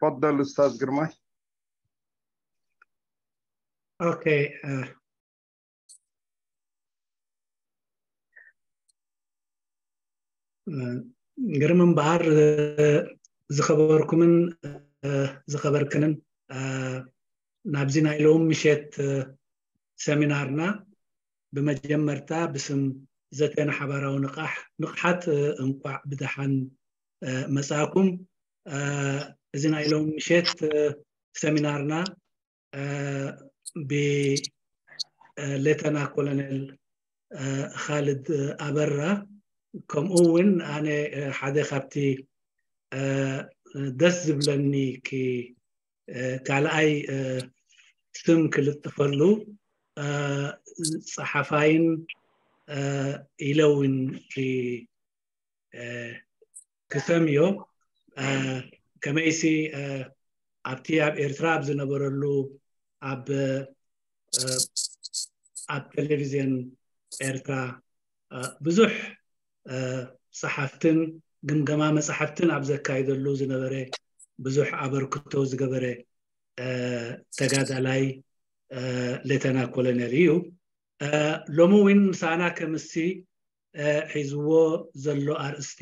تفضل أستاذ قرماي. Okay. ግርም እምበኣር ዝኸበርኩምን ዝኸበርክንን ናብዚ ናይ ሎም ምሸት ሰሚናርና ብመጀመርታ ብስም ዘተ ንሓባራዊ ንቕሓት እንቋዕ ብደሓን መጻእኩም። እዚ ናይ ሎም ምሸት ሰሚናርና ብሌተና ኮሎኔል ካልድ ኣበራ ከምኡ እውን ኣነ ሓደ ካብቲ ደስ ዝብለኒ ካልኣይ ስም ክልጥፈሉ ጸሓፋይን ኢለ እውን ክሰምዮ ከመይሲ ኣብቲ ኣብ ኤርትራ ኣብ ዝነበረሉ ኣብ ኣብ ቴሌቪዝዮን ኤርትራ ብዙሕ ጸሓፍትን ግምገማ መጽሓፍትን ኣብ ዘካይደሉ ዝነበረ ብዙሕ ኣበርክቶ ዝገበረ ተጋዳላይ ሌተና ኮሎኔል እዩ። ሎሚ እውን ምሳና ከምሲ ሒዝዎ ዘሎ ኣርእስቲ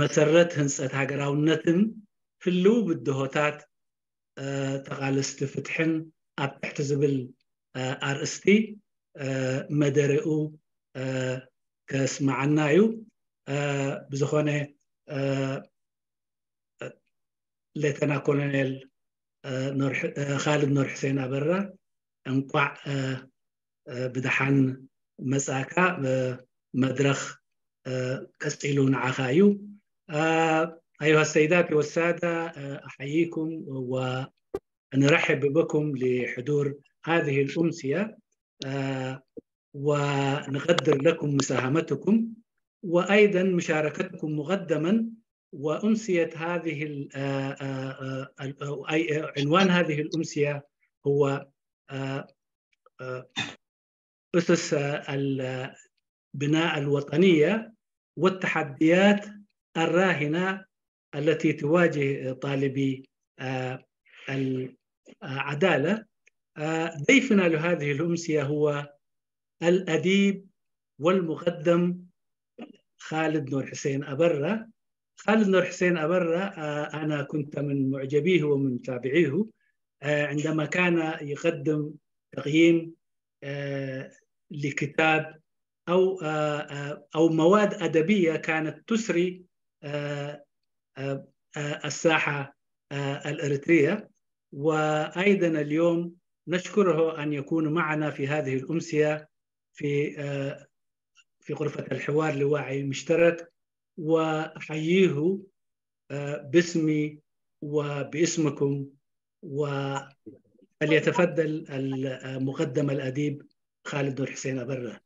መሰረት ህንፀት ሃገራውነትን ህልው ብድሆታት ተቓለስቲ ፍትሕን ኣብ ትሕቲ ዝብል ኣርእስቲ መደረኡ ከስማዓና እዩ። ብዝኾነ ሌተና ኮሎኔል ካልድ ኑር ሕሴን ኣበራ እንቋዕ ብደሓን መጻእካ። መድረኽ ቀጺሉ ንዓኻ እዩ። أيها السيدات والسادة، أحييكم ونرحب بكم لحضور هذه الأمسية، ونقدر لكم مساهمتكم وأيضا مشاركتكم مقدما. وأمسية هذه عنوان هذه الأمسية هو أسس البناء الوطنية والتحديات الراهنة التي تواجه طالبي العدالة. ضيفنا لهذه الأمسية هو الأديب والمقدم خالد نور حسين أبرة. خالد نور حسين أبرة أنا كنت من معجبيه ومن متابعيه عندما كان يقدم تقييم لكتاب أو أو مواد أدبية كانت تسري الساحة الإريترية. وأيضا اليوم نشكره أن يكون معنا في هذه الأمسية في في غرفة الحوار لوعي مشترك، وأحييه باسمي وباسمكم، وفليتفضل المقدم الأديب خالد نور حسين أبرة.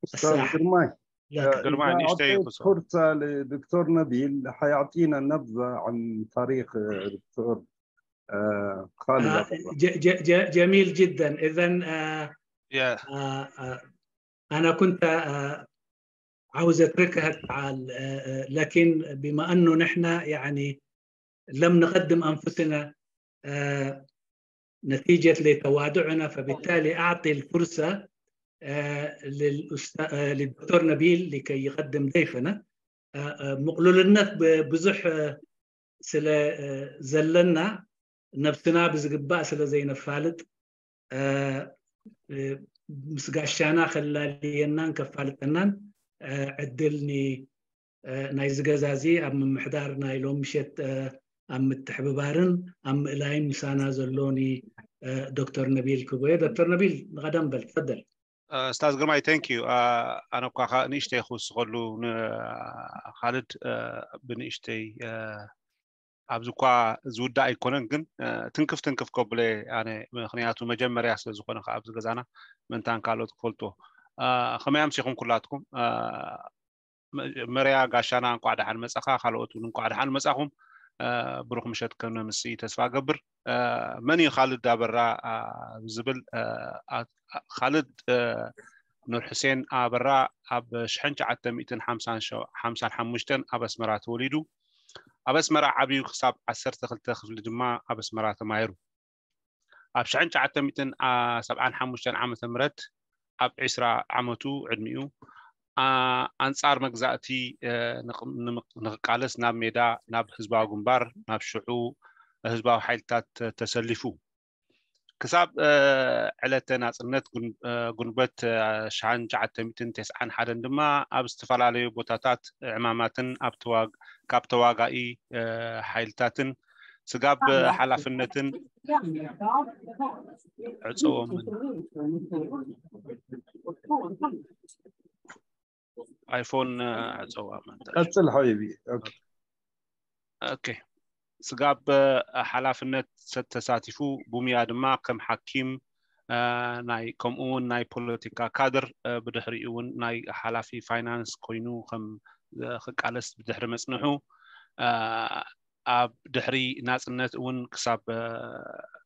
أستاذ قرماي، لك. قرماي، نشتي أعطيت فرصة لدكتور نبيل حيعطينا نبذة عن تاريخ دكتور خالد. جميل جدا. إذن yeah. أنا كنت عاوز أتركها تعال، لكن بما أنه نحن يعني لم نقدم أنفسنا نتيجة لتواضعنا، فبالتالي أعطي الفرصة للدكتور نبيل لكي يقدم ضيفنا. ምቕሉልነት ብዙሕ ስለ ዘለና ነብስና ብዝግባእ ስለ ዘይነፋልጥ ምስ ጋሻና ከላልየናን ከፋልጠናን ዕድል ናይዚ ገዛ እዚ ኣብ ምምሕዳር ናይ ሎም ምሸት ኣብ ምትሕብባርን ኣብ ምእላይን ምሳና ዘሎኒ ዶክተር ነቢል ክቦየ። ዶክተር ነቢል ንቐደም በል ትፈደል። ስታዝ ግርማይ፣ thank you። ኣነ እኳ ንእሽተይ ክውስኸሉ ንካልድ ብንእሽተይ ኣብዚ እኳ ዝውዳእ ኣይኮነን፣ ግን ትንክፍ ትንክፍ ከብለ ኣነ፣ ምክንያቱ መጀመርያ ስለ ዝኾነ ካብ ኣብዚ ገዛና ምእንታን ካልኦት ክፈልጦ። ከመይ ኣምሲኹም ኩላትኩም? መጀመርያ ጋሻና እንኳዕ ደሓን መጻኻ፣ ካልኦት እውን እንኳዕ ደሓን መጻኹም። ብሩኽ ምሸት ከነምሲ ተስፋ ገብር። መን እዩ ካልድ ኣበራ ዝብል፣ ካልድ ኑር ሕሴን ኣበራ ኣብ ሽሕን ትሽዓተ ሚእትን ሓምሳን ሓሙሽተን ኣብ ኣስመራ ተወሊዱ። ኣብ ኣስመራ ዓብዩ ክሳብ ዓሰርተ ክልተ ክፍሊ ድማ ኣብ ኣስመራ ተማሂሩ። ኣብ ሽሕን ትሽዓተ ሚእትን ሰብዓን ሓሙሽተን ዓመተ ምህረት ኣብ ዕስራ ዓመቱ ዕድሚኡ ኣንጻር መግዛእቲ ንክቃለስ ናብ ሜዳ ናብ ህዝባዊ ግንባር ናብ ሽዑ ህዝባዊ ሓይልታት ተሰሊፉ። ክሳብ ዕለተ ናጽነት ጉንበት ሽሕን ትሽዓተ ሚእትን ተስዓን ሓደን ድማ ኣብ ዝተፈላለዩ ቦታታት ዕማማትን ካብ ተዋጋኢ ሓይልታትን ስጋብ ሓላፍነትን ዕጸዎም ኣይፎን ዕጸዋ ቀጽል ሓቢቢ። ኦኬ፣ ስጋብ ሓላፍነት ተሳቲፉ፣ ብሙያ ድማ ከም ሓኪም ናይ ከምኡ እውን ናይ ፖለቲካ ካድር፣ ብድሕሪኡ እውን ናይ ሓላፊ ፋይናንስ ኮይኑ ከም ክቃለስ ብድሕሪ መጽንሑ ኣብ ድሕሪ ናጽነት እውን ክሳብ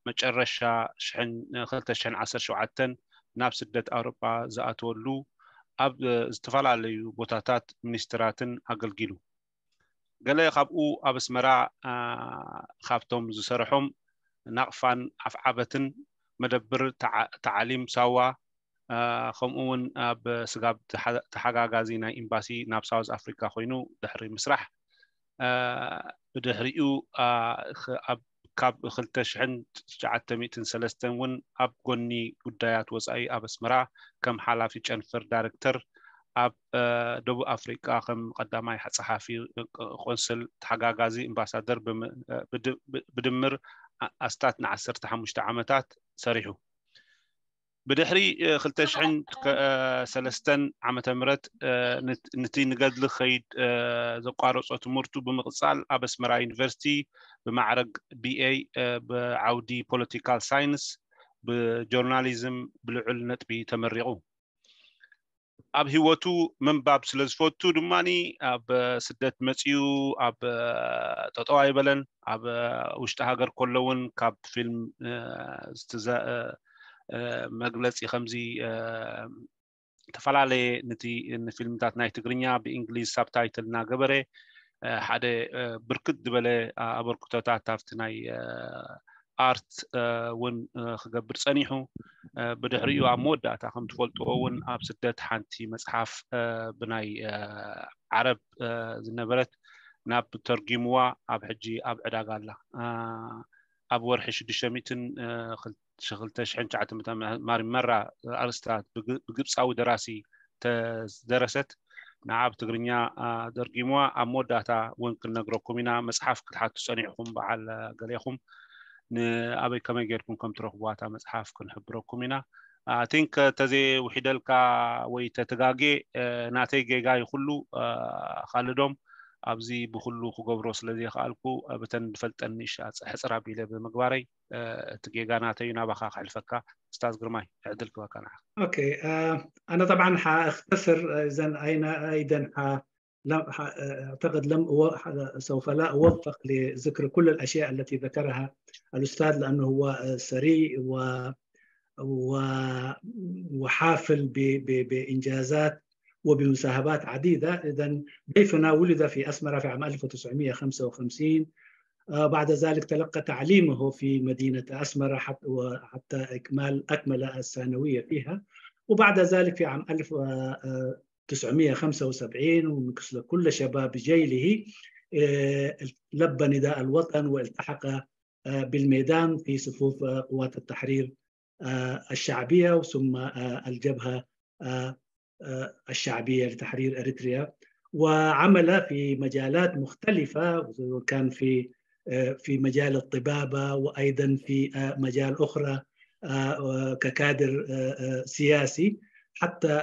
መጨረሻ ክልተ ሽሕን ዓሰርተ ሸውዓተን ናብ ስደት ኣውሮጳ ዝኣተወሉ ኣብ ዝተፈላለዩ ቦታታት ሚኒስትራትን ኣገልጊሉ። ገለ ካብኡ ኣብ ኣስመራ ካብቶም ዝሰርሖም ናቕፋን ኣፍዓበትን መደብር ተዓሊም ሳዋ ከምኡ እውን ኣብ ስጋብ ተሓጋጋዚ ናይ ኤምባሲ ናብ ሳውዝ ኣፍሪካ ኮይኑ ድሕሪ ምስራሕ ብድሕሪኡ ካብ ክልተ ሽሕን ትሽዓተ ሚእትን ሰለስተን እውን ኣብ ጎኒ ጉዳያት ወፃኢ ኣብ ኣስመራ ከም ሓላፊ ጨንፈር ዳይሬክተር ኣብ ደቡብ ኣፍሪቃ ከም ቀዳማይ ጸሓፊ ቆንስል ተሓጋጋዚ ኣምባሳደር ብድምር ኣስታት ንዓሰርተ ሓሙሽተ ዓመታት ሰሪሑ። ብድሕሪ ክልተ ሽሕን ሰለስተን ዓመተ ምህረት ነቲ ንገድሊ ክኸይድ ዘቋረጾ ትምህርቱ ብምቕጻል ኣብ ኣስመራ ዩኒቨርሲቲ ብማዕረግ ቢኤ ብዓውዲ ፖለቲካል ሳይንስ ብጆርናሊዝም ብልዑል ነጥቢ ተመሪቑ። ኣብ ህይወቱ ምንባብ ስለ ዝፈቱ ድማ ኣብ ስደት መፅዩ ኣብ ጠጠው ኣይበለን። ኣብ ውሽጢ ሃገር ከሎ እውን ካብ ፊልም መግለፂ ከምዚ ዝተፈላለየ ነቲ ንፊልምታት ናይ ትግርኛ ብእንግሊዝ ሳብታይትል እናገበረ ሓደ ብርክት ዝበለ ኣበርክቶታት ኣብቲ ናይ ኣርት እውን ክገብር ፀኒሑ። ብድሕሪኡ ኣብ መወዳእታ ከም ትፈልጥዎ እውን ኣብ ስደት ሓንቲ መፅሓፍ ብናይ ዓረብ ዝነበረት ናብ ተርጊምዋ ኣብ ሕጂ ኣብ ዕዳጋ ኣላ። ኣብ ወርሒ ሽዱሽተ ሚእትን ክልተ ሽሕን ትሽዓተ ሚእትን ማሪመራ ኣርእስታ ብግብፃዊ ደራሲ ተደረሰት። ንዓ ኣብ ትግርኛ ደርጊምዋ ኣብ መወዳእታ እውን ክንነግረኩም ኢና። መፅሓፍ ክትሓቱ ፀኒዕኩም በዓል ገሌኹም ንኣበይ ከመይ ጌርኩም ከም ትረኽብዋ እታ መፅሓፍ ክንሕብረኩም ኢና። ቲንክ ተዘይውሒደልካ ወይ ተትጋጌ ናተይ ጌጋ ይኹሉ ካልዶም ኣብዚ ብኩሉ ክገብሮ ስለ ዘይከኣልኩ ብተን ዝፈልጠን ንእሽቶ ሕፅር ኣቢለ ብምግባረይ እቲ ጌጋ ናተዩ ናባኻ ክሕልፈካ። እስታዝ ግርማይ ዕድል ክበካ ንዓኻ። ኦኬ ኣነ طبعا ሓእክተስር እዘን ኣይና ኣይደን ሓ أعتقد لم سوف لا أوفق لذكر كل الأشياء التي ذكرها الأستاذ لأنه هو ثري و وحافل بإنجازات وبمساهمات عديدة. إذا ضيفنا ولد في أسمرة في عام ألف وتسعمية وخمسة وخمسين. بعد ذلك تلقى تعليمه في مدينة أسمرة حتى إكمال أكمل الثانوية فيها. وبعد ذلك في عام ألف وتسعمية وخمسة وسبعين ومن كل شباب جيله لبى نداء الوطن والتحق بالميدان في صفوف قوات التحرير الشعبية ثم الجبهة الشعبية لتحرير أريتريا. وعمل في مجالات مختلفة، كان في في مجال الطبابة وأيضا في مجال أخرى ككادر سياسي حتى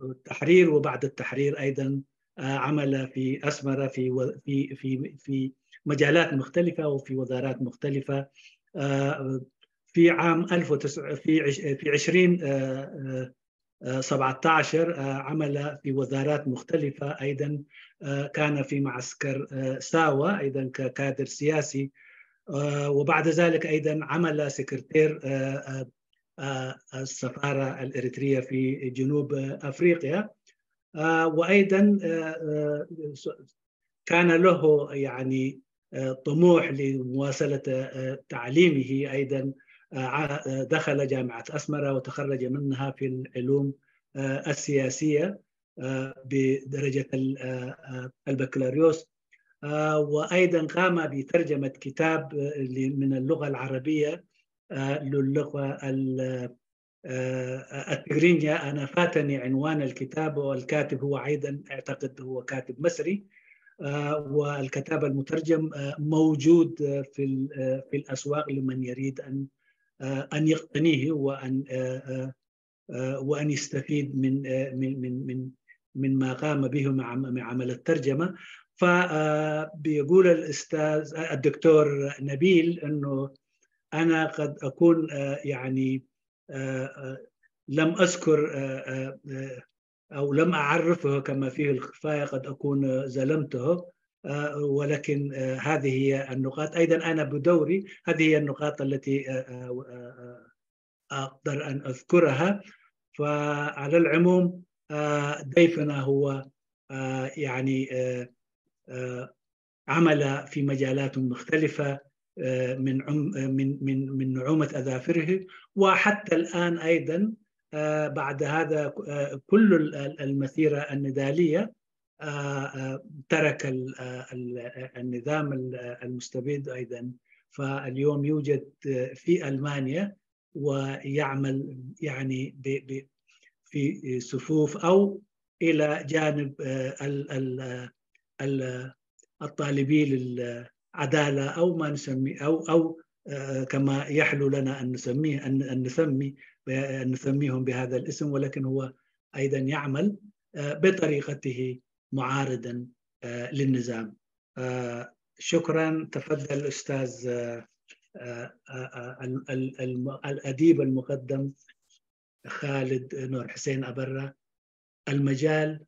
التحرير وبعد التحرير أيضا عمل في أسمرة في في في في مجالات مختلفة وفي وزارات مختلفة. في عام ألف وتسعمية في في عشرين سبعتاشر عمل في وزارات مختلفة أيضا. كان في معسكر ساوا أيضا ككادر سياسي. وبعد ذلك أيضا عمل سكرتير السفارة الإريترية في جنوب أفريقيا. وأيضا كان له يعني طموح لمواصلة تعليمه أيضا. دخل جامعة أسمرة وتخرج منها في العلوم السياسية بدرجة البكالوريوس. وأيضا قام بترجمة كتاب من اللغة العربية للغة التجرينيا. أنا فاتني عنوان الكتاب، والكاتب هو أيضا أعتقد هو كاتب مصري. والكتاب المترجم موجود في في الأسواق لمن يريد أن أن يقتنيه وأن وأن يستفيد من من من من من ما قام به من عمل الترجمة. فبيقول الأستاذ الدكتور نبيل أنه أنا قد أكون يعني لم أذكر أو لم أعرفه كما فيه الكفاية، قد أكون ظلمته، ولكن هذه هي النقاط. أيضا أنا بدوري هذه هي النقاط التي أقدر أن أذكرها. فعلى العموم ضيفنا هو يعني عمل في مجالات مختلفة من من من من نعومة أظافره، وحتى الآن أيضا بعد هذا كل المسيرة النضالية ترك النظام المستبد أيضا. فاليوم يوجد في ألمانيا ويعمل يعني في صفوف أو إلى جانب الطالبين للعدالة أو ما نسمي أو أو كما يحلو لنا أن نسميه أن نسمي أن نسميهم بهذا الاسم، ولكن هو أيضا يعمل بطريقته معارضا للنظام. شكرا. تفضل أستاذ الأديب المقدم خالد نور حسين أبرة، المجال،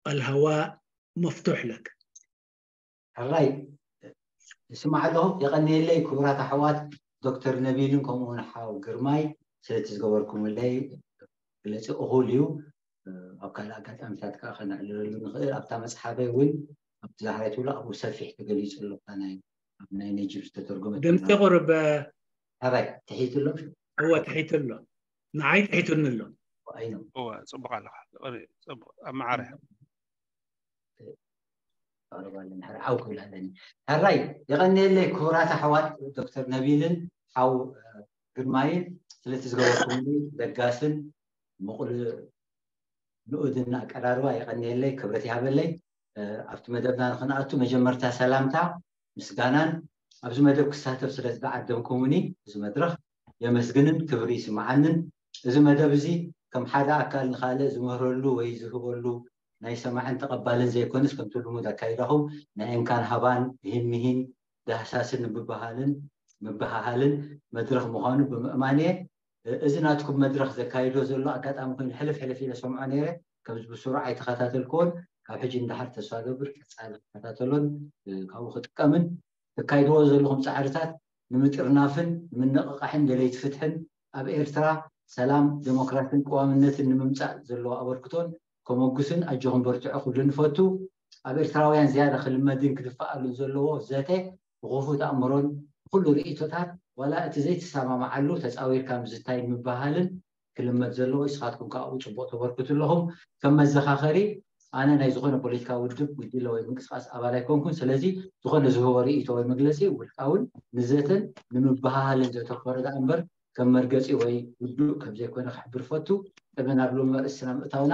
الهواء مفتوح لك. ሕራይ ይስማዕ ኣለኹ። የቐንየለይ ክቡራት ኣሕዋት ዶክተር ነቢልን ከምኡ እውን ሓው ግርማይ ስለቲ ዝገበርኩምለይ መግለፂ እኹል እዩ። ኣብ ካልእ ኣጋጣሚታት ከዓ ከነዕልለሉ ንኽእል። ኣብታ መፅሓፈይ እውን ኣብቲ ዳሕራይ ትብሎ ኣብኡ ሰፊሕ ተገሊፁ ኣሎ። ናይ ነጂብ ዝተተርጎመ ድምፂ ቁርብ ኣባይ ትሒቱ ኣሎ። እወ ትሒቱ ኣሎ። ንዓይ ትሒቱኒ ኣሎ። ኣይኖ እወ ፅቡቅ ኣለካ። ፅቡቅ ኣብ መዓረ ኣቕርባ ኣለኒ። ሕራይ ዓው ክብል ኣለኒ። ሕራይ የቐንየለይ ክቡራት ኣሕዋት ዶክተር ነቢልን ሓው ግርማይን ስለቲ ዝገበርኩምሉ ለጋስን ምቕሉዕ ንኡድን ኣቀራርባ የቐንየለይ፣ ክብረት ይሃበለይ። ኣብቲ መደብና ንክንኣቱ መጀመርታ ሰላምታ ምስጋናን ኣብዚ መደብ ክሳተፍ ስለ ዝተዓደምኩምኒ እዚ መድረኽ የመስግንን ክብሪ ይስምዓንን። እዚ መደብ እዚ ከም ሓደ ኣካል ንኻልእ ዝምህረሉ ወይ ዝህበሉ ናይ ሰማዕን ተቐባልን ዘይኮነስ ከምቲ ልሙድ ኣካይዳኹም ናይ እንካን ሃባን ሂን ምሂን ዳህሳስን ምብሃልን ምብሃሃልን መድረኽ ምዃኑ ብምእማን እየ። እዚ ናትኩም መድረኽ ዘካይዶ ዘሎ ኣጋጣሚ ኮይኑ ሕልፍ ሕልፍ ኢለ ሰምዖ ነይረ። ከምዚ ብስሩዕ ኣይተኸታተልክዎን ካብ ሕጂ እንዳሓር ተስፋ ገብር ቀፃሊ ክከታተሎን ካብኡ ክጥቀምን ተካይድዎ ዘለኹም ፃዕርታት ንምጥርናፍን ንምንቕቓሕን ደለይቲ ፍትሕን ኣብ ኤርትራ ሰላም ዴሞክራሲን ቅዋምነትን ንምምፃእ ዘለዎ ኣበርክቶን ከመጉስን ኣጆኹም በርትዑ ክብል ንፈቱ። ኣብ ኤርትራውያን ዝያዳ ክልመድን ክድፈኣሉን ዘለዎ ዘተ ብኽፉት ኣእምሮን ብኩሉ ርእይቶታት ዋላ እቲ ዘይትሰማምዓሉ ተፃዊርካ ምዝታይን ምብሃልን ክልመድ ዘለዎ ንስኻትኩም ከዓ ኣብኡ ፅቡቕ ተበርክቱ ኣለኹም። ከም መዘኻኸሪ ኣነ ናይ ዝኾነ ፖለቲካዊ ውድብ ጉጅለ ወይ ምንቅስቃስ ኣባል ኣይኮንኩን። ስለዚ ዝኾነ ዝህቦ ርእይቶ ወይ መግለፂ ውልቃውን ንዘተን ንምብሃሃልን ዘተኮረ ደኣ እምበር ከም መርገፂ ወይ ውዱእ ከም ዘይኮነ ክሕብር ፈቱ። ጥበና ብሎም ኣርእስትና ምእታውና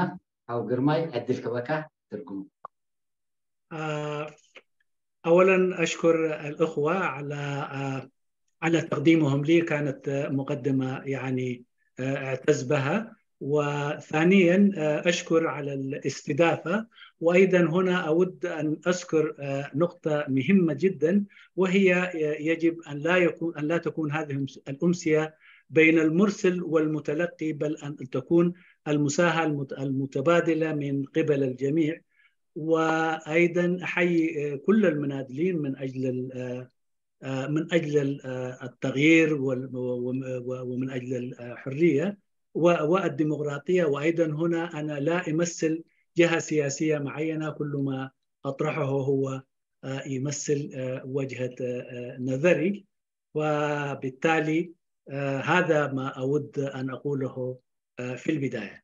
ሓው ግርማይ ዕድል ክበካ ትርጉሙ። أولا أشكر الأخوة على على تقديمهم لي، كانت مقدمة يعني أعتز بها. وثانيا أشكر على الاستضافة. وأيضا هنا أود أن أذكر نقطة مهمة جدا، وهي يجب أن لا يكون أن لا تكون هذه الأمسية بين المرسل والمتلقي، بل أن تكون المساهمة المتبادلة من قبل الجميع. وأيضا أحيي كل المناضلين من أجل من أجل التغيير ومن أجل الحرية والديمقراطية. وأيضا هنا أنا لا أمثل جهة سياسية معينة، كل ما أطرحه هو يمثل وجهة نظري، وبالتالي هذا ما أود أن أقوله في البداية.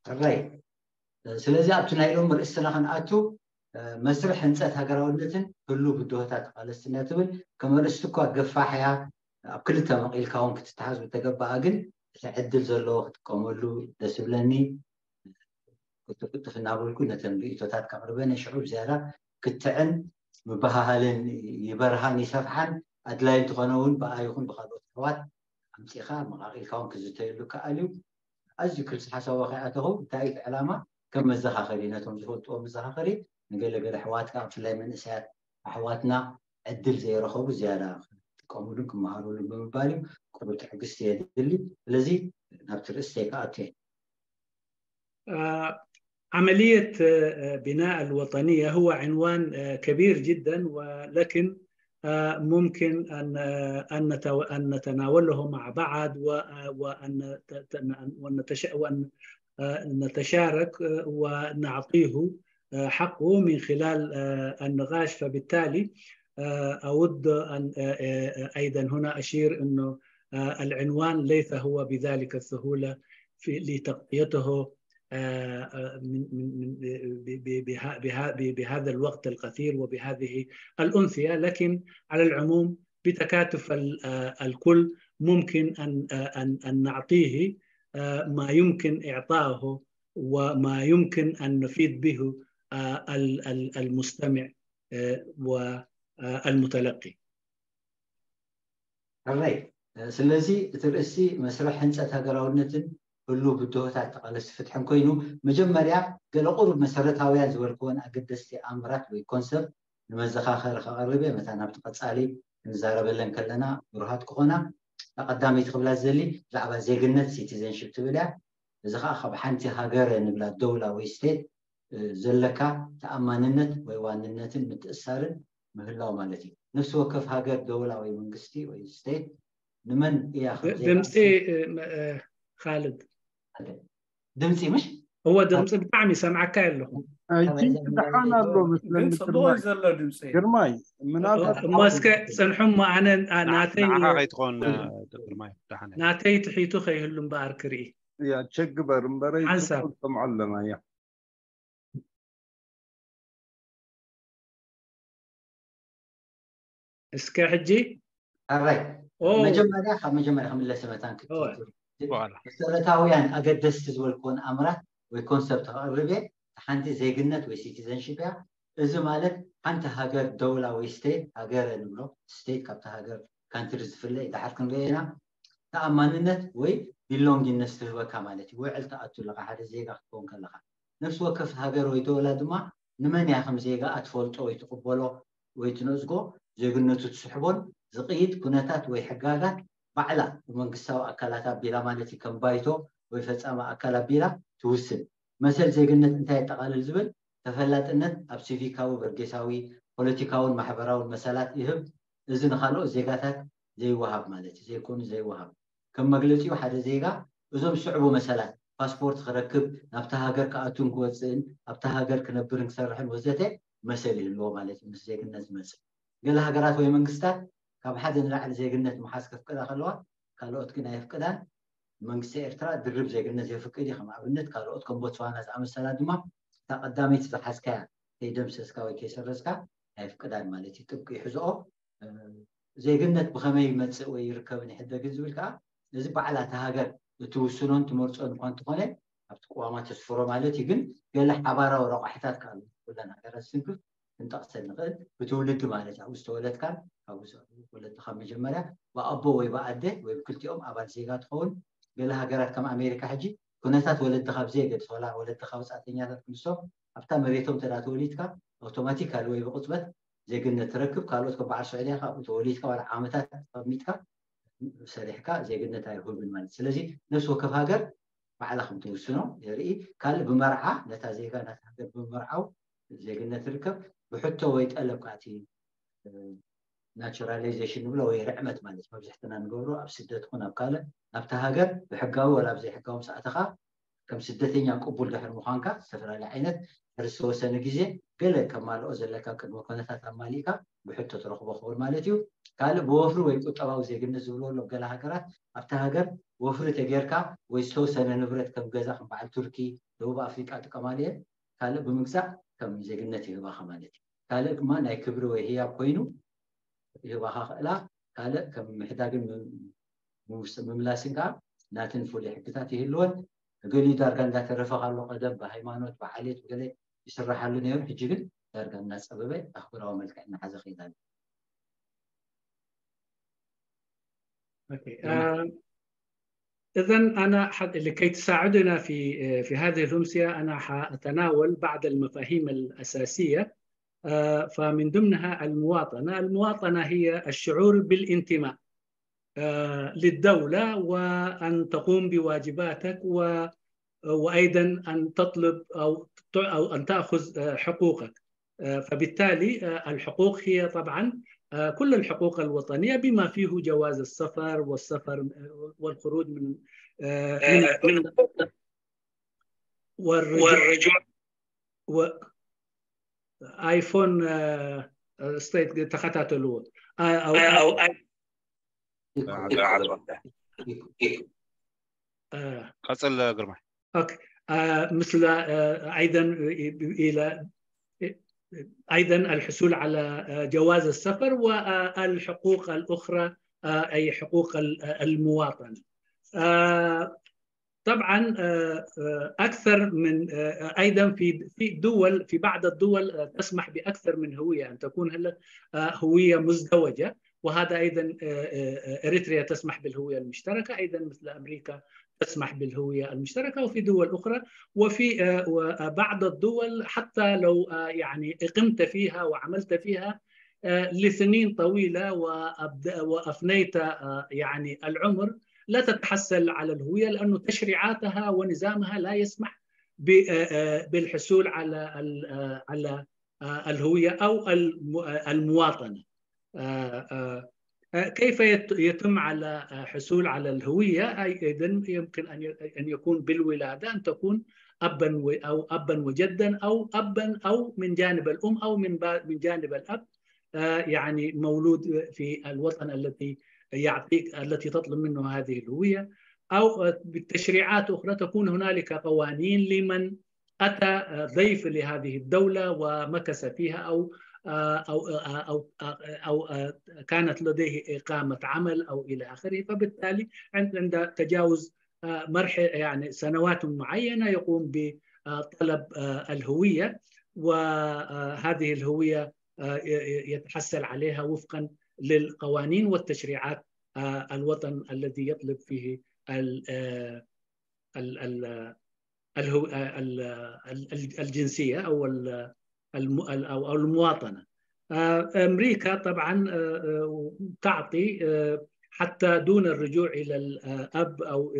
ሕራይ ስለዚ ኣብቲ ናይ ሎም ርእስና ክንኣቱ መስርሕ ህንፀት ሃገራውነትን ህሉ ብድሆታት ተቓለስትና ትብል ከም ርእስቲ እኳ ገፋሕ እያ። ኣብ ክልተ መቒልካ እውን ክትተሓዝ ተገባኣ ግን እቲ ዕድል ዘለዎ ክጥቀመሉ ደስ ይብለኒ። ክትፍትፍ እናበልኩ ነተን ርእቶታት ከቕርበን ሽዑ ብዝያዳ ክትዕን ምበሃሃልን ይበርሃን ይሰፍሓን ኣድላይ እንትኾነ እውን ብኣ ይኹን ብካልኦት ኣሕዋት ኣምፂኻ መቓቒልካ እውን ክዝተየሉ ከኣል እዩ። ኣዝዩ ክልሲ ሓሳቦ ከይኣተኹ እንታይ እቲ ዕላማ ከም መዘኻኸሪ ነቶም ዝፈልጥዎ መዘኻኸሪ ንገለገለ ኣሕዋትካ ብፍላይ መንእሰያት ኣሕዋትና ዕድል ዘይረኸቡ ዝያዳ ክጥቀምሉን ክመሃሩሉን ብምባል እዩ። ቁሩብ ትዕግስቲ የድሊ። ስለዚ ናብቲ ርእስተይ ክኣቱ እየ። عملية بناء الوطنية هو عنوان كبير جدا، ولكن ممكن أن أن أن نتناوله مع بعض، وأن نتشارك ونعطيه حقه من خلال النقاش. فبالتالي أود أن أيضا هنا أشير أنه العنوان ليس هو بذلك السهولة في لتغطيته من من بهذا الوقت القصير وبهذه الأمسية، لكن على العموم بتكاتف الكل ممكن أن أن أن نعطيه ما يمكن إعطائه وما يمكن أن نفيد به المستمع والمتلقي. ሕራይ ስለዚ እቲ ርእሲ መስርሕ ህንፀት ሃገራውነትን ህሉ ብድሆታት ተቓለስቲ ፍትሕን ኮይኑ መጀመርያ ገለ ቁሩብ መሰረታውያን ዝበልክወን ኣገደስቲ ኣምራት ወይ ኮንሰፕት ንመዘኻኸሪ ከቐርብ እየ። መታ ናብቲ ቀፃሊ ክንዛረበለን ከለና ብሩሃት ክኾና ቀዳመይቲ ክብላ ዝደሊ ብዛዕባ ዜግነት ሲቲዘንሽፕ ትብል እያ። እዚ ከዓ ካብ ሓንቲ ሃገር ንብላ ደውላ ወይ ስቴት ዘለካ ተኣማንነት ወይ ዋንነትን ምትእሳርን ምህላው ማለት እዩ። ነፍሲ ወከፍ ሃገር ደውላ ወይ መንግስቲ ወይ ስቴት ንመን እያ ድምፂ ካልድ ድምፂ ምሽ እወ ድምፂ ብጣዕሚ ይሰምዓካ ኣለኹ። ደሓን ኣሎ መስለኒ ጽቡቕ ዘሎ ድምፂ ግርማይ ምናልባት እሞ እስከ ፅንሑ እሞ ኣነ ናተይ ንዓኻ ከይትኾን ግርማይ ደሓን ናተይ ትሒቱ ከይህሉ እምበኣር ክርኢ ያ ቸግበር እምበረይ ሓንሳብ ሰምዖ ኣለና ያ እስከ ሕጂ ኣራይ ኦ መጀመርያ ካብ መጀመርያ ክምለስ መታን ኦይ። በኋላ መሰረታውያን ኣገደስቲ ዝበልክዎን ኣምራት ወይ ኮንሰፕት ከቕርብ እየ። ሓንቲ ዜግነት ወይ ሲቲዘንሽፕ እያ። እዚ ማለት ሓንቲ ሃገር ደውላ ወይ ስቴት ሃገር ንብሎ ስቴት ካብቲ ሃገር ካንትሪ ዝፍለ እዩ። ድሓር ክንሪኦ ኢና ተኣማንነት ወይ ቢሎንጊነስ ትህበካ ማለት እዩ። ውዕል ትኣቱ ኣለካ ሓደ ዜጋ ክትከውን ከለካ ነፍሲ ወከፍ ሃገር ወይ ደውላ ድማ ንመን እያ ከም ዜጋ ኣትፈልጦ ወይ ትቕበሎ ወይ ትነጽጎ ዜግነቱ ትስሕቦን ዝቕይድ ኩነታት ወይ ሕጋጋት ባዕላ ብመንግስታዊ ኣካላት ኣቢላ ማለት እዩ ከም ባይቶ ወይ ፈጻሚ ኣካል ኣቢላ ትውስን። መሰል ዜግነት እንታይ የጠቓልል ዝብል ተፈላጥነት ኣብ ሲቪካዊ በርጌሳዊ ፖለቲካውን ማሕበራውን መሰላት ይህብ። እዚ ንካልኦት ዜጋታት ዘይወሃብ ማለት እዩ ዘይኮኑ ዘይወሃብ ከም መግለፂኡ ሓደ ዜጋ እዞም ዝስዕቡ መሰላት ፓስፖርት ክረክብ ናብታ ሃገር ክኣቱን ክወፅእን ኣብታ ሃገር ክነብርን ክሰርሕን ወዘተ መሰል ይህልዎ ማለት እዩ ምስ ዜግነት ዝመፅእ ገለ ሃገራት ወይ መንግስታት ካብ ሓደ ንላዕሊ ዜግነት ምሓዝ ከፍቅዳ ከለዋ ካልኦት ግን ኣየፍቅዳን መንግስቲ ኤርትራ ድርብ ዜግነት የፍቅድ እዩ ከም ኣብነት ካልኦት ከም ቦትስዋና ዝኣመሰላ ድማ እታ ቀዳመይቲ ዝሓዝካያ ከይደምሰስካ ወይ ከይሰረዝካ ኣየፍቅዳን ማለት እዩ ጥብቂ ይሕዝኦ ዜግነት ብኸመይ ይመፅእ ወይ ይርከብን ይሕደግን ዝብል ከዓ እዚ በዓል እታ ሃገር እትውስኖን ትመርፆን እኳ እንተኾነ ኣብቲ ቅዋማ ተስፍሮ ማለት እዩ ግን ገለ ሓባራዊ ረቋሕታት ከዓ ኩለን ሃገራት ዝትንክፍ ክንጠቕሰን ንኽእል ብትውልዲ ማለት እዩ ኣብኡ ዝተወለድካን ካብኡ ወለድኻ መጀመርያ ብኣቦ ወይ ብኣደ ወይ ብክልቲኦም ኣባል ዜጋ ትኸውን ገለ ሃገራት ከም ኣሜሪካ ሕጂ ኩነታት ወለድኻ ብዘየገድስ ዋላ ወለድኻ ውፃእተኛታት ክንሶም ኣብታ መሬቶም ተዳ ተወሊድካ ኣውቶማቲካሊ ወይ ብቅፅበት ዜግነት ትረክብ ካልኦት ከም በዓል ስዑድያ ካብኡ ተወሊድካ ዋላ ዓመታት ተቐሚጥካ ሰሪሕካ ዜግነት ኣይህብን ማለት ስለዚ ነፍሲ ወከፍ ሃገር ባዕላ ከም ትውስኖ የርኢ ካልእ ብመርዓ ነታ ዜጋ ናታ ሃገር ብምርዓው ዜግነት ትርከብ ብሕቶ ወይ ጠለብ ከኣቲ ናቹራላይዜሽን ንብሎ ወይ ርዕመት ማለት መብዝሕትና ንገብሮ ኣብ ስደት ኹን ኣብ ካልእ ናብቲ ሃገር ብሕጋዊ ወላ ብዘይሕጋዊ ምስ ኣተኻ ከም ስደተኛ ቅቡል ድሕሪ ምዃንካ ዝተፈላለየ ዓይነት ድሕሪ ዝተወሰነ ግዜ ገለ ከማልኦ ዘለካ ቅድመ ኩነታት ኣማሊእካ ብሕቶ ትረኽቦ ክኸውን ማለት እዩ። ካልእ ብወፍሪ ወይ ቁጠባዊ ዜግነት ዝብልዎ ኣሎ። ገለ ሃገራት ኣብታ ሃገር ወፍሪ ተጌርካ ወይ ዝተወሰነ ንብረት ከም ገዛ ከም በዓል ቱርኪ፣ ደቡብ ኣፍሪቃ ጥቀማሉ እየን። ካልእ ብምግዛእ ከም ዜግነት ይህባኻ ማለት እዩ። ካልእ ድማ ናይ ክብሪ ወይ ህያብ ኮይኑ ይህባኻ ክእላ። ካልእ ከም ምሕዳግን ምምላስን ከዓ ናትን ፍሉይ ሕግታት ይህልወን። ገሊኡ ዳርጋ እንዳተረፈ ካሎ ቀደም ብሃይማኖት ብዓሌት ብገለ ይስራሓሉ ነይሩ። ሕጂ ግን ዳርጋ እናፀበበ ኣህጉራዊ መልክዕ እናሓዘ ከይዳ። إذا أنا لكي تساعدنا في في هذه الأمسية أنا حأتناول بعض المفاهيم الأساسية، فمن ضمنها المواطنة. المواطنة هي الشعور بالانتماء للدولة وأن تقوم بواجباتك و وأيضا أن تطلب أو أو أن تأخذ حقوقك. فبالتالي الحقوق هي طبعا كل الحقوق الوطنية بما فيه جواز السفر والسفر والخروج من من والرجوع و iPhone state تخطاتلو أو ቀፅል ግርማይ። مثل أيضا إلى أيضا الحصول على جواز السفر والحقوق الأخرى، أي حقوق المواطنة. طبعا أكثر من أيضا في في دول في بعض الدول تسمح بأكثر من هوية، أن تكون هوية مزدوجة، وهذا أيضا إريتريا تسمح بالهوية المشتركة، أيضا مثل أمريكا تسمح بالهوية المشتركة، وفي دول أخرى وفي بعض الدول حتى لو يعني أقمت فيها وعملت فيها لسنين طويلة وأفنيت يعني العمر لا تتحصل على الهوية لأنه تشريعاتها ونظامها لا يسمح بالحصول على على الهوية أو المواطنة. كيف يتم على حصول على الهوية؟ أيضا يمكن أن يكون بالولادة، أن تكون أبا أو أبا وجدا أو أبا أو من جانب الأم أو من من جانب الأب، يعني مولود في الوطن التي يعطيك التي تطلب منه هذه الهوية، أو بالتشريعات أخرى تكون هنالك قوانين لمن أتى ضيف لهذه الدولة ومكث فيها أو أو أو أو كانت لديه إقامة عمل أو إلى آخره، فبالتالي عند عند تجاوز مرحلة يعني سنوات معينة يقوم بطلب الهوية، وهذه الهوية يتحصل عليها وفقا للقوانين والتشريعات الوطن الذي يطلب فيه الجنسية أو أو المواطنة. أمريكا طبعا تعطي حتى دون الرجوع إلى الأب أو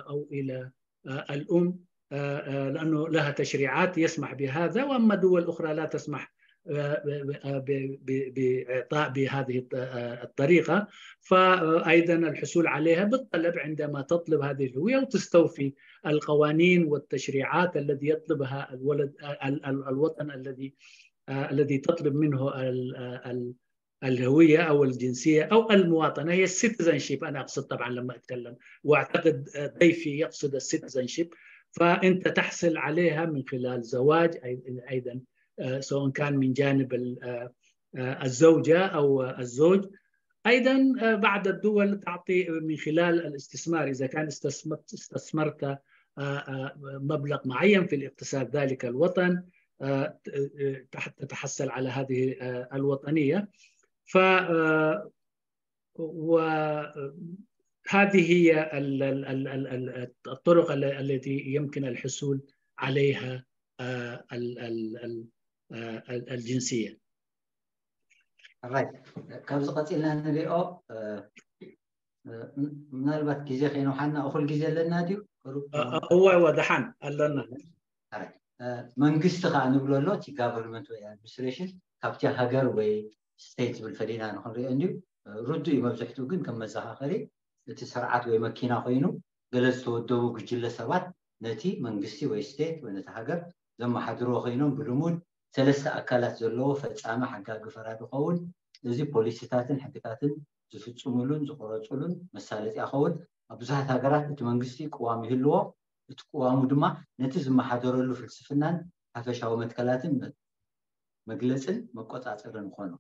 أو إلى الأم، لأنه لها تشريعات يسمح بهذا، وأما دول أخرى لا تسمح بإعطاء بهذه الطريقة. فأيضا الحصول عليها بالطلب عندما تطلب هذه الهوية وتستوفي القوانين والتشريعات الذي يطلبها الولد الوطن الذي الذي تطلب منه الهوية أو الجنسية أو المواطنة، هي ال citizenship. أنا أقصد طبعا لما أتكلم وأعتقد ضيفي يقصد ال citizenship، فأنت تحصل عليها من خلال زواج أيضا، سواء كان من جانب الزوجة أو الزوج. أيضا بعض الدول تعطي من خلال الاستثمار، إذا كان استثمرت مبلغ معين في الاقتصاد ذلك الوطن، تتحصل على هذه الوطنية. ف وهذه هي الطرق التي يمكن الحصول عليها الجنسية. ካብዚ ቀፂልና ንሪኦ ምናልባት ግዜ ከይነውሓና እኹል ግዜ ኣለና ድዩ? እወ እወ ደሓን ኣለና። መንግስቲ ከዓ ንብሎ ኣሎ እቲ government ወይ administration ካብቲ ሃገር ወይ state ዝብል ፈሊና ንክንሪኦ እንድዩ። ርዱእ እዩ። መብዝሕትኡ ግን ከም መዘኻኸሪ እቲ ስርዓት ወይ መኪና ኮይኑ ገለ ዝተወደቡ ጉጅለ ሰባት ነቲ መንግስቲ ወይ state ወይ ነቲ ሃገር ዘመሓድርዎ ኮይኖም፣ ብልሙድ ሰለስተ ኣካላት ዘለዎ ፈጻሚ፣ ሓጋጊ፣ ፈራዲ ይኸውን። እዚ ፖሊሲታትን ሕግታትን ዝፍጽሙሉን ዝቆረጹሉን መሳለጥያ ይኸውን። ኣብ ብዙሓት ሃገራት እቲ መንግስቲ ቅዋም ይህልዎ። እቲ ቅዋሙ ድማ ነቲ ዝመሓደረሉ ፍልስፍናን ሓፈሻዊ መትከላትን መ- መግለጽን መቆጻጸርን ይኾኖ።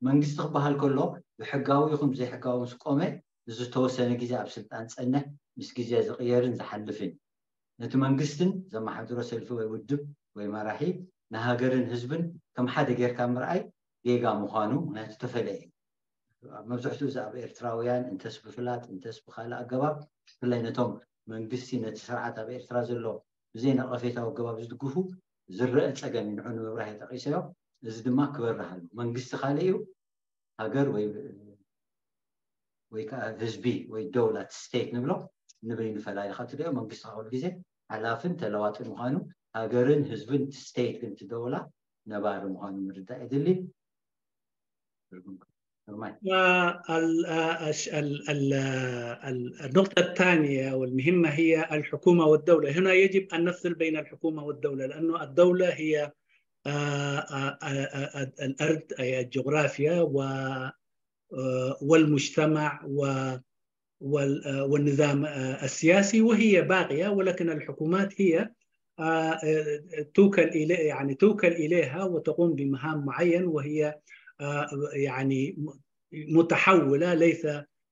መንግስቲ ክበሃል ከሎ ብሕጋዊ ይኹን ብዘይሕጋዊ ምስ ቆመ ንዝተወሰነ ግዜ ኣብ ስልጣን ጸንሕ፣ ምስ ግዜ ዝቕየርን ዝሓልፍን፣ ነቲ መንግስትን ዘመሓድሮ ሰልፊ ወይ ውድብ ወይ መራሒ ንሃገርን ህዝብን ከም ሓደ ጌርካ ምርኣይ ጌጋ ምዃኑ፣ ምክንያቱ ተፈለየ እዩ። ኣብ መብዛሕትኡ እዚ ኣብ ኤርትራውያን እንተስ ብፍላጥ እንተስ ብካልእ ኣገባብ፣ ብፍላይ ነቶም መንግስቲ ነቲ ስርዓት ኣብ ኤርትራ ዘሎ ብዘይ ነቐፌታዊ ኣገባብ ዝድግፉ ዝረአ ጸገም እዩ። ንዑ ንምብራህ የጠቒሰዮ። እዚ ድማ ክበርህ ኣለዎ። መንግስቲ ካልእ እዩ፣ ሃገር ወይ ወይ ከዓ ህዝቢ ወይ ደውላ፣ ስቴት ንብሎ፣ ንበይኑ ፈላሊኻ ትሪኦ። መንግስቲ ኩሉ ግዜ ሓላፍን ተለዋጥን ምዃኑ፣ ሃገርን ህዝብን፣ ስቴት ግን፣ እቲ ደውላ ነባሪ ምዃኑ ምርዳእ የድሊ። ትርጉም ከማይ ال- ال- ال- ال- النقطة الثانية والمهمة هي الحكومة والدولة. هنا يجب أن نفصل بين الحكومة والدولة، لأنه الدولة هي آه، آه، آه، آه، الأرض، أي الجغرافيا و- آه، والمجتمع و- وال- آه، والنظام آه، السياسي، وهي باقية، ولكن الحكومات هي آه، آه، توكل إلي يعني توكل إليها وتقوم بمهام معين، وهي آه، يعني م- متحولة، ليس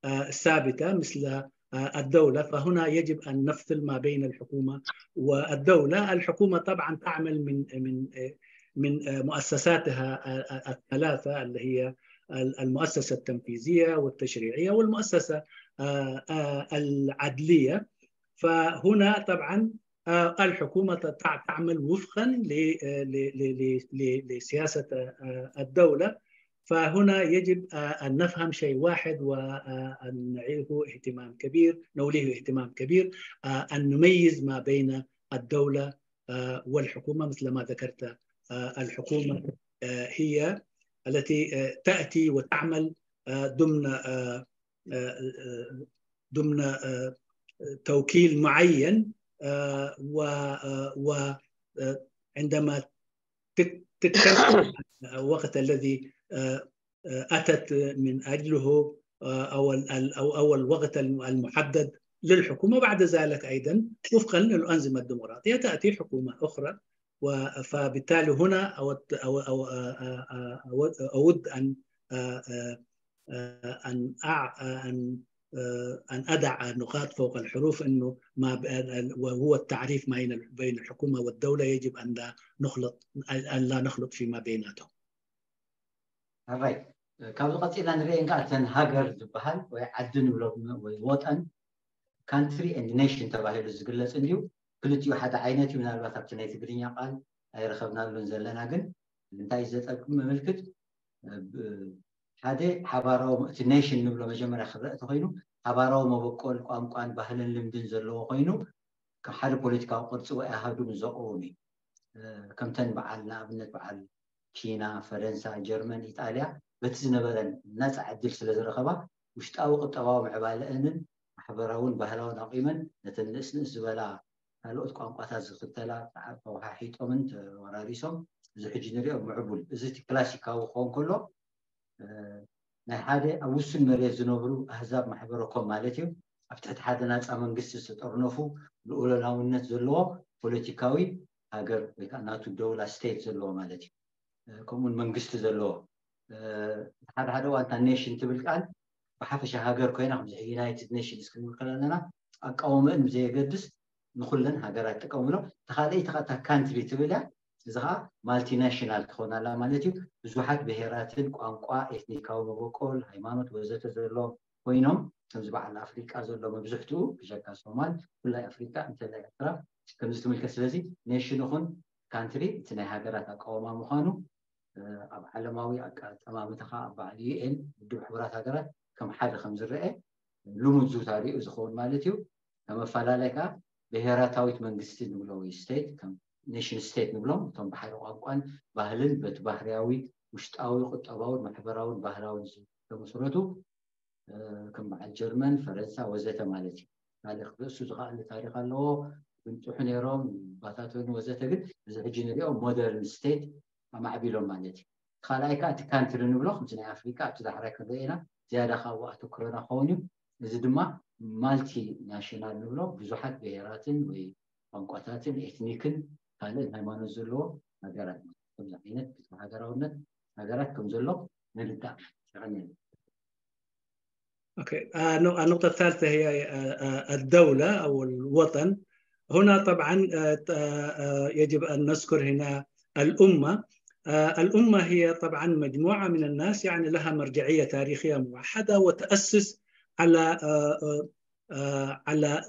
آه، ثابتة مثل آه، الدولة. فهنا يجب أن نفصل ما بين الحكومة والدولة. الحكومة طبعا تعمل من من آه، من آه، مؤسساتها آه، آه، الثلاثة، اللي هي ال- المؤسسة التنفيذية والتشريعية والمؤسسة آه، آه، العدلية. فهنا طبعا آه، الحكومة تع- تعمل وفقا ل- آه، ل- ل- ل- ل- لسياسة آه، الدولة. فهنا يجب آه، أن نفهم شيء واحد، وأن نعيه اهتمام كبير، نوليه اهتمام كبير، آه، أن نميز ما بين الدولة آه، والحكومة. مثل ما ذكرت، آه، الحكومة آه، هي التي آه، تأتي وتعمل آه، ضمن آه، آه، آه، ضمن آه، توكيل معين، آه، و- آه، و- آه، عندما تك- تكتمل الوقت الذي آه، آه، أتت من أجله آه، أو ال- أو أو الوقت الم- المحدد للحكومة، بعد ذلك أيضا وفقا للأنظمة الديمقراطية تأتي حكومة أخرى. و- فبالتالي هنا أود أو أو آه، آه، آه، أود أود أن آه، آه، آه، أن أع- آه، أن آه، أن أضع نقاط فوق الحروف، أنه ما ب- ال- وهو التعريف ما بين بين الحكومة والدولة يجب أن لا نخلط أن لا نخلط فيما بيناتهم. ሕራይ ካብዚ ቀፂልና ንሪአን ከዓ እተን ሃገር ዝበሃል ወይ ዓዲ ንብሎ ወይ ወጠን ካንትሪ ኤንድ ኔሽን ተባሂሉ ዝግለፅ እንድዩ። ክልቲኡ ሓደ ዓይነት እዩ። ምናልባት ኣብቲ ናይ ትግርኛ ቃል ኣይረኸብናሉን ዘለና፣ ግን እንታይ እዩ ዘጠቅም መምልክት ሓደ ሓባራዊ እቲ ኔሽን ንብሎ መጀመርያ ክረአ ተኮይኑ ሓባራዊ መበቆል ቋንቋን ባህልን ልምድን ዘለዎ ኮይኑ ከም ሓደ ፖለቲካዊ ቅርፂ ወይ ኣሃዱ ንዘቕውም እዩ። ከምተን በዓል ንኣብነት በዓል ቺና፣ ፈረንሳ፣ ጀርመን፣ ኢጣልያ በቲ ዝነበረን ነፃ ዕድል ስለ ዝረኸባ ውሽጣዊ ቁጠባዊ ምዕባለአንን ማሕበራውን ባህላውን ኣቂመን ነተን ንእስ ንእስ ዝበላ ካልኦት ቋንቋታት ዝኽተላ ተወሓሒጦምን ተወራሪሶም እዚ ሕጂ ንሪኦ ምዕቡል እዚ እቲ ክላሲካዊ ክኸውን ከሎ ናይ ሓደ ኣብ ውሱን መሬት ዝነብሩ ኣህዛብ ማሕበረኮም ማለት እዩ ኣብ ትሕቲ ሓደ ናፃ መንግስቲ ዝተጠርነፉ ልኡላውነት ዘለዎ ፖለቲካዊ ሃገር ወይ ከዓ ናቱ ደውላ ስቴት ዘለዎ ማለት እዩ። ከምኡውን መንግስቲ ዘለዎ ሓደ ሓደ እዋን እታ ኔሽን ትብል ቃል ብሓፈሻ ሃገር ኮይና ከምዚ ዩናይትድ ኔሽንስ ክንብል ከለና ኣቃውመእን ብዘየገድስ ንኩለን ሃገራት ጥቀምሎ። ተካልኣይቲ ከኣ እታ ካንትሪ ትብል እያ። እዚ ከዓ ማልቲናሽናል ትኸውን ኣላ ማለት እዩ። ብዙሓት ብሄራትን ቋንቋ ኤትኒካዊ መበቆል ሃይማኖት ወዘተ ዘለዎም ኮይኖም ከምዚ በዓል ኣፍሪቃ ዘሎ መብዝሕትኡ ብጀካ ሶማል ኩላይ ኣፍሪቃ እንተላይ ኤርትራ ከምዚ ትምልከት። ስለዚ ኔሽን ይኹን ካንትሪ እቲ ናይ ሃገራት ኣቃውማ ምዃኑ ኣብ ዓለማዊ ኣቀማምታ ከዓ ኣብ በዓል ዩኤን ውድብ ሕቡራት ሃገራት ከም ሓደ ከም ዝረአ ልሙድ ዝውታሪኡ ዝኸውን ማለት እዩ። ከም መፈላለይ ከዓ ብሄራታዊት መንግስቲ ንብሎ ወይ ስቴት ከም ኔሽን ስቴት ንብሎም እቶም ብሓደ ቋንቋን ባህልን በቲ ባህርያዊ ውሽጣዊ ቁጠባውን ማሕበራውን ባህላውን ዝተመስረቱ ከም በዓል ጀርመን፣ ፈረንሳ ወዘተ ማለት እዩ። ካልእ ክርእሱ ዝኽኣል ታሪኽ ኣለዎ። ብንፅሑ ነይሮም ባታቶን ወዘተ ግን እዚ ሕጂ ንሪኦ ሞደርን ስቴት ኣማዕቢሎም ማለት እዩ። ካልኣይ ከዓ እቲ ካንትሪ ንብሎ ከምዚ ናይ ኣፍሪካ ኣብቲ ዳሕራይ ክንሪኦ ኢና ዝያዳ ካብኡ ኣተኩሮና ክኸውን እዩ። እዚ ድማ ማልቲ ናሽናል ንብሎ ብዙሓት ብሄራትን ወይ ቋንቋታትን ኤትኒክን ካልእ ሃይማኖት ዘለዎ ሃገራት ማለት ከምዚ ዓይነት ብዝተሃገራውነት ሃገራት ከም ዘሎ ንርዳእ። النقطة الثالثة هي الدولة أو الوطن. هنا طبعا يجب أن نذكر هنا الأمة. الأمة هي طبعا مجموعة من الناس يعني لها مرجعية تاريخية موحدة وتأسس على على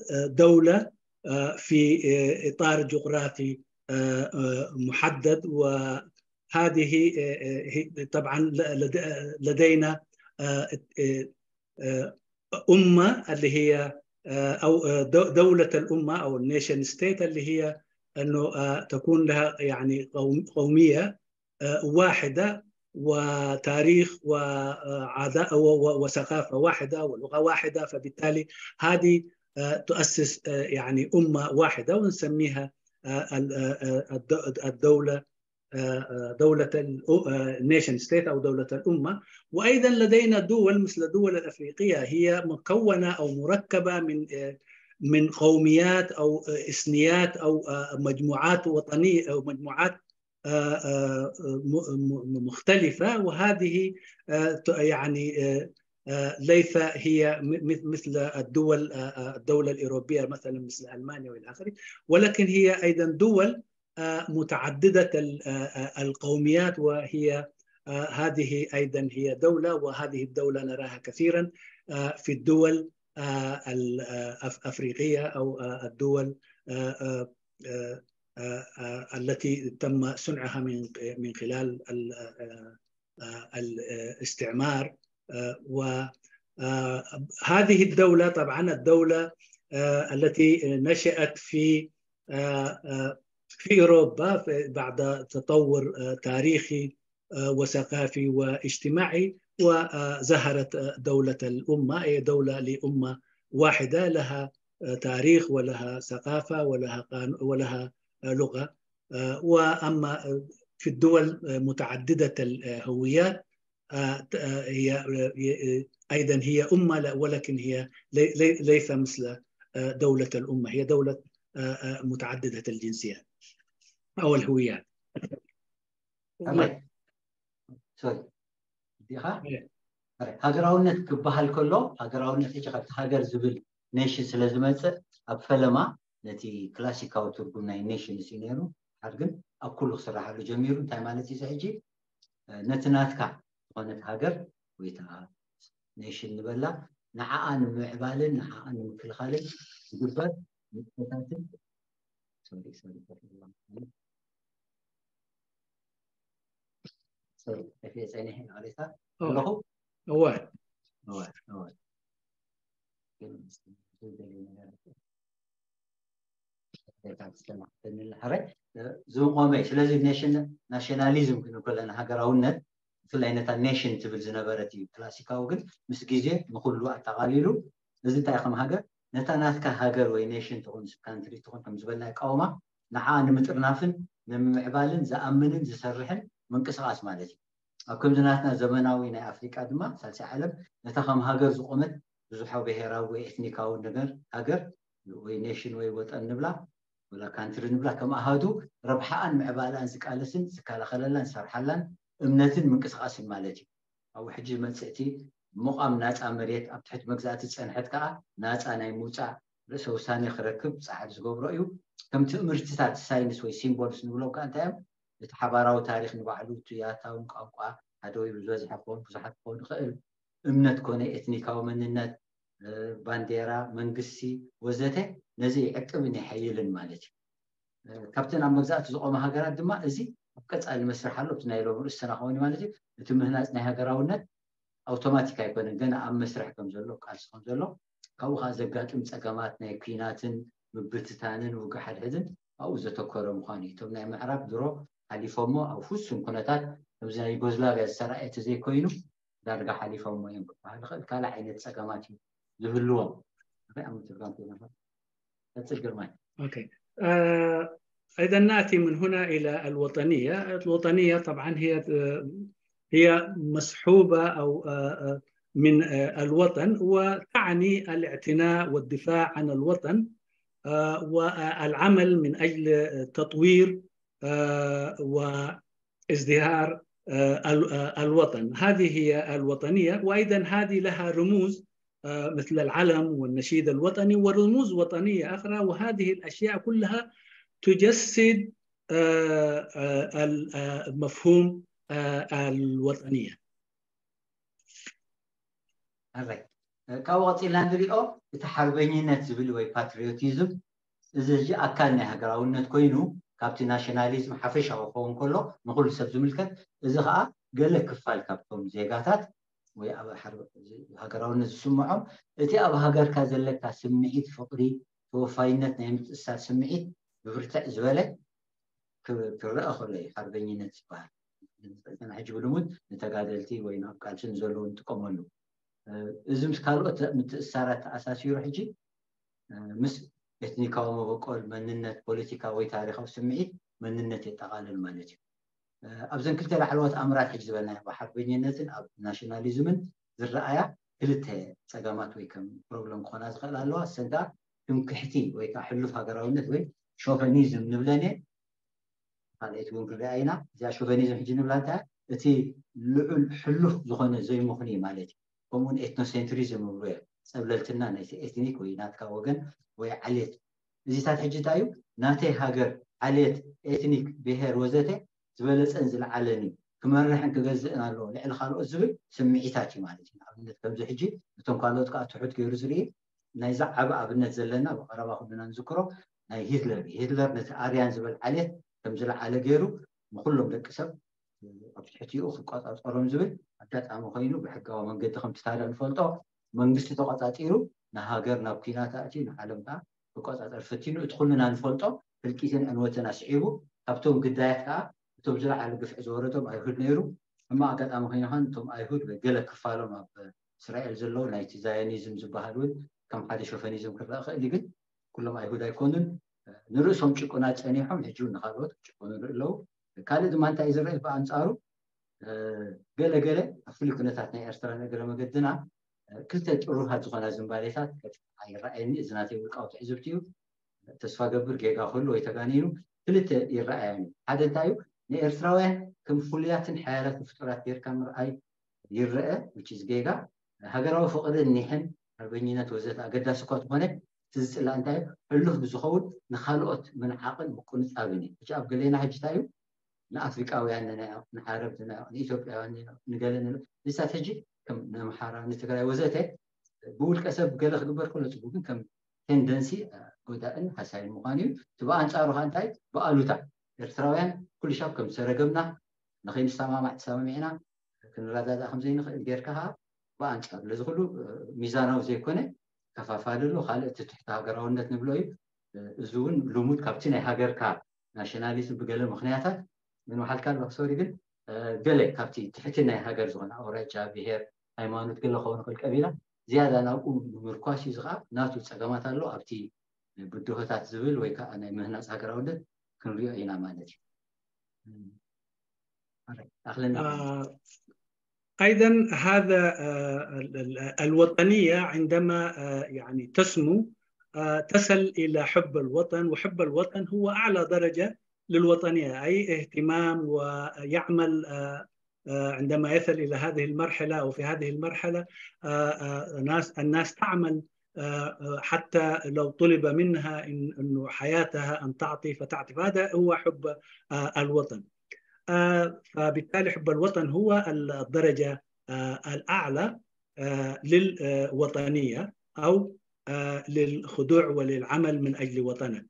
دولة في إطار جغرافي محدد، وهذه طبعا لدينا أمة اللي هي أو دولة الأمة أو ال nation state اللي هي أنه تكون لها يعني قومية واحدة وتاريخ وعادة وثقافة واحدة ولغة واحدة، فبالتالي هذه تؤسس يعني أمة واحدة ونسميها الدولة دولة ال nation state أو دولة الأمة. وأيضا لدينا دول مثل الدول الأفريقية هي مكونة أو مركبة من من قوميات أو إثنيات أو مجموعات وطنية أو مجموعات مختلفة، وهذه يعني ليس هي مثل الدول الدولة الأوروبية مثلا مثل ألمانيا وإلى آخره، ولكن هي أيضا دول متعددة القوميات، وهي هذه أيضا هي دولة، وهذه الدولة نراها كثيرا في الدول الأفريقية أو الدول التي تم صنعها من من خلال الاستعمار. وهذه الدولة طبعا الدولة التي نشأت في في أوروبا بعد تطور تاريخي وثقافي واجتماعي، وظهرت دولة الأمة، أي دولة لأمة واحدة لها تاريخ ولها ثقافة ولها ولها لغة. وأما في الدول متعددة الهويات هي أيضا هي أمة، ولكن هي ليس مثل دولة الأمة، هي دولة متعددة الجنسيات أو الهويات. ሃገራውነት ክበሃል ከሎ ሃገራውነት እ ሃገር ዝብል ኔሽን ስለ ዝመፅእ ኣብ ፈለማ ነቲ ክላሲካዊ ትርጉም ናይ ኔሽን ሲ ነይሩ። ሓር ግን ኣብ ኩሉ ክስራሓሉ ጀሚሩ። እንታይ ማለት እዩ ሕጂ? ነቲ ናትካ ዝኾነት ሃገር ወይ ኔሽን ንበላ ንዓኣ ንምዕባልን ንዓኣ ንምክልኻልን ዝግበር ንጥፈታትን ጠፊኤ ፀኒሐ ይቕሬታ ኣለኹ። እወ ዝቆመ እዩ። ስለዚ ናሽናሊዝም ክንብል ከለና ሃገራውነት ብፍላይ ነታ ኔሽን ትብል ዝነበረት እዩ ክላሲካዊ፣ ግን ምስ ግዜ ንኩሉ ኣጠቓሊሉ። እዚ እንታይ ከም ሃገር ነታ ናትካ ሃገር ወይ ኔሽን ትኹን ካንትሪ ትኹን ከም ዝበልና ይቃወማ ንዓ ንምጥርናፍን ንምምዕባልን ዝኣምንን ዝሰርሕን ምንቅስቃስ ማለት እዩ። ኣብ ከምዚ ናትና ዘመናዊ ናይ ኣፍሪቃ ድማ ሳልሳይ ዓለም ነታ ከም ሃገር ዝቆመት ብዙሓ ብሄራዊ ወይ ኤትኒካዊ ነገር ሃገር ወይ ኔሽን ወይ ወጠን ንብላ ወላ ካንትሪ ንብላ ከም ኣሃዱ ረብሓኣን ምዕባላን ዝቃለስን ዝከላኸለላን ዝሰርሓላን እምነትን ምንቅስቃስን ማለት እዩ። ኣብኡ ሕጂ ዝመፅእ እቲ ምቋም ናፃ መሬት ኣብ ትሕቲ መግዛእቲ ዝፀንሐት ከዓ ናፃ ናይ ምውፃእ ርእሰ ውሳኔ ክረክብ ፃዕሪ ዝገብሮ እዩ። ከም ትእምርትታት ሳይንስ ወይ ሲምቦልስ ንብሎም ከዓ እንታይ እዮም? እቲ ሓባራዊ ታሪክ ንባዕሉ እቲ ያታውን ቋንቋ ሓደ ወይ ብዝበዝሐ ክኸውን ብዙሓት ክኸውን ይኽእል እምነት ኮነ ኤትኒካዊ መንነት ባንዴራ መንግስቲ ወዘተ ነዚ ይዕቅብን ይሐይልን ማለት እዩ። ካብተን ኣብ መግዛእቲ ዝቆማ ሃገራት ድማ እዚ ኣብ ቀፃሊ መስርሕ ኣሎ። እቲ ናይ ሎሚ ርእስና ክኸውን ማለት እዩ። እቲ ምህናፅ ናይ ሃገራውነት ኣውቶማቲክ ኣይኮነን፣ ገና ኣብ መስርሕ ከም ዘሎ ቃልሲ ከም ዘሎ ካብኡ ከዓ ዘጋጥም ፀገማት ናይ ኩናትን ምብትታንን ውግእ ሓድሕድን ኣብኡ ዘተኮረ ምኳኑ እዩ። እቶም ናይ ምዕራብ ድሮ ሓሊፎሞ ኣብ ውሱን ኩነታት ከምዚ ናይ ዩጎዝላቪያ ዝተረኣየ ተዘይኮይኑ ዳርጋ ሓሊፎሞ እዮም ክበሃል ይኽእል። ካልእ ዓይነት ፀገማት እዩ ዝህልዎም። ኣብ ምትርጋም ኮይና ቀፅል ግርማይ። ኦኬ آه، إذا نأتي من هنا إلى الوطنية. الوطنية طبعا هي، آه، هي مسحوبة أو، آه، آه، من، آه، الوطن، وتعني الاعتناء والدفاع عن الوطن، آه، والعمل من أجل تطوير، آه، وازدهار، آه، ال-، آه، الوطن. هذه هي الوطنية، وأيضا هذه لها رموز، آه، مثل العلم والنشيد الوطني ورموز وطنية أخرى، وهذه الأشياء كلها تجسد، آه، آه، ال-، آه، مفهوم، آه، الوطنية. ኣራይ ካብኡ ቀፂልና ንሪኦ እቲ ሓርበኝነት ዝብል ወይ ፓትሪዮቲዝም፣ እዚ ሕጂ ኣካል ናይ ሃገራውነት ኮይኑ ካብቲ ናሽናሊዝም ሓፈሻዊ ክኸውን ከሎ ንኩሉ ሰብ ዝምልከት፣ እዚ ከዓ ገለ ክፋል ካብቶም ዜጋታት ወይ ኣብ ሓር-፣ ሃገራውነት ዝስምዖም እቲ ኣብ ሃገርካ ዘለካ ስምዒት ፍቕሪ፣ ተወፋይነት፣ ናይ ምትእስሳር ስምዒት ብብርትዕ ዝበለ ክ-፣ ክረአ ከሎ እዩ ሓርበኝነት ዝበሃል። ሕጂ ብልሙድ ንተጋደልቲ ወይ ናብ ቃልሲ ንዘለዉ ንጥቀመሉ። እዚ ምስ ካልኦት ምትእስሳራት ተኣሳሲሩ ሕጂ ምስ ኤትኒካዊ መበቆል መንነት፣ ፖለቲካ ወይ ታሪኻዊ ስምዒት መንነት የጠቓልል ማለት እዩ። ኣብዘን ክልተ ላዕለዎት ኣምራት ሕጂ ዝበልናዮ፣ ኣብ ሓርበኝነትን ኣብ ናሽናሊዝምን ዝረኣያ ክልተ ጸገማት ወይ ከም ፕሮብለም ክኾና ዝኽእል ኣለዋ። እሰን ከዓ ትምክሕቲ ወይ ከዓ ሕሉፍ ሃገራውነት ወይ ሾቨኒዝም ንብለን እየን። ካልኣይቲ እውን ክንሪኣ ኢና። እዚኣ ሾቨኒዝም ሕጂ ንብላ እንታይ እያ? እቲ ልዑል ሕሉፍ ዝኾነ ዘይምኽኑይ ማለት እዩ። ከምኡውን ኤትኖሴንትሪዝም ይብሉ እዮም። ጸብለልትና ናይቲ ኤትኒክ ወይ ናትካ ወገን ወይ ዓሌት። እዚታት ሕጂ እንታይ እዩ? ናተይ ሃገር፣ ዓሌት፣ ኤትኒክ፣ ብሄር ወዘተ ዝበለጸን ዝለዓለን እዩ፣ ክመርሕን ክገዝእን ኣለዎ ልዕሊ ካልኦት ዝብል ስምዒታት እዩ ማለት እዩ። ንኣብነት ከምዚ ሕጂ እቶም ካልኦት ከዓ ትሑት ገይሩ ዝርኢ ናይዛ ዓቢ ኣብነት ዘለና ብቐረባ ኩልና ንዝክሮ ናይ ሂትለር እዩ። ሂትለር ነቲ ኣርያን ዝበል ዓሌት ከም ዝለዓለ ገይሩ ንኩሎም ደቂ ሰብ ኣብ ትሕቲኡ ክቆጻጸሮም ዝብል ኣጋጣሚ ኮይኑ ብሕጋዊ መንገዲ ከምቲ ታሪኽ ንፈልጦ መንግስቲ ተቆጻጺሩ ንሃገር ናብ ኲናት ኣእትዩ ንዓለም ከዓ ክቆጻጸር ፈቲኑ እቲ ኩልና ንፈልጦ ህልቂትን ዕንወትን ኣስዒቡ ካብቶም ግዳያት ከዓ እቶም ዝለዓለ ግፍዒ ዝወረዶም ኣይሁድ ነይሩ። ሕማቕ ኣጋጣሚ ኮይኑ ከዓ እቶም ኣይሁድ ወይ ገለ ክፋሎም ኣብ እስራኤል ዘለዉ ናይቲ ዛዮኒዝም ዝበሃል እውን ከም ሓደ ሾፈኒዝም ክረአ ክእል እዩ። ግን ኩሎም ኣይሁድ ኣይኮኑን። ንርእሶም ጭቁናት ጸኒሖም ሕጂ እውን ንካልኦት ክጭቆኑ ይርኢ ኣለዉ። ካልእ ድማ እንታይ እዩ ዝረአ ብኣንጻሩ ገለ ገለ ኣብ ፍሉይ ኩነታት ናይ ኤርትራ ንእግረ መገድና ክልተ ጥሩሃት ዝኾና ዝንባሌታት ይረኣየኒ። እዚ ናተይ ውልቃዊ ትዕዝብቲ እዩ። ተስፋ ገብር ጌጋ ክህሉ ወይ ተጋኒኑ ክልተ ይረኣየኒ። ሓደ እንታይ እዩ ንኤርትራውያን ከም ፍሉያትን ሓያላትን ፍጡራት ጌርካ ምርኣይ ይረአ፣ which is ጌጋ። ሃገራዊ ፍቕሪ እኒሕን ሓርበኝነት ወዘተ ኣገዳሲ እኳ ዝኾነ እቲ ዝፅላእ እንታይ እዩ ሕሉፍ ብዝኸውን ንካልኦት ምንዓቕን ምቁንፃብን እዩ። ሕጂ ኣብ ገሌና ሕጂ እንታይ እዩ ንኣፍሪቃውያን ንናዮ ንዓረብ ንናዮ ንኢትዮጵያውያን ንናዮ ንገለ ንሎ እዚታት ሕጂ ከም ንኣምሓራ ንትግራይ ወዘተ ብውልቀ ሰብ ገለ ክግበር ከሎ ፅቡቅ ግን ከም ቴንደንሲ ጎዳእን ሃሳይን ምኳኑ እዩ። እቲ ብኣንፃሩ ከዓ እንታይ ብኣሉታ ኤርትራውያን ኩሉ ሻብ ከም ዝሰረገምና ንኸይንሰማማዕ ተሰማሚዕና ክንረዳዳእ ከም ዘይንኽእል ጌርካ ከዓ ብኣንፃሩ ለዚ ኩሉ ሚዛናዊ ዘይኮነ ከፋፋሊ ኣሎ። ካልእ እቲ ትሕቲ ሃገራውነት ንብሎ እዩ። እዚ እውን ልሙድ ካብቲ ናይ ሃገርካ ናሽናሊዝም ብገለ ምክንያታት ግን መሓልካ ኣለክ ሶሪ ግን ገለ ካብቲ ትሕቲ ናይ ሃገር ዝኾነ ኣውራጃ ብሄር ሃይማኖት ገለ ክኸውን ይኽእል ቀቢላ ዝያዳ ናብኡ ምምርኳስ እዩ። ዝኸዓ ናቱ ፀገማት ኣሎ ኣብቲ ብድሆታት ዝብል ወይ ከዓ ናይ ምህናፅ ሃገራውነት ክንሪኦ ኢና ማለት እዩ። ኣኽለና أيضا هذا، آه، ال- ال- الوطنية عندما، آه، يعني تسمو، آه، تصل إلى حب الوطن، وحب الوطن هو أعلى درجة للوطنية، أي اهتمام ويعمل، آه، آه، عندما يصل إلى هذه المرحلة أو في هذه المرحلة، آه، آه، الناس، الناس تعمل، آه، آه، حتى لو طلب منها إن، إنه حياتها أن تعطي فتعطي، فهذا هو حب، آه، الوطن. آه، فبالتالي حب الوطن هو الدرجة، آه، الأعلى، آه، للوطنية أو، آه، للخضوع وللعمل من أجل وطنك.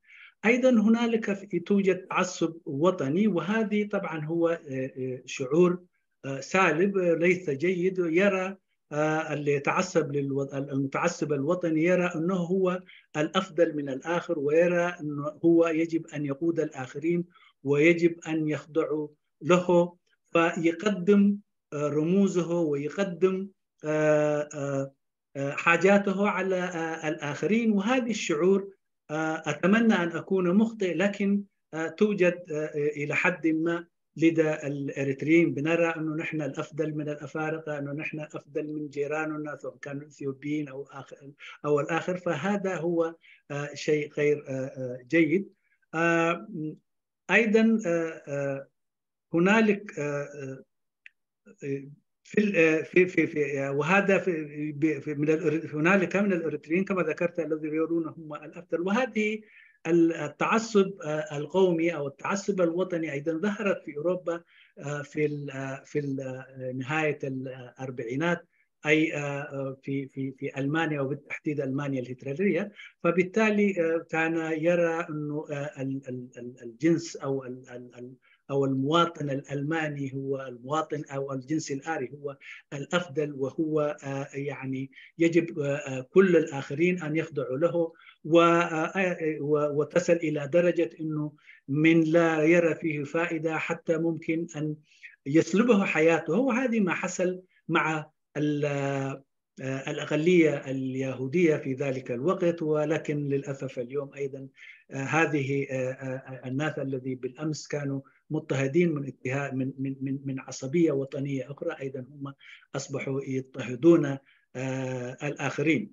أيضا هنالك في-، توجد تعصب وطني، وهذه طبعا هو، آه، آه، شعور، آه، سالب، آه، ليس جيد. يرى، آه، اللي يتعصب للو-، المتعصب الوطني يرى أنه هو الأفضل من الآخر، ويرى أنه هو يجب أن يقود الآخرين ويجب أن يخضعوا له، فيقدم، آه، رموزه ويقدم، آه، آه، آه، حاجاته على، آه، الآخرين. وهذا الشعور آه، أتمنى أن أكون مخطئ، لكن آه، توجد آه، إلى حد ما لدى الإريتريين، بنرى أنه نحن الأفضل من الأفارقة، أنه نحن الأفضل من جيراننا، سواء كانوا الإثيوبيين أو آخر أو الآخر. فهذا هو آه، شيء غير آه، آه، جيد. آه، أيضا آه، آه، هنالك آه، آه، في ال- آه، في في في آه، وهذا في في- من الأر- هنالك من الاريتريين كما ذكرت الذي يرون هم الافضل. وهذه ال- التعصب آه، القومي او التعصب الوطني ايضا ظهرت في اوروبا آه، في ال- آه، في ال- آه، نهايه الاربعينات، اي آه، آه، في في في المانيا، وبالتحديد المانيا الهتلريه. فبالتالي آه، كان يرى انه آه، ال- ال- ال- الجنس او ال- ال- ال- او المواطن الالماني هو المواطن او الجنس الاري هو الافضل، وهو آه، يعني يجب آه، آه، كل الاخرين ان يخضعوا له و- آه، آه، و- وتصل الى درجه انه من لا يرى فيه فائده حتى ممكن ان يسلبه حياته. وهذه ما حصل مع ال- آه، الأقلية اليهودية في ذلك الوقت. ولكن للأسف اليوم أيضا آه، هذه آه، آه، الناس الذي بالأمس كانوا مضطهدين من اتهام من من من من عصبية وطنية أخرى أيضا هم أصبحوا يضطهدون آه، الآخرين.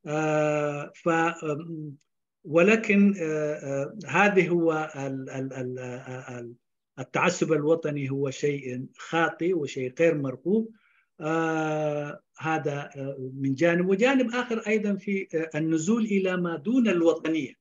آه، ف آم، ولكن آه، آه، هذه هو ال- ال- ال- آه، ال- التعصب الوطني هو شيء خاطئ وشيء غير مرغوب. آه، هذا آه، من جانب، وجانب آخر أيضا في آه، النزول إلى ما دون الوطنية،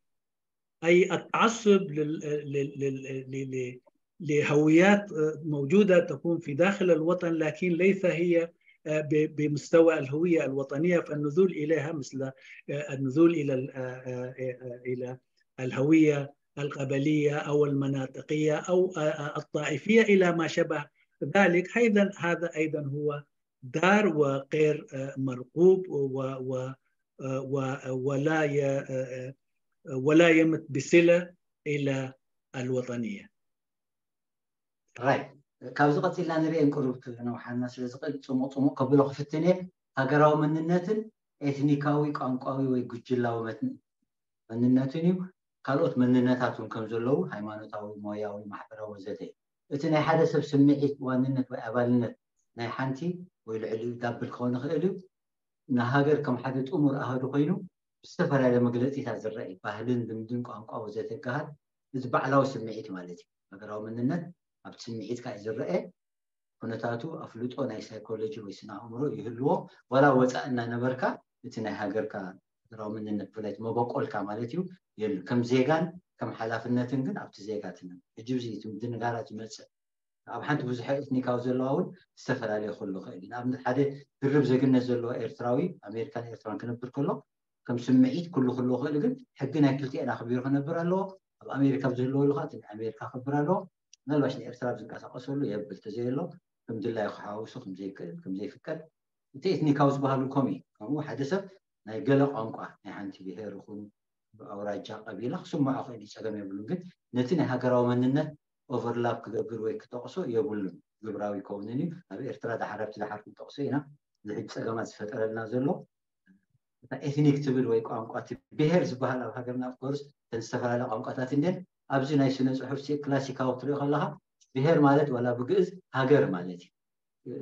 أي التعصب لل- لل- لل- لل- لهويات آه، موجودة تكون في داخل الوطن، لكن ليس هي آه، ب- بمستوى الهوية الوطنية، فالنزول إليها مثل آه، النزول إلى ال- آه، آه، آه، إلى الهوية القبلية أو المناطقية أو آه، آه، الطائفية إلى ما شبه ذلك. أيضا هذا أيضا هو دار وغير آه، مرغوب و- و- آه، و- ولا ي- آه، آه، ولا يمت بصلة إلى الوطنية. ራይት። ካብዚ ቀፂልና ንሪኤን ቁሩብ ነውሓና ስለ ዝኽእል ፅሙቕ ፅሙቕ ከብሎ ክፍትን እየ። ሃገራዊ መንነትን ኤትኒካዊ ቋንቋዊ ወይ ጉጅላዊ መትን- መንነትን እዩ። ካልኦት መንነታት እውን ከም ዘለዉ ሃይማኖታዊ፣ ሞያዊ፣ ማሕበራዊ ወዘተ እዩ። እቲ ናይ ሓደ ሰብ ስምዒት ዋንነት ወይ ኣባልነት ናይ ሓንቲ ወይ ልዕሊኡ ዳብል ክኸውን ይኽእል እዩ። ንሃገር ከም ሓደ ጥሙር ኣሃዱ ኮይኑ ብዝተፈላለየ መግለፂታት ዝረአ እዩ። ባህልን ልምድን ቋንቋ ወዘተ ይበሃል። እዚ ባዕላዊ ስምዒት ማለት እዩ። ሃገራዊ መንነት ኣብቲ ስምዒትካ እዩ ዝረአ። ኩነታቱ ኣፍልጦ ናይ ሳይኮሎጂ ወይ ስነ ኣእምሮ ይህልዎ። ዋላ ወፃእ እናነበርካ እቲ ናይ ሃገርካ ሃገራዊ መንነት ብፍላይ እቲ መበቆልካ ማለት እዩ የሉ። ከም ዜጋን ከም ሓላፍነትን ግን ኣብቲ ዜጋ ትነብር። ሕጂ ብዚ እቲ ምድንጋራት ይመፅእ። ኣብ ሓንቲ ብዙሕ ኤትኒካዊ ዘለዋ እውን ዝተፈላለየ ክህሉ ይኽእል እዩ። ንኣብነት ሓደ ድርብ ዜግነት ዘለዎ ኤርትራዊ ኣሜሪካን ኤርትራን ክነብር ከሎ ከም ስምዒት ኩሉ ክህልዎ ይኽእል፣ ግን ሕጊ ናይ ክልቲኤን ኣኽቢሩ ክነብር ኣለዎ። ኣብ ኣሜሪካ ብዝህልወሉ ከዓ እቲ ናይ ኣሜሪካ ክኽብር ኣለዎ። ምናልባሽ ንኤርትራ ኣብ ዝንቀሳቐሰሉ የብል ተዘየሎ ከም ድላዩ ክሓዋውሱ ከምዘይክእል ከምዘይፍቀድ እቲ ኤትኒካዊ ዝበሃሉ ከምኡ እዩ። ከምኡ ሓደ ሰብ ናይ ገለ ቋንቋ ናይ ሓንቲ ብሄር ይኹን ኣውራጃ ቀቢላ ክስምዖ ክእል እዩ፣ ፀገም የብሉን። ግን ነቲ ናይ ሃገራዊ መንነት ኦቨርላፕ ክገብር ወይ ክጠቕሶ የብሉን፣ ግብራዊ ይከውንን እዩ። ኣብ ኤርትራ ዳሓር ኣብቲ ዳሓር ክንጠቕሶ ኢና ዝሕጂ ፀገማት ዝፈጠረልና ዘሎ። እታ ኤትኒክ ትብል ወይ ቋንቋ እቲ ብሄር ዝበሃል ኣብ ሃገርና ኦፍኮርስ እተን ዝተፈላለያ ቋንቋታት እንድን ኣብዚ ናይ ስነ ፅሑፍ ሲ- ክላሲካዊ ክትሪኦ ከለካ ብሄር ማለት ዋላ ብግእዝ ሃገር ማለት እዩ።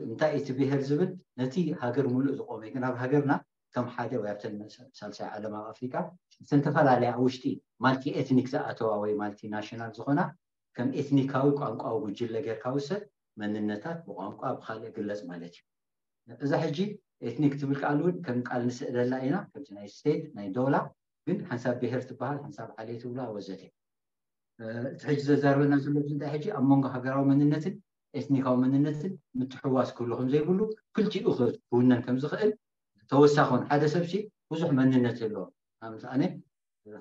እንታይ እቲ ብሄር ዝብል ነቲ ሃገር ሙሉእ ዝቆመ እዩ። ግን ኣብ ሃገርና ከም ሓደ ወይ ኣብተን ሳልሳይ ዓለም ኣብ ኣፍሪካ እተን ዝተፈላለያ ኣብ ውሽጢ ማልቲ ኤትኒክ ዝኣተዋ ወይ ማልቲ ናሽናል ዝኾና ከም ኤትኒካዊ ቋንቋዊ ጉጅለ ጌርካ ውሰድ። መንነታት ብቋንቋ ብካልእ ግለፅ ማለት እዩ። እዛ ሕጂ ኤትኒክ ትብል ቃል እውን ከም ቃል ንስእለላ ኢና፣ ከምቲ ናይ ስቴት ናይ ዶላ፣ ግን ሓንሳብ ብሄር ትበሃል፣ ሓንሳብ ዓሌት ትብላ ወዘተ። እቲ ሕጂ ዘዛርበና ዘሎ እንታይ ሕጂ ኣብ መንጎ ሃገራዊ መንነትን ኤትኒካዊ መንነትን ምትሕዋስ ክህሉ ከም ዘይብሉ ክልቲኡ ክውነን ከም ዝኽእል ተወሳኹን ሓደ ሰብሲ ብዙሕ መንነት የለዎም። ኣምሳኣነ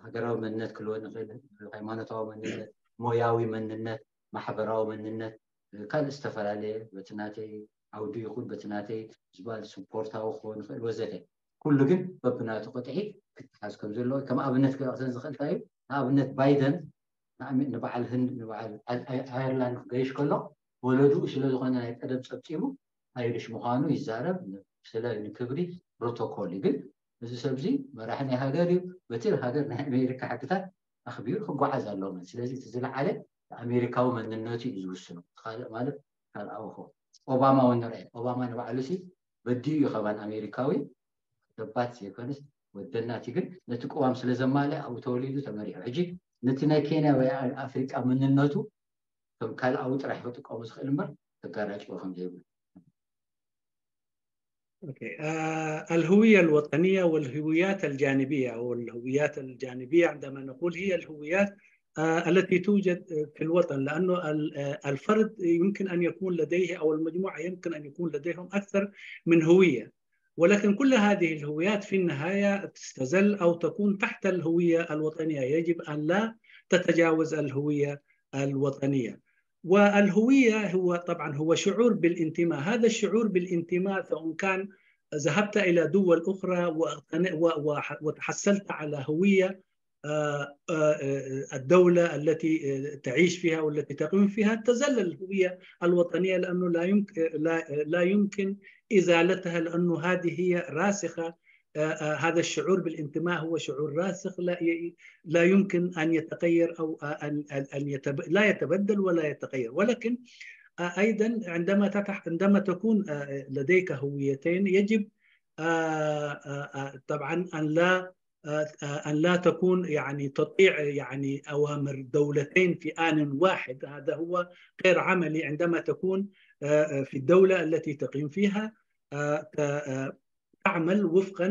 ሃገራዊ መንነት ክልወን ይኽእል፣ ሃይማኖታዊ መንነት፣ ሞያዊ መንነት፣ ማሕበራዊ መንነት፣ ካልእ ዝተፈላለየ በቲ ናተይ ዓውዲ ይኹን በቲ ናተይ ዝበሃል ስፖርታዊ ክኸውን ይኽእል ወዘተ። ኩሉ ግን በብናቱ ቅጥዒ ክትሓዝ ከም ዘለዎ ከም ኣብነት ክጠቕሰን ዝኽእል እንታይ እዩ? ንኣብነት ባይደን ንኣመ- ንበዓል ህንድ ንበዓል ኣይ- ኣይ- ኣየርላንድ ክገይሽ ከሎ ወለድኡ ስለ ዝኾነ ናይ ቀደም ፀብፂቡ ኣይሪሽ ምዃኑ ይዛረብ። ስለ ንክብሪ ፕሮቶኮል እዩ። ግን እዚ ሰብ እዚ መራሒ ናይ ሃገር እዩ፣ በቲ ሃገር ናይ ኣሜሪካ ሕግታት ኣኽቢሩ ክጓዓዝ ኣለዎ ማለት። ስለዚ እቲ ዝለዓለ ኣሜሪካዊ መንነቱ እዩ ዝውስኖ። ካልእ ማለት ካልኣዊ ኾ ኦባማ እውን ንርአ። ኦባማ ንባዕሉ ሲ በዲኡ እዩ ከማን ኣሜሪካዊ ደባት ዘይኮነስ ወደናቲ ግን ነቲ ቅዋም ስለ ዘማልአ ኣብኡ ተወሊዱ ተመሪሑ። ሕጂ ነቲ ናይ ኬንያ ወይ ኣፍሪቃ መንነቱ ከም ካልኣዊ ጥራሕ ክጥቀሙ ዝኽእል እምበር ተጋራጭዎ ከም ዘይብሉ أوكي. آه الهوية الوطنية والهويات الجانبية أو الهويات الجانبية عندما نقول هي الهويات آه التي توجد في الوطن، لأنه الفرد يمكن أن يكون لديه أو المجموعة يمكن أن يكون لديهم أكثر من هوية، ولكن كل هذه الهويات في النهاية تستزل أو تكون تحت الهوية الوطنية. يجب أن لا تتجاوز الهوية الوطنية. والهوية هو طبعا هو شعور بالانتماء. هذا الشعور بالانتماء سواء كان ذهبت إلى دول أخرى وتحصلت على هوية الدولة التي تعيش فيها والتي تقيم فيها، تزل الهوية الوطنية، لأنه لا يمكن لا يمكن إزالتها، لأنه هذه هي راسخة. هذا الشعور بالانتماء هو شعور راسخ لا لا يمكن أن يتغير أو أن أن لا يتبدل ولا يتغير. ولكن أيضا عندما تتح عندما تكون لديك هويتين يجب طبعا أن لا أن لا تكون يعني تطيع يعني أوامر دولتين في آن واحد. هذا هو غير عملي عندما تكون في الدولة التي تقيم فيها تعمل وفقا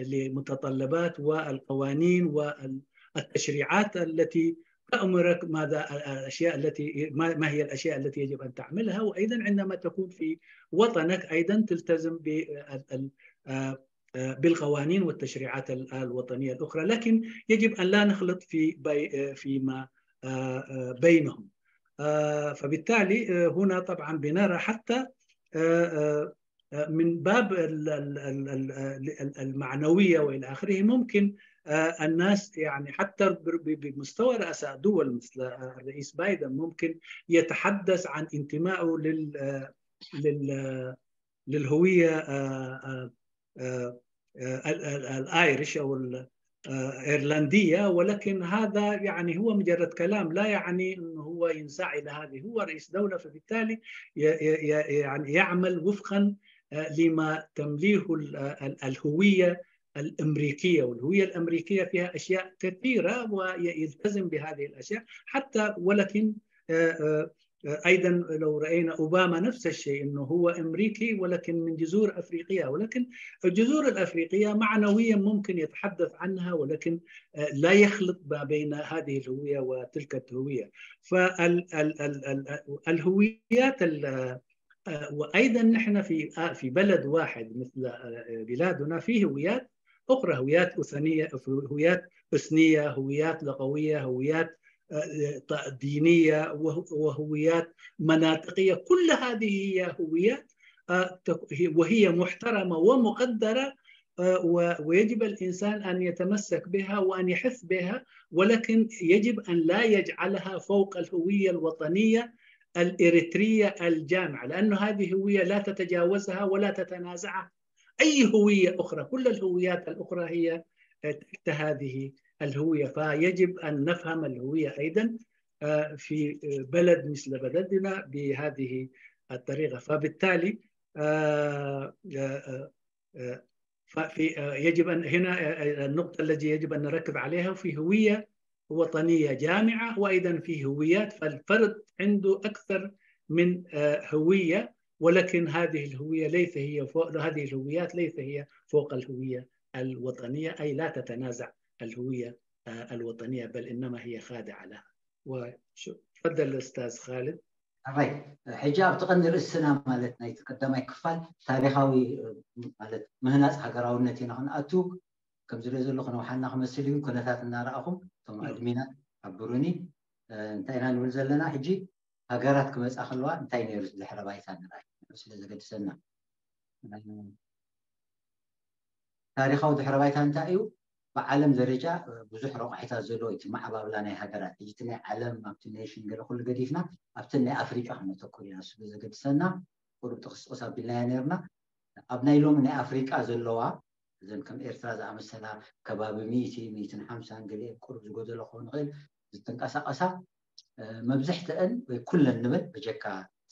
لمتطلبات والقوانين والتشريعات التي تأمرك ماذا الأشياء التي ما هي الأشياء التي يجب أن تعملها. وأيضا عندما تكون في وطنك أيضا تلتزم بالقوانين والتشريعات الوطنية الأخرى، لكن يجب أن لا نخلط في فيما بينهم. فبالتالي هنا طبعا بنرى حتى من باب المعنوية وإلى آخره ممكن الناس يعني حتى بمستوى رؤساء دول مثل الرئيس بايدن ممكن يتحدث عن انتمائه لل للهوية الآيرش أو الإيرلندية، ولكن هذا يعني هو مجرد كلام، لا يعني أنه هو ينساع إلى هذه. هو رئيس دولة، فبالتالي يعني يعمل وفقا لما تمليه الهوية الأمريكية. والهوية الأمريكية فيها أشياء كثيرة ويلتزم بهذه الأشياء حتى، ولكن أيضا لو رأينا أوباما نفس الشيء، أنه هو أمريكي ولكن من جذور أفريقية، ولكن الجذور الأفريقية معنويا ممكن يتحدث عنها، ولكن لا يخلط ما بين هذه الهوية وتلك الهوية. فالهويات وأيضا نحن في في بلد واحد مثل بلادنا في هويات أخرى، هويات أثنية، هويات أثنية، هويات لغوية، هويات دينية، وهويات مناطقية. كل هذه هي هويات وهي محترمة ومقدرة، ويجب الإنسان أن يتمسك بها وأن يحث بها، ولكن يجب أن لا يجعلها فوق الهوية الوطنية الإريترية الجامعة، لأن هذه هوية لا تتجاوزها ولا تتنازعها أي هوية أخرى. كل الهويات الأخرى هي تحت هذه الهوية، فيجب أن نفهم الهوية أيضا في بلد مثل بلدنا بهذه الطريقة. فبالتالي يجب أن هنا النقطة التي يجب أن نركز عليها في هوية وطنية جامعة، وأيضا في هويات، فالفرد عنده أكثر من هوية، ولكن هذه الهوية ليس هي فوق هذه الهويات ليس هي فوق الهوية الوطنية، أي لا تتنازع الهوية الوطنية، بل إنما هي خادعة لها. وشو تفضل أستاذ خالد. ሕራይ ሕጂ ኣብቲ ቀንዲ ርእስና ማለት ናይቲ ቀዳማይ ክፋል ታሪኻዊ ማለት ምህናፅ ሃገራውነት ኢና ክንኣቱ። ከም ዝሪኦ ዘለኹ ነውሓና ክመስል እዩ። ኩነታት እናረኣኹም እቶም ኣድሚናት ሓብሩኒ። እንታይ ኢና ንብል ዘለና ሕጂ? ሃገራት ክመፃ ከለዋ እንታይ ነይሩ ድሕረ ባይታ ንርኣይ ስለ ዘገድሰና። ታሪኻዊ ድሕረ ባይታ እንታይ እዩ? ብዓለም ደረጃ ብዙሕ ረቋሒታት ዘለዎ እቲ መዓባብላ ናይ ሃገራት። ሕጂ እቲ ናይ ዓለም ኣብቲ ኔሽን ገለ ኩሉ ገዲፍና ኣብቲ ናይ ኣፍሪቃ ክነተኩር ኢና። ስለ ዘገድሰና ቁሩብ ጥቕስጥቕስ ኣቢልናዮ ነርና። ኣብ ናይ ሎሚ ናይ ኣፍሪቃ ዘለዋ እዘን ከም ኤርትራ ዝኣመሰላ ከባቢ ሚእቲ፣ ሚእትን ሓምሳን ገሊኤን ቁሩብ ዝጎደሎ ክኸውን ይኽእል ዝትንቀሳቐሳ፣ መብዝሕተአን ወይ ኩለን ንበል፣ በጀካ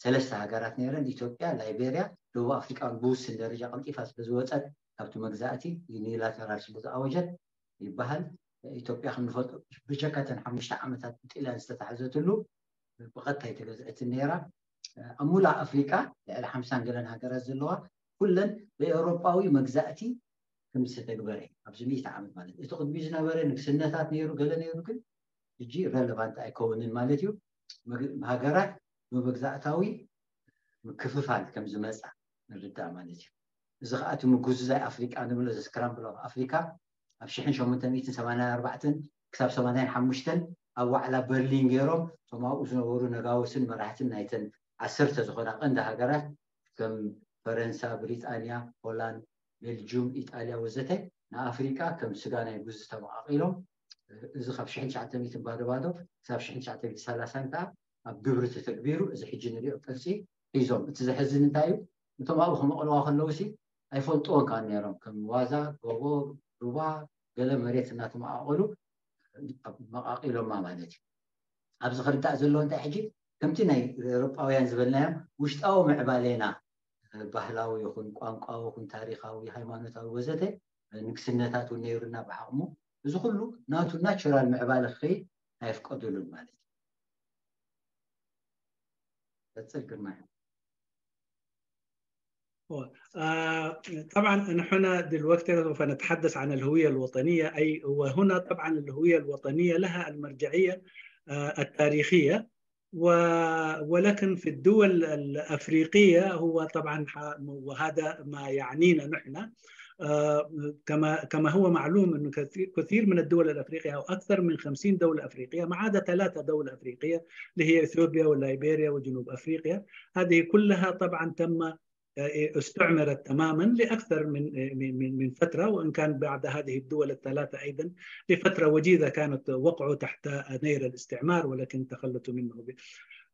ሰለስተ ሃገራት ነይረን፣ ኢትዮጵያ፣ ላይቤርያ፣ ደቡብ ኣፍሪቃ እውን ብውስን ደረጃ ቀልጢፋ ስለ ዝወፀት ካብቲ መግዛእቲ፣ ዩኒላተራል ስለ ዝኣወጀት ይበሃል። ኢትዮጵያ ከም ንፈልጦ በጀካተን ሓሙሽተ ዓመታት ብጥልያን ዝተታሕዘትሉ ብቐጥታ ኣይተገዝአትን ነይራ። ኣብ ሙሉእ ኣፍሪቃ ልዕሊ ሓምሳን ገለን ሃገራት ዘለዋ ኩለን ብኤውሮጳዊ መግዛእቲ ከም ዝተተግበረ እዩ። ኣብዚ ሚእቲ ዓመት ማለት እዩ። እቲ ቅድሚ ዝነበረ ንግስነታት ነይሩ፣ ገለ ነይሩ፣ ግን ሕጂ ረለቫንት ኣይከውንን ማለት እዩ። መግ- ሃገራት ብመግዛእታዊ ምክፍፋል ከም ዝመጻ ንርዳእ ማለት እዩ። እዚ ከዓ እቲ ምጉዝዛይ ኣፍሪቃ ንብሎ፣ ዘ ስክራምብል ኦፍ ኣፍሪካ፣ ኣብ ሽሕን ሸሞንተ ሚእትን ሰማንያን ኣርባዕተን ክሳብ ሰማንያን ሓሙሽተን ኣብ ዋዕላ በርሊን ገይሮም፣ እቶም ኣብኡ ዝነበሩ ነጋውስን መራሕትን ናይተን ዓሰርተ ዝኾና ቀንዲ ሃገራት ከም ፈረንሳ፣ ብሪጣንያ፣ ሆላንድ፣ ቤልጅዩም፣ ኢጣልያ ወዘተ ንኣፍሪቃ ከም ስጋ ናይ ጉዚ ተመቓቒሎም፣ እዚ ካብ ሽሕን ትሽዓተ ሚእትን ባዶ ባዶ ክሳብ ሽሕን ትሽዓተ ሚእትን ሰላሳን ከዓ ኣብ ግብሪ ተተግቢሩ፣ እዚ ሕጂ ንሪኦ ቅርጺ ሒዞም። እቲ ዘሕዝን እንታይ እዩ? እቶም ኣብኡ ክመቕልዋ ከለውሲ ኣይፈልጥዎን ከዓ ነይሮም። ከም ዋዛ፣ ጎቦ፣ ሩባ፣ ገለ መሬት እናተመቓቐሉ መቓቒሎማ ማለት እዩ። ኣብዚ ክርዳእ ዘለዎ እንታይ ሕጂ፣ ከምቲ ናይ ኤውሮጳውያን ዝበልናዮም ውሽጣዊ ምዕባሌና፣ ባህላዊ ይኹን ቋንቋዊ ይኹን ታሪኻዊ ሃይማኖታዊ ወዘተ፣ ንግስነታት እውን ነይሩና ብዓቕሙ፣ እዚ ኩሉ ናቱ ናቹራል ምዕባለ ክኸይድ ኣየፍቀዱሉን ማለት እዩ። ቀጽል ግርማይ። آه، طبعا نحن دلوقتي سوف نتحدث عن الهوية الوطنية، أي وهنا طبعا الهوية الوطنية لها المرجعية آه، التاريخية، و- ولكن في الدول الأفريقية هو طبعا ح- وهذا ما يعنينا نحن، آه، كما كما هو معلوم أنه كثير كثير من الدول الأفريقية أو أكثر من خمسين دولة أفريقية، ما عدا ثلاثة دول أفريقية اللي هي إثيوبيا وليبيريا وجنوب أفريقيا، هذه كلها طبعا تم آه، استعمرت تماما لأكثر من من من فترة، وإن كان بعد هذه الدول الثلاثة أيضا لفترة وجيزة كانت وقعوا تحت نير الاستعمار، ولكن تخلصوا منه.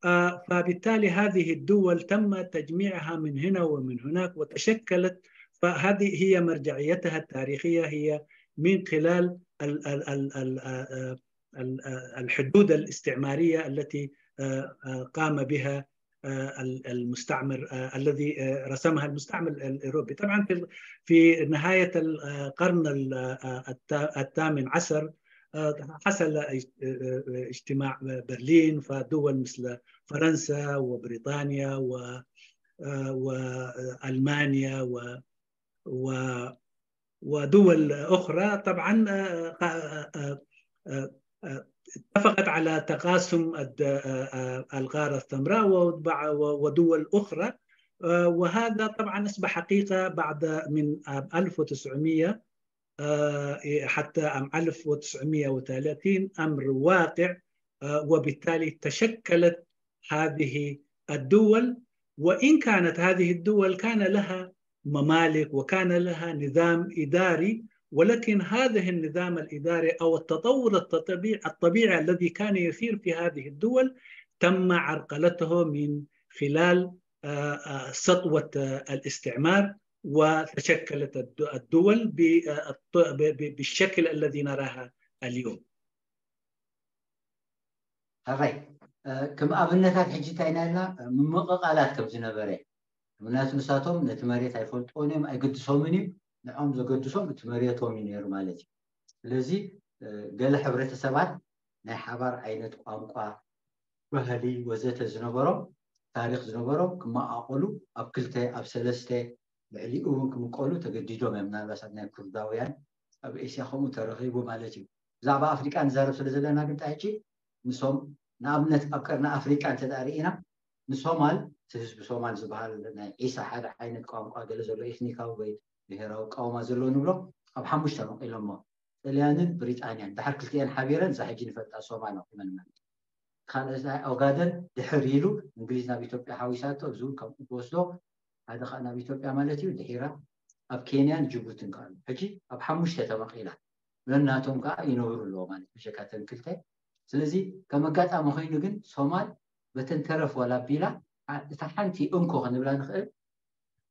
آه، فبالتالي هذه الدول تم تجميعها من هنا ومن هناك وتشكلت، فهذه هي مرجعيتها التاريخية، هي من خلال ال- ال- ال- ال- آه، آه، ال- آه، الحدود الاستعمارية التي آه، آه، قام بها آه، ال- المستعمر آه، الذي آه، رسمها المستعمر الأوروبي. طبعا في في نهاية القرن الثامن عشر آه، حصل اجتماع برلين، فدول مثل فرنسا وبريطانيا و آه، وألمانيا و و ودول أخرى طبعا آه، آه، آه، آه، اتفقت على تقاسم الد- آه، آه، القارة السمراء وبع- و- ودول أخرى. آه، وهذا طبعا أصبح حقيقة بعد من عام ألف وتسعمية آه، حتى عام ألف وتسعمية وثلاثين أمر واقع، آه، وبالتالي تشكلت هذه الدول، وإن كانت هذه الدول كان لها ممالك وكان لها نظام إداري، ولكن هذا النظام الإداري أو التطور التطبيع- الطبيعي الذي كان يسير في هذه الدول تم عرقلته من خلال آه، آه، سطوة آه، الاستعمار، وتشكلت الد- الدول ب- آه، الط- ب- ب- بالشكل الذي نراها اليوم. ሕራይ ከም ኣብነታት ሕጂ እንታይ ኢና ኢልና ምምቕቓላት ከም ዝነበረ፣ ምክንያቱ ንሳቶም ነቲ መሬት ኣይፈልጥዎን እዮም፣ ኣይግድሶምን እዩ። ንዖም ዘገድሶም እቲ መሬቶም እዩ ነይሩ ማለት እዩ። ስለዚ ገለ ሕብረተሰባት ናይ ሓባር ዓይነት ቋንቋ፣ ባህሊ ወዘተ ዝነበሮም፣ ታሪኽ ዝነበሮም ክመቓቐሉ ኣብ ክልተ ኣብ ሰለስተ ልዕሊኡ እውን ክምቀሉ ተገዲዶም እዮም። ምናልባት ኣብ ናይ ኩርዳውያን ኣብ ኤስያ ከምኡ ተረኺቡ ማለት እዩ። ብዛዕባ ኣፍሪቃ ንዛረብ ስለ ዘለና ግን ሕጂ ንሶም ንኣብነት ኣብ ቀርኒ ኣፍሪቃ እንተ ደኣ ርኢና ንሶማል እቲ ህዝቢ ሶማል ዝበሃል ናይ ዒሳ ሓደ ዓይነት ቋንቋ ገለ ዘሎ ኤትኒካዊ ወይ ብሄራዊ ኣቃውማ ዘለዎ ንብሎ ኣብ ሓሙሽተ መቂሎሞ ጥልያንን ብሪጣንያን ድሓር ክልቲኤን ሓቢረን እዛ ሕጂ ንፈልጣ ሶማል ኣቑመን ማለት እዩ። ካልእ ኦጋደን ድሕር ኢሉ እንግሊዝ ናብ ኢትዮጵያ ሓዊሳቶ እዚ እውን ከም እትወስዶ ሓደ ከዓ ናብ ኢትዮጵያ ማለት እዩ ድሒራ ኣብ ኬንያን ጅቡትን ከዓ ኣሎ ሕጂ ኣብ ሓሙሽተ ተመቒላ ነናቶም ከዓ ይነብሩ ኣለዎ ማለት ብሸካ ተን ክልተ ስለዚ ከም ኣጋጣሚ ኮይኑ ግን ሶማል በተን ተረፍ ዋላ ኣቢላ እታ ሓንቲ እንኮ ክንብላ ንኽእል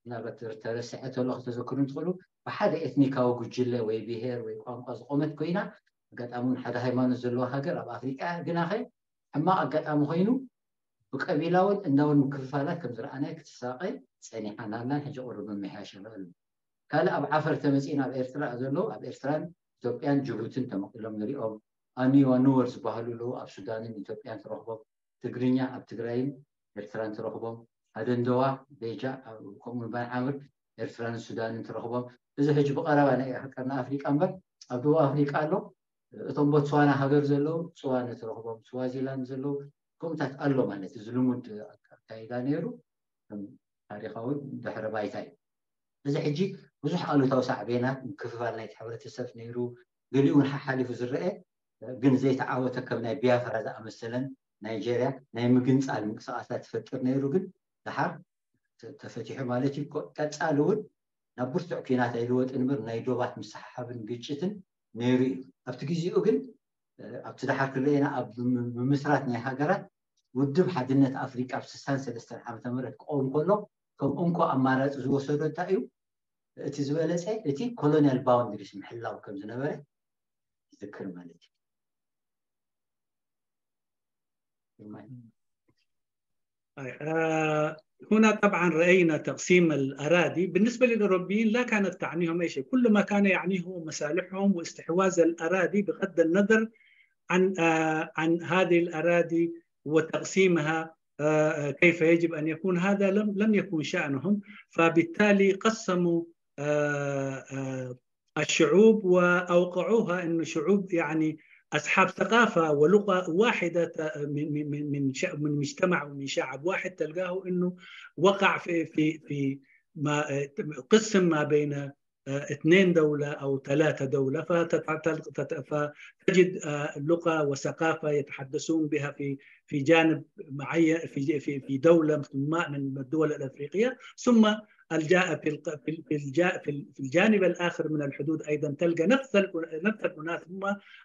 ምናልባት ተረስዐ ተሎ ክተዘክሩ እንትኽእሉ፣ ብሓደ ኤትኒካዊ ጉጅለ ወይ ብሄር ወይ ቋንቋ ዝቆመት ኮይና፣ ኣጋጣሚ እውን ሓደ ሃይማኖት ዘለዋ ሃገር ኣብ ኣፍሪቃ ግናኸ ሕማቕ ኣጋጣሚ ኮይኑ ብቀቢላውን እንዳውን ምክፍፋላት ከም ዝረኣናይ ክትሳቐ ጸኒሓ ናብላን ሕጂ ቁሩብ ምምሕያሽ ይረኣሉ። ካልእ ኣብ ዓፈር ተመጺእና ኣብ ኤርትራ ዘለዉ ኣብ ኤርትራን ኢትዮጵያን ጅቡትን ተመቒሎም ንሪኦም። ኣኒ ዋኑወር ዝበሃሉ ኣለዉ ኣብ ሱዳንን ኢትዮጵያን ትረኽቦም። ትግርኛ ኣብ ትግራይን ኤርትራን ትረኽቦም። ሃደንደዋ፣ ቤጃ፣ ከምኡ ባንዓምር ኤርትራን ሱዳንን ትረኽቦም። እዚ ሕጂ ብቐረባ ናይ ቀርኒ ኣፍሪቃ እምበር ኣብ ደቡብ ኣፍሪቃ ኣሎ። እቶም ቦትስዋና ሃገር ዘለዉ ስዋነ ትረኽቦም፣ ስዋዚላንድ ዘለዉ ከምኡታት ኣሎ ማለት እዩ። እዚ ልሙድ ኣካይዳ ነይሩ፣ ከም ታሪኻዊ ድሕረ ባይታ እዩ። እዚ ሕጂ ብዙሕ ኣሉታዊ ሳዕቤናት ምክፍፋል ናይቲ ሕብረተሰብ ነይሩ። ገሊኡ እውን ሓሓሊፉ ዝረአ ግን ዘይተዓወተ ከም ናይ ቢያፍራ ዝኣመሰለን ናይጀርያ ናይ ምግንጻል ምንቅስቃሳት ትፈጥር ነይሩ፣ ግን ደሓር ተ- ተፈቲሑ ማለት እዩ። ኮ- ቀጻሊ እውን ናብ ብርቱዕ ኲናት ኣይልወጥን እምበር ናይ ዶባት ምስሓሓብን ግጭትን ነይሩ እዩ። ኣብቲ ግዜኡ ግን እ፣ ኣብቲ ደሓር ክረአና ኣብ ም- ምምስራት ናይ ሃገራት ውድብ ሓድነት ኣፍሪቃ ኣብ ስሳን ሰለስተን ዓመተ ምህረት ክኸውን ከሎ ከም እንኮ ኣማራፂ ዝወሰዶ እንታይ እዩ? እቲ ዝበለፀ እቲ ኮሎኒያል ባውንድሪስ ምሕላው ከም ዝነበረ ይዝክር ማለት እዩ። ግርማይ። آه، هنا طبعا رأينا تقسيم الأراضي. بالنسبة للأوروبيين لا كانت تعنيهم أي شيء، كل ما كان يعنيه هو مصالحهم واستحواذ الأراضي بغض النظر عن آه، عن هذه الأراضي وتقسيمها آه، آه، كيف يجب أن يكون، هذا لم لم يكن شأنهم. فبالتالي قسموا آه، آه، الشعوب وأوقعوها إنه شعوب يعني أصحاب ثقافة ولغة واحدة من من من من ش- من مجتمع ومن شعب واحد، تلقاه إنه وقع في في في ما قسم ما بين آه، اثنين دولة أو ثلاثة دولة، فتت- تت- فتجد آه، لغة وثقافة يتحدثون بها في في جانب معين في في في دولة ما من الدول الأفريقية، ثم الجا في الق- في ال- في الجا في ال- في الجانب الآخر من الحدود أيضا تلقى نفس ال- نفس الأناس، هم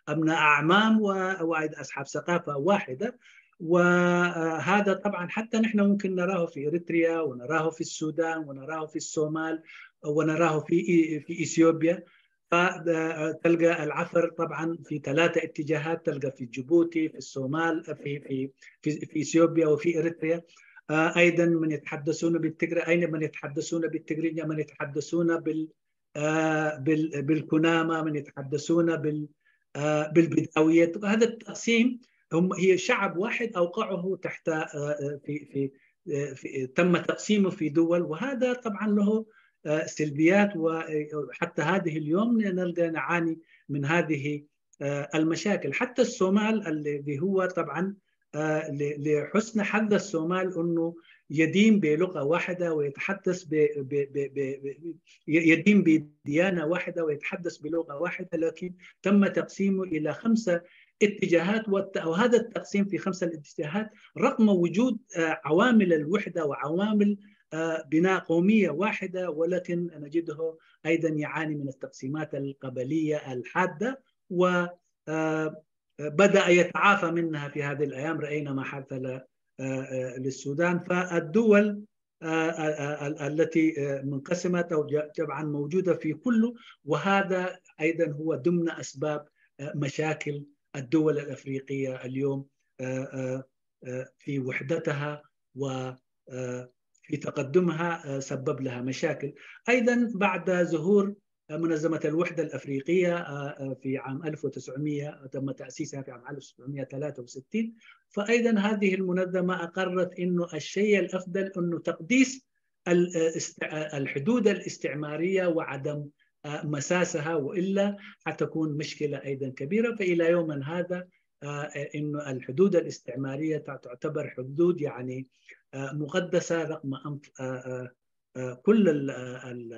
أبناء أعمام وأصحاب ثقافة واحدة. وهذا طبعا حتى نحن ممكن نراه في إريتريا، ونراه في السودان، ونراه في الصومال، ونراه في في إثيوبيا. فتلقى العفر طبعا في ثلاثة اتجاهات، تلقى في جيبوتي، في الصومال، في في في, في اثيوبيا وفي اريتريا. آه، ايضا من يتحدثون بالتجري، اين من يتحدثون بالتجرينيا، من يتحدثون بال آه، بال- بالكنامه، من يتحدثون بال آه، بالبداويات. هذا التقسيم هم هي شعب واحد اوقعه تحت آه، آه، في في آه، في تم تقسيمه في دول، وهذا طبعا له آه، سلبيات، وحتى هذه اليوم نلقى نعاني من هذه آه، المشاكل. حتى الصومال الذي هو طبعا آه، ل- لحسن حظ الصومال انه يدين بلغه واحده ويتحدث ب ب ب ب ب- يدين بديانه واحده ويتحدث بلغه واحده، لكن تم تقسيمه الى خمسه اتجاهات، والت- وهذا التقسيم في خمسه الاتجاهات رغم وجود آه، عوامل الوحده وعوامل آه، بناء قوميه واحده، ولكن نجده ايضا يعاني من التقسيمات القبليه الحاده، و آه، بدأ يتعافى منها في هذه الأيام. رأينا ما حصل آه، آه، للسودان. فالدول آه، آه، آه، التي آه، منقسمة أو ج- طبعا موجودة في كله، وهذا أيضا هو ضمن أسباب آه، مشاكل الدول الأفريقية اليوم آه، آه، آه، في وحدتها وفي تقدمها آه، سبب لها مشاكل. أيضا بعد ظهور منظمة الوحدة الأفريقية آه، آه، في عام ألف وتسعمية، تم تأسيسها في عام ألف وتسعمية وثلاثة وستين. فأيضا هذه المنظمة أقرت أنه الشيء الأفضل أنه تقديس ال- است- الحدود الاستعمارية وعدم آه، مساسها، وإلا حتكون مشكلة أيضا كبيرة. فإلى يومنا هذا آه، إنه الحدود الاستعمارية تع- تعتبر حدود يعني آه، مقدسة رغم أنف آه، آه، آه، كل ال- ال-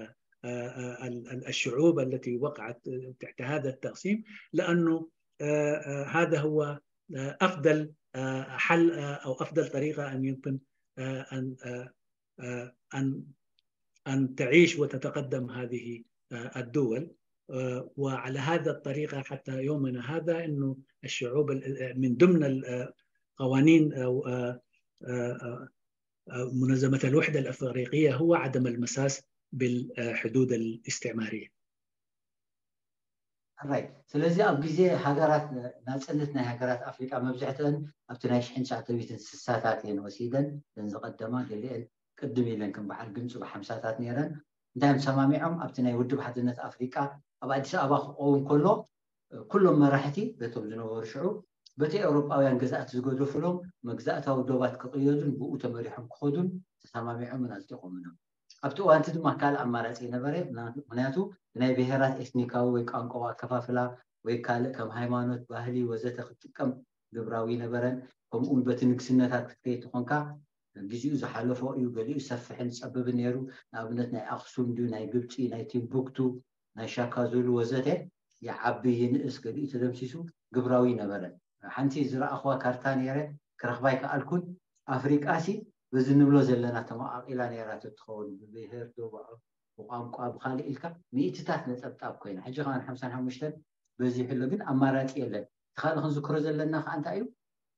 آه، آه، ال- ال- الشعوب التي وقعت تحت هذا التقسيم، لأنه آه، آه، هذا هو آه، أفضل آه، حل آه، أو أفضل طريقة أن يمكن آه، أن آه، آه، أن أن تعيش وتتقدم هذه آه، الدول. آه، وعلى هذا الطريقة حتى يومنا هذا إنه الشعوب ال- من ضمن القوانين أو آه، آه، آه، منظمة الوحدة الأفريقية هو عدم المساس بالحدود الاستعمارية. Right. ስለዚ ኣብ ግዜ ሃገራት ናፅነት ናይ ሃገራት ኣፍሪቃ መብዝሕተን ኣብቲ ናይ ሽሕን ትሽዓተ ሚእትን ስሳታት እየን ወሲደን። እተን ዝቐደማ ገሊአን ቅድም ኢለን ከም በዓል ግብፂ ብሓምሳታት ነይረን። እንታይ እዮም ሰማሚዖም? ኣብቲ ናይ ውድብ ሓድነት ኣፍሪቃ ኣብ ኣዲስ ኣበባ ክኸውን ከሎ ኩሎም መራሕቲ በቶም ዝነበሩ ሽዑ በቲ ኤውሮጳውያን ገዛእቲ ዝገደፉሎም መግዛእታዊ ዶባት ክቕየዱን ብኡ ተመሪሖም ክኸዱን ተሰማሚዖምን ኣጽዲቖምን እዮም። ኣብቲ እዋንቲ ድማ ካልእ ኣማራጺ ነበረ። ምክንያቱ ብናይ ብሄራት ኤትኒካዊ ወይ ቋንቋዊ ኣከፋፍላ ወይ ካልእ ከም ሃይማኖት፣ ባህሊ ወዘተ ክትጥቀም ግብራዊ ነበረን። ከምኡውን በቲ ንግስነታት ክትከይድ ተኾንካ ግዜኡ ዝሓለፎ እዩ። ገሊኡ ሰፍሕን ዝጸብብን ነይሩ። ንኣብነት ናይ ኣኽሱም ድዩ ናይ ግብጺ ናይ ቲምቡክቱ ናይ ሻካ ዙሉ ወዘተ ይዓቢ ይንእስ፣ ገሊኡ ተደምሲሱ ግብራዊ ነበረን። ሓንቲ ዝረኣኽዋ ካርታ ነይረ ክረኽባ ኣይከኣልኩን። ኣፍሪቃ ሲ በዚ ንብሎ ዘለና ተመቓቒላ ነይራ ተትኸውን ብብሄር ዶ ብቋንቋ ብካልእ ኢልካ ሚእትታት ነጠብጣብ ኮይና ሕጂ ከማን ሓምሳን ሓሙሽተን በዚሑ ኣሎ፣ ግን ኣማራፂ የለን። እቲ ካልእ ክንዝክሮ ዘለና ከዓ እንታይ እዩ?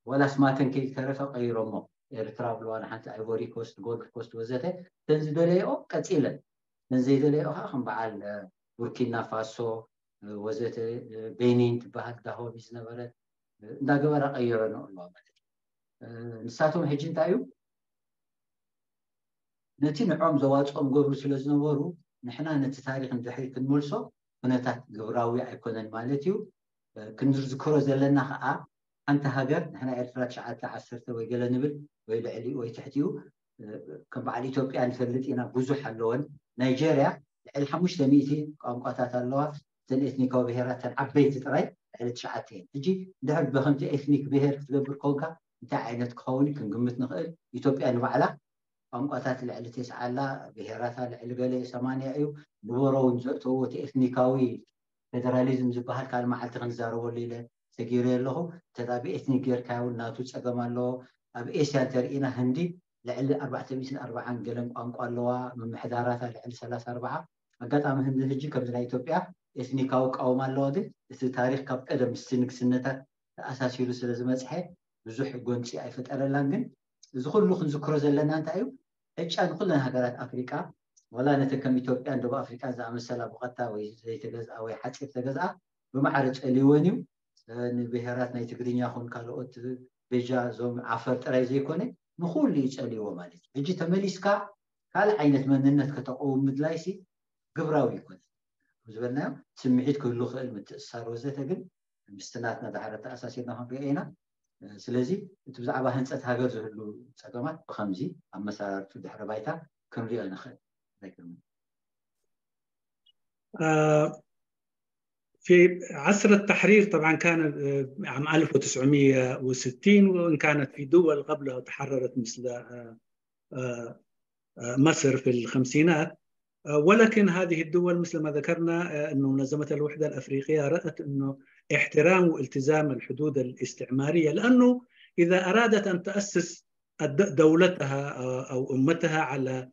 ወላ ስማተን ከይተረፈ ቀይሮሞ ኤርትራ ብለዋ ንሓንቲ ኣይቮሪ ኮስት፣ ጎልድ ኮስት ወዘተ እተን ዝደለየኦ ቀፂለን እተን ዘይደለየኦ ከዓ ከም በዓል ቡርኪና ፋሶ ወዘተ ቤኒን ትበሃል ዳሆቢ ዝነበረት እንዳገበራ ቀይረን ኣለዋ ማለት እዩ። ንሳቶም ሕጂ እንታይ እዩ ነቲ ንዖም ዘዋፅኦም ገብሩ ስለ ዝነበሩ ንሕና ነቲ ታሪክ ንድሕሪ ክንመልሶ ኩነታት ግብራዊ ኣይኮነን ማለት እዩ። ክንዝክሮ ዘለና ከዓ ሓንቲ ሃገር ንሕና ኤርትራ ትሽዓተ ዓሰርተ ወይ ገለ ንብል ወይ ልዕሊኡ ወይ ትሕቲኡ ከም በዓል ኢትዮጵያ ንፈልጥ ኢና። ብዙሕ ኣለወን። ናይጀርያ ልዕሊ ሓሙሽተ ሚእቲ ቋንቋታት ኣለዋ። እተን ኤትኒካዊ ብሄራት እተን ዓበይቲ ጥራይ ልዕሊ ትሽዓተ እየን። ሕጂ እንድሕር ብከምቲ ኤትኒክ ብሄር ክትገብር ከንካ እንታይ ዓይነት ክኸውን ክንግምት ንኽእል። ኢትዮጵያ ንባዕላ ቋንቋታት ልዕሊ ተስዓላ ብሄራታ ልዕሊ ገለ ሰማንያ እዩ። ንበሮ እውን ዘእተዎ እቲ ኤትኒካዊ ፌደራሊዝም ዝበሃል ካልእ መዓልቲ ክንዛረበሉ ኢለ ሰጊረ ኣለኹ። እንተ ብኤትኒክ ጌርካ እውን ናቱ ፀገም ኣለዎ። ኣብ ኤስያ እንተርኢና ህንዲ ልዕሊ ኣርባዕተ ሚእትን ኣርባዓን ገለን ቋንቋ ኣለዋ። ምምሕዳራታ ልዕሊ ሰላሳ ኣርባዓ። ኣጋጣሚ ህንዲ ህጂ ከምዚ ናይ ኢትዮጵያ ኤትኒካዊ ቃውማ ኣለዋ፣ ግን እቲ ታሪክ ካብ ቀደም ምስቲ ንግስነታት ተኣሳሲሩ ስለ ዝመፅሐ ብዙሕ ጎንፂ ኣይፈጠረላን። ግን እዚ ኩሉ ክንዝክሮ ዘለና እንታይ እዩ? ዕጫ ንኩለን ሃገራት ኣፍሪቃ ዋላ ነተ ከም ኢትዮጵያን ደቡብ ኣፍሪቃን ዝኣመሰላ ብቐጥታ ወይ ዘይተገዝኣ ወይ ሓፂር ተገዝኣ ብማዕረ ፀልወን እዩ። ንብሄራት ናይ ትግርኛ ኹን ካልኦት ቤጃ ዞም ዓፈር ጥራይ ዘይኮነ ንኩሉ እዩ ፀልዎ ማለት እዩ። ሕጂ ተመሊስካ ካልእ ዓይነት መንነት ከተቀውም ምድላይ ሲ ግብራዊ ይኮነ ዝበልናዮ ስምዒት ክህሉ ክእል ምትእሳር ወዘተ ግን ምስቲ ናትና ዳሕረ ተኣሳሲርና ክንሪኦ ኢና። ስለዚ እቲ ብዛዕባ ህንፀት ሃገር ዝህሉ ፀገማት ብከምዚ ኣመሰራርቱ ድሕረ ባይታ ክንሪኦ ንኽእል። في عصر التحرير طبعا كان عام ألف وتسعمية وستين، وإن كانت في دول قبلها تحررت مثل مصر في الخمسينات. ولكن هذه الدول مثل ما ذكرنا أنه منظمة الوحدة الأفريقية رأت أنه احترام والتزام الحدود الاستعمارية، لأنه إذا أرادت أن تأسس دولتها أو أمتها على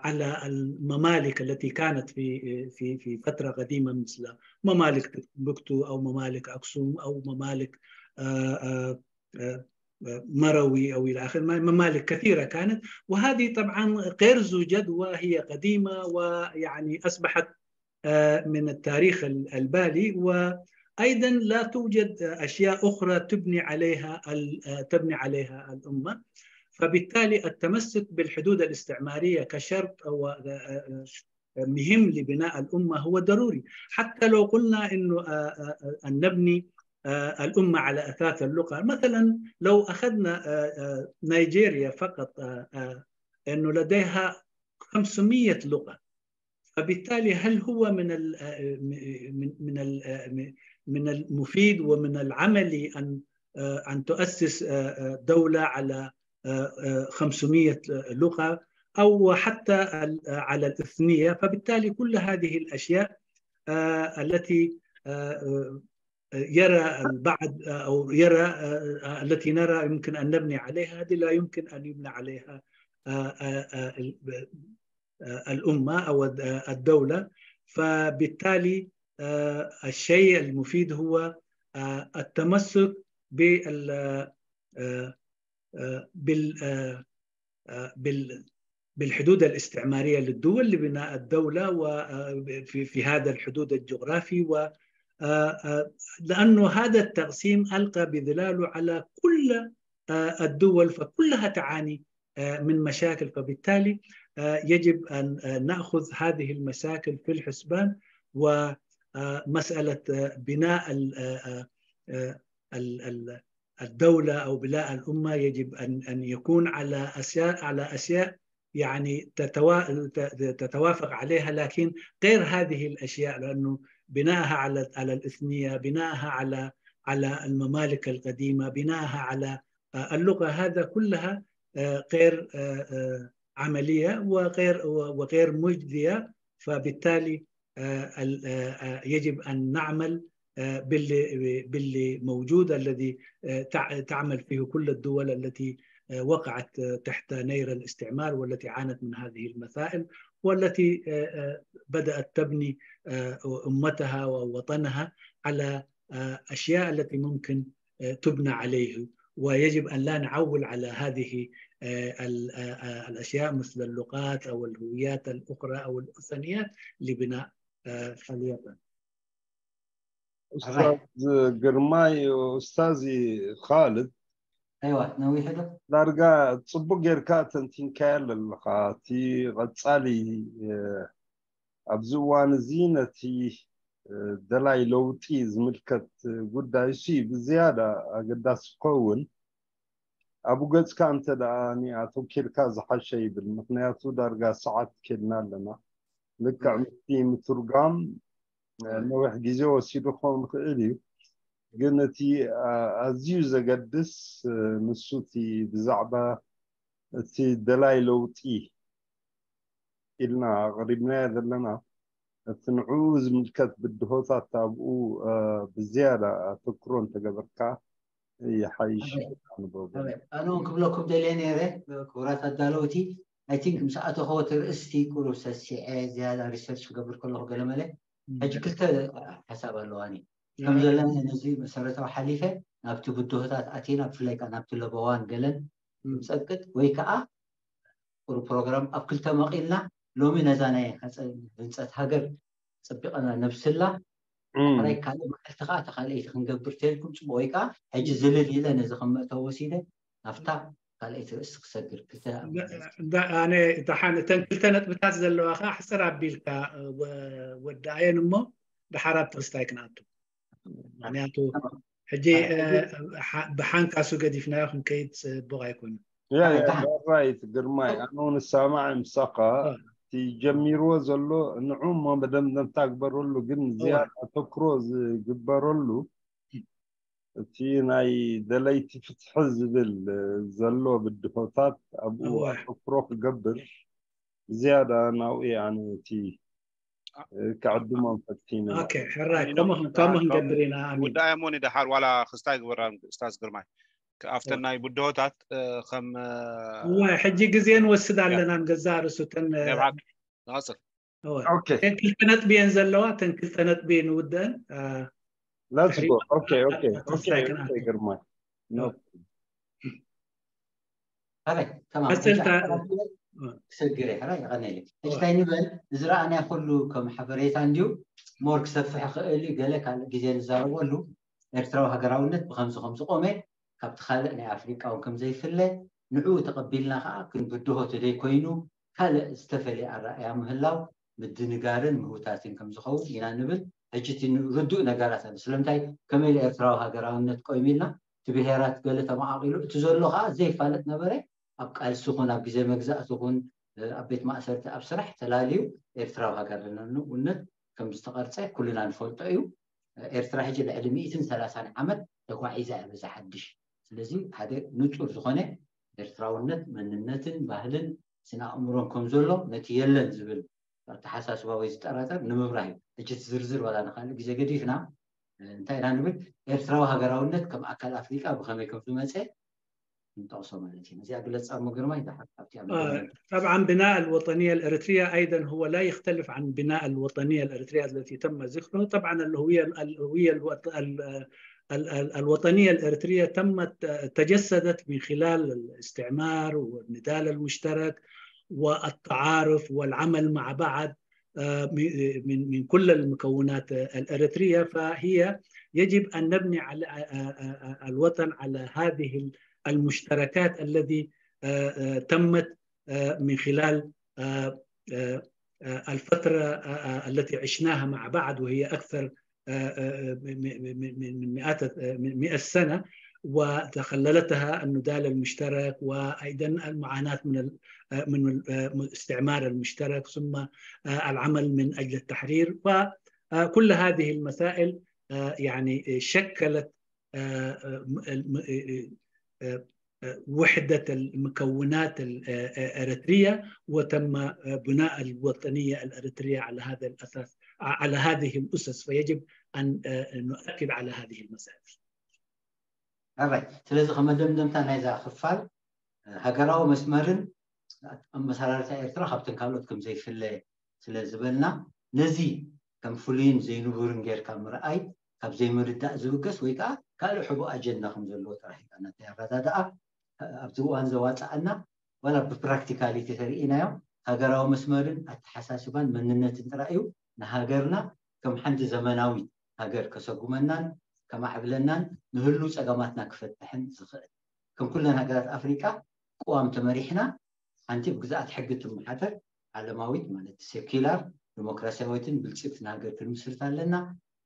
على الممالك التي كانت في في في فتره قديمه مثل ممالك تمبكتو او ممالك اكسوم او ممالك مروي او الى اخره، ممالك كثيره كانت، وهذه طبعا غير ذو جدوى، هي قديمه ويعني اصبحت من التاريخ البالي، وايضا لا توجد اشياء اخرى تبني عليها تبني عليها الامه. فبالتالي التمسك بالحدود الاستعماريه كشرط مهم لبناء الامه هو ضروري، حتى لو قلنا انه ان نبني الامه على اثاث اللغه. مثلا لو اخذنا نيجيريا فقط، انه لديها خمسمية لغه، فبالتالي هل هو من من من من المفيد ومن العملي ان ان تؤسس دوله على خمسمية لغه او حتى على الاثنيه؟ فبالتالي كل هذه الاشياء التي يرى البعض او يرى التي نرى يمكن ان نبني عليها، هذه لا يمكن ان يبنى عليها الامه او الدوله. فبالتالي الشيء المفيد هو التمسك بال بال آه، بال- بالحدود الاستعمارية للدول لبناء الدولة وفي في هذا الحدود الجغرافي و آه، آه، لأنه هذا التقسيم ألقى بظلاله على كل آه، الدول، فكلها تعاني آه، من مشاكل، فبالتالي آه، يجب أن آه، نأخذ هذه المشاكل في الحسبان. ومسألة بناء ال- آه، آه، آه، ال- ال- الدولة أو بناء الأمة يجب أن أن يكون على أشياء، على أشياء يعني تتوا- تتوافق عليها، لكن غير هذه الأشياء، لأنه بناءها على على الإثنية، بناءها على على الممالك القديمة، بناءها على آه، اللغة، هذا كلها آه، غير آه، آه، عملية وغير وغير مجدية. فبالتالي آه، ال- آه، آه، يجب أن نعمل آه، باللي باللي موجود، الذي آه، تع- تعمل فيه كل الدول التي آه، وقعت آه، تحت نير الاستعمار، والتي عانت من هذه المسائل، والتي آه، آه، بدأت تبني آه، أمتها ووطنها على آه، أشياء التي ممكن آه، تبنى عليه، ويجب أن لا نعول على هذه آه، ال- آه، آه، الأشياء مثل اللغات أو الهويات الأخرى أو الوثنيات لبناء آه، خلية. ኡስታዝ ግርማይ፣ ኡስታዝ ኻልድ ኣይዋ ነዊሑ ዶ ዳርጋ ጽቡቅ ጌርካ ተንቲንካዮ ኣለኻ። እቲ ቀጻሊ ኣብዚ እዋን እዚ ነቲ ደላይ ለውጢ ዝምልከት ጉዳይ እሱ ብዝያዳ ኣገዳሲ ክኸውን ኣብኡ ገጽካ እንተ ደኣ ኣተኪርካ ዝሓሸ ይብል። ምክንያቱ ዳርጋ ሰዓት ኬድና ኣለና። ልክዕ ምስቲ ምትርጓም ነዊሕ ግዜ ወሲዱ ክኸውን ይኽእል እዩ። ግን እቲ ኣዝዩ ዘገድስ ንሱ እቲ ብዛዕባ እቲ ደላይ ለውጢ ኢልና ኣቕሪብናዮ ዘለና እቲ ንዕኡ ዝምልከት ብድሆታት ኣብኡ ብዝያዳ ኣተክሮ እንተገበርካ ይሓይሽ። ኣነ እውን ክብለኩም ደልየ ነይረ ክቡራት ኣዳለውቲ። ኣይ ቲንክ ምስ ኣተኸዎ እቲ ርእስቲ ቁሩብ ሰሲዐ ዝያዳ ሪሰርች ክገብር ከለኹ ገለመለ ሕጂ ክልተ ሓሳብ ኣለዋኒ ከም ዘለና ነዚ መሰረታዊ ሓሊፈ ናብቲ ብድሆታት ኣቲና ብፍላይ ከዓ ናብቲ ለበዋን ገለን ንፀቅጥ ወይ ከዓ ቁሩብ ፕሮግራም ኣብ ክልተ መቂልና ሎሚ ነዛ ናይ ህንፀት ሃገር ፀቢቐና ነብስላ ራይ ካልእ መዓልቲ ከዓ ተካልአይቲ ክንገብር ተልኩም ፅቡቅ ወይ ከዓ ሕጂ ዝልል ኢለ ነዚ ከም መእተዊ ወሲደ ናብታ ካልኣይቲ ርእሲ ክሰግር ክልተ ኣነ ደሓን እተን ክልተ ነጥብታት ዘለዋ ከዓ ሕፅር ኣቢልካ ወድኣየን እሞ ደሓር ኣብ ትርስታይ ክንኣቱ ምክንያቱ ሕጂ ብሓንካሱ ገዲፍናዮ ክንከይድ ፅቡቅ ኣይኮነ ራይት ግርማይ ኣነ እውን እሳማዕ ምሳኻ እቲ ጀሚርዎ ዘሎ ንዑ እሞ መደምደምታ ግበረሉ ግን ዝያዳ ኣተክሮ ዝግበረሉ እቲ ናይ ደለይቲ ፍትሒ ዝብል ዘሎ ብድሆታት ኣብኡ ኣተክሮ ክገብር ዝያዳ ናብኡ ኣነ እቲ ክዕድሞም ፈቲነ ሕራይ ከምኡ ክንገብር ኢና ውዳእሞ ንደሓር ዋላ ክስታይ ግበራ ስታዝ ግርማይ ኣብተን ናይ ብድሆታት ከም እወ ሕጂ ግዜ ንወስድ ኣለና ንገዛእ ርእሱ ተን ንቐፅል ክልተ ነጥቢ እየን ዘለዋ ተን ክልተ ነጥቢ ንውድአን Let's go. Okay, okay, okay, okay, ግርማይ. No. ሕራይ ተማም ክሰግር ሕራይ ይቐነለ ሕጅታይ ንበል ዝረኣናይ ኩሉ ከም ሓበሬታ እንድዩ ሞር ክሰፍሕ ክእል እዩ ገለ ካልእ ግዜ ንዛረበሉ ኤርትራዊ ሃገራውነት ብከምዚ ከም ዝቆመ ካብቲ ካልእ ናይ ኣፍሪቃ እውን ከም ዘይፍለ ንዕኡ ተቐቢልና ከዓ ክንብድሆ ተደይ ኮይኑ ካልእ ዝተፈለየ ኣረኣያ ምህላው ምድንጋርን ምህውታትን ከም ዝኸውን ኢና ንብል ሕጂ እቲ ርዱእ ነገራት ኣሎ ስለምንታይ ከመይ ኢሉ ኤርትራዊ ሃገራውነት ቆይሙ ኢልና እቲ ብሄራት ገለ ተመቓቒሉ እቲ ዘሎ ከዓ ዘይፋለጥ ነበረ ኣብ ቃልሲ ኹን ኣብ ግዜ መግዛእቲ ኹን ኣብ ቤት ማእሰርቲ ኣብ ስራሕ ተላልዩ ኤርትራዊ ሃገር ኣለና ንእውነት ከም ዝተቐርፀ ኩልና ንፈልጦ እዩ ኤርትራ ሕጂ ልዕሊ ሚእትን ሰላሳን ዓመት ተጓዒዛ እያ በዚ ሓድሽ ስለዚ ሓደ ንፁር ዝኾነ ኤርትራውነት መንነትን ባህልን ስነ ኣእምሮን ከም ዘሎ ነቲ የለን ዝብል ኣተሓሳስባ ወይ ዝጠራጠር ንምብራህ እዩ ሕጂ ዝርዝር ዋላ ንካልእ ግዜ ገዲፍና እንታይ ኢና ንብል ኤርትራዊ ሃገራውነት ከም ኣካል ኣፍሪቃ ብከመይ ከም ዝመፀ ንጠቕሶ ማለት እዩ እዚኣ ግለፃ እሞ ግርማይ ዝሓር ኣብቲ طبعا بناء الوطنية الإريترية أيضا هو لا يختلف عن بناء الوطنية الإريترية التي تم ذكره طبعا الهوية الهوية الوطنية الإريترية تمت تجسدت من خلال الاستعمار والنضال المشترك والتعارف والعمل مع بعض من من كل المكونات الإريترية. فهي يجب أن نبني على الوطن على هذه المشتركات الذي تمت من خلال الفترة التي عشناها مع بعض، وهي أكثر من مئة سنة، وتخللتها النضال المشترك، وأيضا المعاناة من من الاستعمار المشترك، ثم العمل من أجل التحرير. وكل هذه المسائل يعني شكلت وحدة المكونات الإريترية، وتم بناء الوطنية الإريترية على هذا الأساس، على هذه الأسس. فيجب أن نؤكد على هذه المسائل. Alright. ስለዚ ከመደምደምታ ናይዛ ክፋል ሃገራዊ መስመርን ኣመሰራርታ ኤርትራ ካብተን ካልኦት ከም ዘይፍለ ስለ ዝበልና፣ ነዚ ከም ፍሉይን ዘይንቡርን ጌርካ ምርኣይ ካብ ዘይምርዳእ ዝብገስ ወይ ከዓ ካልእ ሕቡእ ኣጀንዳ ከም ዘለዎ ጥራሕ እዩ ናተይ ኣረዳድኣ። ኣብዚ እዋን ዘዋፅኣና ዋላ ብ practicality ተሪኢናዮ ሃገራዊ መስመርን ኣተሓሳስባን መንነትን ጥራይ እዩ ንሃገርና ከም ሓንቲ ዘመናዊት ሃገር ከሰጉመናን ከማዕብለናን ንህሉው ፀገማትና ክፈትሕን ዝኽእል። ከም ኩለን ሃገራት ኣፍሪቃ ቅዋም ተመሪሕና ሓንቲ ብግዝኣት ሕጊ ትመሓደር ዓለማዊት ማለት secular ዲሞክራሲያዊትን ብልፅግትን ሃገር ክንምስርት ኣለና።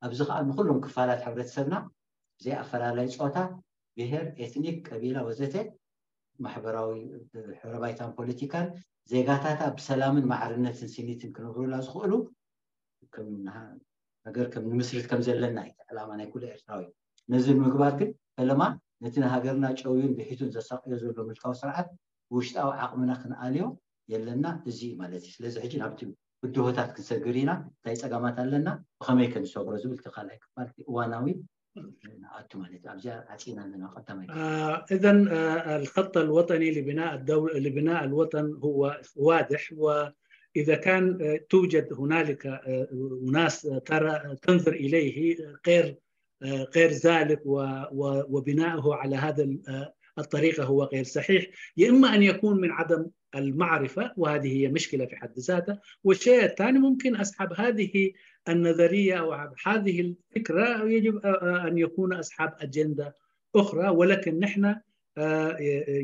ኣብዚ ከዓ ንኩሎም ክፋላት ሕብረተሰብና ብዘይ ኣፈላላይ ፆታ፣ ብሄር፣ ኤትኒክ፣ ቀቢላ ወዘተ ማሕበራዊ ሕብረ ባይታን ፖለቲካን ዜጋታታ ብሰላምን ማዕርነትን ስኒትን ክነብሩላ ዝኽእሉ ነገር ከም ንምስርት ከም ዘለና እዩ ዕላማ ናይ ኩሉ ኤርትራዊ። ነዚ ንምግባር ግን ፈለማ ነቲ ንሃገርና ጨውዩን ብሒቱን ዘሳቅዮ ዘሎ ምልካዊ ስርዓት ብውሽጣዊ ዓቕምና ክንኣልዮ የለና። እዚ እዩ ማለት እዩ። ስለዚ ሕጂ ናብቲ ብድሆታት ክንሰግር ኢና። እንታይ ፀገማት ኣለና፣ ብኸመይ ክንሰግሮ ዝብል እቲ ካልኣይ ክፋል እዋናዊ ንኣቱ ማለት እዩ። ኣብዚኣ ዓፂና ኣለና ቀዳማይ። إذن الخطة الوطني لبناء الدولة، لبناء الوطن هو واضح، وإذا كان توجد هنالك أناس ترى تنظر إليه غير غير ذلك وبناؤه على هذا الطريقة هو غير صحيح، يا إما أن يكون من عدم المعرفة، وهذه هي مشكلة في حد ذاتها. والشيء الثاني، ممكن أصحاب هذه النظرية أو هذه الفكرة يجب أن يكون أصحاب أجندة أخرى، ولكن نحن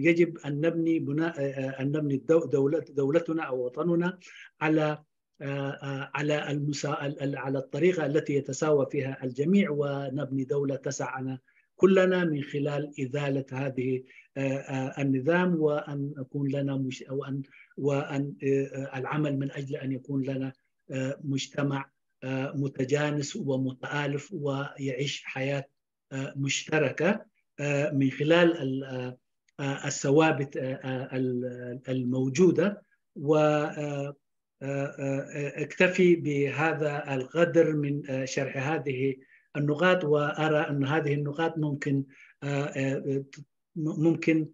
يجب أن نبني بناء أن نبني دولة دولتنا أو وطننا على على المسا... على الطريقة التي يتساوى فيها الجميع، ونبني دولة تسعنا كلنا من خلال إزالة هذه النظام، وأن يكون لنا مش... وأن وأن العمل من أجل أن يكون لنا مجتمع متجانس ومتآلف ويعيش حياة مشتركة من خلال الثوابت الموجودة. وأكتفي بهذا القدر من شرح هذه النقاط، وأرى أن هذه النقاط ممكن ممكن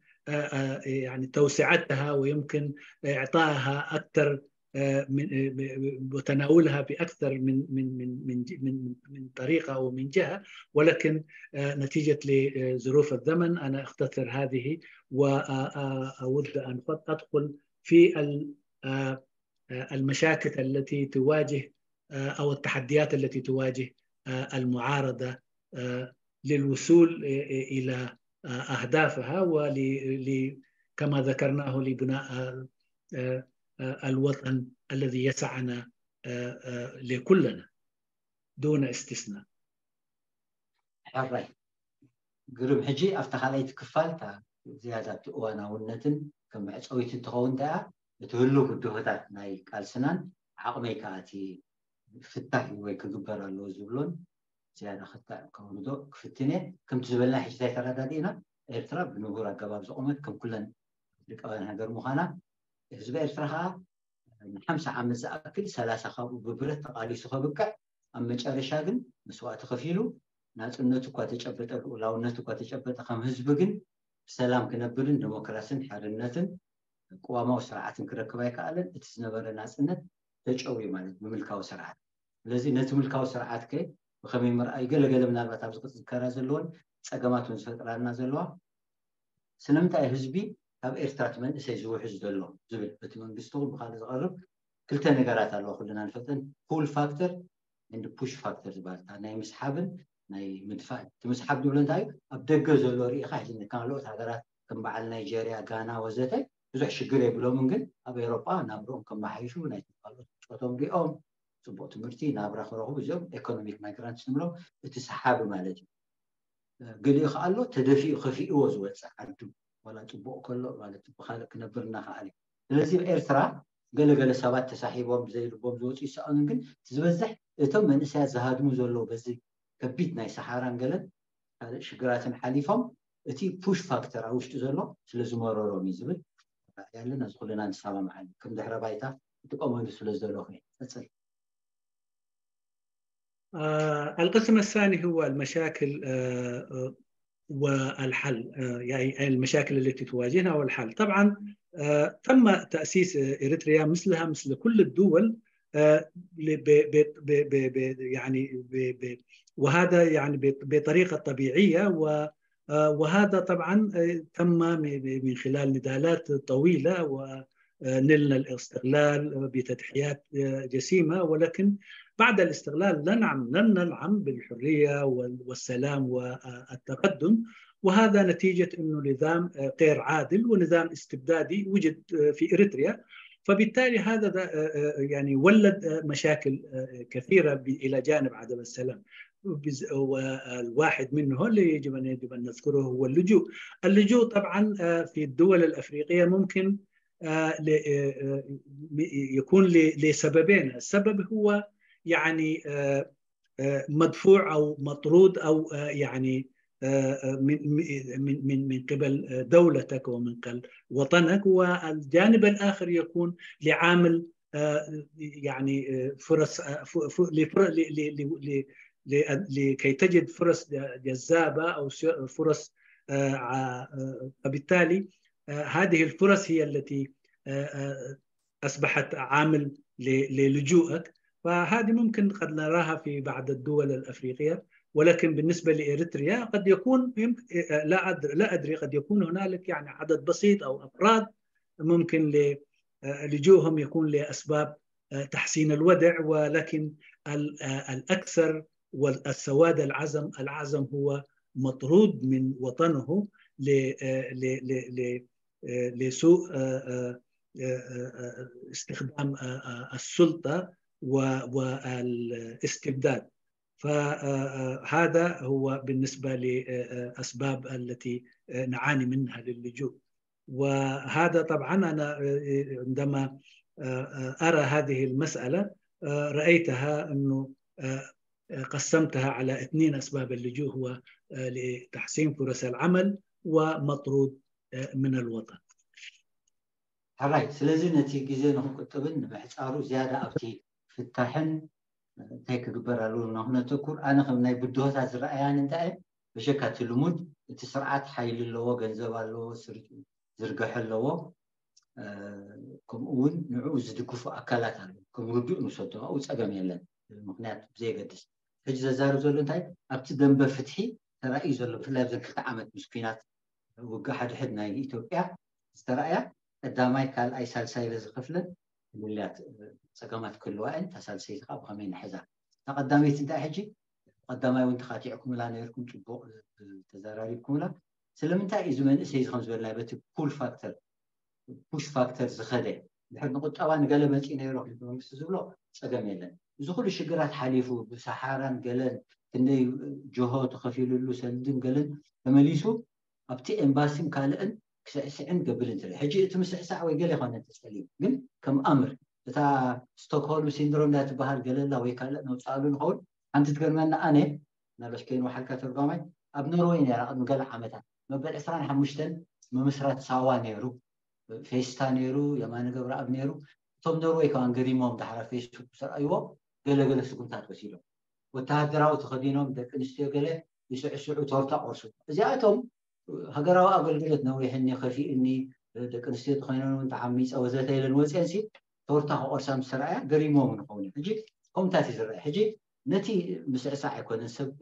يعني توسعتها، ويمكن إعطائها أكثر من وتناولها بأكثر من من من من من من طريقة أو من جهة، ولكن نتيجة لظروف الزمن أنا أختصر هذه، وأود أن أدخل في المشاكل التي تواجه أو التحديات التي تواجه المعارضة للوصول إلى أهدافها ول كما ذكرناه لبناء الوطن الذي يسعنا لكلنا دون استثناء. ሕራይ ግርም። ሕጂ ኣብታ ካልኣይቲ ክፋል እታ ዝያዳ እቲ እዋናውነትን ከም መዕፀዊትን ትኸውን እንታይ እያ፣ እቲ ህሉው ብድሆታት ናይ ቃልስናን ዓቕመይ ከዓ እቲ ፍታሕ ወይ ክግበር ኣለዎ ዝብሎን ዝያዳ ክታ ከውርዶ ክፍትን እየ። ከምቲ ዝበልና ሕጂ እንታይ ተረዳዲእና፣ ኤርትራ ብንቡር ኣገባብ ዝቆመት ከም ኩለን ኣፍሪቃውያን ሃገር ምዃና፣ ህዝቢ ኤርትራ ከዓ ንሓምሳ ዓመት ዝኣክል ሰላሳ ካብኡ ብብረት ተቓሊሱ ከብቅዕ፣ ኣብ መጨረሻ ግን መስዋእቲ ከፊሉ ናጽነቱ እኳ ተጨበጠ፣ ልኡላውነቱ እኳ ተጨበጠ፣ ከም ህዝቢ ግን ብሰላም ክነብርን ዲሞክራስን ሓርነትን ቅዋማዊ ስርዓትን ክረክብ ኣይከኣለን። እቲ ዝነበረ ናጽነት ተጨውዩ ማለት ብምልካዊ ስርዓት። ስለዚ ነቲ ምልካዊ ስርዓት ከ ብኸመይ ምርኣይ ገለገለ ምናልባት ኣብዚ ክዝከራ ዘለዎን ጸገማት እውን ዝፈጥራልና ዘለዋ ስለምንታይ ህዝቢ ካብ ኤርትራ እቲ መንእሰይ ዝውሕዝ ዘሎ ዝብል በቲ መንግስቲ እውን ብካልእ ዝቐርብ ክልተ ነገራት ኣለዋ ኩልና ንፈልጠን pull factor and push factor ዝበሃል ናይ ምስሓብን ናይ ምድፋእ እቲ ምስሓብ ዝብሎ እንታይ ኣብ ደገ ዘሎ ርኢኻ ሕዚ ካልኦት ሃገራት ከም በዓል ናይጀርያ ጋና ወዘተ ብዙሕ ሽግር የብሎምን ግን ኣብ ኤሮጳ ናብርኦም ከመሓይሹ ናይ ካልኦት ፆቶም ሪኦም ፅቡቅ ትምህርቲ ናብራ ክረኽቡ እዚኦም economic migrants ንብሎም እቲ ሰሓቢ ማለት እዩ ገሊኡ ከዓ ኣሎ ተደፊኡ ከፊእዎ ዝወፅእ ዓዱ ዋላ ፅቡቅ ከሎ ማለት ብካልእ ክነብር እናከኣለ ስለዚ ኤርትራ ገለገለ ሰባት ተሳሒቦም ብዘይልቦም ዝወፁ ይሰኣኑ ግን ዝበዝሕ እቶም መንእሰያት ዝሃድሙ ዘለዉ በዚ ከቢድ ናይ ሰሓራን ገለን ካልእ ሽግራትን ሓሊፎም እቲ push factor ኣብ ውሽጢ ዘሎ ስለ ዝመረሮም እዩ ዝብል ያለን እዚ ኩልና ንሰማማዓሉ ከም ድሕረ ባይታ ክጥቀመሉ ስለ ዘለኹ እዩ ቀፅል القسم الثاني هو المشاكل والحل يعني المشاكل التي تواجهنا والحل طبعا تم تأسيس إريتريا مثلها مثل كل الدول يعني وهذا يعني بطريقة طبيعية وهذا طبعا تم من خلال نضالات طويلة ونلنا الاستقلال بتضحيات جسيمة ولكن بعد الاستقلال ننعم لم ننعم بالحرية والسلام والتقدم وهذا نتيجة أنه نظام غير عادل ونظام استبدادي وجد في إريتريا فبالتالي هذا يعني ولد مشاكل كثيرة إلى جانب عدم السلام والواحد منه اللي يجب أن يجب أن نذكره هو اللجوء اللجوء طبعا في الدول الأفريقية ممكن يكون لسببين السبب هو يعني مدفوع او مطرود او يعني من من من من قبل دولتك ومن قبل وطنك والجانب الاخر يكون لعامل يعني فرص لكي تجد فرص جذابه او فرص فبالتالي هذه الفرص هي التي اصبحت عامل للجوءك فهذه ممكن قد نراها في بعض الدول الافريقيه ولكن بالنسبه لاريتريا قد يكون لا ادري لا ادري قد يكون هنالك يعني عدد بسيط او افراد ممكن لجوءهم يكون لاسباب تحسين الوضع ولكن الاكثر والسواد العظم العظم هو مطرود من وطنه لسوء استخدام السلطه والاستبداد فهذا هو بالنسبه لاسباب التي نعاني منها للجوء وهذا طبعا انا عندما ارى هذه المساله رايتها انه قسمتها على اثنين اسباب اللجوء هو لتحسين فرص العمل ومطرود من الوطن. ሕራይ ስለዚ ነቲ ግዜ ንክንቁጥብን ንምሕፃሩ ዝያዳ ኣብቲ ፍታሕን እንታይ ክግበር ኣለዎ ነክነተኩር ኣነ ከም ናይ ብድሆታት ዝረኣያን እንታይ በሸካ እቲ ልሙድ እቲ ስርዓት ሓይሊ ኣለዎ ገንዘብ ኣለዎ ዝርግሐ ኣለዎ ከምኡ እውን ንዕኡ ዝድግፉ ኣካላት ኣለዉ ከም ርዱእ ንሰዶ ኣብኡ ፀገም የለን ምክንያት ብዘየገድስ ሕጂ ዘዛርብ ዘሎ እንታይ ኣብቲ ደንበ ፍትሒ ተራእዩ ዘሎ ብፍላይ ኣብዘን ክልተ ዓመት ምስ ኩናት ውግእ ሓድሕድ ናይ ኢትዮጵያ ዝተረእያ ቀዳማይ ካልኣይ ሳልሳይ ኢለ ዝኸፍለን ፍልልያት ፀገማት ክህልዋ እየን እታ ሳልሰይቲ ከዓ ብኸመይ ንሕዛ እታ ቀዳመይቲ እንታይ ሕጂ ቀዳማይ እውን ተኻቲዕኩምላ ነርኩም ፅቡቅ ተዘራሪብኩምላ ስለምንታይ እዩ እዚ መንእሰይ እዚ ከም ዝበልናይ በቲ pull factor push factor ዝኸደ ድሕር ንቁጠባ ንገለ መፂ ነይሩ ክልቲ መንግስቲ ዝብሎ ፀገም የለን እዚ ኩሉ ሽግራት ሓሊፉ ብሰሓራን ገለን ክንደይ ጆሆ ተኸፊሉሉ ሰልድን ገለን ተመሊሱ ኣብቲ ኤምባሲን ካልእን ክስዕስዕን ገብልን ትርኢ ሕጂ እቲ ምስዕሳዕ ወይ ገለ ይኮነ ተፀልዩ ግን ከም ኣምር እታ ስቶክሆልም ሲንድሮም እያ ትበሃል ገለላ ወይ ካልእ ነውፃሉ ንኸውን ሓንቲ ትገርመና ኣነ ናበሽ ከይንወሓልካ ተርጓማይ ኣብ ኖርወይ ነራ ቅድሚ ገለ ዓመታት መበል ዕስራን ሓሙሽተን ምምስራት ሳዋ ነይሩ ፌስታ ነይሩ የማነ ገብረኣብ ነይሩ እቶም ኖርወይ ከማን ገሪሞም ዳሕራ ፌስቡክ ዝረኣይዎ ገለገለ ስጉምታት ወሲዶም ወተሃደራዊ ተኸዲኖም ደቂ ኣንስትዮ ገለ ይስዕስዑ ቶርታ ቆርሱ እዚኣቶም ሃገራዊ ኣገልግሎት ነዊሕኒ ከፊእኒ ደቂ ኣንስትዮ ተኮይነን እውን ተዓሚፀ ወዘተ ኢለን ወፅአንሲ ቶርታ ክቆርሳ ምስ ተረኣያ ገሪሞም ንኸውን ሕጂ ከምታት እዩ ዝረአ ሕጂ ነቲ ምስዕሳዕ ኣይኮነን። ሰብ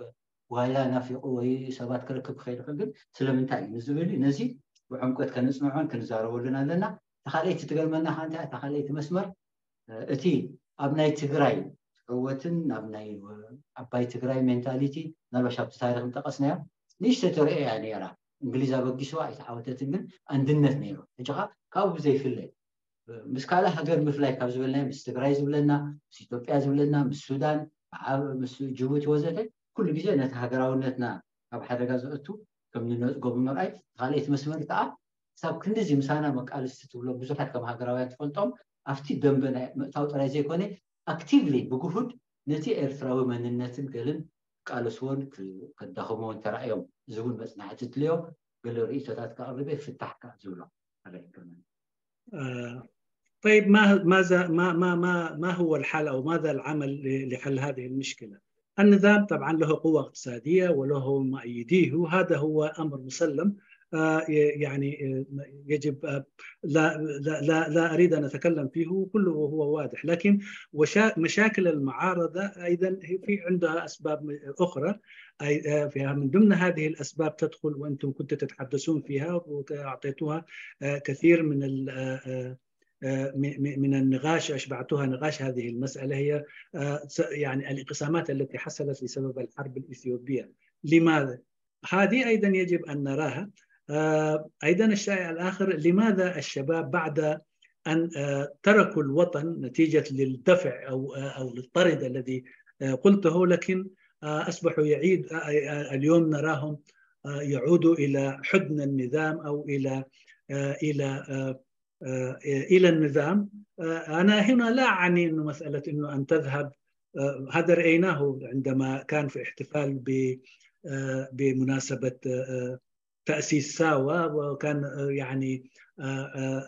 ዋይላ ናፊቑ ወይ ሰባት ክረክብ ክኸይድ ይኽእል፣ ግን ስለምንታይ እዩ ንዝብል እዩ። ነዚ ብዕምቆት ከነጽንዖን ክንዛረበሉን ኣለና። ተኻልኣይቲ ትገርመና ከ እንታይ እያ? ተኻልኣይቲ መስመር እቲ ኣብ ናይ ትግራይ ዕወትን ናብ ናይ ዓባይ ትግራይ ሜንታሊቲ፣ ምናልባሽ ኣብቲ ታሪክ ምጠቀስናዮ ንእሽተ ተርእዮ እያ ነይራ። እንግሊዝ ኣበጊስዋ ኣይተዓወተትን፣ ግን ኣንድነት ነይሩ። ሕጂ ከዓ ካብኡ ብዘይፍለ ምስ ካልእ ሃገር ምፍላይ ካብ ዝበልና፣ ምስ ትግራይ ዝብለና፣ ምስ ኢትዮጵያ ዝብለና፣ ምስ ሱዳን፣ ምስ ጅቡቲ ወዘተ፣ ኩሉ ግዜ ነቲ ሃገራውነትና ኣብ ሓደጋ ዘእቱ ከም ንነፅጎ ብምርኣይ፣ ካልኣይቲ መስመር ከዓ ክሳብ ክንድዚ ምሳና መቃልስቲ ትብሎ ብዙሓት ከም ሃገራውያን ትፈልጦም ኣብቲ ደንበ ናይ ምእታው ጥራይ ዘይኮነ፣ ኣክቲቭሊ ብግሁድ ነቲ ኤርትራዊ መንነትን ገልን ቃልስዎን ከዳኽሞን ተራእዮም። እዚ እውን መፅናዕቲ ትልዮ፣ ገለ ርእይቶታት ከቕርበ ፍታሕ ከዓ ዝብሎ። طيب، ما ماذا ما ما ما ما هو الحل او ماذا العمل لحل هذه المشكله؟ النظام طبعا له قوة اقتصادية وله مؤيديه، هذا هو أمر مسلم. آه، يعني آه، يجب آه، لا, لا, لا, لا أريد أن أتكلم فيه، كله هو واضح، لكن مشاكل المعارضة أيضا في عندها أسباب أخرى. فيها من ضمن هذه الأسباب تدخل، وأنتم كنتوا تتحدثون فيها وأعطيتوها كثير من من النقاش، أشبعتها نقاش هذه المسألة، هي يعني الانقسامات التي حصلت بسبب الحرب الإثيوبية. لماذا؟ هذه أيضا يجب أن نراها. أيضا الشيء الآخر، لماذا الشباب بعد أن تركوا الوطن نتيجة للدفع أو أو للطرد الذي قلته، لكن أصبحوا يعيد اليوم نراهم يعودوا إلى حضن النظام أو إلى إلى الى النظام. انا هنا لا اعني انه مساله انه ان تذهب، هذا رايناه عندما كان في احتفال بمناسبه تاسيس ساوا، وكان يعني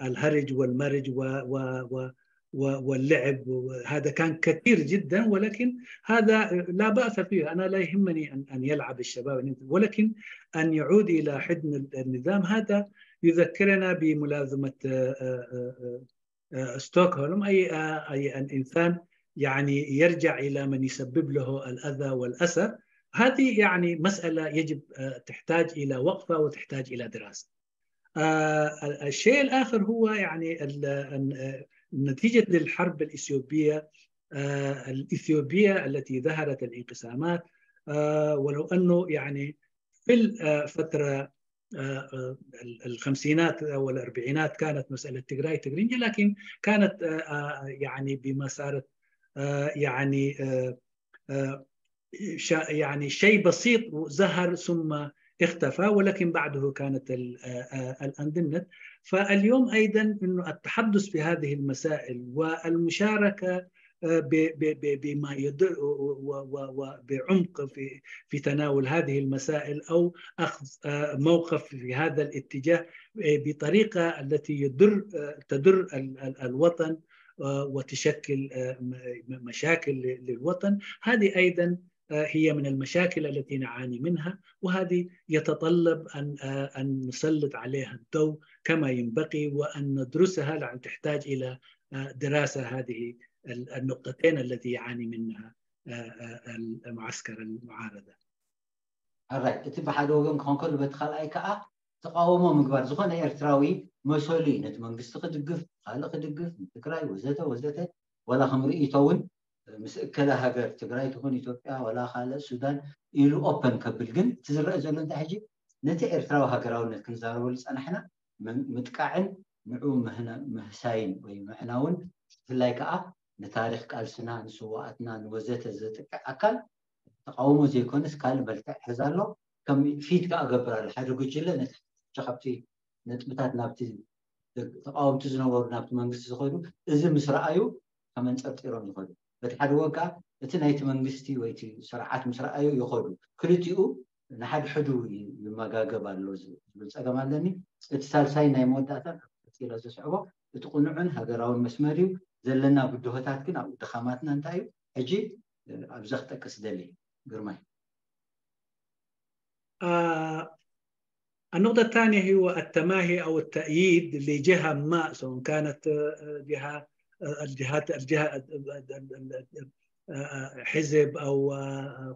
الهرج والمرج و واللعب، هذا كان كثير جدا، ولكن هذا لا باس فيه، انا لا يهمني ان يلعب الشباب، ولكن ان يعود الى حضن النظام، هذا يذكرنا بملازمه ستوكهولم، اي اي الانسان يعني يرجع الى من يسبب له الاذى والاسى. هذه يعني مساله يجب تحتاج الى وقفه وتحتاج الى دراسه. الشيء الاخر هو يعني نتيجه للحرب الاثيوبيه، الاثيوبيه التي ظهرت الانقسامات، ولو انه يعني في الفتره الخمسينات والاربعينات كانت مساله تجراي تجرينجي، لكن كانت يعني بما صارت يعني يعني شيء بسيط ظهر ثم اختفى، ولكن بعده كانت الأندنت. فاليوم أيضا أنه التحدث في هذه المسائل والمشاركة بما يدل وبعمق في في تناول هذه المسائل، او اخذ موقف في هذا الاتجاه بطريقه التي يدر تدر الوطن وتشكل مشاكل للوطن، هذه ايضا هي من المشاكل التي نعاني منها، وهذه يتطلب ان ان نسلط عليها الضوء كما ينبغي، وان ندرسها، لان تحتاج الى دراسه هذه النقطتين التي يعاني منها معسكر المعارضه. ሕራይ እቲ ብሓደ ወገን ክኾን ከሎ፣ በቲ ካልኣይ ከዓ ተቃውሞ ምግባር፣ ዝኾነ ኤርትራዊ መሰሉ እዩ ነቲ መንግስቲ ክድግፍ፣ ካልእ ክድግፍ፣ ንትግራይ ወዘተ ወዘተ፣ ወላ ከም ርእይቶ እውን ምስ እከለ ሃገር፣ ትግራይ ትኹን ኢትዮጵያ ወላ ካልእ ሱዳን ኢሉ ኦፐን ከብል። ግን እቲ ዝረአ ዘሎ እንታይ ሕጂ፣ ነቲ ኤርትራዊ ሃገራውነት ክንዛረበሉ ዝጸናሕና ምጥቃዕን ንዑ ምህሳይን ወይ ምዕናውን፣ ብፍላይ ከዓ ንታሪክ ቃልስና፣ ንስዋኣትና፣ ንወዘተ ዘጥቅዕ ኣካል ተቃውሞ ዘይኮነስ ካልእ መልክዕ ሕዝ ኣሎ። ከም ፊት ከዓ ገብር ኣሎ። ሓደ ጉጅለ ነቲ ካብቲ ነጥብታት ናብቲ ተቃወምቲ ዝነበሩ ናብቲ መንግስቲ ዝኸዱ፣ እዚ ምስ ረኣዩ ከመንፀርጢሮም ዝኸዱ፣ በቲ ሓደ ወገን ከዓ እቲ ናይቲ መንግስቲ ወይ እቲ ስርዓት ምስ ረኣዩ ይኸዱ። ክልቲኡ ንሓድሕዱ ይመጋገብ ኣሎ ዝብል ፀገም ኣለኒ። እቲ ሳልሳይ ናይ መወዳእታ ቀፂለ ዘስዕቦ፣ እቲ ቅኑዕን ሃገራውን መስመር እዩ። ዘለና ብድሆታት ግን ኣብኡ ድኻማትና እንታይ እዩ? ሕጂ ኣብዚ ክጠቅስ ደሊ ግርማይ። آه النقطة الثانية هو التماهي أو التأييد لجهة ما، سواء كانت آه، جهة آه، الجهات الجهة حزب أو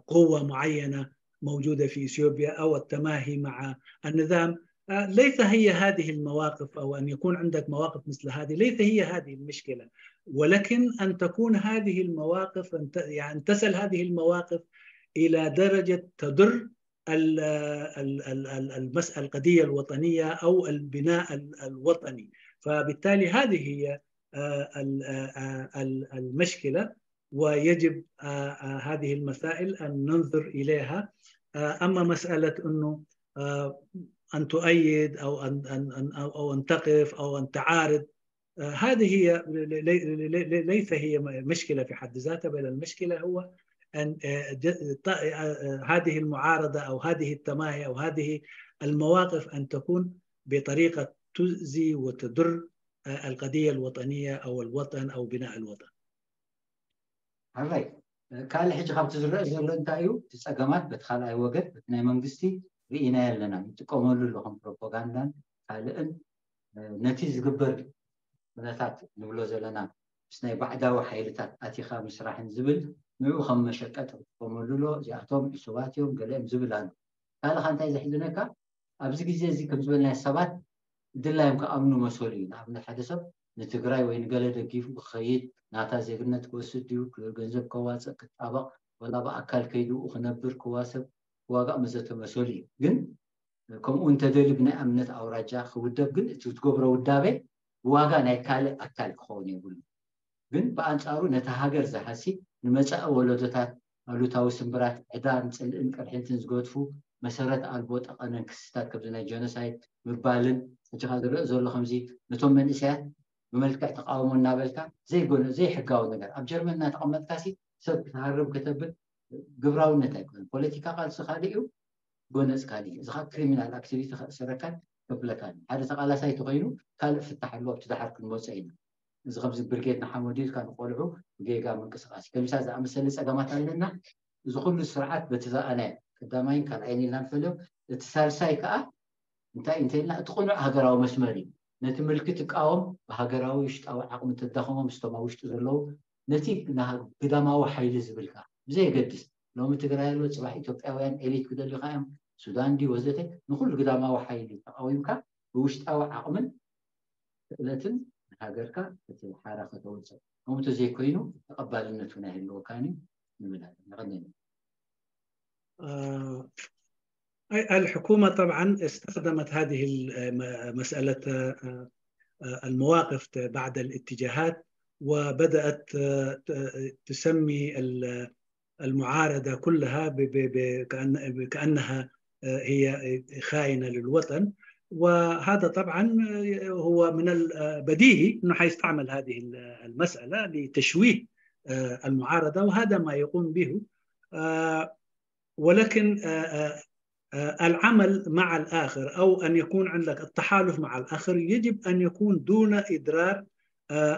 قوة معينة موجودة في إثيوبيا أو التماهي مع النظام. ليس هي هذه المواقف، أو أن يكون عندك مواقف مثل هذه، ليس هي هذه المشكلة، ولكن أن تكون هذه المواقف، أن ت- يعني تصل هذه المواقف إلى درجة تضر المسألة، القضية الوطنية أو البناء الوطني. فبالتالي هذه هي المشكلة، ويجب هذه المسائل أن ننظر إليها. أما مسألة أنه أن تؤيد أو أن أو أن تقف أو أن تعارض، هذه هي ليس هي مشكلة في حد ذاتها، بل المشكلة هو أن هذه المعارضة أو هذه التماهي أو هذه المواقف أن تكون بطريقة تؤذي وتضر القضية الوطنية أو الوطن أو بناء الوطن. ሕራይ ካልእ ሕጂ ካብቲ ዝረአ ዘሎ እንታይ እዩ? እቲ ጸገማት በቲ ካልኣይ ወገን በቲ ናይ መንግስቲ ርኢናዮ ኣለና። ይጥቀመሉ ኣሎ ከም ፕሮፓጋንዳን ካልእን። ነቲ ዝግበር ኩነታት ንብሎ ዘለና ምስ ናይ ባዕዳዊ ሓይልታት ኣቲኻ ምስራሕን ዝብል ንኡ ከም መሸቀጥ ክጥቀመሉ ኣሎ። እዚኣቶም ዕሱባት እዮም ገለ እዮም ዝብል ኣሎ። ካልእ እንታይ ዘሕዝነካ ኣብዚ ግዜ እዚ ከም ዝበልናዮ ሰባት ድላዮም ክኣምኑ መሰሉ እዩ። ንኣብነት ሓደ ሰብ ንትግራይ ወይ ንገለ ደጊፉ ክኸይድ ናታ ዜግነት ክወስድ ድዩ ገንዘብ ከዋፅእ ክጣበቕ ወላ ብኣካል ከይድኡ ክነብር ክዋሰብ ክዋጋእ መዘተ መሰሉ እዩ። ግን ከምኡ እንተደልዩ ብናይ እምነት ኣውራጃ ክውደብ ግን እቲ ትገብሮ ውዳቤ ብዋጋ ናይ ካልእ ኣካል ክኸውን የብሉ። ግን ብኣንጻሩ ነታ ሃገር ዝሃሲ ንመጻኢ ወለዶታት ኣሉታዊ ስምብራት ዕዳን ጽልእን ቅርሕንትን ዝገድፉ መሰረት ኣልቦ ጠቐነን ክስታት ከምዚ ናይ ጀኖሳይድ ምባልን ሕጂኻ ዝረአ ዘሎ ከምዚ ነቶም መንእሰያት ብመልክዕ ተቃውሞ እናበልካ ዘይጎነ ዘይሕጋዊ ነገር ኣብ ጀርመን እናተቐመጥካ ሲ ሰብ ክትሃርም ከተብል ግብራውነት ኣይኮነን። ፖለቲካ ቃልሲ ካልእ እዩ፣ ጎነፅ ካልእ እዩ። እዚ ከዓ ክሪሚናል ኣክቲቪቲ ከእስረካን ከብለካን ሓደ ተቃላሳይ ተኮይኑ ካልእ ፍታሕ ኣለዎ ኣብቲ ድሓር ክንመፆ ኢና። እዚ ከምዚ ብርጌድ ንሓመዱ ኢልካ ንቆልዑ ጌጋ ምንቅስቃስ ከምሳ ዝኣመሰለ ፀገማት ኣለና። እዚ ኩሉ ስርዓት በቲ ዝኣናዮ ቀዳማይን ካልኣይን ኢልና ንፈልዮም። እቲ ሳልሳይ ከዓ እንታይ እንተልና እቲ ቅኑዕ ሃገራዊ መስመር እዩ። ነቲ ምልኪ ትቃወም ብሃገራዊ ውሽጣዊ ዓቕሚ ተዳኸሞ ምስቶም ኣብ ውሽጢ ዘለዉ ነቲ ግዳማዊ ሓይሊ ዝብልካ ብዘየገድስ ሎሚ ትግራይ ኣሎ ፅባሕ ኢትዮጵያውያን ኤሊት ክደልዩካ እዮም ሱዳን ድዩ ወዘተ ንኩሉ ግዳማዊ ሓይሊ ተቃዊምካ ብውሽጣዊ ዓቕምን ክእለትን ንሃገርካ እቲ ሓራ ከተውፅእ ከምኡ ተዘይኮይኑ ተቐባልነት እውን ኣይህልወካን እዩ ንብል ኣለና። الحكومة طبعا استخدمت هذه مسألة المواقف بعد الاتجاهات، وبدأت تسمي المعارضة كلها كأنها هي خائنة للوطن. وهذا طبعا هو من البديهي أنه حيستعمل هذه المسألة لتشويه المعارضة، وهذا ما يقوم به. ولكن العمل مع الآخر أو أن يكون عندك التحالف مع الآخر يجب أن يكون دون إضرار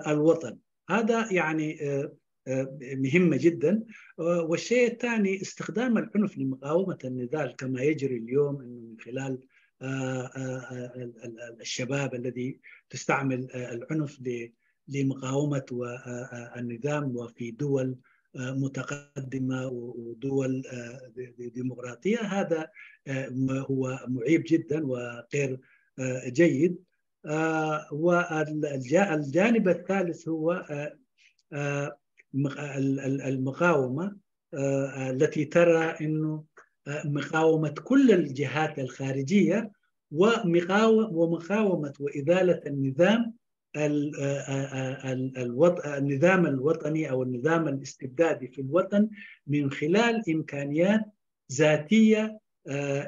الوطن. هذا يعني مهمة جدا. والشيء الثاني استخدام العنف لمقاومة النضال كما يجري اليوم، أنه من خلال الشباب الذي تستعمل العنف لمقاومة النظام وفي دول متقدمة ودول ديمقراطية. هذا هو معيب جدا وغير جيد. والجانب الثالث هو المقاومة التي ترى أنه مقاومة كل الجهات الخارجية ومقاومة وإزالة النظام النظام الوطني أو النظام الاستبدادي في الوطن من خلال إمكانيات ذاتية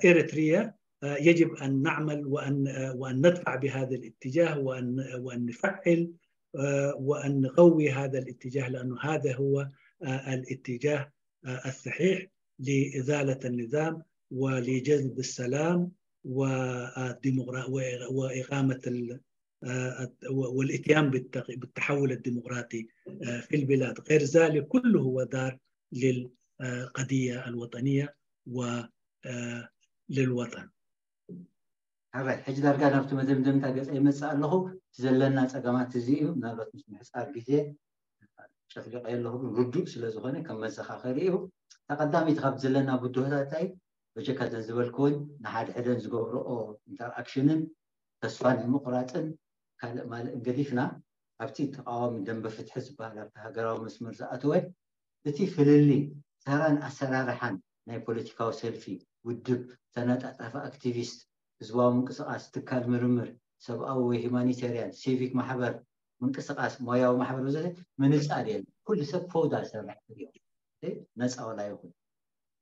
إريترية. يجب أن نعمل وأن وأن ندفع بهذا الاتجاه وأن وأن نفعل وأن نقوي هذا الاتجاه، لأنه هذا هو الاتجاه الصحيح لإزالة النظام ولجذب السلام والديمقراطية وإقامة والإتيان بالتحول الديمقراطي في البلاد. غير ذلك كله هو ضار للقضية الوطنية وللوطن. ሕራይ ሕጂ ዳርጋ ናብቲ መደምደምታ ገፀ ይመፅእ ኣለኹ። እቲ ዘለና ፀገማት እዚ እዩ። ምናልባት ምስ ምሕፃር ግዜ ተፍሊቀ ኣለኹ፣ ግን ርዱእ ስለ ዝኾነ ከም መዘኻኸሪ እዩ። እታ ቀዳመይቲ ካብ ዘለና ብድሆታት እንታይ እዩ? በጀካ እተን ዝበልክወን ንሓድሕደን ዝገብርኦ ኢንተርኣክሽንን ተስፋ ናይ ምቑራፅን ካልእ ማልእን ገዲፍና፣ ኣብቲ ተቃዋሚ ደንበ ፍትሒ ዝበሃል ኣብቲ ሃገራዊ መስመር ዝኣተወ እቲ ፍልልይ ተራን ኣሰራርሓን ናይ ፖለቲካዊ ሰልፊ፣ ውድብ፣ ተነጣጣፊ ኣክቲቪስት፣ ህዝባዊ ምንቅስቃስ፣ ትካል ምርምር፣ ሰብኣዊ ወይ ሂማኒቴርያን፣ ሲቪክ ማሕበር፣ ምንቅስቃስ፣ ሞያዊ ማሕበር ወዘተ ምንጻል የለን። ኩሉ ሰብ ፈውዳ ዝሰርሕ ትሪኦ። ነፃ ዋላ ይኹን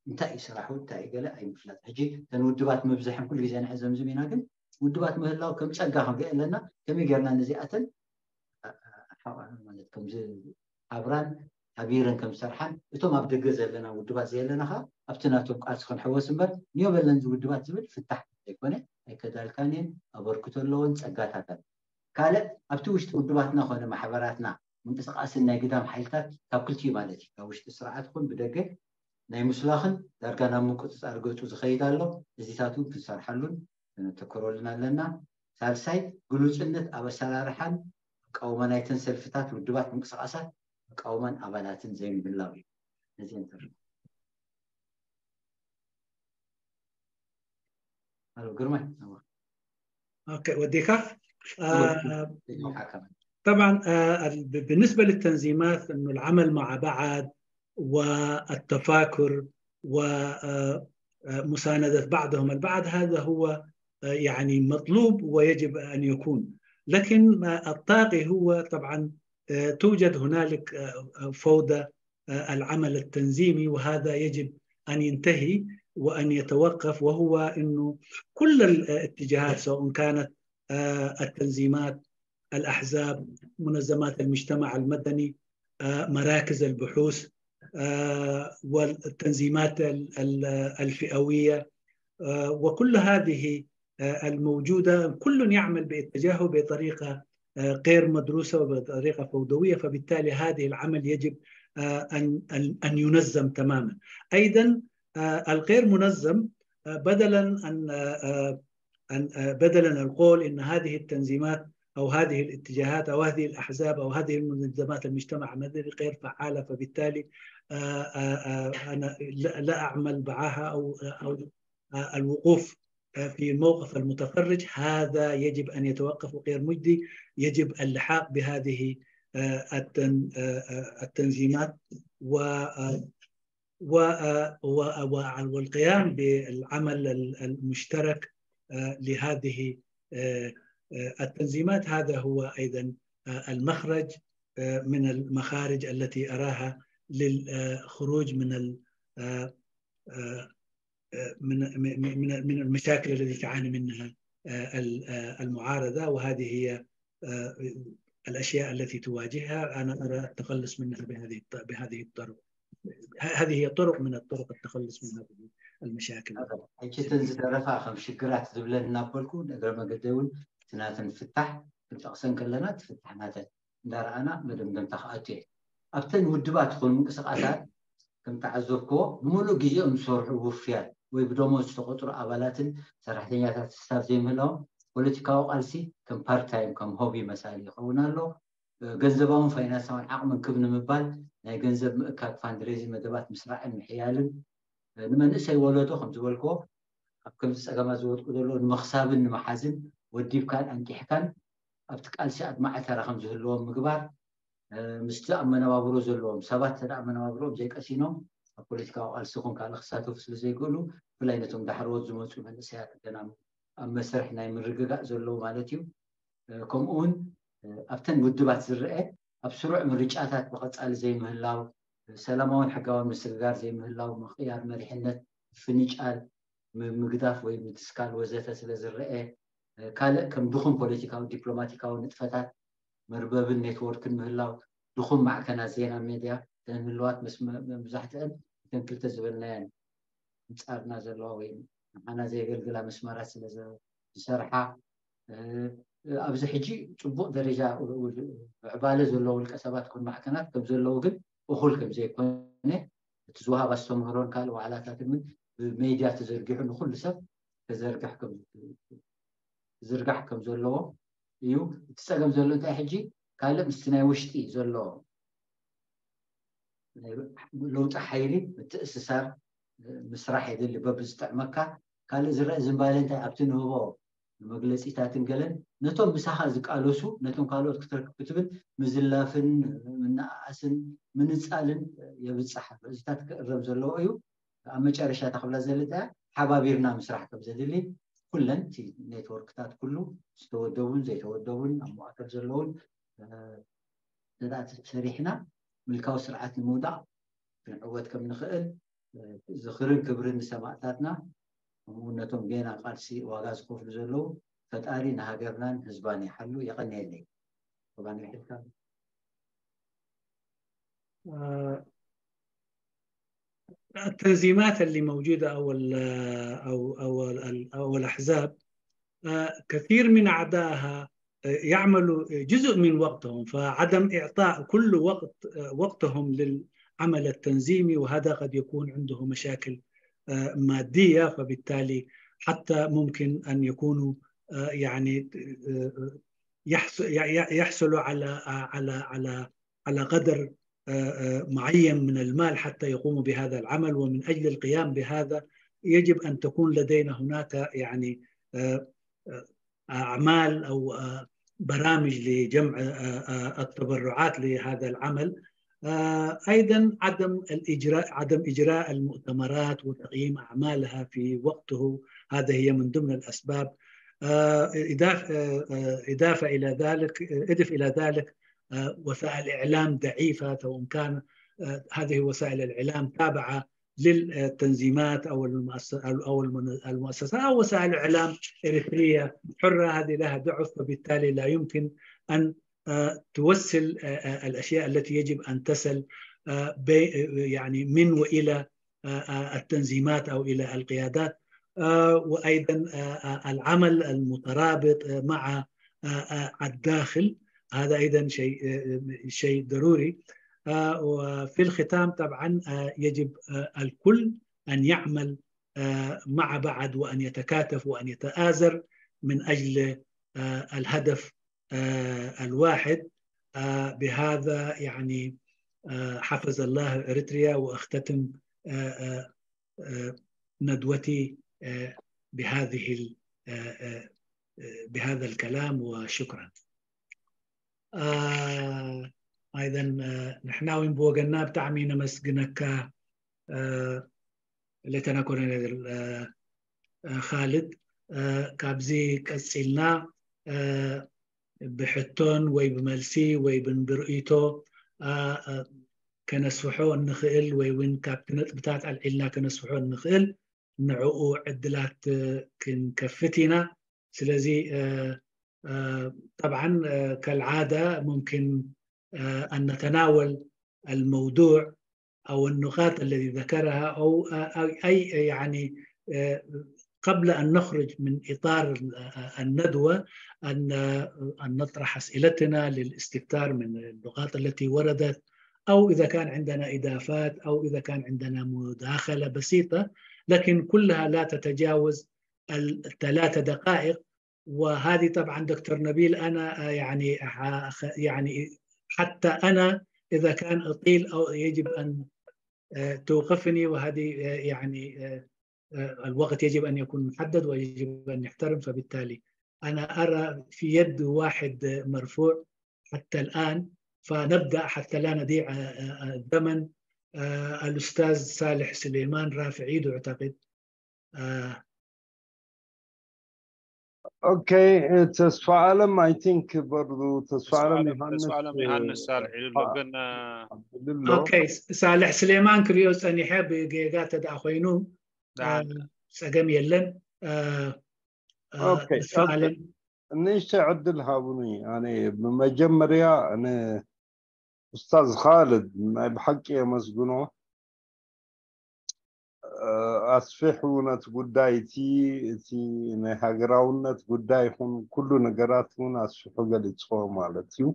እንታይ እዩ ስራሑ እንታይ እዩ ገለ ኣይምፍለጥ። ሕጂ እተን ውድባት ምብዝሐን ኩሉ ግዜ ንዕዘምዝም ኢና፣ ግን ውድባት ምህላው ከም ጸጋ ክንሪኦ ኣለና። ከመይ ጌርና ነዚኣተን ማለት ከምዚ ኣብራን ሓቢረን ከም ዝሰርሓን እቶም ኣብ ደገ ዘለና ውድባት ዘየለና ከዓ ኣብቲ ናቶም ቃልሲ ክንሕወስ እምበር ንዮ በለን ውድባት ዝብል ፍታሕ ዘይኮነ ኣይከዳልካን እየን። ኣበርክቶ ኣለዎን ጸጋታተን ካልእ ኣብቲ ውሽጢ ውድባትና ኮነ ማሕበራትና ምንቅስቃስን ናይ ግዳም ሓይልታት ካብ ክልቲኡ ማለት እዩ ካብ ውሽጢ ስርዓት ኹን ብደገ ናይ ምስላኽን ዳርጋ ናብ ምቁፅፃር ገፁ ዝኸይድ ኣሎ። እዚታት እውን ክንሰርሓሉን ክንተክረሉን ኣለና። ሳልሳይ ግሉፅነት ኣብ ኣሰራርሓን ኣቃውማ ናይተን ሰልፍታት ውድባት ምንቅስቃሳት ኣቃውማን ኣባላትን ዘይምህላው እዩ። ነዚአን ተር ኣሎ ግርማይ اوكي وديكا آه طبعا آه بالنسبه للتنظيمات انه العمل مع بعض والتفاكر ومساندة بعضهم البعض هذا هو يعني مطلوب ويجب أن يكون. لكن الطاغي هو طبعا توجد هنالك فوضى العمل التنظيمي، وهذا يجب أن ينتهي وأن يتوقف، وهو أنه كل الاتجاهات سواء كانت التنظيمات، الأحزاب، منظمات المجتمع المدني، مراكز البحوث والتنظيمات الفئوية وكل هذه الموجودة كل يعمل باتجاهه بطريقة غير مدروسة وبطريقة فوضوية، فبالتالي هذه العمل يجب أن أن ينظم تماما. أيضا الغير منظم بدلا أن أن بدلا القول أن هذه التنظيمات أو هذه الاتجاهات أو هذه الأحزاب أو هذه المنظمات المجتمع المدني غير فعالة، فبالتالي أنا لا أعمل معها أو أو الوقوف في موقف المتفرج هذا يجب أن يتوقف وغير مجدي، يجب اللحاق بهذه التنظيمات و والقيام بالعمل المشترك لهذه التنظيمات هذا هو أيضا المخرج من المخارج التي أراها للخروج من من من من المشاكل التي تعاني منها المعارضة، وهذه هي الأشياء التي تواجهها أنا أرى التخلص منها بهذه بهذه الطرق. هذه هي طرق من الطرق التخلص من هذه المشاكل. ሕጂ እተን ዝደረፋ ከም ሽግራት ዝብለን እናበልኩ እግረ መገደይ እውን እቲ ናተን ፍታሕ ክንጠቕሰን ከለና እቲ ፍታሕ ናተን እንዳረኣና መደምደምታ ክኣቱ እየ። ኣብተን ውድባት ዝኾኑ ምንቅስቃሳት ከም ተዓዘብክዎ ብምሉእ ግዜኦም ዝሰርሑ ውፍያት ወይ ብደሞዝ ዝተቆፅሩ ኣባላትን ሰራሕተኛታት ስታፍ ዘይምህላዎም ፖለቲካዊ ቃልሲ ከም ፓርት ታይም ከም ሆቢ መሳሊ ይኸውን ኣሎ። ገንዘባውን ፋይናንሳውን ዓቕምን ክብ ንምባል ናይ ገንዘብ ምእካብ ፋንድሬዚን መደባት ምስራዕን ምሕያልን ንመንእሰይ ወለዶ ከም ዝበልክዎ ኣብ ከምዚ ፀገማት ዝወድቁ ዘለዉ ንምኽሳብን ንምሓዝን ወዲብካን ኣንቂሕካን ኣብቲ ቃልሲ ኣድማዒ ተራ ከም ዝህልዎም ምግባር ምስቲ ኣብ መነባብሮ ዘለዎም ሰባት ተደኣ መነባብሮኦም ዘይቀሲኖም ኣብ ፖለቲካዊ ቃልሲ ኹን ካልእ ክሳተፉ ስለ ዘይክእሉ ብፍላይ ነቶም ዳሕረዎት ዝመፁ መንእሰያት ገና ኣብ መስርሕ ናይ ምርግጋእ ዘለዉ ማለት እዩ። ከምኡ እውን ኣብተን ውድባት ዝረአ ኣብ ስሩዕ ምርጫታት ብቐፃሊ ዘይምህላው፣ ሰላማውን ሕጋውን ምስግጋር ዘይምህላው፣ ምቕያር መሪሕነት፣ ፍንጫል፣ ምግዳፍ ወይ ምትስካል ወዘተ ስለ ዝረአ፣ ካልእ ከም ድኹም ፖለቲካዊ ዲፕሎማቲካዊ ንጥፈታት መርበብን ኔትወርክን ምህላው፣ ድኹም ማዕከናት ዜና ሜድያ ተን ምህልዋት መብዛሕትአን እተን ክልተ ዝበልናየን ኣንጻርና ዘለዋ ወይ ንዓና ዘየገልግላ መስመራት ስለ ዝሰርሓ ኣብዚ ሕጂ ጽቡቕ ደረጃ ምዕባለ ዘለዎ ውልቀ ሰባት ኮን ማዕከናት ከም ዘለዉ ግን እኹል ከም ዘይኮነ እቲ ዝወሃብ ኣስተምህሮን ካልእ ዋዕላታትን እውን ብሜድያ ተዘርጊሑ ንኩሉ ሰብ ተዘርግሕ ዝርጋሕ ከም ዘለዎ እዩ። እቲ ጸገም ዘሎ እንታይ ሕጂ ካልእ ምስቲ ናይ ውሽጢ ዘሎ ናይ ለውጢ ሓይሊ ምትእስሳር ምስራሕ የድሊ። በብዝጥዕመካ ካልእ ዝረአ ዝንባለ እንታይ ኣብቲ ንህቦ መግለፂታትን ገለን ነቶም ምሳኻ ዝቃለሱ ነቶም ካልኦት ክትረክብ ክትብል ምዝላፍን ምንኣኣስን ምንፃልን የብፅሓ። እዚታት ክእረም ዘለዎ እዩ። ኣብ መጨረሻ እታ ክብላ ዘለጠ ሓባቢርና ምስራሕ ከም ዘድሊ ኩለን እቲ ኔትወርክታት ኩሉ ዝተወደቡን ዘይተወደቡን ኣብ መዋእከብ ዘለውን ተዳእቲ ሰሪሕና ምልካዊ ስርዓት ንምውዳቕ ክንዕወት ከም ንኽእል ዝኽርን ክብርን ንሰማእታትና ከምኡ ነቶም ገና ቃልሲ ዋጋ ዝከፍሉ ዘለዉ ፈጣሪ ንሃገርናን ህዝባን ይሓሉ። የቐንየለይ። التنظيمات اللي موجودة أو أو أو أو الأحزاب، كثير من أعدائها يعملوا جزء من وقتهم، فعدم إعطاء كل وقت وقتهم للعمل التنظيمي، وهذا قد يكون عنده مشاكل مادية، فبالتالي حتى ممكن أن يكونوا يعني يحصلوا على على على على قدر معين من المال حتى يقوموا بهذا العمل. ومن أجل القيام بهذا يجب أن تكون لدينا هناك يعني أعمال أو برامج لجمع التبرعات لهذا العمل. أيضا عدم الإجراء عدم إجراء المؤتمرات وتقييم أعمالها في وقته، هذا هي من ضمن الأسباب. إضافة إلى ذلك إضف إلى ذلك وسائل إعلام ضعيفة، سواء كان هذه وسائل الإعلام تابعة للتنظيمات أو أو المؤسسات أو وسائل إعلام إريترية حرة، هذه لها ضعف، فبالتالي لا يمكن أن توصل الأشياء التي يجب أن تصل يعني من وإلى التنظيمات أو إلى القيادات، وأيضا العمل المترابط مع الداخل، هذا أيضا شيء شيء ضروري. وفي الختام طبعا يجب الكل أن يعمل مع بعض وأن يتكاتف وأن يتآزر من أجل الهدف الواحد. بهذا يعني حفظ الله إريتريا، وأختتم ندوتي بهذه بهذا الكلام، وشكرا. أيضا نحن وين بوغنا بتعمي نمسجنك ليتنا كولونيل خالد، ካብዚ ቀፂልና ብሕቶን ወይ ብመልሲ ወይ ብርእይቶ ከነስፍሖ እንኽእል ወይ እውን ካብቲ ነጥብታት ኣልዒልና ከነስፍሖ እንኽእል ንዕኡ ዕድላት ክንከፍት ኢና። ስለዚ طبعا كالعادة ممكن أن نتناول الموضوع أو النقاط التي ذكرها أو أي يعني قبل أن نخرج من إطار الندوة أن أن نطرح أسئلتنا للاستفسار من النقاط التي وردت، أو إذا كان عندنا إضافات أو إذا كان عندنا مداخلة بسيطة، لكن كلها لا تتجاوز الثلاثة دقائق. وهذه طبعا دكتور نبيل أنا يعني يعني حتى أنا إذا كان أطيل أو يجب أن توقفني، وهذه يعني الوقت يجب أن يكون محدد ويجب أن يحترم، فبالتالي أنا أرى في يد واحد مرفوع حتى الآن، فنبدأ حتى لا نضيع الزمن. الأستاذ صالح سليمان رافع إيده أعتقد. ኦኬ፣ ተስፋ ኣለም I think برضو ተስፋ ኣለም ዮሃንስ ተስፋ ኣለም ዮሃንስ ሳልሕ ኢሉ ኣሎ ግን ኦኬ፣ ሳልሕ ስሌማን ክሪኦ ጸኒሐ ብጌጋ ተደኣ ኮይኑ ጸገም የለን። ኦኬ፣ ንእሽተይ ዕድል ሃቡኒ። ኣነ ብመጀመርያ ንኡስታዝ ካልድ ናይ ብሓቂ የመስግኖ። ኣስፊሑ ነቲ ጉዳይ እቲ እቲ ናይ ሃገራውነት ጉዳይ ይኹን ኩሉ ነገራት እውን ኣስፊሑ ገሊፅዎ ማለት እዩ።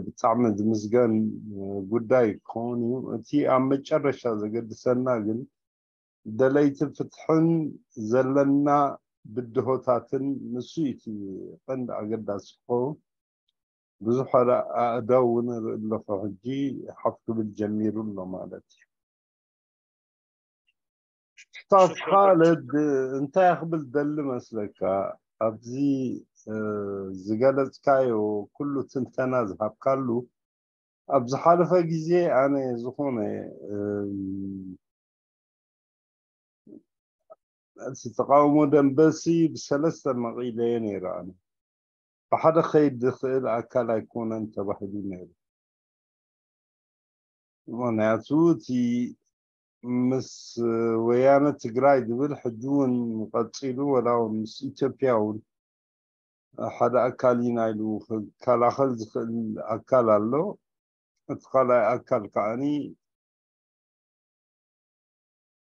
ብጣዕሚ ዝምስገን ጉዳይ ክኸውን እዩ። እቲ ኣብ መጨረሻ ዘገድሰና ግን ደለይቲ ፍትሕን ዘለና ብድሆታትን ንሱ እቲ ቀንዲ ኣገዳሲ ክኸውን። ብዙሕ ኣእዳው እውን ርኢ ኣለኹ። ሕጂ ሓፍ ክብል ጀሚሩ ኣሎ ማለት እዩ። ስታፍ ካልድ፣ እንታይ ክብል ደሊ መስለካ? ኣብዚ ዝገለጽካዮ ኩሉ ትንተና ዝሃብካሉ፣ ኣብ ዝሓለፈ ግዜ ኣነ ዝኾነ እቲ ተቃውሞ ደንበሲ ብሰለስተ መቒለየ ነይረ። ኣነ ብሓደ ከይድ ዝኽእል ኣካል ኣይኮነን ተባሂሉ ነይሩ። ምክንያቱ እቲ ምስ ወያነ ትግራይ ዝብል ሕጂ እውን ቀፂሉ፣ ወላ እውን ምስ ኢትዮጵያ እውን ሓደ ኣካል ኢና ኢሉ ክከላኸል ዝኽእል ኣካል ኣሎ። እቲ ካልኣይ ኣካል ከዓኒ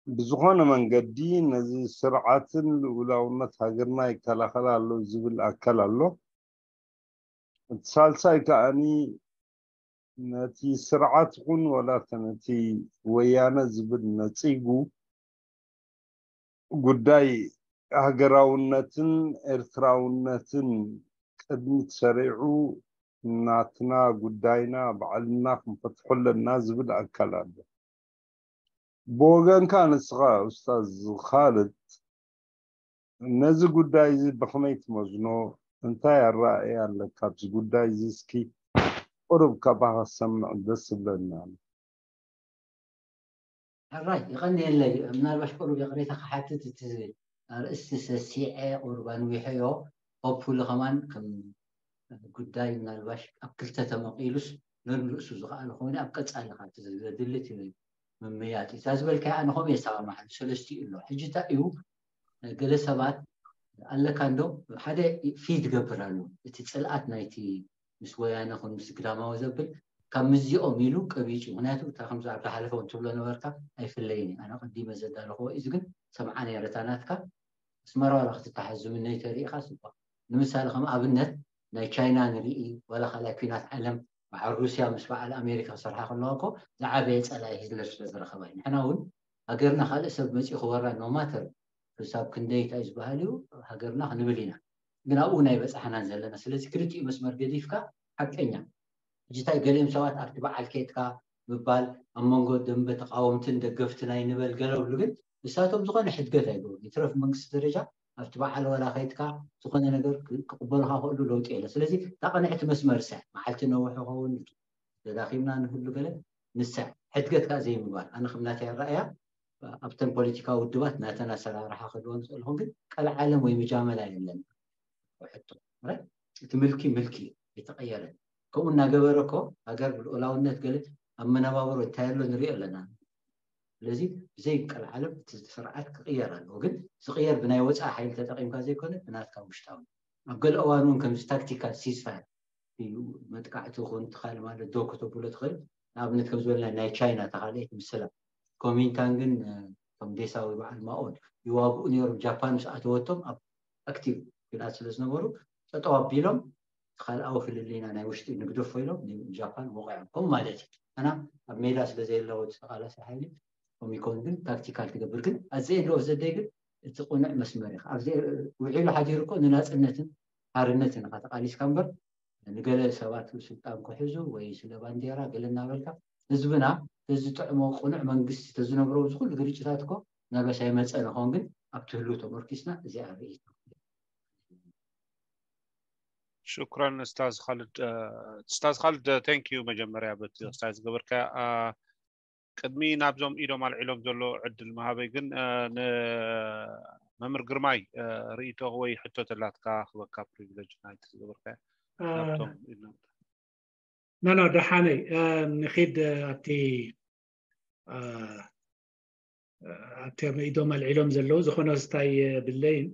ብዝኾነ መንገዲ ነዚ ስርዓትን ልኡላውነት ሃገርና ይከላኸል ኣሎ ዝብል ኣካል ኣሎ። እቲ ሳልሳይ ከዓኒ ነቲ ስርዓት ይኹን ወላ ነቲ ወያነ ዝብል ነጺጉ ጉዳይ ሃገራውነትን ኤርትራውነትን ቅድሚት ሰሪዑ ናትና ጉዳይና ባዕልና ክንፈትሖ ኣለና ዝብል ኣካል ኣሎ። ብወገንካ ንስኻ ኡስታዝ ካልድ ነዚ ጉዳይ እዚ ብኸመይ ትመዝኖ? እንታይ ኣረኣእያ ኣለካ ኣብዚ ጉዳይ እዚ? እስኪ ቁሩብ ካባኻ ክሰምዕ ደስ ዝብለኒ ኣሎ። ሕራይ ይቐንየለይ። ምናልባሽ ቁሩብ ይቕሬታ ክሓትት፣ እቲ ኣርእስቲ ሰሲዐ ቁሩብ ኣንዊሐዮ። ሆፕፉሊ ከማን ከም ጉዳይ ምናልባሽ ኣብ ክልተ ተመቒሉስ ነንርእሱ ዝኸኣለ ኮይኑ ኣብ ቀጻሊ ካብቲ ዘድሊ እቲ ምምያጥ እዩ። እዛ ዝበልካያ ኣነ ከምኡ የሰማማዕ፣ ሰለስቲኡ ኣሎ። ሕጂ እንታይ እዩ፣ ገለ ሰባት ኣለካ እንዶ ሓደ ፊድ ገብር ኣሎ፣ እቲ ጽልኣት ናይቲ ምስ ወያነ ኹን ምስ ግዳማዊ ዘብል ካብ ምዚኦም ኢሉ ቀቢጹ። ምክንያቱ እታ ከምዚ ኣብ ዝሓለፈ እውን ትብሎ ነበርካ፣ ኣይፍለይን እዩ። ኣነ ቀዲመ ዘዳለኽዎ እዩ፣ ግን ሰምዓ ነይረ እታ ናትካ። ኣስመራ ዋላ ክትተሓዝ ዝምነይ ተሪኢኻ ስባ። ንምሳሌ ከም ኣብነት ናይ ቻይና ንርኢ፣ ዋላ ካልኣይ ኲናት ዓለም በዓል ሩስያ ምስ በዓል ኣሜሪካ ክሰርሓ ከለዋ እኮ ዝዓበየ ጸላኢ ሂትለር ስለ ዝረኸባ እዩ። ንሕና እውን ሃገርና ካልእ ሰብ መጺኡ ክወራ no matter ክሳብ ክንደይ እንታይ ዝበሃል እዩ ሃገርና ክንብል ኢና። ግን ኣብኡ ናይ በጻሕናን ዘለና። ስለዚ ክልቲኡ መስመር ገዲፍካ ሓቀኛ ሕጂ እንታይ ገሊኦም ሰባት ኣብቲ በዓል ኬድካ ምባል ኣብ መንጎ ደንበ ተቃወምትን ደገፍትን ኣይንበል ገለ ብሉ፣ ግን ንሳቶም ዝኾነ ሕድገት ኣይገብሩን። ይትረፍ መንግስቲ ደረጃ ኣብቲ በዓል ዋላ ከይድካ ዝኾነ ነገር ክ- ክቕበሉካ ክእሉ ለውጢ የለ። ስለዚ እታ ቅንዕቲ መስመር ስዕ፣ መዓልቲ ነውሕ ይኸውን፣ ተዳኺምና ንህሉ ገለ ንስዕ፣ ሕድገት ከዓ ዘይምግባር። ኣነ ከም ናተይ ኣረኣእያ ኣብተን ፖለቲካዊ ውድባት ናተን ኣሰራርሓ ክህልወን ዝኽእል ይኹን፣ ግን ቀልዓለም ወይ ምጃመላ የለን። ሕቶ ረ- እቲ ምልኪ ምልኪ የተቀየረ ከምኡ እናገበረ እኮ ሃገር ብልኡላውነት ገለ ኣብ መነባብሮ እንታይ ኣሎ ንሪኦ ኣለና። ስለዚ ብዘይ ቀልዓለም እቲ ስርዓት ክቅየር ኣለዎ። ግን ዝቅየር ብናይ ወፃኢ ሓይሊ ተጠቂምካ ዘይኮነ ብናትካ ውሽጣዊ። ኣብ ገለ እዋን እውን ከምዚ ታክቲካል ሲስፋየር እዩ፣ መጥቃዕቲ ይኹን ትኻል ማለት ዶ ከተብሎ ትኽእል። ንኣብነት ከም ዝበልና ናይ ቻይና ተኻልአት ምስላ ኮሚንታንግን ከም ዴሳዊ በዓል ማኦን ይዋግኡ ነይሮም። ጃፓን ምስ ኣተወቶም ኣብ ኣክቲቭ ግድኣት ስለ ዝነበሩ ጠጠው ኣቢሎም ካልኣዊ ፍልልይና ናይ ውሽጢ ንግደፎ ኢሎም ንጃፓን ወቂዖም። ከምኡ ማለት እዩ። ኣና ኣብ ሜዳ ስለ ዘየለዎ ተቃላሲ ሓይሊ ኮሚኮን ግን ታክቲካል ትገብር። ግን ኣዘ ኤንድ ኦፍ ዘደይ ግን እቲ ቁኑዕ መስመር እዩ። ኣብዚ ውዒሉ ሓዲሩ እኮ ንናፅነትን ሓርነትን ኢኻ ተቃሊስካ እምበር ንገለ ሰባት ስልጣን ክሕዙ ወይ ስለ ባንዴራ ገለ እናበልካ ህዝብና ተዝጥዕሞ ቁኑዕ መንግስቲ ተዝነብሮ እዚ ኩሉ ግርጭታት እኮ ምናልባሽ ኣይመፀን ይኸውን። ግን ኣብቲ ህሉ ተመርኪስና እዚኣ ርእይቶ ሽኩረን ኡስታዝ ካልድ። ኡስታዝ ካልድ፣ thank you መጀመርያ በቲ ክስታይ ዝገበርካ። ቅድሚ ናብዞም ኢዶም ኣልዒሎም ዘሎ ዕድል ምሃበይ ግን ንመምህር ግርማይ ርእይቶ ወይ ሕቶ ተላትካ ክበካ ፕሪቪሌጅ ናይቲ ዝገበርካ ናብቶም ኢድና ኖ ኖ ደሓነይ ንኺድ ኣብቲ ኣብቲ ኢዶም ኣልዒሎም ዘለዉ ዝኾነ ስታይ የብለይን።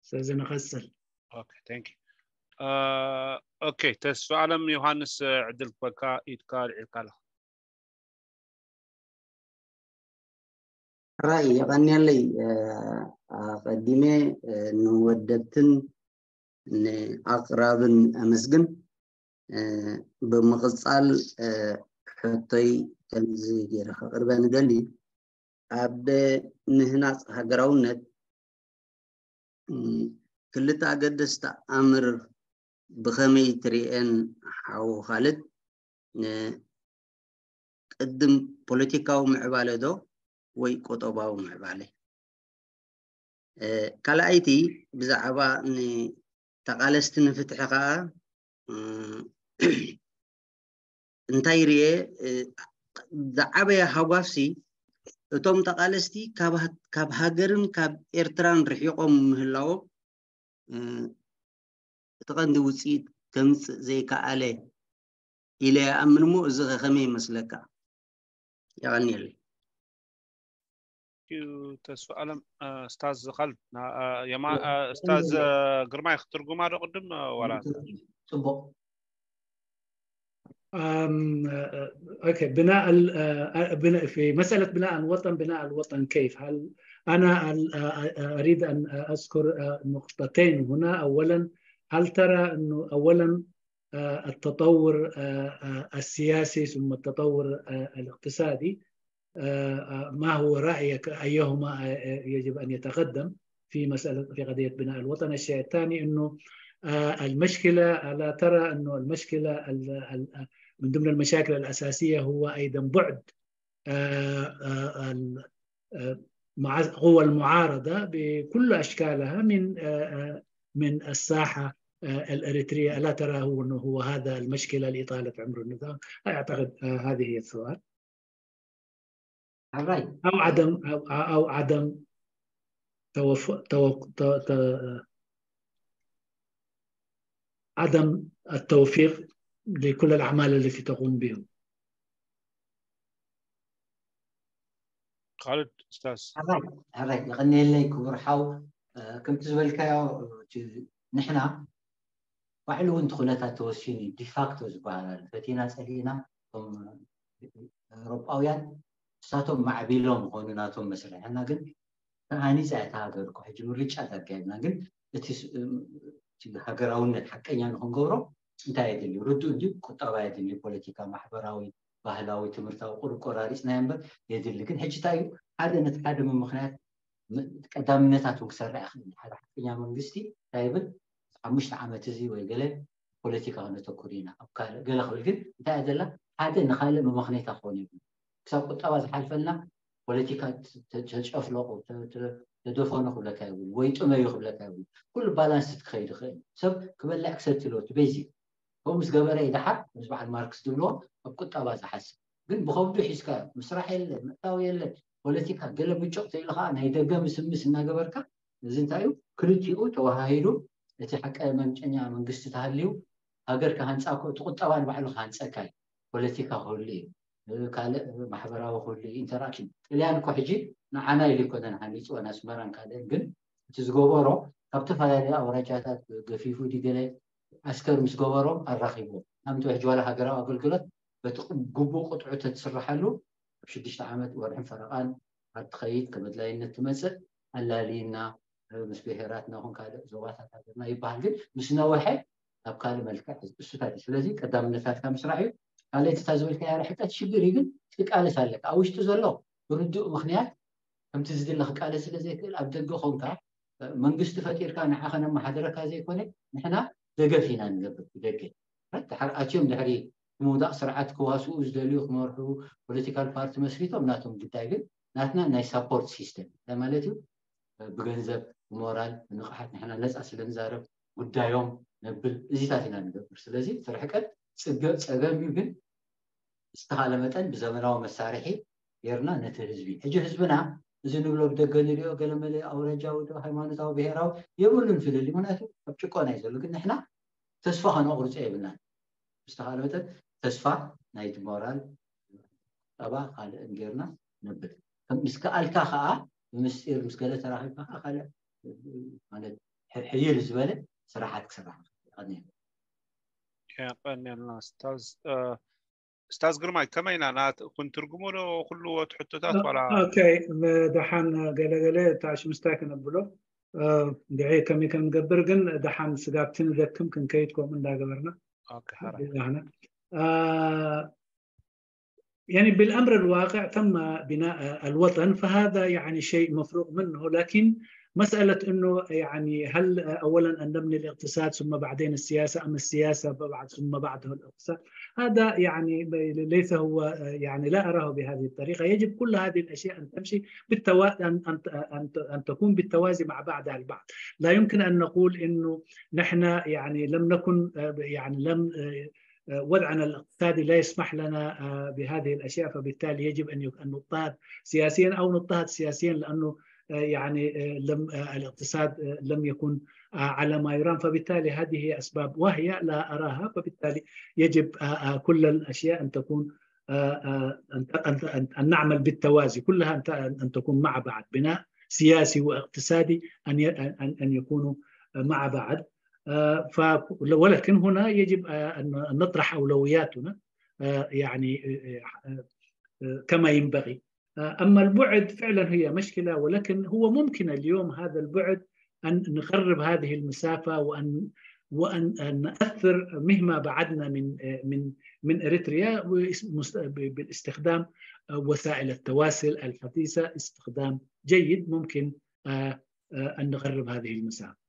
ስለዚ ንቐጽል። ኦኬ፣ thank you። ኦኬ፣ ተስፋ ኣለም ዮሃንስ ዕድል ክበካ ኢድካ ኣልዒልካ ኣለኻ። ራይ የቐንየለይ። ኣቐዲመ ንወደብትን ንኣቕራብን ኣመስግን። ብምቕጻል ሕቶይ ከምዚ ገይረ ከቕርበ ንደሊ። ኣብ ምህናጽ ሃገራውነት ክልተ ኣገደስቲ ኣምር ብኸመይ ትርእየን ሓው ካልድ? ን-፣ ቅድም ፖለቲካዊ ምዕባለ ዶ ወይ ቁጠባዊ ምዕባለ? እ፣ ካልኣይቲ ብዛዕባ ንተቓለስቲ ንፍትሒ ከኣ፣ እ፣ እንታይ ርየ፣ እ፣ ዝዓበየ ሃጓፍሲ እቶም ተቓለስቲ ካብ ሃ-፣ ካብ ሃገርን ካብ ኤርትራን ርሒቖም ምህላዎም፣ እ፣ እቲ ቀንዲ ውጽኢት ከምጽእ ዘይከኣለ ኢለ ይኣምን። እሞ እዚ ኸ ከመይ ይመስለካ? የቐንየለይ። ዩ ተስፋ ኣለም። እ፣ እስታዝ ኻልድ ና-፣ እ፣ የማ-፣ እ፣ እስታዝ፣ እ፣ ግርማይ ክትርጉማ ዶ ቅድም፣ እ፣ ዋላ? ጽቡቅ። أم، آه، أوكي، بناء ال-، آه، بناء، في مسألة بناء الوطن، بناء الوطن كيف؟ هل أنا ال-، آه، آه، أريد أن أذكر، آه، نقطتين هنا. أولا، هل ترى أنه أولا، آه، التطور، آه، آه، السياسي ثم التطور، آه، الاقتصادي، آه، آه، ما هو رأيك؟ أيهما، آه، آه، يجب أن يتقدم في مسألة، في قضية بناء الوطن؟ الشيء الثاني أنه، آه، المشكلة، ألا ترى أنه المشكلة ال-، ال-، من ضمن المشاكل الأساسية هو أيضًا بعد، آه، آه، ال-، آه، مع-، قوى المعارضة بكل أشكالها من، آه، آه، من الساحة، آه، الإريترية؟ ألا ترى هو أنه هو هذا المشكلة لإطالة عمر النظام؟ أعتقد، آه، هذه هي السؤال. حراي. أو عدم، أو، أو عدم توف-، تو-، ت-، ت-، عدم التوفيق لكل الأعمال التي تقوم بهم. خالد، أستاذ. حراي، حراي. يغني لي كبر حاو، آه، كم تزول كايو، آه، نحنا ባዕሉ እውን እቲ ኩነታት ተወሲኑ እዩ። ዲፋክቶ ዝበሃል ኣሎ። ፈቲና ጸሊእና፣ እቶም ኤውሮጳውያን ንሳቶም ማዕቢሎም ይኾኑ ናቶም መስርሕ፣ እና ግን ተሃኒጻ እያ እታ ሃገር እኮ። ሕጂ ምርጫ ተካይድና፣ ግን እቲ ስ-፣ እቲ ሃገራውነት ሓቀኛ ንኽንገብሮ እንታይ የድሊ? ርዱእ እንድዩ፣ ቁጠባ የድሊ፣ ፖለቲካ፣ ማሕበራዊ፣ ባህላዊ፣ ትምህርታዊ ቁሩብ ቆራሪጽናዮ እምበር የድሊ። ግን ሕጂ እንታይ እዩ? ሓደ ነቲ ሓደ ምምኽናያት ም-፣ ቀዳምነታት እውን ክሰርዕ ይኽእል። ሓደ ሓቀኛ መንግስቲ እንታይ ይብል? ሓሙሽተ ዓመት እዚ ወይ ገለ ፖለቲካ ክነተኩር ኢና፣ ኣብ ካልእ ገለ ክብል፣ ግን እንታይ እያ ዘላ? ሓደ ንኻልእ መመኽነይታ ክኾን የብሉ። ክሳብ ቁጠባ ዝሓልፈልና ፖለቲካ ተ-፣ ተ-፣ ተጨፍለቑ፣ ተ-፣ ተ-፣ ተደፈኑ ክብለካ የብሉ፣ ወይ ጥመዩ ክብለካ የብሉ። ኩሉ ባላንስ ክኸይድ ይኽእል። ሰብ ክበልዕ ክሰቲ ኣለዎ፣ እቲ ቤዚክ። ከምኡ ምስ ገበረ እዩ ደሓር፣ ምስ በዓል ማርክስ ዝብልዎ፣ ኣብ ቁጠባ ዝሓስብ። ግን ብኸብዱ ሒዝካ፣ ምስራሕ የለ፣ ምእታው የለ፣ ፖለቲካ ገለ ብጮቕ ተይሉ ከዓ ናይ ደገ ምስምስ እናገበርካ፣ እዚ እንታይ እዩ? ክልቲኡ ተወሃሂዱ፣ እቲ ሓቀ መምጨኛ መንግስቲ ተሃልዩ፣ ሃገር ክሃንጻ እኮ፣ እቲ ቁጠባ ንባዕሉ ክሃንጸካ እዩ። ፖለቲካ ክህሉ እዩ፣ ካልእ ማሕበራዊ ክህሉ እዩ፣ ኢንተራክሽን። ጥልያን እኮ ሕጂ ንዓና ኢሉ ኣይኮነን ሃኒፅወን፣ ኣስመራን ካልእን። ግን እቲ ዝገበሮ ካብ ዝተፈላለዩ ኣውራጃታት ገፊፉ ድዩ ገለ ዓስከር ምስ ገበሮም ኣራኺብዎም። ንኣብነት ሕጂ ዋላ ሃገራዊ ኣገልግሎት በቲ ግቡእ ቁጥዑ ተትስርሓሉ ኣብ ሽዱሽተ ዓመት ወርሕን ፈረቓን ኣብ ትኸይድ፣ ከም ኣድላይነት ትመጽእ፣ ኣላልይና፣ እ፣ ምስ ብሄራትና ይኹን ካልእ ዞባታት ሃገርና ይበሃል። ግን ምስ ነውሐ ኣብ ካልእ መልክዕ እሱታት እዩ። ስለዚ ቀዳምነታትካ ምስራሕ እዩ። ካልኣይቲ እታ ዝበልካያ ርሕቀት ሽግር እዩ፣ ግን ትቃለስ ኣለካ። ኣብ ውሽጢ ዘሎ ብርዱእ ምኽንያት ከምቲ ዝድለ ክቃለስ ስለ ዘይክእል ኣብ ደገ ኾንካ መንግስቲ ፈጢርካ ንዓኻ ነመሓድረካ ዘይኮነ ንሕና ደገፍ ኢና ንገብር ብደገ። ድሓር ኣትዮም ድሕሪ ምውዳቕ ስርዓት ክዋስኡ ዝደልዩ ክመርሑ ፖለቲካል ፓርቲ መስሪቶም ናቶም ጉዳይ፣ ግን ናትና ናይ ሳፖርት ሲስተም እንታይ ማለት እዩ? ብገንዘብ፣ ብሞራል፣ ብንቕሓት ንሕና ነፃ ስለ ንዛረብ ጉዳዮም ነብል እዚታት ኢና ንገብር። ስለዚ እቲ ርሕቀት ፅገ-፣ ፀገም እዩ፣ ግን ዝተኻለ መጠን ብዘመናዊ መሳርሒ ጌርና ነቲ ህዝቢ፣ ሕጂ ህዝብና እዚ ንብሎ ብደገ ንሪኦ ገለመለ ኣውራጃዊ ዶ ሃይማኖታዊ ብሄራዊ የብሉን ፍልልይ፣ ምክንያቱ ኣብ ጭቆና እዩ ዘሎ። ግን ንሕና ተስፋ ከነቑርጾ የብልናን። ብዝተኻለ መጠን ተስፋ ናይቲ ሞራል ቁጠባ ካልእን ጌርና ነብል። ከም ምስ ከኣልካ ከኣ ብምስጢር ምስ ገለ ተራኺብካ ከኣ ካልእ ማለት ሕ-፣ ሕይል ዝበለ ስራሓት ክስራሕ ይኽእል። የቐንየልና። የቐንየልና ኡስታዝ። እ፣ ኡስታዝ ግርማይ፣ ከመይ ኢና ናት-፣ ክንትርጉሞ ዶ ኩሉ እቲ ሕቶታት ዋላ? ኦኬ፣ ደሓን ገለገለ እታ ሽምስታይ ክነብሎ፣ እ፣ እንድዒ ከመይ ከም ንገብር ግን ደሓን ስጋብቲ ንደክም ክንከይድ ከምኡ እንዳገበርና። ኦኬ፣ ሓራ። ብዛህና። እ፣ يعني بالأمر الواقع تم بناء الوطن، فهذا يعني شيء مفروغ منه، لكن مسألة أنه يعني هل أولا أن نبني الاقتصاد ثم بعدين السياسة، أم السياسة بعد ثم بعده الاقتصاد؟ هذا يعني ليس هو، يعني لا أراه بهذه الطريقة. يجب كل هذه الأشياء أن تمشي بالتوا... أن أن أن أن تكون بالتوازي مع بعضها البعض. لا يمكن أن نقول أنه نحن يعني لم نكن، يعني لم وضعنا الاقتصادي لا يسمح لنا بهذه الأشياء، فبالتالي يجب أن أن نضطهد سياسيا أو نضطهد سياسيا، لأنه يعني لم الاقتصاد لم يكن على ما يرام. فبالتالي هذه هي أسباب واهية لا أراها، فبالتالي يجب كل الأشياء أن تكون أن نعمل بالتوازي، كلها أن تكون مع بعض، بناء سياسي واقتصادي أن أن يكونوا مع بعض. ولكن هنا يجب أن نطرح أولوياتنا يعني كما ينبغي. أما البعد فعلا هي مشكلة، ولكن هو ممكن اليوم هذا البعد أن نقرب هذه المسافة وأن وأن نأثر مهما بعدنا من من من إريتريا باستخدام وسائل التواصل الحديثة استخدام جيد ممكن أن نقرب هذه المسافة.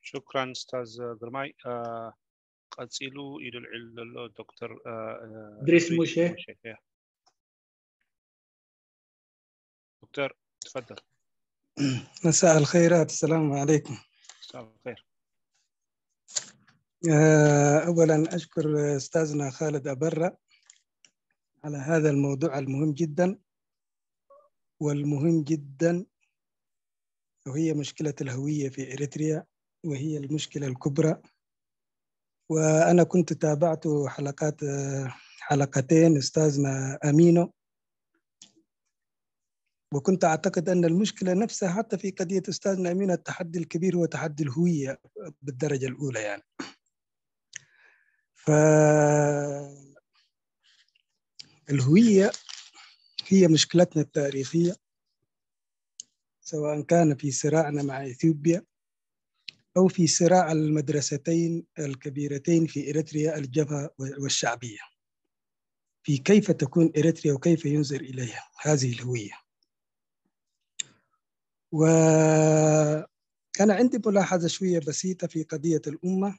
شكرا أستاذ جرماي. ቀጺሉ ኢዱ ልዕል ዘሎ ዶክተር ድሪስ ሙሼ። ዶክተር تفضل. مساء الخيرات، السلام عليكم. مساء الخير. أولا أشكر أستاذنا خالد أبرة على هذا الموضوع المهم جدا، والمهم جدا وهي مشكلة الهوية في إريتريا، وهي المشكلة الكبرى. وأنا كنت تابعت حلقات حلقتين أستاذنا أمينو، وكنت أعتقد أن المشكلة نفسها حتى في قضية أستاذنا أمينو التحدي الكبير هو تحدي الهوية بالدرجة الأولى يعني. ف الهوية هي مشكلتنا التاريخية، سواء كان في صراعنا مع إثيوبيا أو في صراع المدرستين الكبيرتين في إريتريا، الجبهة والشعبية، في كيف تكون إريتريا وكيف ينظر إليها هذه الهوية. وأنا عندي ملاحظة شوية بسيطة في قضية الأمة.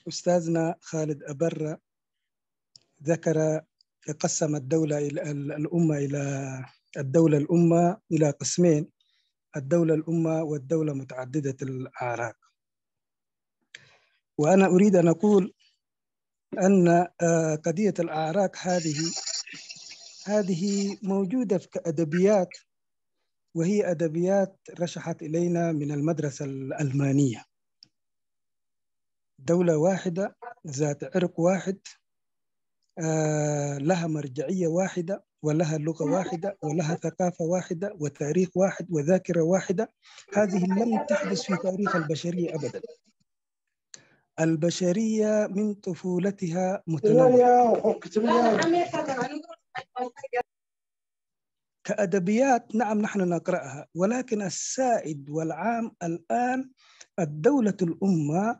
أستاذنا خالد أبرة ذكر، قسم الدولة إلى الأمة إلى الدولة الأمة إلى قسمين، الدولة الأمة والدولة متعددة الأعراق. وأنا أريد أن أقول أن قضية الأعراق هذه هذه موجودة في كأدبيات، وهي أدبيات رشحت إلينا من المدرسة الألمانية. دولة واحدة ذات عرق واحد، لها مرجعية واحدة ولها لغة واحدة ولها ثقافة واحدة وتاريخ واحد وذاكرة واحدة. هذه لم تحدث في تاريخ البشرية أبدا. البشرية من طفولتها متنوعة. كأدبيات نعم نحن نقرأها، ولكن السائد والعام الآن الدولة الأمة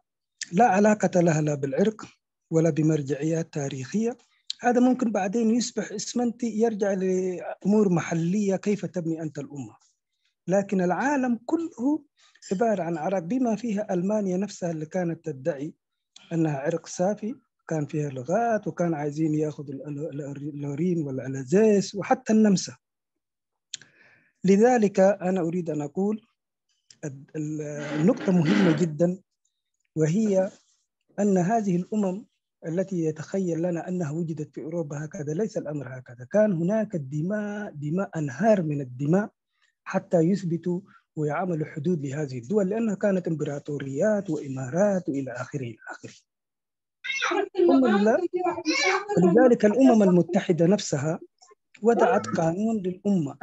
لا علاقة لها لا بالعرق ولا بمرجعيات تاريخية. هذا ممكن بعدين يصبح إسمنتي، يرجع لأمور محلية، كيف تبني أنت الأمة. لكن العالم كله عبارة عن عرق، بما فيها ألمانيا نفسها اللي كانت تدعي أنها عرق صافي، كان فيها لغات وكان عايزين ياخذوا اللورين والألازيس وحتى النمسا. لذلك أنا أريد أن أقول النقطة مهمة جدا، وهي أن هذه الأمم التي يتخيل لنا أنها وجدت في أوروبا هكذا، ليس الأمر هكذا. كان هناك دماء، دماء، أنهار من الدماء حتى يثبتوا ويعملوا حدود لهذه الدول، لأنها كانت إمبراطوريات وإمارات وإلى آخره، إلى آخره. ولذلك الأمم المتحدة نفسها وضعت قانون للأمة.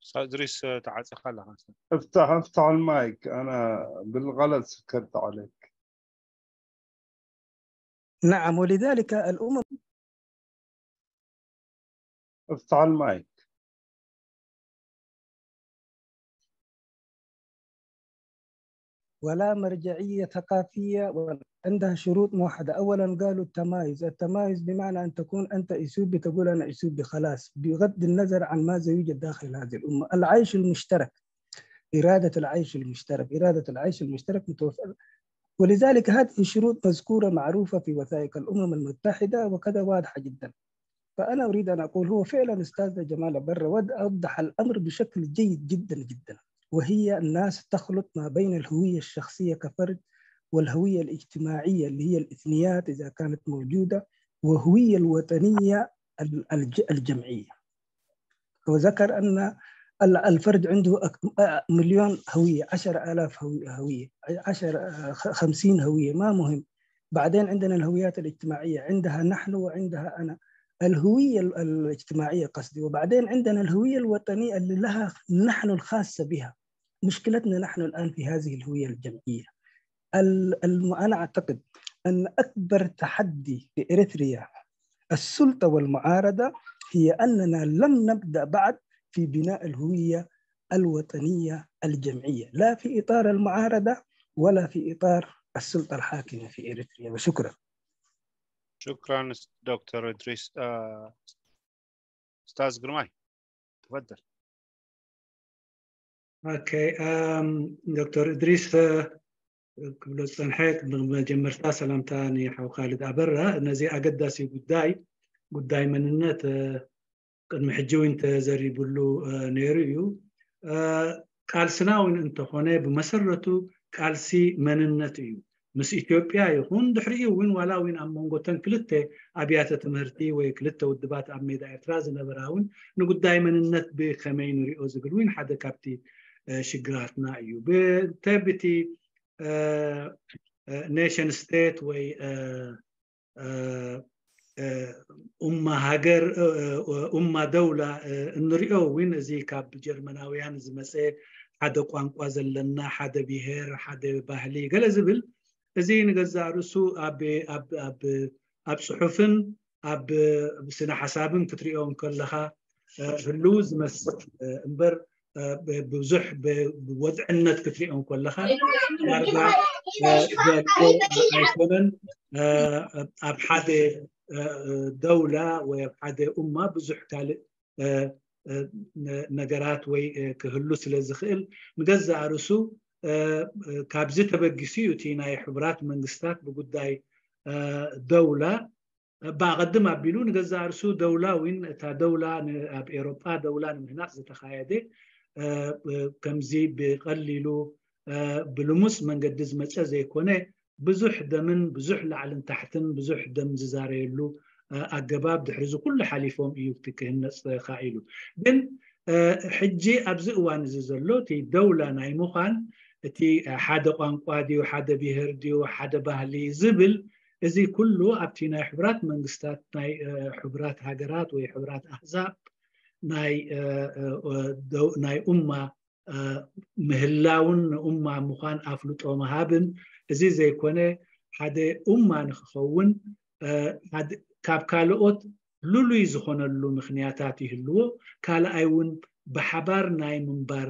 أستاذ إدريس، تعال خلها. افتح، افتح المايك، أنا بالغلط سكرت عليك. نعم، ولذلك الأمم افتح المايك. ولا مرجعية ثقافية، ولا عندها شروط موحدة. أولا قالوا التمايز. التمايز بمعنى أن تكون أنت إثيوبي تقول أنا إثيوبي خلاص، بغض النظر عن ماذا يوجد داخل هذه الأمة. العيش المشترك، إرادة العيش المشترك، إرادة العيش المشترك متوفرة. ولذلك هذه الشروط مذكورة معروفة في وثائق الأمم المتحدة وكذا، واضحة جدا. فأنا أريد أن أقول هو فعلا أستاذ جمال أبر وضح الأمر بشكل جيد جدا جدا، وهي الناس تخلط ما بين الهوية الشخصية كفرد والهوية الاجتماعية اللي هي الإثنيات إذا كانت موجودة، وهوية الوطنية الجمعية. وذكر أن الفرد عنده مليون هوية، عشر آلاف هوية، عشر، خمسين هوية، ما مهم. بعدين عندنا الهويات الاجتماعية، عندها نحن وعندها أنا، الهوية الاجتماعية قصدي. وبعدين عندنا الهوية الوطنية اللي لها نحن الخاصة بها. مشكلتنا نحن الآن في هذه الهوية الجمعية. أنا أعتقد أن أكبر تحدي في إريتريا السلطة والمعارضة هي أننا لم نبدأ بعد في بناء الهوية الوطنية الجمعية، لا في إطار المعارضة ولا في إطار السلطة الحاكمة في إريتريا. وشكرا. شكرا دكتور إدريس. آه، أستاذ جرماي، تفضل. ኦኬ፣ ዶክተር እድሪስ ክብሎ ዝፀንሐ፣ መጀመርታ ሰላምታ ንሓው ካልድ ኣበራ። ነዚ ኣገዳሲ ጉዳይ፣ ጉዳይ መንነት፣ ቅድሚ ሕጂ እውን ተዘሪብሉ ነይሩ እዩ። ቃልስና እውን እንተኾነ ብመሰረቱ ቃልሲ መንነት እዩ። ምስ ኢትዮጵያ ይኹን ድሕሪኡ እውን ዋላ እውን ኣብ መንጎተን ክልተ ኣብያተ ትምህርቲ ወይ ክልተ ውድባት ኣብ ሜዳ ኤርትራ ዝነበራ እውን ንጉዳይ መንነት ብከመይ ንሪኦ ዝብል እውን ሓደ ካብቲ ሽግራትና እዩ። ብተብቲ ኔሽን ስቴት ወይ ኡማ ሃገር፣ ኡማ ደውላ እንሪኦ እውን እዚ ካብ ጀርመናውያን ዝመፀ ሓደ ቋንቋ ዘለና፣ ሓደ ብሄር፣ ሓደ ባህሊ ገለ ዝብል እዚ ንገዛእ ርእሱ ኣብ ኣብ ፅሑፍን ኣብ ስነ ሓሳብን ክትሪኦ እንከለኻ ህልው ዝመስል እምበር ብዙሕ ብወድዕነት ክትሪኦ እንከለኻ ዳርጋ ዘልቆ ኣይኮነን። ኣብ ሓደ ደውላ ወይ ኣብ ሓደ ኡማ ብዙሕ ካልእ ነገራት ወይ ክህሉ ስለ ዝኽእል ንገዛእ ርእሱ ካብዚ ተበጊሱ እዩ እቲ ናይ ሕቡራት መንግስታት ብጉዳይ ደውላ ብኣቐድም ኣቢሉ ንገዛእ ርእሱ ደውላ እውን እታ ደውላ ኣብ ኤሮጳ ደውላ ንምህናፅ ዝተኻየደ ከምዚ ብቐሊሉ ብልሙስ መንገዲ ዝመፀ ዘይኮነ ብዙሕ ደምን ብዙሕ ላዕልን ታሕትን ብዙሕ ደም ዝዛረየሉ ኣገባብ ድሕሪ እዚ ኩሉ ሓሊፎም እዩ እቲ ክህነፅ ተኻኢሉ። ግን ሕጂ ኣብዚ እዋን እዚ ዘሎ እቲ ደውላ ናይ ምዃን እቲ ሓደ ቋንቋ ድዩ ሓደ ብሄር ድዩ ሓደ ባህሊ ዝብል እዚ ኩሉ ኣብቲ ናይ ሕቡራት መንግስታት ናይ ሕቡራት ሃገራት ወይ ሕቡራት ኣህዛብ ናይ ናይ ኡማ ምህላውን ንኡማ ምዃን ኣፍልጦ ምሃብን እዚ ዘይኮነ ሓደ ኡማ ንክኸውን ካብ ካልኦት ልሉይ ዝኾነሉ ምኽንያታት ይህልዎ። ካልኣይ እውን ብሓባር ናይ ምንባር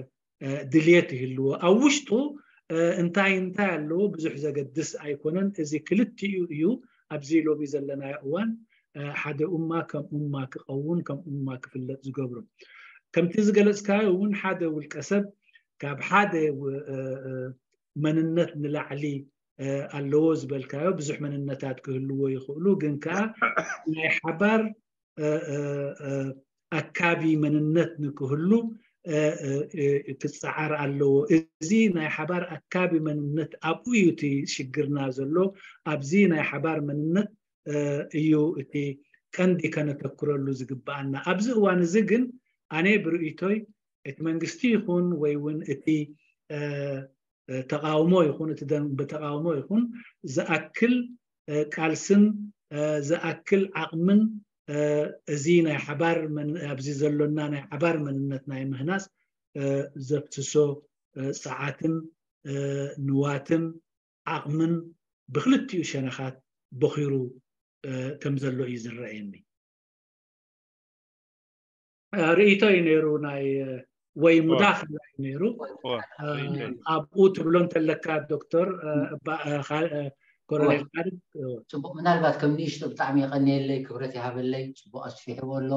ድልየት ይህልዎ። ኣብ ውሽጡ እንታይ እንታይ ኣለዎ ብዙሕ ዘገድስ ኣይኮነን። እዚ ክልቲኡ እዩ ኣብዚ ሎሚ ዘለናዮ እዋን ሓደ ኡማ ከም ኡማ ክኸውን ከም ኡማ ክፍለጥ ዝገብሮ። ከምቲ ዝገለፅካዮ እውን ሓደ ውልቀ ሰብ ካብ ሓደ መንነት ንላዕሊ ኣለዎ ዝበልካዮ ብዙሕ መንነታት ክህልዎ ይኽእሉ፣ ግን ከዓ ናይ ሓባር ኣካቢ መንነት ንክህሉ ክፀዓር ኣለዎ። እዚ ናይ ሓባር ኣካቢ መንነት ኣብኡ እዩ እቲ ሽግርና ዘሎ። ኣብዚ ናይ ሓባር መንነት እዩ እቲ ቀንዲ ከነተኩረሉ ዝግበኣና። ኣብዚ እዋን እዚ ግን ኣነ ብርእይቶይ እቲ መንግስቲ ይኹን ወይ እውን እቲ ተቃውሞ ይኹን እቲ ደንበ ተቃውሞ ይኹን ዝኣክል ቃልስን ዝኣክል ዓቕምን እዚ ናይ ሓባር ኣብዚ ዘሎና ናይ ሓባር መንነት ናይ ምህናፅ ዘፍስሶ ሰዓትን ንዋትን ዓቕምን ብክልቲኡ ሸነኻት ቦኺሩ ከም ዘሎ እዩ ዝረኣየኒ። ርእይቶ እዩ ነይሩ ናይ ወይ ሙዳኸላ እዩ ነይሩ። ኣብኡ ትብሎ እንተለካ ዶክተር ኮሎኔል ካርድ። ፅቡቅ፣ ምናልባት ከም ንእሽቶ ብጣዕሚ የቀንየለይ፣ ክብረት ይሃበለይ፣ ፅቡቅ ኣስፊሕዎ ኣሎ።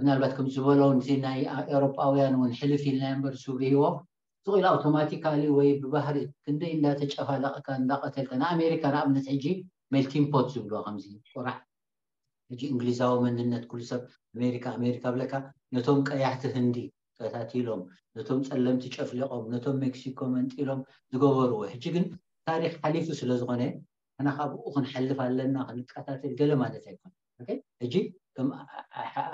ምናልባት ከም ዝበሎ እዚ ናይ ኤውሮጳውያን እውን ሕልፍ ኢልና እምበር ሱብ ርሂዎ ስቕ ኢሉ ኣውቶማቲካሊ ወይ ብባህሪ ክንደይ እንዳተጨፋለቕካ እንዳቐተልካ ንኣሜሪካ ንኣብነት ሕጂ ሜልቲንግ ፖት ዝብልዋ ከምዚ ቁራሕ ሕጂ እንግሊዛዊ መንነት ኩሉ ሰብ ኣሜሪካ ኣሜሪካ ብለካ ነቶም ቀያሕቲ ህንዲ ቀታቲሎም ነቶም ጸለምቲ ጨፍሊቖም ነቶም ሜክሲኮ መንጢሎም ዝገበርዎ ሕጂ ግን ታሪክ ሓሊፉ ስለ ዝኾነ ንሕና ካብ ብኡ ክንሓልፍ ኣለና ክንቀታተል ገለ ማለት ኣይኮነ ሕጂ ከም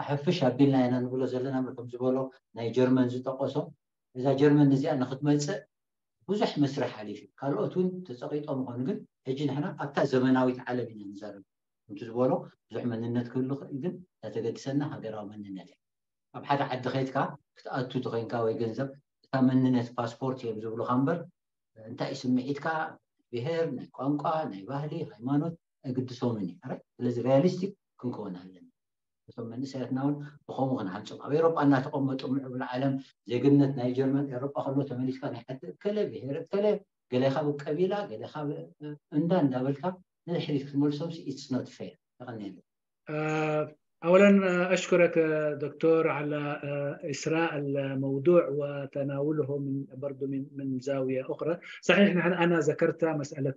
ሕፍሽ ኣቢልና ኢና ንብሎ ዘለና ከም ዝበሎ ናይ ጀርመን ዝጠቀሶ እዛ ጀርመን እዚኣ ንክትመፅእ ብዙሕ መስርሕ ሓሊፍ እዩ ካልኦት እውን ተፀቂጦም ይኾኑ ግን ሕጂ ንሕና ኣብታ ዘመናዊት ዓለም ኢና ንዛረብ ከምቲ ዝበሎ ብዙሕ መንነት ክህሉ ክእል ግን እተገድሰና ሃገራዊ መንነት እዩ ኣብ ሓደ ዓዲ ከይድካ ክትኣቱ ተኮይንካ ወይ ገንዘብ እታ መንነት ፓስፖርት እዮም ዝብሉካ እምበር እንታይ ስምዒትካ ብሄር ናይ ቋንቋ ናይ ባህሊ ሃይማኖት ኣይግድሶምን እዩ ስለዚ ሪያሊስቲክ ክንከውን ኣለና እቶም መንእሰያትና እውን ብከምኡ ክንሃንፆም ኣብ ኤሮጳ እናተቀመጡ ምዕቡል ዓለም ዜግነት ናይ ጀርመን ኤሮጳ ከሎ ተመሊስካ ናይ ዓዲ እከለ ብሄር እከለ ገሌኻ ብቀቢላ ገሌኻ እንዳ እንዳበልካ ንድሕሪት ክትመልሶም it's not fair ተቀኒሉ أولا أشكرك دكتور على إثراء الموضوع وتناوله من برضو من من زاوية أخرى. صحيح نحن أنا ذكرت مسألة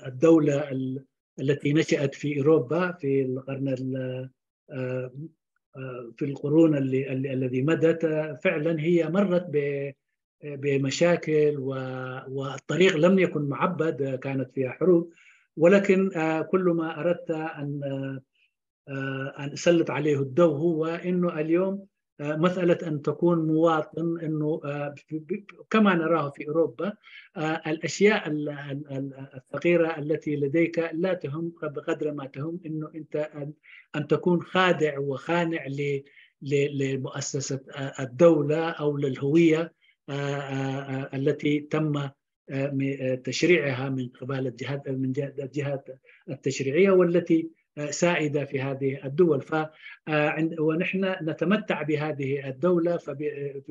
الدولة التي نشأت في أوروبا في القرن في القرون اللي الذي مضت فعلا هي مرت بمشاكل والطريق لم يكن معبد كانت فيها حروب ولكن كل ما أردت أن أن أسلط عليه الضوء هو أنه اليوم مسألة أن تكون مواطن أنه كما نراه في أوروبا الأشياء الصغيرة التي لديك لا تهم بقدر ما تهم أنه أنت أن تكون خاضع وخانع لمؤسسة الدولة أو للهوية التي تم تشريعها من قبل الجهات من الجهات التشريعيه والتي سائده في هذه الدول ف ونحن نتمتع بهذه الدولة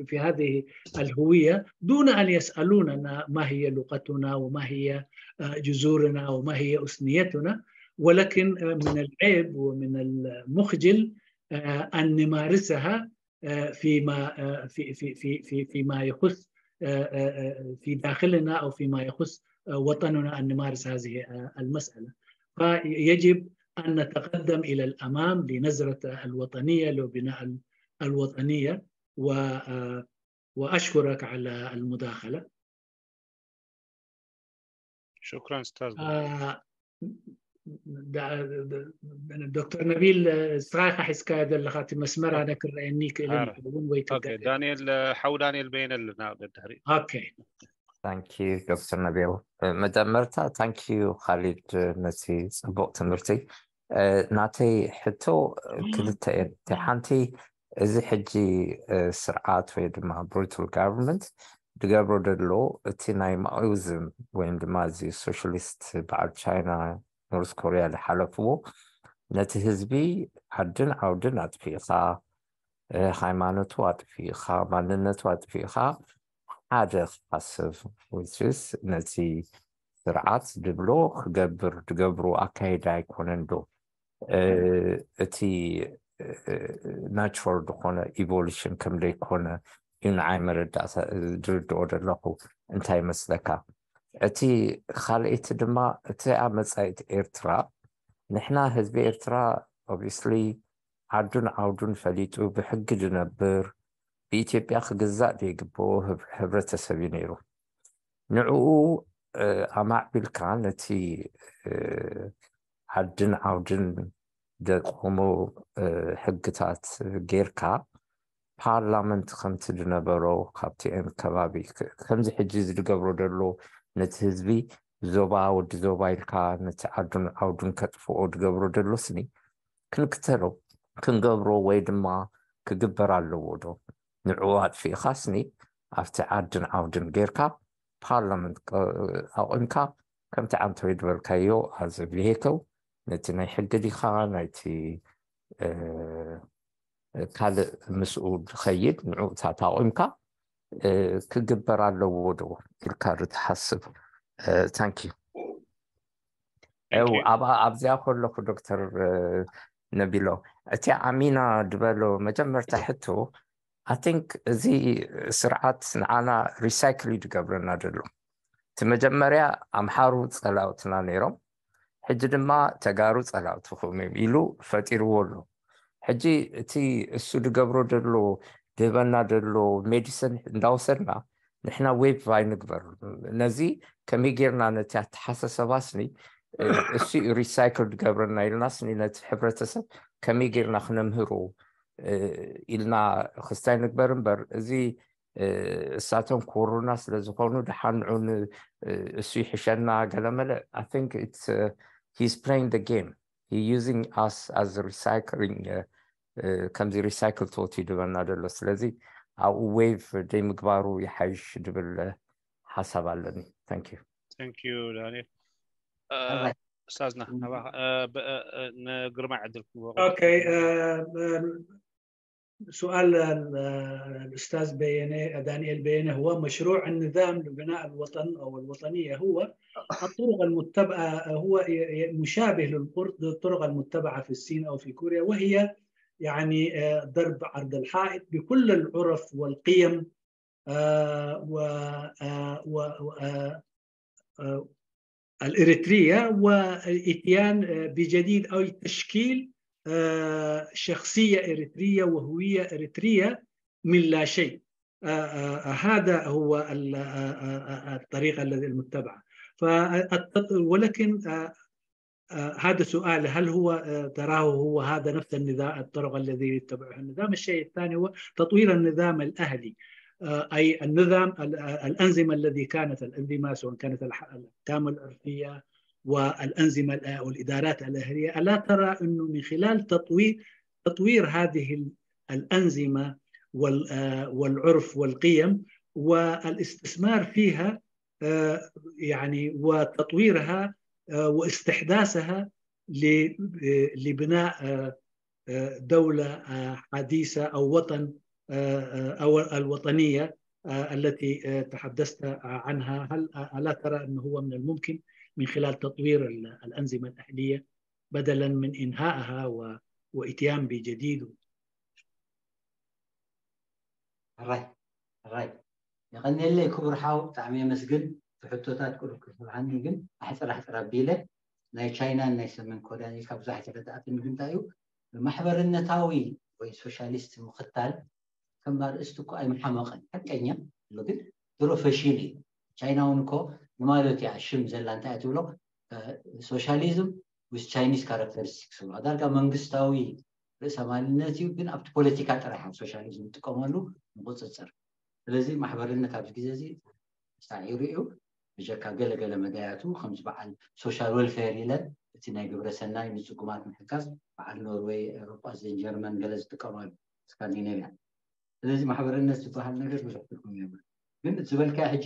في هذه الهوية دون أن يسألوننا ما هي لغتنا وما هي جذورنا وما هي أثنيتنا ولكن من العيب ومن المخجل أن نمارسها فيما في في في في فيما يخص في داخلنا او فيما يخص وطننا ان نمارس هذه المساله. فيجب ان نتقدم الى الامام لنظره الوطنيه لبناء الوطنيه و واشكرك على المداخله. شكرا استاذ. ዶክተር ነቢል እስኻ ኢኻ ሒዝካዮ ዘለኻ እቲ መስመር ኣነ ክረአየኒ ይክእል ይኸውን ወይ ዳንኤል ሓው ዳንኤል በየነ ኣለና ደድሕሪ Thank you ዶክተር ነቢል መጀመርታ thank you ካሊድ ነቲ ፅቡቅ ትምህርቲ ናተይ ሕቶ ክልተ እየ ሓንቲ እዚ ሕጂ ስርዓት ወይ ድማ brutal government ዝገብሮ ዘሎ እቲ ናይ ማኦይዝም ወይም ድማ እዚ ሶሻሊስት በዓል ቻይና ኖርዝ ኮርያ ዝሓለፍዎ ነቲ ህዝቢ ዓድን ዓውድን ኣጥፊእኻ ሃይማኖቱ ኣጥፊእኻ ማንነቱ ኣጥፊእኻ ሓደ ክሓስብ ነቲ ስርዓት ዝብሎ ክገብር ዝገብሩ ኣካይዳ ኣይኮነን ዶ እቲ ናቹራል ዝኾነ ኢቮሉሽን ከም ዘይኮነ እዩ ንዓይ መረዳእታ ዝርድኦ ዘለኹ እንታይ ይመስለካ እቲ ካልኣይቲ ድማ እቲ ኣብ መፃኢት ኤርትራ ንሕና ህዝቢ ኤርትራ obviously ዓዱን ዓውዱን ፈሊጡ ብሕጊ ዝነብር ብኢትዮጵያ ክግዛእ ዘይግብኦ ህብረተሰብ እዩ ነይሩ ንዕኡ ኣማዕቢልካ ነቲ ዓድን ዓውድን ዘቆሙ ሕግታት ጌርካ ፓርላመንት ከምቲ ዝነበሮ ካብቲአን ከባቢ ከምዚ ሕጂ ዝገብሮ ዘሎ ነቲ ህዝቢ ዞባ ወዲ ዞባ ኢልካ ነቲ ዓዱን ዓውዱን ከጥፍኦ ዝገብሮ ዘሎ ስኒ ክንክተሎ ክንገብሮ ወይ ድማ ክግበር ኣለዎ ዶ ንዕኡ ኣጥፊእኻስኒ ኣብቲ ዓድን ዓውድን ጌርካ ፓርላመንት ኣቑምካ ከምቲ ዓንተወይ ዝበልካዮ ኣዘ ቪሄክል ነቲ ናይ ሕጊ ዲኻ ናይቲ ካልእ ምስኡ ዝኸይድ ንዑ እታ ታቑምካ ክግበር ኣለዎ ዶ ኢልካ ዶ ትሓስብ? ታንኪዩ። ኣብዚኣ ከለኹ ዶክተር ነቢሎ፣ እቲ ኣሚና ዝበሎ መጀመርታ ሕቶ፣ ኣይ ቲንክ እዚ ስርዓት ንዓና ሪሳይክል እዩ ዝገብረና ዘሎ። እቲ መጀመርያ ኣምሓሩ ጸላውትና ነይሮም፣ ሕጂ ድማ ተጋሩ ጸላውትኹም እዮም ኢሉ ፈጢርዎ ኣሎ። ሕጂ እቲ እሱ ዝገብሮ ዘሎ፣ ዝህበና ዘሎ ሜዲሲን እንዳወሰድና ንሕና ዌቭ ኣይንግበር። ነዚ ከመይ ጌርና ነቲ ኣተሓሳሰባስኒ እሱ ሪሳይክል ዝገብረና ኢልናስኒ ነቲ ሕብረተሰብ ከመይ ጌርና ክነምህሮ ኢልና ክስታይ ንግበር እምበር፣ እዚ እሳቶም ክወሩና ስለ ዝኾኑ ደሓን ንዑ እሱ ይሕሸና ገለመለ። I think it's he's playing the game, he using us as recycling, ከምዚ ሪሳይክል ቶት ይድበና ዘሎ። ስለዚ ኣብኡ ዌቭ ደይ ምግባሩ ይሓይሽ ድብል ሓሳብ ኣለኒ። Thank you። Thank you ዳንኤል። استاذنا نقرمع عدل سؤال الأستاذ بينة، دانيال بينة، هو مشروع النظام لبناء الوطن أو الوطنية هو الطرق المتبعة، هو مشابه للطرق المتبعة في الصين أو في كوريا، وهي يعني ضرب عرض الحائط بكل العرف والقيم و الإريترية والإتيان بجديد أو تشكيل شخصية إريترية وهوية إريترية من لا شيء. هذا هو الطريقة التي المتبعة. ولكن هذا سؤال، هل هو تراه هو هذا نفس النظام، الطرق الذي يتبعه النظام؟ الشيء الثاني هو تطوير النظام الأهلي، أي النظام، الأنظمة الذي كانت، الأنظمة سواء كانت الأحكام العرفية والأنظمة والإدارات الأهلية، ألا ترى أنه من خلال تطوير تطوير هذه الأنظمة والعرف والقيم والاستثمار فيها، يعني وتطويرها واستحداثها لبناء دولة حديثة أو وطن أو الوطنية التي تحدثت عنها؟ هل ألا ترى أنه هو من الممكن من خلال تطوير الأنظمة الأهلية بدلا من إنهائها وإتيان بجديد؟ ራይ ራይ የቐንየለይ ክቡር ሓው፣ ብጣዕሚ የመስግን። እቲ ሕቶታት ቁሩብ ክስምዓኒ ግን ኣሕፅር ኣሕፅር ኣቢለ ናይ ቻይናን ናይ ሰሜን ኮርያን ኢልካ ብዙሕ ኣይተረዳእትን። ግን እንታይ እዩ ማሕበርነታዊ ወይ ሶሻሊስት ምኽታል ከም ኣርእስቲ እኮ ኣይምሓመቐን፣ ሓቀኛ ኣሎ። ግን ድሮ ፈሺሉ እዩ። ቻይና እውን እኮ ንማለት እያ ሽም ዘላ እንታይ እያ ትብሎ ሶሻሊዝም with Chinese characteristics ዳርጋ መንግስታዊ ርእሰማልነት እዩ፣ ግን ኣብቲ ፖለቲካ ጥራሕ ኣብ ሶሻሊዝም ዝጥቀመሉ ንቁፅፅር። ስለዚ ማሕበርነት ኣብዚ ግዜ እዚ ሳዒሩ እዩ። ብጀካ ገለገለ መዳያቱ ከምዚ በዓል ሶሻል ወልፌር ኢለን እቲ ናይ ግብረ ሰናይ ንፅጉማት ምሕጋዝ በዓል ኖርወይ፣ ኤሮጳ፣ ዘን ጀርመን ገለ ዝጥቀማሉ ስካንዲኔቭያ። ስለዚ ማሕበርነት ዝበሃል ነገር ብዙሕ ትርጉም የብሉ። ግን ዝበልካዮ ሕጂ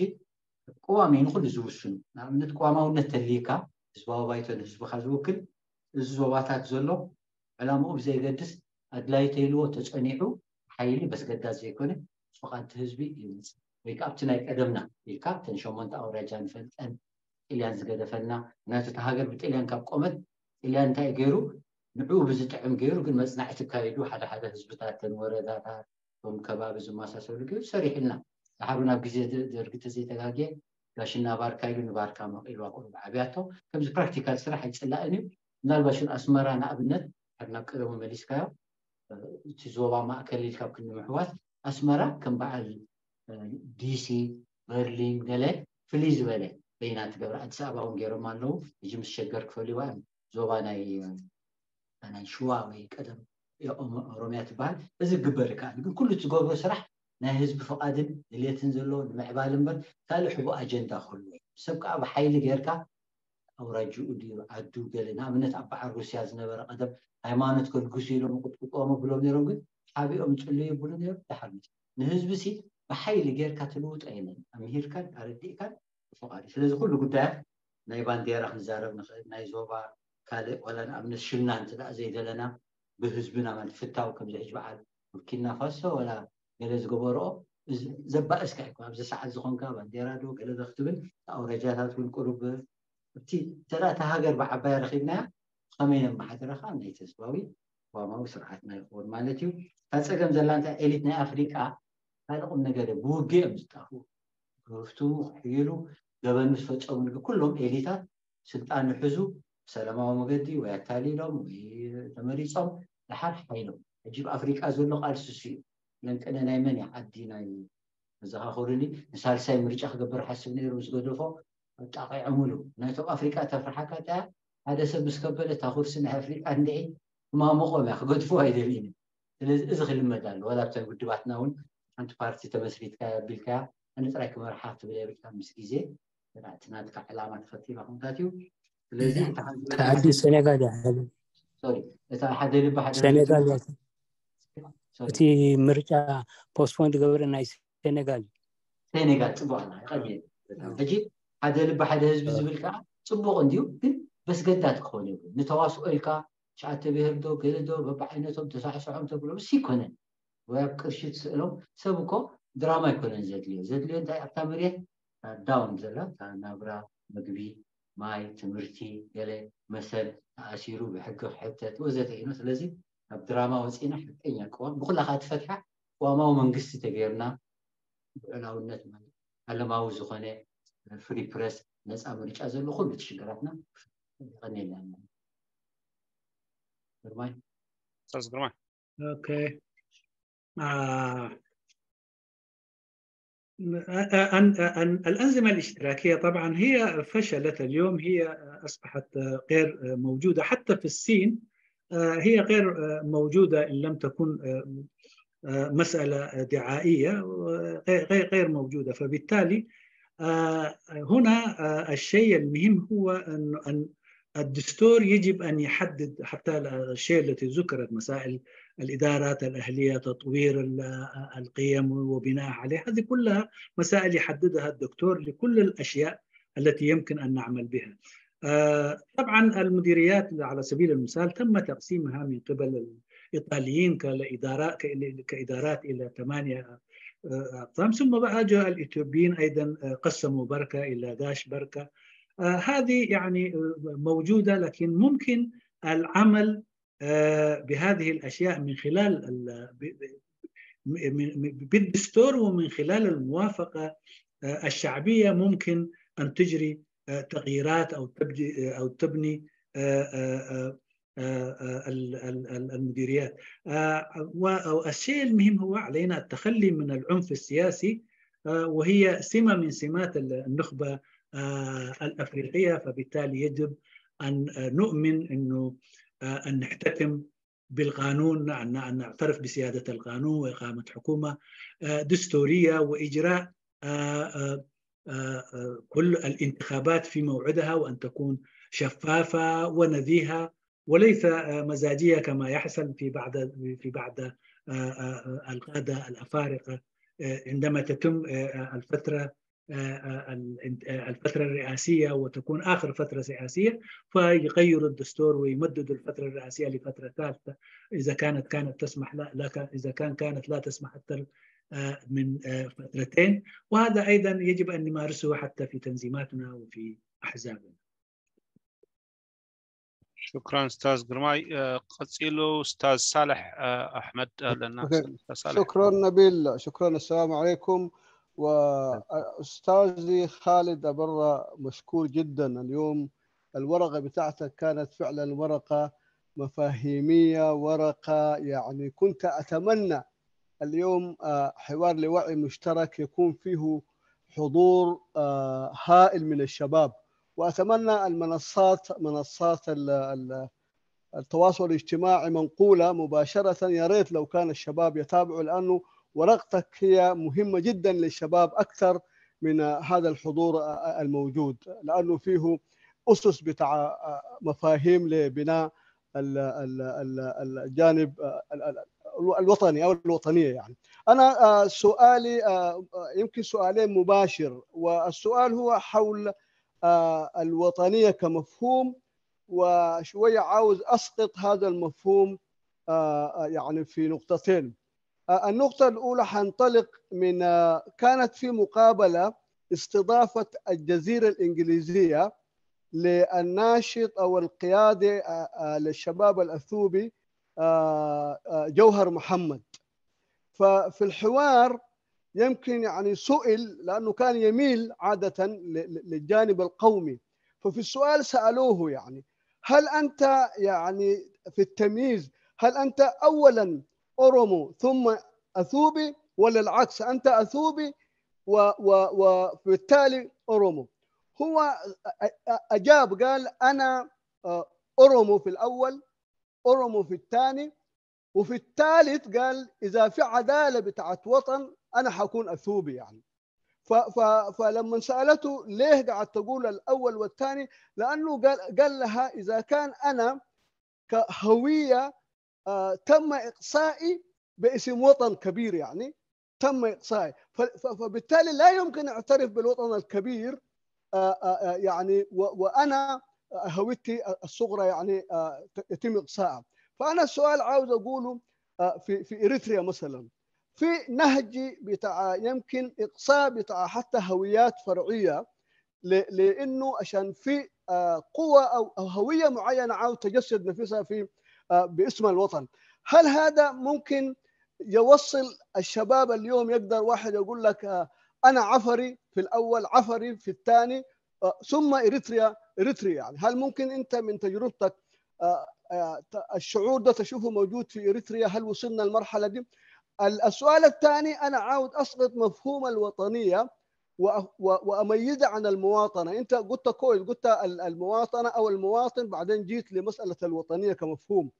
ቅዋም እዩ ንኩሉ ዝውስኑ። ንኣብነት ቅዋማውነት ተልይካ ህዝባዊ ባይቶ ንህዝብካ ዝውክል እዚ ዞባታት ዘሎ ዕላምኡ ብዘየገድስ ኣድላይ ተይልዎ ተፀኒዑ ሓይሊ በስገዳድ ዘይኮነ ፍቓድ ህዝቢ ይምፅእ ወይ ከዓ ኣብቲ ናይ ቀደምና ኢልካ እተን ሸሞንተ ኣውራጃ ንፈልጠን ጥልያን ዝገደፈልና ምክንያቱ እታ ሃገር ብጥልያን ካብ ቆመት ጥልያን እንታይ ገይሩ ንዕኡ ብዝጥዕም ገይሩ ግን መፅናዕቲ ካይዱ ሓደ ሓደ ህዝብታትን ወረዳታት ቶም ከባቢ ዝመሳሰሉ ገይሩ ሰሪሕልና። ድሓሩ ናብ ግዜ ደርጊ ተዘይተጋግየ ጋሽና ባርካ ኢሉ ንባርካ መቒልዋ ቁሩብ ዓብያቶ ከምዚ ፕራክቲካል ስራሕ ኣይፅላእን እዩ። ምናልባሽ እውን ኣስመራ ንኣብነት ድሓር ናብ ቀደሙ መሊስካዮ እቲ ዞባ ማእከል ኢልካ ኣብ ክንዲ ምሕዋስ ኣስመራ ከም በዓል ዲሲ በርሊን ገለ ፍልይ ዝበለ በይና ትገብር ኣዲስ ኣበባ እውን ገይሮም ኣለዉ። ሕጂ ምስ ሸገር ክፈልይዋ እዮም ዞባ ናይ ናይ ሽዋ ወይ ቀደም ኦሮሚያ ትበሃል። እዚ ክግበር ይከኣል ግን ኩሉ ትገብሮ ስራሕ ናይ ህዝቢ ፍቓድን ድሌትን ዘለዎ ንምዕባል እምበር ካልእ ሕቡእ ኣጀንዳ ክህልዎ ሰብ ከዓ ብሓይሊ ጌርካ ኣውራጅኡ ድዩ ዓዱ ገለ ንኣብነት ኣብ በዓል ሩስያ ዝነበረ ቀደም ሃይማኖት ከልግሱ ኢሎም ይቕጥቅጥዎም ኣብሎም ነይሮም ግን ሓቢኦም ይፅልዩ ይብሉ ነይሮም። ድሓር ንህዝቢ ሲ ብሓይሊ ጌርካ ትልውጦ የለን። ኣምሂርካን ኣረዲእካን ብፍቓድ እዩ። ስለዚ ኩሉ ጉዳያት ናይ ባንዴራ ክንዛረብ ንኽእል ናይ ዞባ ካልእ ዋላ ንኣብነት ሽምና እንተ ደኣ ዘይደለና ብህዝብና ማለት ፍታው ከምዚ ሕጂ በዓል ቡርኪና ፋሶ ወላ ገለ ዝገበርኦ ዘባእስካ ይኮ ኣብዚ ሰዓት ዝኾንካ ባንዴራ ዶ ገለ ዶ ክትብል ኣውረጃታት እውን ቁሩብ እቲ ተራ እታ ሃገር ብዓባያ ረኺብናያ ከመይ ነመሓድረኻ ናይቲ ህዝባዊ ቅዋማዊ ስርዓትና ይኸውን ማለት እዩ። እታ ፀገም ዘላ እንታይ ኤሊት ናይ ኣፍሪቃ ካልእ ቁም ነገር ብውግእ እዮም ዝጣፍኡ። ክህፍትሙ ክሕይሉ ገበን ምስ ፈፀሙ ኩሎም ኤሊታት ስልጣን ይሕዙ ብሰላማዊ መገዲ ወይ ኣታሊሎም ወይ ተመሪፆም ድሓር ሓይሎም ሕጂ ብኣፍሪቃ ዘሎ ቃልሲ እሱ እዩ። ለንቅነ ናይ መን እዩ ዓዲ ናይ መዘኻኸሩኒ ንሳልሳይ ምርጫ ክገብር ሓስብ ነይሩ ምስ ገደፎ ኣጣቂዖምሉ ናይቶም ኣፍሪቃ ተፍርሓካ ጣያ ሓደ ሰብ ምስ ከበደ እታ ኩርሲ ናይ ኣፍሪቃ እንድዒ ክማመቆም እያ ክገድፉ ኣይደልኢን። ስለዚ እዚ ክልመድ ኣሎ ወላ ብተን ውድባትና እውን ሓንቲ ፓርቲ ተመስሪትካ ኣቢልካ ኣነ ጥራይ ክመርሓ ክትብል የብልካ ምስ ግዜ እቲ ናትካ ዕላማ ተኸቲልካ ኮንካት እዩ። ስለዚ ተዓዲ ሰኔጋል እያ። እታ ሓደ ልቢ ሓደ ሰኔጋል እቲ ምርጫ ፖስትፖን ዝገበረ ናይ ሰኔጋል ሰኔጋል ፅቡቅ ይቀየ ሕጂ ሓደ ልቢ ሓደ ህዝቢ ዝብል ከዓ ፅቡቅ እንድዩ ግን በስገዳት ክኸውን ይብሉ ንተዋስኦ ኢልካ ሸዓተ ብሄር ዶ ገለ ዶ በብዓይነቶም ተሳዕስዖም ተብሎ ምስ ይኮነን ወይ ኣብ ቅርሺ ትስእሎም ሰብ እኮ ድራማ ኣይኮነን ዘድልዮ ዘድልዮ እንታይ ኣብታ መሬት ዳውን ዘላ ናብራ ምግቢ ማይ ትምህርቲ ገለ መሰል ተኣሲሩ ብሕጊ ክሕተት ወዘተ ኢኖ ስለዚ ኣብ ድራማ ወፂና ሓቀኛ ቅዋም ብኩላካ ትፈትሓ ቅዋማዊ መንግስቲ ተገይርና ብዕላውነት ማለት ዓለማዊ ዝኾነ ፍሪ ፕረስ ነፃ ምርጫ ዘሎ ኩሉ እቲ ሽግራትና ይቀኒልና ግርማይ استاذ جمال اوكي آه الأنظمة الاشتراكية طبعا هي فشلت اليوم، هي أصبحت غير موجودة حتى في الصين. هي غير موجودة إن لم تكن مسألة دعائية، غير موجودة. فبالتالي هنا الشيء المهم هو أن الدستور يجب أن يحدد حتى الشيء التي ذكرت، مسائل الإدارات الأهلية، تطوير القيم وبناء عليها، هذه كلها مسائل يحددها الدكتور لكل الأشياء التي يمكن أن نعمل بها. طبعا المديريات على سبيل المثال تم تقسيمها من قبل الإيطاليين كإدارات إلى ثمانية أقسام، ثم بقى جاء الإثيوبيين أيضا قسموا بركة إلى داش بركة. هذه يعني موجودة، لكن ممكن العمل بهذه الأشياء من خلال بالدستور ومن خلال الموافقة الشعبية ممكن أن تجري تغييرات أو تبدي أو تبني المديريات. والشيء المهم هو علينا التخلي من العنف السياسي، وهي سمة من سمات النخبة الأفريقية، فبالتالي يجب أن نؤمن أنه أن نحتكم بالقانون، أن نعترف بسيادة القانون وإقامة حكومة دستورية وإجراء كل الانتخابات في موعدها، وأن تكون شفافة ونزيهة وليس مزاجية كما يحصل في بعض في بعض القادة الأفارقة عندما تتم الفترة الفترة الرئاسية وتكون آخر فترة رئاسية، فيغيروا الدستور ويمددوا الفترة الرئاسية لفترة ثالثة إذا كانت كانت تسمح لا، لا كان إذا كان كانت لا تسمح أكثر من فترتين. وهذا أيضا يجب أن نمارسه حتى في تنظيماتنا وفي أحزابنا. شكرا استاذ ግርማይ። ቀፂሉ استاذ ሳልሕ ኣሕመድ ኣለና። شكرا نبيل، شكرا. السلام عليكم. وأستاذي خالد أبرة، مشكور جدا. اليوم الورقة بتاعتك كانت فعلا ورقة مفاهيمية، ورقة يعني كنت أتمنى اليوم حوار لوعي مشترك يكون فيه حضور هائل من الشباب، وأتمنى المنصات منصات التواصل الاجتماعي منقولة مباشرة. يا ريت لو كان الشباب يتابعوا، لأنه ورقتك هي مهمة جدا للشباب أكثر من هذا الحضور الموجود، لأنه فيه أسس بتاع مفاهيم لبناء الجانب الوطني أو الوطنية. يعني أنا سؤالي يمكن سؤالين مباشر، والسؤال هو حول الوطنية كمفهوم، وشوية عاوز أسقط هذا المفهوم يعني في نقطتين. آه، النقطة الأولى حنطلق من، آه، كانت في مقابلة استضافة الجزيرة الإنجليزية للناشط أو القيادة، آه، آه، للشباب الأثيوبي، آه، آه، جوهر محمد. ففي الحوار يمكن يعني سئل، لأنه كان يميل عادة ل-، ل-، للجانب القومي. ففي السؤال سألوه يعني: "هل أنت يعني في التمييز، هل أنت أولًا أورومو ثم أثيوبي، ولا العكس، أنت أثيوبي و-، و-، وبالتالي أورومو؟" هو أ-، أ-، أجاب، قال: "أنا، آه، أورومو في الأول، أورومو في الثاني، وفي الثالث"، قال: "إذا في عدالة بتاعت وطن، أنا حكون أثيوبي"، يعني. ف-، ف-، فلما سألته: "ليه قاعد تقول الأول والثاني؟" لأنه قال، قال لها: "إذا كان أنا كهوية، آه، تم إقصائي باسم وطن كبير، يعني، تم إقصائي. ف-، ف-، فبالتالي لا يمكن أعترف بالوطن الكبير، آه، آه، آه، يعني، و-، وأنا هويتي الصغرى، يعني، آه، ت-، يتم إقصائها". فأنا السؤال عاوز أقوله، آه، في، في إريتريا مثلًا، في نهج بتاع يمكن إقصاء بتاع حتى هويات فرعية، ل-، لأنه عشان في، آه، قوة أو، أو هوية معينة عاوز تجسد نفسها في، آه، باسم الوطن. هل هذا ممكن يوصل الشباب اليوم؟ يقدر واحد يقول لك، آه، أنا عفري في الأول، عفري في الثاني، آه، ثم إريتريا، إريتريا. يعني، هل ممكن أنت من تجربتك، آه، آه، ت-، الشعور ده تشوفه موجود في إريتريا؟ هل وصلنا المرحلة دي؟ ال-، السؤال الثاني، أنا عاوز أسقط مفهوم الوطنية و-، و-، وأميزها عن المواطنة. أنت قلت كويس، قلت ال-، المواطنة أو المواطن، بعدين جيت لمسألة الوطنية كمفهوم.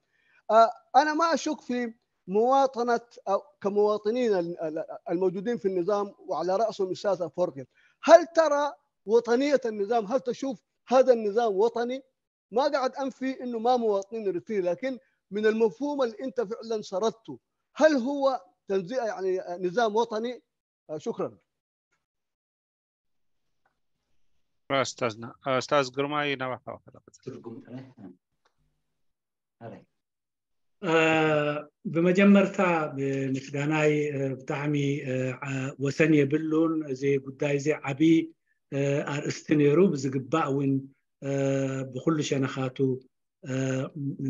آه، أنا ما أشك في مواطنة أو كمواطنين ال-، ال-، الموجودين في النظام، وعلى رأسهم أستاذ أفورقي. هل ترى وطنية النظام؟ هل تشوف هذا النظام وطني؟ ما قاعد أنفي إنه ما مواطنين إريتريين، لكن من المفهوم اللي أنت فعلًا سردته، هل هو تنزيع، يعني، نظام وطني؟ آه، شكرًا. ራስታዝና ኣስታዝ ግርማይ ናባኻ። ትርጉም ጥራይ። ኣረ እ፣ ብመጀመርታ ብምስጋናይ፣ እ፣ ብጣዕሚ፣ እ፣ ዓ-፣ ወሰን የብሉን። እዚ ጉዳይ እዚ ዓቢ፣ እ፣ ኣርእስቲ ነይሩ፣ ብዝግባእ እውን፣ እ፣ ብኩሉ ሸነኻቱ፣ እ፣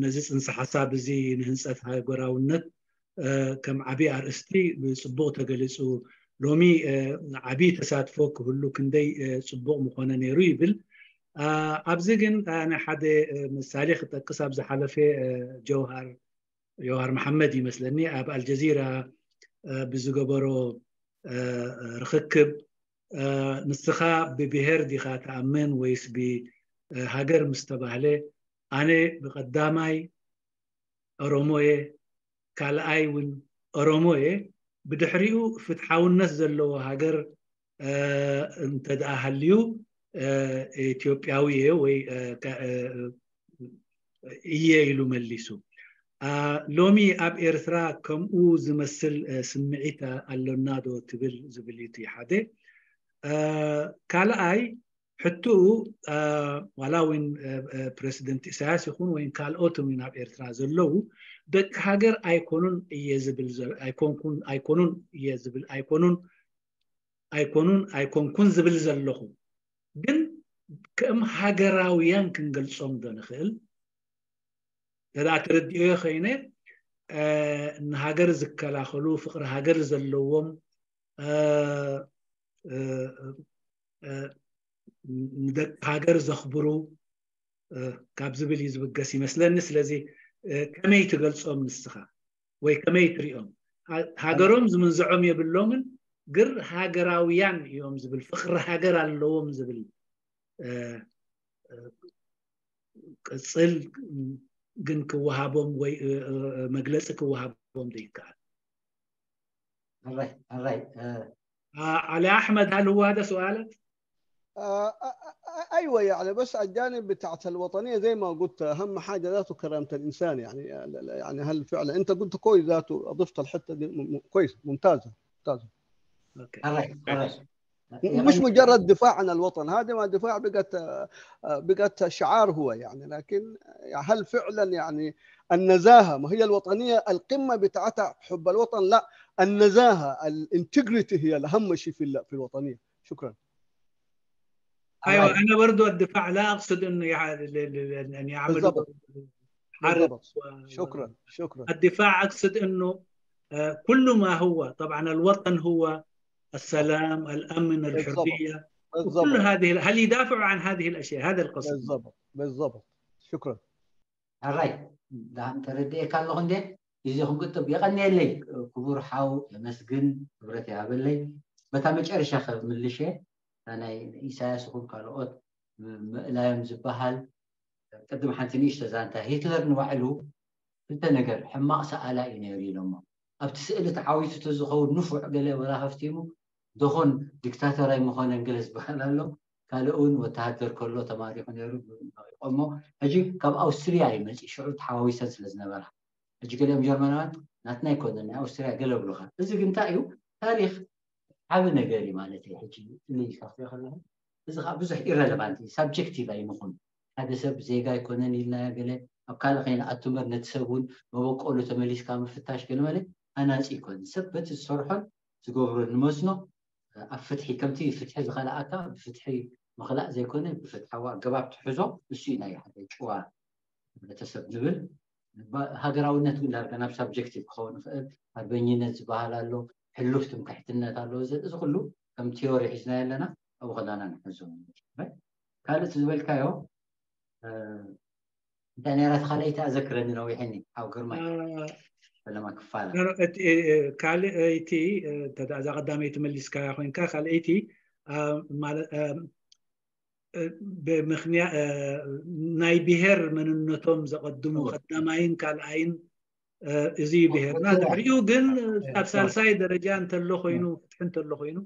ነዚ ጽንሰ ሓሳብ እዚ ንህንጸት ሃገራውነት፣ እ፣ ከም ዓቢ ኣርእስቲ ብጽቡቕ ተገሊጹ። ሎሚ፣ እ፣ ዓቢ ተሳትፎ ክህሉ ክንደይ፣ እ፣ ጽቡቕ ምኾነ ነይሩ ይብል። እ፣ ኣብዚ ግን፣ እ፣ ናይ ሓደ፣ እ፣ ምሳሌ ክጠቅስ፣ ኣብ ዝሓለፈ፣ እ፣ ጀውሃር ዮሃር መሓመድ ይመስለኒ ኣብ ኣልጀዚራ፣ እ፣ ብዝገበሮ፣ እ፣ ርኽክብ፣ እ፣ ንስኻ ብብሄር ዲኻ ትኣምን ወይስ ብሃገር ምስ ተባህለ፣ ኣነ ብቐዳማይ ኦሮሞየ፣ ካልኣይ እውን ኦሮሞየ፣ ብድሕሪኡ ፍትሓውነት ዘለዎ ሃገር፣ እ፣ እንተ ደኣ ሃልዩ፣ እ፣ ኢትዮጵያዊ እየ ወይ፣ እ፣ ከ-፣ እ፣ እየ ኢሉ መሊሱ። እ፣ ሎሚ ኣብ ኤርትራ ከምኡ ዝመስል፣ እ፣ ስምዒት ኣሎና ዶ ትብል ዝብል እዩ እቲ ሓደ። እ፣ ካልኣይ ሕትኡ፣ እ፣ ዋላ እውን፣ እ፣ እ፣ ፕረሲደንት ኢሳያስ ይኹን ወይም ካልኦት እውን ኣብ ኤርትራ ዘለዉ ደቂ ሃገር ኣይኮኑን እየ ዝብል ዘ-፣ ኣይኮንኩን፣ ኣይኮኑን እየ ዝብል፣ ኣይኮኑን፣ ኣይኮኑን፣ ኣይኮንኩን ዝብል ዘለኹ። ግን ከም ሃገራውያን ክንገልጾም ዶ ንኽእል? እንተ ደኣ ተረዲኦዮ ኮይነ፣ እ፣ ንሃገር ዝከላኸሉ፣ ፍቕሪ ሃገር ዘለዎም፣ እ፣ እ፣ እ፣ ንደቂ ሃገር ዘኽብሩ፣ እ፣ ካብ ዝብል እዩ ዝብገስ ይመስለኒ። ስለዚ፣ እ፣ ከመይ ትገልጾም ንስኻ? ወይ ከመይ ትሪኦም? ሃ-፣ ሃገሮም ዝምንዝዖም የብሎምን፣ ግር ሃገራውያን እዮም ዝብል፣ ፍቕሪ ሃገር ኣለዎም ዝብል፣ እ፣ እ፣ ቅጽል ግን ክወሃቦም ወይ፣ እ፣ እ፣ እ፣ መግለጺ ክወሃቦም ዘይከኣል። ኣራይ፣ ኣራይ፣ እ፣ አ-፣ علي أحمد، هل هو هذا سؤالك؟ آه، آه، آه، أيوة، يعني، بس الجانب بتاعت الوطنية زي ما قلت، أهم حاجة ذاته كرامة الإنسان، يعني، يعني، هل فعلًا أنت قلت كويس، ذاته أضفت الحتة دي، م-، م-، كويس، ممتازة، ممتازة. أوكي. ኣራይ፣ ኣራይ። مش مجرد دفاع عن الوطن، هذا ما دفاع بقت، بقت شعار هو يعني، لكن هل فعلا يعني النزاهة، ما هي الوطنية القمة بتاعتها حب الوطن؟ لا، النزاهة، ال integrity هي الأهم شيء في ال- في الوطنية. شكرا. ايوه، انا برضو الدفاع لا اقصد انه يع- ل- ل- ل- ان يعملوا بالضبط. حرب بالضبط. و- شكرا، شكرا. الدفاع اقصد انه آه، كل ما هو طبعا الوطن هو السلام، الامن، بالضبط. الحريه، وكل بالضبط. هذه، هل يدافعوا عن هذه الاشياء؟ هذا القصد. بالضبط. بالضبط. شكرا. ሕራይ ዳን ተረድኤካ ኣለኹ እንደ ግዜኹም ቅጥብ የቐንየለይ። ክቡር ሓው የመስግን፣ ክብረት ይሃበለይ። በታ መጨረሻ ከምልሸ፣ እታ ናይ ኢሳያስ ይኹን ካልኦት ም- ምእላዮም ዝበሃል፣ ቅድም ሓንቲ ንእሽቶ ዛንታ፣ ሂትለር ንባዕሉ ክልተ ነገር፣ ሕማቕ ሰኣላ እዩ ነይሩ ኢሎሞ። ኣብቲ ስእሊ ተዓዊቱ ተዝኸውን ንፉዕ ገለ ወላ ሃፍቲሙ፣ ደኾን ዲክታተር ኣይምኾነን ገለ ዝበሃል ኣሎ። ካልእ እውን ወተሃደር ከሎ ተማሪኹ ነይሩ፣ ነቒቖሞ። ሕጂ ካብ ኣውስትርያ እዩ መፂኡ፣ ሽዑ ተሓዋዊሰን ስለ ዝነበራ። ሕጂ ገሊኦም ጀርመናውያን ናትና ኣይኮነን፣ ናይ ኣውስትርያ ገለ ብሉኻ። እዚ ግን እንታይ እዩ? ታሪኽ ዓቢ ነገር እዩ ማለት እዩ። ሕጂ እልይ ከፍዮ ከለኹ፣ እዚ ከዓ ብዙሕ ኢረለቫንት እዩ፣ ሳብጀክቲቭ ኣይንኹን። ሓደ ሰብ ዜጋ ኣይኮነን ኢልናዮ ገለ፣ ኣብ ካልእ ከይንኣቱ እምበር፣ ነቲ ሰብ እውን መበቆሉ ተመሊስካ ምፍታሽ ገለ ማለት ኣናፂ ይኮን። ሰብ በቲ ዝሰርሖን ዝገብሮን ንመስኖ ኣብ ፍትሒ፣ ከምቲ ፍትሒ ዝኸልኣካ ብፍትሒ ምኽላእ ዘይኮነ፣ ብፍትሓዊ ኣገባብ ትሕዞ። እሱ እዩ ናይ ሓደ ጭዋ ሕብረተሰብ ንብል። ባ- ሃገራውነት ግን ዳርጋ ናብ ሳብጀክቲቭ ክኸውን ይኽእል። ኣርበኝነት ዝበሃል ኣሎ፣ ሕሉፍ ትምክሕትነት ኣሎ። እዚ እዚ ኩሉ ከም ቲዮሪ ሒዝናዮ ኣለና፣ ኣብኡ ከለና ንሕዞ። ካልእ እቲ ዝበልካዮ እ፣ እንታይ ነይራ እቲ ካልኣይቲ? ኣዘክረኒ፣ ነዊሕኒ። ሓው ግርማይ እ፣ ፈለማ ክፋላ። ካልኣይቲ፣ እ፣ እዛ ቀዳመይቲ መሊስካያ ኮይንካ፣ ካልኣይቲ እ፣ ማለት እ፣ እ፣ ብምኽንያ እ፣ ናይ ብሔር መንነቶም ዘቐድሙ፣ ቀዳማይን ካልኣይን እ፣ እዚ እዩ ብሔርና። ድሕሪኡ ግን ኣብ ሳልሳይ ደረጃ እንተሎ ኮይኑ፣ ፍትሒ እንተሎ ኮይኑ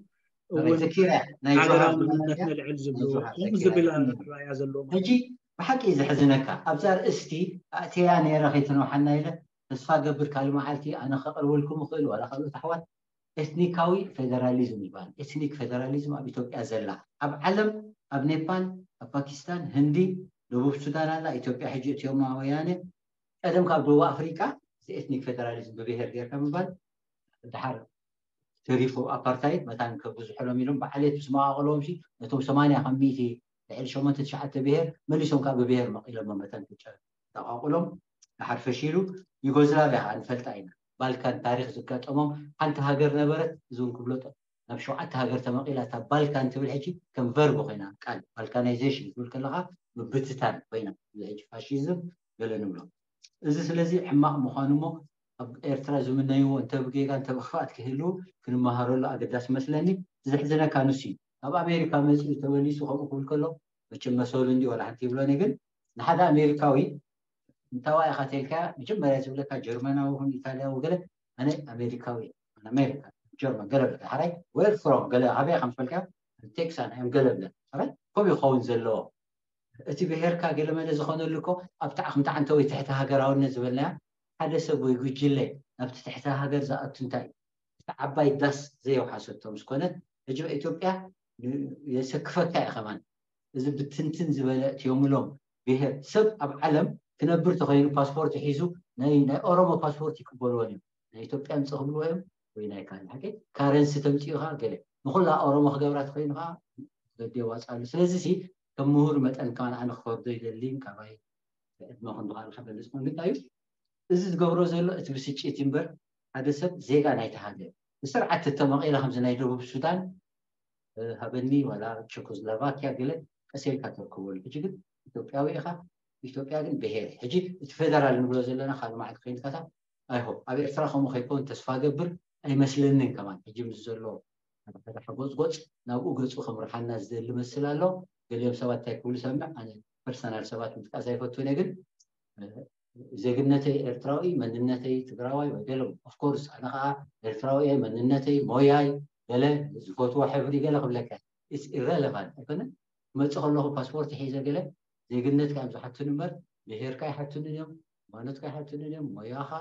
እውን ዘኪረ ናይ ሃገራዊ ጆሃር መንነት ዝነበረ ነልዕል ዝብሉ ጆሃር ከምኡ ዘኪረ። ዝብል ኣረኣእያ ዘለዎም። ሕጂ ብሓቂ እዩ ዘሕዝነካ። ኣብዛ ርእስቲ ኣእተያ ነይረ ከይትነውሓና ኢለ ተስፋ ገብር ካልእ መዓልቲ ኣነ ከቕርበልኩም እኽእል ዋላ ካልኦት ኣሕዋት። ኤትኒካዊ ፌደራሊዝም ይበሃል። ኤትኒክ ፌደራሊዝም ኣብ ኢትዮጵያ ዘላ፣ ኣብ ዓለም፣ ኣብ ኔፓል፣ ኣብ ፓኪስታን፣ ህንዲ፣ ደቡብ ሱዳን ኣላ። ኢትዮጵያ ሕጂ እትዮም ወያነ፣ ቀደም ካብ ደቡብ ኣፍሪቃ እዚ ኤትኒክ ፌደራሊዝም ብብሔር ጌርካ ምባል፣ ድሓር ተሪፉ ኣፓርታይድ መታን ከብዝሕሎም ኢሎም ብዓሌት ምስ መቓቐሎም ሲ ነቶም ሰማንያ ካብ ሚእቲ ልዕሊ ሸሞንተ ትሽዓተ ብሔር መሊሶም ካብ ብሔር መቒሎም መታን ክጨ- ተቓቑሎም ድሓር ፈሺሉ። ዩጎዝላቪያ ከዓ ንፈልጣ ኢና። ባልካን ታሪኽ ዝጋጠሞም ሓንቲ ሃገር ነበረት። እዚ እውን ክብሎ ጠ- ናብ ሸውዓተ ሃገር ተመቒላ፣ እታ ባልካን ትብል ሕጂ ከም ቨርብ ኮይና፣ ቃል ባልካናይዜሽን ትብል ከለኻ ምብትታን ኮይና፣ እዚ ሕጂ ፋሽዝም ገለ ንብሎ። እዚ ስለዚ ሕማቕ ምዃኑ እሞ ኣብ ኤርትራ ዝምነይዎ እንተ ብጌጋ እንተ ብኽፍኣት ክህልው ክንመሃረሉ ኣገዳሲ መስለኒ። ዘሕዝነካ ንሱ እዩ። ኣብ ኣሜሪካ መፂኡ ተመሊሱ ከምኡ ክብል ከሎ መቸም መሰሉ እንዲ ወላ ሓንቲ ይብሎኒ፣ ግን ንሓደ ኣሜሪካዊ እንታዋይ ኢኻ ተልካ መጀመርያ ዝብለካ ጀርመናዊ ይኹን ኢታልያዊ ገለ፣ ኣነ ኣሜሪካዊ እየ፣ ኣነ ኣሜሪካ፣ ጀርመን ገለ ብለካ ሓራይ፣ where from ገለ፣ ኣበይ ከም ዝበልካ፣ ቴክሳን እዮም ገለ ብለ። ሓራይ ከምኡ ይኸውን ዘለዎ። እቲ ብሄርካ ገለ መለ ዝኾነሉ እኮ ኣብታ ዓኽምቲ ዓንተ ወይ ትሕቲ ሃገራውነት ዝበልናያ ሓደ ሰብ ወይ ጉጅለ ናብቲ ትሕቲ ሃገር ዝኣቱ እንታይ እዩ? እቲ ዓባይ ዳስ ዘየውሓሰቶ ምስ ኮነት ሕጂ ኢትዮጵያ የሰክፈካ እዩ ከማን። እዚ ብትንትን ዝበለ እትዮምሎም ብሄር ሰብ ኣብ ዓለም ክነብር ተኸይኑ ፓስፖርት ሒዙ ናይ ናይ ኦሮሞ ፓስፖርት ይቅበልዎ እዮም። ናይ ኢትዮጵያ ምጽእ ክብልዎ እዮም ወይ ናይ ካልእ ሓቂ ካረንሲ ተምጽኡ ኢኻ ገለ ንኹላ ኦሮሞ ክገብራ ተኸይኑ ከዓ ገዲ የዋጽኣሉ። ስለዚ ሲ ከም ምሁር መጠን ከማን ኣነ ክፈርዶ ይደሊን ካባይ ዕድመ ክንዱ ካልእ ክበልጽ ኮን ግዳ እዩ። እዚ ዝገብሮ ዘሎ እቲ ብስጭት እምበር ሓደ ሰብ ዜጋ ናይቲ ሃገር ብስርዓት ተተመቒለ ከምዚ ናይ ደቡብ ሱዳን ሃበኒ ዋላ ቸኮስሎቫኪያ ገለ ቀስ ኢልካ ተርከበሉ። ሕጂ ግን ኢትዮጵያዊ ኢኻ፣ ኢትዮጵያ ግን ብሄር። ሕጂ እቲ ፌደራል ንብሎ ዘለና ካልእ መዓልቲ ኮይንካታ ኣይሆፕ ኣብ ኤርትራ ከምኡ ከይከውን ተስፋ ገብር ኣይመስለንን። ከማን ሕጂ ምስ ዘሎ ሓደ ጎፅጎፅ ናብኡ ገፁ ከምርሓና ዝደሊ መስል ኣሎ። ገሊኦም ሰባት እንታይ ክብሉ ሰምዕ፣ ኣነ ፐርሰናል ሰባት ምጥቃስ ኣይፈቱን እየ፣ ግን ዜግነተይ ኤርትራዊ፣ መንነተይ ትግራዋይ ወይ ገለ። ኦፍኮርስ ኣነ ከዓ ኤርትራዊ እየ፣ መንነተይ ሞያይ ገለ ዝፈትዎ ሕብሪ ገለ ክብለካ ኢስ ኢረለቫንት ኣይኮነን። ክመፅእ ከለኹ ፓስፖርት ሒዘ ገለ ዜግነት ከዓ ዝሓቱን እምበር ብሄርካ ይሓቱንን እዮም፣ ሃይማኖትካ ይሓቱንን እዮም፣ ሞያኻ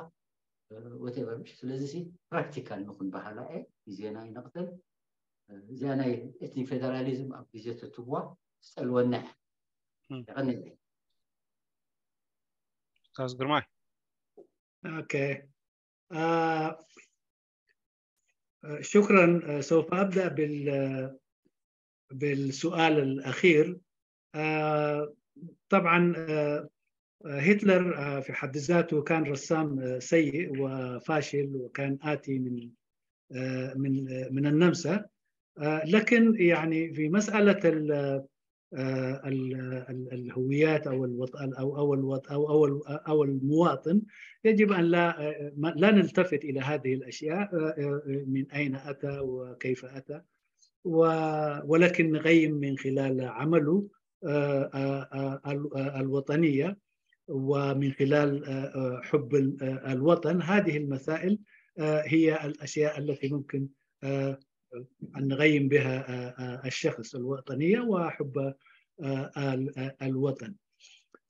ወቴቨር። ምሽ ስለዚ ሲ ፕራክቲካል ንኹን በሃላ እየ። ግዜና ይነቕተል። እዚኣ ናይ ኤትኒክ ፌደራሊዝም ኣብ ግዜ ተትዋ ዝጸልወና እያ። የቐንየለይ። ኡስታዝ ግርማይ። ኦኬ. آه، شكرا. آه، سوف أبدأ بال بالسؤال الأخير. آه، طبعا، آه، هتلر، آه، في حد ذاته كان رسام، آه، سيء وفاشل، وكان آتي من، آه، من، آه، من النمسا. آه، لكن يعني في مسألة ال- آه، ال- ال- الهويات أو الوط أو أو الوط أو أو ال- أو المواطن، يجب أن لا، آه، ما- لا نلتفت إلى هذه الأشياء، آه، آه، من أين أتى وكيف أتى، و- ولكن نقيم من خلال عمله، آه، آه، آه، ال- آه، الوطنية، ومن خلال، آه، آه، حب ال- آه، الوطن. هذه المسائل، آه، هي الأشياء التي ممكن، آه، أن نقيم بها، آه، آه، الشخص، الوطنية وحب، آه، ال- آه، الوطن.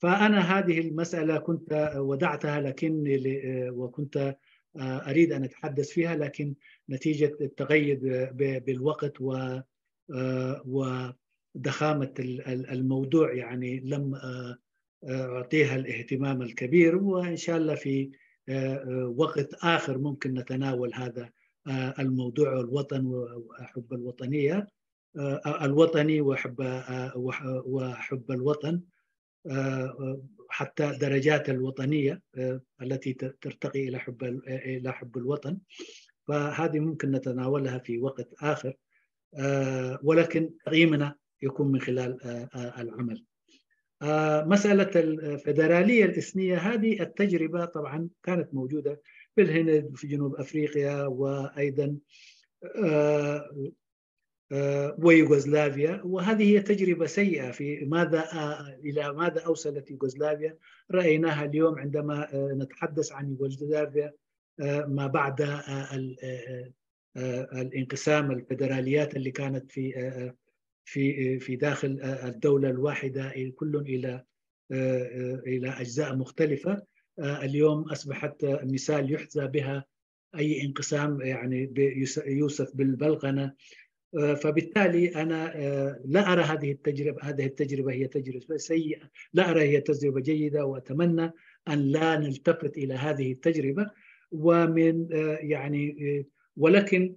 فأنا هذه المسألة كنت وضعتها، لكن ل- آه، وكنت، آه، أريد أن أتحدث فيها، لكن نتيجة التقيد ب- بالوقت و، آه، وضخامة ال- ال- الموضوع، يعني لم، آه، آه، أعطيها الاهتمام الكبير، وإن شاء الله في، آه، آه، وقت آخر ممكن نتناول هذا، آه، الموضوع، الوطن وحب الوطنية، آه، الوطني وحب، آه، وح- وحب الوطن، آه، آه، حتى درجات الوطنية، آه، التي ت- ترتقي إلى حب ال- إلى حب الوطن. فهذه ممكن نتناولها في وقت آخر، آه، ولكن تقييمنا يكون من خلال، آه، آه، العمل. آه، مسألة الفيدرالية الإثنية، هذه التجربة طبعا كانت موجودة في الهند، في جنوب أفريقيا، وأيضا، آه، آه، ويوغوسلافيا، وهذه هي تجربة سيئة في ماذا، آه، إلى ماذا أوصلت يوغوسلافيا. رأيناها اليوم عندما، آه، نتحدث عن يوغوسلافيا، آه، ما بعد، آه، ال- آه، آه، الانقسام، الفيدراليات اللي كانت في، آه، آه، في، آه، في داخل، آه، الدولة الواحدة، كل إلى، آه، آه، إلى أجزاء مختلفة. آه، اليوم أصبحت، آه، مثال يحذى بها أي انقسام، يعني، بي- يس- يوصف بالبلغنة. آه، فبالتالي أنا، آه، لا أرى هذه التجربة، هذه التجربة هي تجربة سيئة، لا أرى هي تجربة جيدة، وأتمنى أن لا نلتفت إلى هذه التجربة. ومن، آه، يعني، آه، ولكن،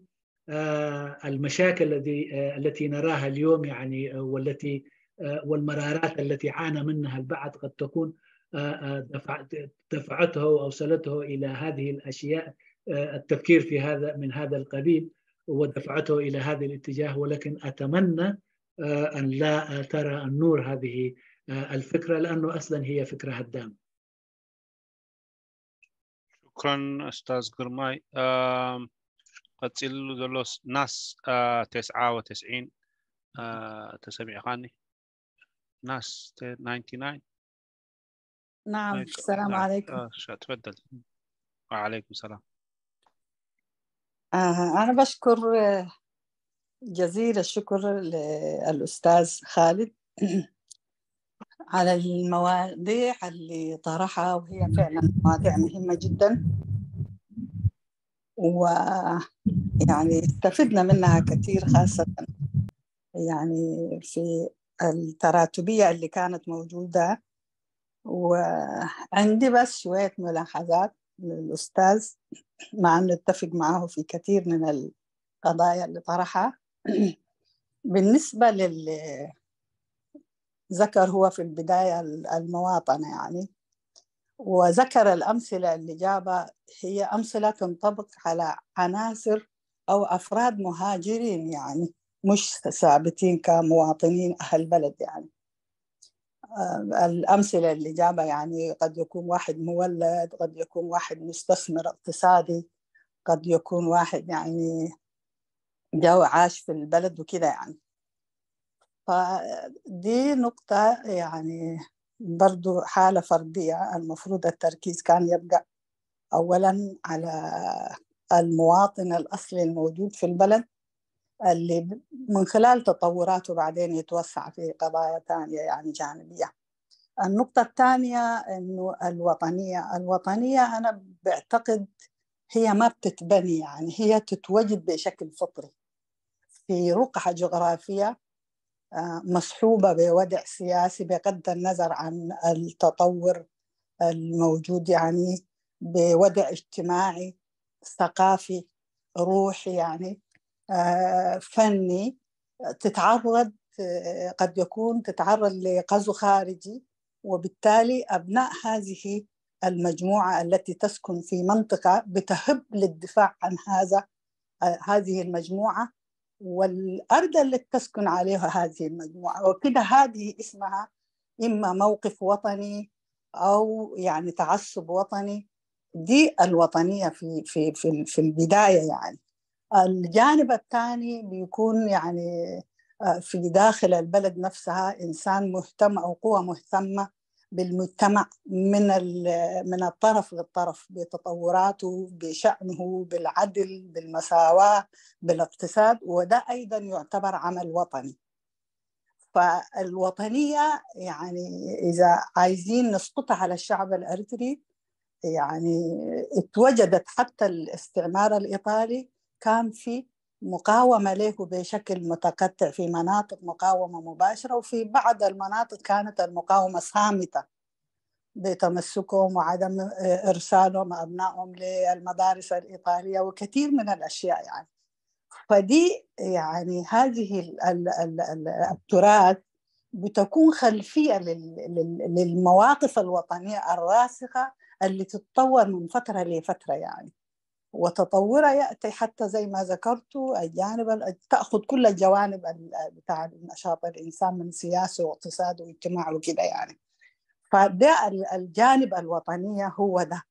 آه، المشاكل الذي، آه، التي نراها اليوم، يعني، آه، والتي، آه، والمرارات التي عانى منها البعض قد تكون، آه، آه، دفع- دفعته أو وصلته إلى هذه الأشياء، آه، التفكير في هذا، من هذا القبيل، ودفعته إلى هذا الاتجاه. ولكن أتمنى، آه، أن لا، آه، ترى النور هذه، آه، الفكرة، لأنه أصلا هي فكرة هدامة. ሽክረን ኡስታዝ ግርማይ። ኣም፣ ቀፂሉ ዘሎ ስ- ናስ፣ አ፣ ተስዓ ወተስዒን፣ አ፣ ተሰሚዕኻኒ? ናስ ተ- ናይንቲ ናይን። نعم، ናይስ- السلام ናይስ- عليكم. አ፣ ሻ- ትፈደል። وعليكم السلام. آه، أنا بشكر، آه، جزيل الشكر للأستاذ خالد على المواضيع اللي طرحها، وهي فعلا مواضيع مهمة جدا، ويعني استفدنا منها كثير، خاصة يعني في التراتبية اللي كانت موجودة. وعندي بس شوية ملاحظات للأستاذ، مع أنه أتفق معه في كثير من القضايا اللي طرحها. بالنسبة لل ذكر هو في البداية المواطنة، يعني، وذكر الأمثلة اللي جابها هي أمثلة تنطبق على عناصر أو أفراد مهاجرين، يعني، مش ثابتين كمواطنين أهل بلد، يعني. آه، الأمثلة اللي جابها، يعني، قد يكون واحد مولد، قد يكون واحد مستثمر اقتصادي، قد يكون واحد، يعني، جو عاش في البلد وكده، يعني. فدي نقطة، يعني، برضو حالة فردية، المفروض التركيز كان يبقى أولا على المواطن الأصلي الموجود في البلد، اللي ب- من خلال تطوراته بعدين يتوسع في قضايا تانية، يعني، جانبية. النقطة الثانية إنه الوطنية، الوطنية أنا بعتقد هي ما بتتبني، يعني، هي تتوجد بشكل فطري. في رقعة جغرافية، آه، مصحوبة بوضع سياسي، بغض النظر عن التطور الموجود، يعني بوضع اجتماعي، ثقافي، روحي، يعني، آه، فني، تتعرض، آه، قد يكون تتعرض لغزو خارجي، وبالتالي أبناء هذه المجموعة التي تسكن في منطقة بتهب للدفاع عن هذا، آه، هذه المجموعة والأرض التي تسكن عليها هذه المجموعة. وكده هذه اسمها إما موقف وطني أو يعني تعصب وطني. دي الوطنية في في في في البداية، يعني. الجانب الثاني بيكون، يعني، آه، في داخل البلد نفسها إنسان مهتم أو قوة مهتمة بالمجتمع من من الطرف للطرف، بتطوراته، بشأنه، بالعدل، بالمساواة، بالاقتصاد، وده أيضا يعتبر عمل وطني. فالوطنية، يعني، إذا عايزين نسقطها على الشعب الأريتري، يعني، اتوجدت حتى الاستعمار الإيطالي كان في مقاومة له بشكل متقطع في مناطق، مقاومة مباشرة، وفي بعض المناطق كانت المقاومة صامتة بتمسكهم وعدم إرسالهم أبنائهم للمدارس الإيطالية وكثير من الأشياء، يعني. فدي، يعني، هذه ال ال ال ال التراث بتكون خلفية للمواقف الوطنية الراسخة اللي تتطور من فترة لفترة، يعني. وتطورها يأتي حتى زي ما ذكرت الجانب، تأخذ كل الجوانب بتاع النشاط الإنسان من سياسة واقتصاد واجتماع وكده، يعني. فده الجانب الوطنية هو ده.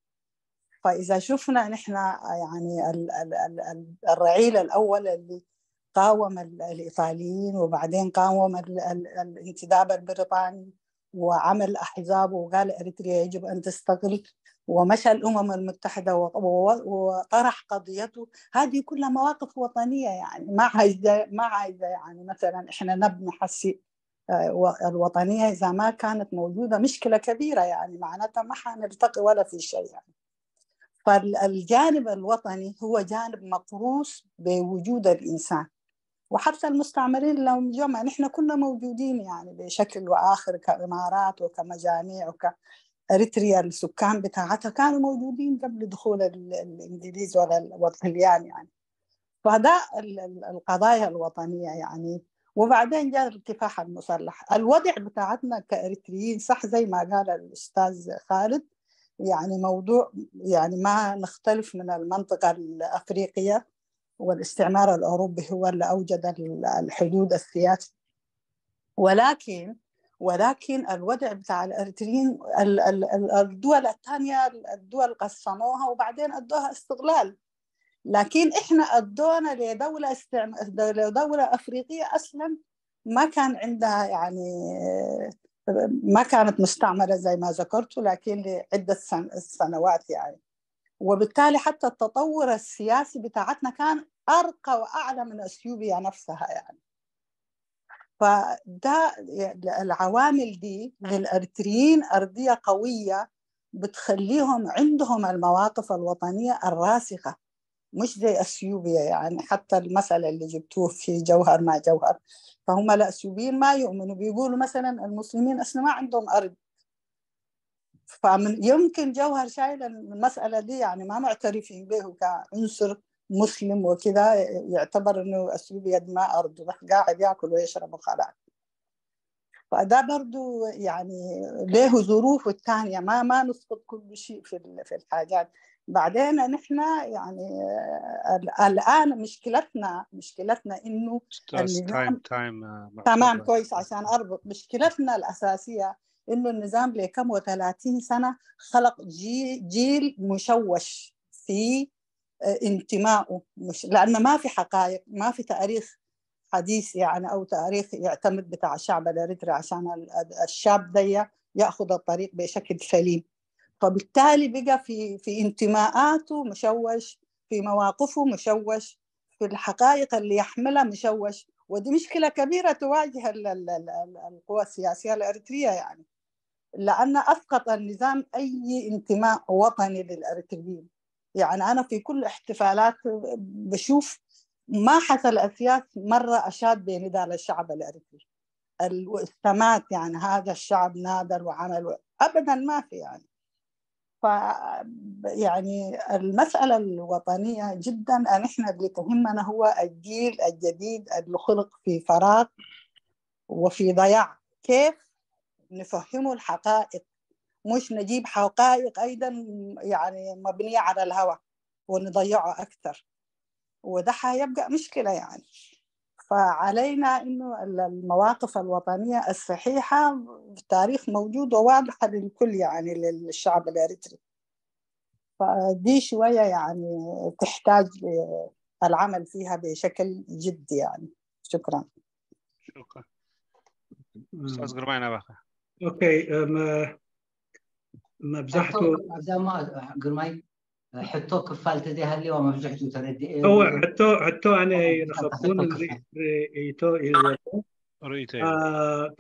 فإذا شفنا نحن، يعني، الرعيل الأول اللي قاوم الإيطاليين وبعدين قاوم الانتداب البريطاني وعمل أحزاب وقال: "إريتريا يجب أن تستقل"، ومشى الأمم المتحدة وطرح قضيته. هذه كلها مواقف وطنية، يعني، ما عايزة، ما عايزة، يعني، مثلا إحنا نبني حسي الوطنية إذا ما كانت موجودة، مشكلة كبيرة، يعني، معناتها ما حنرتقي ولا في شيء، يعني. فالجانب الوطني هو جانب مقروس بوجود الإنسان. وحتى المستعمرين لهم جمع، نحن كنا موجودين، يعني، بشكل وآخر كإمارات وكمجاميع وكإريتريا، السكان بتاعتها كانوا موجودين قبل دخول الإنجليز والطليان، يعني. فده القضايا الوطنية، يعني. وبعدين جاء الكفاح المسلح. الوضع بتاعتنا كإريتريين، صح، زي ما قال الأستاذ خالد، يعني، موضوع، يعني، ما نختلف من المنطقة الأفريقية، والاستعمار الأوروبي هو اللي أوجد الحدود السياسية. ولكن ولكن الوضع بتاع الأريتريين، الدول الثانية، الدول قسموها وبعدين أدوها استقلال. لكن إحنا أدونا لدولة استعم... لدولة أفريقية أصلا ما كان عندها، يعني، ما كانت مستعمرة زي ما ذكرت، لكن لعدة سن... سنوات، يعني. وبالتالي حتى التطور السياسي بتاعتنا كان أرقى وأعلى من أثيوبيا نفسها، يعني. فده العوامل دي للأريتريين أرضية قوية بتخليهم عندهم المواقف الوطنية الراسخة، مش زي أثيوبيا. يعني، حتى المسألة اللي جبتوه في جوهر ما جوهر، فهم الأثيوبيين ما يؤمنوا، بيقولوا مثلا المسلمين أصلا ما عندهم أرض. فمن يمكن جوهر شايل المسألة دي، يعني، ما معترفين به كعنصر مسلم وكده، يعتبر إنه أثيوبيا دي ما أرض، راح قاعد ياكل ويشرب وخلاص. فده برضو، يعني، له ظروف التانية، ما ما نسقط كل شيء في في الحاجات. بعدين نحن، يعني، الآن مشكلتنا مشكلتنا إنه time time تمام، كويس، عشان أربط. مشكلتنا الأساسية إنه النظام لكم وثلاثين سنة خلق جيل مشوش في انتمائه، مش لأنه ما في حقائق، ما في تاريخ حديث، يعني، أو تاريخ يعتمد بتاع الشعب الأريتري عشان الشاب ده يأخذ الطريق بشكل سليم. فبالتالي بقى في في انتماءاته مشوش، في مواقفه مشوش، في الحقائق اللي يحملها مشوش. ودي مشكلة كبيرة تواجه القوى السياسية الأريترية، يعني، لأن أسقط النظام أي انتماء وطني للأريتريين. يعني، أنا في كل احتفالات بشوف ما حصل أسياس مرة أشاد بنداء للشعب الإريتري. السمات، يعني، هذا الشعب نادر وعمل و... أبدا ما في، يعني. ف يعني المسألة الوطنية جدا، نحن اللي تهمنا هو الجيل الجديد اللي خلق في فراغ وفي ضياع. كيف نفهمه الحقائق، مش نجيب حقائق أيضا، يعني، مبنية على الهوى ونضيعه أكثر، وده حيبقى مشكلة، يعني. فعلينا إنه ال- المواقف الوطنية الصحيحة، التاريخ موجود وواضحة للكل، يعني، للشعب الإريتري. فدي شوية، يعني، تحتاج العمل فيها بشكل جدي، يعني. شكرا. شكرا. استاذ ግርማይ ናባኻ። ኦኬ። መብዛሕቱ ኣብዛ ግርማይ ሕቶ ክፋል ተዘይሃልዋ መብዝሕቱ ተረድኤ እወ ሕቶ ሕቶ ኣነ ኣይረኸብኩን። ርእይቶ እዩ ዘሎ። ርእይቶ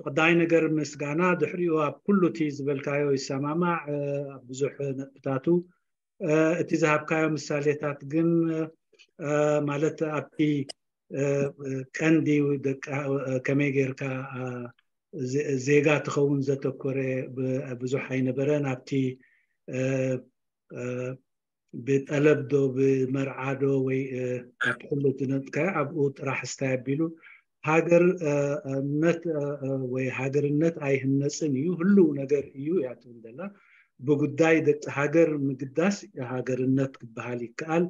ቀዳይ ነገር ምስጋና፣ ድሕሪኡ ኣብ ኩሉ እቲ ዝበልካዮ ይሰማማዕ። ኣብ ብዙሕ ነጥብታቱ እቲ ዝሃብካዮ ምሳሌታት ግን ማለት ኣብቲ ቀንዲ ከመይ ጌርካ ዜጋ ትኸውን ዘተኮረ ብዙሕ ኣይነበረን። ኣብቲ ብጠለብ ዶ ብመርዓ ዶ ወይ ካብ ኩሉ ዝነጥካዮ ኣብኡ ጥራሕ ስታይ ኣቢሉ ሃገርነት ወይ ሃገርነት ኣይህነፅን እዩ፣ ህልው ነገር እዩ እያ ትብል ዘላ። ብጉዳይ ደቂ ሃገር ምግዳስ ሃገርነት ክበሃል ይከኣል።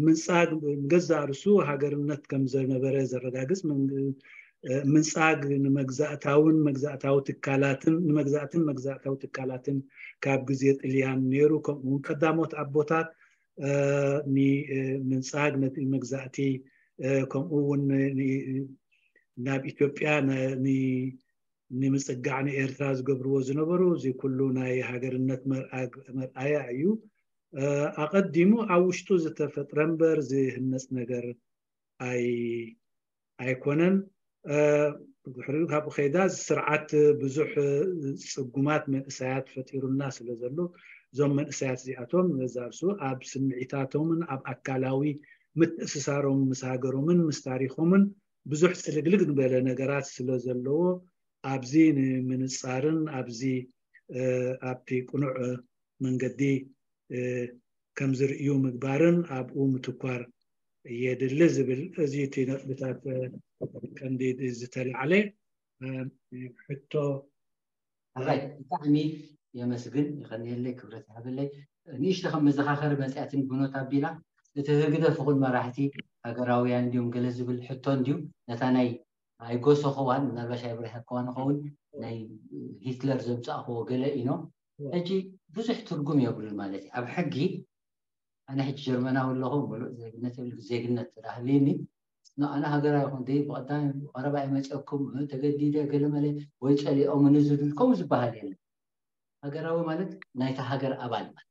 ምንጻግ ንገዛእ ርእሱ ሃገርነት ከም ዘነበረ ዘረጋግጽ ምንጻግ ንመግዛእታውን መግዛእታዊ ትካላትን ንመግዛእትን መግዛእታዊ ትካላትን ካብ ግዜ ጥልያን ነይሩ። ከምኡ እውን ቀዳሞት ኣቦታት ንምንጻግ ነቲ መግዛእቲ ከምኡ እውን ናብ ኢትዮጵያ ንምጽጋዕ ንኤርትራ ዝገብርዎ ዝነበሩ እዚ ኩሉ ናይ ሃገርነት መርኣያ እዩ። ኣቐዲሙ ኣብ ውሽጡ ዝተፈጥረ እምበር ዝህነፅ ነገር ኣይኮነን። ድሕሪኡ ካብኡ ከይዳ ስርዓት ብዙሕ ፅጉማት መንእሰያት ፈጢሩልና ስለ ዘሎ እዞም መንእሰያት እዚኣቶም ነዛርሱ ኣብ ስምዒታቶምን ኣብ ኣካላዊ ምትእስሳሮም ምስ ሃገሮምን ምስ ታሪኮምን ብዙሕ ፅልግልግ ዝበለ ነገራት ስለ ዘለዎ ኣብዚ ንምንፃርን ኣብዚ ኣብቲ ቅኑዕ መንገዲ ከም ዝርእዩ ምግባርን ኣብኡ ምትኳር የድሊ ዝብል እዚ እቲ ነጥብታት ቀንዲ ዝተላዕለ ሕቶ። ሕራይ ብጣዕሚ የመስግን፣ ይኸንየለይ፣ ክብረት ይሃበለይ። ንእሽተ ከም መዘኻኸሪ መፅያትን ብኖት ኣቢላ እቲ ህግደፍ ይኹን መራሕቲ ሃገራውያን እንዲዮም ገለ ዝብል ሕቶ እንዲዩ ነታ ናይ ኣይጎሰኽዋን ምናልባሽ ኣይብረሀክዋን ይኸውን ናይ ሂትለር ዘምፃእኽዎ ገለ ኢኖ ሕጂ ብዙሕ ትርጉም የብሉን ማለት እዩ። ኣብ ሕጊ ኣነ ሕጂ ጀርመናዊ ኣለኹ ምሉእ ዜግነት የብሉ ዜግነት ተዳህልኒ ኣነ ሃገራዊ ይኹን ደይ ብቐዳሚ ቀረባ ይመፀኩም ተገዲደ ገለመለ ወይ ፀሊኦም ንዝብል ከምኡ ዝበሃል የለን። ሃገራዊ ማለት ናይታ ሃገር ኣባል ማለት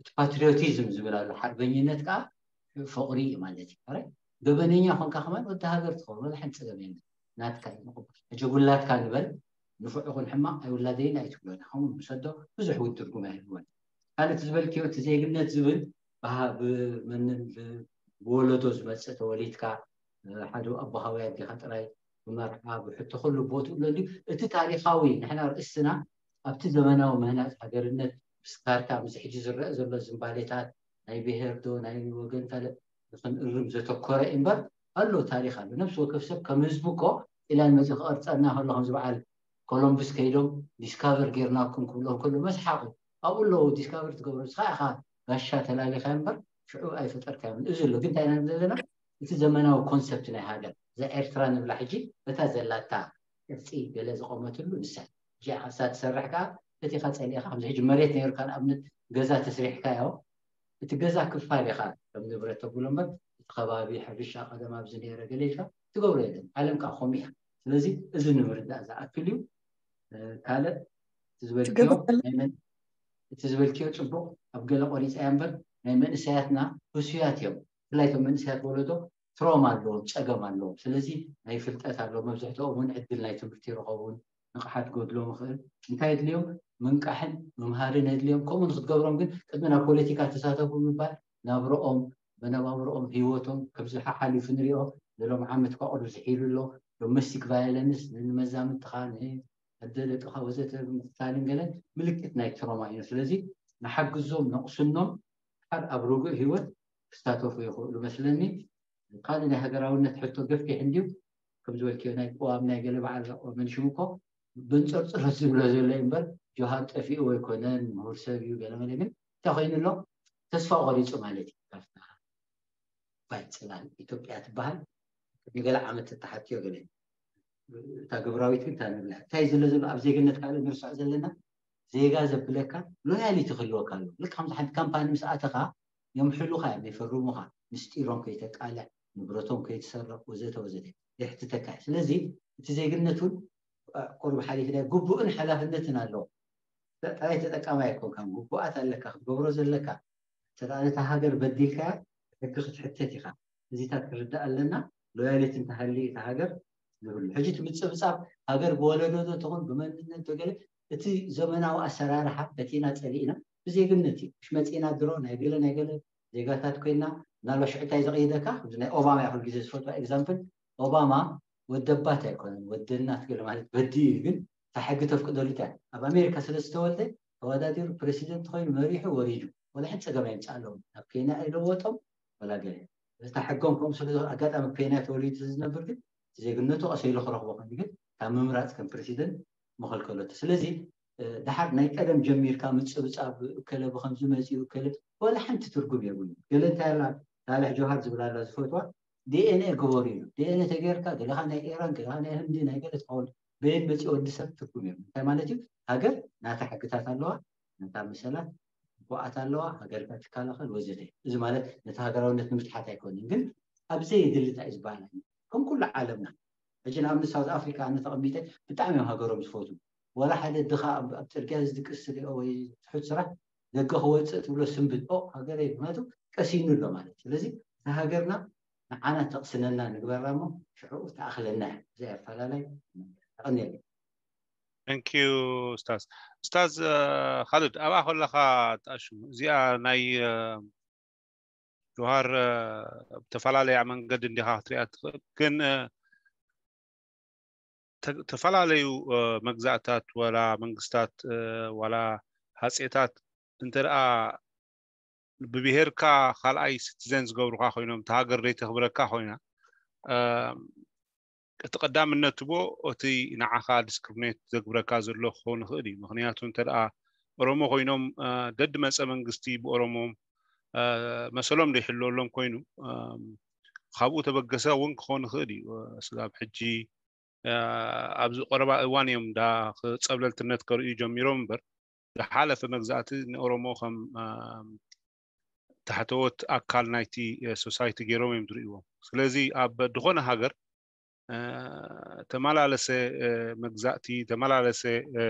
እቲ ፓትሪዮቲዝም ዝብል ኣሎ ሓርበኝነት ከዓ ፍቕሪ እዩ ማለት እዩ። ገበነኛ ኮንካ ከማን ወዲ ሃገር ትኸውን ወላ ሓንቲ ፀገም የለን። ናትካ እዩ ሕጂ ውላድካ ንበል ንፉዕ ይኹን ሕማቕ ኣይውላደይን ኣይትብሎን ከምኡ ምሰዶ ብዙሕ እውን ትርጉም ኣይህልወን። ካልእ ዝበልክዮ እቲ ዜግነት ዝብል ብመንን ብወለዶ ዝመፅእ ተወሊድካ ሓደ ኣቦሃዊ ኣዴኻ ጥራይ ብመርዓ ብሕቶ ኩሉ ቦትኡ ኣሎ እንዲ እቲ ታሪካዊ ንሕና ርእስና ኣብቲ ዘመናዊ ምህናፅ ሃገርነት ምስ ካርታ ምስ ሕጂ ዝረአ ዘሎ ዝንባሌታት ናይ ብሄር ዶ ናይ ወገን ካልእ ንክንእርም ዘተኮረ እምበር ኣሎ ታሪክ ኣሎ። ነብሲ ወከፍ ሰብ ከም ህዝቢ እኮ ኢላን መፂ ክቐርፀና ከሎ ከምዚ በዓል ኮሎምብስ ከይዶም ዲስካቨር ጌርናኩም ክብሎም ከሎ መስሓቁ ኣብኡ ኣለዉ ዲስካቨር ትገብሮ ንስኻ ኢኻ ጋሻ ተላሊኻ እምበር ሽዑ ኣይፈጠርካዮምን። እዚ ኣሎ ግን እንታይ ኢና ዘለና እቲ ዘመናዊ ኮንሰፕት ናይ ሃገር እዛ ኤርትራ ንብላ ሕጂ በታ ዘላታ ቅርፂ ገለ ዝቆመትሉ ንሳ እዚኣ ካብሳ ትሰርሕ ከዓ እቲ ኢኻ ፀሊእኻ ከምዚ ሕጂ መሬት ነይሩካ ንኣብነት ገዛ ተስሪሕካዮ እቲ ገዛ ክፋል ኢኻ ከም ንብረት ተብሎ እምበር እቲ ከባቢ ሕርሻ ቀደም ኣብዚ ነይረ ገለ ኢልካ ትገብሮ የለን። ዓለም ከዓ ከምኡ እያ። ስለዚ እዚ ንምርዳእ ዝኣክል እዩ። ካልእ እቲ ዝበልክዮ ፅቡቅ ኣብ ገለ ቆሪፀያ እምበር ናይ መንእሰያትና ህሱያት እዮም። ብፍላይ እቶም መንእሰያት ወለዶ ትሮማ ኣለዎም፣ ፀገም ኣለዎም። ስለዚ ናይ ፍልጠት ኣለዎም፣ መብዝሕትኦም እውን ዕድል ናይ ትምህርቲ ይረኸቡን ንቕሓት ክጎድሎም ይኽእል። እንታይ የድልዮም? ምንቃሕን ምምሃርን የድልዮም። ከምኡ ንክትገብሮም ግን ቅድሚ ናብ ፖለቲካ ተሳተፉ ምባል ናብረኦም መነባብሮኦም፣ ህይወቶም ከምዚ ሓሓሊፉ ንሪኦ። ንሎም ዓመት ኳ ቁሩብ ዝሒሉ ኣሎ። ዶሜስቲክ ቫዮለንስ፣ ንመዛምትኻ፣ ንኣደ ደቅኻ ወዘተ ምቕታልን ገለን ምልክት ናይ ትሮማ እዩ። ስለዚ ንሓግዞም፣ ነቕስኖም፣ ሓድ ኣብ ርጉእ ህይወት ክሳተፉ ይኽእሉ መስለኒ። ካልእ ናይ ሃገራውነት ሕቶ ገፊሕ እንድዩ፣ ከም ዝበልክዮ ናይ ቅዋም ናይ ገለ በዓል መንሽም እኮ ብንፅርፅር ዝብሎ ዘሎ እዩ እምበር፣ ጆሃር ጠፊኡ ኣይኮነን፣ ምሁር ሰብ እዩ፣ ገለ መለ። ግን እንታይ ኮይኑ ኣሎ? ተስፋ ቆሪፁ ማለት እዩ። ካብታ ባይ ፅላል ኢትዮጵያ ትበሃል ንገለ ዓመት ተተሓትዮ ገለ፣ እታ ግብራዊት ግን እታ ንብላ። እንታይ ዘሎ ዘሎ ኣብ ዜግነት ካልእ ንርስዖ ዘለና፣ ዜጋ ዘብለካ ሎያሊቲ ክህልወካ ኣለዎ። ልክ ከምዚ ሓንቲ ካምፓኒ ምስ ኣተኻ፣ የምሕሉኻ እዮም፣ የፈርሙኻ፣ ምስጢሮም ከይተቃልዕ፣ ንብረቶም ከይትሰርቕ፣ ወዘተ ወዘተ የሕትተካ እዩ። ስለዚ እቲ ዜግነት እውን፣ እ፣ ቁሩብ ሓሊፍና፣ ግቡእን ሓላፍነትን ኣለዎ። ጥራይ ተጠቃማይ ኣይኮንካን፣ ግቡኣት ኣለካ፣ ክትገብሮ ዘለካ። እንተ ደኣ ነታ ሃገር በዲልካያ፣ ሕጊ ክትሕተት ኢኻ። እዚታት ክርዳእ ኣለና። ሎያሊቲ እንተሃልዩ እታ ሃገር ዝብሉ። ሕጂ እቲ ምጽብጻብ ሃገር ብወለዶ ዶ ትኹን ብመንነት ዶ ገለ፣ እቲ ዘመናዊ ኣሰራርሓ በቲና ጸሊእና ብዜግነት እዩ። ምሽ መጺና ድሮ ናይ ገለ ናይ ገለ ዜጋታት ኮይና፣ ምናልባት ሽዑ እንታይ ዘቕይደካ፣ ኣብዚ ናይ ኦባማ እያ ኩሉ ግዜ ዝፈትዋ ኤግዛምፕል። ኦባማ ወደባት ኣይኮነን፣ ወደናት ገለ ማለት በዲ እዩ፣ ግን እታ ሕጊ ተፍቅደሉ እያ። ኣብ ኣሜሪካ ስለ ዝተወልደ ተወዳዲሩ ፕሬሲደንት ኮይኑ መሪሑ ወሪዱ፣ ወላ ሓንቲ ጸገም ኣይምጽኣሎም። ናብ ኬንያ ኣይለወጦም ወላ ገለ። እታ ሕጎም ከምኡ ስለ ዝኾነ፣ ኣጋጣሚ ኬንያ ተወሊዱ ስለ ዝነብር ግን ዜግነቱ ቀስ ኢሉ ክረኽቦ ኮይኑ፣ ግን ካብ ምምራጽ ከም ፕሬሲደንት መኸልከለቱ። ስለዚ፣ እ፣ ደሓር ናይ ቀደም ጀሚርካ ምጽብጻብ፣ እከለ ብኸምዚ መጺኡ፣ እከለ፣ ወላ ሓንቲ ትርጉም የብሉን። ገለ እንታይ ኣላ፣ ሳልሕ ጆሃር ዝብል ኣላ ዝፈትዋ፣ ዲ ኤን ኤ ግበሩ ኢሉ። ዲ ኤን ኤ ተገይርካ፣ ገለኻ ናይ ኢራን፣ ገለኻ ናይ ህንዲ፣ ናይ ገለ ትኸውን፣ በየን መጺኡ ወዲ ሰብ ትርጉም የብሉን። እንታይ ማለት እዩ? ሃገር ናታ ሕግታት ኣለዋ፣ ናታ መሰላት፣ ግቡኣት ኣለዋ፣ ሃገርካ ትከላኸል ወዘተ። እዚ ማለት ነቲ ሃገራውነት ንምትሓት ኣይኮንን፣ ግን ኣብ ዘየድሊ እንታይ እዩ ዝበሃል ኣሎ። ከም ኩሉ ዓለምና፣ ሕጂ ንኣብነት ሳውዝ ኣፍሪካ ኣነ ተቐሚጠ ብጣዕሚ እዮም ሃገሮም ዝፈትዉ። ወላ ሓደ ድኻ ኣብ ኣብ ጽርግያ ዝድቅስ ትሪኦ ወይ ትሑት ስራሕ ደገ ክወፅእ ትብሎ ስንብት፣ ኦ ሃገረይ፣ ምክንያቱ ቀሲኑ ኣሎ ማለት እዩ። ስለዚ እታ ሃገርና ንዓና ተቕስነና ንግበራ እሞ ሽዑ ትኣኽለና እያ። እዚ ኣፈላላይ። የቐንየለይ። Thank you ኡስታዝ። ኡስታዝ፣ እ፣ ካልድ፣ ኣብኣ ከለኻ ትኣሽሙ፣ እዚኣ ናይ፣ እ፣ ጆሃር፣ እ፣ ብተፈላለያ መንገዲ እንዲኻ ክትሪኣ ትኽእል። ግን፣ እ፣ ተ-፣ ተፈላለዩ፣ እ፣ መግዛእታት ዋላ መንግስታት፣ እ፣ ዋላ ሃጼታት እንተ ደኣ ብብሄርካ ካልኣይ ሲቲዘን ዝገብሩኻ ኮይኖም፣ እታ ሃገር ዘይተኽብረካ ኮይና፣ እ፣ እቲ ቀዳምነት ትቦ እቲ ንዓኻ ዲስክሪሚኔት ዘግብረካ ዘሎ ክኸውን ይኽእል እዩ። ምኽንያቱ እንተ ደኣ ኦሮሞ ኮይኖም፣ እ፣ ደድ መጸ መንግስቲ ብኦሮሞም፣ እ፣ መሰሎም ዘይሕልወሎም ኮይኑ፣ እ፣ ካብኡ ተበገሰ እውን ክኸውን ይኽእል እዩ። እ፣ ስጋብ ሕጂ፣ እ፣ ኣብዚ ቀረባ እዋን እዮም ዳ ኽ-፣ ጸብለልትነት ከርእዩ ጀሚሮም እምበር፣ ዝሓለፈ መግዛእቲ ንኦሮሞ ከም፣ እ፣ ታሕተዎት ኣካል ናይቲ፣ እ፣ ሶሳይቲ ገይሮም እዮም ዝርእይዎም። ስለዚ ኣብ ዝኾነ ሃገር፣ እ፣ ተመላለሰ፣ እ፣ መግዛእቲ፣ ተመላለሰ፣ እ፣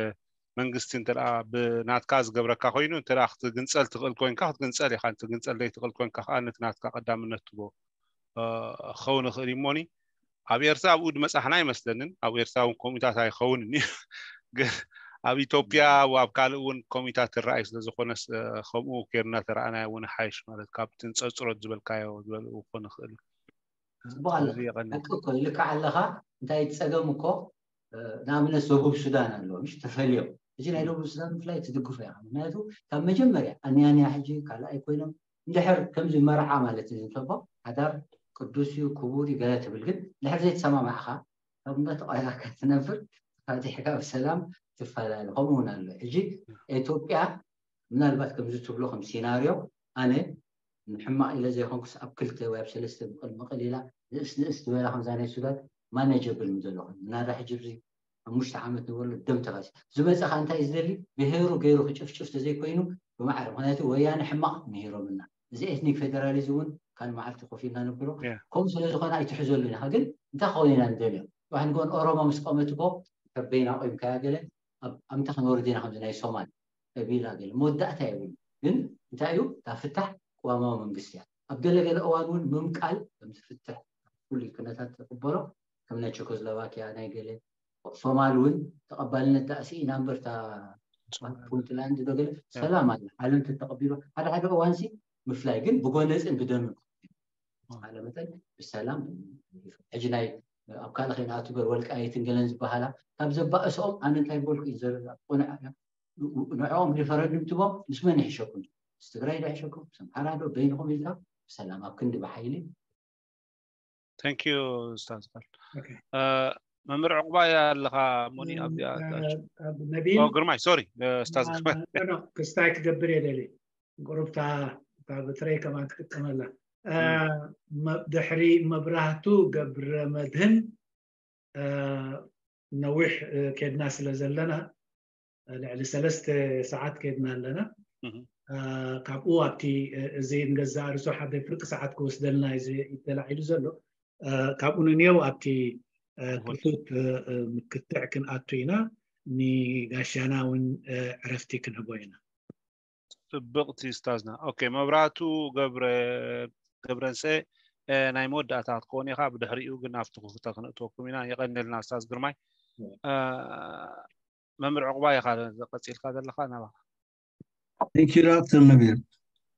መንግስቲ እንተ ደኣ ብናትካ ዝገብረካ ኮይኑ፣ እንተ ደኣ ክትግንጸል ትኽእል ኮንካ ክትግንጸል ኢኻ፣ ክትግንጸል ዘይትኽእል ኮንካ ከኣ ነቲ ናትካ ቀዳምነት ትቦ፣ እ፣ ክኸውን ይኽእል እዩ። እሞኒ ኣብ ኤርትራ ኣብኡ ድመጻሕና ኣይመስለንን። ኣብ ኤርትራ እውን ከምኡታት ኣይኸውንን እዩ። ግን ኣብ ኢትዮጵያ ኣብ ካልእ እውን ከምኡታት ትረኣይ ስለ ዝኾነስ፣ እ፣ ከምኡ ኬርና ተረኣናዮ እውን ሓይሽ፣ ማለት ካብቲ ንጸርጽሮት ዝበልካዮ ዝበልኡ ክኾን ይኽእል እዩ። ጽቡቕ ኣለካ። ሓቂ እኮ እዩ፣ ልክዕ ኣለኻ። እንታይ እቲ ጸገም እኮ፣ እ፣ ንኣብነት ደቡብ ሱዳን ኣለዎ፣ ምሽ ተፈልዮም። እዚ ናይ ደቡብ ሱዳን ምፍላይ ትድግፎ ኢኻ። ምክንያቱ ካብ መጀመርያ ኣንያንያ ሕጂ ካልኣይ ኮይኖም እንድሕር ከምዚ መርዓ ማለት እዩ፣ እንተቦ ሓዳር ቅዱስ እዩ፣ ክቡር እዩ፣ ገለ ትብል። ግን እንድሕር ዘይተሰማማዕካ፣ ካብ እንዳ ተቆያካ ትነብር፣ ተፋቲሕካ ብሰላም ትፈላለ። ከምኡ እውን ኣሎ። ሕጂ ኢትዮጵያ ምናልባት ከምዚ ትብሎ ከም ሲናርዮ፣ ኣነ ንሕማቕ ኢለ ዘይኮንኩስ ኣብ ክልተ ወይ ኣብ ሰለስተ ምቕል ምቕል ኢላ ንእስ ንእስ ዝበላ ከምዛ ናይ ሱዳን ማኔጀብል ምዘለኹ። ምናዳ ሕጂ ኣብዚ ሓሙሽተ ዓመት ንበሎ ደም ተፋሲ ዝመፀኻ እንታይ እዩ ዝደሊ? ብሄሩ ገይሩ ክጭፍጭፍ ተዘይኮይኑ ብማዕረ። ምክንያቱ ወያነ ሕማቕ ምሂሮምና። እዚ ኤትኒክ ፌደራሊዝም እውን ካልእ መዓልቲ ኮፍ ኢልና ንብሎ። Yeah. ከምኡ ስለ ዝኾነ ኣይትሕዘሉን ኢኻ። ግን እንታይ ክኸውን ኢና ንደልዮ? ዋሕን ጎን ኦሮሞ ምስ ቆመት እኮ ከበይና ቆይምካያ ገለ ኣብ ኣምታ ክንወርድ ኢና ከምዚ ናይ ሶማል ቀቢላ ገለ መወዳእታ የብሉ። ግን እንታይ እዩ እታ ፍታሕ? ቅዋማዊ መንግስቲ እያ። ኣብ ገለገለ እዋን እውን ምምቃል ከምዚ ፍትሕ ፍሉይ ኩነታት ተቕበሎ ከም ናይ ቸኮስሎቫኪያ ናይ ገለ ሶማል እውን ተቐባልነት ዳኣ ስኢና እምበር እታ ፑንትላንድ ዶ ገለ ሰላም ኣላ። ዓለም ተተቐቢሎ ሓደ ሓደ እዋንሲ ምፍላይ ግን ብጎነፅን ብደምን ዝከኣለ መጠን ብሰላም ሕጂ ናይ ኣብ ካልእ ከይንኣቱ ገር ወልቃይትን ገለን ዝበሃላ ካብ ዘባእስኦም ኣነ እንታይ በልኩ እዩ ዘረዳ ቁንዕ ንዕኦም ሪፈረንዱም ትቦም ምስ መን ይሕሸኩም? ምስ ትግራይ ዶ ይሕሸኩም? ምስ ኣምሓራ ዶ በይንኹም ኢልካ ብሰላም ኣብ ክንዲ ብሓይሊ Thank you ኡስታዝ ቃል መምህር ዕቁባይ ኣለኻ ሞኒ ኣብዚኣ ነቢል ግርማይ ሶሪ ኡስታዝ ግርማይ ክስታይ ክገብር የደሊ ቁሩብታ እታ ብትረይ ከማን ትጥቀመላ ድሕሪ መብራህቱ ገብረ መድህን ነዊሕ ኬድና ስለ ዘለና ልዕሊ ሰለስተ ሰዓት ኬድና ኣለና ካብኡ ኣብቲ እዚ ንገዛ ርሶ ሓደ ፍርቂ ሰዓት ክወስደልና እዩ ተላዒሉ ዘሎ ካብኡ ንንየው ኣብቲ ክፉት ክትዕ ክንኣቱ ኢና ንጋሻና እውን ዕረፍቲ ክንህቦ ኢና ፅብቕቲ ስታዝና ኦኬ መብራቱ ገብረ ገብረንሰ ናይ መወዳእታ ክትከውን ኢኻ ብድሕሪኡ ግን ኣብቲ ክፍተ ክንእትወኩም ኢና የቐንልና ስታዝ ግርማይ መምህር ዕቑባ ኢኻ ቀፂልካ ዘለኻ ናባኻ Thank you ዶክተር ነቢር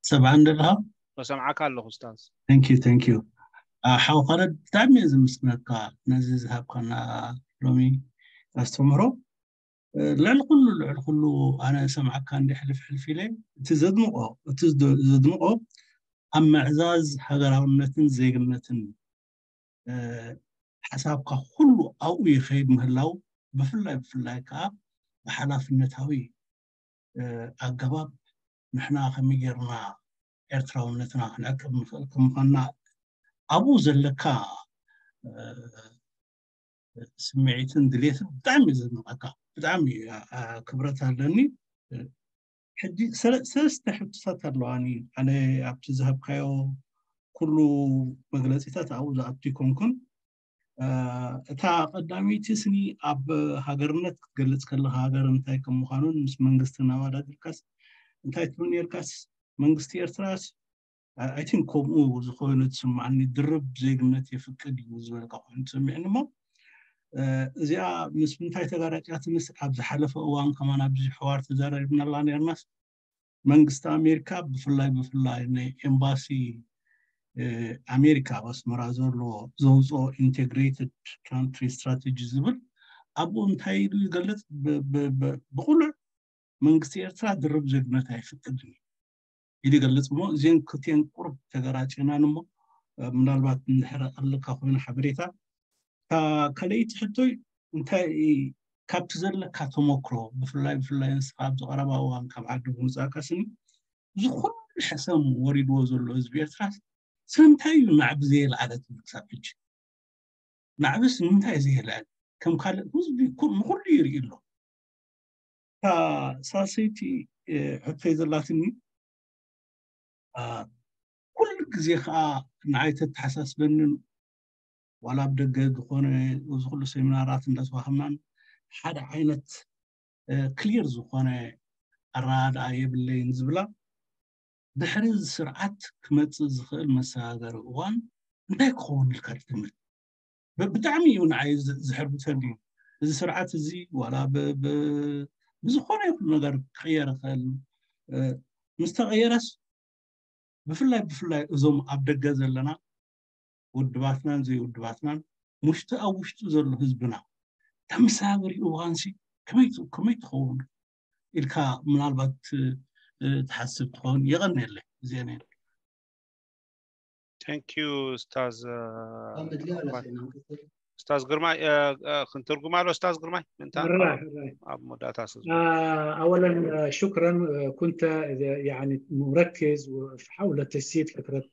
ሰብዓ እንደለኻ በሰምዓካ ኣለኹ ስታዝ Thank you thank you ሓው ካለድ ብጣዕሚ እየ ዝምስግነካ ነዚ ዝሃብካና ሎሚ ኣስተምህሮ ልዕሊ ኩሉ ልዕሊ ኩሉ ኣነ ሰምዓካ እንዲ ሕልፍ ሕልፍ ኢለ እቲ ዘድንቆ እቲ ዘድንቆ ኣብ ምዕዛዝ ሃገራውነትን ዜግነትን ሓሳብካ ኩሉ ኣብኡ ይኸይድ ምህላው ብፍላይ ብፍላይ ከዓ ብሓላፍነታዊ ኣገባብ ንሕና ከመይ ጌርና ኤርትራውነትና ክንዕቅብ ንኽእል ከም ምዃንና ኣብኡ ዘለካ ስምዒትን ድሌትን ብጣዕሚ እዩ ዘድንቐካ ብጣዕሚ ክብረት ኣለኒ ሕጂ ሰለስተ ሕቶታት ኣለዋኒ ኣነ ኣብቲ ዝሃብካዮ ኩሉ መግለፂታት ኣብኡ ዝኣቱ ይኮንኩን እታ ቀዳመይቲ ስኒ ኣብ ሃገርነት ክትገልፅ ከለካ ሃገር እንታይ ከም ምኳኑን ምስ መንግስቲ እናወዳደርካስ እንታይ ትብል ነርካስ መንግስቲ ኤርትራስ ኣይቲን ከምኡ ዝኮይኑ ትስማዕኒ ድርብ ዜግነት የፍቅድ እዩ ዝበልካ ኮይኑ ትሰሚዕኒ እሞ እዚኣ ምስ ምንታይ ተጋራጫትንስ ኣብ ዝሓለፈ እዋን ከማን ኣብዚ ሕዋር ተዛራሪብናላ ነርናስ መንግስቲ ኣሜሪካ ብፍላይ ብፍላይ ናይ ኤምባሲ ኣሜሪካ ኣብ ኣስመራ ዘሎ ዘውፅኦ integrated country strategy ዝብል ኣብኡ እንታይ ኢሉ ይገልፅ ብቁሉዕ መንግስቲ ኤርትራ ድርብ ዜግነት ኣይፍቅድን እዩ ይገልፅ እሞ እዚን ክልቲን ቁርብ ተገራጭናን እሞ ምናልባት እንድሕር ኣለካ ኮይኑ ሓበሬታ እታ ካልኣይቲ ሕቶይ እንታይ ካብቲ ዘለካ ተመክሮ ብፍላይ ብፍላይ ንስካ ኣብዚ ቀረባ እዋን ካብ ዓዲ ብምውፃእካ ስኒ እዚ ኩሉ ሕሰም ወሪድዎ ዘሎ ህዝቢ ኤርትራ ስለምንታይ እዩ ናዕቢ ዘየልዓለ ትብል ክሳብ ሕጂ ናዕብስ ንምንታይ ዘየልዕል ከም ካልእ ህዝቢ ንኩሉ ይርኢ ኣሎ እታ ሳልሰይቲ ሕቶይ ዘላትኒ ኩሉ ግዜ ከዓ ንዓይ ተተሓሳስበንን ዋላ ኣብ ደገ ዝኾነ እዚ ኩሉ ሴሚናራት እንዳተዋሃብናን ሓደ ዓይነት ክሊር ዝኾነ ኣረዳድኣ የብለይን ዝብላ ድሕሪ እዚ ስርዓት ክመፅእ ዝኽእል መሰጋገሪ እዋን እንታይ ክኸውን ኢልካ ትግምት ብጣዕሚ እዩ ንዓይ ዝሕርብተኒ እዩ እዚ ስርዓት እዚ ዋላ ብዝኾነ ይኹን ነገር ክቅየር ይኽእል ምስ ተቀየረስ ብፍላይ ብፍላይ እዞም ኣብ ደገ ዘለና ውድባትናን ዘይውድባትናን ውሽጢ ኣብ ውሽጡ ዘሎ ህዝብና ተመሳበሪ እዋንሲ ከመይ ትኸውን ኢልካ ምናልባት ትሓስብ ትኸውን የቐንየለይ ዜና Thank you استاذ استاذ ግርማይ ክንትርጉማ ሎ استاذ ግርማይ ምንታ ኣብ መወዳእታ اولا شكرا كنت يعني مركز حول تجسيد فكره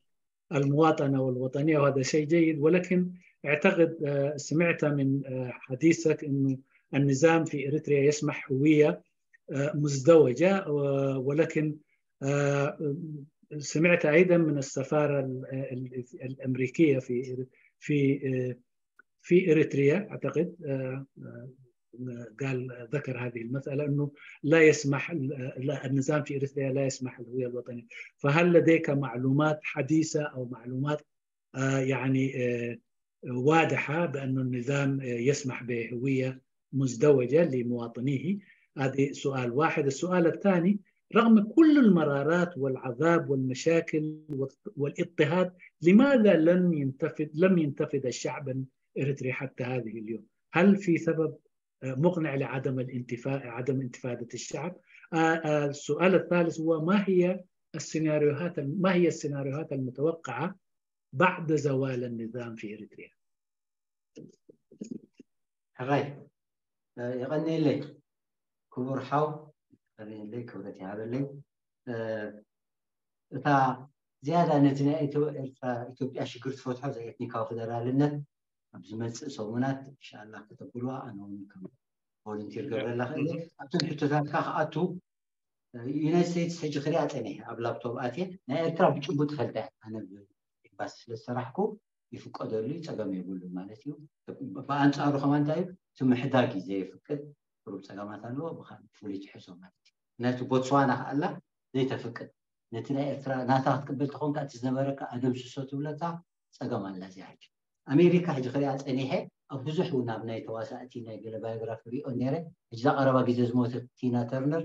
المواطنه والوطنيه وهذا شيء جيد ولكن اعتقد سمعت من حديثك انه النظام في اريتريا يسمح هويه مزدوجه ولكن سمعت ايضا من السفاره الامريكيه في في في اريتريا اعتقد قال ذكر هذه المساله انه لا يسمح النظام في اريتريا لا يسمح الهويه الوطنيه فهل لديك معلومات حديثه او معلومات يعني واضحه بان النظام يسمح بهويه مزدوجه لمواطنيه هذا سؤال واحد السؤال الثاني رغم كل المرارات والعذاب والمشاكل والاضطهاد، لماذا لم ينتفض لم ينتفض الشعب الإريتري حتى هذه اليوم؟ هل في سبب مقنع لعدم الانتفاء عدم انتفاضة الشعب؟ السؤال الثالث هو ما هي السيناريوهات ما هي السيناريوهات المتوقعة بعد زوال النظام في إريتريا؟ ሕራይ የቐንየለይ ክቡር ሓው፣ የቐንየለይ፣ ክብረት ይሃበለይ። እታ ዝያዳ ነቲ ናይ ኤርትራ ኢትዮጵያ ሽግር ትፈትሖ፣ እዚ ኤትኒካዊ ፌደራልነት ኣብ ዝመፅእ ሰሙናት እንሻላ ከተብልዋ ኣነ እውን ከም ቮለንቲር ገብረላ ክእል ኣብቶም ሕቶታትካ ክኣቱ። ዩናይት ስቴትስ ሕጂ ክሪኣ ፀኒሐ ኣብ ላፕቶፕ ኣትየ ናይ ኤርትራ ብጭቡጥ ፈልጠ ኣነ ኤምባሲ ስለ ዝሰራሕኩ ይፍቀደሉ እዩ፣ ፀገም የብሉን ማለት እዩ። ብኣንፃሩ ከማ እንታይ እዩ፣ እቲ ምሕዳግ እዩ ዘየፍቅድ፣ ቁሩብ ፀገማት ኣለዎ። ብካልእ ፍሉይ ትሕዞ ማለት እዩ። ምክንያቱ ቦትስዋና ከኣላ ዘይተፍቅድ፣ ነቲ ናይ ኤርትራ ናታ ክትቅበል ተኾንካ እቲ ዝነበረካ ኣደምስሶ ትብለካ፣ ፀገም ኣላ እዚኣ ሕጂ። ኣሜሪካ ሕጂ ክሪኣ ፀኒሐ ኣብ ብዙሕ እውን ኣብ ናይ ተዋሳእቲ ናይ ገለ ባዮግራፊ ሪኦ ነይረ። ሕጂ እዛ ቀረባ ግዜ ዝሞተት ቲና ተርነር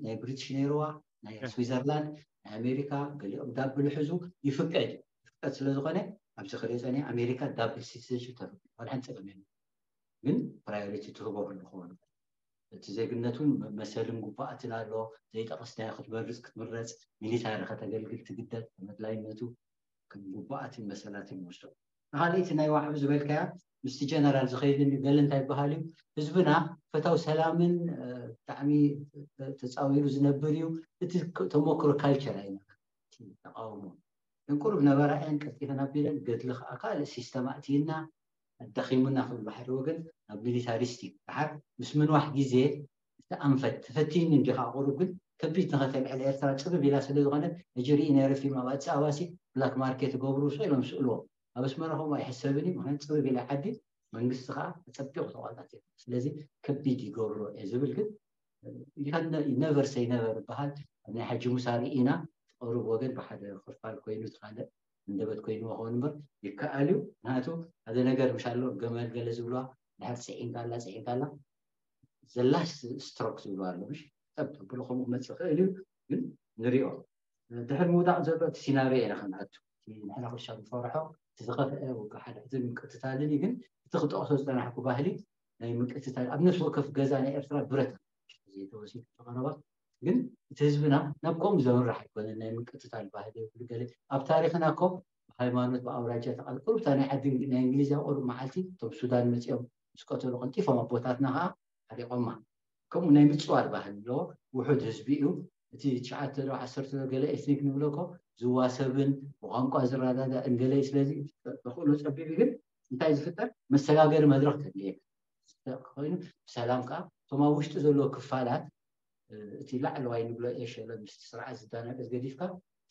ናይ ብሪትሽ ነይርዋ፣ ናይ ስዊዘርላንድ፣ ናይ ኣሜሪካ፣ ገሊኦም ዳብል ሕዙ ይፍቀድ እዩ። ይፍቀድ ስለ ዝኾነ ኣብዚ ክሪኦ ፀኒሐ ኣሜሪካ ዳብል ሲቲዘንሽፕ ተፍቅድ፣ ዋላ ሓንቲ ፀገም የለን። ግን ፕራዮሪቲ ትህቦ ክኸውን እቲ ዜግነቱን መሰልን ጉባኣትን ኣሎ። ዘይጠቐስናዮ ክትመርፅ ክትምረፅ፣ ሚሊታሪ ከተገልግል ትግደድ፣ ተመድላይነቱ ከም ጉባኣትን መሰላትን ይወስዶ። ንካልኣይቲ ናይ ዋዕብ ዝበልካያ ምስቲ ጀነራል ዝኸይድን ገለ እንታይ ይበሃል እዩ። ህዝብና ፈታው ሰላምን ብጣዕሚ ተፃዊሩ ዝነብር እዩ። እቲ ተሞክሮ ካልቸር ኣይነበረን ተቃውሞ ግን ቁሩብ ነበራ እየን ቀልጢፈን ኣቢለን ገድሊ ከዓ ካልእ ሲስተም ኣእትይና ኣዳኺሙና ክብል ብሓደ ወገን ናብ ሚሊታሪስቲክ ድሓር ምስ ምንዋሕ ግዜ እቲ ኣንፈት ተፈቲኒ እንዲኻ ቁሩብ ግን ከቢድ ንኸተልዕል ኤርትራ ፅብብ ኢላ ስለ ዝኾነ ሕጂ ርኢ ነይረ ፊልም ኣብ ኣዲስ ኣበባ ሲ ብላክ ማርኬት ገብሩ ሶ ኢሎም ስእልዎ ኣብ ኣስመራ ከምኡ ኣይሕሰብን እዩ ምክንያት ፅብብ ኢላ ዓዲ መንግስቲ ከዓ ተፀቢቑ ተቋጣጢሩ ስለዚ ከቢድ ይገብሮ እየ ዝብል ግን never say never ይበሃል ኣብ ናይ ሓጂ ሙሳ ርኢና ቁሩብ ወገን ብሓደ ክፋል ኮይኑ ካልእ እንደበት ኮይንዎ ክኸውን እምበር ይከኣል እዩ። ምክንያቱ ሓደ ነገር ምሽ ኣሎ ገመል ገለ ዝብለዋ ድሕር ፅዒንካ ኣላ ፅዒንካ ኣላ ዘላስ ስትሮክ ዝብለዋ ኣሎ ምሽ ጠብ ተብሎ ከምኡ ክመፅእ ክእል እዩ። ግን ንሪኦ ድሕር ምውዳቕ ዘሎ እቲ ሲናርዮ ኢና ክንኣቱ ንሕና ኩሻ ንፈርሖ እቲ ዝኸፍአ ውግእ ሓድሕድን ምቅትታልን እዩ። ግን እቲ ክጠቕሶ ዝፀናሕኩ ባህሊ ናይ ምቅትታል ኣብ ነፍሲ ወከፍ ገዛ ናይ ኤርትራ ብረት ዘይተወሲዱ ተቐረባ ግን እቲ ህዝብና ናብ ከምኡ ዘምርሕ ኣይኮነን። ናይ ምቅትታል ባህሊ ይብሉ ገለ ኣብ ታሪኽና እኮ ብሃይማኖት ብኣውራጃ ተቃል ቁሩብታ ናይ ዓዲ ናይ እንግሊዝ ኣብ ቁሩብ መዓልቲ እቶም ሱዳን መፂኦም ምስ ቀተሉ ቀልጢፎም ኣቦታትና ከዓ ሓሪቆማ። ከምኡ ናይ ምፅዋር ባህሊ ኣለዎ። ውሑድ ህዝቢ እዩ። እቲ ትሽዓተ ዶ ዓሰርተ ዶ ገለ ኤትኒክ ንብሎ እኮ ዝዋሰብን ብቋንቋ ዝረዳዳእን ገለ እዩ። ስለዚ ተኽእሎ ፀቢብ እዩ። ግን እንታይ ዝፍጠር መሰጋገሪ መድረክ ከድልየካ ኮይኑ ብሰላም ከዓ እቶም ኣብ ውሽጢ ዘለዎ ክፋላት እቲ ላዕለዋይ ንብሎ ኤሸለ ምስቲ ስርዓት ዝዳናቀስ ገዲፍካ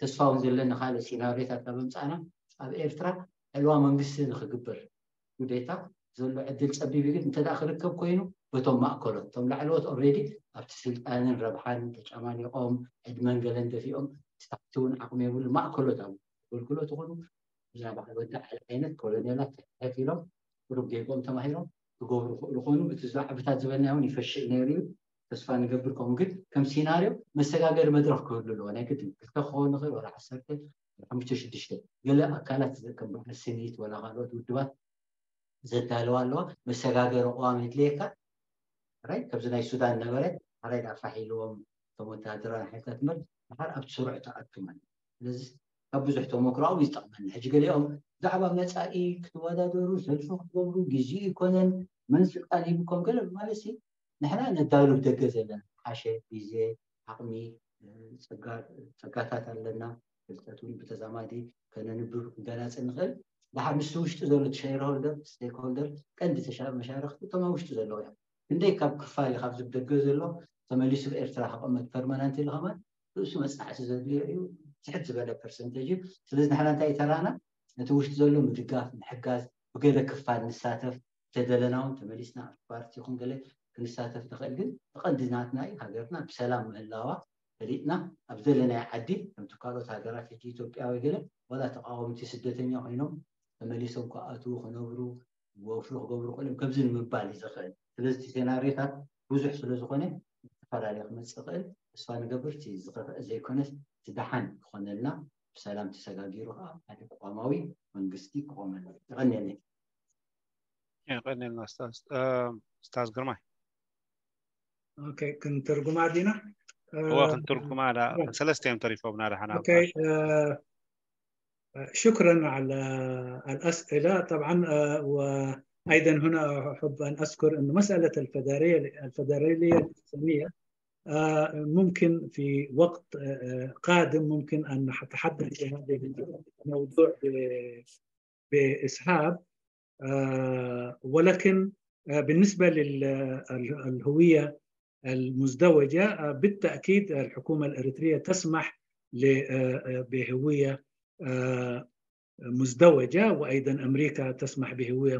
ተስፋ እውን ዘለኒ ካልእ ሲናሪዮታት ካብ ኣምፃእና ኣብ ኤርትራ ዕልዋ መንግስቲ ንክግበር ጉዴታ ዘሎ ዕድል ፀቢብ እዩ። ግን እንተ ክርከብ ኮይኑ በቶም ማእከሎት እቶም ላዕለዎት ኦልሬዲ ኣብቲ ስልጣንን ረብሓን ተጫማሊቆም ዕድመን ገለን ደፊኦም እቲ ታሕቲ እውን ዓቕሚ የብሉ ማእከሎት ኣብ ኣገልግሎት ይኹኑ ብዛዕባ ወዲ ዓሊ ዓይነት ኮሎኔላት ተሕት ኢሎም ቁሩብ ጌጎም ተማሂሮም ክገብሩ ክእሉ ኮይኑ እቲ ዛዕብታት ዝበልና እውን ይፈሽእ ነይሩ እዩ። ተስፋ ንገብር ከምኡ ግን ከም ሲናርዮ መሰጋገሪ መድረክ ክህሉ ኣለዎ። ናይ ግድን ክልተ ክኸውን ንኽእል ወላ ዓሰርተ ሓሙሽተ ሽዱሽተ ገለ ኣካላት ከም በዓል ስኒት ወላ ካልኦት ውድባት ዘዳለዋ ኣለዋ። መሰጋገሪ ቅዋም የድልየካ። ራይ ከምዚ ናይ ሱዳን ነበረ ሓራይ ዳ ፋሕ ኢልዎም እቶም ወተሃደራዊ ሓይልታት እምበር ድሓር ኣብቲ ስሩዕ ተኣቱ ማለት ስለዚ ካብ ብዙሕ ተመክሮ ኣብኡ ይጠቕመኒ። ሕጂ ገሊኦም ብዛዕባ መፃኢ ክትወዳደሩ ሰልፊ ክትገብሩ ግዜ ይኮነን መን ስልጣን ሂብኩም ገለ ማለት ሲ ንሕና ነዳሉ ብደገ ዘለና ሓሸ ግዜ ዓቕሚ ፀጋታት ኣለና ፍልጠት እውን ብተዛማዲ ከነንብብ ክንገናፅል ንኽእል። ድሓር ምስቲ ውሽጢ ዘሎ ሸርሆልደር ስቴክሆልደር ቀንዲ መሻርክቲ እቶም ኣብ ውሽጢ ዘለዉ እዮም። ክንደይ ካብ ክፋል ካብ ዝደገ ዘሎ ተመሊሱ ኤርትራ ክቐመጥ ፐርማናንት ኢሉ ከማን ርእሱ መፅናዕቲ ዘድልዮ እዩ። ትሕት ዝበለ ፐርሰንቴጅ እዩ። ስለዚ ንሕና እንታይ ተራና ነቲ ውሽጢ ዘሎ ምድጋፍ ምሕጋዝ ብገለ ክፋል ንሳተፍ ተደለና እውን ተመሊስና ፓርቲ ይኹን ገለ ክንሳተፍ ንኽእል ግን ብቐንዲ ናትና እዩ ሃገርና ብሰላም ምህላዋ ፈሊጥና ኣብ ዘለናዮ ዓዲ ከምቲ ካልኦት ሃገራት ሕጂ ኢትዮጵያ ወይ ገለ ዋላ ተቃወምቲ ስደተኛ ኮይኖም ተመሊሶም ክኣትዉ ክነብሩ ወፍሪ ክገብሩ ክእሎም ከምዚ ንምባል እዩ ዝኽእል። ስለዚ እቲ ሴናሪዮታት ብዙሕ ስለ ዝኾነ ኣፈላለየ ክመፅእ ይኽእል። ተስፋ ንገብር እቲ ዝኸፍአ ዘይኮነስ እቲ ደሓን ክኾነልና፣ ብሰላም ተሰጋጊሩ ከዓ ሓደ ቅዋማዊ መንግስቲ ክቆመልና። የቐንየለይ። የቐንየልና ኡስታዝ። ኡስታዝ ግርማይ። ኦኬ፣ ክንትርጉማ ዲና? እዋ፣ ክንትርጉማ ዳ። ሰለስተ እዮም ተሪፎምና ደሓና። شكرا على الأسئلة. طبعا، وأيضا هنا أحب أن أذكر أن مسألة الفدرالية الإسلامية ممكن في وقت قادم ممكن أن نتحدث في هذا الموضوع بإسهاب، ولكن بالنسبة للهوية المزدوجة، بالتأكيد الحكومة الإريترية تسمح بهوية مزدوجة، وأيضا أمريكا تسمح بهوية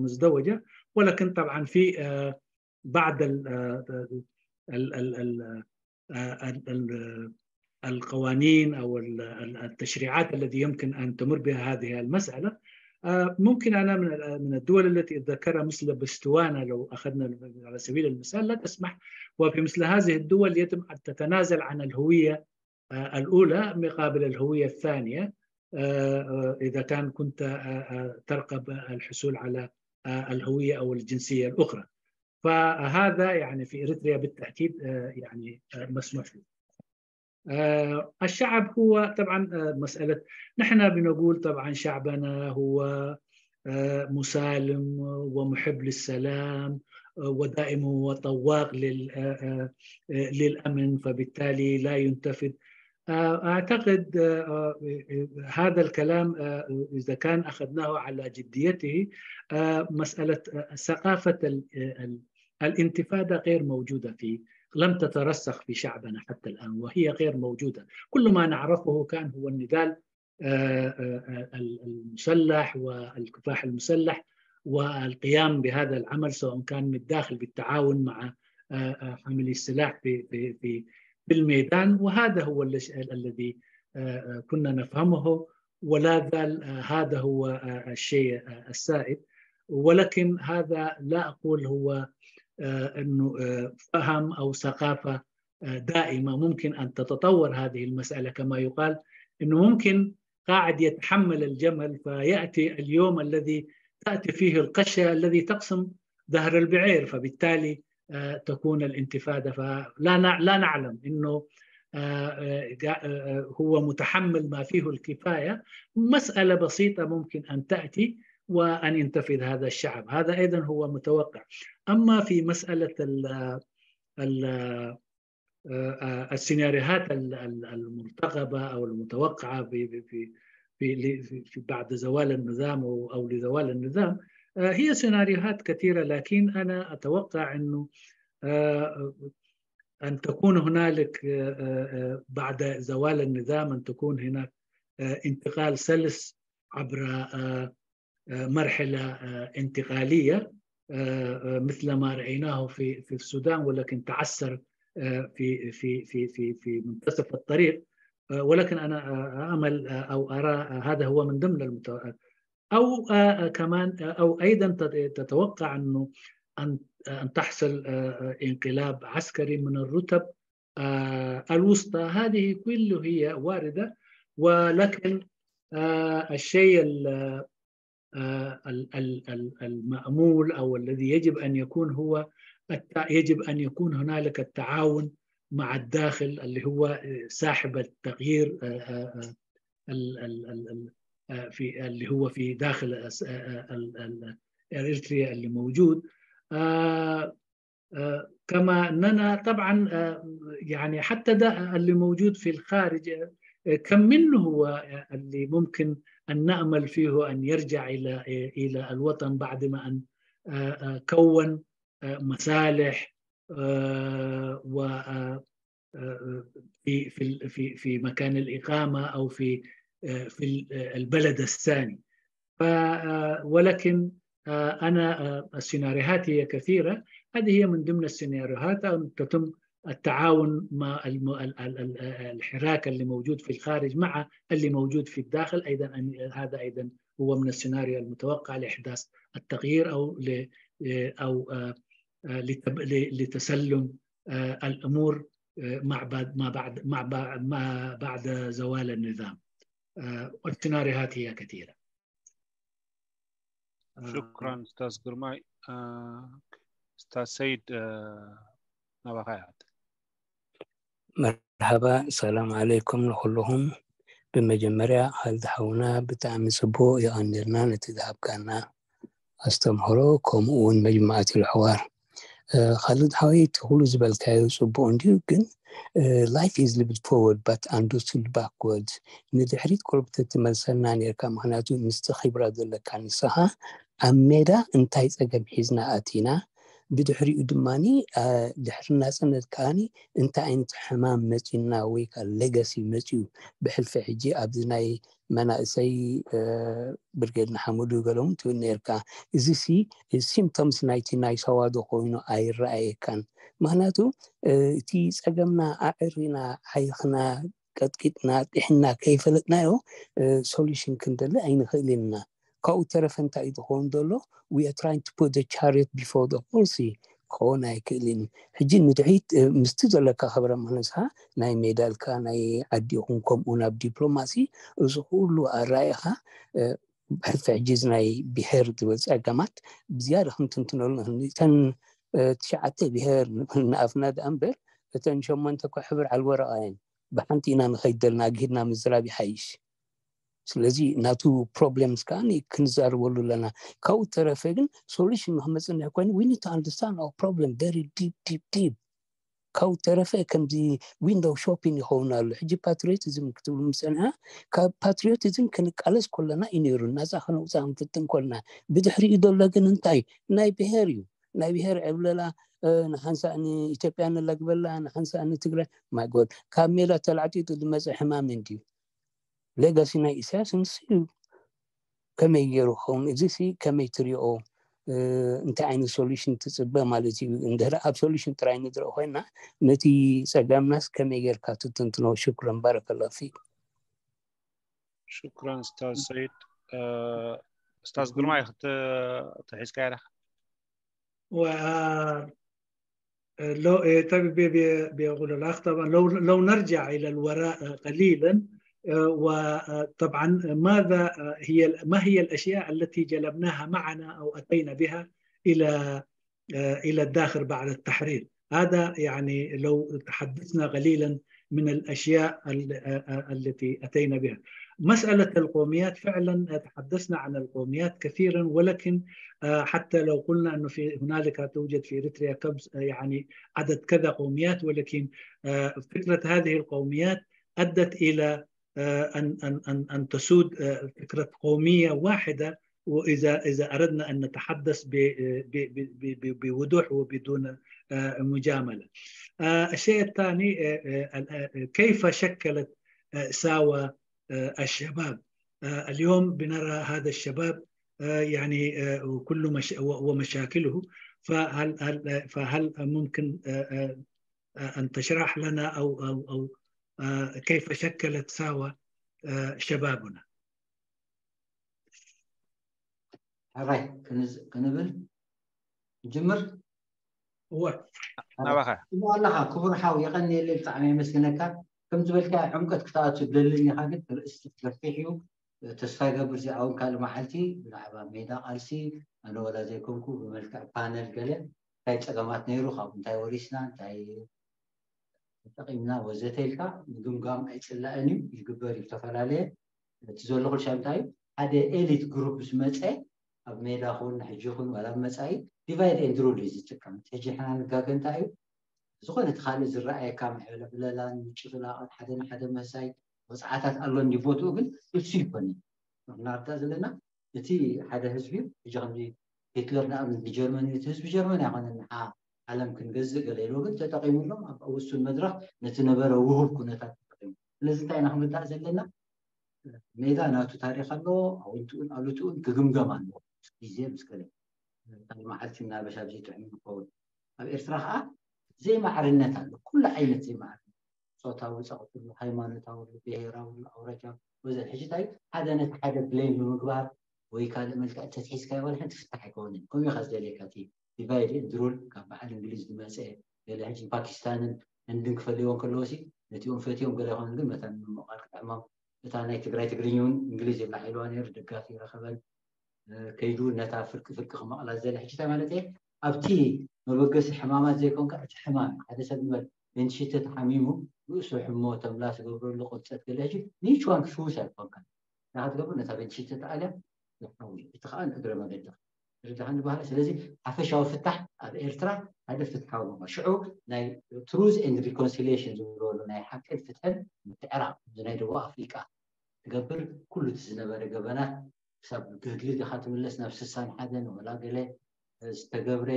مزدوجة، ولكن طبعا في بعض القوانين أو التشريعات الذي يمكن أن تمر بها هذه المسألة. ممكن أنا من الدول التي أتذكرها مثل بستوانا، لو أخذنا على سبيل المثال، لا تسمح، وفي مثل هذه الدول يجب أن تتنازل عن الهوية الأولى مقابل الهوية الثانية إذا كان كنت ترقب الحصول على الهوية أو الجنسية الأخرى. فهذا يعني في إريتريا بالتأكيد يعني مسموح فيه. الشعب هو طبعا مسألة، نحن بنقول طبعا شعبنا هو مسالم ومحب للسلام، ودائم هو طواق للأمن، فبالتالي لا ينتفض. أعتقد هذا الكلام إذا كان أخذناه على جديته، مسألة ثقافة الانتفاضة غير موجودة في، لم تترسخ في شعبنا حتى الآن، وهي غير موجودة. كل ما نعرفه كان هو النضال المسلح والكفاح المسلح والقيام بهذا العمل، سواء كان من الداخل بالتعاون مع حاملي السلاح في في في في الميدان. وهذا هو الذي كنا نفهمه، ولا زال هذا هو الشيء السائد. ولكن هذا لا أقول هو أنه فهم أو ثقافة دائمة. ممكن أن تتطور هذه المسألة، كما يقال أنه ممكن قاعد يتحمل الجمل، فيأتي اليوم الذي تأتي فيه القشة الذي تقسم ظهر البعير، فبالتالي تكون الانتفاضة. فلا لا نعلم أنه هو متحمل ما فيه الكفاية. مسألة بسيطة ممكن أن تأتي وأن ينتفض هذا الشعب، هذا أيضا هو متوقع. أما في مسألة ال ال السيناريوهات المرتقبة أو المتوقعة في في في بعد زوال النظام أو لزوال النظام، هي سيناريوهات كثيرة، لكن أنا أتوقع أنه أن تكون هنالك بعد زوال النظام أن تكون هناك انتقال سلس عبر مرحلة انتقالية مثل ما رأيناه في في السودان، ولكن تعثر في في في في في منتصف الطريق. ولكن أنا أأمل أو أرى هذا هو من ضمن المتو... أو كمان أو أيضا تتوقع أنه أن أن تحصل انقلاب عسكري من الرتب الوسطى. هذه كله هي واردة، ولكن الشيء المأمول أو الذي يجب أن يكون هو يجب أن يكون هنالك التعاون مع الداخل اللي هو ساحب التغيير في اللي هو في داخل إريتريا اللي موجود. كما أننا طبعا يعني حتى ده اللي موجود في الخارج، كم منه هو اللي ممكن أن نأمل فيه أن يرجع إلى إلى الوطن بعد ما أن كون مصالح و في في في في مكان الإقامة أو في في البلد الثاني. ولكن أنا السيناريوهات هي كثيرة، هذه هي من ضمن السيناريوهات أن تتم التعاون مع الحراك اللي موجود في الخارج مع اللي موجود في الداخل. أيضا هذا أيضا هو من السيناريو المتوقع لإحداث التغيير أو أو لتسلم الأمور مع بعد ما بعد ما بعد ما بعد زوال النظام. والسيناريوهات هي كثيرة. ሽክራን ኡስታዝ ግርማይ። ኡስታዝ ሰይድ፣ ናባኻ ይዓት። መርሓባ፣ ሰላም ዓለይኩም ንኹልኹም። ብመጀመርያ ካልድ ሓውና ብጣዕሚ ጽቡቕ፣ የቐንየልና ነቲ ዝሃብካና ኣስተምህሮ፣ ከምኡ እውን መጅማዓት ልሕዋር። ካልድ ሓወይ፣ እቲ ኩሉ ዝበልካዮ ጽቡቕ እንድዩ፣ ግን life is lived forward but unseen backward። ንድሕሪት ቁሩብ ተትመልሰና ነርካ፣ ምክንያቱ ምስቲ ኺብራ ዘለካ ንስኻ ኣብ ሜዳ እንታይ ጸገም ሒዝና ኣቲና፣ ብድሕሪኡ ድማ ድሕሪ ናጽነት ከዓኒ እንታይ ዓይነት ሕማም መጺና ወይ ከዓ ሌጋሲ መጺኡ። ብሕልፊ ሕጂ ኣብዚ ናይ መናእሰይ ብርጌድ ንሓመዱ ገሎም ትብል ነርካ። እዚ ሲ ሲምፕቶምስ ናይቲ ናይ ሳዋ ዶ ኮይኑ ኣይረኣየካን። ምክንያቱ እቲ ጸገምና ኣዕሪና ሓይኽና ቀጥቂጥና ጢሕና ከይፈለጥናዮ ሶሉሽን ክንደሊ ኣይንኽእል ኢና። ካብኡ ተረፈ እንታይ እዩ ዝኸውን ዘሎ? We are trying to put the chariot before the horse። ክኸውን ኣይክእልን። ሕጂ ንድሕሪት ምስቲ ዘለካ ክብረ ምንስኻ ናይ ሜዳልካ ናይ ዓዲ ይኹን ከምኡ ናብ ዲፕሎማሲ እዚ ኩሉ ኣራኢኻ ብሕልፊ ሕጂ እዚ ናይ ብሄር ዝብል ጸገማት ብዝያዳ ክንትንትነሉ ንኽእል። እተን ትሽዓተ ብሄር ንኣፍና ደኣ እምበር እተን ሸሞንተ እኮ ሕብር ዓል ወረቓ እየን። ብሓንቲ ኢና ንኸይድ ዘለና፣ ኣግሂድና ምዝራብ ይሓይሽ። ስለዚ ናቱ ፕሮብሌምስ ከዓ ክንዛረበሉ ኣለና። ካብኡ ተረፈ ግን ሶሉሽን ንክመፅእ እንድሕር ኮይኑ we need to understand our problem very deep deep deep። ካብኡ ተረፈ ከምዚ ዊንዶው ሾፒንግ ይኸውን ኣሎ። ሕጂ ፓትሪዮቲዝም ክትብሉ ምፀንሐ፣ ካብ ፓትሪዮቲዝም ክንቃለስ ከለና እዩ ነይሩ፣ ናፃ ከነውፃእ ክንፍትን ከለና። ብድሕሪኡ ዘሎ ግን እንታይ ናይ ብሄር እዩ። ናይ ብሄር ዕብለላ ንሓንሳእ ንኢትዮጵያ ንለግበላ፣ ንሓንሳእ ንትግራይ። ማይ ጎድ፣ ካብ ሜዳ ተላዕጢጡ ዝመፀ ሕማም እንድዩ። ሌጋሲ ናይ ኢሳያስ ንሱ እዩ። ከመይ ገይሩ ክኸውን? እዚ ሲ ከመይ ትሪኦ? እንታይ ዓይነት ሶሉሽን ትፅበ ማለት እዩ? እንድሕር ኣብ ሶሉሽን ጥራይ ንድረኦ ኮይና ነቲ ፀገምናስ ከመይ ጌርካ ትትንትኖ? ሽኩረን፣ ባረከላ ፊክ። ሽኩረን ኡስታዝ ሰይድ። ኡስታዝ ግርማይ ክትሒዝካ ኢኻ። و لو طبعا لو لو نرجع الى الوراء قليلا، وطبعا ماذا هي ما هي الاشياء التي جلبناها معنا او اتينا بها الى الى الداخل بعد التحرير؟ هذا يعني لو تحدثنا قليلا من الاشياء التي اتينا بها. مساله القوميات، فعلا تحدثنا عن القوميات كثيرا، ولكن حتى لو قلنا انه في هنالك توجد في اريتريا كبز يعني عدد كذا قوميات، ولكن فكره هذه القوميات ادت الى ان ان ان ان تسود فكره قوميه واحده، واذا اذا اردنا ان نتحدث بوضوح وبدون مجامله. الشيء الثاني، كيف شكلت ساوا الشباب؟ اليوم بنرى هذا الشباب يعني وكل مش ومشاكله، فهل هل فهل ممكن ان تشرح لنا او او او كيف شكلت ساوا شبابنا؟ ሕራይ ክንብል ጅምር። ናባኻ ኣለኻ ክቡር ሓው፣ የቐንየለይ፣ ብጣዕሚ የመስግነካ። ከም ዝበልካ ዕምቀት ክትኣቱ ደልን ኢኻ፣ ግን ርእስቲ ሰፊሕ እዩ። ተስፋ ይገብር እዚኣ እውን ካልእ መዓልቲ ብዛዕባ ሜዳ ቃልሲ ኣነ ወላ ዘይኮንኩ ብመልክዕ ፓነል ገለ እንታይ ፀገማት ነይሩ፣ ካብኡ እንታይ ወሪስና፣ እንታይ ተጠቒምና ወዘተ ኢልካ ምግምጋም ኣይፅላእን እዩ፣ ይግበር እዩ። ዝተፈላለየ እቲ ዘሎ ኩልሻ እንታይ እዩ፣ ሓደ ኤሊት ግሩፕ ዝመፀ ኣብ ሜዳ ኹን ሕጂ ኹን ዋላ ኣብ መፃኢ ዲቫይድ ኤንድ ሩል እዩ ዝጥቀም። ሕጂ ሕና ንጋገ እንታይ እዩ፣ ዝኾነ እቲ ካልእ ዝረኣየካ ምዕብለላን ምጭፍላቕን ሓደ ንሓደ ምህሳይ ወፅዓታት ኣሎ እንዲ ቦትኡ ግን እሱ ይኮነ። ክንርዳእ ዘለና እቲ ሓደ ህዝቢ ሕጂ ከምዚ ሂትለር ንኣብነት ንጀርመን እቲ ህዝቢ ጀርመን ኣይኮነን ንዓ ዓለም ክንገዝእ ገለ ኢሉ ግን ተጠቂሙሎም ኣብ ውሱን መድረኽ ነቲ ነበረ ውሁብ ኩነታት ተጠቂሙ። ስለዚ እንታይ ኢና ክንርዳእ ዘለና፣ ሜዳ ናቱ ታሪኽ ኣለዎ፣ ኣውንትኡን ኣሉትኡን ክግምገም ኣለዎ። ግዜ ምስ ከለ ካልእ መዓልቲ እናበሻ ዘይጥዕም ይኸውን። ኣብ ኤርትራ ከዓ ዘይማዕርነት ኣሎ፣ ኩሉ ዓይነት ዘይማዕርነት፣ ፆታዊ ፀቕጥሉ፣ ሃይማኖታዊ፣ ብሄራዊ፣ ኣውራጃዊ ወዘተ። ሕጂ እንታይ ሓደ ነቲ ሓደ ብሌም ብምግባር ወይ ካልእ መልክዕ እንተትሒዝካዮ ዋላ ሓንቲ ፍታሕ ኣይከውንን። ከምኡ ኢኻ ዝደልየካ እቲ ዲቫይድ ኤንድ ሩል ካብ በዓል እንግሊዝ ዝመፀ ገለ ሕጂ ፓኪስታንን ህንድን ክፈልይዎ ከለዎ ሲ ነቲኦም ፈትዮም ገለ ይኾኑ ግን መታን ምምቓል ክጥዕሞም እታ ናይ ትግራይ ትግርኛ እውን እንግሊዝ ይብላዕ ኢልዋ ነይሩ ደጋፊ ይረኸበን ከይዱ ነታ ፍርቂ ፍርቂ ክመቕላ ዝደለ ሕጂ እንታይ ማለት እየ ኣብቲ መበገሲ ሕማማት ዘይኮንካ እቲ ሕማም ሓደ ሰብ ንበል ንሽተ ተሓሚሙ ርእሱ ሕሞ ተምላስ ገብረሉ ቅርፀት ገለ ሕጂ ንይችዋን ክፍውስ ኣይኮንካ ንካ ትገብር ነታ ቤንሽተ ተኣልያ ይሓዊ እቲ ከዓ እግረ መገዲ ርዳሃን ባህል ስለዚ ሓፈሻዊ ፍታሕ ኣብ ኤርትራ ሓደ ፍትሓዊ ሽዑ ናይ truth and reconciliation ዝብልበሉ ናይ ሓቅን ፍትሕን ምትዕራቕ ናይ ደቡብ ኣፍሪቃ ትገብር ኩሉ እቲ ዝነበረ ገበናት ክሳብ ገድሊ ዲኻ ትምለስ ናብ ስሳን ሓደን ወላ ገለ ዝተገብረ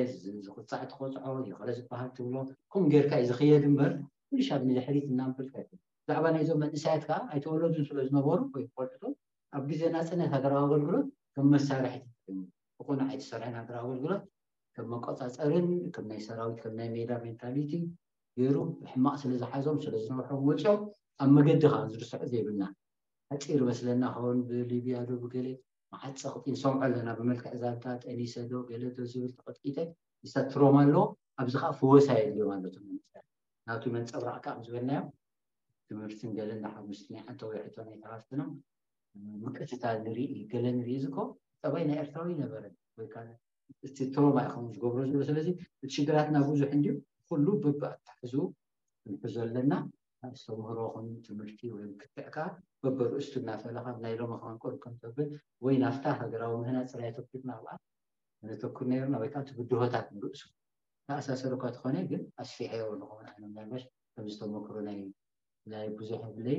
ዝቕፃዕ ትቆፅዖ ይቕረ ዝበሃል ትብሎ ከምኡ ጌርካ እዩ ዝኽየድ እምበር ኩልሻብ ንድሕሪት እናንበልካ ብዛዕባ ናይዞም መንእሰያት ከዓ ኣይተወለዱን ስለ ዝነበሩ ወይ ቆልዕቶም ኣብ ግዜ ናፅነት ሃገራዊ ኣገልግሎት ከም መሳርሒ ብቑኑዕ ኣይተሰርሐን ሃገራዊ ኣገልግሎት ከም መቆፃፀርን ከም ናይ ሰራዊት ከም ናይ ሜዳ ሜንታሊቲ ገይሩ ሕማቕ ስለ ዝሓዞም ስለ ዝነውሖም ወፂኦም ኣብ መገዲ ከዓ ዝርስዑ ዘይብልና ሓፂር መስለና ከውን ብሊብያ ዶ ብገለ መዓፀ ክጢ ንሰምዖ ኣለና ብመልክዕ ዛንታ ጠኒሰ ዶ ገለ ዶ ዝብል ተቐጥቂጠ ንሳ ትሮማ ኣለዎ ኣብዚ ከዓ ፍወሳ የድልዮም ኣሎ ናቱ መንፀብራቕ ከዓ ዝበልናዮ ትምህርትን ገለን ንሓሙስቲ ናይ ሓንተ ወይ ሕቶ ናይ ተሃፍትና ምቅትታል ንርኢ ገለ ንርኢ ዝኮ ጠባይ ናይ ኤርትራዊ ነበረ ወይ ከዓ እቲ ትሮማ ኢኹም ዝገብሮ ዝብሎ ስለዚ እቲ ሽግራትና ብዙሕ እንድዩ ኩሉ በብኣታሕዙ ክንሕዞ ኣለና ኣስተምህሮ ኹን ትምህርቲ ወይ ክትዕ ከዓ በበርእስቱ እናፈለኻ ናይ ሎሚ ክቐንቆር ከም ተብል ወይ ናፍታ ሃገራዊ ምህናፅ ጥራይ ተኩርና ኣብኣ ነተኩር ነይርና ወይ ከዓ እቲ ብድሆታት ንርእሱ ተኣሳሰሩ እኳ ተኾነ ግን ኣስፊሐዮ ንኸውን ኣነ ምናልባሽ ከምዚ ተመክሮ ናይ ናይ ብዙሕ ብለይ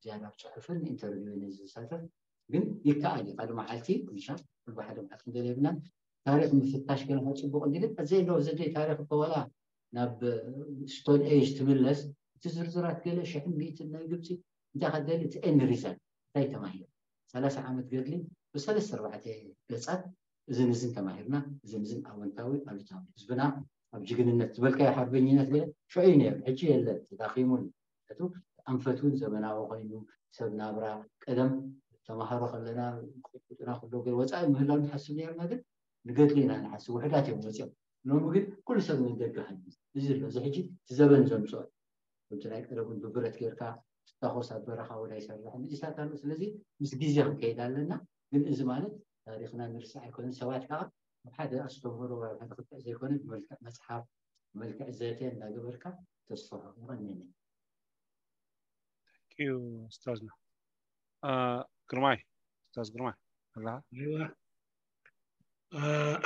ዝያዳ ኣብ ፅሑፍን ኢንተርቪው ነዚ ዝሳተፍ ግን ይከኣል እዩ ሓደ መዓልቲ ምሻ ኩሉ ሓደ መዓልቲ ክንደል የብልናን ታሪክ ምፍታሽ ገለ ካብ ፅቡቅ እንዲለ ዘይሎ ዘደይ ታሪክ እኮ ዋላ ናብ ስቶን ኤጅ ትምለስ እቲ ዝርዝራት ገለ ሽሕን ሚእትን ናይ ግብፂ እንታይ ከደሊ እቲ ኤንድ ሪዛልት እንታይ ተማሂሩ ሰላሳ ዓመት ገድሊ ብሰለስተ ኣርባዕተ ገፃት እዝን እዝን ተማሂርና እዝን እዝን ኣወንታዊ ኣሉታዊ ህዝብና ኣብ ጅግንነት ዝበልካዮ ሓርበኝነት ገለ ሽዑ እዩ ነይሩ ሕጂ የለን ተዳኺሙን ምክንያቱ ኣንፈት እውን ዘመናዊ ኮይኑ ሰብ ናብራ ቀደም ተማሃሮ ከለና ቁጥና ኩሎ ገ ወፃኢ ምህላው ንሓስብ ነይርና ግን ንገድሊ ኢና ንሓስብ ውሕዳት እዮም መፅኦም ሎሚ ግን ኩሉ ሰብ ንደገ ሃይምስ እዚ ኣሎ እዚ ሕጂ እቲ ዘበን ዘምፅኦ ከምቲ ናይ ቀደም እውን ብብረት ጌርካ ትታኮስ ኣብ በረኻ ወላ ይሰርሕ ንእሳት ኣሎ ስለዚ ምስ ግዜ ክንከይድ ኣለና ግን እዚ ማለት ታሪክና ንርሳዕ ኣይኮነን ሰባት ከዓ ኣብ ሓደ ኣስተምህሮ ወይ ኣብ ሓደ ክትዕ ዘይኮነ ብመልክዕ መፅሓፍ ብመልክዕ ዘተ እንዳገበርካ ተስፍሖ ይቐንየኒ Thank you استاذنا. آه، ግርማይ استاذ ግርማይ ኣለኻ ايوه آه،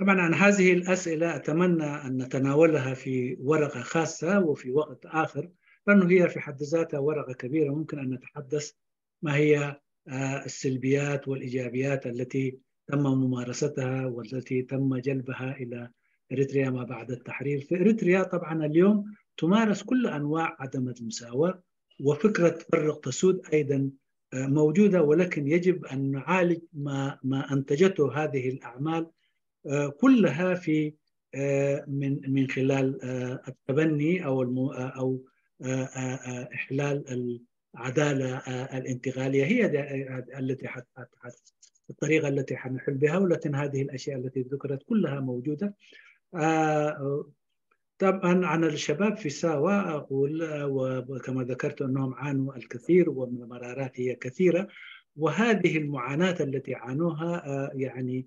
طبعا عن هذه الاسئله اتمنى ان نتناولها في ورقه خاصه وفي وقت اخر لانه هي في حد ذاتها ورقه كبيره ممكن ان نتحدث ما هي آه، السلبيات والايجابيات التي تم ممارستها والتي تم جلبها الى اريتريا ما بعد التحرير، في اريتريا طبعا اليوم تمارس كل انواع عدم المساواه وفكره فرق تسود ايضا آه، موجوده، ولكن يجب ان نعالج ما ما انتجته هذه الاعمال آه، كلها في آه، من من خلال آه، التبني او او احلال العداله الانتقاليه هي التي الطريقه التي حنحل بها، ولكن هذه الاشياء التي ذكرت كلها موجوده. طبعا عن الشباب في ساوا اقول وكما ذكرت انهم عانوا الكثير ومن مرارات هي كثيره، وهذه المعاناه التي عانوها يعني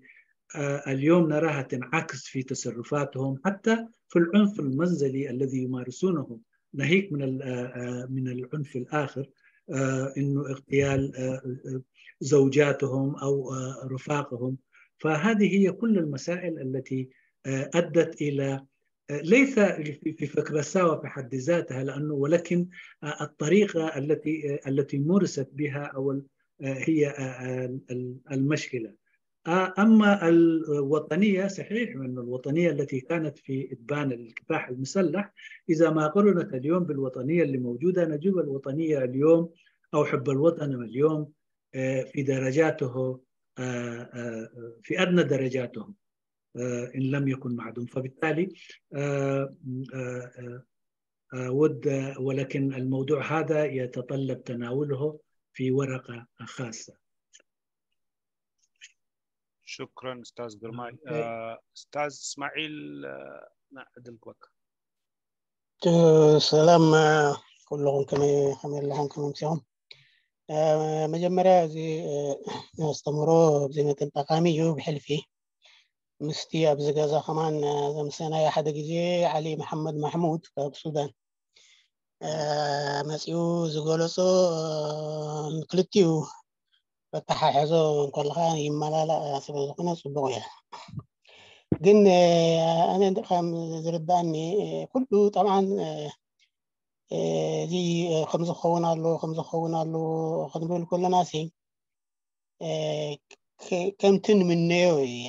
اليوم نراها تنعكس في تصرفاتهم حتى في العنف المنزلي الذي يمارسونه ناهيك من من العنف الاخر انه اغتيال زوجاتهم او رفاقهم. فهذه هي كل المسائل التي ادت الى ليس في فكره ساوا في حد ذاتها لانه ولكن الطريقه التي التي مورست بها او هي المشكله. اما الوطنيه صحيح ان الوطنيه التي كانت في ابان الكفاح المسلح اذا ما قرنت اليوم بالوطنيه اللي موجوده نجد الوطنيه اليوم او حب الوطن اليوم في درجاته في ادنى درجاته ان لم يكن معدوم. فبالتالي اود ولكن الموضوع هذا يتطلب تناوله في ورقه خاصه. شكرا استاذ قرماي. استاذ اسماعيل ዕድል ክወካ። ሰላም ኩልኹም፣ ከመይ ከመይ ኣለኹም? ከመይ ምሲኹም? መጀመርያ እዚ ኣስተምሮ ብዘይ መጠን ጠቃሚ እዩ። ብሕልፊ ምስቲ ኣብዚ ገዛ ከማን ዘምሰናዮ ሓደ ግዜ ዓሊ መሓመድ ማሕሙድ ካብ ሱዳን መፂኡ ዝገለፆ፣ ንክልቲኡ በተሓሕዞ እንከለካ ይመላላእ ስለ ዝኾነ ፅቡቅ እያ። ግን ኣነ ከም ዝርዳእኒ ኩሉ ጠብዓን እዚ ከምዚ ክኸውን ኣሎ ከምዚ ክኸውን ኣሎ ክንብል ከለና ሲ ከምቲ ንምነዮ እዩ።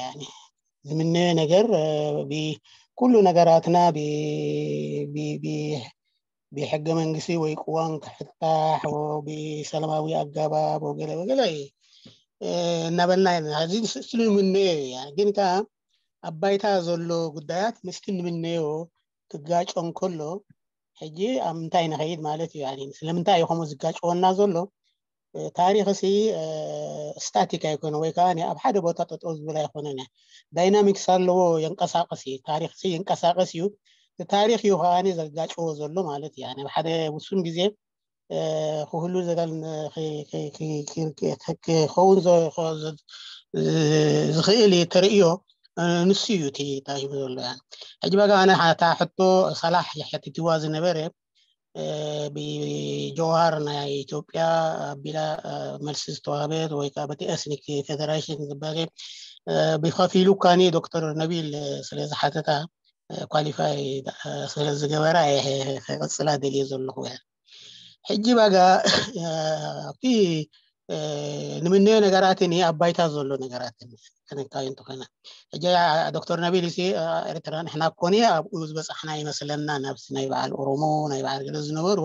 ዝምነዮ ነገር ኩሉ ነገራትና ብሕገ መንግስቲ ወይ ቅዋም ክሕታሕ ብሰላማዊ ኣጋባብ ወገለ ወገለ እናበልና ኢና። እዚ ንምነዮ እዩ። ግን ከዓ ኣብ ባይታ ዘሎ ጉዳያት ምስቲ ንምነዮ ክጋጮ እንከሎ ሕጂ ኣብ ምንታይ ንኸይድ ማለት እዩ? ስለምንታይ እዩ ከምኡ ዝጋጭወና ዘሎ? ታሪኽ ሲ ስታቲክ ኣይኮነ ወይ ከዓ ኣብ ሓደ ቦታ ጠጠው ዝብል ኣይኮነን። ዳይናሚክስ ኣለዎ፣ የንቀሳቀስ እዩ። ታሪኽ ሲ ይንቀሳቀስ እዩ። ታሪኽ እዩ ከዓ ዘጋጭዎ ዘሎ ማለት እዩ። ኣብ ሓደ ውሱን ግዜ ክህሉ ዘጋል ክኸውን ዝኽእል ተርእዮ ንሱ እዩ እቲ ታሂቡ ዘሎ። ሕጂ በጋ ኣነ ሓታ ሕቶ ሰላሕ የሐትትዋ ዝነበረ ብጀውሃር ናይ ኢትዮጵያ ኣቢላ መልሲ ዝተዋህበት ወይ ከዓ በቲ ኤትኒክ ፌደሬሽን ዝበለ ብከፊሉ እኳኒ ዶክተር ነቢል ስለ ዝሓተታ ኳሊፋይ ስለ ዝገበራ ክቅፅላ ደልየ ዘለኹ። ሕጂ ባጋ ኣብቲ ንምነዮ ነገራትን ኣብ ባይታ ዘሎ ነገራትን ከነካዩ እንተኾይና፣ ሕጂ ዶክተር ነቢል ሲ ኤርትራ ንሕና ኮኒ ኣብኡ ዝበፃሕና ይመስለና፣ ናብቲ ናይ በዓል ኦሮሞ ናይ በዓል ገለ ዝነበሩ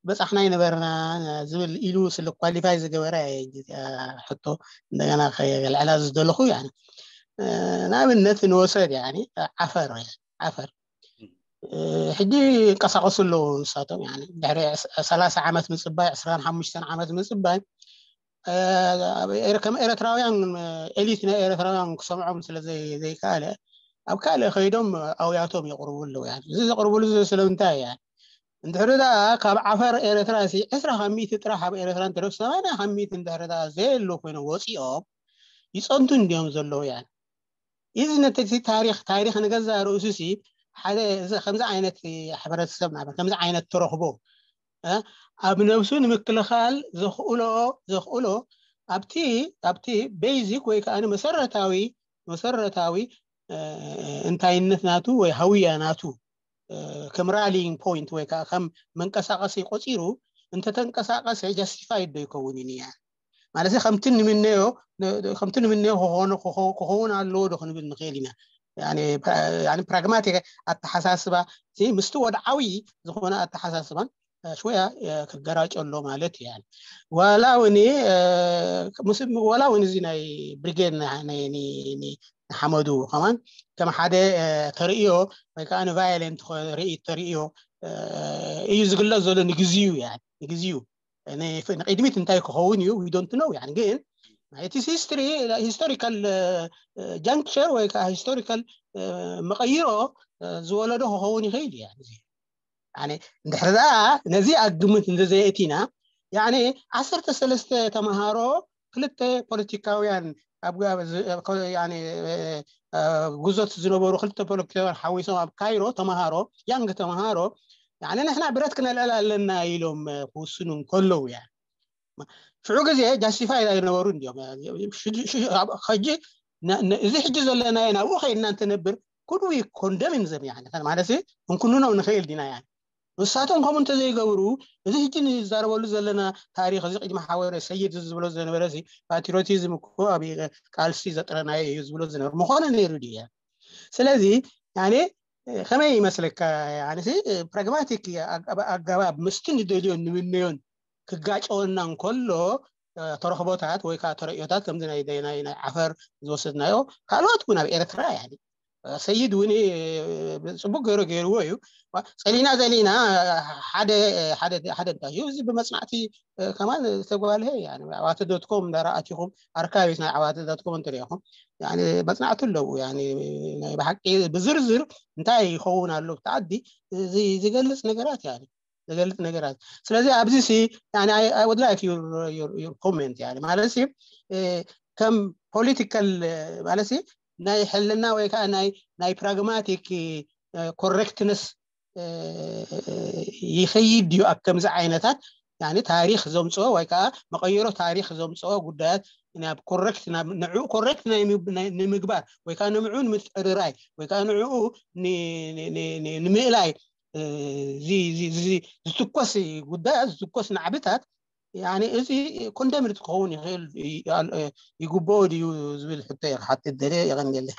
በፃሕና ይነበርና ዝብል ኢሉ ስለ ኳሊፋይ ዝገበረ ሕቶ እንደገና ከልዕላ ዝደለኹ። ንኣብነት ንወሰድ ዓፈር ዓፈር ሕጂ ይንቀሳቀሱ ኣለዉ። ንሳቶም ድሕሪ ሰላሳ ዓመት ምፅባይ፣ ዕስራን ሓሙሽተን ዓመት ምፅባይ፣ ከም ኤርትራውያን ኤሊት ናይ ኤርትራውያን ክሰምዖም ስለ ዘይከኣለ ኣብ ካልእ ከይዶም ኣውያቶም የቕርቡ ኣለዉ። እዚ ዘቕርብሉ ስለምንታይ እያ? እንድሕሪ ደኣ ካብ ዓፈር ኤርትራ ሲ ዕስራ ካብ ሚእቲ ጥራሕ ኣብ ኤርትራ እንተደኣ ሰማንያ ካብ ሚእቲ እንድሕሪ ደኣ ዘየሎ ኮይኖም ወፂኦም ይፀንቱ እንዲዮም ዘለዉ። እያ እዚ ነቲ ታሪኽ ታሪኽ ንገዛ ርእሱ ሲ ሓደ እዚ ከምዚ ዓይነት ሕብረተሰብ ናበ ከምዚ ዓይነት ተረኽቦ ኣብ ነብሱ ንምክልኻል ዘኽእሎ ዘኽእሎ ኣብቲ ኣብቲ ቤዚክ ወይ ከዓ መሰረታዊ መሰረታዊ እንታይነት ናቱ ወይ ሃውያ ናቱ ከም ራሊንግ ፖይንት ወይ ከዓ ከም መንቀሳቀሲ ቆፂሩ እንተተንቀሳቀሰ ጃስቲፋይድ ዶ ይከውን እዩ? ማለት ከምቲ ንምነዮ ከምቲ ንምነዮ ክኸውን ኣለዎ ዶ ክንብል ንኽእል ኢና? ፕራግማቲክ ኣተሓሳስባ ምስቲ ወድዓዊ ዝኾነ ኣተሓሳስባን ሽወያ ክገራጨ ኣሎ ማለት እዩ። ዋላ እውን ዋላ እውን እዚ ናይ ብሪጌድ ንሓመዱ ከማን ከም ሓደ ተርእዮ ወይ ከዓ ንቫዮለንት ርእይ ተርእዮ እዩ ዝግለጽ ዘሎ ንግዚኡ ንግዚኡ ንቅድሚት እንታይ ክኸውን እዩ ዊ ዶንት ኖው። ግን ናይቲስ ሂስትሪ ሂስቶሪካል ጃንክቸር ወይ ከዓ ሂስቶሪካል መቐይሮ ዝወለዶ ክኸውን ይኽእል እዩ። እንድሕር ደኣ ነዚ ኣግምት እንተዘየእቲና ዓሰርተ ሰለስተ ተምሃሮ ክልተ ፖለቲካውያን ኣብ ጉዞት ዝነበሩ ክልተ ፖለቲካውያን ሓዊሶም ኣብ ካይሮ ተምሃሮ ያንግ ተምሃሮ ንሕና ብረት ክነልዕል ኣለና ኢሎም ክውስኑ እንከለዉ እያ ሽዑ ግዜ ጃስቲፋይ ኣይነበሩ እንዲዮም። ሕጂ እዚ ሕጂ ዘለናዮ ናብኡ ከይድና እንትነብር ኩድ ዊ ኮንደምን ዘም ማለት እንኩንኖም ንኽእል ዲና ያ ንሳቶም ከምኡ እንተዘይገብሩ እዚ ሕጂ ንዛረበሉ ዘለና ታሪክ እዚ ቅድሚ ሓወረ ሰይድ ዝብሎ ዝነበረ ፓትሪዮቲዝም እኮ ኣብ ቃልሲ ዘጥረናዮ እዩ ዝብሎ ዝነበረ ምኾነ ነይሩ ድያ? ስለዚ ከመይ ይመስለካ? ፕራግማቲክ ኣገባብ ምስቲ ንደልዮን ንምነዮን ክጋጨወና እንከሎ ተረኽቦታት ወይ ከዓ ተረእዮታት ከምዚ ናይ ናይ ዓፈር ዝወሰድናዮ ካልኦት እውን ኣብ ኤርትራ ሰይድ እውን ጽቡቅ ገይሩ ገይርዎ እዩ። ጸሊና ዘሊና ሓደ ሓደ ሓደ እንታይ እዩ እዚ ብመጽናዕቲ ከማን ዝተጓልሀ። ዓዋተ ዶትኮም እንዳረኣትኹም፣ ኣርካይቭ ናይ ዓዋተ ዶትኮም እንትሪኹም መጽናዕቲ ኣለዉ። ናይ ብሓቂ ብዝርዝር እንታይ ይኸውን ኣሎ ብቲ ዓዲ ዝገልጽ ነገራት ዝገልጽ ነገራት። ስለዚ ኣብዚ ሲ I would like your comment ማለት ሲ ከም ፖለቲካል ማለት ሲ ናይ ሕልና ወይ ከዓ ናይ ናይ ፕራግማቲክ ኮረክትነስ ይኸይድ ድዩ ኣብ ከምዚ ዓይነታት ታሪኽ ዘምፅኦ ወይ ከዓ መቐየሮ ታሪኽ ዘምፅኦ ጉዳያት ናብ ኮረክት ንዕኡ ኮረክት ንምግባር ወይ ከዓ ንምዕኡ ንምጥርራይ ወይ ከዓ ንዕኡ ንምእላይ ዝትኮስ ጉዳያት ዝትኮስ ናዕብታት እዚ ኮንደምድ ክኸውን ይኽእል ይግብኦ ድዩ ዝብል ሕቶ እየ ክሓትት ደልየ። የቐንየለይ።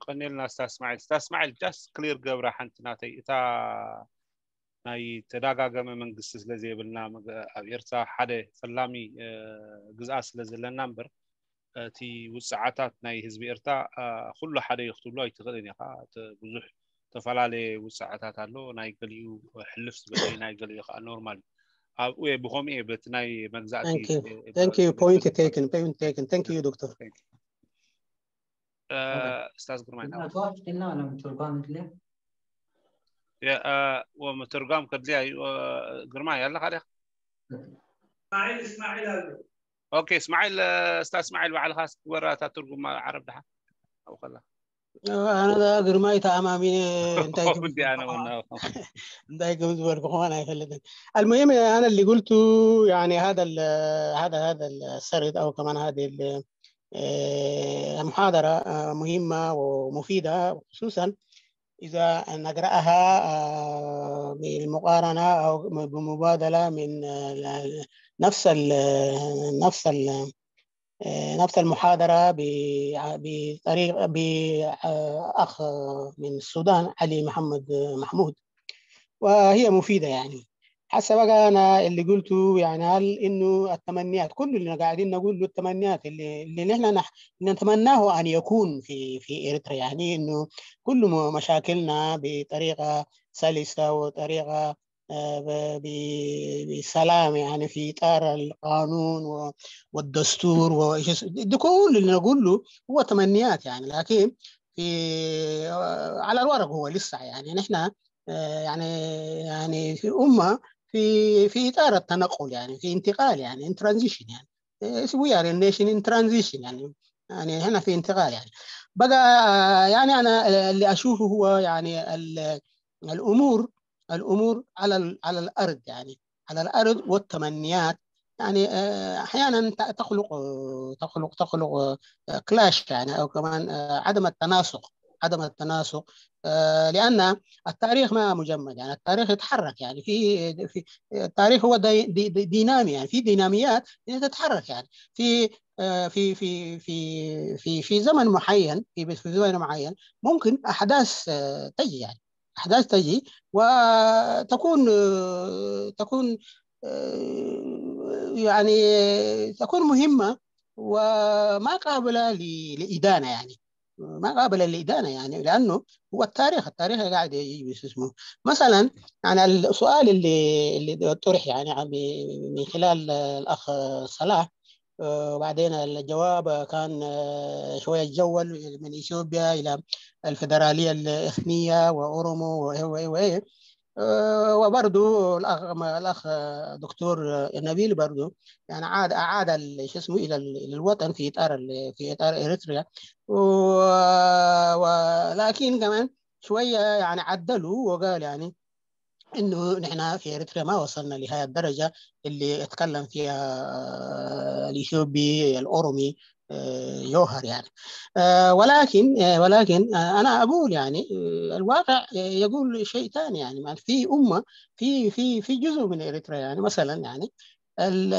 ቀኒልና ስታ እስማዒል። ስታ እስማዒል just ክሊር ገብራ ሓንቲ ናተይ እታ ናይ ተዳጋገመ መንግስቲ ስለ ዘይብልና ኣብ ኤርትራ ሓደ ፈላሚ ግዝኣት ስለ ዘለና እምበር እቲ ውፅዓታት ናይ ህዝቢ ኤርትራ ኩሉ ሓደ እዩ ክትብሎ ኣይትኽእልን ኢኻ። ብዙሕ ዝተፈላለየ ውፅዓታት ኣሎ። ናይ ገሊኡ ሕልፍ ዝበለ ናይ ገሊኡ ከዓ ኖርማል እዩ። ኣብኡ እየ ብኸምኡ እየ በቲ ናይ መግዛእቲ point taken point taken thank you ዶክተር። ስታዝ ግርማይ ምትርጓም ከድልያ እዩ። ግርማይ ኣለኻ ዲኻ? ኦኬ እስማዒል፣ ስታ እስማዒል ባዕልኻ እስኪ ግበራ እታ ትርጉም ዓረብ ደሓ ኣብኡ ከላ። ኣነ ግርማይ ተኣማሚነ እንታይ እንታይ ከም ዝበልኩ ከማን ኣይፈልጥን። المهم أنا اللي قلته يعني هذا هذا هذا السرد أو كمان هذه المحاضرة مهمة ومفيدة، خصوصا إذا نقرأها بالمقارنة أو بمبادلة من نفس ال نفس ال نفس المحاضرة بطريق بأخ من السودان، علي محمد محمود، وهي مفيدة يعني. حسب أنا اللي قلته يعني، هل إنه التمنيات، كل اللي قاعدين نقول له التمنيات اللي, اللي نحن نح... نتمناه أن يكون في في إريتريا، يعني إنه كل مشاكلنا بطريقة سلسة وطريقة بسلام، يعني في إطار القانون والدستور، وإيش ده كله اللي نقول له هو تمنيات يعني، لكن في على الورق هو لسه يعني نحن يعني يعني في أمة في في إطار التنقل، يعني في انتقال، يعني in transition، يعني we are a nation in transition، يعني يعني هنا في انتقال يعني. بقى يعني أنا اللي أشوفه هو يعني الأمور الأمور على على الأرض، يعني على الأرض والتمنيات يعني أحيانا تخلق تخلق تخلق clash يعني، أو كمان عدم التناسق، عدم التناسق لأن التاريخ ما مجمد، يعني التاريخ يتحرك، يعني في في التاريخ هو دي دي دينامي، يعني في ديناميات تتحرك، يعني في في في في في في زمن معين، في في زمن معين ممكن احداث تجي، يعني احداث تجي وتكون تكون يعني تكون مهمه وما قابله لادانه، يعني ما قابل الإدانة، يعني لأنه هو التاريخ، التاريخ قاعد يجي اسمه. مثلا يعني السؤال اللي اللي طرح يعني من خلال الأخ صلاح، وبعدين الجواب كان شوية جول من إثيوبيا إلى الفدرالية الإثنية وأورومو وإيه وإيه وإيه. وبرضو الأخ الأخ دكتور نبيل برضو يعني عاد أعاد شو اسمه إلى إلى الوطن في إطار في إطار إريتريا، ولكن كمان شوية يعني عدلوا وقال يعني إنه نحن في إريتريا ما وصلنا لهذه الدرجة اللي اتكلم فيها الإثيوبي الأورومي جوهر يعني. ولكن ولكن أنا أقول يعني الواقع يقول شيء ثاني، يعني في أمة في في في جزء من إريتريا يعني مثلا يعني ال-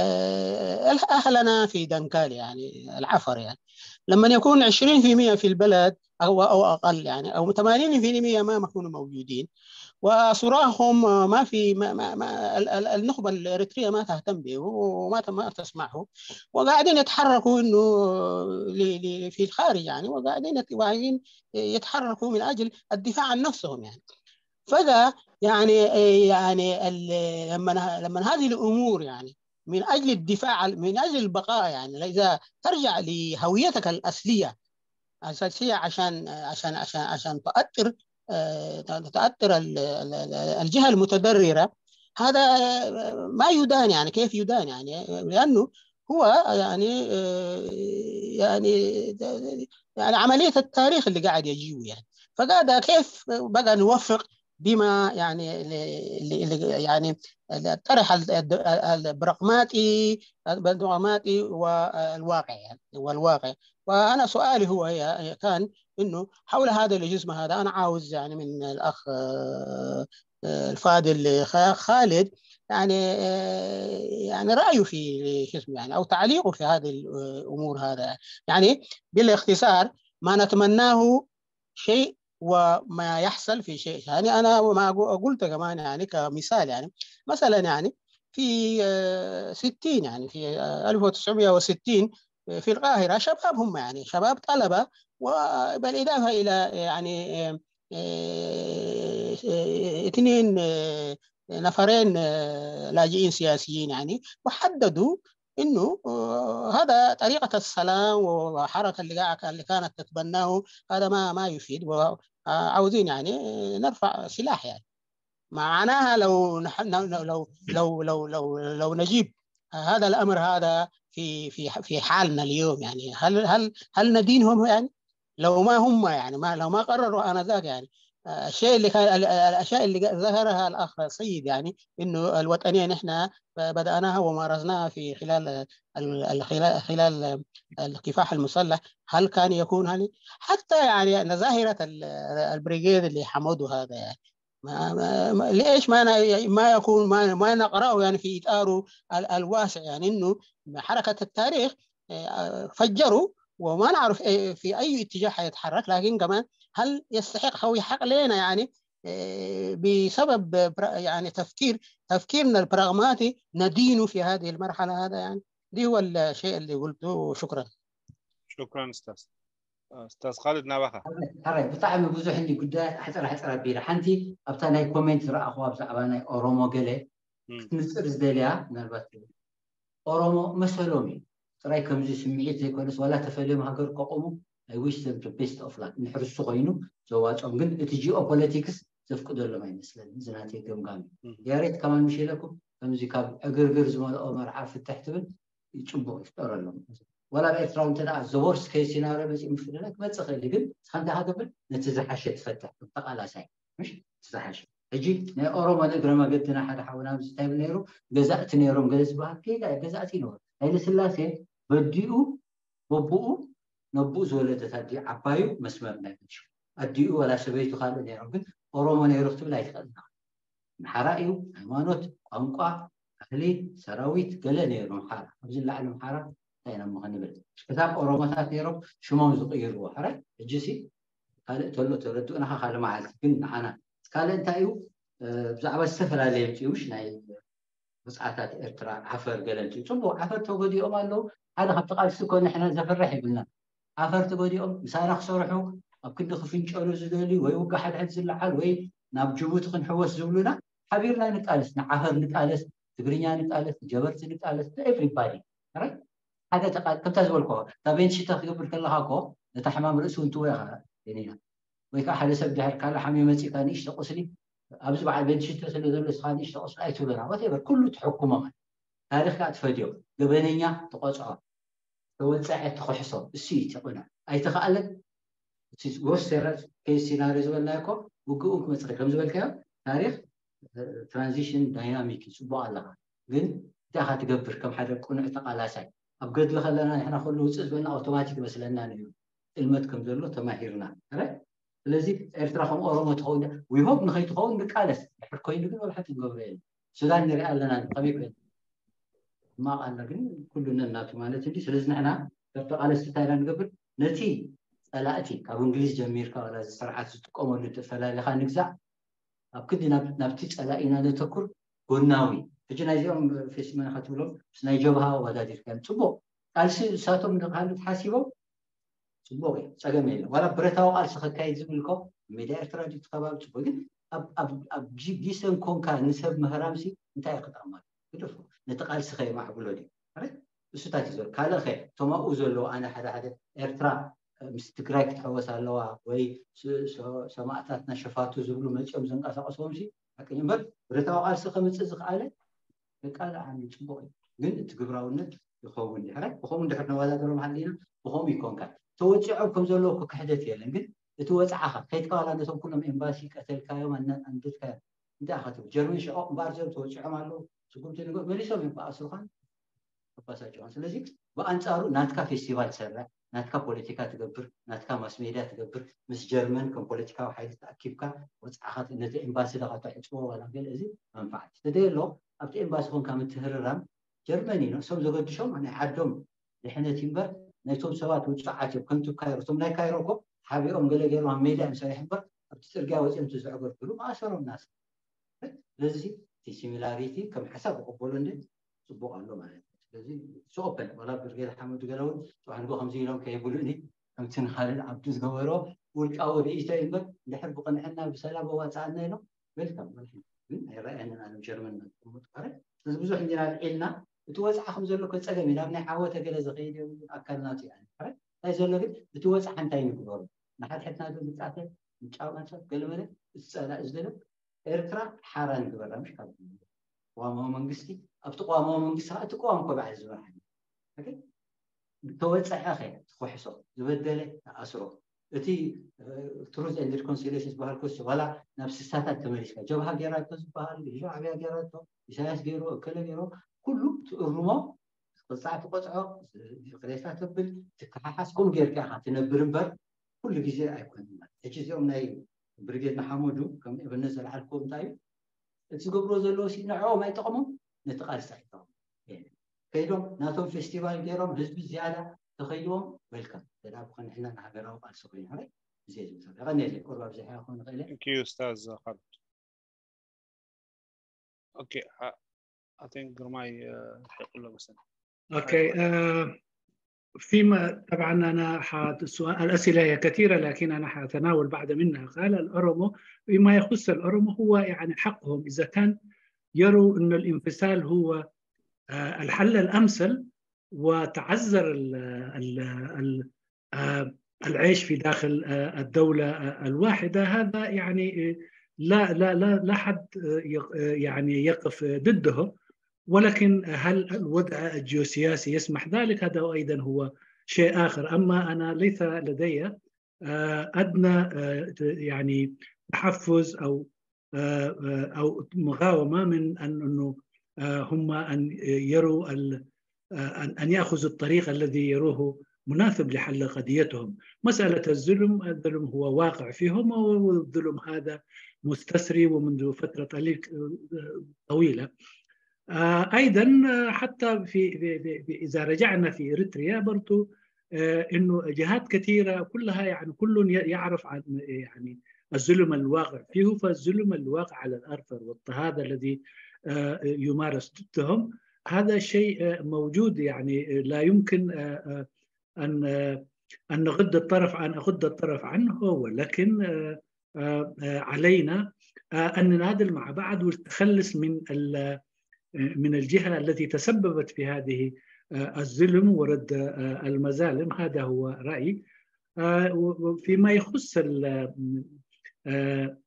ال- اهلنا في دنكال يعني العفر يعني، لما يكون عشرين في المية في البلد او او اقل يعني او ثمانين في المية ما يكونوا موجودين، وصراخهم ما في ما ما ما ال- ال- النخبه الاريتريه ما تهتم به وما ت- ما تسمعه، وقاعدين يتحركوا انه ل- ل- في الخارج يعني، وقاعدين يت- قاعدين يتحركوا من اجل الدفاع عن نفسهم يعني. فده يعني يعني ال- لما لما هذه الامور يعني من اجل الدفاع عن- من اجل البقاء يعني، اذا ترجع لهويتك الاصليه اساسيه عشان عشان عشان عشان تؤثر آه، تؤثر ال- ال- ال- الجهه المتضرره، هذا ما يدان يعني، كيف يدان يعني؟ لانه هو يعني آه، يعني يعني عمليه التاريخ اللي قاعد يجيبه يعني. فقاعد كيف بقى نوفق بما يعني ل- ل- ل- يعني الطرح ال- ال- البراغماتي البراغماتي والواقع يعني والواقع. وانا سؤالي هو هي كان انه حول هذا الجزمه هذا، انا عاوز يعني من الاخ آه، آه، الفاضل خ- خالد يعني آه، يعني رايه في شو اسمه يعني او تعليقه في هذه الامور هذا يعني. بالاختصار ما نتمناه شيء وما يحصل في شيء ثاني. انا ما أقو- قلت كمان يعني كمثال يعني، مثلا يعني في آه، ستين يعني في آه، ألف وتسعمية وستين في القاهره شباب هم يعني شباب طلبه، وبالاضافه الى يعني آه، آه، آه، اثنين آه، نفرين آه، لاجئين سياسيين يعني، وحددوا انه آه، هذا طريقه السلام وحركه اللي قاعد اللي كانت تتبناه هذا ما ما يفيد، وعاوزين يعني نرفع سلاح يعني. معناها لو نح... لو لو لو لو لو نجيب هذا الامر هذا في في في حالنا اليوم يعني، هل هل هل ندينهم يعني؟ لو ما هم يعني ما لو ما قرروا انذاك يعني آه، الشيء اللي كان ال- ال- الاشياء اللي ظهرها الاخ سيد يعني انه الوطنيه نحن بداناها ومارسناها في خلال ال- ال- خلال خلال الكفاح المسلح، هل كان يكون هل حتى يعني ظاهره ال- البريغيد اللي حمدوا هذا يعني ما ما ما- ليش ما ن- ما يكون ما ما نقراه يعني في اطاره ال- الواسع يعني انه حركه التاريخ آه، فجروا وما نعرف إيه- في اي اتجاه حيتحرك، لكن كمان هل يستحق او يحق لنا يعني آه، بسبب برا- يعني تفكير تفكيرنا البراغماتي ندينه في هذه المرحله هذا يعني. دي هو الشيء اللي قلته. شكرا. شكرا استاذ استاذ خالد نابخه. ሕራይ ብጣዕሚ ብዙሕ እንዲ ጉዳያት ኣሕፅር ኣሕፅር ኣቢለ ሓንቲ ኣብታ ናይ ኮሜንት ዝረኣኹዋ ብዛዕባ ናይ ኦሮሞ ገለ ክትምፅር ዝደልያ ምናልባት ኦሮሞ መሰሎም እዩ ጥራይ ከምዚ ስምዒት ዘይኮነስ ዋላ ተፈልዮም ሃገር ከቆሙ I wish them the best of luck ንሕርሱ ኮይኑ ዘዋፅኦም ግን እቲ ጂኦ ፖለቲክስ ዘፍቅደሎም ኣይመስለኒ። እዚ ናተይ ገምጋም እዩ። ያሬት ከማን ምሽ ኢለኩም ከምዚ ካብ ዕግርግር ዝመልኦ መርዓ ፍትሕ ትብል ፅቡቅ ይፍጠረሎም። ዋላ ኣብ ኤርትራ እንተ the worst case scenario መፂኡ ምፍልላይ ክመፅእ ክእል ግን ንስኻ እንታይ ሃገብር ነቲ ዝሓሸ ትፈትሕ ተቃላሳይ ምሽ ዝሓሸ ሕጂ ናይ ኦሮሞ ንእግረ መገድና ሓደ ሓውና ኣብዚ እንታይ ነይሩ ገዛእቲ ነይሮም ገለ ዝበሃል ከይዳ ገዛእቲ ይነበሩ። ሃይለ ስላሴ በዲኡ በቡኡ ነቡኡ ዝወለደት ኣዲ ዓባዩ መስመር ናይ ምንሹ ኣዲኡ ወላ ሰበይቱ ካልእ ነይሮም ግን ኦሮሞ ነይሩ ክትብል ኣይትኽእልና። ምሓራ እዩ ሃይማኖት ቋንቋ ባህሊ ሰራዊት ገለ ነይሩ ምሓራ ኣብዚ ላዕሊ ምሓራ እንታይ ኢና ምኸንብል ክሳብ ኦሮሞታት ነይሮም ሽሞም ዝቕይርዎ ሕራይ ሕጂ ሲ ካልእ ተሎ ተረድኡናኻ ካልእ መዓልቲ ግን ንዓና ካልእ እንታይ እዩ ብዛዕባ ዝተፈላለየ ምፅኡ ምሽ ናይ ውፅዓታት ኤርትራ ዓፈር ገለ ምፅኡ ፅቡቅ ዓፈር ተጎዲኦም ኣለዉ ሓደ ካብቲ ቃልሲ እኮ ንሕና ዘፍርሕ ይብልና ዓፈር ተጎዲኦም ምሳና ክሰርሑ ኣብ ክንዲ ክፍንጨሉ ዝደልዩ ወይ ውጋ ሓድሕድ ዝለዓል ወይ ናብ ጅቡቲ ክንሕወስ ዝብሉና ሓቢርና ንቃለስ ንዓፈር ንቃለስ ትግርኛ ንቃለስ ጀበርቲ ንቃለስ everybody right ሓደ ተቃ- ከምታ ዝበልኮ እታ ቤንሽተ ክገብር ከለካ እኮ ነታ ሕማም ርእሲ እውን ትወ ኢኻ ኒና ወይ ከዓ ሓደ ሰብ ድሕር ካልእ ሓሚም መፂእካ ንእሽተ ቁስሊ ኣብዚ በዓል ቤንሽተ ስለ ዘሎ ስኻ ንእሽተ ቁስሊ ኣይትብለና whatever ኩሉ ትሕኩሞ ማለት ታሪክ ከዓ ትፈድዮ ገበነኛ ትቆፅዖ ተወፀዐ ትኽሕሶ እሱ እዩ እቲ ቁኑዕ ኣይተኸኣለን እቲ ወሰረ ኬስ ሲናሪዮ ዝበልናዮ እኮ ውግኡ ክመፅእ ከም ዝበልካዮ ታሪክ ትራንዚሽን ዳይናሚክ እዩ ፅቡቅ ኣለካ ግን እንታይ ኢካ ትገብር ከም ሓደ ቁኑዕ ተቃላሳይ ኣብ ገድሊ ከለና ንሕና ኩሉ ውፅእ ዝበልና ኣውቶማቲክ መስለና ነይሩ ጥልመት ከም ዘሎ ተማሂርና ረ ስለዚ ኤርትራ ከም ኦሮሞ ትኸውን we hope ንኸይትኸውን ንቃለስ ድሕር ኮይኑ ግን ወላ ሓንቲ ንገብሮ የለን ሱዳን ንሪኣ ኣለና ከመይ ኮይኑ ሕማቕ ኣሎ ግን ኩሉ ነናቱ ማለት እንዲ። ስለዚ ንሕና ከም ተቓለስቲ እንታይ ኢና ንገብር? ነቲ ጸላእቲ ካብ እንግሊዝ ጀሚርካ ዋላ እዚ ስርዓት ዝጥቀመሉ እንተፈላለኻ ንግዛእ፣ ኣብ ክንዲ ናብ- ናብቲ ጸላኢና ነተኩር። ጎናዊ ሕጂ ናይዚኦም ፌስቲቫል ኢኻ ትብሎም ምስ ናይ ጀብሃ ኣወዳዲርካዮም ጽቡቕ ቃልሲ እሳቶም ንክሃሉ ተሓሲቦም ጽቡቕ እዩ፣ ጸገም የለን። ዋላ ብረታዊ ቃልሲ ከካይድ ዝብል እኮ ሜዳ ኤርትራ ድዩ እቲ ከባቢ ጽቡቕ፣ ግን ኣብ- ኣብ- ኣብ ጊ- ጊሰን ኮንካ ንሰብ ምህራምሲ እንታይ እዩ ክጠቕመሉ? ግደፎ፣ ነቲ ቃልሲ ከየማዕብሎ ድዩ? ሕራይ? እሱታት እዩ ዘሎ። ካልእ ኸ እቶም ኣብኡ ዘለዉ ኣነ ሓደ ሓደ ኤርትራ ምስ ትግራይ ክትሕወስ ኣለዋ ወይ ስ- ስ- ሰማእታትና ሸፋቱ ዝብሉ መፂኦም ዘንቀሳቐስዎም ሲ ሓቀኛ እምበር ብረታዊ ቃልሲ ከምፅእ ዝኽኣለ ደቃለ ዓሚ ፅቡቕ እዩ። ግን እቲ ግብራውነት ይኸውን ድሕረ ብኸምኡ እንድሕር ነወዳደሮም ሃሊና ብኸምኡ ይኮንካ ተወፂዖም ከም ዘለዉ እኮ ክሕደት የለን። ግን እቲ ወፅዓኻ ከይትካ ዋላ ነቶም ኩሎም ኤምባሲ ቀተልካዮም ኣነ- ኣንደድካዮም እንታይ ኢኻ ትብል? ጀርመን ሽዖ እምበኣር ዘም ተወፂዖም ኣለዉ ስጉምቲ ንገ መሊሶም እዮም ክኣስሩኻን ኣባሳጭዋን። ስለዚ ብኣንፃሩ ናትካ ፌስቲቫል ትሰርሕ፣ ናትካ ፖለቲካ ትገብር፣ ናትካ ማስ ሜድያ ትገብር፣ ምስ ጀርመን ከም ፖለቲካዊ ሓይሊ ተኣኪብካ ወፅዓኻ ነቲ ኤምባሲ ደኻ ተሕፅቦ ዋላ ገለ እዚ መንፋዓት ተደየሎ ኣብቲ ኤምባሲ ኮንካ ምትህርራም ጀርመን እዩ ነብሶም ዘገድሾም ናይ ዓዶም ድሕነት እዩ እምበር ናይቶም ሰባት ውፁዓት እዮም። ከምቲ ካይሮ እቶም ናይ ካይሮ እኮ ሓቢኦም ገለ ገይሮም ኣብ ሜዳ እዮም ሰሪሖም እምበር ኣብቲ ፅርግያ ወፂኦም ትዝዕገርግሩ መኣሰሮም ናስ ስለዚ እቲ ሲሚላሪቲ ከም ሓሳብ ክቕበሎ እንደ ፅቡቕ ኣሎ ማለት እዩ። ስለዚ ኦፐን ዋላ ብርጌድ ሓመዱ ገለ እውን ፅባሕ ንጎ ከምዚ ኢሎም ከይብሉኒ ከምቲ ንኻልድ ዓብዱ ዝገበሮ ውልቃዊ ርእይቶ እዩ እምበር እንድሕር ብቕንዕና ብሰላም ኣዋፅኣና ኢሎም ዌልካም ግን ኣይረኣየንን ኣነ ጀርመን ዝቅምጡ ካረ ስለዚ ብዙሕ እንዲና ልዒልና እቲ ወፅዓ ከም ዘሎ ከፀገም እዩ ናብ ናይ ዓወተ ገለ ዝኸይድ እዮም ኣካልናቱ እዩ እንታይ ዘሎ ግን እቲ ወፅዓ እንታይ ንግበሩ ንሓድሕድና ዶ ንፃተ ንጫውናተ ገለመለ እቲ ፀላእ ዝደለ ኤርትራ ሓራ ንግበራ ምሽ ካብ ቅዋማዊ መንግስቲ ኣብቲ ቅዋማዊ መንግስቲ ከዓ እቲ ቅዋም እኮ በዓል ዝመርሓ ተወፀዐ ኸ ትኮሕሶ ዝበደለ ተኣስሮ እቲ ትሩዝ ኤንድ ሪኮንሲሌሽን ዝበሃል ኮስ ዋላ ናብ ስሳታት ተመሊስካ ጀብሃ ጌራቶ ዝበሃል ሻዕብያ ጌራቶ ኢሳያስ ገይሮ እከለ ገይሮ ኩሉ ትእርሞ ቅፃዕ ትቆፅዖ ቅሬታ ተብል ትከሓሓስ ከምኡ ጌርካ ኢኻ ትነብር እምበር ኩሉ ግዜ ኣይኮነን ማለት ሕጂ እዚኦም ናይ ብርጌድ ንሓመዱ ከም እብነት ዘልዓልክዎ እንታይ እዩ እቲ ዝገብርዎ ዘለዎ ሲ ንዕኦም ኣይጠቕሞም ነቲ ቃልሲ ኣይጠቕሙ ከይዶም ናቶም ፌስቲቫል ገይሮም ህዝቢ ዝያዳ ተኸይድዎም ዌልካም ተዳ ብኸንሕና ንሃገራዊ ቃልሲ ኮይኑ ሕራይ ግዜ ዝምሰል ቀኒ ቁርብ ኣብዚሓ ክኾን ይኽእል ዩ ኡስታዝ ካልድ ኦኬ I think ግርማይ ርሒቁ ኣሎ መሰለኝ okay آه، فيما طبعا انا حت السؤال الاسئله هي كثيره لكن انا حاتناول بعض منها قال الاورومو فيما يخص الاورومو هو يعني حقهم اذا كان يروا ان الانفصال هو آه، الحل الامثل وتعذر ال ال ال آه، العيش في داخل آه، الدولة آه، الواحدة هذا يعني آه، لا لا لا لا حد آه، يق- آه، يعني يقف ضده ولكن هل الوضع الجيوسياسي يسمح ذلك هذا أيضا هو شيء آخر أما أنا ليس لدي آه، أدنى آه، يعني تحفز أو آه، آه، أو مقاومة من أن أنه آه، هم أن يروا ال- آه، أن أن يأخذوا الطريق الذي يروه مناسب لحل قضيتهم مسألة الظلم الظلم هو واقع فيهم والظلم هذا مستسري ومنذ فترة طليق- آه، طويلة آه، أيضا آه، حتى في في- في- في- إذا رجعنا في إريتريا برضو آه، إنه جهات كثيرة كلها يعني كل ي- يعرف عن يعني الظلم الواقع فيه فالظلم الواقع على الأرثر والاضطهاد الذي آه، يمارس ضدهم هذا شيء آه، موجود يعني آه، لا يمكن آه، آه، أن آه، أن نغض الطرف أن أغض الطرف عنه ولكن آه، آه، آه، علينا آه، أن نناضل مع بعض والتخلص من ال- من الجهة التي تسببت في هذه آه، الظلم ورد آه، المظالم هذا هو رأيي آه، و- وفيما يخص ال- آه،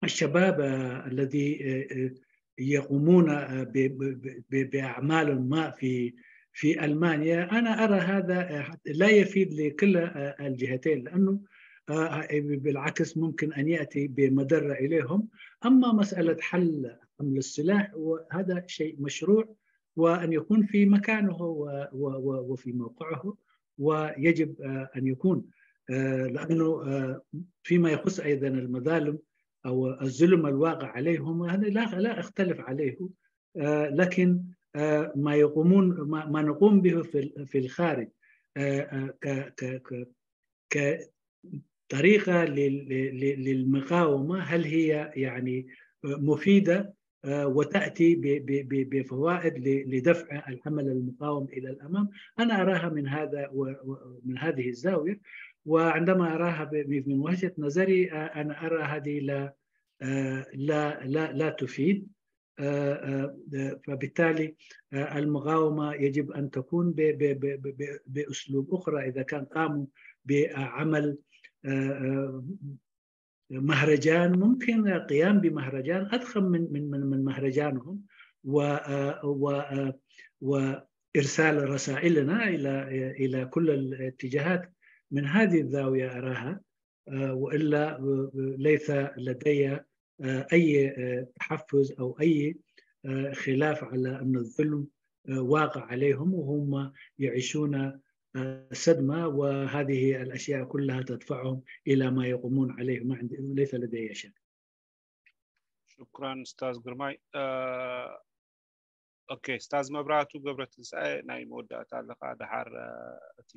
الشباب آه، الذي آه، آه، يقومون آه، ب- ب- ب- بأعمال ما في في ألمانيا أنا أرى هذا آه، لا يفيد لكلا آه، الجهتين لأنه آه، بالعكس ممكن أن يأتي بمضرة إليهم أما مسألة حل حمل السلاح هذا شيء مشروع وأن يكون في مكانه و- و- و- وفي موقعه ويجب آه، أن يكون آه، لأنه آه، فيما يخص أيضا المظالم أو الظلم الواقع عليهم هذا لا لا أختلف عليه آه، لكن آه، ما يقومون ما, ما نقوم به في ال- في الخارج، آه، آه، ك ك ك كطريقة لل- لل- للمقاومة، هل هي يعني مفيدة، آه، وتأتي ب- ب- ب- بفوائد ل- لدفع العمل المقاوم إلى الأمام؟ أنا أراها من هذا و- و- من هذه الزاوية. وعندما أراها ب- من وجهة نظري، آه، أنا أرى هذه لا آه، لا لا لا تفيد. آه، آه، آه، فبالتالي آه، المقاومة يجب أن تكون ب- ب- ب- ب- ب- بأسلوب أخرى. إذا كان قاموا بعمل آه، آه، مهرجان، ممكن القيام بمهرجان أضخم من من من من مهرجانهم، و آه، و آه، وإرسال رسائلنا إلى إلى كل الاتجاهات. من هذه الزاوية أراها، آه، وإلا آه، ليس لدي آه، أي آه، تحفز أو أي آه، خلاف على أن الظلم آه، واقع عليهم، وهم يعيشون آه، صدمة، وهذه الأشياء كلها تدفعهم إلى ما يقومون عليه. ما عندي، ليس لدي شك. ሽኩራን ኡስታዝ ግርማይ። ኦኬ፣ ኡስታዝ መብራቱ ገብረትንሳኤ፣ ናይ መወዳእታ ኣለኻ። ደሓር እቲ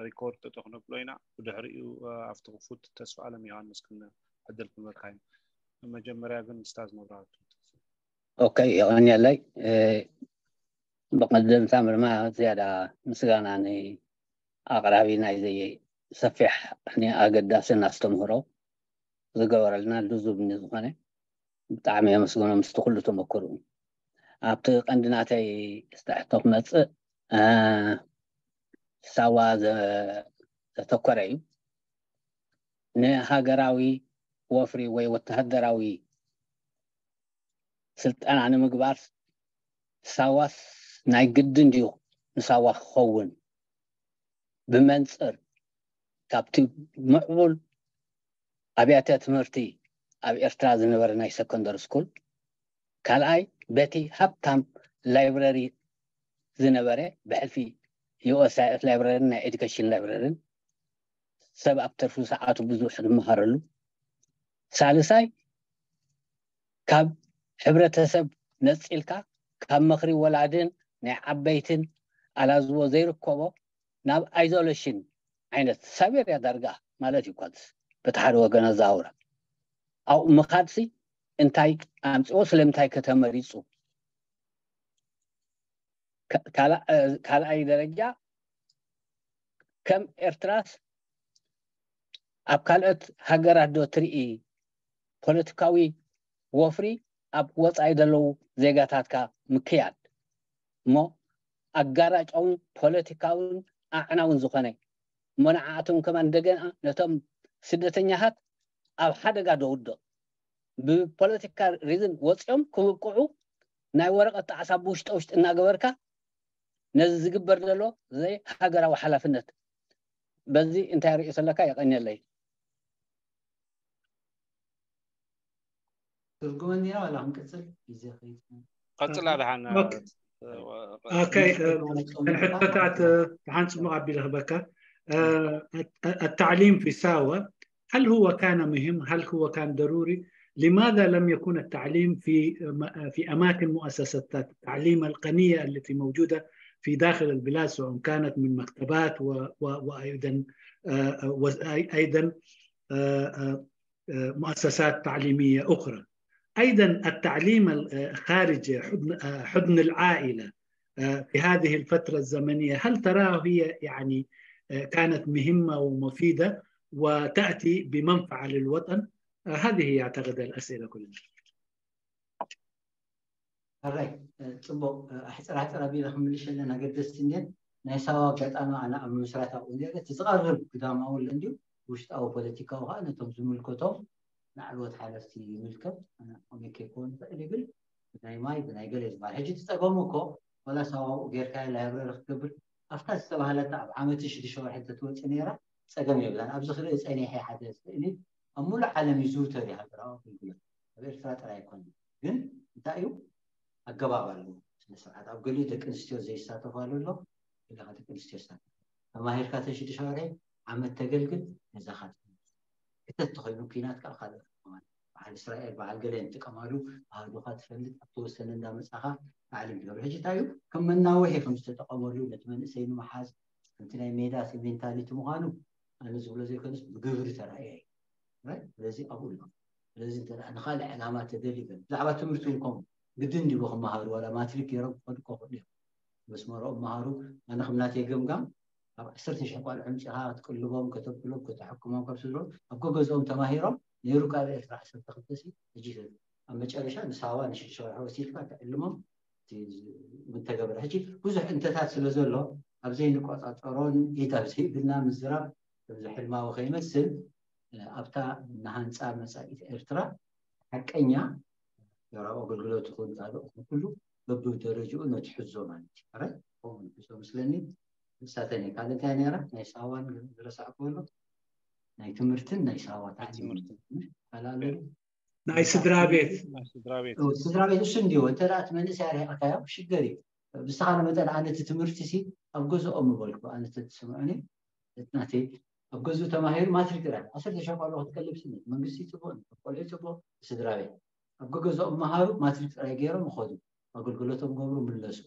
ሪኮርድ ጠጠው ክነብሎ ኢና። ብድሕሪኡ ኣብቲ ክፉት ተስፋ ኣለም ዮሃንስ ዕድል ክንበካ ኢና። መጀመርያ ግን ኡስታዝ መብራቱ። ኦኬ፣ የቐንየለይ። ብቐደምታ ምርማ ዝያዳ ምስጋና ንኣቕራቢ ናይዚ ሰፊሕ ኣገዳስን ኣስተምህሮ ዝገበረልና ልዙብ ንዝኾነ ብጣዕሚ የመስግኖ። ምስቲ ኩሉ ተመክሩ ኣብቲ ቀንዲ ናተይ ዝተሕቶ ክመፅእ ሳዋ ዘተኮረ እዩ። ንሃገራዊ ወፍሪ ወይ ወተሃደራዊ ስልጠና ንምግባር ሳዋስ ናይ ግድን ድዩ ንሳዋ ክኸውን? ብመንፅር ካብቲ ምዕቡል ኣብያተ ትምህርቲ ኣብ ኤርትራ ዝነበረ ናይ ሰኮንደሪ ስኩል፣ ካልኣይ በቲ ሃብታም ላይብረሪ ዝነበረ ብሕልፊ ዩኤስኣይኤፍ ላይብረሪን ናይ ኤዱኬሽን ላይብረሪን ሰብ ኣብ ትርፊ ሰዓቱ ብዙሕ ዝመሃረሉ፣ ሳልሳይ ካብ ሕብረተሰብ ነፂልካ ካብ ምኽሪ ወላድን ናይ ዓበይትን ኣላዝቦ ዘይርከቦ ናብ ኣይዞሌሽን ዓይነት ሳቤርያ ዳርጋ ማለት እዩ። ኳንስ በቲ ሓደ ወገን ኣዘዋውራ ኣብኡ ምኻድሲ እንታይ ኣምፅኦ? ስለምንታይ ከተመሪፁ? ካልኣይ ደረጃ ከም ኤርትራስ ኣብ ካልኦት ሃገራት ዶ ትርኢ ፖለቲካዊ ወፍሪ ኣብ ወፃኢ ዘለዉ ዜጋታትካ ምክያድ እሞ ኣጋራጫውን ፖለቲካውን ኣዕናውን ዝኾነ እሞ ንዓኣቶም ከማን እንደገና ነቶም ስደተኛታት ኣብ ሓደጋ ደውድቕ ብፖለቲካ ሪዝን ወፂኦም ክብቅዑ ናይ ወረቐት ጣዕሳ ብውሽጠ ውሽጢ እናገበርካ ነዚ ዝግበር ዘሎ ዘይሃገራዊ ሓላፍነት በዚ እንታይ ርእዮ ዘለካ? የቐንየለይ። ትርጉመኒ ዋላ ክንቅፅል ግዜ ቀፅላ ድሓን ሕቶታት ድሓን ፅሙቕ ኣቢለ ክበካ። التعليم في ساوة، هل هو كان مهم؟ هل هو كان ضروري؟ لماذا لم يكن التعليم في في أماكن مؤسسات التعليم الغنية التي موجودة في داخل البلاد، سواء كانت من مكتبات و و وأيضا أيضا مؤسسات تعليمية أخرى؟ أيضا التعليم خارج حضن حضن العائلة في هذه الفترة الزمنية، هل تراه هي يعني كانت مهمة ومفيدة وتأتي بمنفعة للوطن؟ هذه أعتقد الأسئلة كلها. ሕራይ ጽቡቕ ኣሕጽር ኣሕጽር ኣቢለ ክምልሸለን ኣገደስቲ እንድየን። ናይ ሳዋ ኣጋጣሚ ኣነ ኣብ ምስራት ኣብኡ ነረ እቲ ዝቐርብ ግዳማዊ ኣሎ እንድዩ ውሽጣዊ ፖለቲካዊ ከዓ ነቶም ዝምልከቶም ንዓልወት ሓለፍቲ ይምልከት። ኣነ ኮሚቴ ክኸውን ይኽእል ይብል ብናይ ማይ ብናይ ገለ ዝበሃል ሕጂ ትጸገሙ እኮ ወላ ሳዋ ኣብኡ ጌርካ ላይብረሪ ክትገብር ኣብታ ዝተባህለታ ኣብ ዓመት ሽዱሽተ ወርሒ እንተትወፅእ ነይራ ጸገም የብላን። ኣብዚ ክርኢ ጸኒሐ ሓደ ስእሊ ኣብ ሙሉእ ዓለም ይዝውተር እዩ ሃገራዊ ኣገልግሎት ኣብ ኤርትራ ጥራይ ኣይኮነን። ግን እንታይ እዩ ኣገባብ ኣለዎ ስነ ስርዓት ኣብ ገሊኡ ደቂ ኣንስትዮ ዘይሳተፋሉ ኣሎ። ገለ ደቂ ኣንስትዮ ይሳተፋ ተማሂርካ ተሽዱሽተ ወርሒ ዓመት ተገልግል ነዛኻ ክተት ተኾይኑ ኪናት ከዓ ካልኦት እስራኤል በዓል ገለ ንጥቀማሉ፣ ኣሃዱኻ ትፈልጥ፣ ኣብ ተወሰነ እንዳመጻኻ ታዕሊም ትገብር። ሕጂ እንታይ እዩ? ከም መናውሒ ከም ዝተጠቐመሉ ነቲ መንእሰይ ንምሓዝ፣ ከምቲ ናይ ሜዳ ሜንታሊቲ ምዃኑ ኣነ ዝብሎ ዘይኮነስ ብግብሪ ተራእየ እዩ። ስለዚ ኣብኡ ኣሎ። ስለዚ እንተ ንኻልእ ዕላማ ተደሊበ ብዛዕባ ትምህርቲ እውን ከምኡ ግድን ድዩ ክመሃሩ ዋላ ማትሪክ ገይሮም ክኸዱ ከኽእሉ እዮም። መስመሮም መሃሩ። ኣነ ከም ናተይ ገምጋም ኣብ ዓሰርተ ሽሕ ቆልዑ ኣምፂኻ ክትቅልቦም ከተብሎም ከተሕክሞም ካብ ስድሮም ኣብ ገገዝኦም ተማሂሮም ነይሩ ካብ ኤርትራ ዓሰርተ ክልተ ሲ ሕጂ ኣብ መጨረሻ ንሳዋ ንሽዱሽተ ወርሒ ወሲድካ ተዕልሞም ምተገበረ ሕጂ ብዙሕ እንተታት ስለ ዘሎ ኣብ ዘይንቆፃፀሮን ኢድ ኣብ ዘይብልና ምዝራብ ከምዚ ሕልማዊ ከይመስል ኣብታ ናሃንፃ መፃኢት ኤርትራ ሓቀኛ ብሄራዊ ኣገልግሎት ይኹን ካልእ ይኹን ኩሉ በብደረጅኡ ነትሕዞ ማለት እዩ። ሕራይ ከምኡ ንሕዞ ምስለኒ ንሳተን እየ። ካልእ እንታይ ነይራ ናይ ሳዋን ዝረሳዕኩ ኣሎ ናይ ትምህርትን ናይ ሳዋ ታዕሊም ትምህርትን። ይፈላለ ናይ ስድራ ቤት ናይ ስድራ ቤት ስድራ ቤት እሱ እንዲሁ እንተ ደኣ እቲ መንእሰይ ኣርሒቕካዮ ሽገር እዩ። ብስኻ መጠን ኣነ እቲ ትምህርቲ ሲ ኣብ ገዝኦም ምበልኩ ኣነ ተትስምዑኒ እቲ ናተይ ኣብ ገዝኡ ተማሂሩ ማትሪክ ጥራይ ዓሰርተ ሸሕ ቆልዑ ክትቀልብ ስኒ መንግስቲ ይፅቡቕ ቆልዑ ይፅቡቕ ስድራ ቤት ኣብ ገገዝኦም መሃሩ ማትሪክ ጥራይ ገይሮም ይኸዱ ኣገልግሎቶም ገብሩ ምለሱ።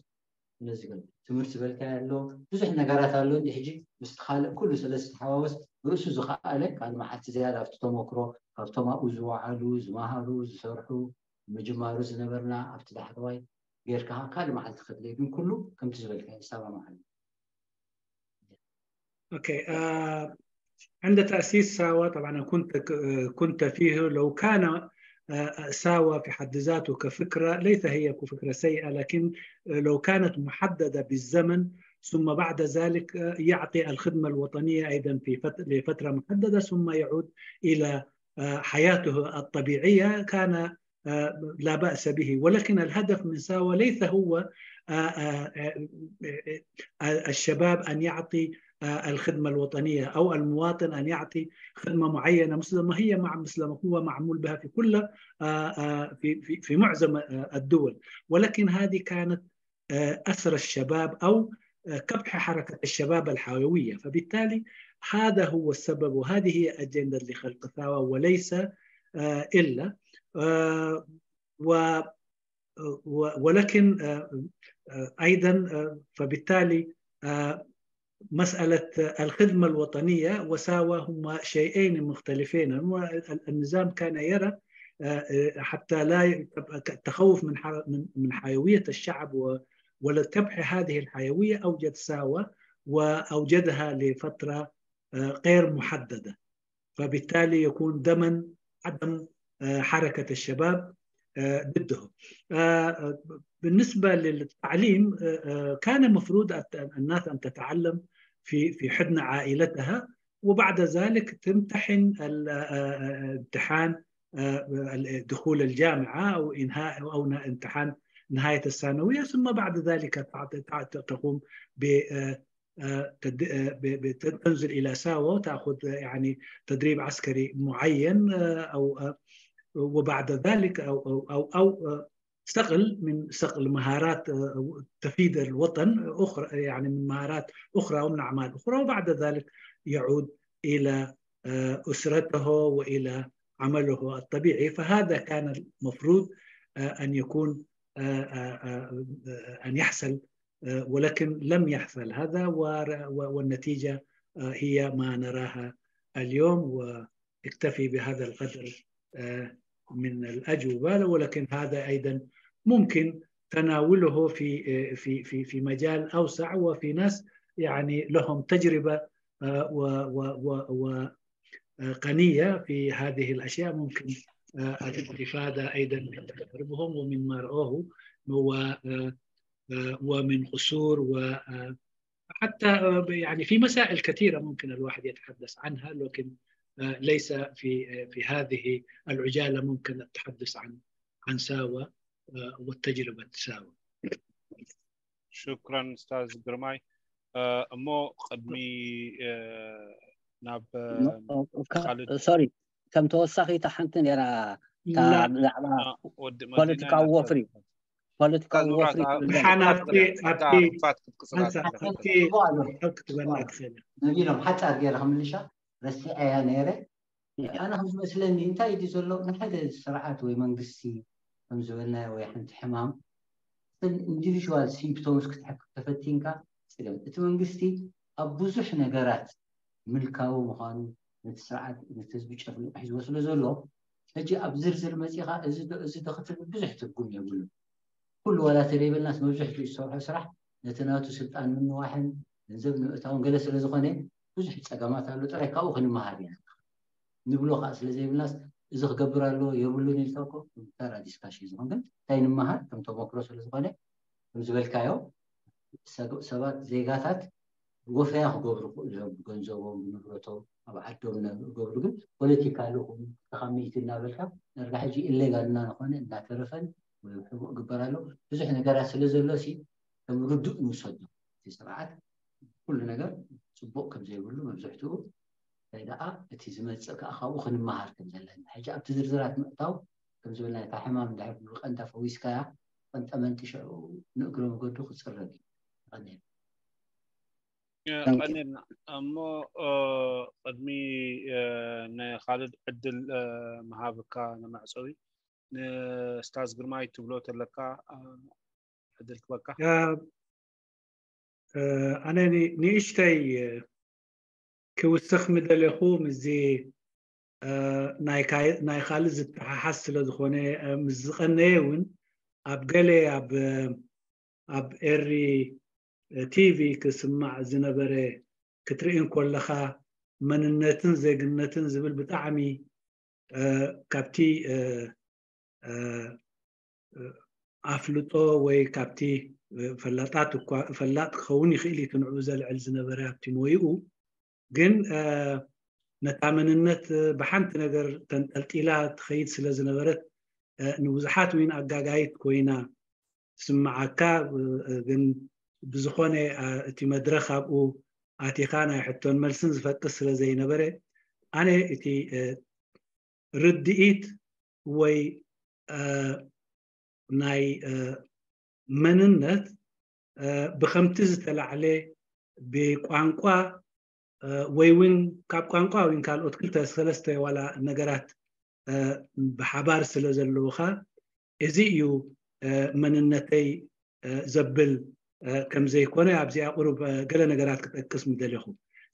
ነዚ ግን ትምህርቲ ዝበልካዮ ኣሎ ብዙሕ ነገራት ኣሎ እንዲ ሕጂ ምስ ካልእ ኩሉ ስለ ዝተሓዋወስ ርእሱ ዝኸኣለ ካልእ መዓልቲ ዝያዳ ኣብቲ ተመክሮ ካብቶም ኣብኡ ዝወዓሉ ዝመሃሩ ዝሰርሑ ምጅማሩ ዝነበርና ኣብቲ ዳሕረዋይ ጌርካ ካልእ መዓልቲ ከድለይ ግን ኩሉ ከምቲ ዝበልካዮ ዝሰማማዓሉ اوكي آه عند تأسيس ساوا طبعا كنت ك- كنت فيه لو كان آه، ساوا في حد ذاته كفكرة ليس هي فكرة سيئة لكن لو كانت محددة بالزمن ثم بعد ذلك آه، يعطي الخدمة الوطنية أيضا في فت- لفترة محددة ثم يعود إلى آه، حياته الطبيعية كان آه، لا بأس به ولكن الهدف من ساوا ليس هو آه، آه، آه، آه، الشباب أن يعطي آه، الخدمة الوطنية أو المواطن أن يعطي خدمة معينة مثل ما هي مع مثل ما هو معمول بها في كل آه، آه، في في في معظم آه، الدول ولكن هذه كانت آه، أسر الشباب أو آه، كبح حركة الشباب الحيوية فبالتالي هذا هو السبب وهذه هي أجندة لخلق ثاوة وليس آه، إلا آه، و و- ولكن آه، آه، ايضا آه، فبالتالي آه، مساله الخدمه الوطنيه وساوا هما شيئين مختلفين هو ال- النظام كان يرى آه، آه، حتى لا ي- التخوف من ح- من من حيويه الشعب و- ولكبح هذه الحيويه اوجد ساوا واوجدها لفتره آه، غير محدده فبالتالي يكون ضمن عدم آه، حركة الشباب آه، ضده آه، آه، بالنسبة للتعليم آه، آه، كان مفروض الت- الناس أن تتعلم في في حضن عائلتها وبعد ذلك تمتحن ال- آه، آه، امتحان آه، ال- دخول الجامعة أو إنهاء أو ن- امتحان نهاية الثانوية ثم بعد ذلك تعت- تعت- تقوم ب آه، آه، تد- آه، ب- ب- تنزل إلى ساوا وتأخذ آه، يعني تدريب عسكري معين آه، أو آه، وبعد ذلك أو أو أو, أو آه، صقل من صقل مهارات آه، تفيد الوطن أخرى يعني من مهارات أخرى ومن أعمال أخرى وبعد ذلك يعود إلى آه، أسرته وإلى عمله الطبيعي فهذا كان المفروض آه، أن يكون آه، آه، آه، آه، أن يحصل آه، ولكن لم يحصل هذا ور- و- والنتيجة آه، هي ما نراها اليوم واكتفي بهذا القدر آه، من الأجوبة ولكن هذا أيضا ممكن تناوله في آه، في في في مجال أوسع وفي ناس يعني لهم تجربة آه، و- و- و- و- آه، غنية في هذه الأشياء ممكن آه، الاستفادة أيضا من تجاربهم ومما رأوه و- آه، آه، ومن قصور و آه، حتى آه، يعني في مسائل كثيرة ممكن الواحد يتحدث عنها لكن آه، ليس في آه، في هذه العجالة ممكن التحدث عن عن ساوا آه، والتجربة ساوا. ሽክራን ኡስታዝ ግርማይ። እሞ ቅድሚ ናብ ካልድ ሶሪ ከም ተወሳኺ እታ ሓንቲ ነራ እታ ላ- ብዛዕባ ወዲ ፖለቲካዊ ወፍሪ ፖለቲካዊ ወፍሪ ኡስታዝ ትብል ብሓን ኣብቲ ኣብቲ ፋት ክትቅፅላ ሓንሳ ትኽእል። ኣብቲ ኣብ ክትበላ ትኽእል ነቢሎም ሓፃር ገይረ ክምልሻ ረሲዐያ ነይረ ኣነ ከም ዝመስለኒ እንታይ እዩ ዘሎ ንሓደ ስርዓት ወይ መንግስቲ ከም ዝበልናዮ ወይ ሓንቲ ሕማም እተን ኢንዲቪድዋል ሲምፕቶምስ ክትሕክም ተፈቲንካ ፀገም እቲ መንግስቲ ኣብ ብዙሕ ነገራት ምልካዊ ምዃኑ ነቲ ስርዓት ነቲ ህዝቢ ጨፍሊቑ ሒዝዎ ስለ ዘሎ ሕጂ ኣብ ዝርዝር መፂኻ እዚ ዶ እዚ ዶ ክትብል ብዙሕ ትርጉም የብሉን። ኩሉ ዋላ ተደይበልናስ መብዝሕትኡ ዝሰርሖ ስራሕ ነቲ ናቱ ስልጣን ምንዋሕን ገንዘብ ንምእታውን ገለ ስለ ዝኾነ ብዙሕ ፀገማት ኣሎ። ጥራይ ካብኡ ክንመሃር ኢና ንብሎ ከዓ ስለ ዘይብልናስ እዚ ክገብር ኣለዎ የብሉን ኢልካ እኮ ተራ ዲስካሽን ዝኾን ግን እንታይ ንምሃር ከም ተመክሮ ስለ ዝኾነ ከም ዝበልካዮ ሰባት ዜጋታት ወፈያ ክገብሩ ክእሉ እዮም ብገንዘቦም ብንብረቶም ኣብ ዓዶም ክገብሩ ግን ፖለቲካሊ ይኹን ተኻሚቲ እናበልካ ነርጋ ሕጂ ኢሌጋል እናኾነ እናተረፈን ወይ ሕቡእ ግበር ኣሎ ብዙሕ ነገራት ስለ ዘሎ ሲ ከም ርዱእ ንውሰዶ እቲ ስርዓት ኩሉ ነገር ፅቡቕ ከም ዘይብሉ መብዝሕትኡ እንታይ ደኣ እቲ ዝመፅእ ከዓ ካብኡ ክንመሃር ከም ዘለና ሕጂ ኣብቲ ዝርዝራት ምእታው ከም ዝበልና እታ ሕማም እንድሕር ብቐንዳ ፈዊስካያ ቀንጠመንጢ ሽዑ ንእግረ መገዱ ክፅረግ እዩ። ቀኒልና እሞ ቅድሚ ንካልድ ዕድል ምሃብካ ንመዕፀዊ ንስታዝ ግርማይ ትብሎ ተለካ ዕድል ክበካ። ኣነ ንእሽተይ ክውስኽ ምደለኹ ምስዚ ናይ ካልእ ዝተሓሓዝ ስለ ዝኾነ ምስ ዝቐነየ እውን ኣብ ገለ ኣብ ኣብ ኤሪ ቲቪ ክስማዕ ዝነበረ ክትርኢ እንኮለኻ መንነትን ዜግነትን ዝብል ብጣዕሚ ካብቲ ኣፍልጦ ወይ ካብቲ ፈላጣት እኳ ፈላጥ ክኸውን ይኽእል እዩ ትንዕኡ ዘልዕል ዝነበረ ኣብቲ ሞይኡ ግን ነታ መንነት ብሓንቲ ነገር ተንጠልጢላ ትኸይድ ስለ ዝነበረት ንብዙሓት እውን ኣጋጋይት ኮይና ትስምዓካ ግን ብዝኾነ እቲ መድረኽ ኣብኡ ኣቲኻ ናይ ሕቶን መልስን ዝፈቅስ ስለ ዘይነበረ ኣነ እቲ ርድኢት ወይ ናይ መንነት ብከምቲ ዝተላዕለ ብቋንቋ ወይ እውን ካብ ቋንቋ ወይ ካልኦት ክልተ ሰለስተ ዋላ ነገራት ብሓባር ስለ ዘለውካ እዚ እዩ መንነተይ ዘብል ከም ዘይኮነ ኣብዚኣ ቁሩብ ገለ ነገራት ክጠቅስ ምደለኹ።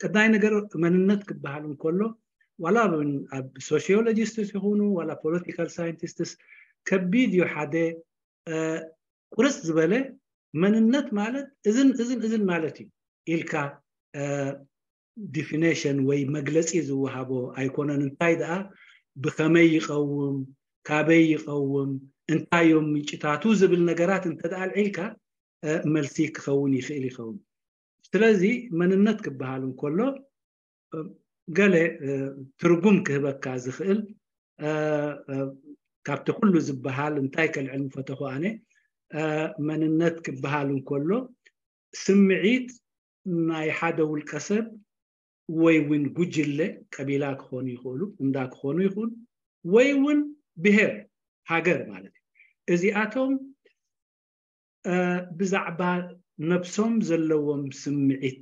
ቀዳይ ነገር መንነት ክበሃል እንከሎ ዋላ ኣብ ሶሲዮሎጂስትስ ይኹኑ ዋላ ፖለቲካል ሳይንቲስትስ ከቢድ እዩ ሓደ ቁርፅ ዝበለ መንነት ማለት እዝን እዝን እዝን ማለት እዩ ኢልካ ዲፊኔሽን ወይ መግለፂ ዝወሃቦ ኣይኮነን። እንታይ ደኣ ብኸመይ ይቐውም፣ ካበይ ይቐውም፣ እንታይ እዮም ምንጭታቱ ዝብል ነገራት እንተ ደኣ ኣልዒልካ መልሲ ክኸውን ይኽእል ይኸውን። ስለዚ መንነት ክበሃል እንከሎ ገለ ትርጉም ክህበካ ዝኽእል ካብቲ ኩሉ ዝበሃል እንታይ ከልዕል ምፈተኹ ኣነ መንነት ክበሃል እንከሎ ስምዒት ናይ ሓደ ውልቀ ሰብ ወይ እውን ጉጅለ ቀቢላ ክኾኑ ይኽእሉ እንዳ ክኾኑ ይኽእሉ ወይ እውን ብሄር ሃገር ማለት እዩ። እዚኣቶም ብዛዕባ ነብሶም ዘለዎም ስምዒት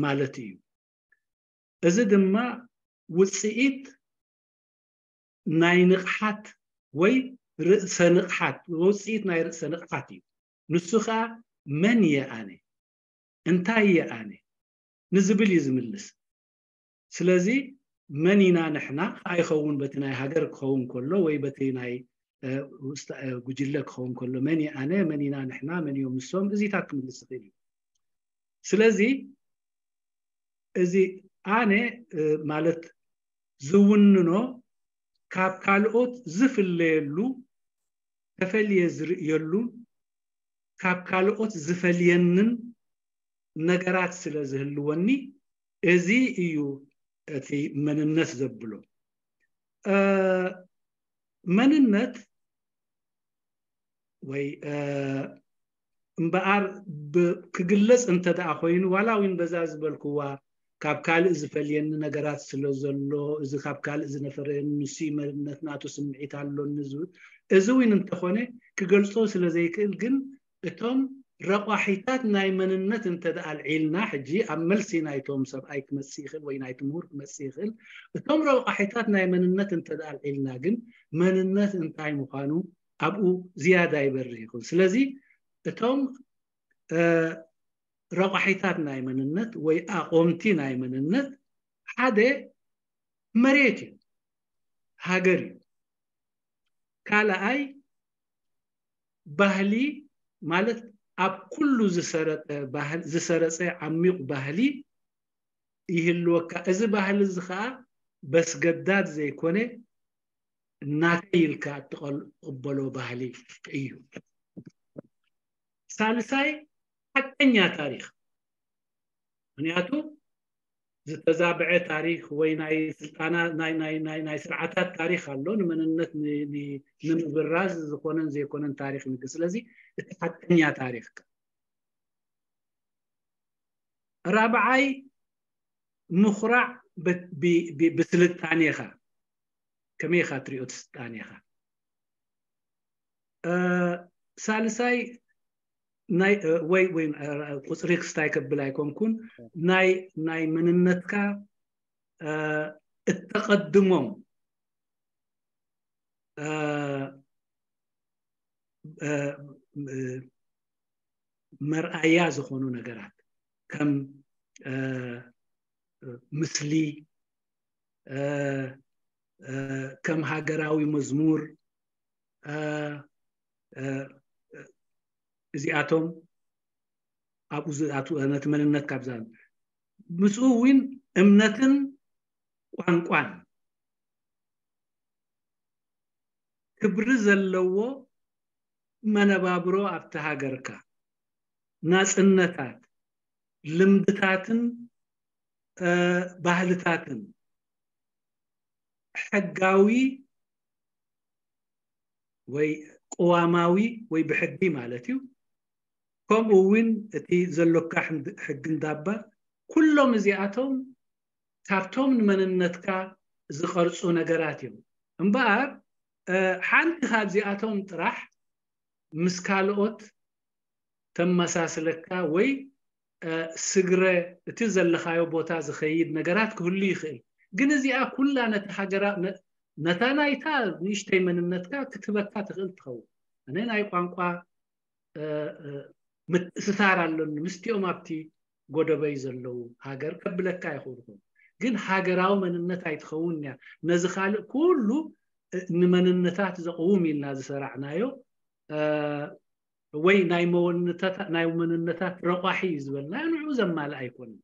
ማለት እዩ። እዚ ድማ ውፅኢት ናይ ንቕሓት ወይ ርእሰ ንቕሓት ውፅኢት ናይ ርእሰ ንቕሓት እዩ። ንሱ ከዓ መን እየ ኣነ እንታይ እየ ኣነ ንዝብል እዩ ዝምልስ። ስለዚ መን ኢና ንሕና ኣይኸውን በቲ ናይ ሃገር ክኸውን ከሎ ወይ በቲ ናይ ጉጅለ ክኸውን ከሎ መን እየ ኣነ መን ኢና ንሕና መን እዮም ንሶም እዚታት ክምልስ ይኽእል እዩ። ስለዚ እዚ ኣነ ማለት ዝውንኖ ካብ ካልኦት ዝፍለየሉ ተፈልየ ዝርእየሉ ካብ ካልኦት ዝፈልየንን ነገራት ስለ ዝህልወኒ እዚ እዩ እቲ መንነት ዘብሎ። መንነት ወይ እምበኣር ክግለፅ እንተ ደኣ ኮይኑ ዋላ እውን በዛ ዝበልክዋ ካብ ካልእ ዝፈልየኒ ነገራት ስለ ዘሎ እዚ ካብ ካልእ ዝነፈረኒ ንሱ መንነት ናቱ ስምዒት ኣሎኒ ዝብል እዚ እውን እንተኾነ ክገልፆ ስለ ዘይክእል ግን እቶም ረቋሒታት ናይ መንነት እንተደኣ ኣልዒልና፣ ሕጂ ኣብ መልሲ ናይቶም ሰብኣይ ክመጽእ ይኽእል ወይ ናይቲ ምሁር ክመጽእ ይኽእል። እቶም ረቋሒታት ናይ መንነት እንተደኣ ኣልዒልና ግን፣ መንነት እንታይ ምዃኑ ኣብኡ ዝያዳ ይበርህ ይኹን። ስለዚ እቶም ረቋሒታት ናይ መንነት ወይ ኣቆምቲ ናይ መንነት ሓደ መሬት እዩ፣ ሃገር እዩ። ካልኣይ ባህሊ ማለት ኣብ ኩሉ ዝሰረጸ ዓሚቕ ባህሊ ይህልወካ። እዚ ባህሊ እዚ ኸዓ በስገዳድ ዘይኮነ ናተይ ኢልካ እትቐበሎ ባህሊ እዩ። ሳልሳይ ሓቀኛ ታሪኽ፣ ምክንያቱ ዝተዛብዐ ታሪኽ ወይ ናይ ስልጣና ናይ ናይ ናይ ናይ ስርዓታት ታሪኽ ኣሎ። ንመንነት ንምብራዝ ዝኾነን ዘይኮነን ታሪኽ ንግ ስለዚ እቲ ሓቀኛ ታሪኽ። ራብዓይ ምኹራዕ ብስልጣኔኻ፣ ከመይ ኢኻ ትሪኦ ስልጣኔኻ። ሳልሳይ ናይ ወይ ወይ ቁፅሪ ክስታይ ከብል ኣይኮንኩን፣ ናይ ናይ መንነትካ እተቐድሞም መርኣያ ዝኾኑ ነገራት ከም ምስሊ፣ ከም ሃገራዊ መዝሙር፣ እዚኣቶም ኣብኡ ዝኣትዉ ነቲ መንነት ካብዛ ምስኡ እውን እምነትን ቋንቋን ክብሪ ዘለዎ መነባብሮ ኣብቲ ሃገርካ፣ ናጽነታት፣ ልምድታትን ባህልታትን፣ ሕጋዊ ወይ ቅዋማዊ ወይ ብሕጊ ማለት እዩ። ከምኡ እውን እቲ ዘሎካ ሕጊ እንዳባ፣ ኩሎም እዚኣቶም ካብቶም ንመንነትካ ዝቐርጹ ነገራት እዮም። እምበኣር ሓንቲ ካብዚኣቶም ጥራሕ ምስ ካልኦት ተመሳስለካ ወይ ስግረ እቲ ዘለኻዮ ቦታ ዝኸይድ ነገራት ክህሉ ይኽእል። ግን እዚኣ ኩላ ነቲ ሃገራ ነታ ናይታ ንእሽተይ መንነትካ ክትህበካ ትኽእል ትኸውን። ኣነ ናይ ቋንቋ ምትእስሳር ኣሎኒ ምስቲኦም ኣብቲ ጎደበይ ዘለዉ ሃገር ከብለካ ይኽእል። ግን ሃገራዊ መንነት ኣይትኸውን እያ። ነዚ ካልእ ኩሉ ንመንነታት ዘቕውም ኢልና ዝሰራዕናዮ ወይ ናይ መንነታት ረቋሒ እዩ ዝበልናዮ ንዕኡ ዘማልእ ኣይኮነን።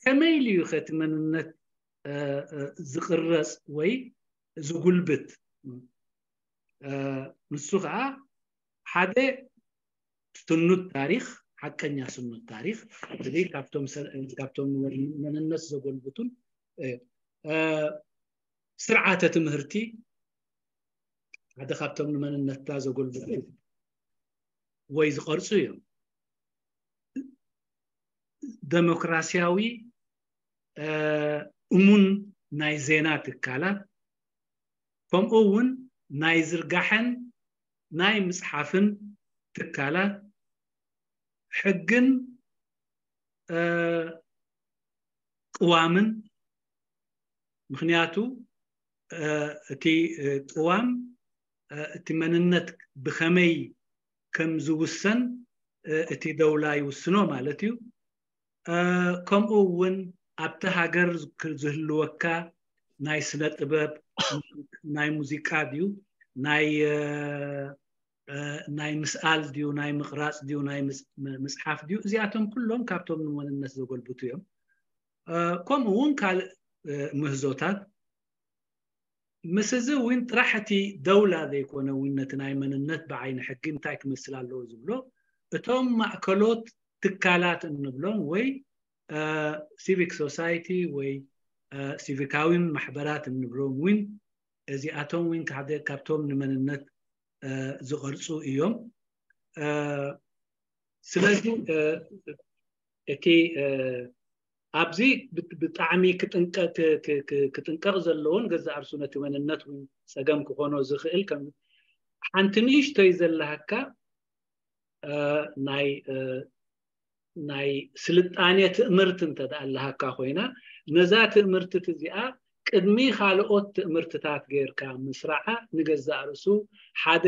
ከመይ ኢሉ እዩ ከቲ መንነት ዝቕረጽ ወይ ዝጉልብት? ንሱ ከዓ ሓደ ስኑድ ታሪኽ፣ ሓቀኛ ስኑድ ታሪኽ፣ እዚ ካብቶም መንነት ዘጎልብቱን ስርዓተ ትምህርቲ ሓደ ካብቶም ንመንነትካ ዘጎልብቱ ወይ ዝቐርጹ እዮም። ደሞክራሲያዊ እሙን ናይ ዜና ትካላት፣ ከምኡ እውን ናይ ዝርጋሐን ናይ ምጽሓፍን ትካላት፣ ሕግን ቅዋምን። ምክንያቱ እቲ ቅዋም እቲ መንነት ብኸመይ ከም ዝውሰን እቲ ደውላ ይውስኖ ማለት እዩ። ከምኡ እውን ኣብቲ ሃገር ዝህልወካ ናይ ስነ ጥበብ፣ ናይ ሙዚቃ ድዩ፣ ናይ ናይ ምስኣል ድዩ፣ ናይ ምቕራፅ ድዩ፣ ናይ ምፅሓፍ ድዩ፣ እዚኣቶም ኩሎም ካብቶም ንመንነት ዘጎልብቱ እዮም። ከምኡ እውን ካልእ ምህዞታት። ምስ እዚ እውን ጥራሕ እቲ ደውላ ዘይኮነ እውን ነቲ ናይ መንነት ብዓይኒ ሕጊ እንታይ ክመስል ኣለዎ ዝብሎ፣ እቶም ማእከሎት ትካላት እንብሎም ወይ ሲቪክ ሶሳይቲ ወይ ሲቪካዊን ማሕበራት እንብሎም እውን እዚኣቶም እውን ሓደ ካብቶም ንመንነት ዝቐርፁ እዮም። ስለዚ እቲ ኣብዚ ብጣዕሚ ክጥንቀቕ ዘለዎን ገዛእ ርእሱ ነቲ መንነት እውን ፀገም ክኾኖ ዝኽእል ከም ሓንቲ ንእሽቶይ ዘለሃካ እ፣ ናይ እ፣ ናይ ስልጣኔ ትእምርት እንተ ደኣ ኣለሃካ ኮይና፣ ነዛ ትእምርትት እዚኣ ቅድሚ ካልኦት ትእምርትታት ጌርካ ምስራዓ፣ ንገዛእ ርእሱ ሓደ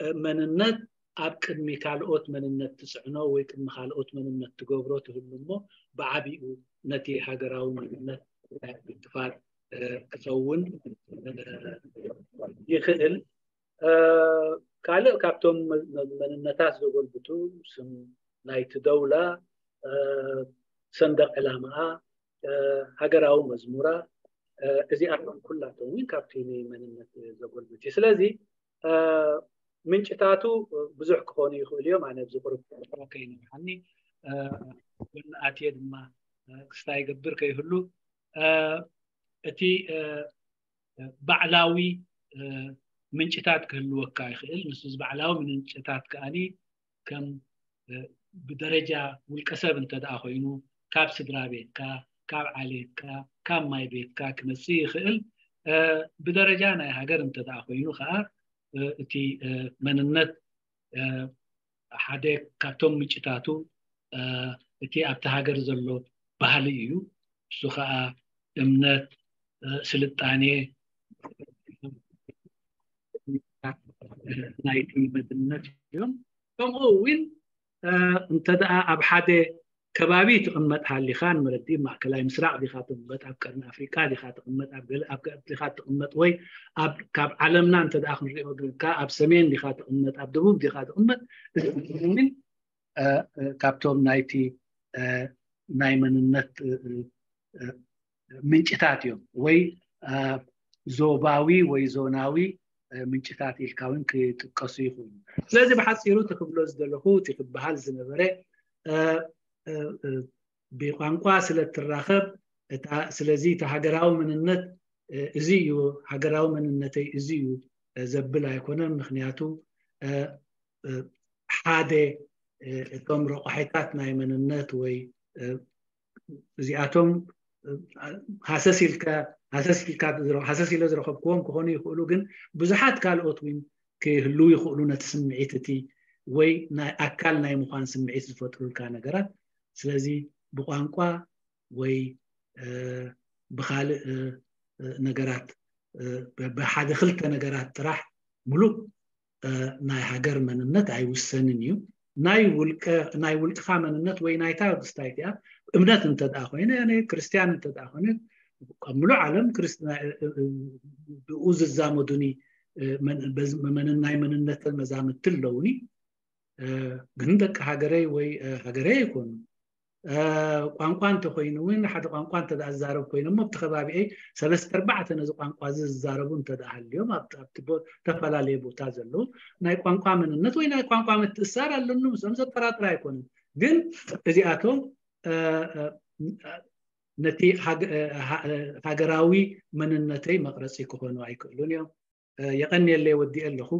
እ፣ መንነት ኣብ ቅድሚ ካልኦት መንነት ትጽዕኖ ወይ ቅድሚ ካልኦት መንነት ትገብሮ ትህሉ እሞ፣ ብዓቢኡ ነቲ ሃገራዊ መንነት ናይ ምጥፋር እ፣ ክኸውን እ፣ ይኽእል። እ፣ ካልእ ካብቶም መ- መ- መንነታት ዘጎልብቱ፣ ስም ናይቲ ደውላ፣ እ፣ ሰንደቕ ዕላማኣ፣ እ፣ ሃገራዊ መዝሙራ፣ እ፣ እዚኣቶም ኩላቶም እውን ካብቲ መንነት ዘጎልብት እዩ። ስለዚ እ፣ ምንጭታቱ ብዙሕ ክኾኑ ይኽእሉ እዮም። ኣነ ኣብዚ ቁርብ ከይንብሓኒ እ፣ ጎኒ ኣትየ ድማ እ፣ ክስታይ ይገብር ከይህሉ እ፣ እቲ እ፣ ባዕላዊ እ፣ ምንጭታት ክህልወካ ይኽእል። ንሱ እዚ ባዕላዊ ምንጭታት ከኣኒ ከም እ፣ ብደረጃ ውልቀ ሰብ እንተ ደኣ ኮይኑ፣ ካብ ስድራ ቤትካ፣ ካብ ዓሌትካ፣ ካብ ማይ ቤትካ ክመጽእ ይኽእል። እ፣ ብደረጃ ናይ ሃገር እንተ ደኣ ኮይኑ ከኣ እ፣ እቲ እ፣ መንነት እ፣ ሓደ ካብቶም ምንጭታቱ እ፣ እቲ ኣብቲ ሃገር ዘሎ ባህሊ እዩ። እሱ ከኣ እምነት፣ እ፣ ስልጣኔ ናይቲ መንነት እዮም። ከምኡ እውን እ፣ እንተ ደኣ ኣብ ሓደ ከባቢ ትቕመጥ ሃሊኻ፣ ንመረዲ ማእከላይ ምስራቕ ዲኻ ትቕመጥ፣ ኣብ ቀርኒ ኣፍሪቃ ዲኻ ትቕመጥ፣ ኣብ ገለ ኣብ ገ- ዲኻ ትቕመጥ፣ ወይ ኣብ ካብ ዓለምና እንተ ደኣ ክንሪኦ ግንካ ኣብ ሰሜን ዲኻ ትቕመጥ፣ ኣብ ደቡብ ዲኻ ትቕመጥ፣ እዚ እውን እ፣ እ፣ ካብቶም ናይቲ እ፣ ናይ መንነት እ፣ እ፣ እ፣ ምንጭታት እዮም፣ ወይ እ፣ ዞባዊ ወይ ዞናዊ እ፣ ምንጭታት ኢልካ እውን ክጥቀሱ ይኽእሉ። ስለዚ ብሓፂሩ እቲ ክብሎ ዝደለኹ፣ እቲ ክበሃል ዝነበረ እ፣ እ፣ እ፣ ብቋንቋ ስለ እትራኸብ እታ፣ ስለዚ እቲ ሃገራዊ መንነት እ፣ እዚ እዩ፣ ሃገራዊ መንነተይ እዚ እዩ እ፣ ዘብል ኣይኮነን። ምክንያቱ እ፣ እ፣ ሓደ እ፣ እቶም ረቋሒታት ናይ መንነት ወይ እ፣ እዚኣቶም እ፣ ሃሰስ ኢልካ ሃሰስ ኢልካ ዝረ- ሃሰስ ኢለ ዝረኸብክዎም ክኾኑ ይኽእሉ፣ ግን ብዙሓት ካልኦት እውን ክህልው ይኽእሉ፣ ነቲ ስምዒት እቲ ወይ ናይ ኣካል ናይ ምዃን ስምዒት ዝፈጥሩልካ ነገራት። ስለዚ ብቋንቋ ወይ እ፣ ብኻልእ እ፣ እ፣ ነገራት እ፣ ብ- ብሓደ ክልተ ነገራት ጥራሕ ሙሉእ እ፣ ናይ ሃገር መንነት ኣይውሰንን እዩ። ናይ ውልቀ ናይ ውልቅኻ መንነት ወይ ናይታ ክስታይ እቲኣ እምነት እንተ ደኣ ኮይነ፣ ኣነ ክርስትያን እንተ ደኣ ኮይነ፣ ኣብ ሙሉእ ዓለም ክርስትና እ፣ እ፣ እ፣ ብኡ ዝዛመዱኒ እ፣ መን- በዝ- መን- ናይ መንነት መዛምድቲ ኣለውኒ። እ፣ ግን ደቂ ሃገረይ ወይ እ፣ ሃገረይ ኣይኮኑን። እ፣ ቋንቋ እንተኮይኑ እውን፣ ሓደ ቋንቋ እንተ ደኣ ዝዛረብ ኮይኖም፣ ኣብቲ ከባቢኤይ ሰለስተ ኣርባዕተ ነዚ ቋንቋ እዚ ዝዛረቡ እንተ ደኣ ሃልዮም፣ ኣብቲ ኣብቲ ቦ- ዝተፈላለየ ቦታ ዘለዉ፣ ናይ ቋንቋ መንነት ወይ ናይ ቋንቋ ምትእሳር ኣለኒ፣ ምስኦም ዘጠራጥር ኣይኮነን። ግን እዚኣቶም እ፣ እ፣ ነቲ ሃገ- እ፣ ሃ- እ፣ ሃገራዊ መንነተይ መቕረፂ ክኾኑ ኣይክእሉን እዮም። እ፣ የቐንየለይ፣ ወዲኤ ኣለኹ።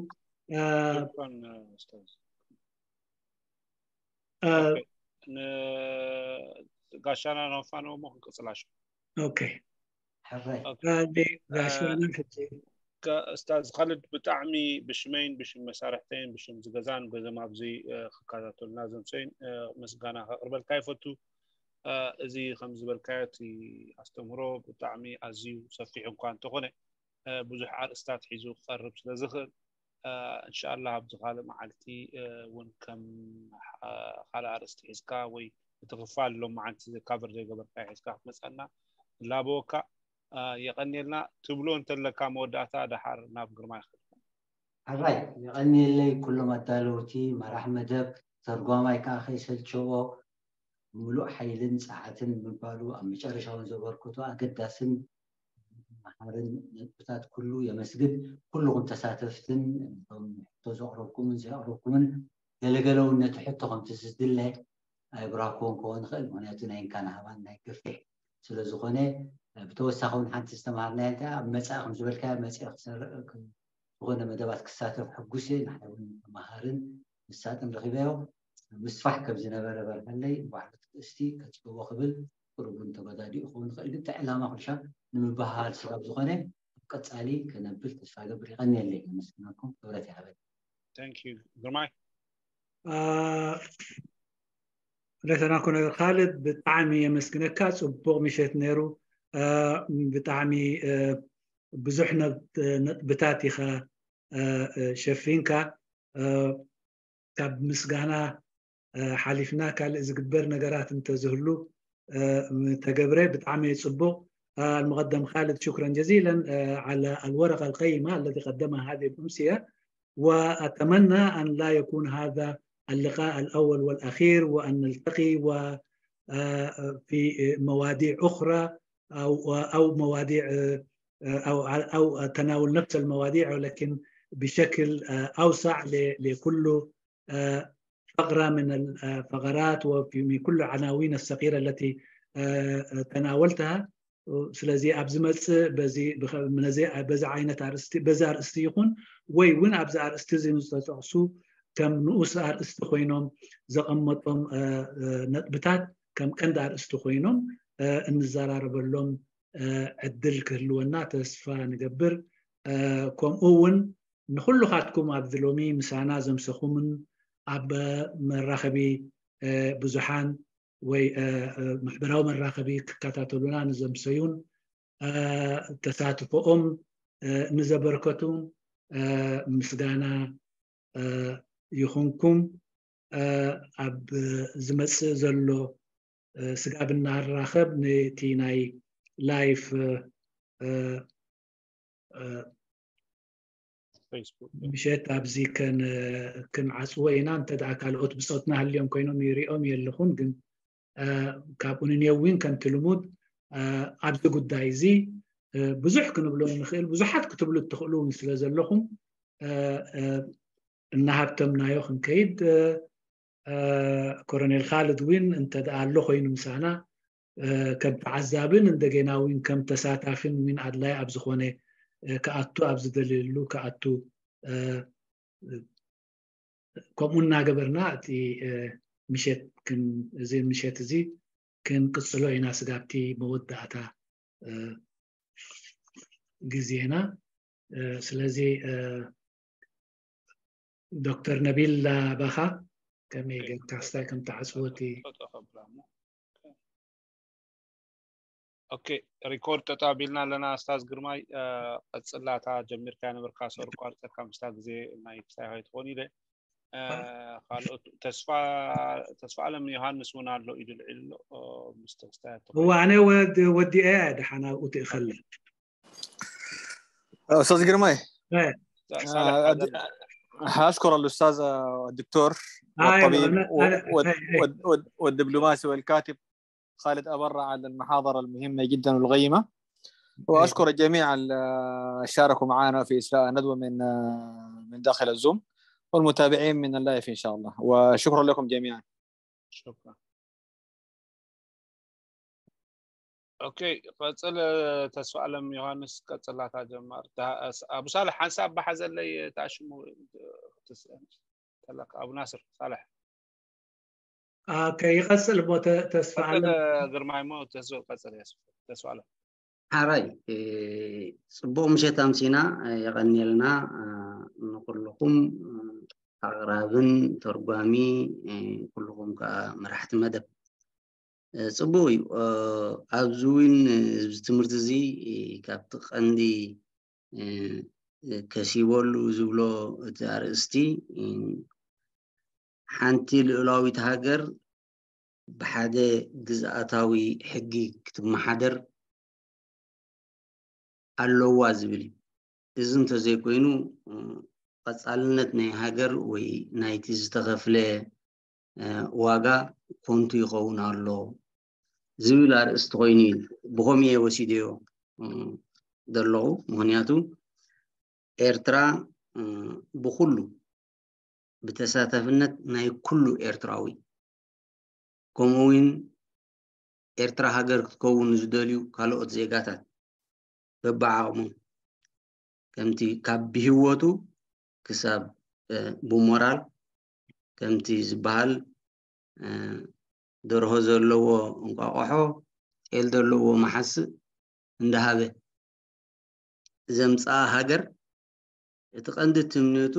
እ፣ ሽክራን ኡስታዝ። እ፣ ኦኬ። ንጋሻና ነፋነዎ እሞ ክንቅጽል ኣሽ ኦኬ። ሕራይ ኦኬ። እ፣ ጋሻና ሕጂ ከ- ኡስታዝ ኻልድ፣ ብጣዕሚ ብሽመይን ብሽም መሳርሕተይን ብሽም ዝገዛን ገዘም ኣብዚ እ፣ ክከታተሉና ዘምሰይን እ፣ ምስጋና ከቕርበልካ ይፈቱ። እ፣ እዚ ከም ዝበልካዮ እቲ ኣስተምህሮ ብጣዕሚ ኣዝዩ ሰፊሕ እኳ እንተኾነ እ፣ ብዙሕ ኣርእስታት ሒዙ ክቐርብ ስለ ዝኽእል እ፣ እንሻኣላ ኣብዚ ካልእ መዓልቲ እ፣ እውን ከም እ፣ ካልእ ኣርእስቲ ሒዝካ ወይ እቲ ክፋል ሎም መዓልቲ ካቨር ዘይገበርካ ሒዝካ ክትመፀና ንላበወካ። እ፣ የቐንየልና። ትብሎ እንተለካ መወዳእታ ደሓር ናብ ግርማ ይኽእል። ሕራይ የቐንየለይ ኩሎም ኣዳለውቲ መራሕ መደብ፣ ተርጓማይ ከዓ ከይሰልቸዎ ምሉእ ሓይልን ጸዓትን ምባሉ ኣብ መጨረሻ እውን ዘበርክቶ ኣገዳስን መሃርን ነጥብታት ኩሉ የመስግን። ኩልኹም ተሳተፍትን እቶም ሕቶ ዘቕረብኩምን ዘየቕረብኩምን ገለገለ እውን ነቲ ሕቶ ከምቲ ዝድለ ኣይብራክዎን ክኸውን ይኽእል። ምክንያቱ ናይ እንካን ሃባን ናይ ገፊሕ ስለ ዝኾነ፣ ብተወሳኺ እውን ሓንቲ ዝተምሃርናያ እንታይ ኣብ መጻኢ ከም ዝበልካዮ መጺኢ ክሰርዕ ዝኾነ መደባት ክሳተፍ ሕጉስ እየ። ንዓይ እውን መሃርን መሳጥን ረኺበዮ። ምስፋሕ ከም ዝነበረ በርሃለይ ባዕሉ ትእስቲ ከጽልዎ ክብል ቁሩብ እውን ተበዳዲኡ ክኸውን ይኽእል፣ ግን እቲ ዕላማ ኩልሻብ ንምብህሃል ስጋብ ዝኾነ ኣብ ቀጻሊ ከነብል ተስፋ ገብር። የቐንየለይ፣ የመስግነኩም፣ ክብረት ይሃበል። Thank you ግርማይ። እ፣ ሌተና ኮሎኔል ካልድ፣ ብጣዕሚ የመስግነካ። ጽቡቕ ምሸት ነይሩ። እ፣ ብጣዕሚ፣ እ፣ ብዙሕ ነጥ-፣ ነጥብታት ኢኻ፣ እ፣ እ፣ ሸፊንካ። እ፣ ካብ ምስጋና፣ እ፣ ሓሊፍና ካልእ ዝግበር ነገራት እንተዝህሉ፣ እ፣ ተገብረ ብጣዕሚ ጽቡቕ። آه، المقدم خالد، شكرا جزيلا، آه، على الورقة القيمة التي قدمها هذه الأمسية، وأتمنى أن لا يكون هذا اللقاء الأول والأخير، وأن نلتقي و، آه، في مواضيع أخرى أو، أو مواضيع، آه، أو، أو تناول نفس المواضيع، ولكن بشكل، آه، أوسع ل-، لكل، آه، فقرة من الفقرات وفي من كل العناوين الصغيرة التي، آه، تناولتها. ስለዚ ኣብ ዝመጽእ በዚ ብኸ-፣ ነዚ፣ በዚ ዓይነት ኣርእስቲ፣ በዚ ኣርእስቲ ይኹን ወይ እውን ኣብዚ ኣርእስቲ እዚ ንዝተጠቕሱ ከም ንኡስ ኣርእስቲ ኮይኖም ዘቐመጦም፣ እ፣ እ፣ ነጥብታት ከም ቀንዲ ኣርእስቲ ኮይኖም፣ እ፣ እንዘራረበሎም፣ እ፣ ዕድል ክህልወና ተስፋ ንገብር። እ፣ ከምኡ እውን ንኹልኻትኩም ኣብዚ ሎሚ ምሳና ዘምሰኹምን ኣብ መራኸቢ፣ እ፣ ብዙሓን ወይ፣ እ፣ እ፣ ማሕበራዊ መራኸቢ ክከታተሉና ንዘምሰዩን፣ እ፣ ተሳትፎኦም፣ እ፣ ንዘበርከቱን፣ እ፣ ምስጋና፣ እ፣ ይኹንኩም። እ፣ ኣብ ዝመጽእ ዘሎ፣ እ፣ ስጋብ እናራኸብ ነቲ ናይ ላይፍ፣ እ፣ እ፣ እ፣ ፌስቡክ። ምሸት ኣብዚ ከን-፣ ክንዓጽዎ ኢና። እንተ ደኣ ካልኦት ብጾትና ሃልዮም ኮይኖም ይሪኦም የለኹን፣ ግን፣ እ፣ ካብኡ ንኔው እውን ከምቲ ልሙድ፣ እ፣ ኣብዚ ጉዳይ እዚ፣ እ፣ ብዙሕ ክንብሎ እንኽእል፣ ብዙሓት ክትብሉ እትኽእሉ እውን ስለ ዘለኹም፣ እ፣ እ፣ እናሃብተምናዮ ክንከይድ፣ እ፣ እ፣ ኮሎኔል ካልድ እውን እንተ ደኣ ኣሎ ኮይኑ ምሳና፣ እ፣ ከም ተዓዛብን እንደገና እውን ከም ተሳታፍን እውን ኣድላይ ኣብ ዝኾነ፣ እ፣ ክኣቱ፣ ኣብ ዝደልየሉ ክኣቱ፣ እ፣ እ፣ ከምኡ እናገበርና እቲ፣ እ፣ ምሸት ክን-፣ እዚ ምሸት እዚ ክንቅጽሎ ኢና ስጋብቲ መወዳእታ፣ እ፣ ግዜና። እ፣ ስለዚ፣ እ፣ ዶክተር ነቢል ላባኻ ከመይ ኦኬ። ጌርካ ስታይ ከም ተዓጽወቲ? ጠጠው ከብላ እሞ። ኦኬ፣ ሪኮርድ ጠጠው ኣቢልና ኣለና። ኣስታዝ ግርማይ፣ እ፣ ቀጽላታ ጀሚርካ ነበርካ፣ ሰሩ ቋርጸካ ምስታ ግዜ ናይ ክስታይ ከይትኾን ኢለ። እ፣ ካልኦት ተስፋ፣ ተስፋ ኣለም ዮሃንስ እውን ኣሎ ኢዱ ልዒሉ ኣሎ። እ፣ ምስ ተስታይ እዋ፣ ኣነ ወድ-፣ ወዲኤ ድሓን ኣብኡ ትእኸለ። أستاذ قرماي، إيه. صالح آه، أد-، أشكر الأستاذ الدكتور أيوة، والطبيب أنا، و-، أنا، وال-، إيه، إيه. وال-، والدبلوماسي والكاتب خالد أبرع على المحاضرة المهمة جدا والقيمة، وأشكر الجميع اللي شاركوا معنا في إسراء ندوة من، آه، من داخل الزوم، والمتابعين من اللايف إن شاء الله، وشكرا لكم جميعا. شكرا. ኦኬ፣ ቀጽል። ተስፋ ኣለም ዮሃንስ ቀጽላታ ጀማር። ዳ-፣ ኣስ-፣ ኣቡ ሳልሕ ሓንሳብ ብሓዘለይ ታሽሙ ትስእን ተለካ። ኣቡ ናስር ሳልሕ። ኦኬ፣ ይቐጽል እሞ ተ-፣ ተስፋ ቀጽል ኣለም። ግርማይ እሞ ተስ-፣ ቀጽል የስ-፣ ተስፋ ኣለም። ሓራይ፣ እ፣ ጽቡቕ ምሸት ኣምሲና፣ እ፣ የቐንየልና፣ እ፣ ንኹልኹም፣ እ፣ ኣቕራብን ተርጓሚ፣ እ፣ ኩልኹም ከኣ መራሕቲ መደብ። እ፣ ጽቡቕ እዩ። እ፣ ኣብዚ እውን፣ እ፣ እዚ ትምህርቲ እዚ፣ እ፣ ካብቲ ቀንዲ፣ እ፣ እ፣ ከሲበሉ ዝብሎ እቲ ኣርእስቲ፣ እ፣ ሓንቲ ልኡላዊት ሃገር ብሓደ ግዝኣታዊ ሕጊ ክትመሓደር ኣለዋ ዝብል እዩ። እዚ እንተዘይኮይኑ፣ እ፣ ቀጻልነት ናይ ሃገር ወይ ናይቲ ዝተኸፍለ፣ እ፣ ዋጋ ኮንቱ ይኸውን ኣሎ ዝብል ኣርእስቲ ኮይኑ እዩ። ብኸምኡ እየ ወሲደዮ፣ እ፣ ዘለኹ። ምኽንያቱ ኤርትራ፣ እ፣ ብኹሉ ብተሳታፍነት ናይ ኩሉ ኤርትራዊ፣ ከምኡ እውን ኤርትራ ሃገር ክትከውን ዝደልዩ ካልኦት ዜጋታት በብዓቕሞም፣ ከምቲ ካብ ብህይወቱ ክሳብ፣ እ፣ ብሞራል ከምቲ ዝበሃል፣ እ፣ ደርሆ ዘለዎ እንቋቑሖ፣ ጤል ዘለዎ መሓስእ እንዳሃበ ዘምጽኣ ሃገር፣ እቲ ቀንዲ ትምኒቱ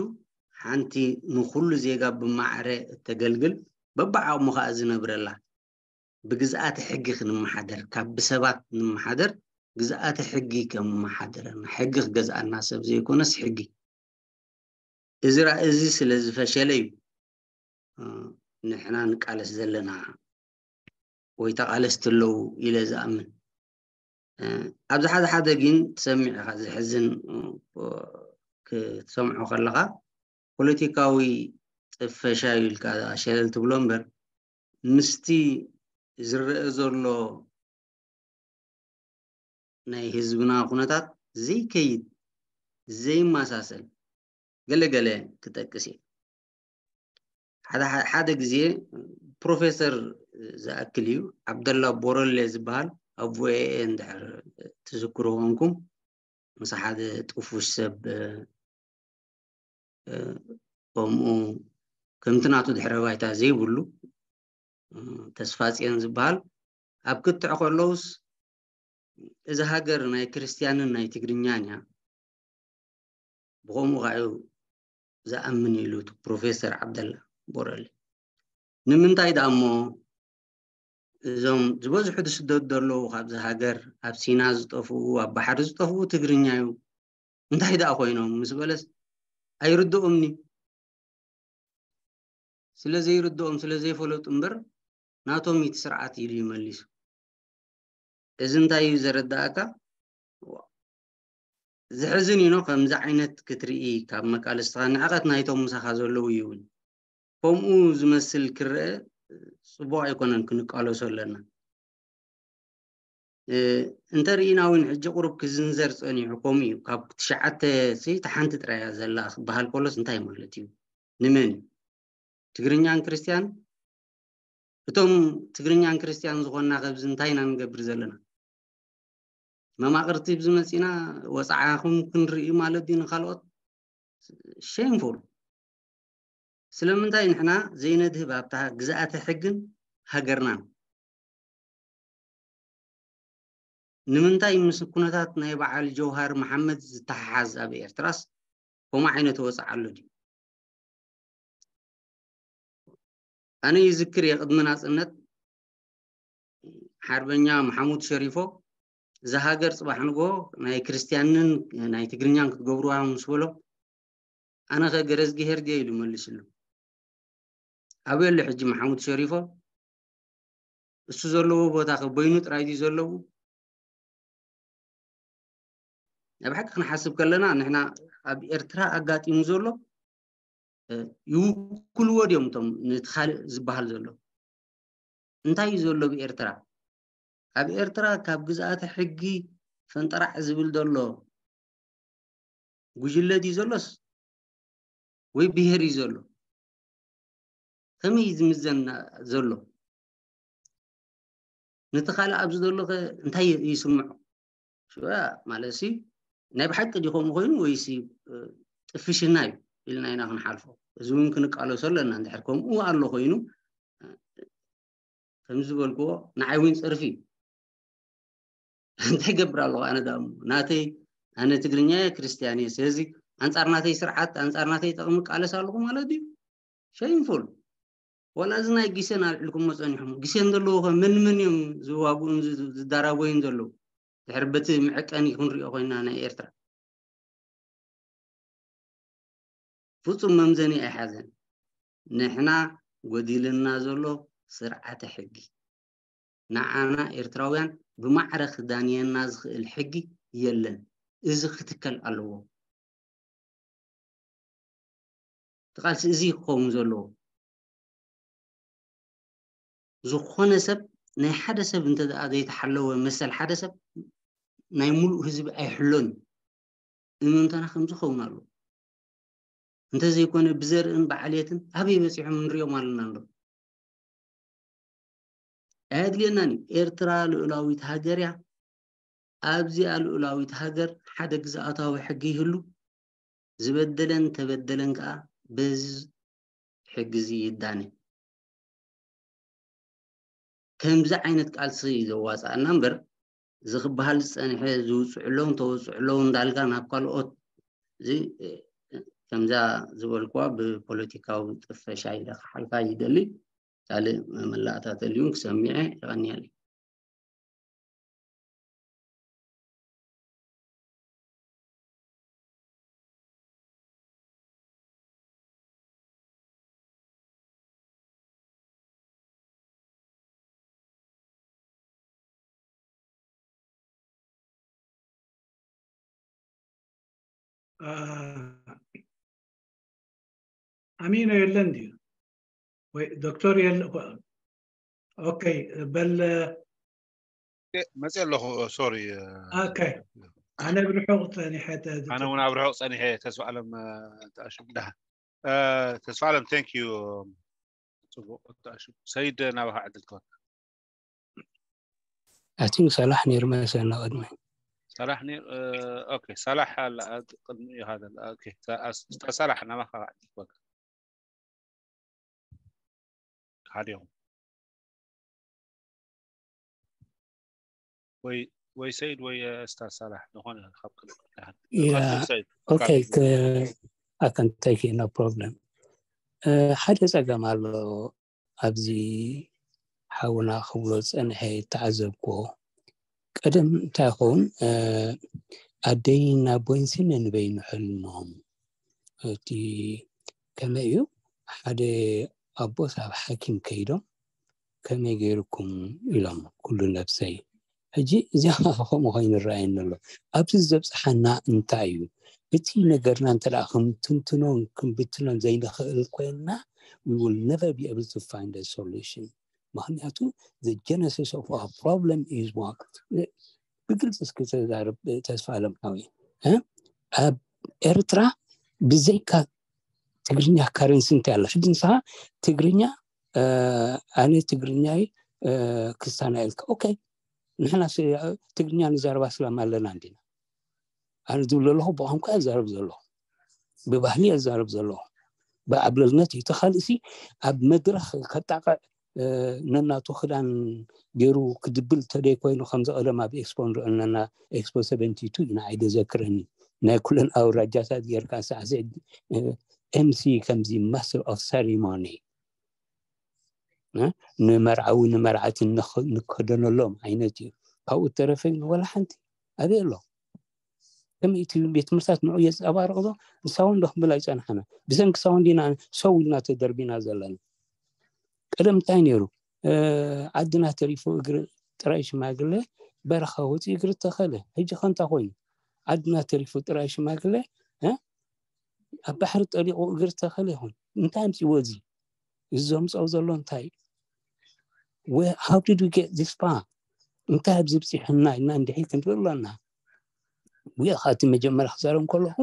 ሓንቲ ንኹሉ ዜጋ ብማዕረ እተገልግል፣ በብዓቕሙ ከዓ ዝነብረላ፣ ብግዝኣተ ሕጊ ክንመሓደር፣ ካብ ብሰባት ንመሓደር፣ ግዝኣተ ሕጊ ከመሓደረና፣ ሕጊ ክገዝኣና ሰብ ዘይኮነስ ሕጊ። እዚ ራ-፣ እዚ ስለ ዝፈሸለ እዩ፣ እ፣ ንሕና ንቃለስ ዘለና ወይ ተቓለስቲ ኣለዉ ኢለ ዝኣምን። እ፣ ኣብዚ ሓደ ሓደ ግን ትሰምዕ ኢኻ፣ ዘሕዝን፣ እ፣ ክትሰምዖ ከለኻ ፖለቲካዊ ጥፈሻ እዩ ኢልካ ሸለል ትብሎ እምበር፣ ምስቲ ዝረአ ዘሎ ናይ ህዝብና ኩነታት ዘይከይድ፣ ዘይመሳሰል ገለ ገለ ክጠቅስ እየ። ሓደ፣ ሓደ ግዜ ፕሮፌሰር ዝኣክል እዩ፣ ዓብደላ ቦረሌ ዝበሃል፣ ኣብ ቪኦኤ እንድሕር ትዝክሩ ኮንኩም፣ ምስ ሓደ ጥፉሽ ሰብ፣ እ፣ እ፣ ከምኡ ከምቲ ናቱ ድሕረ ባይታ ዘይብሉ፣ እ፣ ተስፋጽዮን ዝበሃል፣ ኣብ ክትዕ ከለውስ፣ "እዛ ሃገር ናይ ክርስትያንን ናይ ትግርኛን እያ፣ ብኸምኡ ከዓ እዩ ዝኣምን" ኢሉ እቲ ፕሮፌሰር ዓብደላ ቦረሌ። ንምንታይ ደኣ እሞ እዞም ዝበዝሑ ዝስደዱ ዘለዉ ካብዚ ሃገር፣ ኣብ ሲና ዝጠፍኡ፣ ኣብ ባሕሪ ዝጠፍኡ ትግርኛ እዩ፣ እንታይ ደኣ ኮይኖም ምስ በለስ፣ ኣይርድኦምኒ። ስለ ዘይርድኦም፣ ስለ ዘይፈለጡ እምበር፣ ናቶም እቲ ስርዓት ኢሉ ይመሊሱ። እዚ እንታይ እዩ ዘረዳእካ? ዘሕዝን እዩ፣ ከምዚ ዓይነት ክትርኢ ካብ መቃልስትኻ፣ ንዕቐት ናይቶም ምሳኻ ዘለዉ ይውን። ከምኡ ዝመስል ክረአ ጽቡቕ ኣይኮነን፣ ክንቃለሶ ኣለና። እ፣ እንተ ርኢና እውን ሕጂ ቁሩብ ክዝንዘር ጸኒሑ፣ ከምኡ እዩ። ካብ ትሽዓተ ሲ፣ እታ ሓንቲ ጥራይ እያ ዘላ ክበሃል ከሎስ እንታይ ማለት እዩ? ንመን እዩ? ትግርኛን ክርስትያን? እቶም ትግርኛን ክርስትያን ዝኾንና ከብዚ እንታይ ኢና ንገብር ዘለና? መማቕርቲ ብዝመጺና ወጻዓኹም ክንርኢ ማለት ድዩ ንኻልኦት? ሼምፉል። ስለምንታይ ንሕና ዘይነድህብ ኣብታ ግዝኣተ ሕግን ሃገርናን? ንምንታይ ምስ ኩነታት ናይ በዓል ጀውሃር መሓመድ ዝተሓሓዝ ኣብ ኤርትራስ ከምኡ ዓይነት ወጻዓ ኣሎ ድዩ? ኣነ ይዝክር እየ፣ ቅድሚ ናጽነት ሓርበኛ መሓሙድ ሸሪፎ፣ "እዛ ሃገር ጽባሕ ንግሆ ናይ ክርስትያንን ናይ ትግርኛን ክትገብሩዋ" ምስ በሎ፣ "ኣነ ኸ ገረዝግሄር ድየ?" ኢሉ መሊስሉ። ኣበይ ኣሎ ሕጂ መሓሙድ ሸሪፎ? እሱ ዘለዎ ቦታ ከ በይኑ ጥራይ ድዩ ዘለዎ? ናይ ብሓቂ ክንሓስብ ከለና፣ ንሕና ኣብ ኤርትራ ኣጋጢሙ ዘሎ፣ እ፣ ይውክልዎ ድዮም እቶም ነቲ ካልእ ዝበሃል ዘሎ? እንታይ እዩ ዘሎ ብኤርትራ? ኣብ ኤርትራ ካብ ግዝኣተ ሕጊ ፈንጠራዕ ዝብል ዘሎ ጉጅለ ድዩ ዘሎስ ወይ ብሄር እዩ ዘሎ? ከመይ እዩ ዝምዘን ዘሎ? ነቲ ካልእ ኣብዚ ዘሎ ከ እንታይ ይስምዖ? ሽባ ማለት ሲ፣ ናይ ብሓቂ ድዩ ከምኡ ኮይኑ ወይሲ፣ እ፣ ጥፍሽና እዩ ኢልና ኢና ክንሓልፎ? እዚ እውን ክንቃለሶ ኣለና። እንድሕር ከምኡ ኣሎ ኮይኑ፣ እ፣ ከም ዝበልክዎ ንዓይ እውን ጸርፊ እዩ። እንታይ ገብር ኣለኹ ኣነ ደኣ እሞ? ናተይ፣ ኣነ ትግርኛ እየ፣ ክርስትያን እየ። ስለዚ ኣንጻር ናተይ ስርዓት፣ ኣንጻር ናተይ ጥቕሚ እቃለስ ኣለኹ ማለት ድዩ? ሸይምፉል። ወላ እዚ ናይ ጊሴን ኣልዕልኩሞ ጸኒሕኩም። ጊሴን ዘለዉ ኸ መን መን እዮም ዝዋግኡን ዝ-፣ ዝዳራጎዩን ዘለዉ? ድሕሪ በቲ መዐቀኒ ክንሪኦ ኮይንና ናይ ኤርትራ። ፍጹም መምዘኒ ኣይሓዘን። ንሕና ጎዲልና ዘሎ ስርዓተ ሕጊ። ንዓና ኤርትራውያን ብማዕረ ክዳንየና ዝኽእል ሕጊ የለን። እዚ ክትከል ኣለዎ። እቲ ቃልሲ እዚ ክኸውን ዘለዎ። ዝኾነ ሰብ፣ ናይ ሓደ ሰብ እንተ ደኣ ዘይተሓለወ መሰል ሓደ ሰብ፣ ናይ ሙሉእ ህዝቢ ኣይሕሎን እዩ። እምንቶና ከምዚ ክኸውን ኣለዎ። እንተዘይኮነ ብዘርእን ብዓሌትን ኣበይ በጺሖም ንሪኦም ኣለና ኣሎ። ኣየድልየናን እዩ። ኤርትራ ልኡላዊት ሃገር እያ። ኣብዚኣ ልኡላዊት ሃገር ሓደ ግዝኣታዊ ሕጊ ይህሉ። ዝበደለን ተበደለን ከኣ በዚ ሕጊ እዚ ይዳነ። ከምዚ ዓይነት ቃልሲ እዩ ዘዋጽኣና እምበር፣ እዚ ክበሃል ዝጸንሐ ዝውጽዑ ኣለዉ፣ እንተወጽዑ ኣለዉ እንዳልካ ናብ ካልኦት እዚ፣ እ፣ ከምዛ ዝበልኩዋ ብፖለቲካዊ ጥፈሻ ኢለ ክሓልፋ ይደሊ። ካልእ መመላእታ ተልዩን ክሰሚዐ የቐንየለይ። ኣሚኖ የለን ድዩ ወይ ዶክተር የለ? ኦኬ በል መፅእ ኣለኹ። ሶሪ ኦኬ ኣነ ብርሑቕ ፀኒሐ ኣነ እውን ኣብ ርሑቕ ፀኒሐ። ተስፋ ኣለም ተኣሽም ዳ ተስፋ ኣለም thank you። ፅቡቅ ተኣሽም። ሰይድ ናባኻ ዕድል ክወካ። ኣቲንግ ሳላሕ ነይሩ መሰልና ቅድሚ ሳላሕ ነይሩ። ኦኬ ሳላሕ ኣላ ቅድሚ ኢኻ ዘላ። ኦኬ ሳላሕ ናባኻ ዕድል ክወካ። ሓደ ይኹን ወይ ወይ ሰይድ ወይ እስታዝ ሳላሕ ዝኾነ ካብ ክልተ ሓደ። Yeah. ቀጽል ሰይድ። Okay, I can take it, no problem. ሓደ ጸገም ኣሎ ኣብዚ ሓውና ክብሎ ዝጸንሐ ተዓዘብክዎ። ቀደም እንታይ ይኸውን ኣደይን ኣቦይንሲ ነንበይኑ ሕልሞም እቲ ከመይ እዩ ሓደ ኣቦስ ኣብ ሓኪም ከይዶም ከመይ ገይርኩም ኢሎም ኩሉ ነብሰይ ሕጂ እዚኣ ከምኡ ኮይኑ ይረኣየኒ ኣሎ። ኣብዚ ዘብፅሓና እንታይ እዩ? እቲ ነገርና እንተ ደኣ ክንትንትኖን ክንብትኖን ዘይንኽእል ኮይንና we will never be able to find a solution። ምክንያቱ the genesis of our problem is what ብግልፂ እስኪ ተዛረብ ተስፋ ኣለም ሓወይ ኣብ ኤርትራ ብዘይካ ትግርኛ currency እንታይ ኣላ? ሕጂ ንስኻ ትግርኛ ኣነ ትግርኛይ ክስታና ኢልካ okay ንሕና ትግርኛ ንዛረብ ኣስላም ኣለና እንዲና። ኣነ ዝብል ዘለኹ ብቋንቋ እዛረብ ዘለኹ ብባህሊ እዛረብ ዘለኹ ብዓብለልነት እዩ። እቲ ካልእሲ ኣብ መድረኽ ከጣቕዕ ነናቱ ክዳን ገይሩ ክድብል ተደይ ኮይኑ ከምዚ ቀደም ኣብ ኤክስፖ ንሪኦ ኣለና። ኤክስፖ ሰቨንቲ ቱ ኢና ኣይደ ዘክረኒ ናይ ኩለን ኣውራጃታት ጌርካ ሳዕስዕ ኤምሲ ከምዚ master of ceremony ንመርዓዊ ንመርዓትን ንከደነሎም ዓይነት እዩ። ካብኡ ተረፈ ወላ ሓንቲ ኣበይ ኣሎ? ከመይ እቲ ቤት ትምህርታት ንዑ የንፀባርቕ ዶ ንሳውን ዶ ክንብል ኣይፀናሕና። ብሰንኪ ሳውን ዲና ሰው ኢልና ተደርቢና ዘለና። ቀደም እንታይ ነይሩ? ዓድና ተሪፉ እግሪ ጥራይ ሽማግለ በረኻ ወፂኡ እግሪ ተኸለ። ሕጂ ከ እንታይ ኮይኑ? ዓድና ተሪፉ ጥራይ ሽማግለ ኣብ ባሕሪ ጠሊቑ እግሪ ተኸለ ይኹን። እንታይ ኣምፅዎ እዚ? እዚ ዘምፅኦ ዘሎ እንታይ? How did we get this far? እንታይ ኣብዚ ብፂሕና ኢልና እንድሕር ክንርኢ ኣለና። ጉያ እቲ መጀመርያ ክዛረብ ከለኹ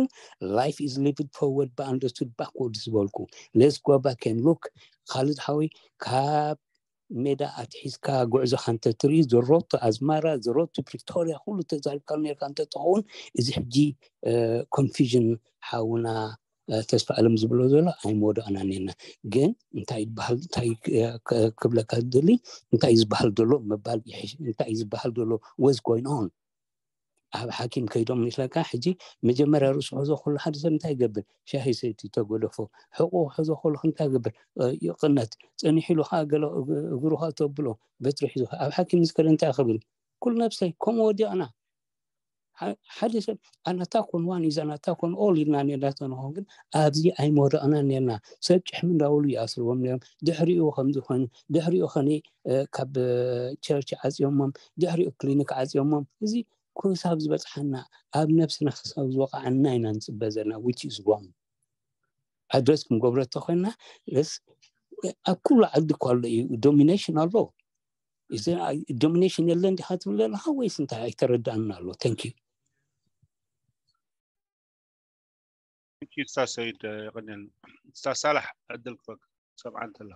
life is lived forward but understood backwards ዝበልኩ let's go back and look። ካልድ ሓወይ ካብ ሜዳ ኣትሒዝካ ጉዕዞኻ እንተትርኢ the road to ኣዝማራ the road to ፕሪቶሪያ ኩሉ ተዛሪብካ ነርካ እንተትኸውን እዚ ሕጂ confusion ሓውና ተስፋ ኣለም ዝብሎ ዘሎ ኣይመወደቕና ነርና። ግን እንታይ ይበሃል እንታይ ክብለካ ዝደሊ እንታይ እዩ ዝበሃል ዘሎ ምባል ይሕሽ። እንታይ እዩ ዝበሃል ዘሎ was going on ኣብ ሓኪም ከይዶም ይለካ። ሕጂ መጀመርያ ርእሱ ሕዞ ከሎ ሓደ ሰብ እንታይ ይገብር? ሻሂ ሰይቲ ተጎደፎ ሕቁ ሕዞ ከሎ እንታይ ይገብር? ይቕነት ጸኒሑ ኢሉ ከዓ ገለ እግሩ ከዓ ተብሎ በትሪ ሒዙ ኣብ ሓኪም ዝከደ እንታይ ክብል? ኩሉ ነብሰይ ከምኡ ወዲቕና ሓደ ሰብ ኣናታኮን ዋን ኢዝ ኣናታኮን ኦል ኢልና ነዳተንኾ ግን ኣብዚ ኣይመወደቕና ነርና። ሰብ ጭሕሚ እንዳበሉ ይኣስርዎም ነሮም። ድሕሪኡ ከምዚ ኮይኑ ድሕሪኡ ከነ ካብ ቸርች ዓፅዮሞም ድሕሪኡ ክሊኒክ ዓፅዮሞም እዚ ክሳብ ዝበፅሓና ኣብ ነብስና ክሳብ ዝወቃዓና ኢና ንፅበ ዘለና which is wrong። ኣድረስ ክንገብሮ ተኮይና ስ ኣብ ኩሉ ዓዲ እኳ ኣሎ እዩ domination ኣሎ። እዚ domination የለን ዲካ ትብል ዘለካ ወይስ እንታይ ኣይተረዳእና ኣሎ? Thank you። Thank you ስታዝ ሰይድ የቀንየልና። ስታዝ ሳላሕ ዕድል ክበክ ሰብዓ እንተላ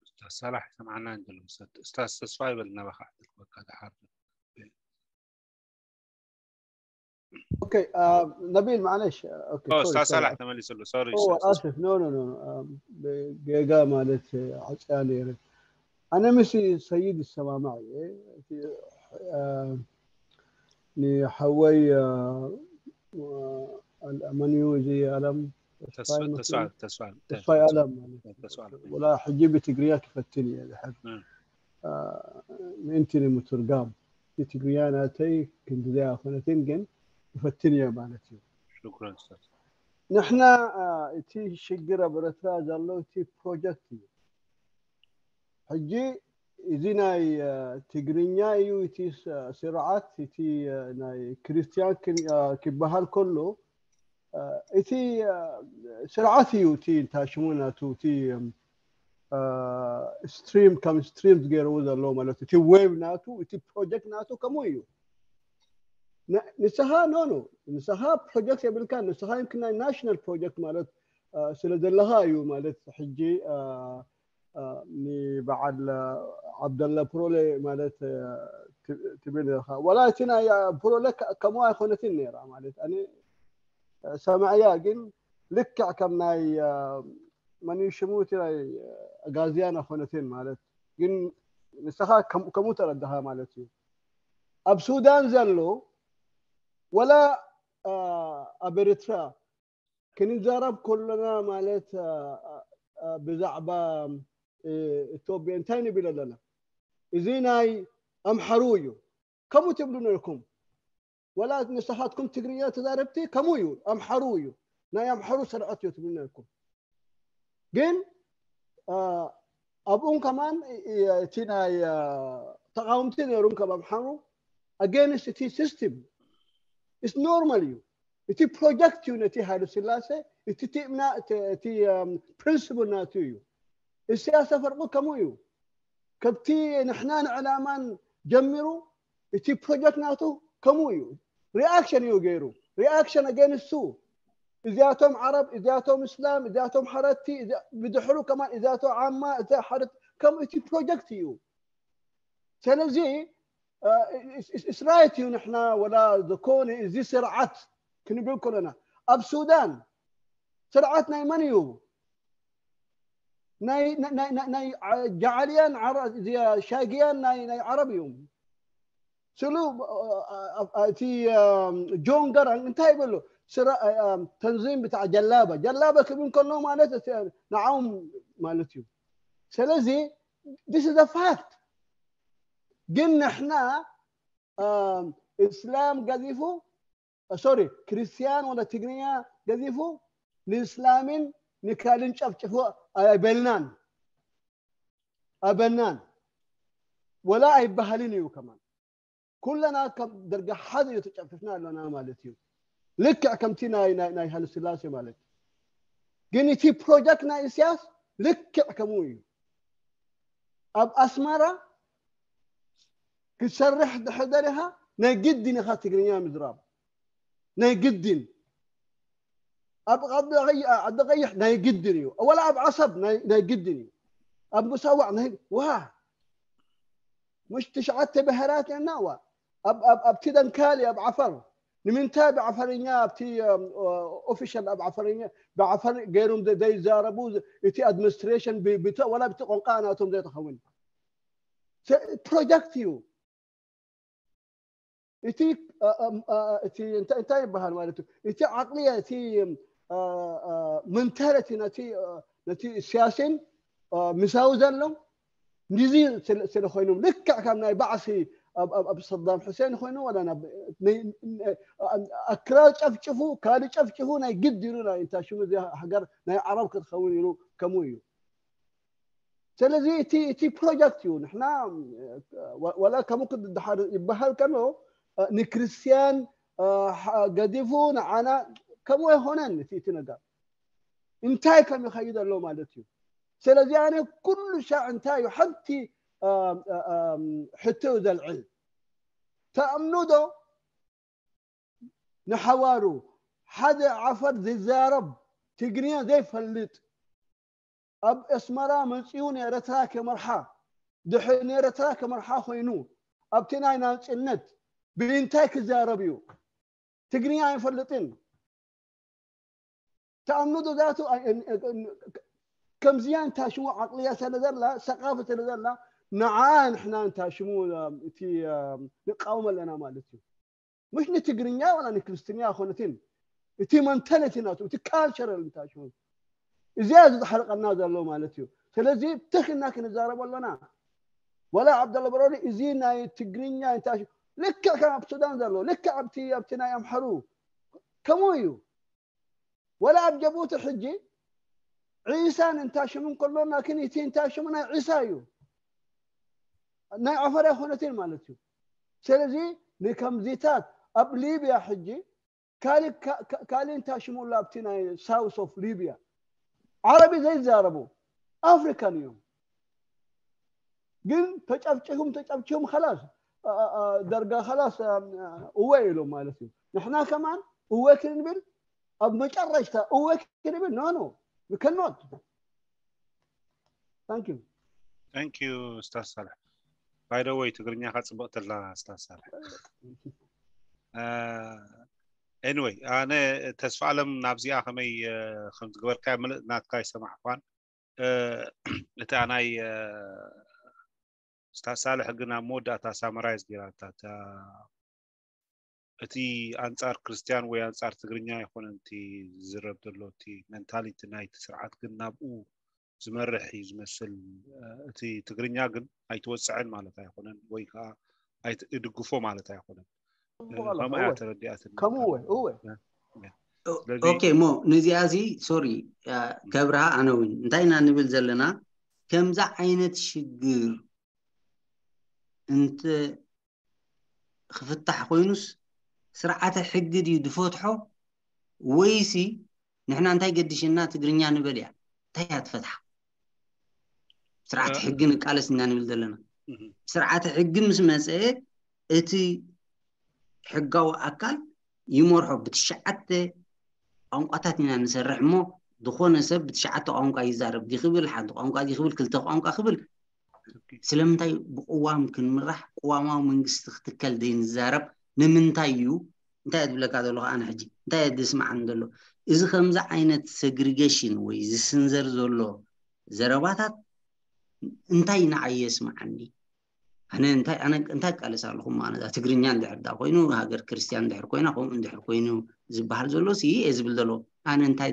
ስታዝ ሳላሕ ሰምዓና እንተሎ ስታዝ ተስፋ ይበል ናባካ ዕድል ክበካ ድሓር ኦኬ ነቢል ማዕለሽ ስታዝ ሳላሕ ተመሊሱ ኣሎ። ሶሪ ኣስፍ ኖ ኖ ኖ ጌጋ ማለት ዓፅያ ነይረ። ኣነ ምስ ሰይድ ይሰማማዕ እየ። እቲ ንሓወይ መን እዩ እዚ ኣለም ተስፋይ ተስፋይ ኣለም ማለት ወላ ሕጂ ብትግርኛ ክፈትን እየ ድሕር ምእንቲ ንምትርጋም ትግርኛ ናተይ ክንዲ ዘይኮነትን ግን ክፈትን እየ ማለት እዩ። ንሕና እቲ ሽግር ኣብ ኤረትራ ዘሎ እቲ ፕሮጀክት እዩ። ሕጂ እዚ ናይ ትግርኛ እዩ እቲ ስርዓት እቲ ናይ ክርስትያን ክበሃል ከሎ እቲ ስርዓት እዩ እቲ እንታይ ሽሙ ናቱ እቲ ስትሪም ከም ስትሪም ዝገይርዎ ዘለዎ ማለት እቲ ዌብ ናቱ እቲ ፕሮጀክት ናቱ ከምኡ እዩ። ንስኻ ኖ ኖ ንስኻ ፕሮጀክት የብልካ ንስኻ ይምክን ናይ ናሽናል ፕሮጀክት ማለት ስለ ዘለኻ እዩ ማለት ሕጂ ንበዓል ዓብደላ ፕሮለ ማለት ትብል ኢኻ ዋላ እቲ ናይ ፕሮለ ከምኡ ኣይኮነትን ነይራ ማለት ኣነ ሰምዐያ ግን ልክዕ ከም ናይ መን ሽሙ እቲ ናይ ኣጋዝያን ኣይኮነትን ማለት ግን ንስኻ ከምኡ ተረዳኻ ማለት እዩ። ኣብ ሱዳን ዘሎ ወላ ኣብ ኤርትራ ክንዛረብ ከሎና ማለት ብዛዕባ ኢትዮጵያ እንታይ ንብል ኣለና? እዚ ናይ ኣምሓሩ እዩ። ከምኡ ትብሉ ነርኩም። ወላ ንስኻትኩም ትግርኛ ተዛረብቲ ከምኡ እዩ። ኣምሓሩ እዩ። ናይ ኣምሓሩ ስርዓት እዩ ትብሉ ነርኩም። ግን ኣብኡን ከማን እቲ ናይ ተቃወምቲ ነይሩም ከም ኣምሓሩ against እቲ system is normal እዩ። እቲ ፕሮጀክት እዩ ነቲ ሃይለ ስላሴ እቲ ቲእምና እቲ principle ናቱ እዩ። ኢሳያስ ኣፈወርቂ ከምኡ እዩ። ከብቲ ንሕና ንዕላማን ጀሚሩ እቲ ፕሮጀክት ናቱ ከምኡ እዩ። reaction እዩ ገይሩ reaction against እዚኣቶም ዓረብ እዚኣቶም እስላም እዚኣቶም ሓረቲ ብድሕሩ ከማን እዚኣቶ ዓማ እዚ ሓረት ከም እቲ ፕሮጀክት እዩ። ስለዚ it's right እዩ ንሕና ወላ ዝኾነ እዚ ስርዓት ክንብል ከለና ኣብ ሱዳን ስርዓት ናይ መን እዩ? ናይ ጃዓልያን ሻጊያን ናይ ዓረብ እዮም። ስሉ እቲ ጆን ገራንግ እንታይ ይበሎ ተንዚም ብታዕ ጀላባ ጀላባ ክብል ከሎ ማለት ንዓም ማለት እዩ። ስለዚ this is a fact ግን ንሕና እስላም ገዚፉ ሶሪ ክርስቲያን ወላ ትግርኛ ገዚፉ ንእስላምን ንካልን ጨፍጭፉ ኣይበልናን ኣበናን ወላ ኣይበሃልን እዩ ከማን ኩለና ከም ደርጋ ሓደ እዩ ተጨፍጭፍና ኣለና ማለት እዩ። ልክዕ ከምቲ ናይ ሃይለስላሴ ማለት ግን እቲ ፕሮጀክት ናይ እስያስ ልክዕ ከምኡ እዩ። ኣብ ኣስመራ ክትሰርሕ ድሕር ደሊኻ ናይ ግድን ኢኻ ትግርኛ ምዝራብ ናይ ግድን ኣብ ዓዲ ቀይሕ ናይ ግድን እዩ። ወላ ኣብ ዓሰብ ናይ ግድን እዩ። ኣብ ምሳዋዕ ናይ ዋ ምሽ ትሽዓተ ብሄራት እና ዋ ኣብቲ ደንካሊ ኣብ ዓፈር ንምንታይ ብዓፈርኛ ኣብቲ ኦፊሻል ኣብ ዓፈርኛ ብዓፈር ገይሮም ዘይዛረቡ እቲ ኣድሚኒስትሬሽን ወላ ብቲ ቆንቃ ናቶም ዘይተኸውን ፕሮጀክት እዩ። እቲ እቲ እንታይ ይበሃል ማለት እዩ እቲ ዓቅልያ እቲ መንታለቲ ነቲ ነቲ ሲያሲን ምሳዊ ዘሎ ንዚ ስለ ኮይኖም ልክዕ ካብ ናይ ባዕሲ ኣብ ሰዳም ሕሴን ኮይኑ ወላ ኣክራር ጨፍጭፉ ካልእ ጨፍጭፉ ናይ ግድ ኢሉ ናይ እንታይ ሽሙ እዚ ሃገር ናይ ዓረብ ክትኸውን ኢሉ ከምኡ እዩ። ስለዚ እቲ እቲ ፕሮጀክት እዩ ንሕና ወላ ከምኡ ክድሓር ይበሃል ከሎ ንክርስትያን ገዲፉ ንዓና ከምኡ ኣይኮነን እቲ እቲ ነገር እንታይ ከም ይኸይድ ኣሎ ማለት እዩ። ስለዚ ኣነ ኩሉ ሻዕ እንታይ እዩ ሓንቲ ሕቶ ዘልዕል ተኣምኑ ዶ ንሓዋሩ ሓደ ዓፈር ዝዛረብ ትግርኛ ዘይፈልጥ ኣብ ኣስመራ መጺኡ ንኤረትራ ክመርሓ ድሕሪ ንኤረትራ ክመርሓ ኮይኑ ኣብቲ ናይ ናጽነት ብእንታይ ክዛረብ እዩ? ትግርኛ ኣይፈልጥን። ተኣምኑ ዶ ዛቱ ከምዚያ እንታሽሙ ዓቅልያ ስለ ዘላ ሰቃፊ ስለ ዘላ ንዓ ንሕና እንታሽሙ እቲ ንቃወም ኣለና ማለት እዩ። مش ንትግርኛ ولا ንክርስትኛ ኣይኮነትን። እቲ መንታሊቲ ናቱ፣ እቲ ካልቸራል እንታይ ሽሙ፣ እዚኣ ዝሓርቀና ዘሎ ማለት እዩ። ስለዚ ትኽ ኢልና ክንዛረብ ኣለና። ወላ ዓብደላ በሮዲ፣ እዚ ናይ ትግርኛ እንታይ ሽሙ፣ ልክዕ ከም ኣብ ሱዳን ዘሎ፣ ልክዕ ኣብቲ ኣብቲ ናይ ኣምሓሩ ከምኡ እዩ። ወላ ኣብ ጀቡቲ ሕጂ ዒሳን እንታይ ሽሙ እንከሎ፣ ላኪን እቲ እንታይ ሽሙ ናይ ዒሳ እዩ፣ ናይ ዓፈር ኣይኮነትን ማለት እዩ። ስለዚ ንከምዚታት ኣብ ሊብያ ሕጂ ካልእ እንታይ ሽሙ ኣሎ ኣብቲ ናይ ሳውስ ኦፍ ሊብያ ዓረቢ ዘይዛረቡ ኣፍሪካን እዮም። ግን ተጨፍጭፉም ተጨፍጭፉም خلاص ደርጋ خلاص እወ ኢሎም ማለት እዩ። ንሕና ከማን እወ ክንብል ኣብ መጨረሽታ እወ ክንብል no no we cannot. Thank you. Thank you ኡስታዝ ሳልሕ። By the way ትግርኛኻ ጽብቕቲ ኣላ ኡስታዝ ሳልሕ። Anyway ኣነ ተስፋ ኣለም ናብዚኣ ከመይ ከም ዝገበርካ ምልእ ናትካ ይሰማዕኳን እታ ናይ ኡስታዝ ሳልሕ ግን ኣብ መወዳእታ ሳመራይዝ ጌራታ እቲ ኣንጻር ክርስቲያን ወይ ኣንጻር ትግርኛ ኣይኮነን እቲ ዝዝረብ ዘሎ እቲ ሜንታሊቲ ናይቲ ስርዓት ግን ናብኡ ዝመርሕ እዩ ዝመስል። እቲ ትግርኛ ግን ኣይትወፅዕን ማለት ኣይኮነን ወይ ከዓ ኣይትድግፎ ማለት ኣይኮነን። ከምኡ እያ ተረዲኣትኒ። ከምኡ እወ እወ ስለዚ ኦኬ እሞ ነዚኣ እዚ ሶሪ ከብርሃ ኣነ እውን እንታይ ኢና ንብል ዘለና ከምዛ ዓይነት ሽግር እንተ ክፍታሕ ኮይኑስ ስርዓተ ሕጊ ድዩ ድፈትሖ ወይሲ ንሕና እንታይ ገዲሽና ትግርኛ ንበል እያ እንታይ እያ ትፈትሓ ስርዓተ ሕጊ ንቃለስ ኢና ንብል ዘለና ስርዓተ ሕጊ ምስ መፀ እቲ ሕጋዊ ኣካል ይመርሖ ብትሽዓተ ቋንቋታት ኢና ንሰርሕ እሞ ዝኾነ ሰብ ብትሽዓተ ቋንቋ ይዛረብ ዲክብል ሓንቲ ቋንቋ ዲክብል ክልተ ቋንቋ ክብል ስለምንታይ ብቅዋም ክንምራሕ ቅዋማዊ መንግስቲ ክትከል ዘይንዛረብ ንምንታይ እዩ እንታይ እየ ዝብለካ ዘለኹ ኣነ ሕጂ እንታይ እየ ዝስማዓኒ ዘሎ እዚ ከምዚ ዓይነት segregation ወይ ዝስንዘር ዘሎ ዘረባታት እንታይ ንዓይ የስምዓኒ ኣነ እንታይ ኣነ እንታይ ቃለስ ኣለኹ ማለት ትግርኛ እንድሕር ዳ ኮይኑ ሃገር ክርስቲያን እንድሕር ኮይና ከምኡ እንድሕር ኮይኑ ዝበሃል ዘሎ ሲ እየ ዝብል ዘሎ ኣነ እንታይ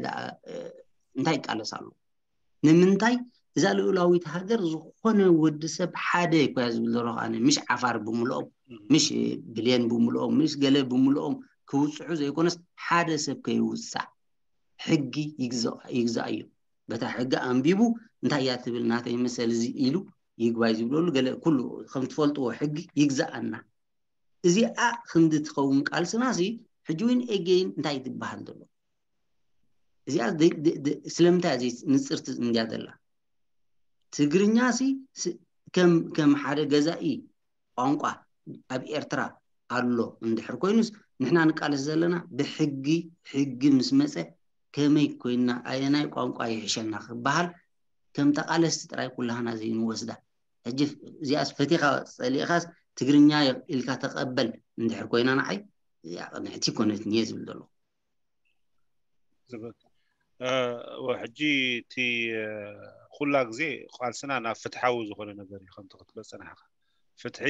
እንታይ ቃለስ ኣለኹ ንምንታይ እዛ ልኡላዊት ሃገር ዝኾነ ወዲ ሰብ ሓደ እኮ እያ ዝብል ዘለኹ ኣነ ምሽ ዓፋር ብምልኦም ምሽ ብልየን ብምልኦም ምሽ ገለ ብምልኦም ክውፅዑ ዘይኮነስ ሓደ ሰብ ከይውፃዕ ሕጊ ይግዛእ እዩ በታ ሕጊ ኣንቢቡ እንታይ እያ ትብል ናተይ መሰል እዚ ኢሉ ይግባይ ዝብለሉ ገለ ኩሉ ከም ትፈልጥዎ ሕጊ ይግዛኣና እዚኣ ክንዲ ትኸውን ቃልስና ሲ ሕጂ እውን ኤጌይን እንታይ ትበሃል ዘሎ እዚኣ ስለምንታይ እዚ ንፅርቲ እንድያ ዘላ ትግርኛ ሲ ከም ሓደ ገዛኢ ቋንቋ ኣብ ኤርትራ ኣሎ እንድሕር ኮይኑስ ንሕና ንቃለስ ዘለና ብሕጊ ሕጊ ምስ መፀ ከመይ ኮይና ኣየናይ ቋንቋ ይሕሸና ክበሃል ከም ተቃለስቲ ጥራይ ኩላህና ዘይንወስዳ ሕጂ እዚኣስ ፈቲኻ ፀሊእኻስ ትግርኛ ኢልካ ተቀበል እንድሕር ኮይና ንዓይ ቅንዕቲ ኮነት እየ ዝብል ዘለኹ ሕጂ እቲ ኩላ ግዜ ቃልስና ናብ ፍትሓዊ ዝኾነ ነገር እዩ ከምቲ ክትብሎ ፀናሕካ ፍትሒ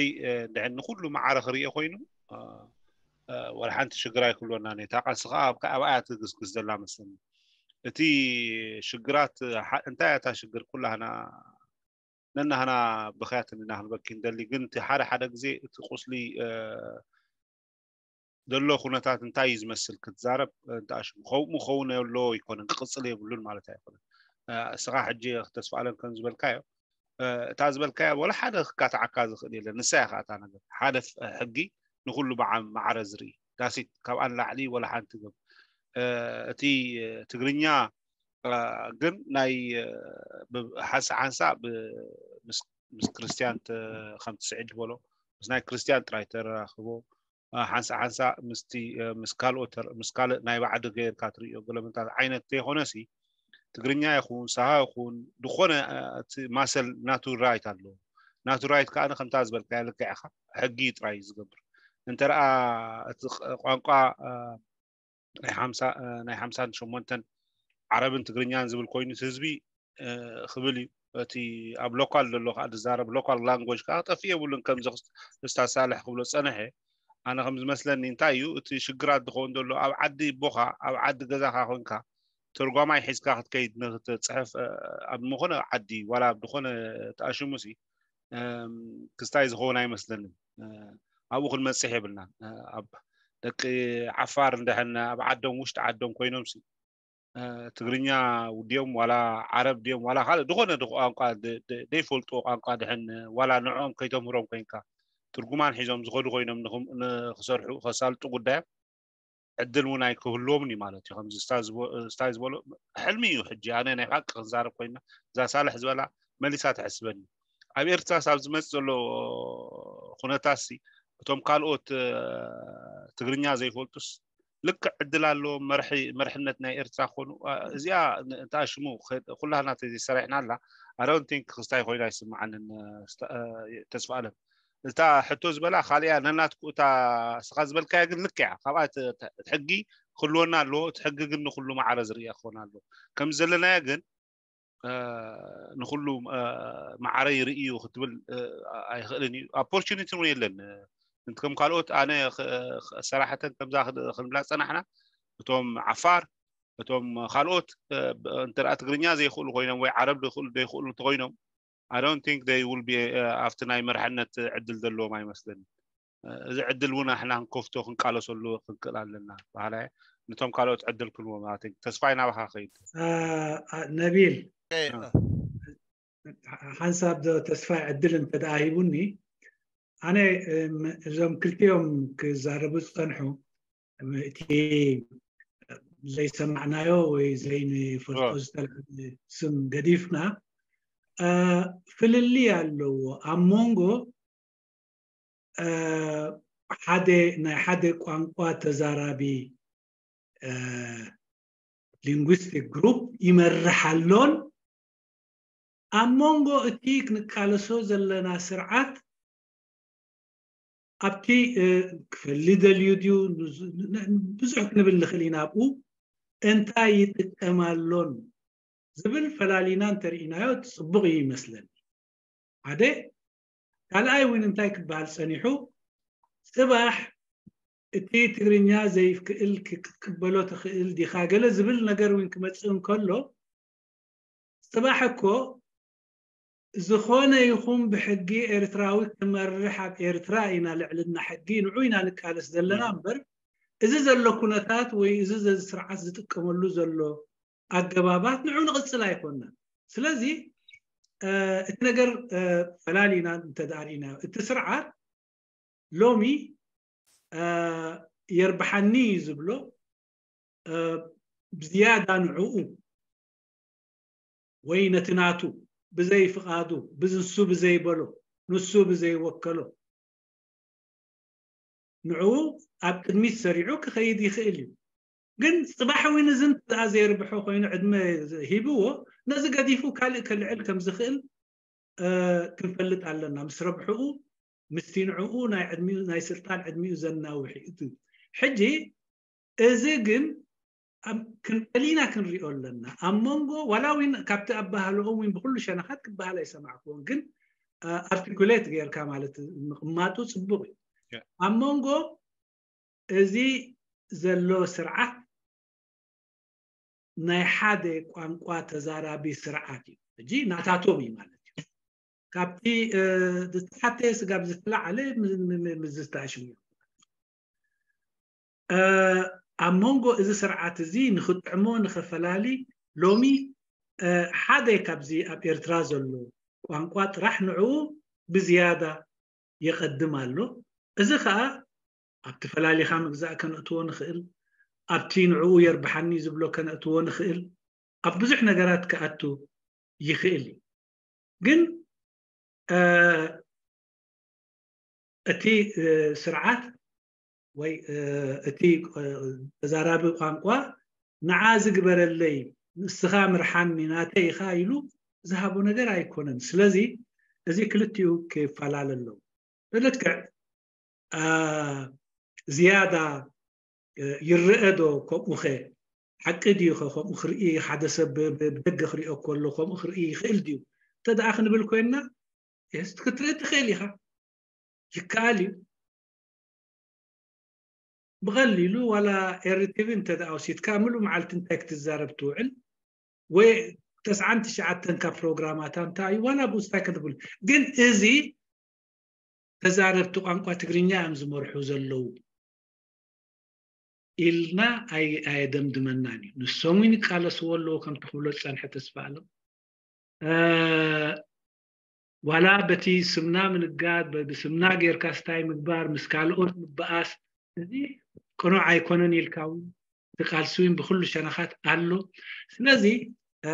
ንድሕን ንኩሉ ማዕረ ክርኦ ኮይኑ ወላ ሓንቲ ሽግር ኣይክብሎና ነታ ቃልሲ ከዓ ኣብኣ ትግስግስ ዘላ መስለኒ እቲ ሽግራት እንታይ እታ ሽግር ኩላህና ነናህና ብክያት ኢና ክንበኪ ንደሊ ግን እቲ ሓደ ሓደ ግዜ እቲ ቁስሊ ዘሎ ኩነታት እንታይ እዩ ዝመስል ክትዛረብ እንተኣሽሙ ከምኡ ኸውን የሎ ይኮነን ክቅፅል የብሉን ማለት ኣይኮነን እስኻ ሕጂ ተስፋ ኣለም ከም ዝበልካዮ እታ ዝበልካዮ ወላ ሓደ ክካትዓካ ዝኽእል የለን ንሳ እያ ከኣታ ነገር ሓደ ሕጊ ንኩሉ በዓል ማዕረ ዝርኢ ዳሲት ካብኣ ንላዕሊ ወላ ሓንቲ ገብ እቲ ትግርኛ ግን ናይ ሓንሳ ሓንሳ ምስ ክርስትያን ከምቲ ስዒድ ዝበሎ ምስ ናይ ክርስትያን ጥራይ ተራኽቦ ሓንሳ ሓንሳ ምስቲ ምስ ካልኦት ምስ ካልእ ናይ ባዕዲ ገይርካ ትርእዮ ገለመንታት ዓይነት ዘይኮነ ሲ ትግርኛ ይኹን ሳሃ ይኹን ዝኾነ እቲ ማሰል ናቱ ራይት ኣለዎ ናቱ ራይት ከዓ ከምታ ዝበልካያ ልክዕኻ ሕጊ ጥራይ እዩ ዝገብር እንተ ደኣ እቲ ቋንቋ ናይ ሓምሳን ሸሞንተን ዓረብን ትግርኛን ዝብል ኮይኑ ህዝቢ ክብል እዩ እቲ ኣብ ሎካል ዘሎ ከዓ ዝዛረብ ሎካል ላንጎጅ ከዓ ጠፍእ የብሉን ከምዚ ስታሳልሕ ክብሎ ፀንሐ ኣነ ከም ዝመስለኒ እንታይ እዩ እቲ ሽግራት ዝኸውን ዘሎ ኣብ ዓዲ ኣቦኻ ኣብ ዓዲ ገዛኻ ኮንካ ተርጓማይ ሒዝካ ክትከይድ ንክትፅሕፍ ኣብ ዝኾነ ዓዲ ዋላ ኣብ ዝኾነ ተኣሽሙ ሲ ክስታይ ዝኸውን ኣይመስለንን። ኣብኡ ክንመፅሕ የብልናን። ኣብ ደቂ ዓፋር እንድሕን ኣብ ዓዶም ውሽጢ ዓዶም ኮይኖም ሲ ትግርኛ ድዮም ዋላ ዓረብ ድዮም ዋላ ካልእ ዝኾነ ቋንቋ ዘይፈልጥዎ ቋንቋ ድሕን ዋላ ንዕኦም ከይተምህሮም ኮይንካ ትርጉማን ሒዞም ዝኸዱ ኮይኖም ንክሰርሑ ከሳልጡ ጉዳዮም ዕድል እውን ኣይክህልዎም እዩ ማለት እዩ። ከምዚ ስታይ ዝበሎ ሕልሚ እዩ። ሕጂ ኣነ ናይ ሓቂ ክንዛረብ ኮይና እዛ ሳልሕ ዝበላ መሊሳ ትሕስበኒ። ኣብ ኤርትራስ ኣብ ዝመፅእ ዘሎ ኩነታሲ እቶም ካልኦት ትግርኛ ዘይፈልጡስ ልክዕ ዕድል ኣለዎም መርሒ መርሕነት ናይ ኤርትራ ክኾኑ። እዚኣ እንታ ሽሙ ኩላህና ተዘይሰሪሕና ኣላ ኣረውንቲን ክስታይ ኮይና ይስምዓንን። ተስፋ ኣለም እታ ሕቶ ዝበላ ካልያ ነናትኩ እታ ስኻ ዝበልካያ ግን ልክያ ካብኣ ሕጊ ክህልወና ኣለዎ። እቲ ሕጊ ግን ንኩሉ ማዕረ ዝርያ ክኾን ኣለዎ። ከምዚ ዘለናዮ ግን ንኩሉ ማዕረ ይርእዩ ክትብል ኣይኽእልን እዩ። ኦፖርቹኒቲ እውን የለን። እንት ከም ካልኦት ኣነ ሰራሕተን ከምዛ ክንብላ ፀናሕና እቶም ዓፋር እቶም ካልኦት እንተ ትግርኛ ዘይኽእሉ ኮይኖም ወይ ዓረብ ዘይኽእሉ ዘይኽእሉ እንተኮይኖም I don't think they will be ኣብቲ ናይ መርሕነት ዕድል ዘለዎም ኣይመስለኒ። እዚ ዕድል እውን ኣሕና ክንከፍቶ ክንቃለሰሉ ክንክእል ኣለና። ባህላ ነቶም ካልኦት ዕድል ክንዎም ተስፋይ ናባኻ ከይድ። ነቢል ሓንሳብ ዶ ተስፋይ ዕድል እንተደኣ ሂቡኒ ኣነ እዞም ክልቲኦም ክዛረቡ ዝፀንሑ እቲ ዘይሰማዕናዮ ወይ ዘይንፈልጦ ዝተለዓለ ስም ገዲፍና ፍልልይ ኣለዎ ኣብ መንጎ ሓደ ናይ ሓደ ቋንቋ ተዛራቢ linguistic group ይመርሕ ኣሎን ኣብ መንጎ እቲ ክንቃለሶ ዘለና ስርዓት ኣብቲ ክፈሊ ደልዩ ድዩ ብዙሕ ክንብል ንኽእል ኢና ኣብኡ እንታይ ይጥቀም ኣሎን ዝብል ፈላሊና እንተርኢናዮ ጽቡቕ እዩ ይመስለኒ ሓደ ካልኣይ እውን እንታይ ክበሃል ጸኒሑ ጽባሕ እቲ ትግርኛ ዘይክእል ክትቅበሎ ትኽእል ዲኻ ገለ ዝብል ነገር እውን ክመጽእ እንከሎ ጽባሕ እኮ ዝኾነ ይኹን ብሕጊ ኤርትራዊ ክመርሕ ኣብ ኤርትራ ኢና ልዕልና ሕጊ ንዑ ኢና ንቃለስ ዘለና እምበር እዚ ዘሎ ኩነታት ወይ እዚ ዘዚ ስርዓት ዝጥቀመሉ ዘሎ ኣገባባት ንዑ ንቕጽል ኣይኮንና ስለዚ እቲ ነገር ፈላሊና እንተዳርኢና እቲ ስርዓት ሎሚ የርብሓኒ እዩ ዝብሎ ብዝያዳ ንዕኡ ወይ ነቲ ናቱ ብዘይ ፍቓዱ ብዝንሱ ብዘይበሎ ንሱ ብዘይወከሎ ንዕኡ ኣብ ቅድሚት ሰሪዑ ክኸይድ ይኽእል እዩ ግን ፅባሕ እውን እዚ እንተኣ ዘየርብሖ ኮይኑ ዕድመ ሂብዎ ነዚ ገዲፉ ካልእ ከልዕል ከም ዝኽእል ክንፈልጥ ኣለና ምስ ረብሕኡ ምስቲ ንዕኡ ናይ ዕድሚኡ ናይ ስልጣን ዕድሚኡ ዘናውሕ እዩ ሕጂ እዚ ግን ክንቀሊና ክንሪኦ ኣለና ኣብ መንጎ ዋላ እውን ካብቲ ኣባህልኦም እውን ብኩሉ ሸነኻት ክበሃል ኣይሰማዕክዎን ግን ኣርቲኩሌት ጌርካ ማለት ምቕማጡ ፅቡቅ እዩ ኣብ መንጎ እዚ ዘሎ ስርዓት ናይ ሓደ ቋንቋ ተዛራቢ ስርዓት እዩ ሕጂ ናታቶም እዩ ማለት እዩ ካብቲ ዝተሓተ ስጋብ ዝተላዓለ ምዝተኣሽሙ ኣብ መንጎ እዚ ስርዓት እዚ ንክጥዕሞ ንኸፈላሊ ሎሚ ሓደ ካብዚ ኣብ ኤርትራ ዘሎ ቋንቋ ጥራሕ ንዕኡ ብዝያዳ የቐድም ኣሎ እዚ ከዓ ኣብቲ ፈላሊኻ ምግዛእ ከነእትዎ ንኽእል ኣብቲ ንዕኡ የርብሓኒ ዝብሎ ከነእትዎ ንኽእል ኣብ ብዙሕ ነገራት ክኣቱ ይኽእል እዩ ግን እቲ ስርዓት ወይ እቲ ተዛራቢ ቋንቋ ንዓ ዝግበረለይ ንስኻ ምርሓኒ ናተይ ኢኻ ኢሉ ዝሃቦ ነገር ኣይኮነን ስለዚ እዚ ክልቲኡ ክፈላለ ኣለዎ ብልክዕ ዝያዳ ይረአ ዶ ከምኡኸ ሓቂ ድዩ ከምኡ ክርኢ ሓደ ሰብ ብደገ ክሪኦ ከሎ ከምኡ ክርኢ ይኽእል ድዩ እንተ ደኣ ክንብል ኮይንና ክትርኢ ትኽእል ኢኻ ይከኣል እዩ ብቐሊሉ ዋላ ኤርቲቪ እንተ ደኣ ወሲድካ ምሉእ መዓልቲ እንታይ ክትዛረብ ትውዕል ወይ ተስዓን ትሽዓተን ካብ ፕሮግራማታ እንታይ እዩ ዋላ ብኡስታይ ክትብል ግን እዚ ተዛረብቲ ቋንቋ ትግርኛ እዮም ዝመርሑ ዘለዉ ኢልና ኣይ- ኣየደምድመናን እዩ። ንሶም እውን ይቃለስዎ ኣለዎ ከምቲ ክብሎ ዝጸንሐ ተስፋ ኣለም። እ፣ ዋላ በቲ ስምና ምንጋድ፣ በ- ብስምና ጌርካ ስታይ ምግባር፣ ምስ ካልኦት ምበኣስ፣ እዚ ቅኑዕ ኣይኮነን ኢልካ እውን እቲ ቃልሲ እውን ብኩሉ ሸነኻት ኣሎ። ስለዚ እ፣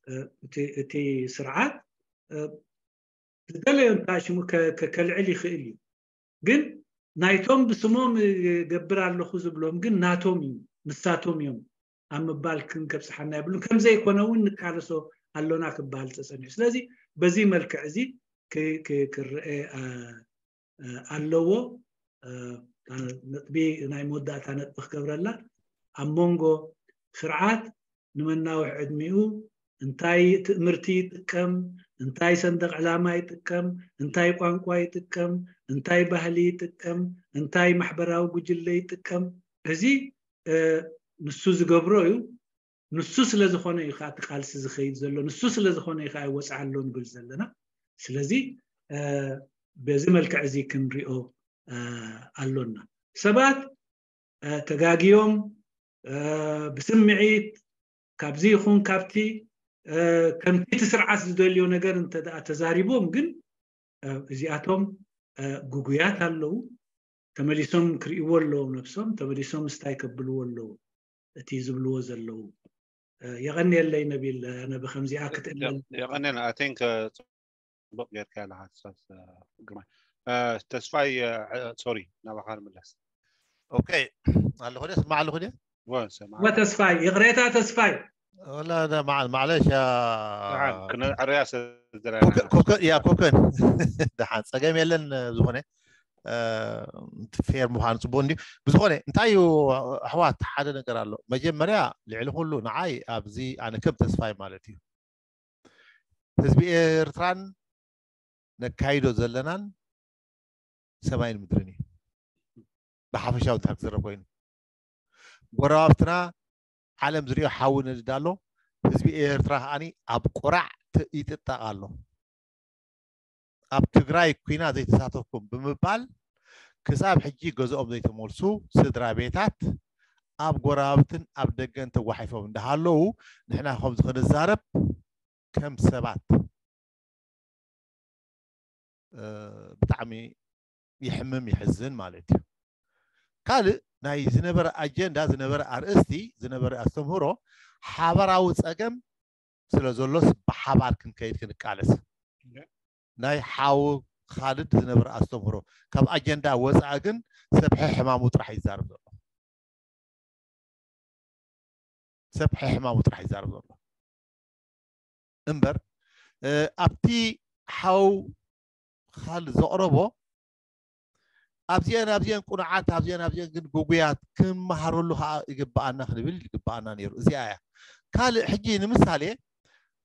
እ፣ እቲ እቲ ስርዓት እ፣ ዝደለዮ እንታይ ሽሙ ከ- ከ- ከልዕል ይኽእል እዩ። ግን ናይቶም ብስሞም ገብር ኣለኹ ዝብሎም ግን ናቶም እዩ፣ ንሳቶም እዮም ኣብ ምባል ክንከብፅሓና የብሉን። ከም ዘይኮነ እውን ንቃለሶ ኣሎና ክበሃል ተፀኒሑ። ስለዚ በዚ መልክዕ እዚ ክ- ክ- ክረአ እ፣ እ፣ ኣለዎ። እ፣ ነጥቢ ናይ መወዳእታ ነጥቢ ክገብረላ ኣብ መንጎ ስርዓት ንመናውሕ ዕድሚኡ እንታይ ትእምርቲ ይጥቀም፣ እንታይ ሰንደቕ ዕላማ ይጥቀም፣ እንታይ ቋንቋ ይጥቀም፣ እንታይ ባህሊ ይጥቀም፣ እንታይ ማሕበራዊ ጉጅለ ይጥቀም፣ እዚ እ፣ ንሱ ዝገብሮ እዩ። ንሱ ስለ ዝኾነ እዩ ከዓ እቲ ቃልሲ ዝኸይድ ዘሎ፣ ንሱ ስለ ዝኾነ እዩ ከዓ ይወፅዓ ኣሎ ንብል ዘለና። ስለዚ እ፣ በዚ መልክዕ እዚ ክንሪኦ እ፣ ኣሎና። ሰባት እ፣ ተጋግዮም እ፣ ብስምዒት ካብዚ ይኹን ካብቲ እ፣ ከምቲ እቲ ስርዓት ዝደልዮ ነገር እንተ ደኣ ተዛሪቦም ግን እ፣ እዚኣቶም እ፣ ጉጉያት ኣለዉ። ተመሊሶም ክርእይዎ ኣለዎም ነብሶም፣ ተመሊሶም ስታይ ከብልዎ ኣለዉ እቲ ዝብልዎ ዘለዉ። እ፣ የቐንየለይ ነቢል፣ ኣነ ብኸምዚኣ ክትእለል የቐንየና። I think እ፣ ጽቡቕ ጌርካ ኣለኻ ተስፋ ግርማይ። እ፣ ተስፋይ ሶሪ ናባኻ ንምለስ። ኦኬ ኣለኹ ድየ ስማዕ ኣለኹ ድየ ወ- ሰማዕ። እወ ተስፋይ ይቕሬታ ተስፋይ ወላ ዳ ማዕ- ማዕለሽ ያ ደሓን፣ ክነዕርያ ስለ ዝደለና። ኮከ- ኮከ- ያ ኮከን ደሓን ጸገም የለን። ዝኾነ እ፣ ፌር ምዃኑ ጽቡቅ እንዲ። ብዝኾነ እንታይ እዩ ኣሕዋት ሓደ ነገር ኣሎ። መጀመርያ ልዕሊ ኩሉ ንዓይ ኣብዚ ኣነ ከም ተስፋይ ማለት እዩ ህዝቢ ኤርትራን ነካይዶ ዘለናን ሰማይን ምድርን እዩ። ብሓፈሻዊ እንታይ ክዝረብ ኮይኑ ጎረባብትና ዓለም ዝሪኦ ሓዊ ነድድ ኣሎ። ህዝቢ ኤርትራ ከዓኒ ኣብ ቁራዕ ት- ይጥጠቕ ኣሎ። ኣብ ትግራይ ኩና ዘይተሳተፍኩም ብምባል ክሳብ ሕጂ ገዝኦም ዘይተመልሱ ስድራ ቤታት ኣብ ጎረባብትን ኣብ ደገን ተጓሒፎም እንዳሃለዉ ንሕና ከምዚ ክንዛረብ ከም ሰባት እ፣ ብጣዕሚ ይሕምም ይሕዝን ማለት እዩ። ካልእ ናይ ዝነበረ ኣጀንዳ ዝነበረ ኣርእስቲ ዝነበረ ኣስተምህሮ ሓበራዊ ጸገም ስለ ዘሎስ ብሓባር ክንከይድ ክንቃለስ ናይ ሓው ካልድ ዝነበረ ኣስተምህሮ ካብ ኣጀንዳ ወፃኢ ግን ሰብ ሕሕማሙ ጥራሕ ይዛረብ ዘሎ ሰብ ሕሕማሙ ጥራሕ ይዛረብ ዘሎ እምበር እ፣ ኣብቲ ሓው ካል ዘቕረቦ ኣብዚአን ኣብዚአን ቁኑዓት ኣብዚአን ኣብዚአን ግን ጉጉያት ክመሃረሉ ከዓ ይግበኣና ክንብል ይግበኣና ነይሩ። እዚኣ እያ። ካልእ ሕጂ ንምሳሌ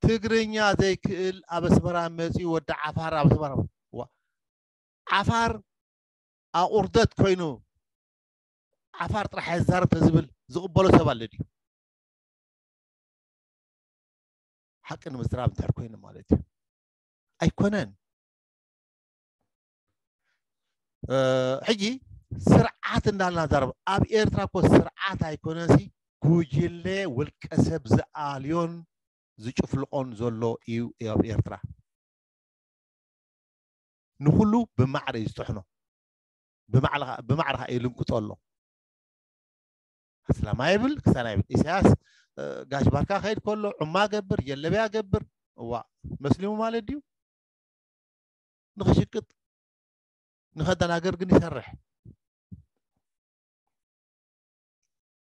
ትግርኛ ዘይክእል ኣብ ኣስመራ መፂኡ ወዲ ዓፋር ኣብ ኣስመራ ዋ፣ ዓፋር ኣቑርደት ኮይኑ ዓፋር ጥራሕ የዛርብ ተዝብል ዝቕበሎ ሰብ ኣለ ድዩ? ሓቂ ንምዝራብ እንድሕር ኮይኑ ማለት እዩ። ኣይኮነን። እ፣ ሕጂ ስርዓት እንዳልና ዛረብ ኣብ ኤርትራ እኮ ስርዓት ኣይኮነሲ ጉጅለ ውልቀ ሰብ ዝኣልዮን ዝጭፍልቆን ዘሎ እዩ ኣብ ኤርትራ። ንኩሉ ብማዕረ እዩ ዝጥሕኖ። ብማዕረ ከዓ- ብማዕረ ከዓ እዩ ልምቅጦ ኣሎ። ኣስላማ ይብል ክሳና ይብል ኢሳያስ እ፣ ጋሽ ባርካ ከይድ ከሎ ዑማ ገብር ጀለብያ ገብር እዋ መስሊሙ ማለት ድዩ ንኽሽቅጥ ንኸደናገር ግን ይሰርሕ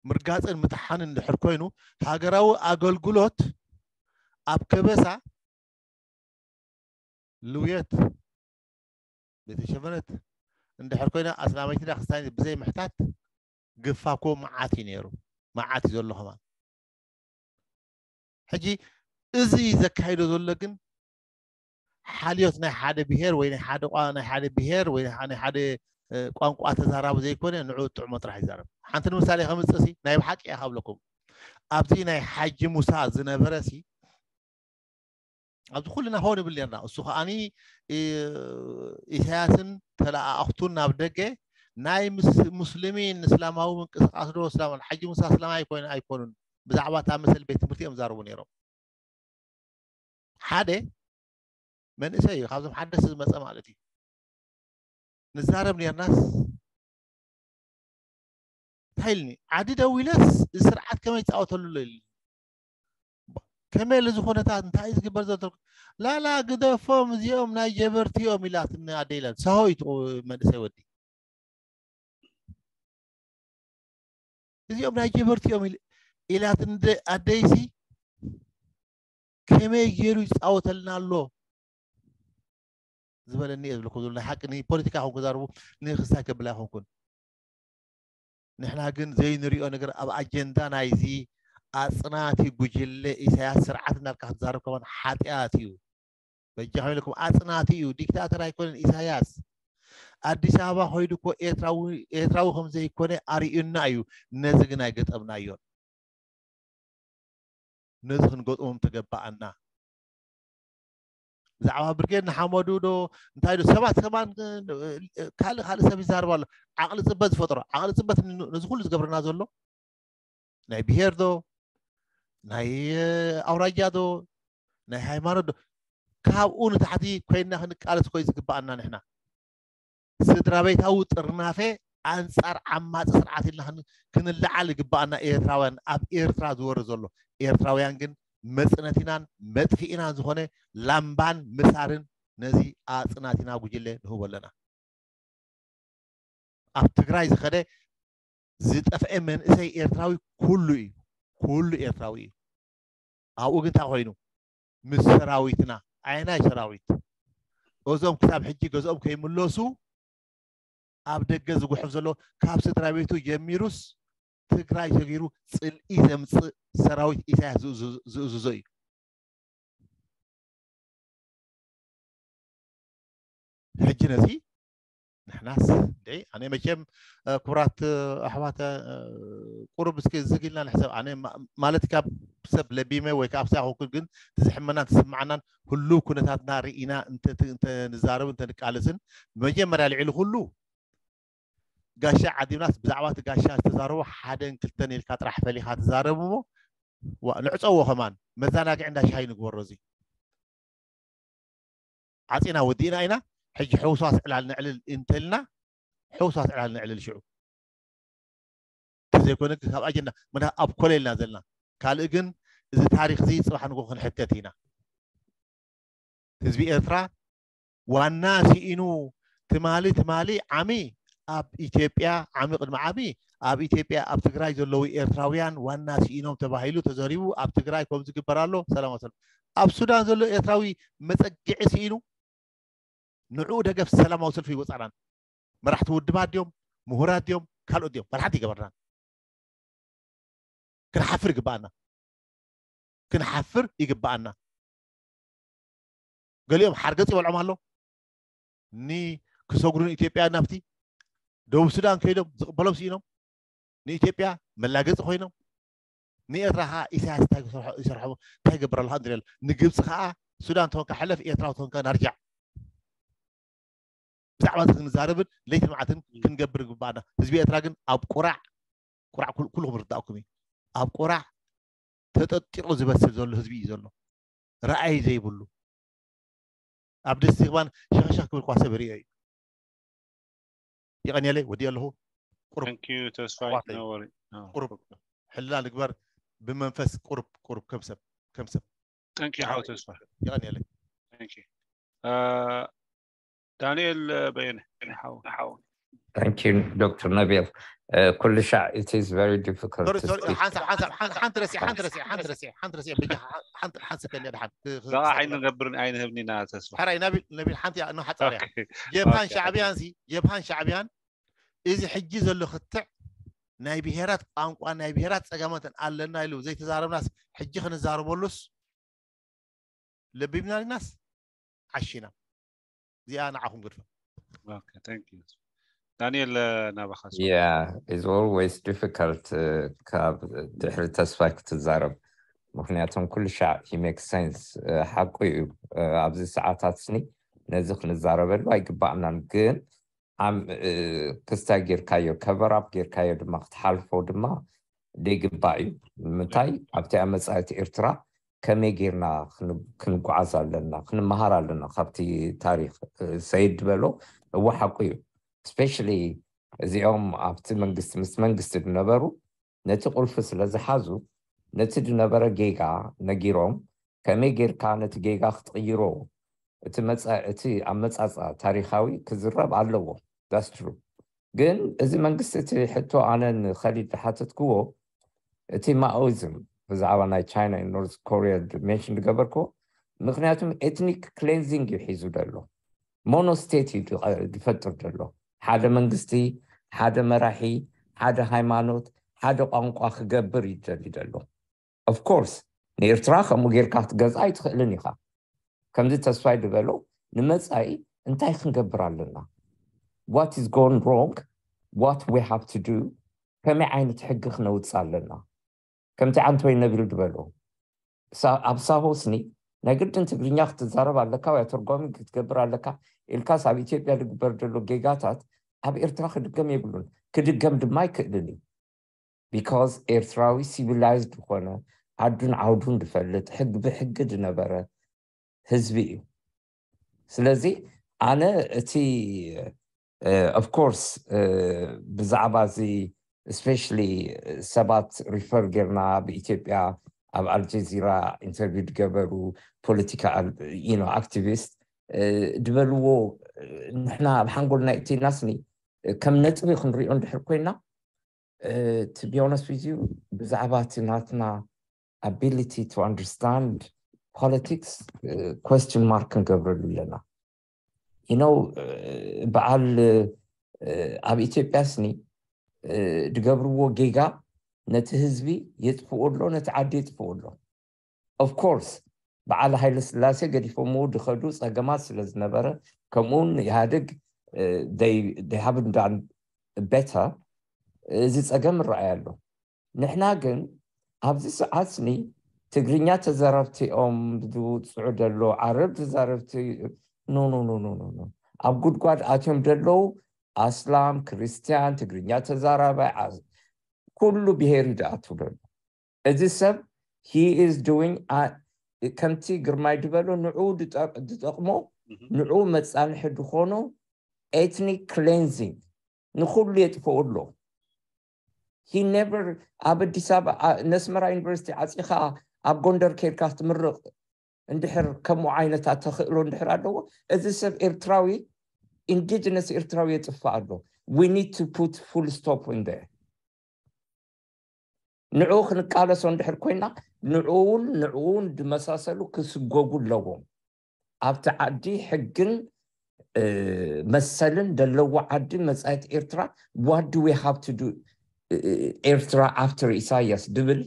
ምርጋፅን ምትሓንን እንድሕር ኮይኑ ሃገራዊ ኣገልግሎት ኣብ ከበሳ ልውየት ቤተሸፈነት እንድሕር ኮይና ኣስላመይቲ ዳ ክስታይን ብዘይ ምሕታት ግፋ ኮ መዓት እዩ ነይሩ መዓት እዩ ዘሎ ከማን ሕጂ እዚ ዘካይዶ ዘሎ ግን ሓልዮት ናይ ሓደ ብሄር ወይ ናይ ሓደ ቋ ናይ ሓደ ብሄር ወይ ናይ ሓደ ቋንቋ ተዛራቢ ዘይኮነ ንዑ ጥዑሞ ጥራሕ ይዛረብ። ሓንቲ ንምሳሌ ከምፅእ ሲ ናይ ብሓቂ እያ ካብለኩም ኣብዚ ናይ ሓጂ ሙሳ ዝነበረ ሲ ኣብዚ ኩልና ሆ ንብል ኔርና። እሱ ከዓኒ ኢሳያስን ተለኣኣኽቱን ናብ ደገ ናይ ሙስሊሚን እስላማዊ ምንቅስቃስ ዶ እስላም ሓጂ ሙሳ እስላማይ ኮይነ ኣይኮኑን ብዛዕባ እታ መሰል ቤት ትምህርቲ እዮም ዛረቡ ነይሮም። ሓደ መንእሰይ እዩ ካብዞም ሓደስ ዝመፀ ማለት እዩ። ንዛረብ ኔርናስ እንታይ ኢልኒ ዓዲ ደው ኢለስ እዚ ስርዓት ከመይ ይፃወተሉ ኣሎ ኢልኒ። ከመይ ለዚ ኩነታት እንታይ እዩ ዝግበር ዘሎ? ላላ ግደፎም እዚኦም ናይ ጀበርቲ እዮም ኢላትኒ ኣደ ኢለን። ሳሆ እዩ መንእሰይ ወዲ እዚኦም ናይ ጀበርቲ እዮም ኢላትኒ ኣደይሲ ከመይ ገይሩ ይፃወተልና ኣሎ ዝበለኒ እየ ዝብለኩም ዘሎ ናይ ሓቂ ንፖለቲካ ይኹን ክዛርቡ ንክስታይ ከብላ ኣይኮንኩን። ንሕና ግን ዘይንሪኦ ነገር ኣብ ኣጀንዳ ናይዚ ኣፅናቲ ጉጅለ ኢሳያስ ስርዓት እናልካ ክትዛረብ ከማን ሓጢኣት እዩ። በጃኹም ኢለኩም ኣፅናቲ እዩ። ዲክታተር ኣይኮነን ኢሳያስ። ኣዲስ ኣበባ ኮይዱ እኮ ኤርትራዊ ኤርትራዊ ከም ዘይኮነ ኣርእዩና እዩ። ነዚ ግን ኣይገጠምናዮን። ነዚ ክንገጥሞም ተገባኣና። ብዛዕባ ብርጌድ ንሓመዱ ዶ እንታይ ዶ ሰባት ከማን ካልእ ካልእ ሰብ ይዛርብ ኣሎ። ዓቕሊ ፅበት ዝፈጥሮ ዓቕሊ ፅበት ነዚ ኩሉ ዝገብረና ዘሎ ናይ ብሄር ዶ ናይ ኣውራጃ ዶ ናይ ሃይማኖት ዶ ካብኡ ንታሕቲ ኮይና ክንቃለስ ኮይ ዝግባኣና ንሕና ስድራ ቤታዊ ጥርናፌ ኣንጻር ዓማጺ ስርዓት ኢልና ክንለዓል ይግባኣና። ኤርትራውያን ኣብ ኤርትራ ዝወርድ ዘሎ ኤርትራውያን ግን መጽነቲናን መጥፊኢናን ዝኾነ ላምባን ምሳርን ነዚ ኣጽናቲና ጉጅለ ንህቦ ኣለና። ኣብ ትግራይ ዝኸደ ዝጠፍአ መንእሰይ ኤርትራዊ ኩሉ እዩ። ኩሉ ኤርትራዊ እዩ። ኣብኡ ግን እንታይ ኮይኑ ምስ ሰራዊትና ኣየናይ ሰራዊት እዞም ክሳብ ሕጂ ገዝኦም ከይምለሱ ኣብ ደገ ዝጉሕፍ ዘሎ ካብ ስድራ ቤቱ ጀሚሩስ ትግራይ ሰጊሩ ፅልኢ ዘምፅእ ሰራዊት ኢሳያስ ዝእዝዞ እዩ። ሕጂ ነዚ ንሕናስ እንደ ኣነ መቸም ክቡራት ኣሕዋተ ቁሩብ እስኪ ዝግ ኢልና ንሕሰብ ኣነ ማለት ካብ ሰብ ለቢመ ወይ ካብ ሳይ ኮንኩን ግን ትዝሕመናን ትስማዓናን ህሉው ኩነታትና ርኢና እንተንዛረብ እንተንቃለስን ብመጀመርያ ልዕሊ ኩሉ ጋሻ ዓዲምናስ ብዛዕባ እቲ ጋሻ ዝተዛረቦ ሓደን ክልተን ኢልካ ጥራሕ ፈሊኻ ትዛረብ እሞ ንዕፀዎ ከማን መዘናግዒ እንዳ ሻሂ ንግበሮ እዚ ዓፂና ወዲእና ኢና። ሕጂ ሕውስዋስ ዕላል ነዕልል እንተልና ሕውስዋስ ዕላል ነዕልል ሽዑ ተዘይኮነ ካብ ኣጀንዳ ምና ኣብ ኮለልና ዘለና ካልእ ግን እዚ ታሪክ እዚ ፅባሕ ንጎ ክንሕተት ኢና። ህዝቢ ኤርትራ ዋና ስኢኑ ትማሊ ትማሊ ዓሚ ኣብ ኢትዮጵያ ዓሚ ቅድሚ ዓሚ ኣብ ኢትዮጵያ ኣብ ትግራይ ዘለዉ ኤርትራውያን ዋና ስኢኖም ተባሂሉ ተዘሪቡ ኣብ ትግራይ ከም ዝግበር ኣሎ ሰላማዊ ሰልፊ ኣብ ሱዳን ዘሎ ኤርትራዊ መፀግዒ ስኢኑ ንዕኡ ደገፍ ሰላማዊ ሰልፊ ይወፃናን መራሕቲ ውድባት ድዮም ምሁራት ድዮም ካልኦት ድዮም መራሕቲ ይገበርናን ክንሓፍር ይግባኣና ክንሓፍር ይግባኣና ገሊኦም ሓርገፅ ይበልዖም ኣሎ ኒ ክሰጉሩ ንኢትዮጵያ ናብቲ ደቡብ ሱዳን ከይዶም ዝቕበሎም ስኢኖም ንኢትዮጵያ መላገፂ ኮይኖም ንኤርትራ ከዓ ኢሳያስ እንታይ ይሰርሖ እንታይ ይገብር ኣሎ ንግብፂ ከዓ ሱዳን ተኾንካ ሕለፍ ኤርትራ ተኾንካ ናርጃዕ ብዛዕባ እዚ ክንዛረብን ለይቲ መዓትን ክንገብር ይግባኣና ህዝቢ ኤርትራ ግን ኣብ ቁራዕ ቁራዕ ኩልኩም ርዳእኩም እዩ ኣብ ቁራዕ ተጠጢቑ ዝበስል ዘሎ ህዝቢ እዩ ዘሎ ረኣይ ዘይብሉ ኣብ ድስቲ ክባን ሸኸሸኽ ክብል ኳ ሰብ ርእዮ እዩ ይቐንየለይ ወዲ ኣለኹ ቁሩብ ተስፋይ ቁሩብ ሕልና ልግበር ብመንፈስ ቁሩብ ቁሩብ ከም ሰብ ከም ሰብ ጠንኪ ሓው ተስፋ ይቐንየለይ ዳንኤል በየነ ሓው Thank you, Doctor Nabil. Uh, ኩሉ ሻዕ it is very difficult to speak. ሓንቲ ረሲዕ ሓንቲ ረሲዕ ሓንቲ ረሲዕ ሓንቲ ረሲዕ በጃ ሓንቲ ሓንቲ ከንደ ድሓን ዛዓ ኣይንገብርን ኣይንህብኒና ተስፋ ሕራይ ነቢል ነቢል ሓንቲ ንሓፃርያ ጀብሃን ሻዕብያን ሲ ጀብሃን ሻዕብያን እዚ ሕጂ ዘሎ ክትዕ ናይ ብሄራት ቋንቋ ናይ ብሄራት ፀገማትን ኣለና ኢሉ ዘይተዛረብናስ ሕጂ ክንዛረበሉስ ለቢብና ዲናስ ዓሺና እዚኣ ንዓኹም ግድፈ Okay, thank you. ዳንኤል ናባኻ። Yeah, it's always difficult ካብ ድሕሪ ተስፋይ ክትዛረብ፣ ምክንያቱም ኩሉ ሻዕ he makes sense። ሓቁ እዩ። ኣብዚ ሰዓታት ስኒ ነዚ ክንዛረበሉ ኣይግባእናን፣ ግን ክስታይ ጌርካዮ፣ cover up ጌርካዮ ድማ ክትሓልፎ ድማ ደይግባእ እዩ። ንምንታይ ኣብቲ ኣብ መጻኢት ኤርትራ ከመይ ጌርና ክንጓዓዝ ኣለና፣ ክንመሃር ኣለና ካብቲ ታሪክ። ሰይድ ዝበሎ እዎ ሓቁ እዩ። Especially እዚኦም ኣብቲ መንግስቲ ምስ መንግስቲ ዝነበሩ ነቲ ቁልፊ ስለ ዝሓዙ ነቲ ዝነበረ ጌጋ ነጊሮም ከመይ ጌርካ ነቲ ጌጋ ክትቕይሮ እቲ መጻ እቲ ኣመጻጻ ታሪኻዊ ክዝረብ ኣለዎ። That's true። ግን እዚ መንግስቲ እቲ ሕቶ ኣነ ንኸሊድ ዝሓተትክዎ እቲ ማኦይዝም ብዛዕባ ናይ ቻይና ኖርዝ ኮሪያ ሜንሽን ዝገበርክዎ ምክንያቱም ኤትኒክ ክሌንዚንግ እዩ ሒዙ ዘሎ። ሞኖስቴት እዩ ዝፈጥር ዘሎ። ሓደ መንግስቲ፣ ሓደ መራሒ፣ ሓደ ሃይማኖት፣ ሓደ ቋንቋ ክገብር ይደሊ ዘሎ። Of course ንኤርትራ ከምኡ ጌርካ ክትገዝኣ ኣይትኽእልን ኢኻ። ከምዚ ተስፋይ ዝበሎ ንመጻኢ እንታይ ክንገብር ኣለና? What is going wrong? What we have to do? ከመይ ዓይነት ሕጊ ክነውጽእ ኣለና? ከምቲ ዓንቶይ ነቢል ዝበሎ ኣብ ሳሆስኒ ናይ ግድን ትግርኛ ክትዛረብ ኣለካ ወይ ኣተርጓሚ ክትገብር ኣለካ ኢልካስ ኣብ ኢትዮጵያ ዝግበር ዘሎ ጌጋታት ኣብ ኤርትራ ክድገም የብሉን። ክድገም ድማ ኣይክእልን እዩ። Because ኤርትራዊ ሲቪላይዝድ ዝኾነ ዓዱን ዓውዱን ዝፈልጥ ሕግ ብሕጊ ዝነበረ ህዝቢ እዩ። ስለዚ ኣነ እቲ of course ብዛዕባ እዚ especially ሰባት ሪፈር ጌርና ብኢትዮጵያ ኣብ ኣልጀዚራ ኢንተርቪው ዝገበሩ ፖለቲካ ኣክቲቪስት ዝበልዎ ንሕና ኣብ ሓንጎልና እቲናስኒ ከም ነጥቢ ክንሪኦ እንድሕር ኮይና to be honest with you ብዛዕባ እቲ ናትና ability to understand politics question mark ክንገብረሉ ኣለና። You know በዓል ኣብ ኢትዮጵያ ስኒ ዝገብርዎ ጌጋ ነቲ ህዝቢ የጥፍኡ ኣሎ፣ ነቲ ዓዲ የጥፍኡ ኣሎ። Of course በዓል ሃይለ ስላሴ ገዲፎምዎ ዝኸዱ ጸገማት ስለ ዝነበረ ከምኡውን ኢህኣደግ they haven't done better እዚ ጸገም ይረኣይ ኣሎ። ንሕና ግን ኣብዚ ሰዓት ስኒ ትግርኛ ተዛረብቲ እዮም ዝውፅዑ ዘሎ፣ ዓረብ ተዛረብቲ no no no no no ኣብ ጉድጓድ ኣትዮም ዘለዉ ኣስላም፣ ክርስቲያን፣ ትግርኛ ተዛራባይ ኩሉ ብሄር እዩ ዝኣቱ ዘሎ። እዚ ሰብ he is doing ከምቲ ግርማይ ዝበሎ ንዑ ዝጠቅሞ ንዑ መፃንሒ ዝኾኖ ኤትኒክ ክሌንዚንግ ንኩሉ የጥፈኡ ኣሎ። He never ኣብ ኣዲስ ኣበባ ነስመራ ዩኒቨርሲቲ ዓፂኻ ኣብ ጎንደር ከይድካ ክትምርቕ እንድሕር ከምኡ ዓይነታት ተኽእሎ እንድሕር ኣለዎ እዚ ሰብ ኤርትራዊ ኢንዲጅነስ ኤርትራዊ የጥፍእ ኣሎ። We need to put full stop in there። ንዑ ክንቃለሶ እንድሕር ኮይና ንዑውን ንዑውን ዝመሳሰሉ ክስጎጉ ኣለዎም። ኣብቲ ዓዲ ሕግን መሰልን ዘለዎ ዓዲ መጻኢት ኤርትራ what do we have to do ኤርትራ after ኢሳያስ ድብል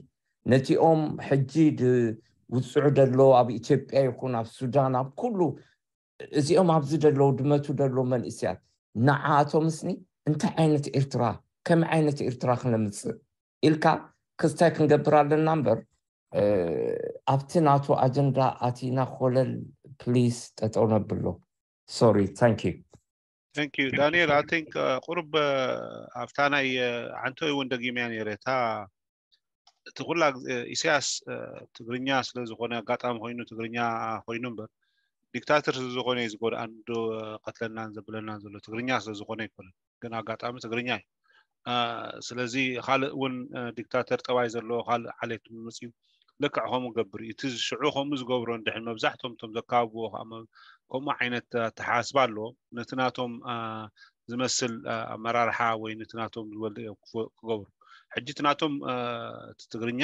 ነቲኦም ሕጂ ውፅዑ ደሎ ኣብ ኢትዮጵያ ይኹን ኣብ ሱዳን ኣብ ኩሉ እዚኦም ኣብዚ ደለዉ ድመቱ ደሎ መንእስያት ንዓኣቶምስኒ እንታይ ዓይነት ኤርትራ ከመይ ዓይነት ኤርትራ ክነምፅእ ኢልካ ክስታይ ክንገብር ኣለና እምበር ኣብቲ ናቱ ኣጀንዳ ኣቲና ኮለል ፕሊስ ጠጠው ነብሎ። Sorry. Thank you. Thank you ዳንኤል። I think ቁሩብ ኣብታ ናይ ዓንቶይ እውን ደጊመያ ነይረ እታ እቲ ኩላ ኢሳያስ ትግርኛ ስለዝኾነ ኣጋጣሚ ኮይኑ ትግርኛ ኮይኑ እምበር ዲክታተር ስለዝኾነ እዩ ዝጎድኣን ዶ ቀትለናን ዘብለናን ዘሎ ትግርኛ ስለዝኾነ ኣይኮነን። ግን ኣጋጣሚ ትግርኛ እዩ። ስለዚ ካልእ እውን ዲክታተር ጠባይ ዘለዎ ካልእ ዓሌት መፅዩ ልክዕ ከምኡ ገብር እዩ። እቲ ሽዑ ከምኡ ዝገብሮ እንድሕን መብዛሕቶም እቶም ዘካብብዎ ከዓ ከምኡ ዓይነት ኣተሓሳስባ ኣለዎም። ነቲ ናቶም ዝመስል ኣመራርሓ ወይ ነቲ ናቶም ዝበል ክገብሩ ሕጂ እቲ ናቶም እቲ ትግርኛ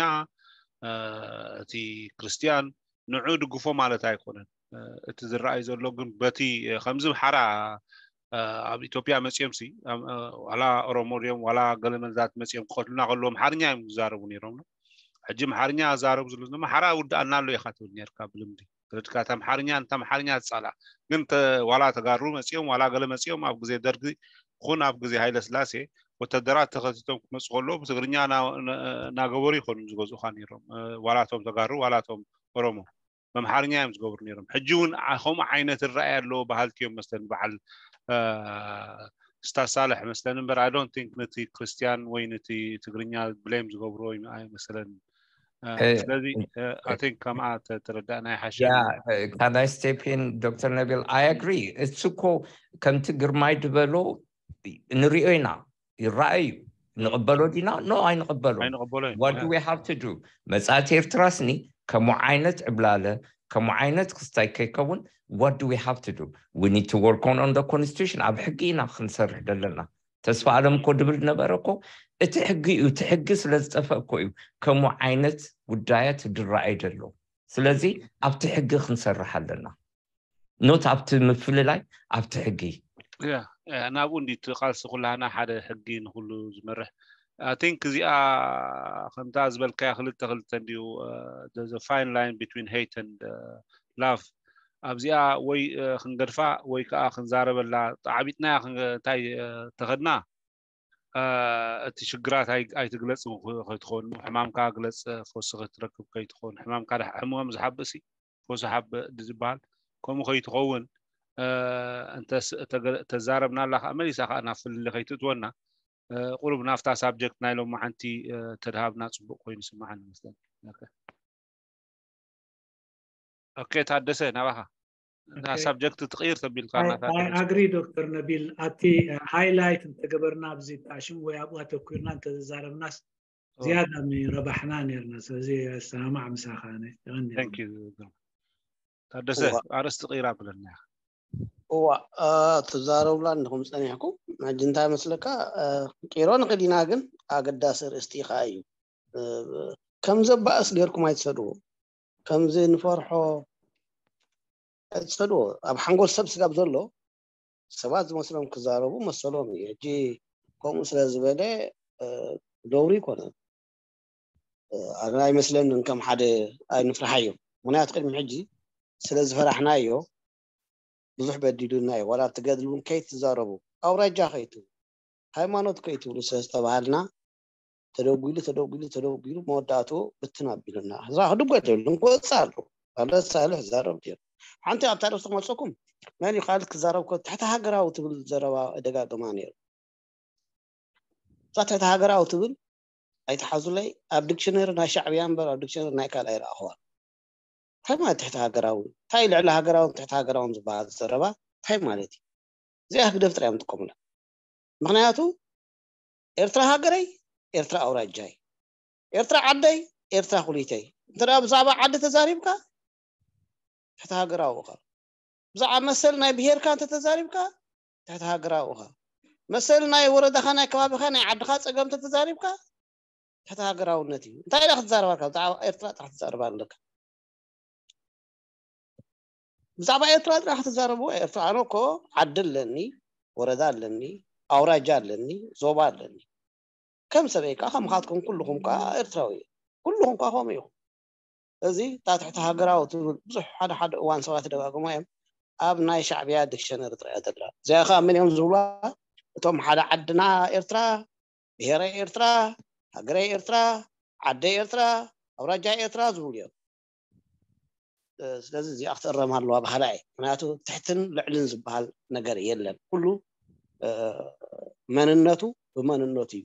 እቲ ክርስትያን ንዑ ድግፎ ማለት ኣይኮነን። እቲ ዝረኣይ ዘሎ ግን በቲ ከምዚ ሓራ ኣብ ኢትዮጵያ መፅኦም ሲ ዋላ ኦሮሞ ድዮም ዋላ ገለመዛት መፅኦም ክቐትሉና ከለዎም ሓርኛ እዮም ዝዛረቡ ነይሮም። ሕጂ ኣምሓርኛ ኣዛረቡ ዘሎ ድማ ሓራ ውድኣና ኣሎ ኢኻ ትብል ነርካ ብልምዲ ተረድካ። እታ ኣምሓርኛ እንታ ኣምሓርኛ ትፃላ ግን ዋላ ተጋሩ መፅኦም ዋላ ገለ መፅኦም ኣብ ግዜ ደርጊ ኩን ኣብ ግዜ ሃይለ ስላሴ ወተደራት ተኸቲቶም ክመፁ ከለዉ ብትግርኛ እናገበሩ ይኮኑ ዝገዝኡካ ነይሮም። ዋላቶም ተጋሩ ዋላቶም ኦሮሞ በምሓርኛ እዮም ዝገብሩ ነይሮም። ሕጂ እውን ከምኡ ዓይነት ራእይ ኣለዎ በሃልቲ እዮም መስለን በዓል ስታሳልሕ መስለን እምበር I don't think ነቲ ክርስቲያን ወይ ነቲ ትግርኛ ብሌም ዝገብርዎ ኣይመስለን። ስለዚ ከምኣ ተረዳእና ይሓሸ። ካናይ ስቴፒን ዶክተር ነቢል? I agree። እሱ እኮ ከምቲ ግርማይ ዝበሎ ንሪኦ ኢና፣ ይረኣዩ። ንቕበሎ ዲና? No፣ ኣይንቕበሎ። What do we have to do? መጻእቲ ኤርትራስኒ ከምኡ ዓይነት ዕብላለ ከምኡ ዓይነት ክስታይ ከይከውን what do we have to do? We need to work on, on the constitution። ኣብ ሕጊ ኢና ክንሰርሕ ዘለና። ተስፋ ኣለም እኮ ድብል ነበረ እኮ፣ እቲ ሕጊ እዩ፣ እቲ ሕጊ ስለ ዝጠፈእ እኮ እዩ ከምኡ ዓይነት ጉዳያት ድረኣይ ደሎ። ስለዚ ኣብቲ ሕጊ ክንሰርሕ ኣለና፣ not ኣብቲ ምፍልላይ፣ ኣብቲ ሕጊ። ናብኡ እንዲ እቲ ቃልሲ ኩላህና ሓደ ሕጊ ንኩሉ ዝመርሕ። I think እዚኣ ከምታ ዝበልካያ ክልተ ክልተ እንዲዩ፣ fine line between hate and love። ኣብዚኣ ወይ ክንገድፋ ወይ ከዓ ክንዛረበላ። ዓቢጥናያ እንታይ ተኸድና እቲ ሽግራት ኣይትግለጽ ከይትኸውን፣ ሕማምካ ግለጽ ፈውሲ ክትረክብ ከይትኸውን፣ ሕማምካ ሕሙም ዝሓብእ ሲ ፈውሲ ሓብእ ዝበሃል ከምኡ ከይትኸውን፣ እንተስ ተዛረብናላ ከዓ መሊሳ ከዓ ናብ ፍልልይ ከይትእትወና፣ ቁሩብ ናብታ ሳብጀክት ናይ ሎማዓንቲ ተድሃብና ጽቡቅ ኮይኑ ይስምዓኒ መስለኒ። ኦኬ ታደሰ ናባኻ። ሳብጀክት ትቕይር ተቢልካ። ኣግሪ ዶክተር ነቢል፣ ኣብቲ ሃይላይት እንተገበርና ኣብዚ ተኣሽም ወይ ኣብኡ ኣተኩርና እንተዘዛረብናስ ዝያዳ ረባሕና ነርና። ስለዚ ሰማማዕ ምሳኻ። ታደሰ ኣርእስቲ ቅይራ ብለና። እዋ ትዛረቡላ እንዲኹም ፀኒሕኩም። ሕጂ እንታይ መስለካ፣ ቂሮ ንኽዲና ግን ኣገዳሲ ርእስቲ ከዓ እዩ። ከም ዘባእስ ጌርኩም ኣይትሰድዎ። ከምዚ ንፈርሖ ኣይትሰድዎ። ኣብ ሓንጎል ሰብ ስጋብ ዘሎ ሰባት ዝመስሎም ክዛረቡ መሰሎም እዩ። ሕጂ ከምኡ ስለ ዝበለ ነውሪ ይኮነን። ኣነ ኣይመስለንን ከም ሓደ ኣይንፍርሓዮ። ምክንያቱ ቅድሚ ሕጂ ስለ ዝፈራሕናዮ ብዙሕ በዲሉና እዩ። ዋላ ትገድል እውን ከይትዛረቡ፣ ኣውራጃ ከይትብሉ፣ ሃይማኖት ከይትብሉ ስለ ዝተባሃልና ተደጒሉ ተደጒሉ ተደጒሉ መወዳእትኡ ብትን ኣቢሉና። እዛ ክድጎል የብሉን ክወፅእ ኣለዎ። ኣለ ሳልሕ ዛረብ ድዮ ሓንቲ ኣብታ ርእሲ ክመልሰኩም መን እዩ ካልእ ክዛረብ ከ ትሕቲ ሃገራዊ ትብል ዘረባ ደጋግማ ነይሩ። እዛ ትሕቲ ሃገራዊ ትብል ኣይትሓዙለይ። ኣብ ዲክሽነሪ ናይ ሻዕብያ እምበር ኣብ ዲክሽነሪ ናይ ካልእ ኣይረኣኽዋ። እንታይ ማለት ትሕቲ ሃገራዊ? እንታይ ልዕሊ ሃገራውን ትሕቲ ሃገራውን ዝበሃል ዘረባ እንታይ ማለት እዩ? እዚኣ ህግደፍ ጥራይ እዮም ዝጥቀሙላ። ምክንያቱ ኤርትራ ሃገረይ፣ ኤርትራ ኣውራጃይ፣ ኤርትራ ዓደይ፣ ኤርትራ ኩሊተይ። እንተ ደኣ ብዛዕባ ዓዲ ተዛሪብካ ትሕቲ ሃገራዊ ኢኻ። ብዛዕባ መሰል ናይ ብሄርካ እንተ ተዛሪብካ ትሕቲ ሃገራዊ ኢኻ። መሰል ናይ ወረዳኻ፣ ናይ ከባቢኻ፣ ናይ ዓድኻ ጸገም እንተ ተዛሪብካ ትሕቲ ሃገራውነት እዩ። እንታይ ኢላ ክትዛረብ ኣለካ? ብዛዕባ ኤርትራ ጥራሕ ትዛረብ ኣለካ። ብዛዕባ ኤርትራ ጥራሕ ክትዛረብዎ። ኤርትራ፣ ኣነ እኮ ዓዲ ኣለኒ፣ ወረዳ ኣለኒ፣ ኣውራጃ ኣለኒ፣ ዞባ ኣለኒ። ከም ሰበይ ከዓ ከምኻትኩም ኩልኹም ከዓ ኤርትራዊ እዩ። ኩልኹም ከዓ ከምኡ ኢኹም። እዚ እታ ትሕቲ ሃገራዊ ትብል ብዙሕ ሓደ ሓደ እዋን ሰባት ደጋግሞ እዮም ኣብ ናይ ሻዕብያ ዲክሸነሪ ጥራይ ዘላ። እዚኣ ከዓ መን እዮም ዝብሉዋ? እቶም ሓደ ዓድና ኤርትራ፣ ብሄረይ ኤርትራ፣ ሃገረይ ኤርትራ፣ ዓደይ ኤርትራ፣ ኣውራጃ ኤርትራ ዝብሉ እዮም። ስለዚ እዚኣ ክትእረም ኣለዋ በሃላይ። ምክንያቱ ትሕትን ልዕልን ዝበሃል ነገር የለን። ኩሉ መንነቱ ብመንነቱ እዩ።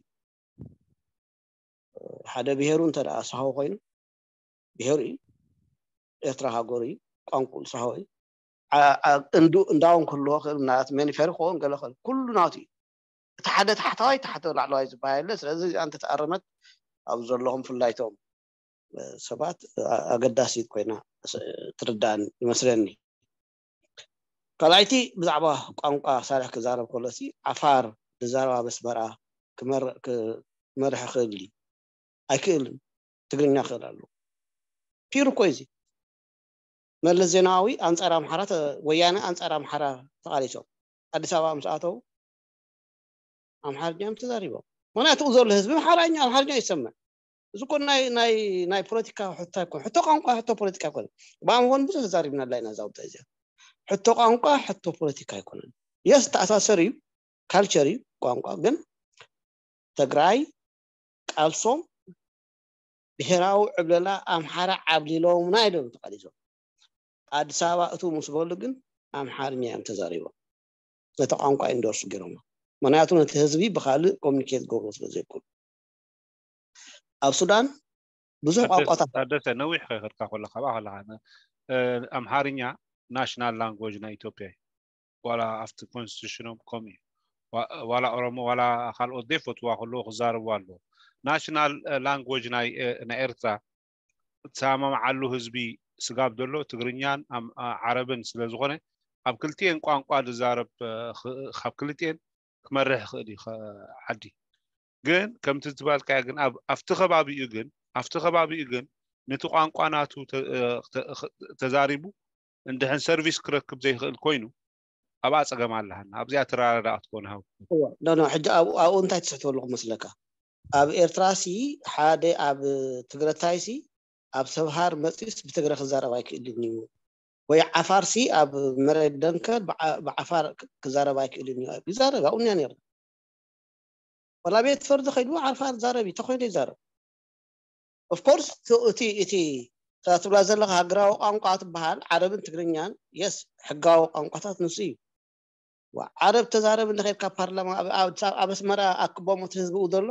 ሓደ ብሄሩ እንተ ደኣ ሳሆ ኮይኑ ብሄሩ እዩ። ኤርትራ ሃገሩ እዩ። ቋንቋኡ ሳሆ እዩ። እንዱ እንዳውን ክህልዎ ክእል፣ ምናልባት መንፈሪ ክኸውን ገለ ክእል፣ ኩሉ ናቱ እዩ። እቲ ሓደ ታሕተዋይ ታሕተ ላዕለዋይ ዝበሃል የለ። ስለዚ እዚኣ እንተተኣረመት ኣብ ዘለኹም ፍላይቶም ሰባት ኣገዳሲት ኮይና ትርዳእኒ ይመስለኒ። ካልኣይቲ ብዛዕባ ቋንቋ ሳልሕ ክዛረብ ከሎሲ ዓፋር ዝዛረብ ኣብ ኣስመራ ክመርሕ ክእል እዩ? ኣይክእልን። ትግርኛ ክእል ኣለዎ። ፒር እኮ እዚ መለስ ዜናዊ ኣንጻር ኣምሓራ፣ ወያነ ኣንጻር ኣምሓራ ተቓሊሶም ኣዲስ ኣበባ ምስ ኣተው ኣምሓርኛ እዮም ተዛሪቦም። ምክንያቱ ዘሎ ህዝቢ ኣምሓርኛ ኣምሓርኛ ይሰምዕ። እዚ እኮ ናይ ናይ ናይ ፖለቲካ ሕቶ ኣይኮነ። ሕቶ ቋንቋ ሕቶ ፖለቲካ ኣይኮነ። ብኣምሆን ብዙሕ ተዛሪብናላ ኢና እዛ ጉዳይ እዚኣ። ሕቶ ቋንቋ ሕቶ ፖለቲካ ኣይኮነን። የስ ተኣሳሰር እዩ። ካልቸር እዩ ቋንቋ። ግን ትግራይ ቃልሶም ብሄራዊ ዕብለላ ኣምሓራ ዓብሊሎምና ኢሎም ተቃሊሶም። ኣዲስ ኣበባ እቱ ምስ በሉ ግን ኣምሓርኛ እዮም ተዛሪቦም። ነቲ ቋንቋ ኢንዶርስ ገይሮም፣ ምክንያቱ ነቲ ህዝቢ ብካልእ ኮሚኒኬት ገብሮ ስለ ዘይክእሉ። ኣብ ሱዳን ብዙሕ ቋንቋታት ታደሰ፣ ነዊሕ ከይኸድካ ከለካ ብኣ ከለካ ኣምሓርኛ ናሽናል ላንጉጅ ናይ ኢትዮጵያ እዩ። ዋላ ኣብቲ ኮንስቲቱሽኖም ከምኡ እዩ። ዋላ ኦሮሞ ዋላ ካልኦት ዘይፈትዋ ከለዉ ክዛረቡ ኣለዎ። ናሽናል ላንጉጅ ናይ ኤርትራ እተሰማምዓሉ ህዝቢ ስጋብ ዘሎ ትግርኛን ዓረብን ስለ ዝኾነ ኣብ ክልቲኤን ቋንቋ ዝዛረብ ካብ ክልቲኤን ክመርሕ ይኽእል እዩ ዓዲ። ግን ከምቲ ዝበልካዮ ግን ኣብቲ ከባቢኡ ግን ኣብቲ ከባቢኡ ግን ነቲ ቋንቋ ናቱ ተዛሪቡ እንድሕን ሰርቪስ ክረክብ ዘይኽእል ኮይኑ ኣብኣ ፀገም ኣለሃና። ኣብዚኣ ትረዳዳእ ክትኮን ሃው ሕጂ ኣብኡ እንታይ ትስሕቶ ኣለኹ መስለካ? ኣብ ኤርትራ ሲ ሓደ ኣብ ትግረታይ ሲ ኣብ ሰብሃር መፂኡስ ብትግረ ክዛረብ ኣይክእልን እዩ ወይ ዓፋር ሲ ኣብ መሬት ደንከል ብዓፋር ክዛረብ ኣይክእልን እዩ። ይዛረብ ኣብኡ እኒያ ነይሩ። ወላ ቤት ፈርዲ ከይዱ ዓፋር ዛረብ እዩ ተኮይኑ ይዛረብ። ኦፍኮርስ እቲ እቲ ትብላ ዘለካ ሃገራዊ ቋንቋ ትበሃል ዓረብን ትግርኛን የስ ሕጋዊ ቋንቋታት ንሱ እዩ። ዓረብ ተዛረብ እንተኸድካ ፓርላማ ኣብ ኣስመራ ኣክቦሞ ህዝብኡ ዘሎ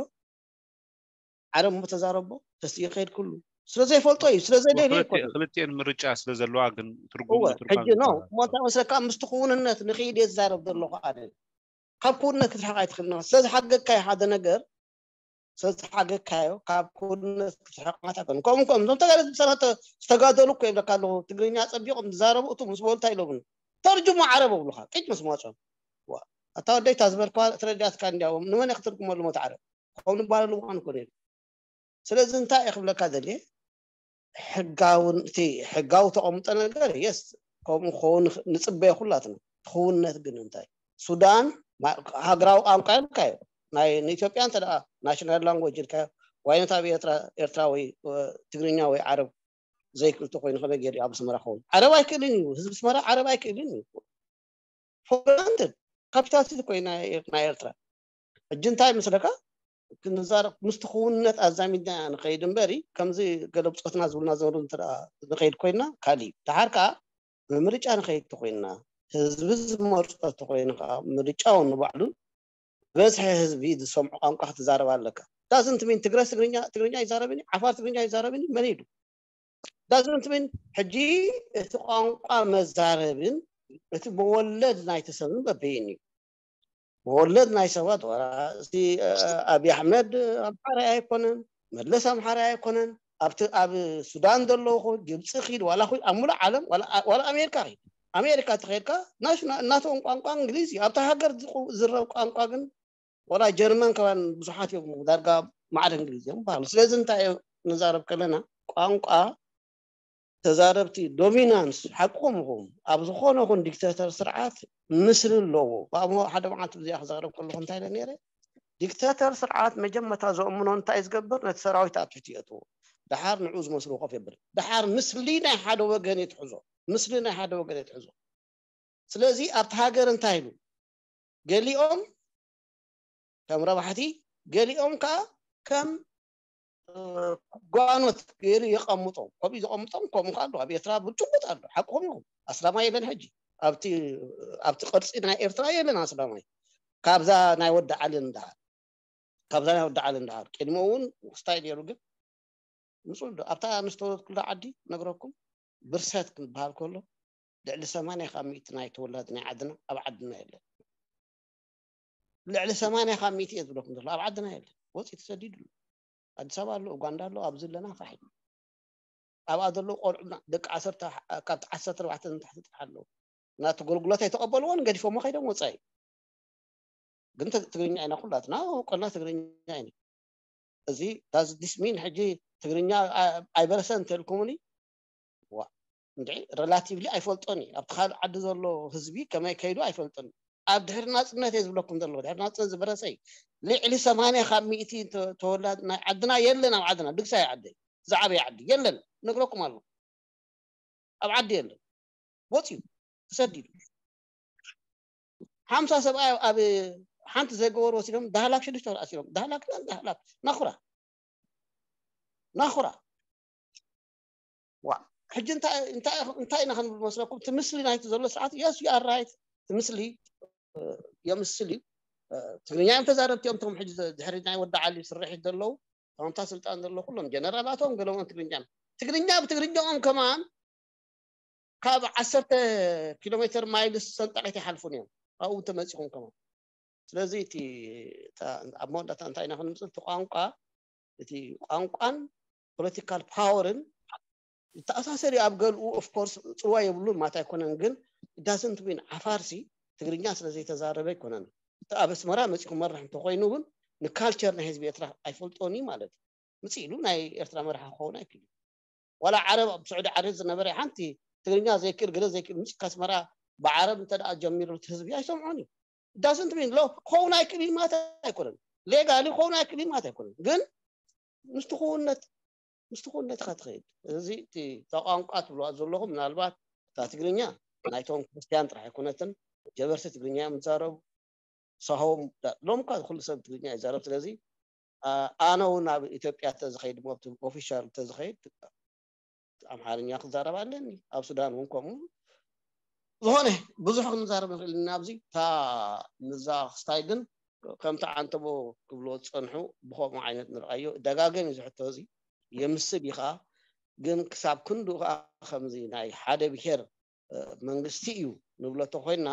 ዓረብ ሞ ተዛረቦ ተስኢ ከይድ ኩሉ ስለ ዘይፈልጦ እዩ ስለ ዘይደልዩ ይኮን። ክልቲኤን ምርጫ ስለ ዘለዋ ግን ትርጉም ሕጂ ነው ሞታ መስለካ ምስቲ ክውንነት ንክይድ የዛረብ ዘለኹ ኣነ ካብ ክውንነት ክትርሕቕ ኣይትኽእል። ስለዝሓገግካዮ ሓደ ነገር ስለዝሓገግካዮ ካብ ክውንነት ክትርሕቕ ማታ ከን ከምኡ ከም እዞም ተጋደልቲ ሰራት ዝተጋደሉ እኮ ይብለካ ኣለኹ። ትግርኛ ጸቢቖም ዝዛረቡ እቱ ምስ በሉ እንታይ ኢሎምኒ ተርጅሞ ዓረብ ኣብሉካ ቂጭ ምስ መጾም ኣታ ወደይ እታ ዝበልክዋ ተረዲኣትካ እንዲያዎም ንመን ክትርጉመሉ ሞት ዓረብ ከምኡ ንባለሉ ምዃኑ እኮ ነይሩ። ስለዚ እንታይ እየ ክብለካ ደልየ ሕጋውን እቲ ሕጋዊ ተቐምጦ ነገር የስ ከምኡ ክኸውን ንፅበየ ኩላትና። ክውነት ግን እንታይ ሱዳን ሃገራዊ ቋንቋ ኢልካዮ ናይ ንኢትዮጵያ እንተ ናሽናል ላንጉጅ ኢልካዮ ዋይነት ኣብ ኤርትራ ወይ ትግርኛ ወይ ዓረብ ዘይክእል ተኮይኑ ከመይ ገይሩ ኣብ ኣስመራ ክኸውን? ዓረብ ኣይክእልን እዩ። ህዝቢ ኣስመራ ዓረብ ኣይክእልን እዩ። ፎር ግራንትድ ካፒታል ሲቲ ኮይና ናይ ኤርትራ። ሕጂ እንታይ መስለካ ክንዛረብ ምስቲ ክውንነት ኣዛሚድና ንኸይድ እምበሪ ከምዚ ገለ ብፆትና ዝብሉና ዝነበሩ ንኸይድ ኮይና ካሊእ ደሓር ከዓ ብምርጫ ንኸይድ ተኮይንና ህዝቢ ዝመርፆ ተኮይኑ ከዓ ምርጫ እውን ንባዕሉ በዝሒ ህዝቢ ዝሰምዖ ቋንቋ ክትዛረብ ኣለካ። ዳዝንት ሚን ትግረስ ትግርኛ ትግርኛ ይዛረብን ዓፋር ትግርኛ ይዛረብን መን ኢሉ ዳዝንት ሚን ሕጂ እቲ ቋንቋ መዛረብን እቲ መወለድ ናይቲ ሰብን በበይን እዩ። መወለድ ናይ ሰባት ዋላ እዚ ኣብይ ኣሕመድ ኣምሓራይ ኣይኮነን፣ መለስ ኣምሓራይ ኣይኮነን። ኣብቲ ኣብ ሱዳን ዘለዉ ኹን ግብፂ ኪድ ዋላ ኹን ኣብ ሙሉእ ዓለም ዋላ ኣሜሪካ ኪድ ኣሜሪካ ተኸድካ ናሽና እናተኦም ቋንቋ እንግሊዝ እዩ። ኣብታ ሃገር ዝረብ ቋንቋ ግን ወላ ጀርመን ከባን ብዙሓት እዮም ዳርጋ ማዕረ እንግሊዝ እዮም ባህሉ። ስለዚ እንታይ ንዛረብ ከለና ቋንቋ ተዛረብቲ ዶሚናንስ ሓቅኹም ኢኹም። ኣብ ዝኾነ ኹን ዲክተተር ስርዓት ምስሊ ኣለዎ። ብኣሞ ሓደ መዓልቲ ብዚኣ ክዛረብ ከለኹ እንታይ ኢለ ነይረ? ዲክተተር ስርዓት መጀመርታ ዘእምኖ እንታይ ዝገብር ነቲ ሰራዊት ኣብ ትሕቲ የእትዎ። ደሓር ንዑ ዝመስሉ ኮፍ የብል። ደሓር ምስሊ ናይ ሓደ ወገን የትሕዞ። ምስሊ ናይ ሓደ ወገን የትሕዞ። ስለዚ ኣብቲ ሃገር እንታይ ኢሉ ገሊኦም ከም ረባሕቲ ገሊኦም ከዓ ከም ጓኖት ገይሩ የቐምጦም። ከምኡ ዘቐምጦም ከምኡ ከዓ ኣሎ። ኣብ ኤርትራ ብጭቡጥ ኣሎ። ሓቅኹም ኢኹም። ኣስላማይ የለን ሕጂ ኣብቲ ኣብቲ ቅርፂ ናይ ኤርትራ የለን ኣስላማይ። ካብዛ ናይ ወዲ ዓሊ እንዳሃር ካብዛ ናይ ወዲ ዓሊ እንዳሃር ቅድሚ እውን ስታይ ነይሩ ግን ምፁ ዶ ኣብታ ንዝተወለድኩላ ዓዲ ነግረኩም ብርሰት ክበሃል ከሎ ልዕሊ ሰማንያ ካብ ሚእቲ ናይ ተወላዲ ናይ ዓድና ኣብ ዓድና የለን። ልዕሊ ሰማንያ ካብ ሚእቲ እየ ዝብለኩም ዘሎ ኣብ ዓድና የለን። ወፂ ተሰዲዱ ኣሎ። ኣዲስ ኣበባ ኣሎ፣ ኡጋንዳ ኣሎ፣ ኣብዚ ኣለና ፋሕ ኢሉ ኣብኣ ዘለዉ ቆልዑ ደቂ ዓሰርተ ካብ ዓሰርተ ኣርባዕተ ንታሕቲ ጥራሕ ኣለዉ። ናቲ ኣገልግሎት ኣይተቐበልዎን ገዲፎሞ ከይዶም ወፃኢ። ግን ትግርኛ ኢና ኩላትና ቆልና ትግርኛ ኢና። እዚ ዳዝ ዲስ ሚን ሕጂ ትግርኛ ኣይበረሰ እንተልኩምኒ ዋ እንድዒ ሬላቲቭሊ ኣይፈልጦን እዩ። ኣብቲ ካልእ ዓዲ ዘሎ ህዝቢ ከመይ ከይዱ ኣይፈልጦን። ኣብ ድሕሪ ናፅነት እየ ዝብለኩም ዘለኹ። ድሕሪ ናፅነት ዝበረሰ እዩ። ልዕሊ ሰማንያ ካብ ሚእቲ ተወላድ ናይ ዓድና የለን። ኣብ ዓድና ድግሳይ ዓዲ ዝዓበየ ዓዲ የለን። ነግረኩም ኣሎ ኣብ ዓዲ የለን። ወፂኡ ተሰዲዱ ሓምሳ ሰብኣይ ኣብ ሓንቲ ዘይገበሩ ወሲዶም ዳህላክ ሽዱሽተ ወር ኣሲሮም። ዳህላክ ዳህላክ ናኹራ ናኹራ ዋ ሕጂ እንታይ እንታይ እንታይ ኢና ክንብል መስለኩም? እቲ ምስሊ ናይቲ ዘሎ ስርዓት yes you are right እቲ ምስሊ የምስል እዩ። ትግርኛ እዮም ተዛረብቲ እዮም። እቶም ሕጂ ድሕሪ ናይ ወዲ ዓሊ ስርሒት ዘለዉ እታ ስልጣን ዘሎ ኩሎም ጀነራላቶም ገለዎም ትግርኛ ትግርኛ ብትግርኛኦም ከማን ካብ ዓሰርተ ኪሎ ሜትር ማይልስ ሰንጠቂት ይሓልፉን እዮም። ኣብኡ ተመፂኹም ከማን ስለዚ እቲ ኣብ መወዳእታ እንታይ ኢና ክንምፅእ እቲ ቋንቋ እቲ ቋንቋን ፖለቲካል ፓወርን ይተኣሳሰር እዩ። ኣብ ገልኡ ኦፍኮርስ ፅዋ የብሉን ማለት ኣይኮነን፣ ግን ዳስንት ዊን ዓፋርሲ ትግርኛ ስለዘይተዛረበ ኣይኮነን። እቲ ኣብ ኣስመራ መፂኹ መራሕ እንተኮይኑ እውን ንካልቸር ናይ ህዝቢ ኤርትራ ኣይፈልጦን እዩ ማለት እዩ። ምፅእ ኢሉ ናይ ኤርትራ መራሕ ክኸውን ኣይክእል እዩ። ዋላ ዓረብ ኣብ ስዑዲ ዓረብ ዝነበረ ሓንቲ ትግርኛ ዘይክእል ገለ ዘይክእል ምፅእ ካስመራ ብዓረብ እንተ ደኣ ጀሚሩ እቲ ህዝቢ ኣይሰምዖን እዩ። ዳስንት ዊን ሎ ክኸውን ኣይክእል እዩ ማለት ኣይኮነን። ሌጋሊ ክኸውን ኣይክእል እዩ ማለት ኣይኮነን። ግን ምስቲ ክውነት ምስቲ ክውነት ኢኻ ትኸይድ። እዚ እቲ እታ ቋንቋ ትብልዋ ዘለኹም ምናልባት እታ ትግርኛ ናይቶም ክርስትያን ጥራሕ ኣይኮነትን። ጀበርቲ ትግርኛ እዮም ዝዛረቡ። ሳሆም ሎም ካ ኩሉ ሰብ ትግርኛ ይዛረብ። ስለዚ ኣነ እውን ኣብ ኢትዮጵያ ተዝኸይድ ሞ ኦፊሻል ተዝኸይድ ኣምሓርኛ ክዛረብ ኣለኒ። ኣብ ሱዳን እውን ከምኡ ዝኾነ ብዙሕ ክንዛረብ ንኽእል ኢና ኣብዚ እታ ምዛ ክስታይ ግን ከምቲ ዓንተቦ ክብሎ ዝፀንሑ ብከምኡ ዓይነት ንርኣዮ ደጋገም እዩ ዝሕቶ እዚ የምስል እዩ ከዓ ግን ክሳብ ክንዱ ከዓ ከምዚ ናይ ሓደ ብሄር መንግስቲ እዩ ንብሎ ተኮይንና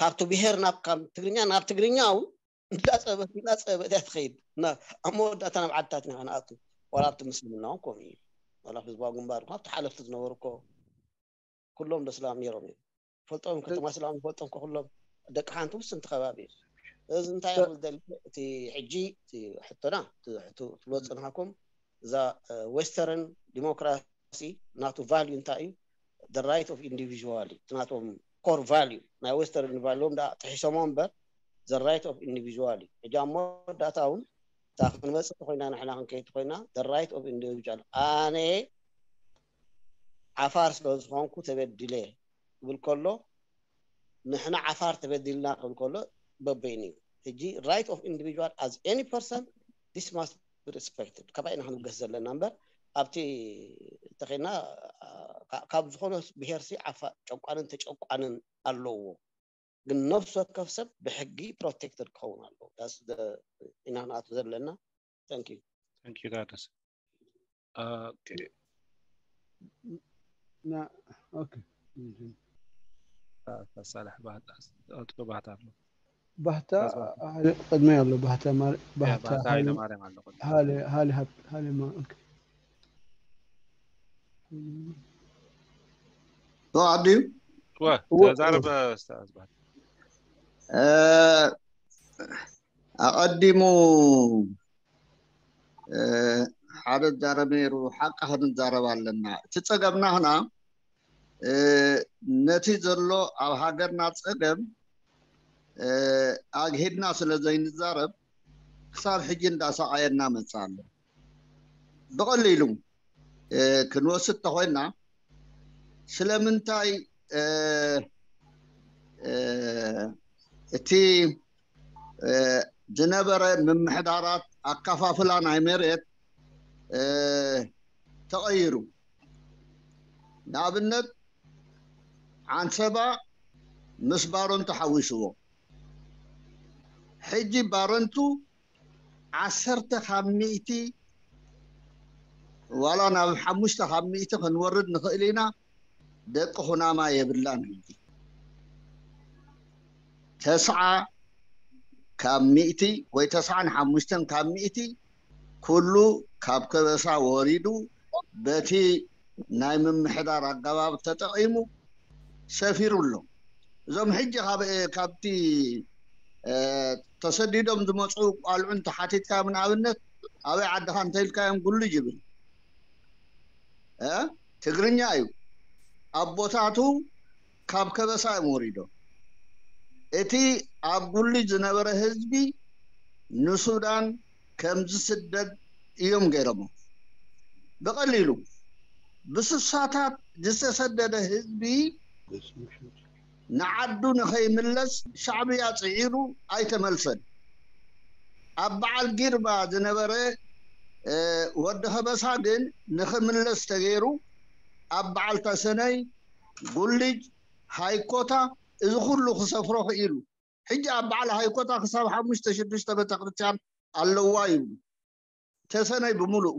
ካብቲ ብሄር ናብ ትግርኛ ናብ ትግርኛ እውን እንዳፀበት እንዳፀበት እያ ትኸይድ። ኣብ መወዳእታ ናብ ዓድታት ኢና ክንኣቱ። ዋላ ኣብቲ ምስልምና እውን ከምኡ እዩ። ዋላ ህዝባዊ ግንባር እኳ ኣብቲ ሓለፍቲ ዝነበሩ እኮ ኩሎም ዶ ስላም ነይሮም እዮም። ፈልጦም ከተማ ስላም ይፈልጦም እኮ ኩሎም ደቂ ሓንቲ ውስንቲ ከባቢ እዩ። እዚ እንታይ ይኽእል ደሊ እቲ ሕጂ እቲ ሕቶና ትብሎ ፅንሃኩም እዛ ዌስተርን ዲሞክራሲ ናቱ ቫልዩ እንታይ እዩ? The right of individual እዩ። እቲ ናቶም ኮር ቫልዩ ናይ ዌስተርን ቫልዮም ዳ ጥሒሶሞ እምበር the right of individual እዩ። ሕጂ ኣብ መወዳእታ እውን እታ ክንመፅእ ኮይና ንሕና ክንከይድ ኮይና the right of individual ኣነ ዓፋር ስለ ዝኾንኩ ተበዲለ ክብል ከሎ ንሕና ዓፋር ተበዲልና ክብል ከሎ በበይኑ እዩ። ሕጂ right of individual as any person this must be respected ካባይ ኢና ክንብገስ ዘለና እምበር ኣብቲ እንተኸይና ካብ ዝኾነ ብሄርሲ ዓፋ ጨቋንን ተጨቋንን ኣለዎ። ግን ነፍሲ ወከፍ ሰብ ብሕጊ ፕሮቴክትድ ክኸውን ኣለዎ። ኢና ክንኣቱ ዘለና። Thank you። Thank you ጋደስ። ና ኦኬ ሳላሕ ባህታ ባህታ ኣሎ ባህታ ቅድመይ ኣሎ ባህታ ባህታ ኃይለ ማርያም ኣሎ ሃለ ሃለ ሃብ ሃለ ማ ኦኬ ተዋዕድዩ ተዛረበ ስታዝ ባህታ ኣቐዲሙ ሓደ ዛረብ ነይሩ ሓቂ ክንዛረብ ኣለና። እቲ ፀገምና ህና ነቲ ዘሎ ኣብ ሃገርና ፀገም ኣግሂድና ስለ ዘይንዛረብ ክሳብ ሕጂ እንዳሰዓየና መፃ ኣሎ። ብቐሊሉ ክንወስድ ተኾይና ስለምንታይ እቲ ዝነበረ ምምሕዳራት ኣካፋፍላ ናይ መሬት ተቐይሩ። ንኣብነት ዓንሰባ ምስ ባረንቱ ሓዊስዎ። ሕጂ ባረንቱ ዓሰርተ ካብ ሚእቲ ዋላ ናብ ሓሙሽተ ካብ ሚእቲ ክንወርድ ንኽእል ኢና። ደቂ ኩናማ የብላን ሕጂ ተስዓ ካብ ሚእቲ ወይ ተስዓን ሓሙሽተን ካብ ሚእቲ ኩሉ ካብ ከበሳ ወሪዱ በቲ ናይ ምምሕዳር ኣገባብ ተጠቒሙ ሰፊሩ ኣሎ። እዞም ሕጂ ካብቲ ተሰዲዶም ዝመፁ ቋልዑ እንተሓቲትካዮም ንኣብነት ኣበይ ዓድኻ እንተኢልካዮም ጉልጅ ይብል ትግርኛ እዩ። ኣቦታቱ ካብ ከበሳ እዮም ወሪዶም። እቲ ኣብ ጉልጅ ዝነበረ ህዝቢ ንሱዳን ከም ዝስደድ እዮም ገይሮሞ። ብቐሊሉ ብስሳታት ዝተሰደደ ህዝቢ ንዓዱ ንኸይምለስ ሻዕብያ ጽዒሩ ኣይተመልሰን። ኣብ በዓል ጊርባ ዝነበረ ወዲ ከበሳ ግን ንኽምለስ ተገይሩ ኣብ በዓል ተሰነይ፣ ጉልጅ፣ ሃይኮታ እዚ ኩሉ ክሰፍሮ ክኢሉ። ሕጂ ኣብ በዓል ሃይኮታ ክሳብ ሓሙሽተ ሽዱሽተ ቤተክርስትያን ኣለዋ ይብሉ። ተሰነይ ብምሉኡ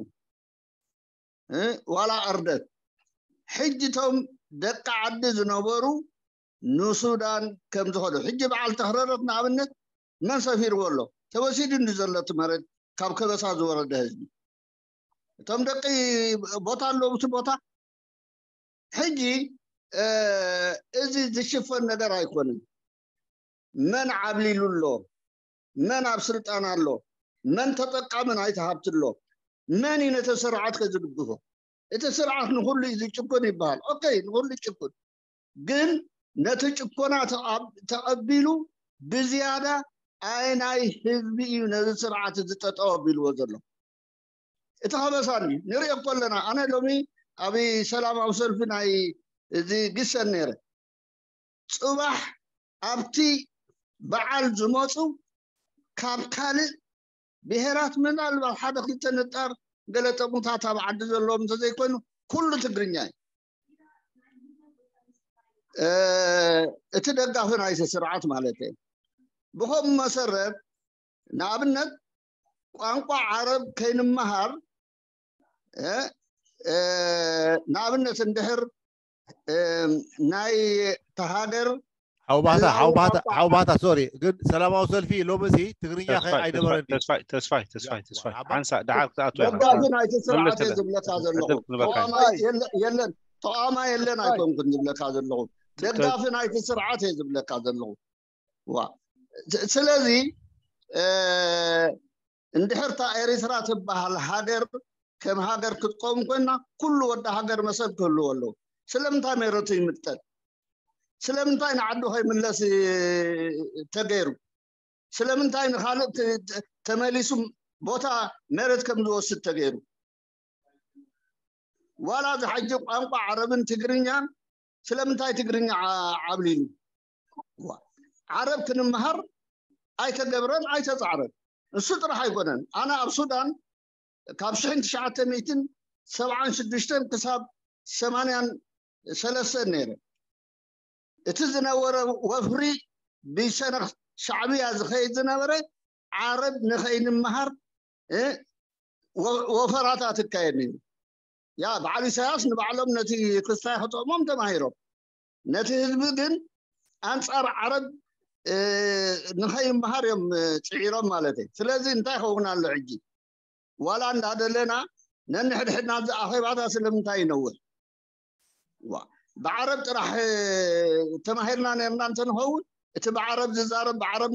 ዋላ ኣርደት። ሕጂ ቶም ደቂ ዓዲ ዝነበሩ ንሱዳን ከም ዝኸዱ፣ ሕጂ በዓል ተኽረረት ንኣብነት መን ሰፊርዎ ኣሎ? ተወሲዱ እንዲ ዘሎ እቲ መሬት ካብ ከበሳ ዝወረደ ህዝቢ። እቶም ደቂ ቦታ ኣለዉ እቲ ቦታ። ሕጂ እዚ ዝሽፈን ነገር ኣይኮነን። መን ዓብሊሉ ኣሎ? መን ኣብ ስልጣን ኣሎ? መን ተጠቃሚ ናይቲ ሃብቲ ኣሎ? መን እዩ ነቲ ስርዓት ከዝድግፎ? እቲ ስርዓት ንኹሉ እዩ ዝጭቁን ይበሃል። ኦኬ፣ ንኹሉ ይጭቁን፣ ግን ነቲ ጭኮና ተቐቢሉ ብዝያዳ ኣየናይ ህዝቢ እዩ ነዚ ስርዓት እዚ ጠጠው ኣቢልዎ ዘሎ? እቲ ከበሳኒ ንሪኦ እኮ ኣለና። ኣነ ሎሚ ኣብ ሰላማዊ ሰልፊ ናይ እዚ ግሰን ነይረ። ጽባሕ ኣብቲ በዓል ዝመፁ ካብ ካልእ ብሄራት ምናልባት ሓደ ክልተ ንጣር ገለ ጠሙታት ኣብ ዓዲ ዘለዎም እንተዘይኮይኑ ኩሉ ትግርኛ እዩ። እቲ ደጋፊ ናይቲ ስርዓት ማለት እዩ። ብኸም መሰረት ንኣብነት ቋንቋ ዓረብ ከይንመሃር ንኣብነት እንድሕር ናይ ተሃገር ሓውባታ ሓውባታ ሓውባታ ሶሪ ግን ሰላማዊ ሰልፊ ሎምሲ ትግርኛ ኣይነበረን ተስፋይ ተስፋይ ተስፋይ ሓንሳ ድሓር ክትኣቱ ደጋፊ ናይቲ ስርዓት እየ ዝብለካ ዘለኹ። የለን ተቃዋማይ የለን ኣይኮንኩን ዝብለካ ዘለኹ። ደጋፊ ናይቲ ስርዓት እየ ዝብለካ ዘለኹ። ስለዚ እንድሕርታ ኤሪትራ ትበሃል ሃገር ከም ሃገር ክትቆም ኮይና ኩሉ ወዲ ሃገር መሰል ክህልዎ ኣለዎ። ስለምንታይ መረቱ ይምጠል? ስለምንታይ ንዓዱ ከይምለስ ተገይሩ? ስለምንታይ ንኻልእ ተመሊሱ ቦታ መሬት ከም ዝወስድ ተገይሩ? ዋላ እዚ ሕጂ ቋንቋ ዓረብን ትግርኛን ስለምንታይ ትግርኛ ዓብሊሉ? ዓረብ ክንመሃር ኣይተገብረን ኣይተፃዕረን። እሱ ጥራሕ ኣይኮነን። ኣነ ኣብ ሱዳን ካብ ሽሕን ትሽዓተ ሚእትን ሰብዓን ሽዱሽተን ክሳብ ሰማንያን ሰለስተን ነይረ። እቲ ዝነበረ ወፍሪ ብሸነኽ ሻዕብያ ዝኸይድ ዝነበረ ዓረብ ንኸይንመሃር ወፈራታት ይካየድ ነይሩ። ያ በዓል ኢሳያስ ንባዕሎም ነቲ ክስታይ ክጠቕሞም ተማሂሮም፣ ነቲ ህዝቢ ግን ኣንጻር ዓረብ ንኸይመሃር እዮም ጽዒሮም ማለት እዩ። ስለዚ እንታይ ይኸውን ኣሎ ሕጂ? ዋላ እንዳደለና ነንሕድሕድና ኣብዚ ኣኼባታ ስለምንታይ ይነውሕ? ብዓረብ ጥራሕ ተማሂርና ነርና እንተንኸውን እቲ ብዓረብ ዝዛረብ ብዓረብ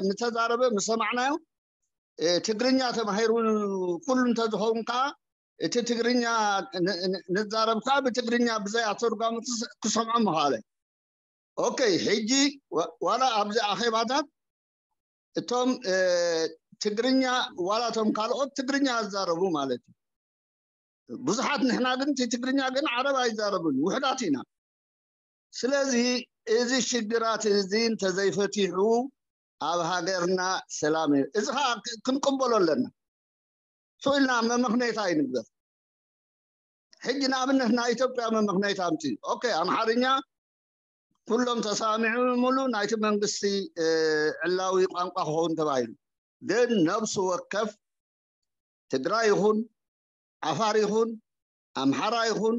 ምተዛረበ ምሰማዕናዮ ትግርኛ ተማሂሩ ኩሉ እንተዝኸውን ከዓ እቲ ትግርኛ ንዛረብ ከዓ ብትግርኛ ብዘይ ኣተርጓሚ ክሰምዖ ምኽኣለ። ኦኬ፣ ሕጂ ዋላ ኣብዚ ኣኼባታት እቶም ትግርኛ ዋላ እቶም ካልኦት ትግርኛ ዝዛረቡ ማለት እዩ። ብዙሓት ንሕና ግን እቲ ትግርኛ ግን ዓረብ ኣይዛረብን፣ ውሕዳት ኢና። ስለዚ እዚ ሽግራት እዚ እንተዘይፈቲሑ ኣብ ሃገርና ሰላም እዩ። እዚ ከዓ ክንቅበሎ ኣለና። ስቕ ኢልና መመኽነይታ ኣይንግበር። ሕጂ ንኣብነት ናይ ኢትዮጵያ መመኽነይታ ኣምፅኡ። ኦኬ፣ ኣምሓርኛ ኩሎም ተሳሚዑ ሙሉ ናይቲ መንግስቲ ዕላዊ ቋንቋ ክኸውን ተባሂሉ። ግን ነብሱ ወከፍ ትግራይ ይኹን ዓፋር ይኹን ኣምሓራ ይኹን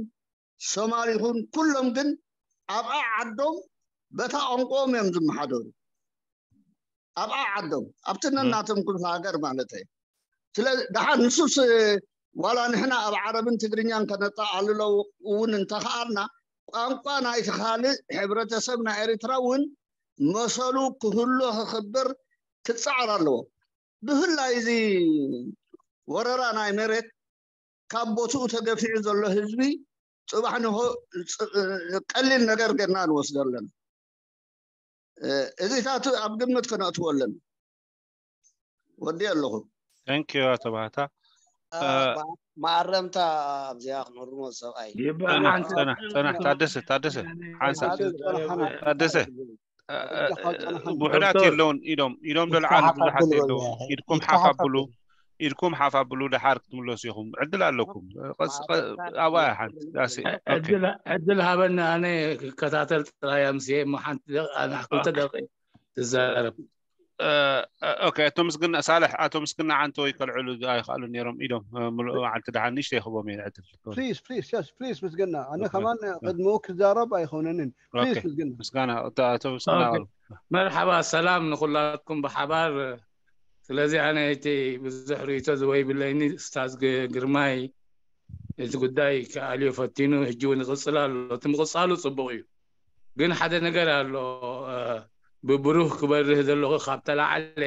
ሶማል ይኹን ኩሎም ግን ኣብኣ ዓዶም በታ ቋንቋኦም እዮም ዝመሓደሩ። ኣብኣ ዓዶም ኣብቲ ነናቶም ክፍለ ሃገር ማለት እዩ። ስለ ደሓር ንሱስ ዋላ ንሕና ኣብ ዓረብን ትግርኛን ከነጠቓልሎ እውን እንተኸኣልና ቋንቋ ናይቲ ካልእ ሕብረተሰብ ናይ ኤርትራ እውን መሰሉ ክህሎ ክኽብር ክፀዓር ኣለዎ። ብፍላይ እዚ ወረራ ናይ መሬት ካብ ቦትኡ ተገፊዑ ዘሎ ህዝቢ ፅባሕ ንሆ ቀሊል ነገር ገና ንወስዶ ኣለና። እዚታት ኣብ ግምት ከነእትዎ ኣለና። ወዲ ኣለኹ። Thank you ኣቶ ባህታ። እ፣ መኣረምታ ኣብዚኣ ክነርሞ ሰብኣይ። ይበሃል። ጸናሕ ሓንሳብ ጸናሕ ጸናሕ ታደሰ ታደሰ ሓንሳብ ሓደ ዝጸንሓና ታደሰ እ፣ እ፣ እጃኻ ጸንሓና። ውሕዳት ዶክተር የለውን ኢዶም ኢዶም ኢድካ ደልዓሉ ሓፍ ብዙሓት ኣብል የለውን በል፣ ኢድኩም ኢድካ ሓፍ ሓፍ ኣብሉ ኣብል። ኢድኩም ሓፍ ኣብሉ ደሓር ክትምለሱ ኢኹም ዕድል ኣለኩም ቀስ- ቀ- ማዕረምታ ኣብኣ ክነርሞ ሓንቲ ሰብኣይ። ዳሴ ኦኬ ዕድል ዕድል ሃበኒ ኣነ ክከታተል ጥራይ ኣምስየ እሞ ሓንቲ ደቂ ኣና ክልተ ኦኬ ደቂ ትዛረብ እ፣ እ፣ ኦኬ ኣቶ ምስግና ሳልሕ ኣቶ ምስግና ዓንተወይ ከልዕሉ ኣይኽኣሉ ነይሮም ኢዶም እ፣ ምሉእ መዓልቲ ደሓን ንእሽተይ ክቦም እየ ዕድል ፕሊዝ ፕሊዝ የስ ፕሊዝ ምስግና ኣነ ኦኬ ከማን እ፣ ቅድሚኡ ክዛረብ ኣይኮነንን ኦኬ ፕሊዝ ምስግና ምስጋና እታ ኣቶ ምስግና ኦኬ ቀሉ መርሓባ ሰላም ንኩላትኩም ብሓባር። ስለዚ ኣነ እቲ ብዙሕ ርእይቶ ዝወይብለይኒ እስታዝ ግ- ግርማይ እቲ ጉዳይ ክኣልዮ ፈቲኑ ሕጂ እውን ይቕፅል ኣሎ። እቲ ምቕፃሉ ፅቡቕ እዩ። ግን ሓደ ነገር ኣሎ እ፣ ብብሩህ ክበርህ ዘለኹ ካብ ተላዓለ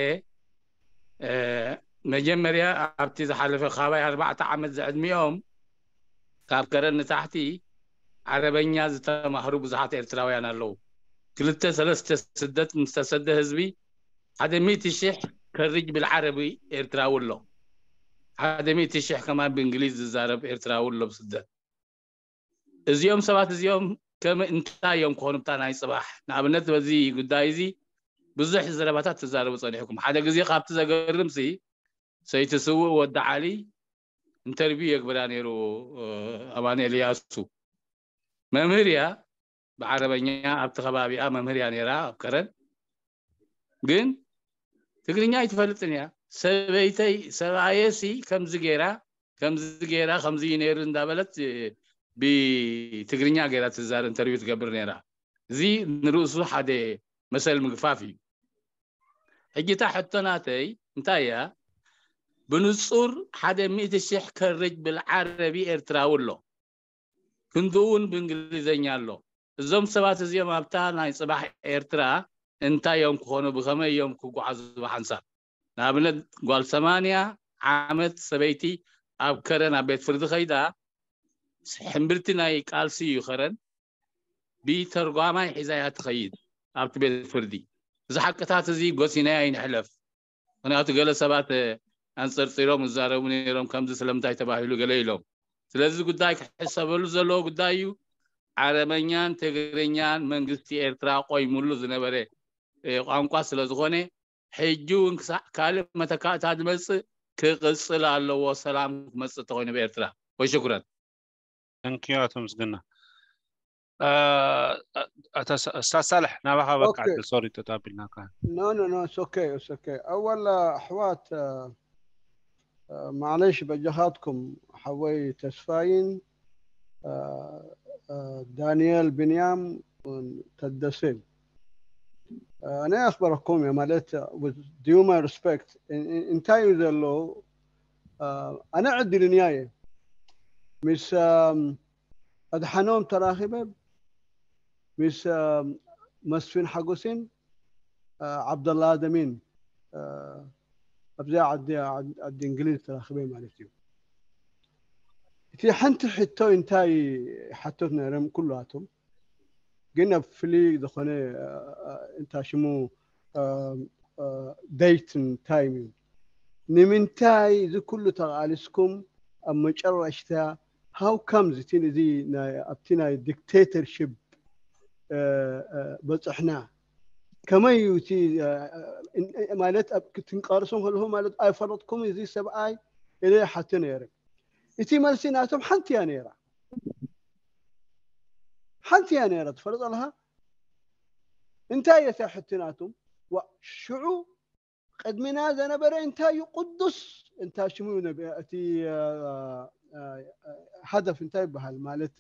እ፣ መጀመርያ ኣብቲ ዝሓለፈ ካባይ ኣርባዕተ ዓመት ዝዕድሚኦም ካብ ከረን ንታሕቲ ዓረበኛ ዝተማህሩ ብዙሓት ኤርትራውያን ኣለዉ። ክልተ ሰለስተ ስደት ምስ ተሰደ ህዝቢ ሓደ ሚእቲ ሽሕ ከርጅ ብልዓረቢ ኤርትራዊ ኣሎ። ሓደ ሚእቲ ሽሕ ከማን ብእንግሊዝ ዝዛረብ ኤርትራዊ ኣሎ ብስደት። እዚኦም ሰባት እዚኦም ከም እንታይ እዮም ክኾኑ ብታ ናይ ጽባሕ? ንኣብነት በዚ ጉዳይ እዚ ብዙሕ ዘረባታት ትዛረቡ ጸኒሕኩም። ሓደ ግዜ ካብቲ ዘገርምሲ ሰይቲ ስውእ ወዲ ዓሊ ኢንተርቪው የግብራ ነይሩ። ኣማኑኤል እያሱ መምህር እያ፣ ብዓረበኛ ኣብቲ ከባቢኣ መምህር እያ ነይራ ኣብ ከረን። ግን ትግርኛ ኣይትፈልጥን እያ። ሰበይተይ ሰብኣየሲ ከምዚ ገይራ ከምዚ ገይራ ከምዚ እዩ ነይሩ እንዳበለት ብትግርኛ ገይራ ትዛር ኢንተርቪው ትገብር ነይራ። እዚ ንርእሱ ሓደ መሰል ምግፋፍ እዩ። ሕጂ እታ ሕቶ ናተይ እንታይ እያ? ብንጹር ሓደ ሚእቲ ሽሕ ከርጅ ብልዓረቢ ኤርትራዊ ኣሎ፣ ክንድኡ እውን ብእንግሊዘኛ ኣሎ። እዞም ሰባት እዚኦም ኣብታ ናይ ጽባሕ ኤርትራ እንታይ እዮም ክኾኑ፣ ብኸመይ እዮም ክጓዓዙ? ብሓንሳብ ንኣብነት ጓል ሰማንያ ዓመት ሰበይቲ ኣብ ከረን ኣብ ቤት ፍርዲ ከይዳ ሕምብርቲ ናይ ቃልሲ እዩ ከረን ብተርጓማይ ሒዛ እያ ትኸይድ ኣብቲ ቤት ፍርዲ። እዚ ሓቅታት እዚ ጎሲናዮ ኣይንሕለፍ። ምክንያቱ ገለ ሰባት ኣንፀርፂሮም ይዛረቡ ነይሮም ከምዚ ስለምንታይ ተባሂሉ ገለ ኢሎም። ስለዚ ጉዳይ ክሕሰበሉ ዘለዎ ጉዳይ እዩ። ዓረበኛን ትግርኛን መንግስቲ ኤርትራ ቆይሙሉ ዝነበረ ቋንቋ ስለዝኾነ ሕጂ እውን ክሳዕ ካልእ መተካእታ ዝመፅእ ክቕፅል ኣለዎ፣ ሰላም ክመፅእ ተኾይኑ ብኤርትራ። ወሽኩረን። ተንኪዩ ኣቶ ምስግና። ኣስታዝ ሳልሕ ናባኻ በቃ ዕድል ሶሪ ተጣቢልናካ። ኖ ኖ ኖ ኦኬ ኦኬ። ኣወል ኣሕዋት ማለሽ በጃኻትኩም ሓወይ ተስፋይን ዳንኤል ብንያም ተደሴን ኣነ ኣኽበረኩም እየ ማለት due my respect እንታይ እዩ ዘሎ ኣነ ዕድልኛ እየ ምስ ኣድሓኖም ተራኺበ ምስ መስፍን ሓጎስን ዓብደላ ኣደሚን ኣብዚኣ ዓዲ ዓዲ እንግሊዝ ተራኺበ ማለት እዩ። እቲ ሓንቲ ሕቶ እንታይ ሓቶት ነይሮም ኩላቶም ግን ኣብ ፍሊ ዝኾነ እንታይ ሽሙ date and time እዩ። ንምንታይ እዚ ኩሉ ተቓሊስኩም ኣብ መጨረሽታ how comes እቲ እዚ ኣብቲ ናይ dictatorship በፅሕና ከመይ እዩ እቲ ማለት ኣብ ክትንቃርሶም ከለኹ ማለት ኣይፈለጥኩም እዚ ሰብኣይ ኢለ ሓተ ነይረ። እቲ መልሲ ናቶም ሓንቲ እያ ነይራ ሓንቲ እያ ነይራ ትፈልጥ ኣለኻ እንታይ እየ ሕቲ ናቶም ሽዑ ቅድሚና ዘነበረ እንታይ እዩ ቅዱስ እንታይ ሽሙ እቲ ሃደፍ እንታይ ይበሃል ማለት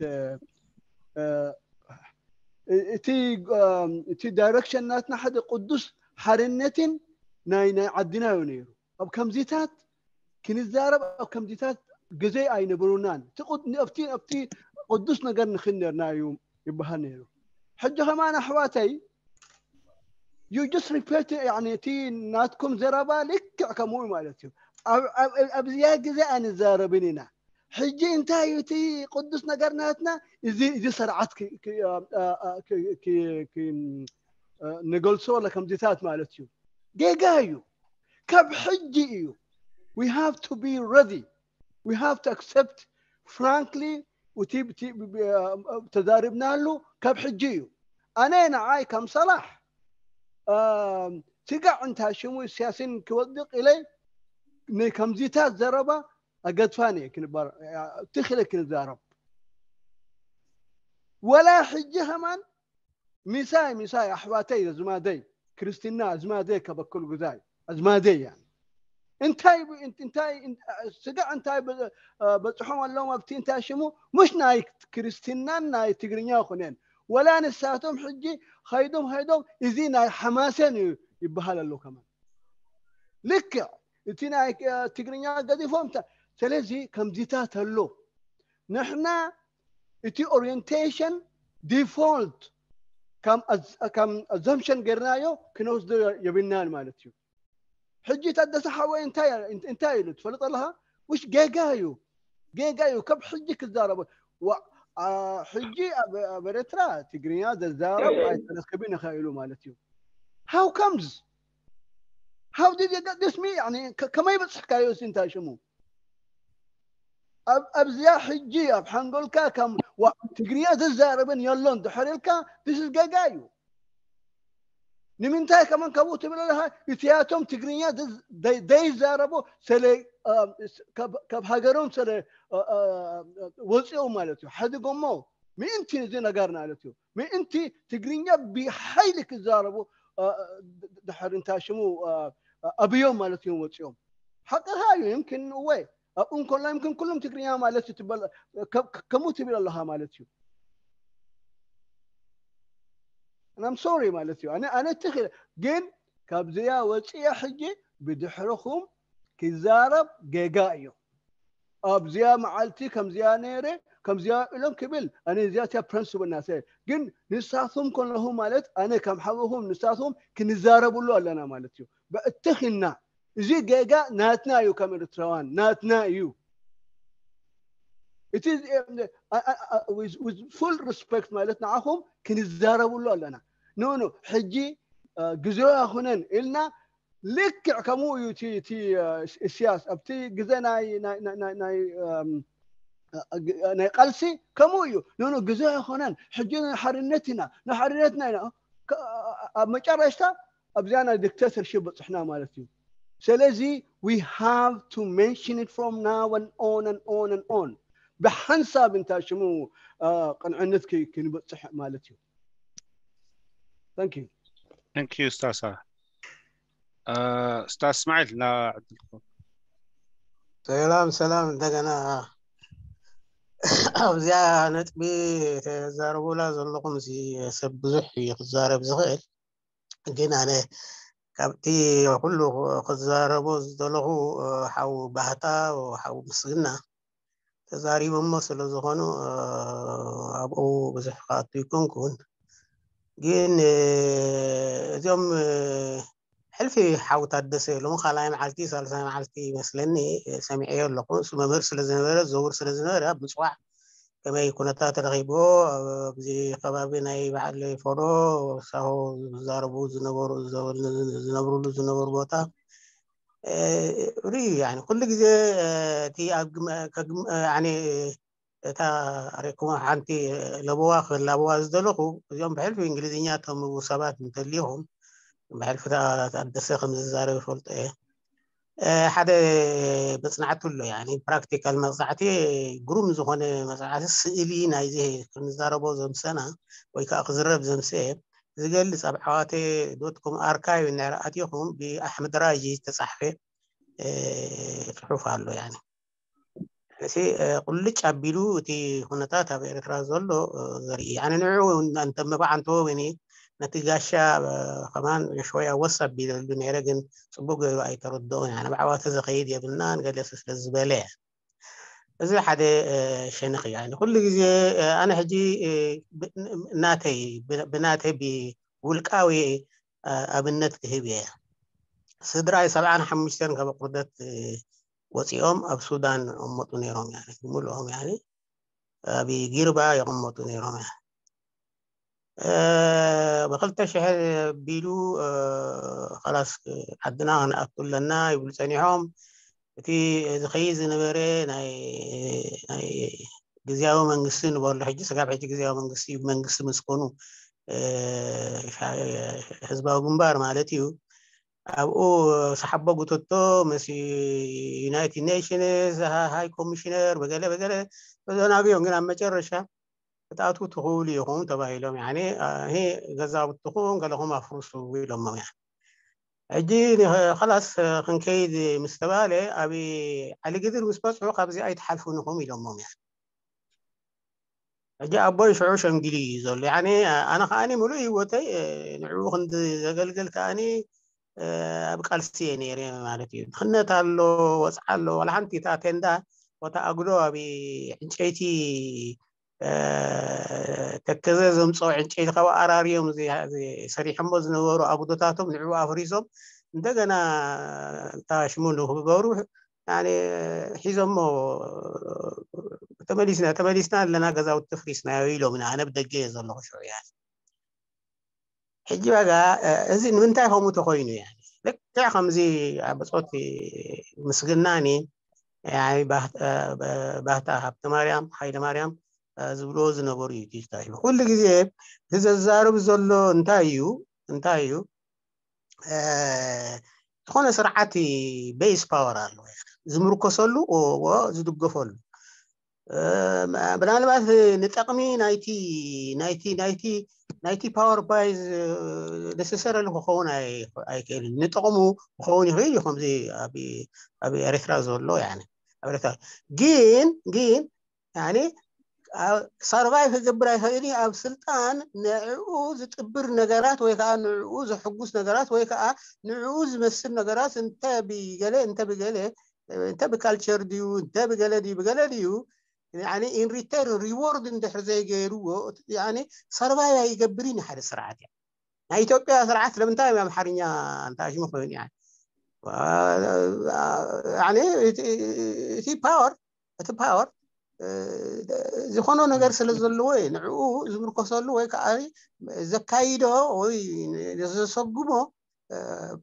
እቲ እቲ direction ናትና ሓደ ቅዱስ ሓርነትን ናይ ናይ ዓድና እዩ ነይሩ ኣብ ከምዚታት ክንዛረብ ኣብ ከምዚታት ግዜ ኣይነብሩናን ኣብቲ ኣብቲ ቅዱስ ነገር ንኽን ነርና እዩ ይበሃል ነይሩ ሕጂ ከማን ኣሕዋተይ you just repeat يعني እቲ ናትኩም ዘረባ ልክዕ ከምኡ ማለት እዩ ኣብዚያ ግዜ ኣይንዛረብን ኢና ሕጂ እንታይ እዩ እቲ ቅዱስ ነገር ናትና እዚ እዚ ስርዓት ንገልጾ ለ ከምዚታት ማለት እዩ ጌጋ እዩ ካብ ሕጂ እዩ we have to be ready We have to accept frankly እቲ ተዛሪብናሉ ካብ ሕጂ እዩ። ኣነ ንዓይ ከም ሰላሕ ስጋዕ እንታ ሽሙ ሲያሲን ክወድቕ ኢለ ከምዚታት ዘረባ ኣገድፋን እየ ክንባር ትኽለ ክንዛረብ ወላ ሕጂ ከማን ሚሳይ ሚሳይ ኣሕዋተይ ኣዝማደይ ክርስትና ኣዝማደይ ከበክሉ ግዛይ ኣዝማደይ ያ እንታይ እንታይ ስጋዕ እንታይ በፅሖም ኣለዎም ኣብቲ እንታይ ሽሙ ምሽ ናይ ክርስትናን ናይ ትግርኛ ኩነን ወላ ንሳቶም ሕጂ ኸይዶም ኸይዶም እዚ ናይ ሓማሴን እዩ ይበሃል ኣሎ ከማን ልክዕ እቲ ናይ ትግርኛ ገዲፎም ስለዚ ከምዚታት ኣሎ ንሕና እቲ orientation default ከም assumption ገርናዮ ክንወስዶ የብልናን ማለት እዩ ሕጂ ታደሰ ሓወይ እንታይ እንታይ ኢሉ ትፈልጦ ኣለኻ ውሽ ጌጋ እዩ ጌጋ እዩ ካብ ሕጂ ክዛረቦ ሕጂ ኣብ ኤርትራ ትግርኛ ዘዛረብ ኣይተረክብን ኢኻ ኢሉ ማለት እዩ how comes how did you get this me ከመይ በፅሕካዮ እዚ እንታይ ሽሙ ኣብዚኣ ሕጂ ኣብ ሓንጎልካ ከም ትግርኛ ዝዛረብን የሎን ድሕር ኢልካ this is ጌጋ እዩ ንምንታይ ከመን ካብኡ ትብል ኣለኻ እቲያቶም ትግርኛ ዘይዛረቡ ሰለ ካብ ሃገሮም ሰለ ወፂኦም ማለት እዩ ሓዲጎሞ ምእንቲ እዚ ነገር ማለት እዩ ምእንቲ ትግርኛ ብሓይሊ ክዛረቡ ድሕር እንታይ ሽሙ ኣብዮም ማለት እዮም ወፂኦም ሓቅኻ እዩ ይምክን ወይ ኣብኡ እንከሎ ይምክን ኩሎም ትግርኛ ማለት እዩ ከምኡ ትብል ኣለኻ ማለት እዩ I'm sorry ማለት እዩ ኣነ ኣነ ትኽእል ግን ካብዚያ ወፂያ ሕጂ ብድሕርኹም ክዛረብ ጌጋ እዩ ኣብዚያ መዓልቲ ከምዚያ ነይረ ከምዚያ ኢሎም ክብል ኣነ እዚኣ እቲያ ፕረንስብል ናተ ግን ንሳቶም ከለኹም ማለት ኣነ ከም ሓወኹም ንሳቶም ክንዛረብሉ ኣለና ማለት እዩ ብእትኽና እዚ ጌጋ ናትና እዩ ከም ኤርትራዋን ናትና እዩ እቲ full respect ማለት ንዓኹም ክንዛረብሉ ኣለና ኖ ኖ ሕጂ ግዜኡ ኣይኮነን ኢልና ልክዕ ከምኡ እዩ እቲ እቲ እስያስ ኣብቲ ግዜ ናይ ናይ ቃልሲ ከምኡ እዩ ኖኖ ግዜ ኣይኮነን ሕጂ ንሓርነት ኢና ንሓርነትና ኢና ኣብ መጨረሽታ ኣብዚኣ ናይ ዲክተተርሽፕ በፅሕና ማለት እዩ ስለዚ we have to mention it from now and on and on and on ብሓንሳብ እንታይ ሽሙ ቅንዕነት ክንበፅሕ ማለት እዩ Thank you. Thank you, Ustaz. Ustaz Ismail, ና ዕድልኩም። ሰላም ሰላም እንደገና ኣብዚኣ ነጥቢ ተዛረቡላ ዘለኹም እዚ ሰብ ብዙሕ እዩ ክዛረብ ዝኽእል ግን ኣነ ካብቲ ኩሉ ክዛረቦ ዝደለኹ ሓው ባህታ ሓው ምስግና ተዛሪቦሞ ስለ ዝኾኑ ኣብኡ ብዙሕ ክኣቱ ይኮንኩን ግን እዚኦም ሕልፊ ሓው ታደሰ ሎሚ ካልኣይ መዓልቲ ሳልሳይ መዓልቲ ይመስለኒ ሰሚዐዮ ኣለኹ እሱ መምህር ስለ ዝነበረ ዘውር ስለ ዝነበረ ኣብ ምፅዋዕ ከመይ ኩነታት ረኺብዎ ኣብዚ ከባቢ ናይ በዓል ፎዶ ሳሆ ዝዛረቡ ዝነበሩ ዝነብሩሉ ዝነበሩ ቦታ ርኢ ኩሉ ግዜ እቲ እታ ኣሬኩም ሓንቲ ለበዋ ክላበዋ ዝደለኹ እዚኦም ብሕልፊ እንግሊዝኛ ተምቡ ሰባት እንተሊኹም ብሕልፊ ታደሰ ከም ዝዛረብ ይፈልጦ እየ ሓደ መፅናዕቲ ኣሎ ፕራክቲካል መፅናዕቲ ግሩም ዝኾነ መፅናዕቲ ስእሊ ናይዚ ክንዛረቦ ዘምሰና ወይ ከዓ ክዝረብ ዘምሰ ዝገልፅ ኣብ ዓዋተ ዶት ኮም ኣርካይቭ እንድሕር ኣቲኹም ብኣሕመድ ራጂ ዝተፃሕፈ ፅሑፍ ኣሎ ያኒ እዚ ቁልጭ ኣቢሉ እቲ ኩነታት ኣብ ኤርትራ ዘሎ ዘርኢ ያኒ ንዑ እንተመባዕ ኣንተወ ወይኒ ነቲ ጋሻ ከማን ሸወያ ወስ ኣቢለሉ ነይረ ግን ፅቡቅ ገይሩ ኣይተረድኦን ያኒ ብዓዋተ ዘኸይድ የብልናን ገለስ ስለ ዝበለ እዚ ሓደ ሸነኽ እዩ ኩሉ ግዜ ኣነ ሕጂ ናተይ ብናተይ ብውልቃዊ ኣብነት ክህብ እየ ስድራይ ሰብዓን ሓሙሽተን ካብ ቁርደት ወፂኦም ኣብ ሱዳን ይቕመጡ ነይሮም ሙሉኦም ኣብ ጊርባ ይቕመጡ ነይሮም ብክልተ ሽሕ ቢሉ ከላስ ዓድና ክንኣቱ ኣለና ይብሉ ፀኒሖም እቲ ዝኸይድ ዝነበረ ናይ ግዝያዊ መንግስቲ ንበሎ ሕጂ ስጋብ ሕጂ ግዝያዊ መንግስቲ መንግስቲ ምስ ኮኑ ህዝባዊ ግንባር ማለት እዩ። ኣብኡ ሰሓቦ ጉተቶ ምስ ዩናይትድ ኔሽንስ ሃይ ኮሚሽነር በገለ በገለ ተዘናግዮም፣ ግን ኣብ መጨረሻ ክትኣትዉ ትኽእሉ ኢኹም ተባሂሎም። ያኔ ገዛውትኹም ገለኹም ኣፍርሱ ኢሎሞም። ያ ሕጂ ኸላስ ክንከይድ ምስ ተባለ ኣብ ዓሊ ግድር ምስ በፅሑ ካብዚ ኣይትሓልፉን ኢኹም ኢሎሞም። ያ ሕጂ ኣቦይ ሽዑ ሸምጊሉ እዩ ዘሎ። ያኔ ኣነ ከዓኒ ሙሉእ ህይወተይ ንዕኡ ክንዲ ዘገልግል ከዓኒ ኣብ ቃልሲ እየ ነይረ ማለት እዩ። ድኽነት ኣሎ፣ ወፅዓ ኣሎ፣ ዋላ ሓንቲ እታ ቴንዳ ቦታ ኣጉዶ ኣብ ዕንጨይቲ ተከዘ ዘምፅኦ ዕንጨይቲ ካብ ኣራርዮም ሰሪሖሞ ዝነበሩ ኣጉዶታቶም ንዕኡ ኣፍሪሶም እንደገና እታ ሽሙ ንክገሩ ሒዞሞ ተመሊስና ተመሊስና ኣለና ገዛውቲ ፍሪስናዮ ኢሎም ኢና። ኣነ ብደገ እየ ዘለኹ ሽዑ እያ። ሕጂ ዋጋ እዚ ንምንታይ ከምኡ ተኮይኑ እያ? ልክዕ ከምዚ ኣብ ብፆት ምስግናኒ ባህታ ሃብተ ማርያም ሓይለ ማርያም ዝብልዎ ዝነበሩ እዩ። ኩሉ ግዜ እዚ ዘዛርብ ዘሎ እንታይ እዩ እንታይ እዩ ዝኾነ ስርዓት ቤስ ፓወር ኣሎ ዝምርኮሰሉ ዝድገፈሉ ብናልባት ንጠቕሚ ናይቲ ናይቲ ናይቲ ናይቲ ፓወር ባይዝ ነሰሰረሊ ክኸውን ኣይክእልን። ንጠቕሙ ክኸውን ይኽእል እዩ። ከምዚ ኣብ ኤርትራ ዘሎ ኣብ ኤርትራ ግን ግን ሳርቫይቭ ክገብር ኣይኽእል እዩ። ኣብ ስልጣን ንዕኡ ዝጥብር ነገራት ወይ ከዓ ንዕኡ ዘሕጉስ ነገራት ወይ ከዓ ንዕኡ ዝመስል ነገራት እንተ ብገለ እንተ ብገለ እንተ ብካልቸር ድዩ እንተ ብገለ ድዩ ብገለ ድዩ ኢን ሪተርን ሪዎርድ እንድሕር ዘይገይርዎ ሳርቫይቭ ኣይገብርን ሓደ ስርዓት እያ። ናይ ኢትዮጵያ ስርዓት ለምንታይ ኣምሓርኛ እንታሽሙ ኮይኑ እቲ ፓወር እቲ ፓወር ዝኾነ ነገር ስለ ዘለዎ ንዕኡ ዝምርኮሰሉ ወይ ከዓ ዘካይዶ ወይ ዘሰጉሞ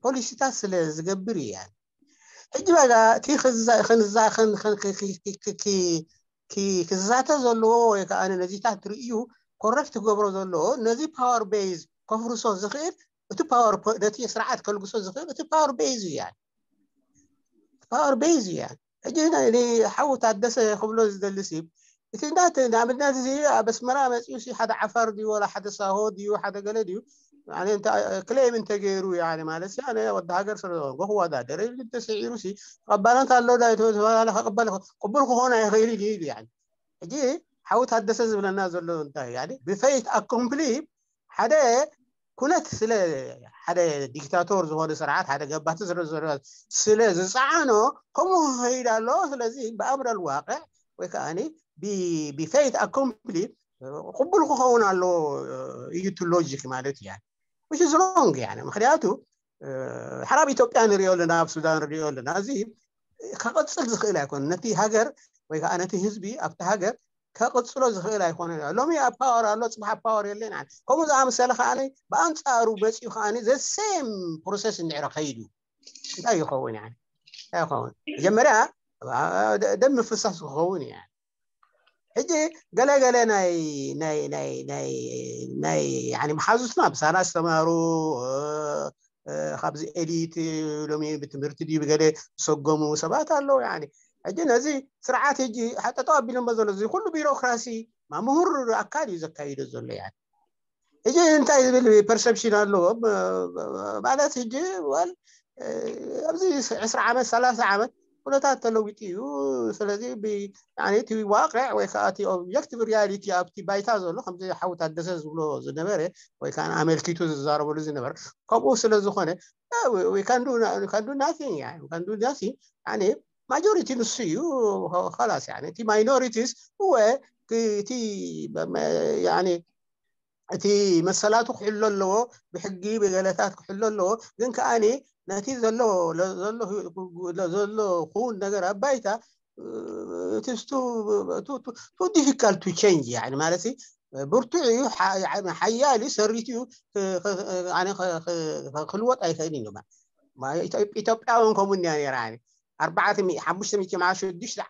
ፖሊሲታት ስለ ዝገብር እዩ። ሕጂ በጋ እቲ ክዛተ ዘለዎ ወይ ከዓ ነዚታት ርእዩ ኮረክት ክገብሮ ዘለዎ ነዚ ፓወር ቤዝ ከፍርሶ ዝኽእል እቲ ፓወር ነቲ ስርዓት ከልግሶ ዝኽእል እቲ ፓወር ቤዝ እዩ። ፓወር ቤዝ እዩ። ሕጂ ሓው ታደሰ ክብሎ ዝደልስ እዩ እቲ እንዳት ንኣብነት እዚ ኣብ ኣስመራ መፂኡ ሓደ ዓፋር ድዩ ወላ ሓደ ሳሆ ድዩ ሓደ ገለ ድዩ ክሌም እንተገይሩ ማለት ወዲ ሃገር ስለዝኮንኩ ክወዳደር ኢሉ እንተስዒሩ ተቐባልነት ኣሎ ተባለ ከቐበል ቅቡል ክኾን ኣይኽእል እዩ ኢሉ። ሕጂ ሓው ታደሰ ዝብለና ዘሎ እንታይ ብፌት ኣኮምፕሊ ሓደ ኩነት ስለ ሓደ ዲክታቶር ዝኾነ ስርዓት ሓደ ገባቲ ስለ ዝፀዓኖ ከምኡ ክኸይድ ኣሎ። ስለዚ ብኣምረል ዋቅዕ ወይ ከዓ ብፌት ኣኮምፕሊ ቅቡል ክኸውን ኣለዎ እዩ እቲ ሎጂክ ማለት እዩ። ሮንግ ምክንያቱ ሓራብ ኢትዮጵያ ንሪኦ ኣለና ኣብ ሱዳን ንሪኦ ኣለና። እዚ ከቐፅል ዝኽእል ኣይኮነ ነቲ ሃገር ወይ ከዓ ነቲ ህዝቢ ኣብቲ ሃገር ከቕፅሎ ዝኽእል ኣይኮነ። ሎሚ ኣብ ፓወር ኣሎ ፅባሕ ኣብ ፓወር የለን። ከምኡ ዝኣመሰለ ከዓ ብኣንፃሩ መፂኡ ከዓ ዘሴም ፕሮሰስ እንድሕረ ከይዱ እንታይ ይኸውን ይኸውን መጀመርያ ደም ምፍሳስ ክኸውን እዩ። ሕጂ ገለገለ ናይ ናይ ናይ ናይ ናይ መሓዙትና ብሳና ዝተማሩ ካብዚ ኤሊት ሎሚ ብትምህርቲ ድዩ ብገለ ዝሰጎሙ ሰባት ኣለዉ። ሕጂ ነዚ ስርዓት ሕጂ ጠጠው ኣቢሎሞ ዘሎ እዚ ኩሉ ቢሮክራሲ ምሁር ኣካል እዩ ዘካይዶ ዘሎ። ሕጂ እንታይ ዝብል ፐርሰፕሽን ኣለዎ ማለት ሕጂ ወል ኣብዚ ዕስራ ዓመት ሰላሳ ዓመት ኩነታት ተለዊጡ እዩ። ስለዚ እቲ ዋቅዕ ወይ ከዓ እቲ ኦብጀክቲቭ ሪያሊቲ ኣብቲ ባይታ ዘሎ ከምዚ ሓው ታደሰ ዝብሎ ዝነበረ ወይ ከዓ ኣመልኪቱ ዝዛረበሉ ዝነበረ ከምኡ ስለ ዝኾነ ካንዱ ናቲንግ ማጆሪቲ ንሱ እዩ። ላስ እቲ ማይኖሪቲስ እወ እቲ እቲ መሰላቱ ክሕሎ ኣለዎ፣ ብሕጊ ብገለታት ክሕሎ ኣለዎ። ግን ከዓኒ ነቲ ዘሎ ዘሎ ዘሎ ክውን ነገር ኣብ ባይታ it's too difficult to change ማለት ብርቱዕ እዩ፣ ሓያል እዩ፣ ሰሪት እዩ፣ ክልወጥ ኣይኽእል እዩ። ኢትዮጵያ እውን ከምኡ እያ ነይራ። ኣርባዕተ ሚእቲ ሓሙሽተ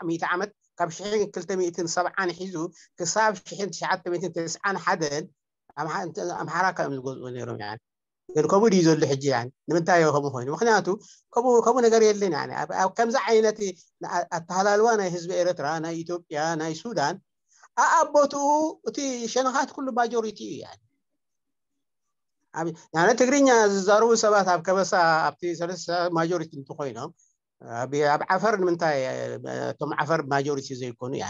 ሚእቲ ዓመት ካብ ሽሕን ክልተ ሚእትን ሰብዓን ሒዙ ክሳብ ሽሕን ትሽዓተ ሚእትን ተስዓን ሓደን ኣምሓራ ከም ዝገዝኡ ነይሮም። ግን ከምኡ ድዩ ዘሎ ሕጂ? ንምንታይ ከምኡ ኮይኑ? ምክንያቱ ከምኡ ነገር የለን። ኣብ ከምዚ ዓይነት ኣተሃላልዋ ናይ ህዝቢ ኤርትራ፣ ናይ ኢትዮጵያ፣ ናይ ሱዳን ኣኣቦትኡ እቲ ሸነኻት ኩሉ ማጆሪቲ እዩ። ትግርኛ ዝዛረቡ ሰባት ኣብ ከበሳ ኣብቲ ሰለስተ ማጆሪቲ እንትኮይኖም ኣብ ዓፈር ንምንታይ እቶም ዓፈር ማጆሪቲ ዘይኮኑ? ያ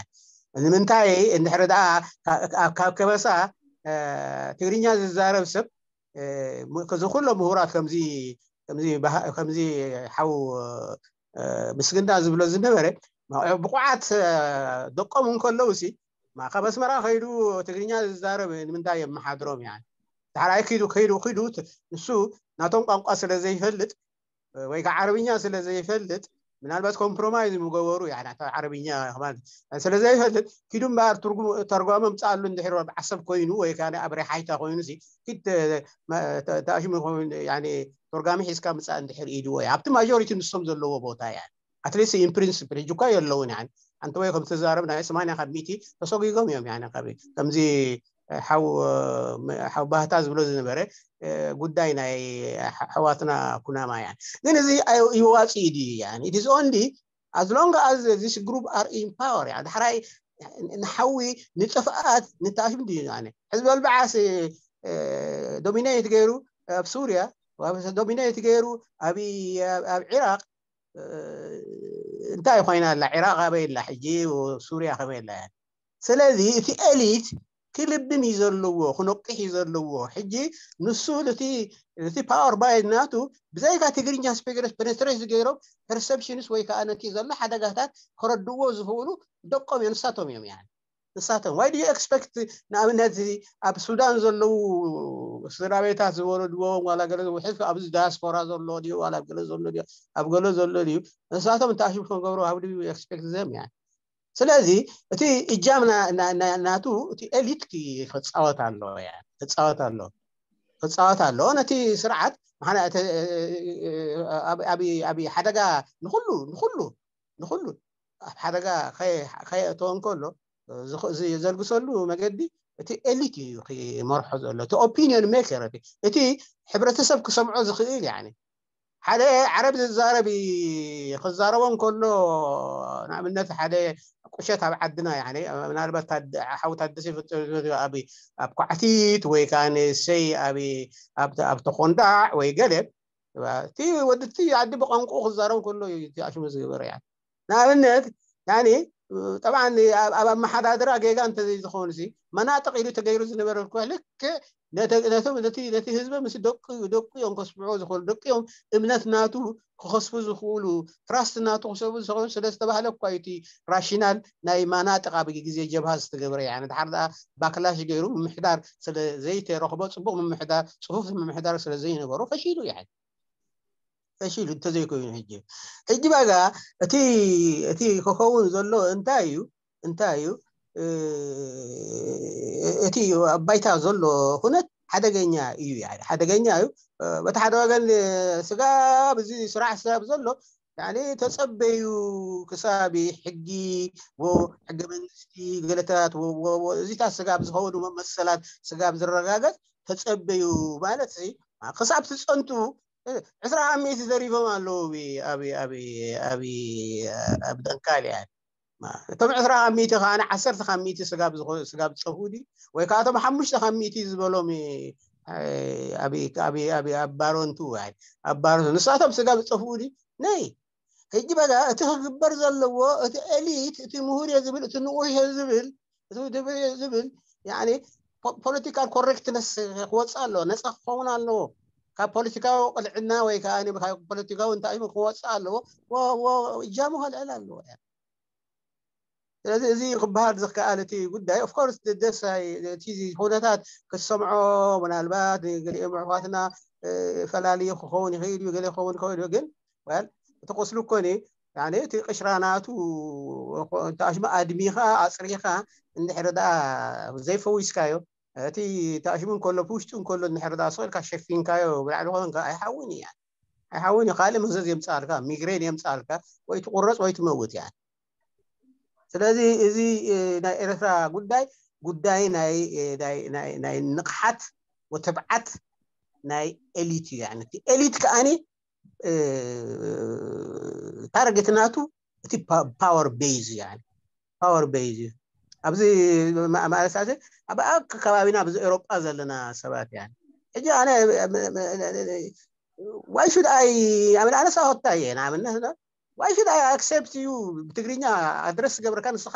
ንምንታይ እንድሕር ደኣ ካብ ከበሳ ትግርኛ ዝዛረብ ሰብ እዚ ኩሎ ምሁራት ከምዚ ከምዚ ሓው ምስግና ዝብሎ ዝነበረ ብቑዓት ደቆም እንከለውሲ ካብ ኣስመራ ከይዱ ትግርኛ ዝዛረብ ንምንታይ የመሓድሮም? ያ ዳሕራይ ኪዱ ከይዱ ኪዱ ንሱ ናቶም ቋንቋ ስለ ዘይፈልጥ ወይ ከዓ ዓረብኛ ስለ ዘይፈልጥ ምናልባት ኮምፕሮማይዝ ምገበሩ ዓረብኛ ስለ ዘይፈልጥ ኪዱ እምበኣር ተርጓሚ ምፅኣሉ እንድሕር ዓሰብ ኮይኑ ወይ ከዓ ኣብ ሬሓይታ ኮይኑ ኪድ ተኣሽሙ ተርጓሚ ሒዝካ ምፃእ እንድሕር ኢድዎ ኣብቲ ማጆሪቲ ንሶም ዘለዎ ቦታ ያ ኣትሊስት ኢን ፕሪንስፕል ሕጂ እኳ የለውን። ኣንተ ወይ ከም ትዛረብ ናይ ሰማንያ ካብ ሚእቲ ተሰጒጎም እዮም። ከምዚ ሓው ባህታ ዝብሎ ዝነበረ ጉዳይ ናይ ኣሕዋትና ኩናማ እያ። ግን እዚ ይዋፅእ ድዩ? ኢት ኢዝ ኦንሊ ኣዝ ሎንግ ኣዝ ዚስ ግሩፕ ኣር ኢን ፓወር እያ። ዳሕራይ ንሓዊ ንጥፍኣት ንታሽም ድዩ? ሕዝቢ ኣልበዓስ ዶሚኔት ገይሩ ኣብ ሱርያ፣ ዶሚኔት ገይሩ ኣብ ኢራቅ እንታይ ኮይና ኣላ? ኢራቅ ኣበይ ኣላ? ሕጂ ሱርያ ከመይ ኣላ? ስለዚ እቲ ኤሊት ክልብም እዩ ዘለዎ፣ ክነቅሕ እዩ ዘለዎ። ሕጂ ንሱ ነቲ ፓወር ባይ ናቱ ብዘይካ ትግርኛ ስፔክስ ፔኔትሬት ዝገይሮም ፐርሰፕሽንስ ወይ ከዓ ነቲ ዘሎ ሓደጋታት ከረድዎ ዝኽእሉ ደቆም እዮም፣ ንሳቶም እዮም። ያ ንሳቶም ዋይ ዩ ኤክስፐክት ንኣብነት ኣብ ሱዳን ዘለዉ ስድራ ቤታት ዝወለድዎም ዋላ ገለ ዝውሕድ ኣብዚ ዳያስፖራ ዘሎ ድዩ ዋላ ገለ ዘሎ ድዩ ኣብ ገለ ዘሎ ድዩ ንሳቶም እንተኣሽም ክንገብሩ ኣብ ድዩ ኤክስፐክት ዘም ያ ስለዚ እቲ እጃም ናቱ እቲ ኤሊት ክፃወት ኣሎ ክፃወት ኣሎ ክፃወት ኣሎ ነቲ ስርዓት ኣብ ሓደጋ ንኩሉ ንኩሉ ንኩሉ ኣብ ሓደጋ ከየእተወ እንከሎ ዘልግሰሉ መገዲ እቲ ኤሊት እዩ ክመርሖ ዘሎ እቲ ኦፒኒዮን ሜከር እቲ ሕብረተሰብ ክሰምዖ ዝኽእል ሓደ ዓረብ ዝዛረብ ክዛረቦ እንከሎ ንኣብነት ሓደ ቁሸት ኣብ ዓድና ምናልባት ሓው ታደሰ ኣብ ኳዕቲት ወይ ከዓ ንሰይ ኣብ ተኮንዳዕ ወይ ገለ እቲ ወድቲ ዓዲ ብቋንቁ ክዛረብ ከሎ እዩ ኣሽሙ ዝግበር እያ ንኣብነት ያኒ ጠብዓን ኣብ ኣመሓዳድራ ጌጋ እንተዘይ ዝኾኑ ሲ መናጥቕ ኢሉ ተገይሩ ዝነበረ እኮ ልክዕ ነቶም ነቲ ህዝቢ ምስ ደቁ ደቁ እዮም ከስምዑ ዝኾኑ ደቁ እዮም እምነት ናቱ ክኸስቡ ዝኽእሉ ትራስት ናቱ ክሰቡ ዝኽእሉ ስለ ዝተባህለ እኳ እዩ እቲ ራሽናል ናይ ማናጥቕ ኣብ ግዜ ጀብሃ ዝተገብረ ያኒ ድሓር ደኣ ባክላሽ ገይሩ ምምሕዳር ስለ ዘይተረኽቦ ፅቡቕ ምምሕዳር ፅፉፍ ምምሕዳር ስለ ዘይነበሮ ፈሺሉ ያኒ ፈሺሉ እንተዘይኮይኑ ሕጂ ሕጂ ባጋ እቲ እቲ ክኸውን ዘሎ እንታይ እዩ እንታይ እዩ እቲ ኣብ ባይታ ዘሎ ኩነት ሓደገኛ እዩ ሓደገኛ እዩ በቲ ሓደ ወገን ስጋብ እዚ ስራሕ ስጋብ ዘሎ ተፀበዩ ክሳብ ሕጊ ሕገ መንግስቲ ገለታት እዚታት ስጋብ ዝኸውን መሰላት ስጋብ ዝረጋገፅ ተፀበዩ ማለት ክሳብ ትፀንቱ ዕስራ ካብ ሚእቲ ዘሪቦም ኣለዉ ኣብ ደንካል እያ እቶም ዕስራ ካብ ሚእቲ ከዓ ዓሰርተ ካብ ሚእቲ ስጋብ ዝፀፉ ድዩ ወይ ከዓ እቶም ሓሙሽተ ካብ ሚእቲ ዝበሎም ኣብ ባሮንቱ ኣብ ባሮንቱ ንሳቶም ስጋብ ዝጠፍኡ ድዩ ነይ ሕጂ በጋ እቲ ክግበር ዘለዎ እቲ ኤሊት እቲ ምሁር እየ ዝብል እቲ ንቑሕ እየ ዝብል ዝብል ፖለቲካል ኮሬክትነስ ክወፅእ ኣለዎ ነፃ ክኸውን ኣለዎ ካብ ፖለቲካዊ ቅልዕና ወይ ከዓ ፖለቲካዊ እንታይ ክወፅእ ኣለዎ እጃሙ ከልዕል ኣለዎ ስለዚ እዚ ክበሃል ዝከኣል እቲ ጉዳይ ኦፍኮርስ ደስ እቲ ኩነታት ክትሰምዖ ምናልባት ገሊኦም ኣሕዋትና ፈላልዩ ክኸውን ይኽእል እዩ ገለ ክኸውን ይኽእል እዩ ግን እቲ ቁስሉ ኮኒ እቲ ቅሽራናቱ ተኣሽሙ ኣድሚኻ ኣፅሪኻ እንድሕር ደኣ ዘይፈዊስካዮ እቲ ተኣሽሙ እንከሎ ብውሽጡ እንከሎ እንድሕር ደኣ ስቕ ኢልካ ሸፊንካዮ ብላዕሊ ኮንካ ኣይሓውን እያ ኣይሓውን እዩ። ካልእ መዘዝ የምፅኣልካ፣ ሚግሬን የምፅኣልካ፣ ወይ ትቁረፅ ወይ ትመውት። ያ ስለዚ እዚ ናይ ኤርትራ ጉዳይ ጉዳይ ናይ ንቕሓት ወትብዓት ናይ ኤሊት እዩ። ኤሊት ከዓኒ ታርጌት ናቱ እቲ ፓወር ቤዝ እዩ። ፓወር ቤዝ እዩ። ኣብዚ ማእሳሰ ኣብ ከባቢና ኣብዚ ኤሮጳ ዘለና ሰባት ያ ሕጂ ኣነ ዋይ ሹድ ኣይ ኣነ ሳሆታ እየ ንኣብነት ዋይ ሹድ ኣይ ኣክሰፕት ዩ ብትግርኛ ኣድረስ ዝገብረካ ንስኻ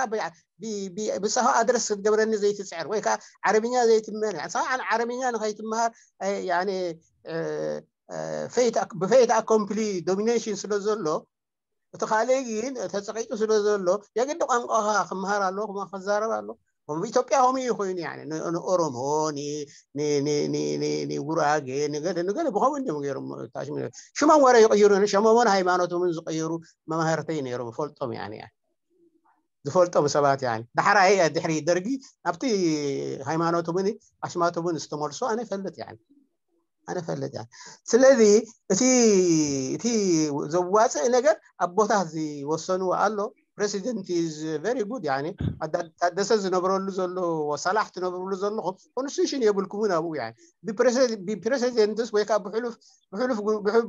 ብሳሆ ኣድረስ ክትገብረኒ ዘይትፅዕር ወይ ከዓ ዓረብኛ ዘይትመር ንስኻ ዓረብኛ ንኸይትመሃር ብፌት ኣኮምፕሊ ዶሚኔሽን ስለ ዘሎ እቲ ካልእ ግን ተፀቂጡ ስለ ዘሎ የግዲ ቋንቋኻ ክመሃር ኣለዎ ክዛረብ ኣለዎ። ኢትዮጵያ ከምኡ እዩ ኮይኑ ንኦሮሞ ንጉራጌ ንገለ ንገለ ብኸምኡ እንዲም ገይሮም። ሽሞም ወረ ይቕይሩ ሸሞምን ሃይማኖቶምን ዝቐየሩ መማህርተይ ነይሮም ፈልጦም ዝፈልጦም ሰባት ያ ድሕራይ ድሕሪ ደርጊ ናብቲ ሃይማኖቶምን ኣሽማቶምን ዝተመልሶ ኣነ ይፈልጥ ያ ኣነ ፈልጥ ያ ስለዚ እቲ እቲ ዘዋፅእ ነገር ኣብ ቦታ ዝወሰኑ ኣሎ። ፕሬሲደንት is very good ታደሰ ዝነብረሉ ዘሎ ሳላሕ ትነብርሉ ዘለኹም ኮንስቲቱሽን የብልኩምን ኣብኡ ብፕሬሲደንትስ ወይ ከዓ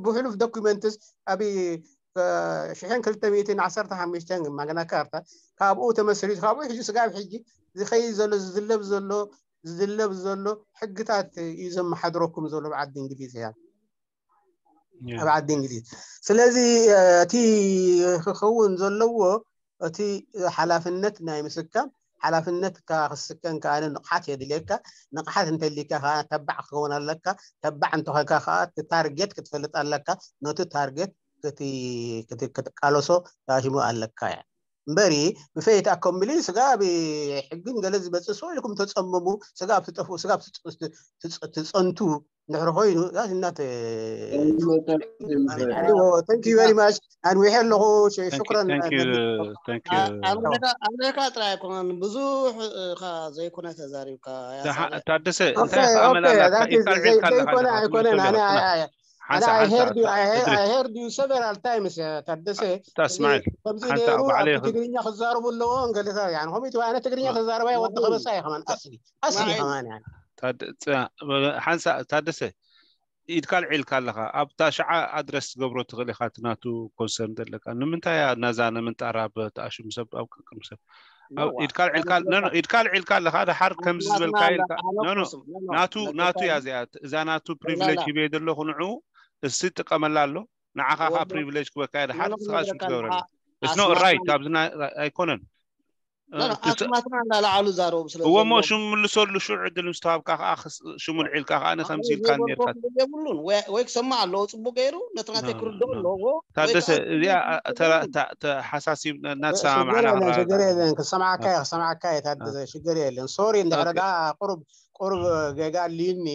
ብሕሉፍ ዶኩመንትስ ኣብ ሽሕን ክልተ ሚእትን ዓሰርተ ሓሙሽተን ማግና ካርታ ካብኡ ተመስሪቱ ካብኡ ሕጂ ስጋብ ሕጂ ዝኸይድ ዘሎ ዝድለብ ዘሎ ዝድለብ ዘሎ ሕግታት እዩ ዘመሓድረኩም ዘሎ ኣብ ዓዲ እንግሊዝ እያ ኣብ ዓዲ እንግሊዝ። ስለዚ እቲ ክኸውን ዘለዎ እቲ ሓላፍነት ናይ ምስካም ሓላፍነት ክስከን ከዓ ንቕሓት የድልየካ። ንቕሓት እንተሊካ ከዓ ተባዕ ክኸውን ኣለካ። ተባዕ እንተኾንካ ከዓ ታርጌት ክትፈልጥ ኣለካ። ነቲ ታርጌት ክትቃለሶ ታሽሙ ኣለካ እያ እምበሪ ብፈይት ኣኮምብሊ ስጋ ብሕግን ገለ ዝበፅእ ሰው ኢልኩም ተፀመሙ ስጋ ብትጠፍኡ ስጋ ትፀንቱ እንድሕር ኮይኑ ዛት እናተ thank you very much ኣንዊሐ ኣለኹ ሽክረን ኣሜሪካ ጥራይ ኣይኮነን ብዙሕ ካ ዘይኮነ ተዛሪብካ ታደሰ እንታይ ኣመላላትካ ኢልካ ልዒልካ ኣለካ ዘይኮነ ኣይኮነን ኣነ ኣነ I heard you I heard you several times ታደሰ እስማዒል ከምዚ ነይሩ ኣብ ትግርኛ ክዛረቡ ኣለዎ እንገልታ ያን ከምኡ ኣነ ትግርኛ ተዛረባይ ወዲ ከበሳ እየ ከማን ኣስሊ ኣስሊ ከማን ያን ሓንሳ ታደሰ ኢድካ ልዒልካ ኣለካ ኣብታ ሸዓ ኣድረስ ትገብሮ ትኽእል ኢካ እቲ ናቱ ኮንሰርን ዘለካ ንምንታይ እያ ነዛ ንምንጣር ኣብ ተኣሽሙ ሰብ ኣብ ቅቅም ሰብ ኢድካ ልዒልካ ኣለካ ድሓር ከምዚ ዝበልካ ኢልካ ናቱ ናቱ እያ እዚኣ እዛ ናቱ ፕሪቪሌጅ ሂበ ዘለኹ ንዑ እሲ ጥቀመላ ኣሎ ንዓኻ ከዓ ፕሪቪሌጅ ክበካ እያ ድሓር ስኻ ሽም ትገብረላ it's not right ኣብዚ ኣይኮነን ኣስማትና እንዳለዓሉ ዛረቡ ስለ እወሞ ሽም ምልሰሉ ሽዑ ዕድል ምስ ተዋብካ ከዓ ሽሙ ልዒልካ ከዓ ንከምዚ ኢልካ ነርካ የብሉን ወይ ክሰማዕ ኣለዎ ፅቡቅ ገይሩ ነትና ቴክርዶ ኣለዎ ታደሰ እዚኣ ሓሳሲብ እናተሰማማዕና ሽግር የለን ክሰማዕካ ክሰማዕካ የታደሰ ሽግር የለን ሶሪ እንድሕረዳ ቁሩብ ቁሩብ ጌጋ ኣልዩኒ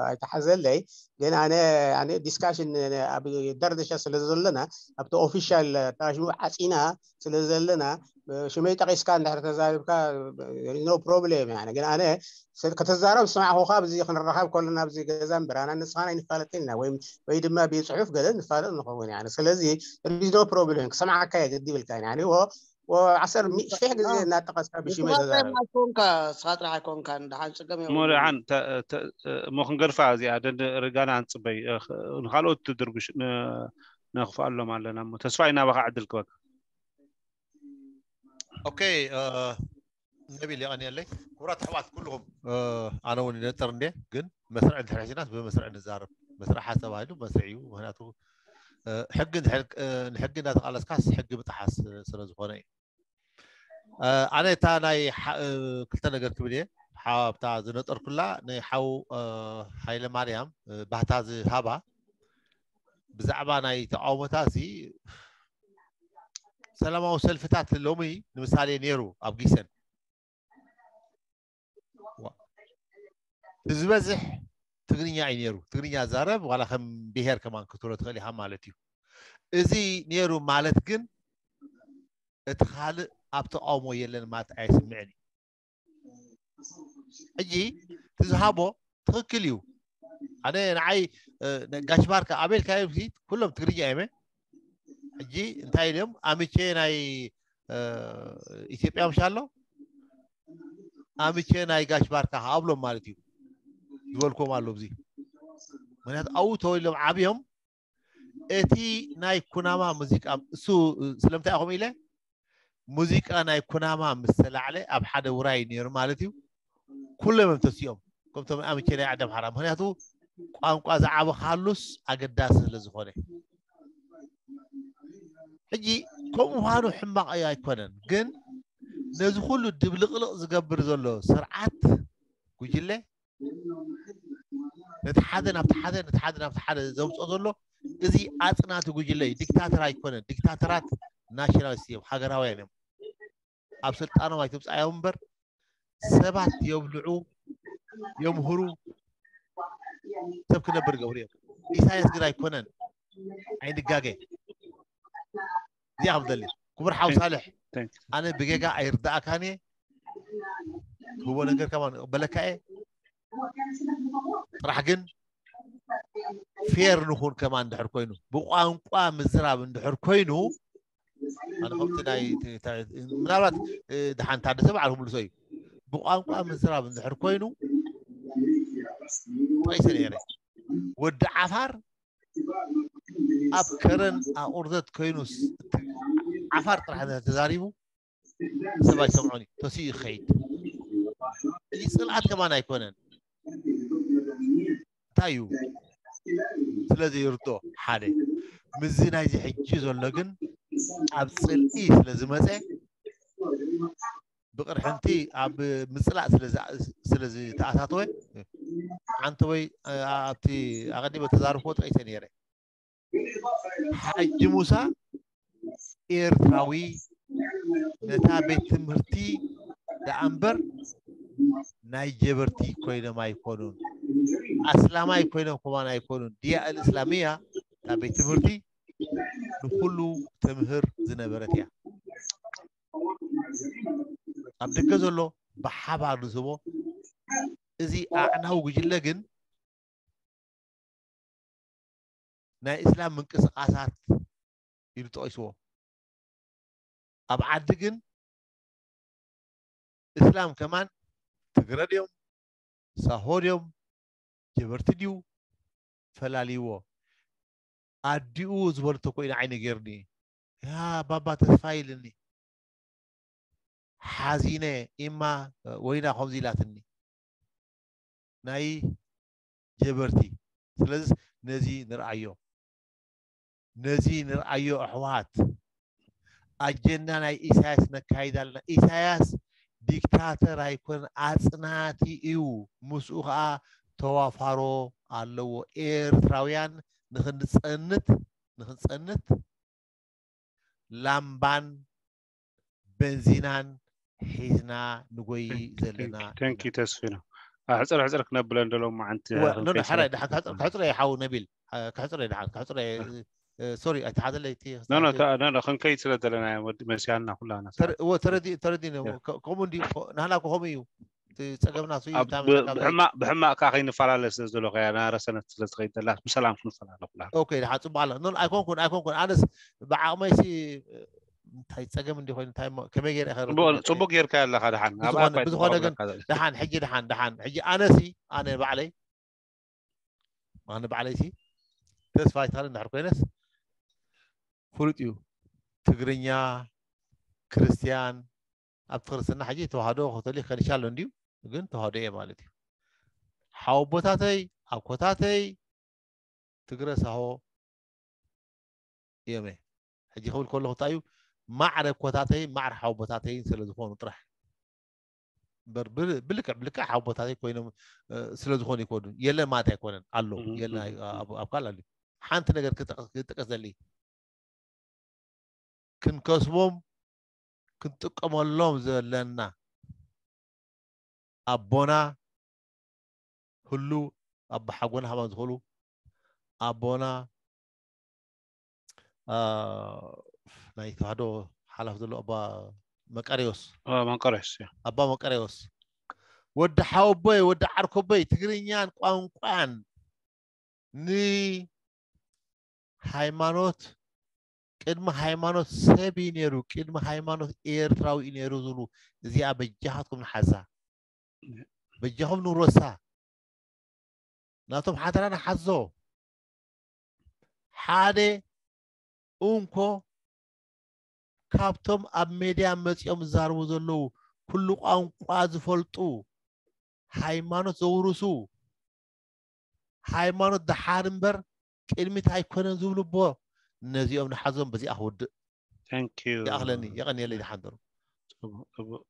ኣይተሓዘለይ ግን ኣነ ኣነ ዲስካሽን ኣብ ደርደሻ ስለ ዘለና ኣብቲ ኦፊሻል ታሽሙ ዓፂና ስለ ዘለና ሽመይ ጠቂስካ እንድሕር ተዛሪብካ no problem ያነ ግን ኣነ ከተዛረብ ዝሰማዕኹካ ብዚ ክንረኻብ ከለና ብዚ ገዛ እምበር ኣና ንስኻን ኣይንፋለጥን ኢና ወይ ወይ ድማ ብፅሑፍ ገለ ንፋለጥ ንኸውን ያነ ስለዚ there is no problem ክሰምዓካ እየ ግዲ ይብልካ ያነ ዓሰርተ ሽሕ ግዜ እናጠቐስካ ብሽመይ ተዛረብ ኮንካ ስኻ ጥራሕ ኣይኮንካን ደሓን ፀገም እሞ ደሓን እሞ ክንገድፋ እዚኣ ደንደ ርጋና ንፅበይ ንካልኦት ትድርብሽ ነኽፍኣሎም ኣለና እሞ ተስፋ ኢና ባኻ ዕድል ክበካ ኦኬ ነቢል የቐንየለይ ክቡራት ኣሕዋት ኩልኹም ኣነ እውን ይነጥር እንደ ግን መስርዕ እንድሕር ሒዝናስ ብመስርዕ ንዛረብ መስርዕ ሓዝ ተባሂሉ መስርዕ እዩ ምክንያቱ ሕጊ ንሕጊ እንዳተቃለስካስ ሕጊ ምጥሓስ ስለ ዝኾነ እዩ ኣነ እታ ናይ ክልተ ነገር ክብል እየ ኣብታ ዝነጠርኩላ ናይ ሓው ሃይለ ማርያም ባህታ ዝሃባ ብዛዕባ ናይ ተቃውሞታት እዚ ሰላማዊ ሰልፍታት ሎሚ ንምሳሌ ነይሩ ኣብ ጊሰን ዝበዝሕ ትግርኛ እዩ ነይሩ ትግርኛ ዛረብ ዋላ ከም ብሄር ከማን ክትብሎ ትኽእል ኢኻ ማለት እዩ እዚ ነይሩ ማለት ግን እቲ ካልእ ኣብ ተቃውሞ የለን ማለት ኣይስምዕን እዩ ሕጂ ትዝሃቦ ትኽክል እዩ ኣነ ንዓይ እ፣ ነ-፣ ጋሽ ባርካ ኣበይ ኢልካዮ? ኩሎም ትግርኛ እዮም። ሕጂ እንታይ ኢሎም? ኣምቼ ናይ፣ እ፣ ኢትዮጵያ ምሽ ኣሎ? ኣምቼ ናይ ጋሽ ባርካ ኣብሎም ማለት እዩ ዝበልኩም ኣሎ። እዚ ምክንያቱ ኣብኡ ተወሊዶም ዓብዮም። እቲ ናይ ኩናማ ሙዚቃ እሱ ስለምንታይ ኢኹም ኢለ፣ ሙዚቃ ናይ ኩናማ ምስ ተላዕለ ኣብ ሓደ ውራይ ነይሩ ማለት እዩ። ኩሎም እዮም ተሲኦም፣ ከምቶም ኣምቼ ናይ ዓዲ ኣምሓራ። ምክንያቱ ቋንቋ ዝዓበኻሉስ ኣገዳሲ ስለ ዝኾነ። ሕጂ ከምኡ ምዃኑ ሕማቕ ኣይኮነን፣ ግን ነዚ ኩሉ ድብልቕልቕ ዝገብር ዘሎ ስርዓት፣ ጉጅለ፣ ነቲ ሓደ ናብቲ ሓደ፣ ነቲ ሓደ ናብቲ ሓደ ዘምፅኦ ዘሎ፣ እዚ ኣፅናቲ ጉጅለ እዩ። ዲክታተር ኣይኮነን። ዲክታተራት ናሽናሊስት እዮም፣ ሃገራውያን እዮም። ኣብ ስልጣኖም ኣይተብፃዮም እምበር ሰባት የብልዑ፣ የምህሩ፣ ሰብ ክነብር ይገብሩ እዮም። ኢሳያስ ግን ኣይኮነን። ኣይንጋገ። እዚኣ ከም ደሊ ክቡር ሓው ሳልሕ፣ ኣነ ብጌጋ ኣይርዳእካን እየ። ክህቦ ነገር ከማን በለካ እየ። ጥራሕ ግን ፌር ንኹን ከማን እንድሕር ኮይኑ፣ ብቋንቋ ምዝራብ እንድሕር ኮይኑ፣ ኣነ ከምቲ ናይ፣ ምናልባት፣ እ፣ ደሓን ታደሰ በዓል ክምልሶ እዩ። ብቋንቋ ምዝራብ እንድሕር ኮይኑ፣ ጠቂሰ ነይረ። ወዲ ዓፋር ኣብ ከረን ኣቑርደት ኮይኑስ፣ ዓፋር ጥራሕ እንድሕር ተዛሪቡ፣ ሰብ ኣይሰምዖን እዩ፣ ተሲኡ ይኸይድ። እዚ ጽልኣት ከማን ኣይኮነን። እንታይ እዩ? ስለዚ ይርዶ ሓደ። ምስዚ ናይዚ ሕጂ ዘሎ ግን ኣብ ጽልኢ ስለ ዝመጸ፣ ብቕርሕንቲ ኣብ ምጽላእ ስለ ዝኣ-፣ ስለ ዝተኣታተወ፣ ሓንቲ ወይ፣ እ፣ ኣብቲ ኣቐዲመ ተዛርፎ ጠቂሰ ነይረ። ሓጂ ሙሳ ኤርትራዊ ነታ ቤት ትምህርቲ ደኣ እምበር ናይ ጀበርቲ ኮይኖም ኣይኮኑን። ኣስላማይ ኮይኖም ከማን ኣይኮኑን። ዲያ ኣል እስላሚያ እታ ቤት ትምህርቲ ንኩሉ ተምህር ዝነበረት እያ። ኣብ ደገ ዘሎ ብሓባር ንስቦ። እዚ ኣዕናዊ ጉጅለ ግን ናይ እስላም ምንቅስቃሳት ኢሉ ጠቂስዎ። ኣብ ዓዲ ግን እስላም ከማን ትግረ ድዮም፣ ሳሆ ድዮም፣ ጀበርቲ ድዩ ፈላልይዎ። ኣዲኡ ዝበለቶ እኮ ኢና ዓይነ ገይርኒ። ያ ባባ ተስፋ ኢልኒ። ሓዚነ፣ ኢማ ወይና ከምዚ ኢላትኒ። ናይ ጀበርቲ። ስለዚ ነዚ ንርኣዮ። ነዚ ንርኣዮ ኣሕዋት። ኣጀንዳ ናይ ኢሳያስ ነካይድ ኣለና። ኢሳያስ ዲክታተር ኣይኮነን፣ ኣጽናቲ እዩ። ምስኡ ኸኣ ተዋፋሮ ኣለዎ። ኤርትራውያን ንኽንጸንት፣ ንኽንጸንት ላምባን በንዚናን ሒዝና ንጎይ ዘለና ኢና። ተንኪ ተስፊና። ኣሕፅር ሕፅር ክነብለን ደሎ መዓንቲ ወ-፣ ኖ፣ ኖ፣ ሕራይ፣ ደሓን ክሕፅር፣ ክሕፅር እየ ሓው ነቢል። እ፣ ክሕፅር እየ ደሓን፣ ክሕፅር እየ። እ፣ እ፣ ሶሪ፣ ኣይተሓዘለይ እቲ ኖ፣ ኖ፣ ተ-፣ ኖ፣ ኖ፣ ክንከይድ ስለ ዘለና እዮም ወዲ መሲያና ኩላና። ተረ-፣ እወ፣ ተረዲ-፣ ተረዲነ። እየ። ከ-፣ ከምኡ እንዲ-፣ ኮ-፣ ናህና እኮ ከምኡ እዩ። እቲ ጸገምና እሱ እዩ። ኣብ እንታይ ብ-፣ መሰለካ፣ ብሕማቕ፣ ብሕማቕ ከዓ ከይንፈላለ ስለ ዘሎ ከያ ናረሰነት ስለ ዝኸይድ ዘላ ብሰላም ክንፈላለ ኩላና። ኦኬ፣ ደሓን፣ ጽቡቕ ኣሎ። ኖ፣ ኣይኮንኩን፣ ኣይኮንኩን። ኣነስ ብዓቕመይሲ እንታይ ጸገም እንዲ ኮይኑ እንታይ እሞ ከመይ ገይረ ከ ጽቡቕ፣ ጽቡቕ ጌርካ ኣለኻ። ደሓን ኣብ ብዝኾነ፣ ኣባይ ብዝኾነ ግን ኣለካ ዘለ። ደሓን፣ ሕጂ ደሓን፣ ደሓን። ሕጂ ኣነሲ፣ ኣነ ባዕለይ፣ ኣነ ባዕለይሲ ተስፋ ኣይትኻል እንድሕር ኮይነስ ፍሉጥ እዩ። ትግርኛ፣ ክርስትያን፣ ኣብቲ ክርስትና ሕጂ ተዋህዶ፣ ካቶሊክ፣ ከኒሻ ኣሎ እንድዩ፣ ግን ተዋህዶ እየ ማለት እዩ። ሓወቦታተይ፣ ኣኮታተይ፣ ትግረ ሳሆ እዮም እየ። ሕጂ ክብል ከለኹ እንታይ እዩ፣ ማዕረ ኣኮታተይን ማዕረ ሓወቦታተይን ስለ ዝኾኑ ጥራሕ። እምበር ብል-፣ ብልክዕ፣ ብልክዕ ሓወቦታተይ ኮይኖም፣ እ፣ ስለ ዝኾኑ ኣይኮኑን። የለን ማለት ኣይኮነን፣ ኣለዉ። እም፣ የለን፣ እም፣ ኣይ-፣ እም። ኣብ፣ ኣብ ካልእ ኣለዩ። ሓንቲ ነገር ክጠቕስ፣ ክጥቀስ ዘሊ። ክንከስቦም፣ ክንጥቀመሎም ዘለና። ኣቦና ህሉ፣ ኣቦ ሓጎና ከማን ዝኽእሉ፣ ኣቦና፣ አ፣ ናይ ተዋህዶ ሓላፊ ዘሎ ኣባ መቃርዮስ። አ፣ መቃርዮስ፣ ያ። ኣባ መቃርዮስ። ወዲ ሓወቦይ፣ ወዲ ዓርኮቦይ፣ ትግርኛን ቋንቋን ንሃይማኖት ቅድሚ ሃይማኖት ሰብ እዩ ነይሩ፣ ቅድሚ ሃይማኖት ኤርትራዊ እዩ ነይሩ ዝብሉ፣ እዚኣ በጃኻትኩም ንሓዛ፣ በጃኹም ንውረሳ፣ ናቶም ሓደራ ንሓዞ። ሓደ እንኮ ካብቶም ኣብ ሜድያ መፂኦም ዝዛረቡ ዘለዉ፣ ኩሉ ቋንቋ ዝፈልጡ፣ ሃይማኖት ዘውርሱ፣ ሃይማኖት ደሓር እምበር ቅድሚት ኣይኮነን ዝብሉ እቦ፣ ነዚኦም ንሓዞም። በዚኣ ክውድእ Thank you። ይኣኽለኒ። የቐንየለይ ደሓን ደሩ። ጽቡቕ፣ ጽቡቕ።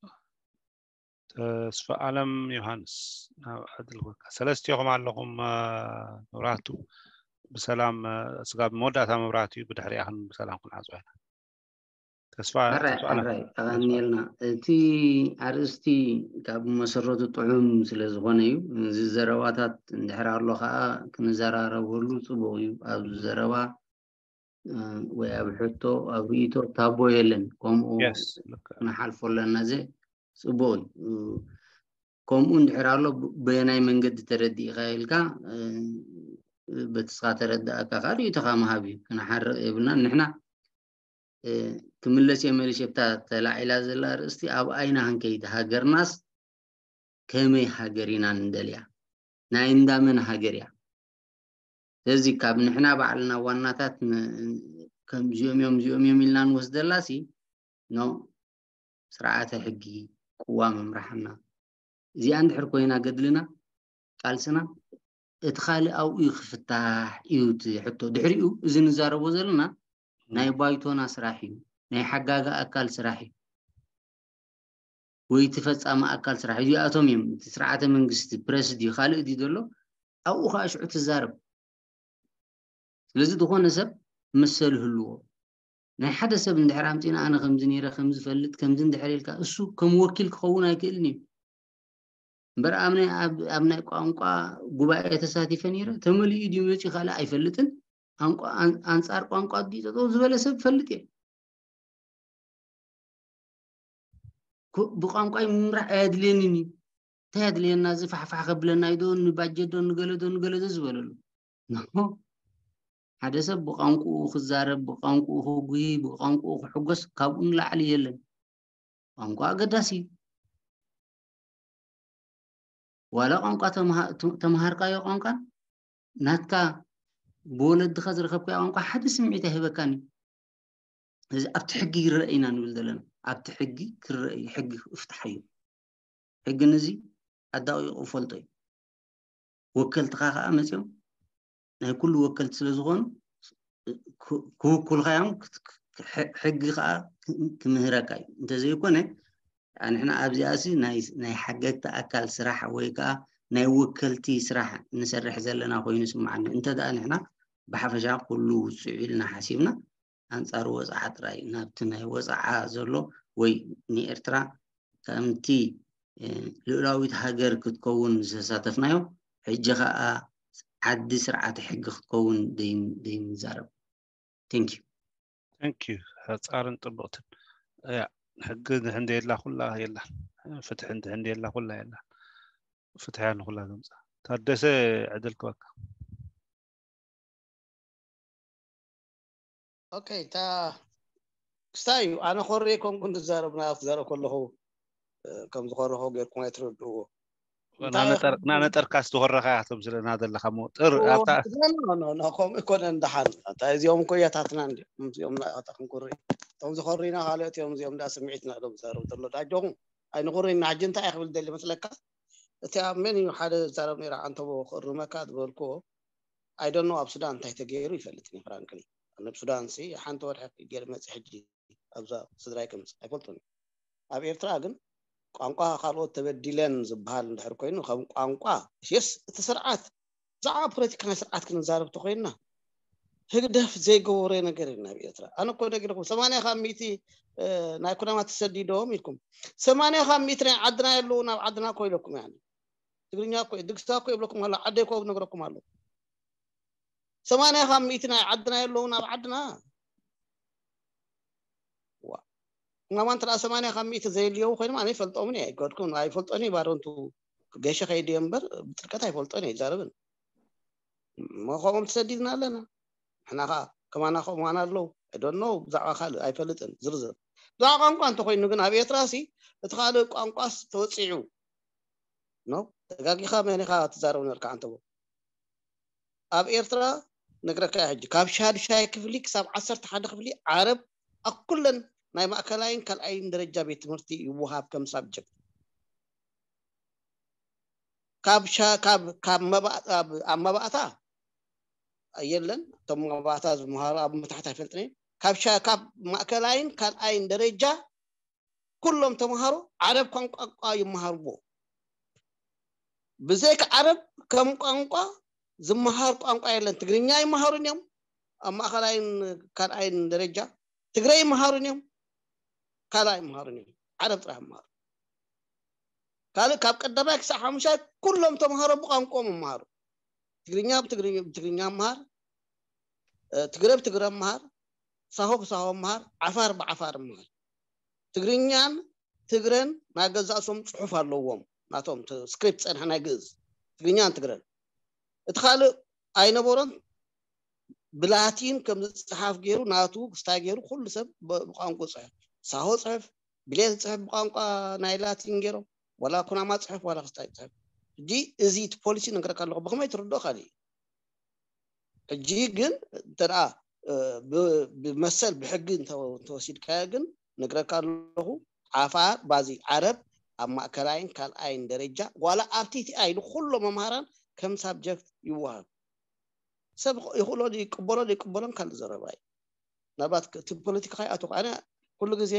ተስፋ ኣለም ዮሃንስ፣ ናብ ዕድል ክወካ። ሰለስቲኹም ኣለኹም፣ እ፣ መብራህቱ። ብሰላም፣ እ፣ ስጋብ መወዳእታ መብራህቱ እዩ፣ ብድሕሪኣ ክን-፣ ብሰላም ክንዓጽዋ ኢና። ተስፋ፣ ሕራይ ተስፋ ኣለም። ሕራይ፣ ኣቐንየልና። እቲ ኣርእስቲ ካብ መሰረቱ ጥዑም ስለ ዝኾነ እዩ። እዚ ዘረባታት እንድሕር ኣሎ ከዓ ክንዘራረበሉ ጽቡቕ እዩ። ኣብ ዘረባ፣ እ፣ ወይ ኣብ ሕቶ፣ ኣብ ርእይቶ ታቦ የለን። ከምኡ Yes፣ ልክ። ክንሓልፎ ኣለና። እዚ ጽቡቕ እዩ። ከምኡ እንድሕር ኣሎ ብ-፣ በየናይ መንገዲ ተረዲእካ ኢልካ፣ እ፣ በቲ ስኻ ተረዳእካ ከዓ ርእይቶኻ ምሃብ እዩ። ክንሓርቕ የብልናን። ንሕና፣ እ፣ ክምለስ እየ መሊሸ፣ እታ ተላዒላ ዘላ ኣርእስቲ ኣብ ኣይና ክንከይድ፣ ሃገርናስ ከመይ ሃገር ኢና ንደልያ? ናይ እንዳመን ሃገር እያ? ስለዚ ካብ ንሕና ባዕልና ዋናታት ን-፣ ከምዚኦም እዮም፣ እዚኦም እዮም ኢልና ንወስደላሲ፣ ኖ፣ ስርዓተ ሕጊ፣ ቅዋም ምምራሕና። እዚኣ እንድሕር ኮይና ገድልና፣ ቃልስና፣ እቲ ካልእ ኣብኡ እዩ ክፍታሕ እዩ እቲ ሕቶ። ድሕሪኡ እዚ ንዛረቦ ዘለና ናይ ባይቶና ስራሕ እዩ፣ ናይ ሓጋጊ ኣካል ስራሕ እዩ፣ ወይ እቲ ፈጻሚ ኣካል ስራሕ እዩ። እዚኣቶም እዮም፣ እቲ ስርዓተ መንግስቲ፣ ፕረስ ድዩ ካልእ ድዩ ዘሎ፣ ኣብኡ ከዓ ሽዑ ትዛረብ። ስለዚ ዝኾነ ሰብ መሰል ይህልዎ። ናይ ሓደ ሰብ እንድሕር ኣምጺና ኣነ ከምዚ ነይረ፣ ከምዚ ፈልጥ፣ ከምዚ እንድሕር ኢልካ፣ እሱ ከም ወኪል ክኸውን ኣይክእልን እዩ። እምበር ኣብ ናይ፣ ኣብ፣ ኣብ ናይ ቋንቋ ጉባኤ ተሳቲፈ ነይረ፣ ተመሊኡ ድዩ መጺኡ ካልእ ኣይፈልጥን። ኣንቋ-፣ ኣን-፣ ኣንጻር ቋንቋ ድዩ ጠጠው ዝበለ ሰብ ፈልጥ እየ። ኩ-፣ ብቋንቋይ ምምራሕ ኣየድልየንን እዩ። እንታይ ኣድልየና? እዚ ፋሕፋሕ ከብለና እዩ ዶ፣ ንባጀት ዶ፣ ንገለ ዶ፣ ንገለ ዶ ዝበለሉ። ንሆ፣ ሓደ ሰብ ብቋንቋኡ ክዛረብ፣ ብቋንቋኡ ክጉሂ፣ ብቋንቋኡ ክሕጎስ ካብኡ ንላዕሊ የለን። ቋንቋ ኣገዳሲ እዩ። ዋላ ቋንቋ ተምሃ-፣ ተ-፣ ተምሃርካዮ ቋንቋን ናትካ ብወለድኻ ዝረኸብካዮ ቋንቋ ሓደ ስምዒት ኣይህበካን እዩ። እዚ ኣብቲ ሕጊ ይረአ ኢና ንብል ዘለና። ኣብቲ ሕጊ ክረአ እዩ። ሕጊ እፍትሓዮ። ሕጊ ነዚ ኣዳቒቑ ፈልጦ እዩ። ወከልትኻ ከዓ መፂኦም ናይ ኩሉ ወከልቲ ስለ ዝኾኑ ክ-፣ ክውኩልካ እዮም። ክት-፣ ክ-፣ ሕ-፣ ሕጊ ከዓ ክ-፣ ክምህረካ እዩ። እንተዘይኮነ ንሕና ኣብዚኣሲ ናይ፣ ናይ ሓገግቲ ኣካል ስራሕ ወይ ከዓ ናይ ወከልቲ ስራሕ ንሰርሕ ዘለና ኮይኑ ይስምዓኒ። እንተ ደኣ ንሕና ብሓፈሻ ኩሉ ውፅዕ ኢልና ሓሲብና ኣንጻር ወፅዓ ጥራይ ናብቲ ናይ ወፅዓ ዘሎ ወይ ንኤርትራ ከምቲ፣ እ፣ ልኡላዊት ሃገር ክትከውን ዝተሳተፍናዮ፣ ሕጂ ኸኣ ዓዲ ስርዓተ ሕጊ ክትከውን ደይን-፣ ደይንዛረብ። Thank you። Thank you። ሓጻርን ጥብቕትን። ያ፣ ሕጊ እንድሕር እንደ የላ ኩላ የላን። ፍትሒ እንድሕር እንደ የላ ኩላ የላን። ፍትሒ እያ ንኹላ ዘምጻ። ታደሰ፣ ዕድል ክበካ። ኦኬ፣ እታ ክስታይ እዩ። ኣነ ኮሪ ኮንኩ እንድዛረብ፣ ና ክዛረብ ከለኹ፣ እ፣ ከም ዝኾረኹ ጌርኩም ኣይትረድእዎ። እንታይ ናነጠር-፣ ኢኹም? ናነጠርካ ዝተኾረኻ ኢኻ ትምስለና ዘለኻ እሞ ጥር-፣ ኦ፣ ኣብታ ኖ፣ ኖ፣ ኖ፣ ኖ፣ ከምኡ ኣይኮነን። ደሓን፣ እንታይ እዚኦም እኮ እያታትና እንዲዮም። እዚኦም ና-፣ ኣታ ክንኩሪ። እቶም ዝኾሪና ካልኦት እዮም፣ እዚኦም ዳ ስምዒትና ዶ ዝዛረቡ ዘሎ። ዳጆኹም፣ ኣይንኹሪና። ሕጂ እንታይ እየ ክብል ደሊ መስለካ? እቲ ኣብ መን እዩ ሓደ ዝዛረብ ነይረ፣ ዓንተቦ ክእርመካ ዝበልክዎ፣ I don't know ኣብ ሱዳን እንታይ ተገይሩ ይፈልጥን እየ፣ ፍራንክሊ። ኣብ ሱዳን ሲ ሓንቲ ወርሒ ገለ መጽ ሕጂ ኣብዛ ስድራይ ከምጽ ኣይፈልጡን። ኣብ ኤርትራ ግን ቋንቋ ካልኦት ተበዲለን ዝበሃል እንድሕር ኮይኑ፣ ከም ቋንቋ፣ የስ፣ እቲ ስርዓት፣ ብዛዕባ ፖለቲካ ናይ ስርዓት ክንዛረብ ተኮይንና፣ ህግደፍ ዘይገበሮ ነገር የለን ኣብ ኤርትራ። ኣነ እኮ ነጊርኩም፣ ሰማንያ ካብ ሚእቲ፣ እ፣ ናይ ኩናማ ተሰዲዶም ኢልኩም። ሰማንያ ካብ ሚእቲ ናይ ዓድና የለውን፣ ኣብ ዓድና እኮ ኢለኩም፣ ያኒ። ትግርኛ እኮ፣ ድግሳ እኮ ይብለኩም ኣሎ፣ ዓደይ እኮ ነግረኩም ኣሎ። ሰማንያ ካብ ሚእቲ ናይ ዓድና የለውን ኣብ ዓድና። ዋ። ኩናማ እንተ ደኣ ሰማንያ ካብ ሚእቲ ዘየልየው ኮይኖም፣ ኣነ ይፈልጦምን እየ፣ ኣይከድኩን፣ ኣይፈልጦን እየ፣ ባረንቱ ገሸ ከይደ እምበር፣ ብጥልቀት ኣይፈልጦን እየ፣ ኣይዛረብን። እሞ ከምኦም ተሰዲድና ኣለና። ንሕና ኸዓ ከማና ከምኡና ኣለዉ። I don't know፣ ብዛዕባ ካልእ ኣይፈልጥን ዝርዝር። ብዛዕባ ቋንቋ እንተኾይኑ ግን ኣብ ኤርትራ ሲ እቲ ካልእ ቋንቋስ ተወጺዑ ነው። ተጋጊኻ መን ኢኻ ትዛረብ ነበርካ ኣንተቦ? ኣብ ኤርትራ ነግረካ ሕጂ ካብ ሻድሻይ ክፍሊ ክሳብ ዓሰርተ ሓደ ክፍሊ ዓረብ ኣብ ኩለን ናይ ማእከላይን ካልኣይን ደረጃ ቤት ትምህርቲ ይወሃብ ከም ሳብጀክት። ካብ ሻ- ካብ ካብ መባእ- ኣብ ኣብ መባእታ የለን። እቶም መባእታ ዝመሃሩ ኣብ መታሕት ኣይፈልጥን እየ። ካብ ሻ- ካብ ማእከላይን ካልኣይን ደረጃ ኩሎም ተምሃሮ ዓረብ ከም ቋንቋ ይመሃርዎ። ብዘይካ ዓረብ ከም ቋንቋ ዝመሃር ቋንቋ የለን። ትግርኛ ይመሃሩን እዮም ኣብ ማእኸላይን ካልኣይን ደረጃ። ትግረ ይመሃሩን እዮም ካልኣይ ይመሃሩን እዮም። ዓረብ ጥራሕ ይመሃሩ። ካልእ ካብ ቀዳማይ ክሳብ ሓሙሻይ ኩሎም ተምሃሮ ብቋንቋኦም ይመሃሩ። ትግርኛ ብትግርኛ ይመሃር፣ ትግረ ብትግረ ይመሃር፣ ሳሆ ብሳሆ ይመሃር፣ ዓፋር ብዓፋር ይመሃር። ትግርኛን ትግረን ናይ ገዛእሶም ጽሑፍ ኣለዎም፣ ናቶም ስክሪፕት ጸንሐ ናይ ግእዝ ትግርኛን ትግረን። እቲ ካልእ ኣይነበሮን። ብላቲን ከም ዝጽሓፍ ገይሩ ናቱ ክስታይ ገይሩ ኩሉ ሰብ ብ- ብቋንቋ ጽሕፍ። ሳሆ ጽሕፍ፣ ብሌን ጽሕፍ ብቋንቋ ናይ ላቲን ገይሮም፣ ዋላ ኩናማ ጽሕፍ ዋላ ክስታይ ጽሕፍ። ሕጂ እዚ እቲ ፖሊሲ ነግረካ ኣለኹ፣ ብኸመይ ትርድኦ ካልእ እዩ። ሕጂ ግን እንተ ደኣ እ፣ ብ- ብመሰል ብሕጊ እንተ- እንተወሲድካዮ ግን ነግረካ ኣለኹ፣ ዓፋር ባዚ ዓረብ ኣብ ማእከላይን ካልኣይን ደረጃ ዋላ ኣብ ቲቲኣይ ንኩሎም መምሃራን ከም ሳብጀክት ይወሃብ። ሰብ ይኽእሎ ይቅበሎ ይቅበሎን ካልእ ዘረባ እዩ። ናባት እቲ ፖለቲካ ከይኣተኩ ኣነ ኩሉ ግዜ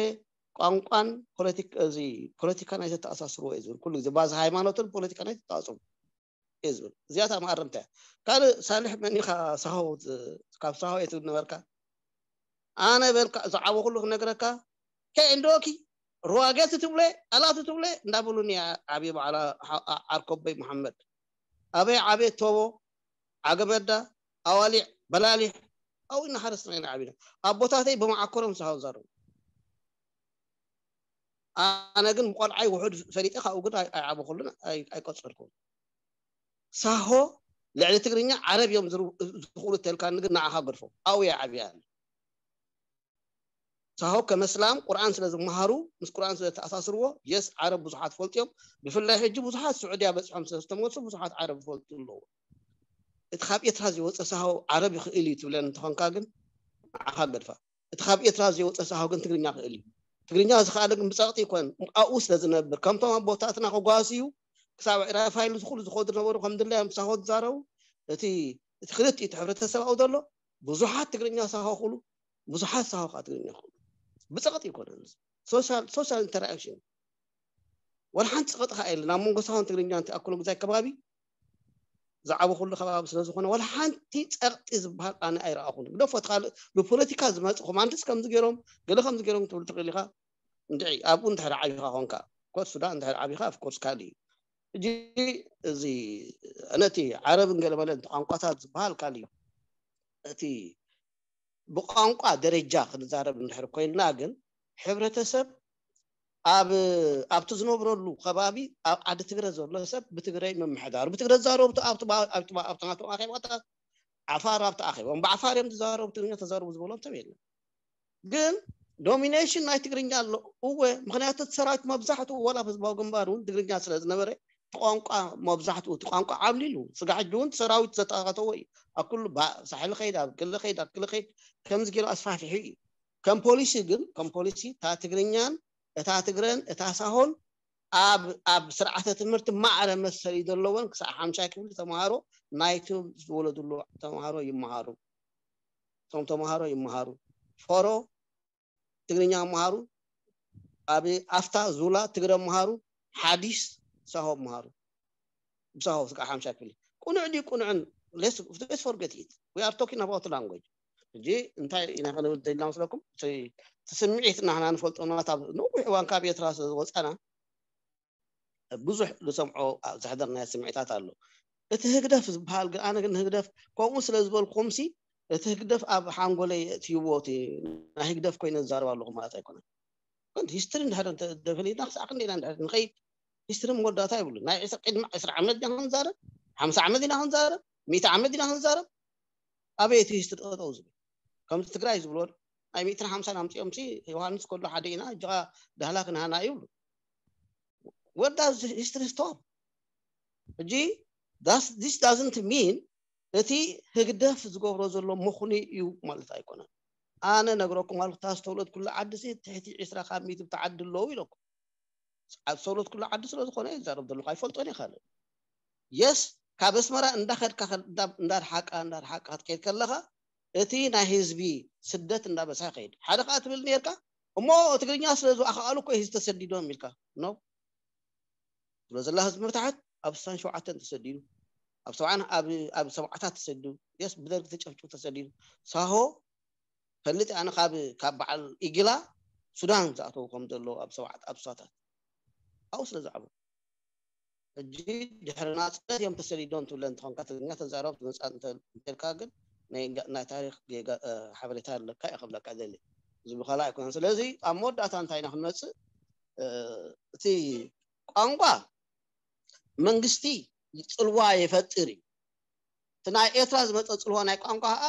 ቋንቋን ፖለቲክ እዚ ፖለቲካን ኣይተተኣሳስርዎ እየ ዝብል። ኩሉ ግዜ ባዚ ሃይማኖትን ፖለቲካን ኣይተተኣሳስሩ እየ ዝብል። እዚኣታ መኣረምታ እያ። ካልእ ሳልሕ መን ኢኻ? ሳሆ ት- ካብ ሳሆ እየ ትብል ነበርካ። ኣነ በልካ ዝዓበኹሉ ክነግረካ ከእንዶኪ ሩዋጌት ትብለ ኣላት ትብለ እንዳበሉኒ ዓብየ በዓል ዓርኮበይ መሓመድ ኣበይ ዓብየ ቶቦ ዓገመዳ ኣዋሊዕ በላሊሕ ኣብኡ እናሓረስና ኢና ዓቢና። ኣቦታተይ ብመዓኮሮም ዝሃው ዘረቡ። ኣነ ግን ብቆልዓይ ውሑድ ፈሊጠ ካብኡ ግን ኣይዓበኹሉን ኣይቀፀልኩን። ሳሆ ልዕሊ ትግርኛ ዓረብ እዮም ዝኽእሉ ተልካኒ ግን ንዓኻ ገድፎ ኣብኡ እየ ዓብያ። ሳሆ ከመስላም ቁርኣን ስለ ዝመሃሩ ምስ ቁርኣን ስለ ተኣሳስርዎ የስ ዓረብ ብዙሓት ፈልጥዮም። ብፍላይ ሕጂ ብዙሓት ስዑድያ በፅሖም ስለ ዝተመልሱ ብዙሓት ዓረብ ይፈልጡ ኣለዎ። እቲ ካብ ኤርትራ ዝወፀ ሳሆ ዓረብ ይኽእል እዩ ትብለን እንተኾንካ ግን ንዓኻ ገድፋ። እቲ ካብ ኤርትራ ዘይወፀ ሳሆ ግን ትግርኛ ክእል እዩ። ትግርኛ ዝኸኣለ ግን ብፀቕጢ ይኮን ኣብኡ ስለ ዝነብር ከምቶም ኣቦታትና ክጓስዩ ክሳብ ራፋይል ዝኩሉ ዝኸዱ ነበሩ ከም ድላዮም ሳሆ ዝዛረቡ። እቲ እቲ ክልቲኡ እቲ ሕብረተሰብ ኣብኡ ዘሎ ብዙሓት ትግርኛ ሳሆ ክእሉ ብዙሓት ሳሆ ከዓ ትግርኛ ክእሉ ብፀቕጢ ይኮነን። ሶሻል ኢንተራክሽን ዋላ ሓንቲ ፀቕጢ ከዓ የለን ኣብ መንጎ ሳሆን ትግርኛ እንተኣክሎ ግዛይ ከባቢ ዝዓበኹሉ ከባቢ ስለ ዝኾነ ዋላ ሓንቲ ፀቕጢ ዝበሃል ኣነ ኣይረኣኹን። ግደፎ እቲ ካልእ ብፖለቲካ ዝመፁ ኮማንድስ ከምዚ ገይሮም ገለ ከምዚ ገይሮም ትብል ትኽእል ኢኻ። እንድዒ ኣብኡ እንድሕር ዓቢኻ ኮንካ ኮርስ ሱዳን እንድሕር ዓቢኻ ኦፍኮርስ ካልእ እዩ። ሕጂ እዚ ነቲ ዓረብን ገለመለን ቋንቋታት ዝበሃል ካልእ እዩ። እቲ ብቋንቋ ደረጃ ክንዛረብ እንድሕር ኮይንና ግን ሕብረተሰብ ኣብ ኣብቲ ዝነብረሉ ከባቢ ኣብ ዓዲ ትግረ ዘሎ ሰብ ብትግረ ምምሕዳሩ ብትግረ ዝዛረቡ ኣብቲ ናቶም ኣኼባታት ዓፋር ኣብቲ ኣኼቦም ብዓፋር እዮም ዝዛረቡ ትግርኛ ተዛረቡ ዝበሎም ሰብ የለን። ግን ዶሚኔሽን ናይ ትግርኛ ኣሎ እወ። ምክንያቱ እቲ ሰራዊት መብዛሕትኡ ዋላ ኣብ ህዝባዊ ግንባር እውን ትግርኛ ስለ ዝነበረ እቲ ቋንቋ መብዛሕትኡ እቲ ቋንቋ ዓብሊሉ ስጋ ሕጂ እውን ሰራዊት ዘተኣታተዎ እዩ። ኣብ ኩሉ ሳሕል ኸይድ ኣብ ክሊ ኸይድ ኣብ ክሊ ኸይድ ከምዚ ገይሩ ኣስፋፊሑ እዩ። ከም ፖሊሲ ግን ከም ፖሊሲ እታ ትግርኛን እታ ትግረን እታ ሳሆን ኣብ ኣብ ስርዓተ ትምህርቲ ማዕረ መሰል እዩ ዘለዎን ክሳብ ሓምሻይ ክፍሊ ተምሃሮ ናይቲ ዝወለድሉ ተምሃሮ ይመሃሩ። እቶም ተምሃሮ ይመሃሩ። ፎሮ ትግርኛ መሃሩ። ኣብ ኣፍታ ዙላ ትግረ መሃሩ። ሓዲስ ሳሆ መሃሩ። ብሳሆ ስጋ ሓምሻ ክፍሊ ቁኑዕ ድዩ ቁኑዕን let's forget it, we are talking about language. ሕጂ እንታይ ኢና ክንብል ደልና መስለኩም? እቲ ስምዒት ናህና ንፈልጦ ናታ ነዊሕ እዋን ካብ ኤርትራ ስለ ዝወፃና ብዙሕ ዝሰምዖ ዘሕደርናዮ ስምዒታት ኣሎ። እቲ ህግደፍ ዝበሃል ግን ኣነ ግን ህግደፍ ከምኡ ስለ ዝበልኩኹምሲ እቲ ህግደፍ ኣብ ሓንጎለይ የእትይዎ እቲ ናይ ህግደፍ ኮይነ ዝዛረብ ኣለኹ ማለት ኣይኮነን። ግን ሂስትሪ እንድሕር ደፈሊጥና ክሳዕ ክንደይና እንድሕር ንኸይድ ሂስትሪ መወዳእታ ይብሉ ናይ ቅድሚ ዕስራ ዓመት ኢና ክንዛረብ ሓምሳ ዓመት ኢና ክንዛረብ ሚእቲ ዓመት ዲና ክንዛረብ? ኣበይ እቲ ሂስትሪ ጠጠው ዝብል? ከምዚ ትግራይ ዝብልዎ ዶ? ናይ ሚእትን ሓምሳን ኣምፂኦም ሲ ዮሃንስ ከሎ ሓደ ኢና፣ እጅኻ ዳህላክ ናህና ይብሉ። Where does history stop? ሕጂ this doesn't mean እቲ ህግደፍ ዝገብሮ ዘሎ ምኹኒ እዩ ማለት ኣይኮነን። ኣነ ነግረኩም ኣለኩ፣ እታ ዝተውለት ኩሉ ዓዲ ሲ ትሕቲ ዕስራ ካብ ሚእቲ ብቲ ዓዲ ኣለዉ ኢለኩም። ኣብ ዝተውለት ኩሉ ዓዲ ስለ ዝኾነ ይዛረብ ዘለኹ ኣይፈልጦን እየ። ካልእ የስ ካብ ኣስመራ እንዳኸድካ እንዳርሓቃ እንዳርሓቃ ክትከይድ ከለኻ እቲ ናይ ህዝቢ ስደት እንዳበሳ ይኸይድ። ሓደ ከዓ ትብል ነርካ እሞ ትግርኛ ስለ ዝኣኸኣሉ እኮ ህዝቢ ተሰዲዶም ኢልካ ነው ትብሎ ዘላ ህዝቢ ምርታሓት ኣብ ስሳን ሸውዓተን ተሰዲዱ፣ ኣብ ሰብዓን ኣብ ሰብዓታት ተሰዲዱ፣ የስ ብደርጊ ተጨፍጭፉ ተሰዲዱ። ሳሆ ፈልጥ ኣነ ካብ ካብ በዓል ኢግላ ሱዳን ዝኣተው ከም ዘሎ ኣብ ሰብዓት ኣብ ሱሳታት ኣብኡ ስለ ዝዓበ ሕጂ ድሕሪ ናፅነት እዮም ተሰዲዶም ትብለ እንትኾንካ ትግርኛ ተዛረብ ትመፃ እንተልካ ግን ናይ ታሪክ ሓበሬታ ኣለካ እየ ክብለካ ደሊ። እዚ ብካላ ኣይኮነን። ስለዚ ኣብ መወዳእታ እንታይ ኢና ክንመፅእ እቲ ቋንቋ መንግስቲ ፅልዋ የፈጥር እዩ። እቲ ናይ ኤርትራ ዝመፀ ፅልዋ ናይ ቋንቋ ከዓ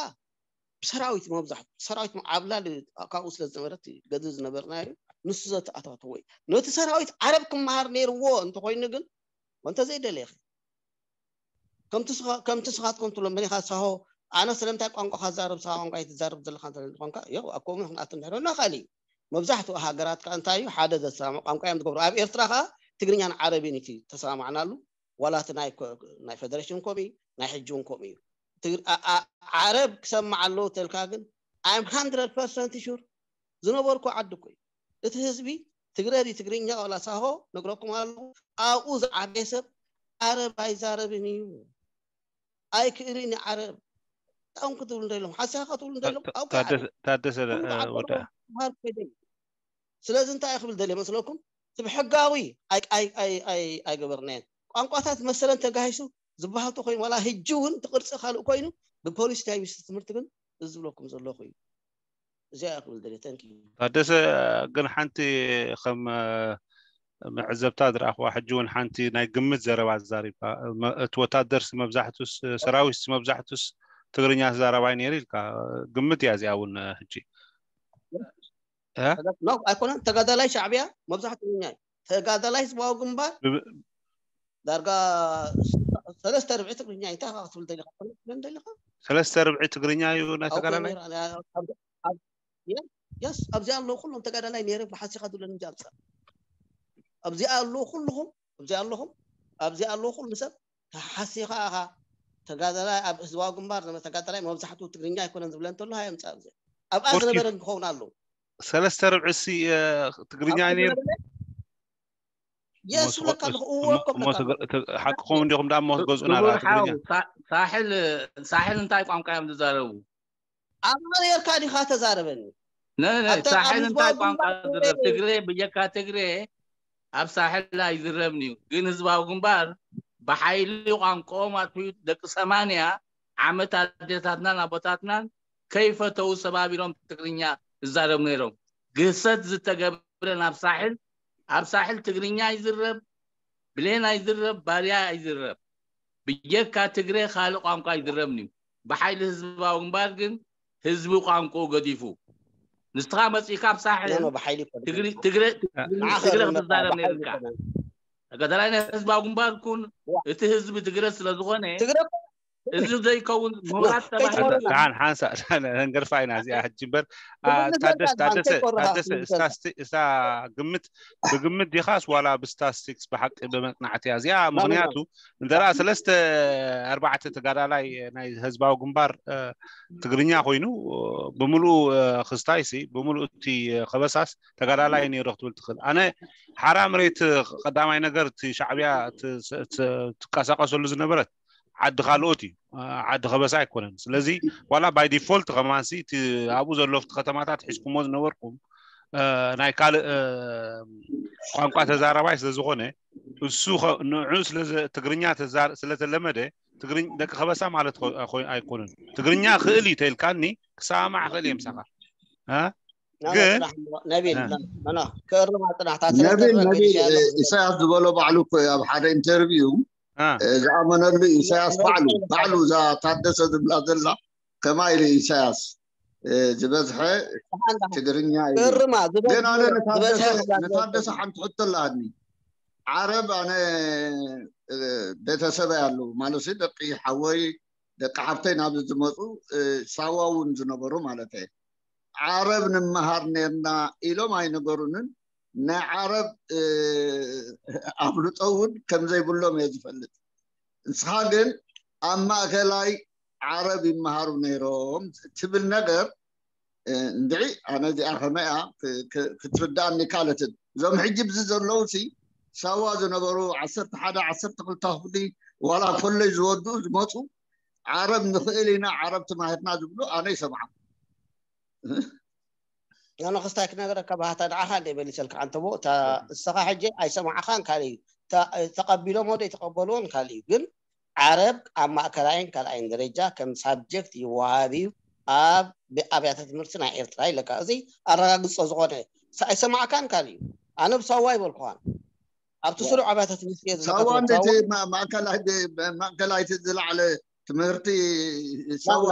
ብሰራዊት መብዛሕቱ ሰራዊት ዓብላል ካብኡ ስለ ዝነበረት ገድል ዝነበርናዮ ንሱ ዘተኣታተዎ እዩ። ነቲ ሰራዊት ዓረብ ክመሃር ነይርዎ እንተኮይኑ ግን እንተዘይደለየ ከምቲ ስኻትኩም ትብሎ መሊኻ ሳሆ ኣነ ስለምንታይ ቋንቋ ካዛረብ ስኻ ቋንቋ ይትዛረብ ዘለካ እንተ ኮንካ ዮ ኣብ ከምኡ ክንኣቱ እንድሕር እና ካሊ መብዛሕትኡ ሃገራት ከዓ እንታይ እዩ ሓደ ዘሰማምዕ ቋንቋ እዮም ዝገብሩ። ኣብ ኤርትራ ከዓ ትግርኛን ዓረብን እዩ ተሰማማዕናሉ። ዋላ እቲ ናይ ኮ- ናይ ፌደሬሽን ኮሚ ናይ ሕጂ እውን ኮሚ እዩ። ትግር- ኣ- ኣ- ዓረብ ክሰማዕ ኣለዎ ተልካ ግን I'm hundred percent sure ዝነበርኩ ዓዲ እኮ እዩ። እቲ ህዝቢ ትግረ ድዩ ትግርኛ ዋላ ሳሆ ነግረኩም ኣለኹ። ኣብኡ ዝዓበየ ሰብ ዓረብ ኣይዛረብን እዩ። ኣይክእልን እዩ ዓረብ። እንታይ ክትብሉ እንደ ኢሎም ሓሲኻ ክትብሉ እንደ ኢሎም ኣብኡ ከዓ ታደሰ ታደሰ ኩሉ እ፣ ዓዲ ወደ ኣለዎ። ክበሃል ከይደ እዩ። ስለዚ እንታይ ክብል ደልየ መስለኩም? እቲ ብሕጋዊ ኣይ- ኣይ- ኣይ- ኣይ- ኣይገበርናየን። ቋንቋታት መሰለን ተጋሂሱ ዝበሃል ተኮይኑ ዋላ ህጂ እውን እቲ ቅርፂ ካልእ ኮይኑ ብፖሊሲ ናይ ሚኒስትሪ ትምህርቲ ግን እዚ ዝብለኩም ዘለኹ እዩ። እዚኣ ክብል ደልየ። Thank you። ታደሰ ግን ሓንቲ ከም እ፣ መዕዘብታ ዝረኣኽዋ ሕጂ እውን ሓንቲ ናይ ግምት ዘረባ ተዛሪብካ። መ- እቲ ወታደርሲ መብዛሕቱ ሰራዊት መብዛሕቱስ ትግርኛ ተዛራባይ ነይሩ ኢልካ። ግምት እያ እዚኣ እውን ሕጂ እ? ኖ ኣይኮነን። ተጋዳላይ ሻዕብያ መብዛሕትኡ ትግርኛ እዩ። ተጋዳላይ ህዝባዊ ግንባር ዳርጋ ሰለስተ ርብዒ ትግርኛ እዩ። እንታይ ክትብል ደሊኻ? ክትብል ደሊኻ? ሰለስተ ርብዒ ትግርኛ እዩ ናይ ተጋዳላይ። የስ ኣብዚኣ ኣለዉ ኩሎም ተጋዳላይ ነይረ ብሓሲኻ ድብለኒ እንጂ ኣብፃ ኣብዚኣ ኣለዉ ኩልኹም ኣብዚኣ ኣለኹም ኣብዚኣ ኣለዉ ኩሉ ሰብ ተሓሲኻ ኢኻ ተጋዳላይ ኣብ ህዝባዊ ግንባር ዝነበረ ተጋዳላይ መብዛሕትኡ ትግርኛ ኣይኮነን ዝብለ እንተሎ ሃይ ኣምፃ ኣብዚ ኣብኣ ዝነበረ ክኸውን ኣለዉ ሰለስተ ርብዒ ሲ ትግርኛ ነይሩ። የስ ብለካ ኣለኹ እወ እኮ ብለካ ኣለኹ ሓቅኹም እንዲኹም ደኣ እሞ ክትገዝኡና ደኣ ትግርኛ። ሳሕል ሳሕል እንታይ ቋንቋ እዮም ዝዛረቡ? ኣብኣ ነርካ ዲኻ ተዛረበኒ። ነይ ነይ ሳሕል እንታይ ቋንቋ ዝረብ? ትግሬ ብጀካ ትግሬ ኣብ ሳሕል ኣይዝረብን እዩ። ግን ህዝባዊ ግንባር ብሓይሊ ቋንቋኦም ኣጥፊኡ ደቂ ሰማንያ ዓመት ኣዴታትናን ኣቦታትናን ከይፈተው ሰባቢሮም ትግርኛ ይዛረቡ ነይሮም። ግህሰት ዝተገብረ ናብ ሳሕል ኣብ ሳሕል ትግርኛ ይዝረብ፣ ብሌን ኣይዝረብ፣ ባርያ ኣይዝረብ። ብጀካ ትግረ ካልእ ቋንቋ ኣይዝረብን እዩ። ብሓይሊ ህዝባዊ ግንባር ግን ህዝቢ ቋንቋኡ ገዲፉ። ንስኻ መፂእካ ኣብ ሳሕል ትግረ ክትዛረብ ነይርካ። ተጋዳላይ ናይ ህዝባዊ ግንባር ኩን እቲ ህዝቢ ትግረ ስለዝኾነ እዚ ዘይከውን ምሁራት ተባሂልካ። ደሓን ሓንሳ ንገርፋ ኢና እዚኣ ሕጂ እምበር። ታደሰ ታደሰ ታደሰ ስታስቲ- እሳ ግምት ብግምት ዲኻስ ዋላ ብስታስቲክስ ብሓቂ ብመጽናዕቲ እያ እዚኣ? ምኽንያቱ እንተ ደኣ ሰለስተ ኣርባዕተ ተጋዳላይ ናይ ህዝባዊ ግንባር እ፣ ትግርኛ ኮይኑ እ፣ ብምሉኡ እ፣ ክስታይሲ ብምሉኡ እቲ እ፣ ከበሳስ ተጋዳላይ ነይሩ ክትብል ትኽእል። ኣነ ሓራ መሬት እ፣ ቀዳማይ ነገር እቲ ሻዕብያ ት- ት- ትቀሳቀሰሉ ዝነበረት ዓዲ ካልኦት እዩ። ዓዲ ከበሳ ኣይኮነን። ስለዚ ዋላ ባይ ዲፎልት ከማንሲ እቲ ኣብኡ ዘሎ ኣብቲ ከተማታት ሒዝኩሞ ዝነበርኩም እ፣ ናይ ካልእ እ፣ ቋንቋ ተዛራባይ ስለ ዝኾነ እሱ ኸ- ንዑ ስለ ዘ- ትግርኛ ተዛ- ስለተለመደ ትግርኝ ደቂ ከበሳ ማለት ኮ- ኮ- ኣይኮኑን። ትግርኛ ክእል እዩ ተልካኒ ክሰማማዕ ክእል እየ ምሳኻ እ? ግን ነቢል መና ክእርማ ፅናሕታት ነቢል ነቢል ኢሳያስ ዝበሎ ባዕሉ እኮ እዩ ኣብ ሓደ ኢንተርቪው እ፣ ዝኣመነሉ ኢሳያስ ባዕሉ ባዕሉ እዛ ታደሰ ዝብላ ዘላ ከማ ኢሉ ኢሳያስ እ፣ ዝበዝሐ ትግርኛ እዩ። ክእርማ ግን ኣነ ንታደሰ ንታደሰ ሓንቲ ሕቶ ኣለሃኒ። ዓረብ ኣነ እ፣ ቤተሰበይ ኣለዉ ማለት ደቂ ሓወይ ደቂ ሓብተይ ናብዚ ዝመፁ እ፣ ሳዋ እውን ዝነበሩ ማለት እየ። ዓረብ ንምሃር ነርና ኢሎም ኣይነገሩንን። ናይ ዓረብ እ፣ ኣፍልጦ እውን ከም ዘይብሎም እየ ዝፈልጥ። ንስኻ ግን ኣብ ማእከላይ ዓረብ ይመሃሩ ነይሮም ትብል ነገር እ፣ እንድዒ ኣነ እዚኣ ከመይ እያ ክ- ክ- ክትርዳእኒ ካልእትን እዞም ሕጂ ብዚ ዘለዉ ሲ ሳዋ ዝነበሩ ዓሰርተ ሓደ ዓሰርተ ክልተ ክፍሊ ዋላ ኮለጅ ዝወድኡ ዝመፁ ዓረብ ንኽእል ኢና ዓረብ ተማሂርና ዝብሉ ኣነ ይሰምዓም። ኣነ ክስታይ ክነገረካ ባህታ ንዓኻ እንደ መሊሰልካ ኣንተቦ እታ ንስኻ ሕጂ ኣይሰማዕኻን ካልእ እዩ። ተ- ተቐቢሎሞ ዶ ኣይተቐበልዎን ካልእ እዩ። ግን ዓረብ ኣብ ማእከላይን ካልኣይን ደረጃ ከም ሳብጀክት ይወሃብ እዩ ኣብ ብ- ኣብያተ ትምህርቲ ናይ ኤርትራ ይለካ። እዚ ኣረጋግጾ ዝኾነ ሳ- ኣይሰማዕካን ካልእ እዩ። ኣነ ብሳዋ ይበልኩኻን ኣብቲ ስሩዕ ኣብያተ ትምህርቲ እየ ሳዋ ዝለካ እንዴት ማእከላይ ማእከላይ ዝለዓለ ትምህርቲ ሳዋ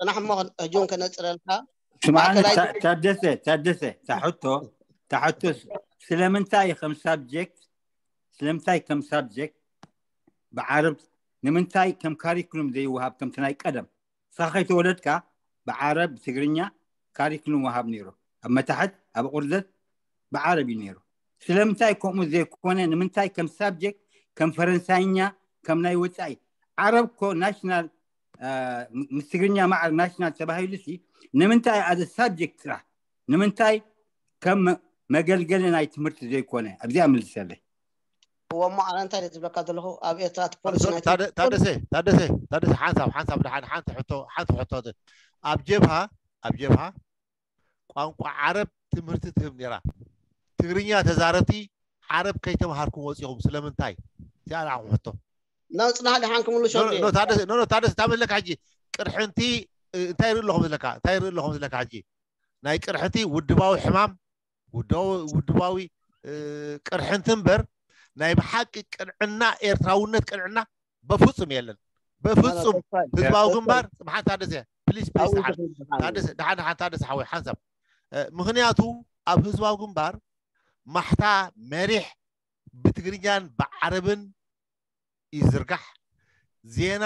ጽናሕ እሞ ሕጂ እውን ከነጽረልካ ስማዕኒ ማእከላይ ታ- ታደሰ ታደሰ ታሕቶ ታሕቶ ስለምንታይ ከም ሳብጀክት ስለምንታይ ከም ሳብጀክት ብዓረብ ንምንታይ ከም ካሪክሉም ዘይወሃብ ከምቲ ናይ ቀደም ንስኻ ከይተወለድካ ብዓረብ ብትግርኛ ካሪክሉም ወሃብ ነይሩ ኣብ መታሕት ኣብ ቁርዘት ብዓረብ እዩ ነይሩ ስለምንታይ ከምኡ ዘይኮነ ንምንታይ ከም ሳብጀክት ከም ፈረንሳይኛ ከም ናይ ወፃኢ ዓረብ ኮ ናሽናል ምስ ትግርኛ ማዕር ናሽናል ተባሂሉ ሲ ንምንታይ ኣዘ ሳብጀክት ጥራሕ ንምንታይ ከም መገልገሊ ናይ ትምህርቲ ዘይኮነ ኣብዚኣ ምልሰለይ እዎ እሞ ኣነ እንታይ ዝብለካ ዘለኹ ኣብ ኤርትራ እቲ ፖሊሲ ናይ ታደሰ ታደሰ ታደሰ ሓንሳብ ሓንሳብ ድሓን ሓንቲ ሕቶ ሓንቲ ሕቶ ኣብ ጀብሃ ኣብ ጀብሃ ቋንቋ ዓረብ ትምህርቲ ትህብ ነይራ ትግርኛ ተዛረብቲ ዓረብ ከይተምሃርኩም ወፂኹም ስለምንታይ እዚኣ ንዓኹም ሕቶ ናብ ፅናሕ ድሓን ክምልሶ ኖ ኖ ታደሰ ኖ ኖ ታደሰ ታመለካ ሕጂ ቅርሕንቲ እ፣ እንታይ ርኢ ኣለኹም ዝለካ እንታይ ርኢ ኣለኹም ዝለካ ሕጂ ናይ ቅርሕንቲ ውድባዊ ሕማም ውድባዊ ውድባዊ እ፣ ቅርሕንቲ እምበር ናይ ብሓቂ ቅንዕና ኤርትራውነት ቅንዕና በፍጹም የለን በፍጹም ህዝባዊ ግንባር መሓን ታደሰ ፕሊስ ፕሊስ ደሓን ደሓን ደሓን ታደሰ ሓወይ ሓንሳብ እ፣ ምክንያቱ ኣብ ህዝባዊ ግንባር ማሕታ መሪሕ ብትግርኛን ብዓረብን ይዝርጋሕ ዜና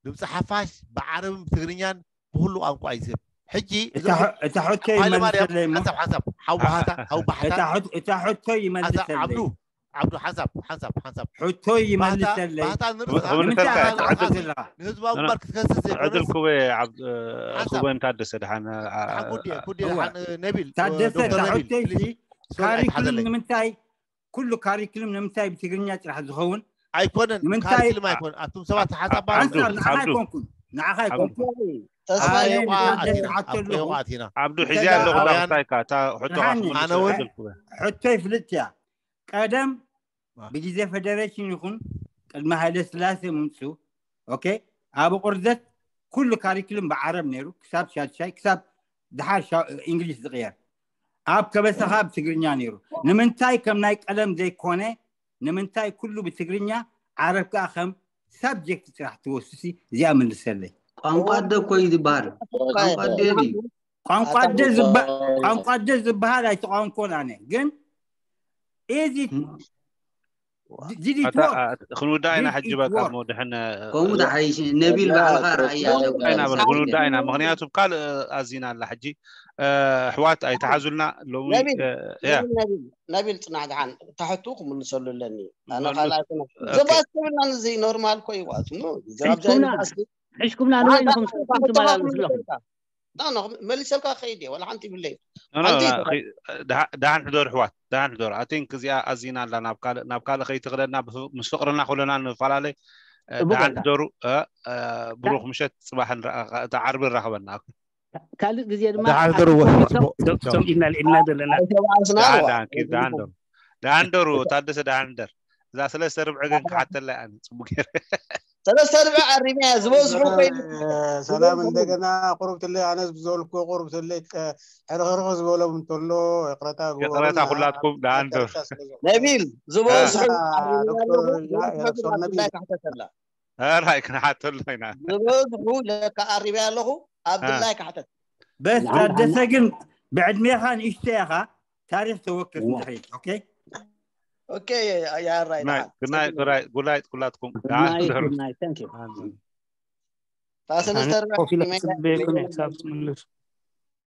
ድምፂ ሓፋሽ ብዓረብን ብትግርኛን ብኩሉ ቋንቋ እዩ ዝህብ ሕጂ እታ ሕ- እታ ሕቶ ይመልሰለይ እሞ ሓንሳብ ሓንሳብ ሓውባሃታ ሓውባሃታ እታ ሕት- እታ ሕቶ ይመልሰለይ ዓብዱ ዓብዱ ሓንሳብ ሓንሳብ ሓንሳብ ሕቶ ይመልሰለይ ባህታ ንርእስኻ ክብል ንምንታይ ከልካ ኣትሓቶ ዘለኻ ንህዝባዊ ግንባር ክትከስስ ዘይኮነስ ዕድል ክቡር ዓብድ እ፣ ሓንሳብ ክቡር ታደሰ ድሓን እ፣ ዓ- ሓኩዲ ኩዲ እዋ። ሓን ነቢል ታደሰ ዶክተር እታ ነቢል ሕቶይ ፕሊዝ ሲ ሶሪ ካሪክሉም ኣይትሓዘለይ ንምንታይ ኩሉ ካሪክሉም ንምንታይ ብትግርኛ ጥራሕ ዝኸውን ኣይኮነን ንምንታይ- ካሪክልም ኣይኮነን ኣቱም ሰባት ሓንሳብ ዓብዱ፣ ሓንሳብ ንዓኻ ዓብዱ። ኣይኮንኩን ንዓኻ ኣይኮንኩን ተስፋ ኣነ የውቃ ንሓደ ኣቲና። ስርዓት ኣብ ኣለኹ ከይውቃ ኣቲና ዓብዱ እንታይ ሒዝያ ኣለኹ ደኣ ዳኹ ኣውያን እንታይ እካ እታ ሕቶ ብርሃን ክትምልስ ኣነ እውን ዕድል ክቡር ሕቶይ ፍልጥ እያ ቀደም ዋ። ብግዜ ፈደሬሽን ይኹን ቅድሚ ሃይለ ስላሴ ምምፅኡ ኦኬ ኣብ ቁርዘት ኩሉ ካሪክሉም ብዓረብ ነይሩ ክሳብ ሻድሻይ ክሳብ ድሓር ሻ- እንግሊዝ ዝቕየር ኣብ ከበሰኻ ብትግርኛ ነይሩ ንምንታይ ከም ናይ ቀደም ዘይኮነ ንምንታይ ኩሉ ብትግርኛ ዓረብ ከዓ ከም ሳብጀክት ጥራሕ ትወስሲ እዚኣ ምልሰለይ ቋንቋ ኣደ እኮ እዩ ዝበሃል ቋንቋ ኣደ ድዩ ቋንቋ ኣደ ዝባ- ቋንቋ ኣደ ዝበሃል ኣይተቃወምኮን ኣነ ግን እዚ did it ኣታ work ኣ- ክንውዳእ ኢና did ሕጂ it በቃ work እሞ ድሕን እ፣ ከምኡ ደሓይሽ ነቢል ባዕልኻ ረኣያ ኣለዎ ኢና በል ክንውዳእ ኢና ምክንያቱ ካልእ ኣዚና ኣላ ሕጂ እ፣ ኣሕዋት ኣይተሓዙልና ሎሚ ነቢል እ፣ ያ ነቢል ነቢል ነቢል ፅናሕ ድሓን ታሕቱ ክምልሰሉ ኣለኒ ኣነ መልስ- ካልኣይ ክነ ኦኬ። ዘባስብና ንዚ ኖርማል ኮ ይዋት ኖ ሕሽኩምና ሕሽኩምና ንወይ ኢኹም ስልኩም ትመላለሱ ኣለኹም መሊሰልካ ከይድ እየ ዋላ ሓንቲ ይብለይ ኖ፣ ኖ፣ ሓንቲ ኖ፣ ኺ- ደሃ- ደሃን ሕደሩ ኣሕዋት ደሃን ሕደሩ ኣቲንክ እዚኣ ኣዚና ኣላ ናብ ካልእ ናብ ካልእ ከይትኽደና ብፍ- ምስ ፍቅርና ኩለና ንፈላለ እ፣ ጽቡቅ ደሃን ኣላ ሕደሩ እ፣ እ፣ ብሩክ ምሸት ፅባሕ ንረኣ- እታ ዓርቢ ንራኸበና ኦኬ። ካልእ ግዜ ድማ ደሓን ሕደሩ ኣትኩም ወ- ኢልኩም ጽቡቅ ቶም- ቻው። ቶም ኢልና ኢልና ዘለና ኣይተባኣስና ደሃን ዋ ደሃን ኪድ ደሃን ደሩ ደሃን ደሩ ታደሰ ደሃን ደር እዛ ሰለስተ ርብዒ ግን ክሓተላ ኣነ ፅቡቅ ገይረ ሰለስተ ርብዕ ኣሪመያ ዝበዝሑ ኮይኖም ሰላም እንደገና ቁሩብ ትለይ ኣነስ ብዘበልኩ ቁሩብ ትለይ ሕርኽርኽ ዝበሎም እንተሎ ይቕረታ ግበሩ። ይቕረታ ኩላትኩም ደኣ እንዶ ነቢል ዝበዝሑ ዶክተር ያ- ዶክተር ነቢል። ክሕተተላ ራይ ክንሓተሉ ኢና ዝበዝሑ ለካ ኣሪበያ ኣለኹ ኣብ አ። ድላይ ካሕተት በስ ታደሰ ግን ብዕድሜኻ ንእሽቶ ኢኻ። ታሪክ ተወክር ንድሕሪት ኦኬ። ኦኬ ያራይ ጉናይ ጉናይ ጉናይ ኩላትኩም Good night, good night. Thank you. ታሰለስተ ኮፊ ለክጽበየኩም እየ ክሳብ ትምለሱ።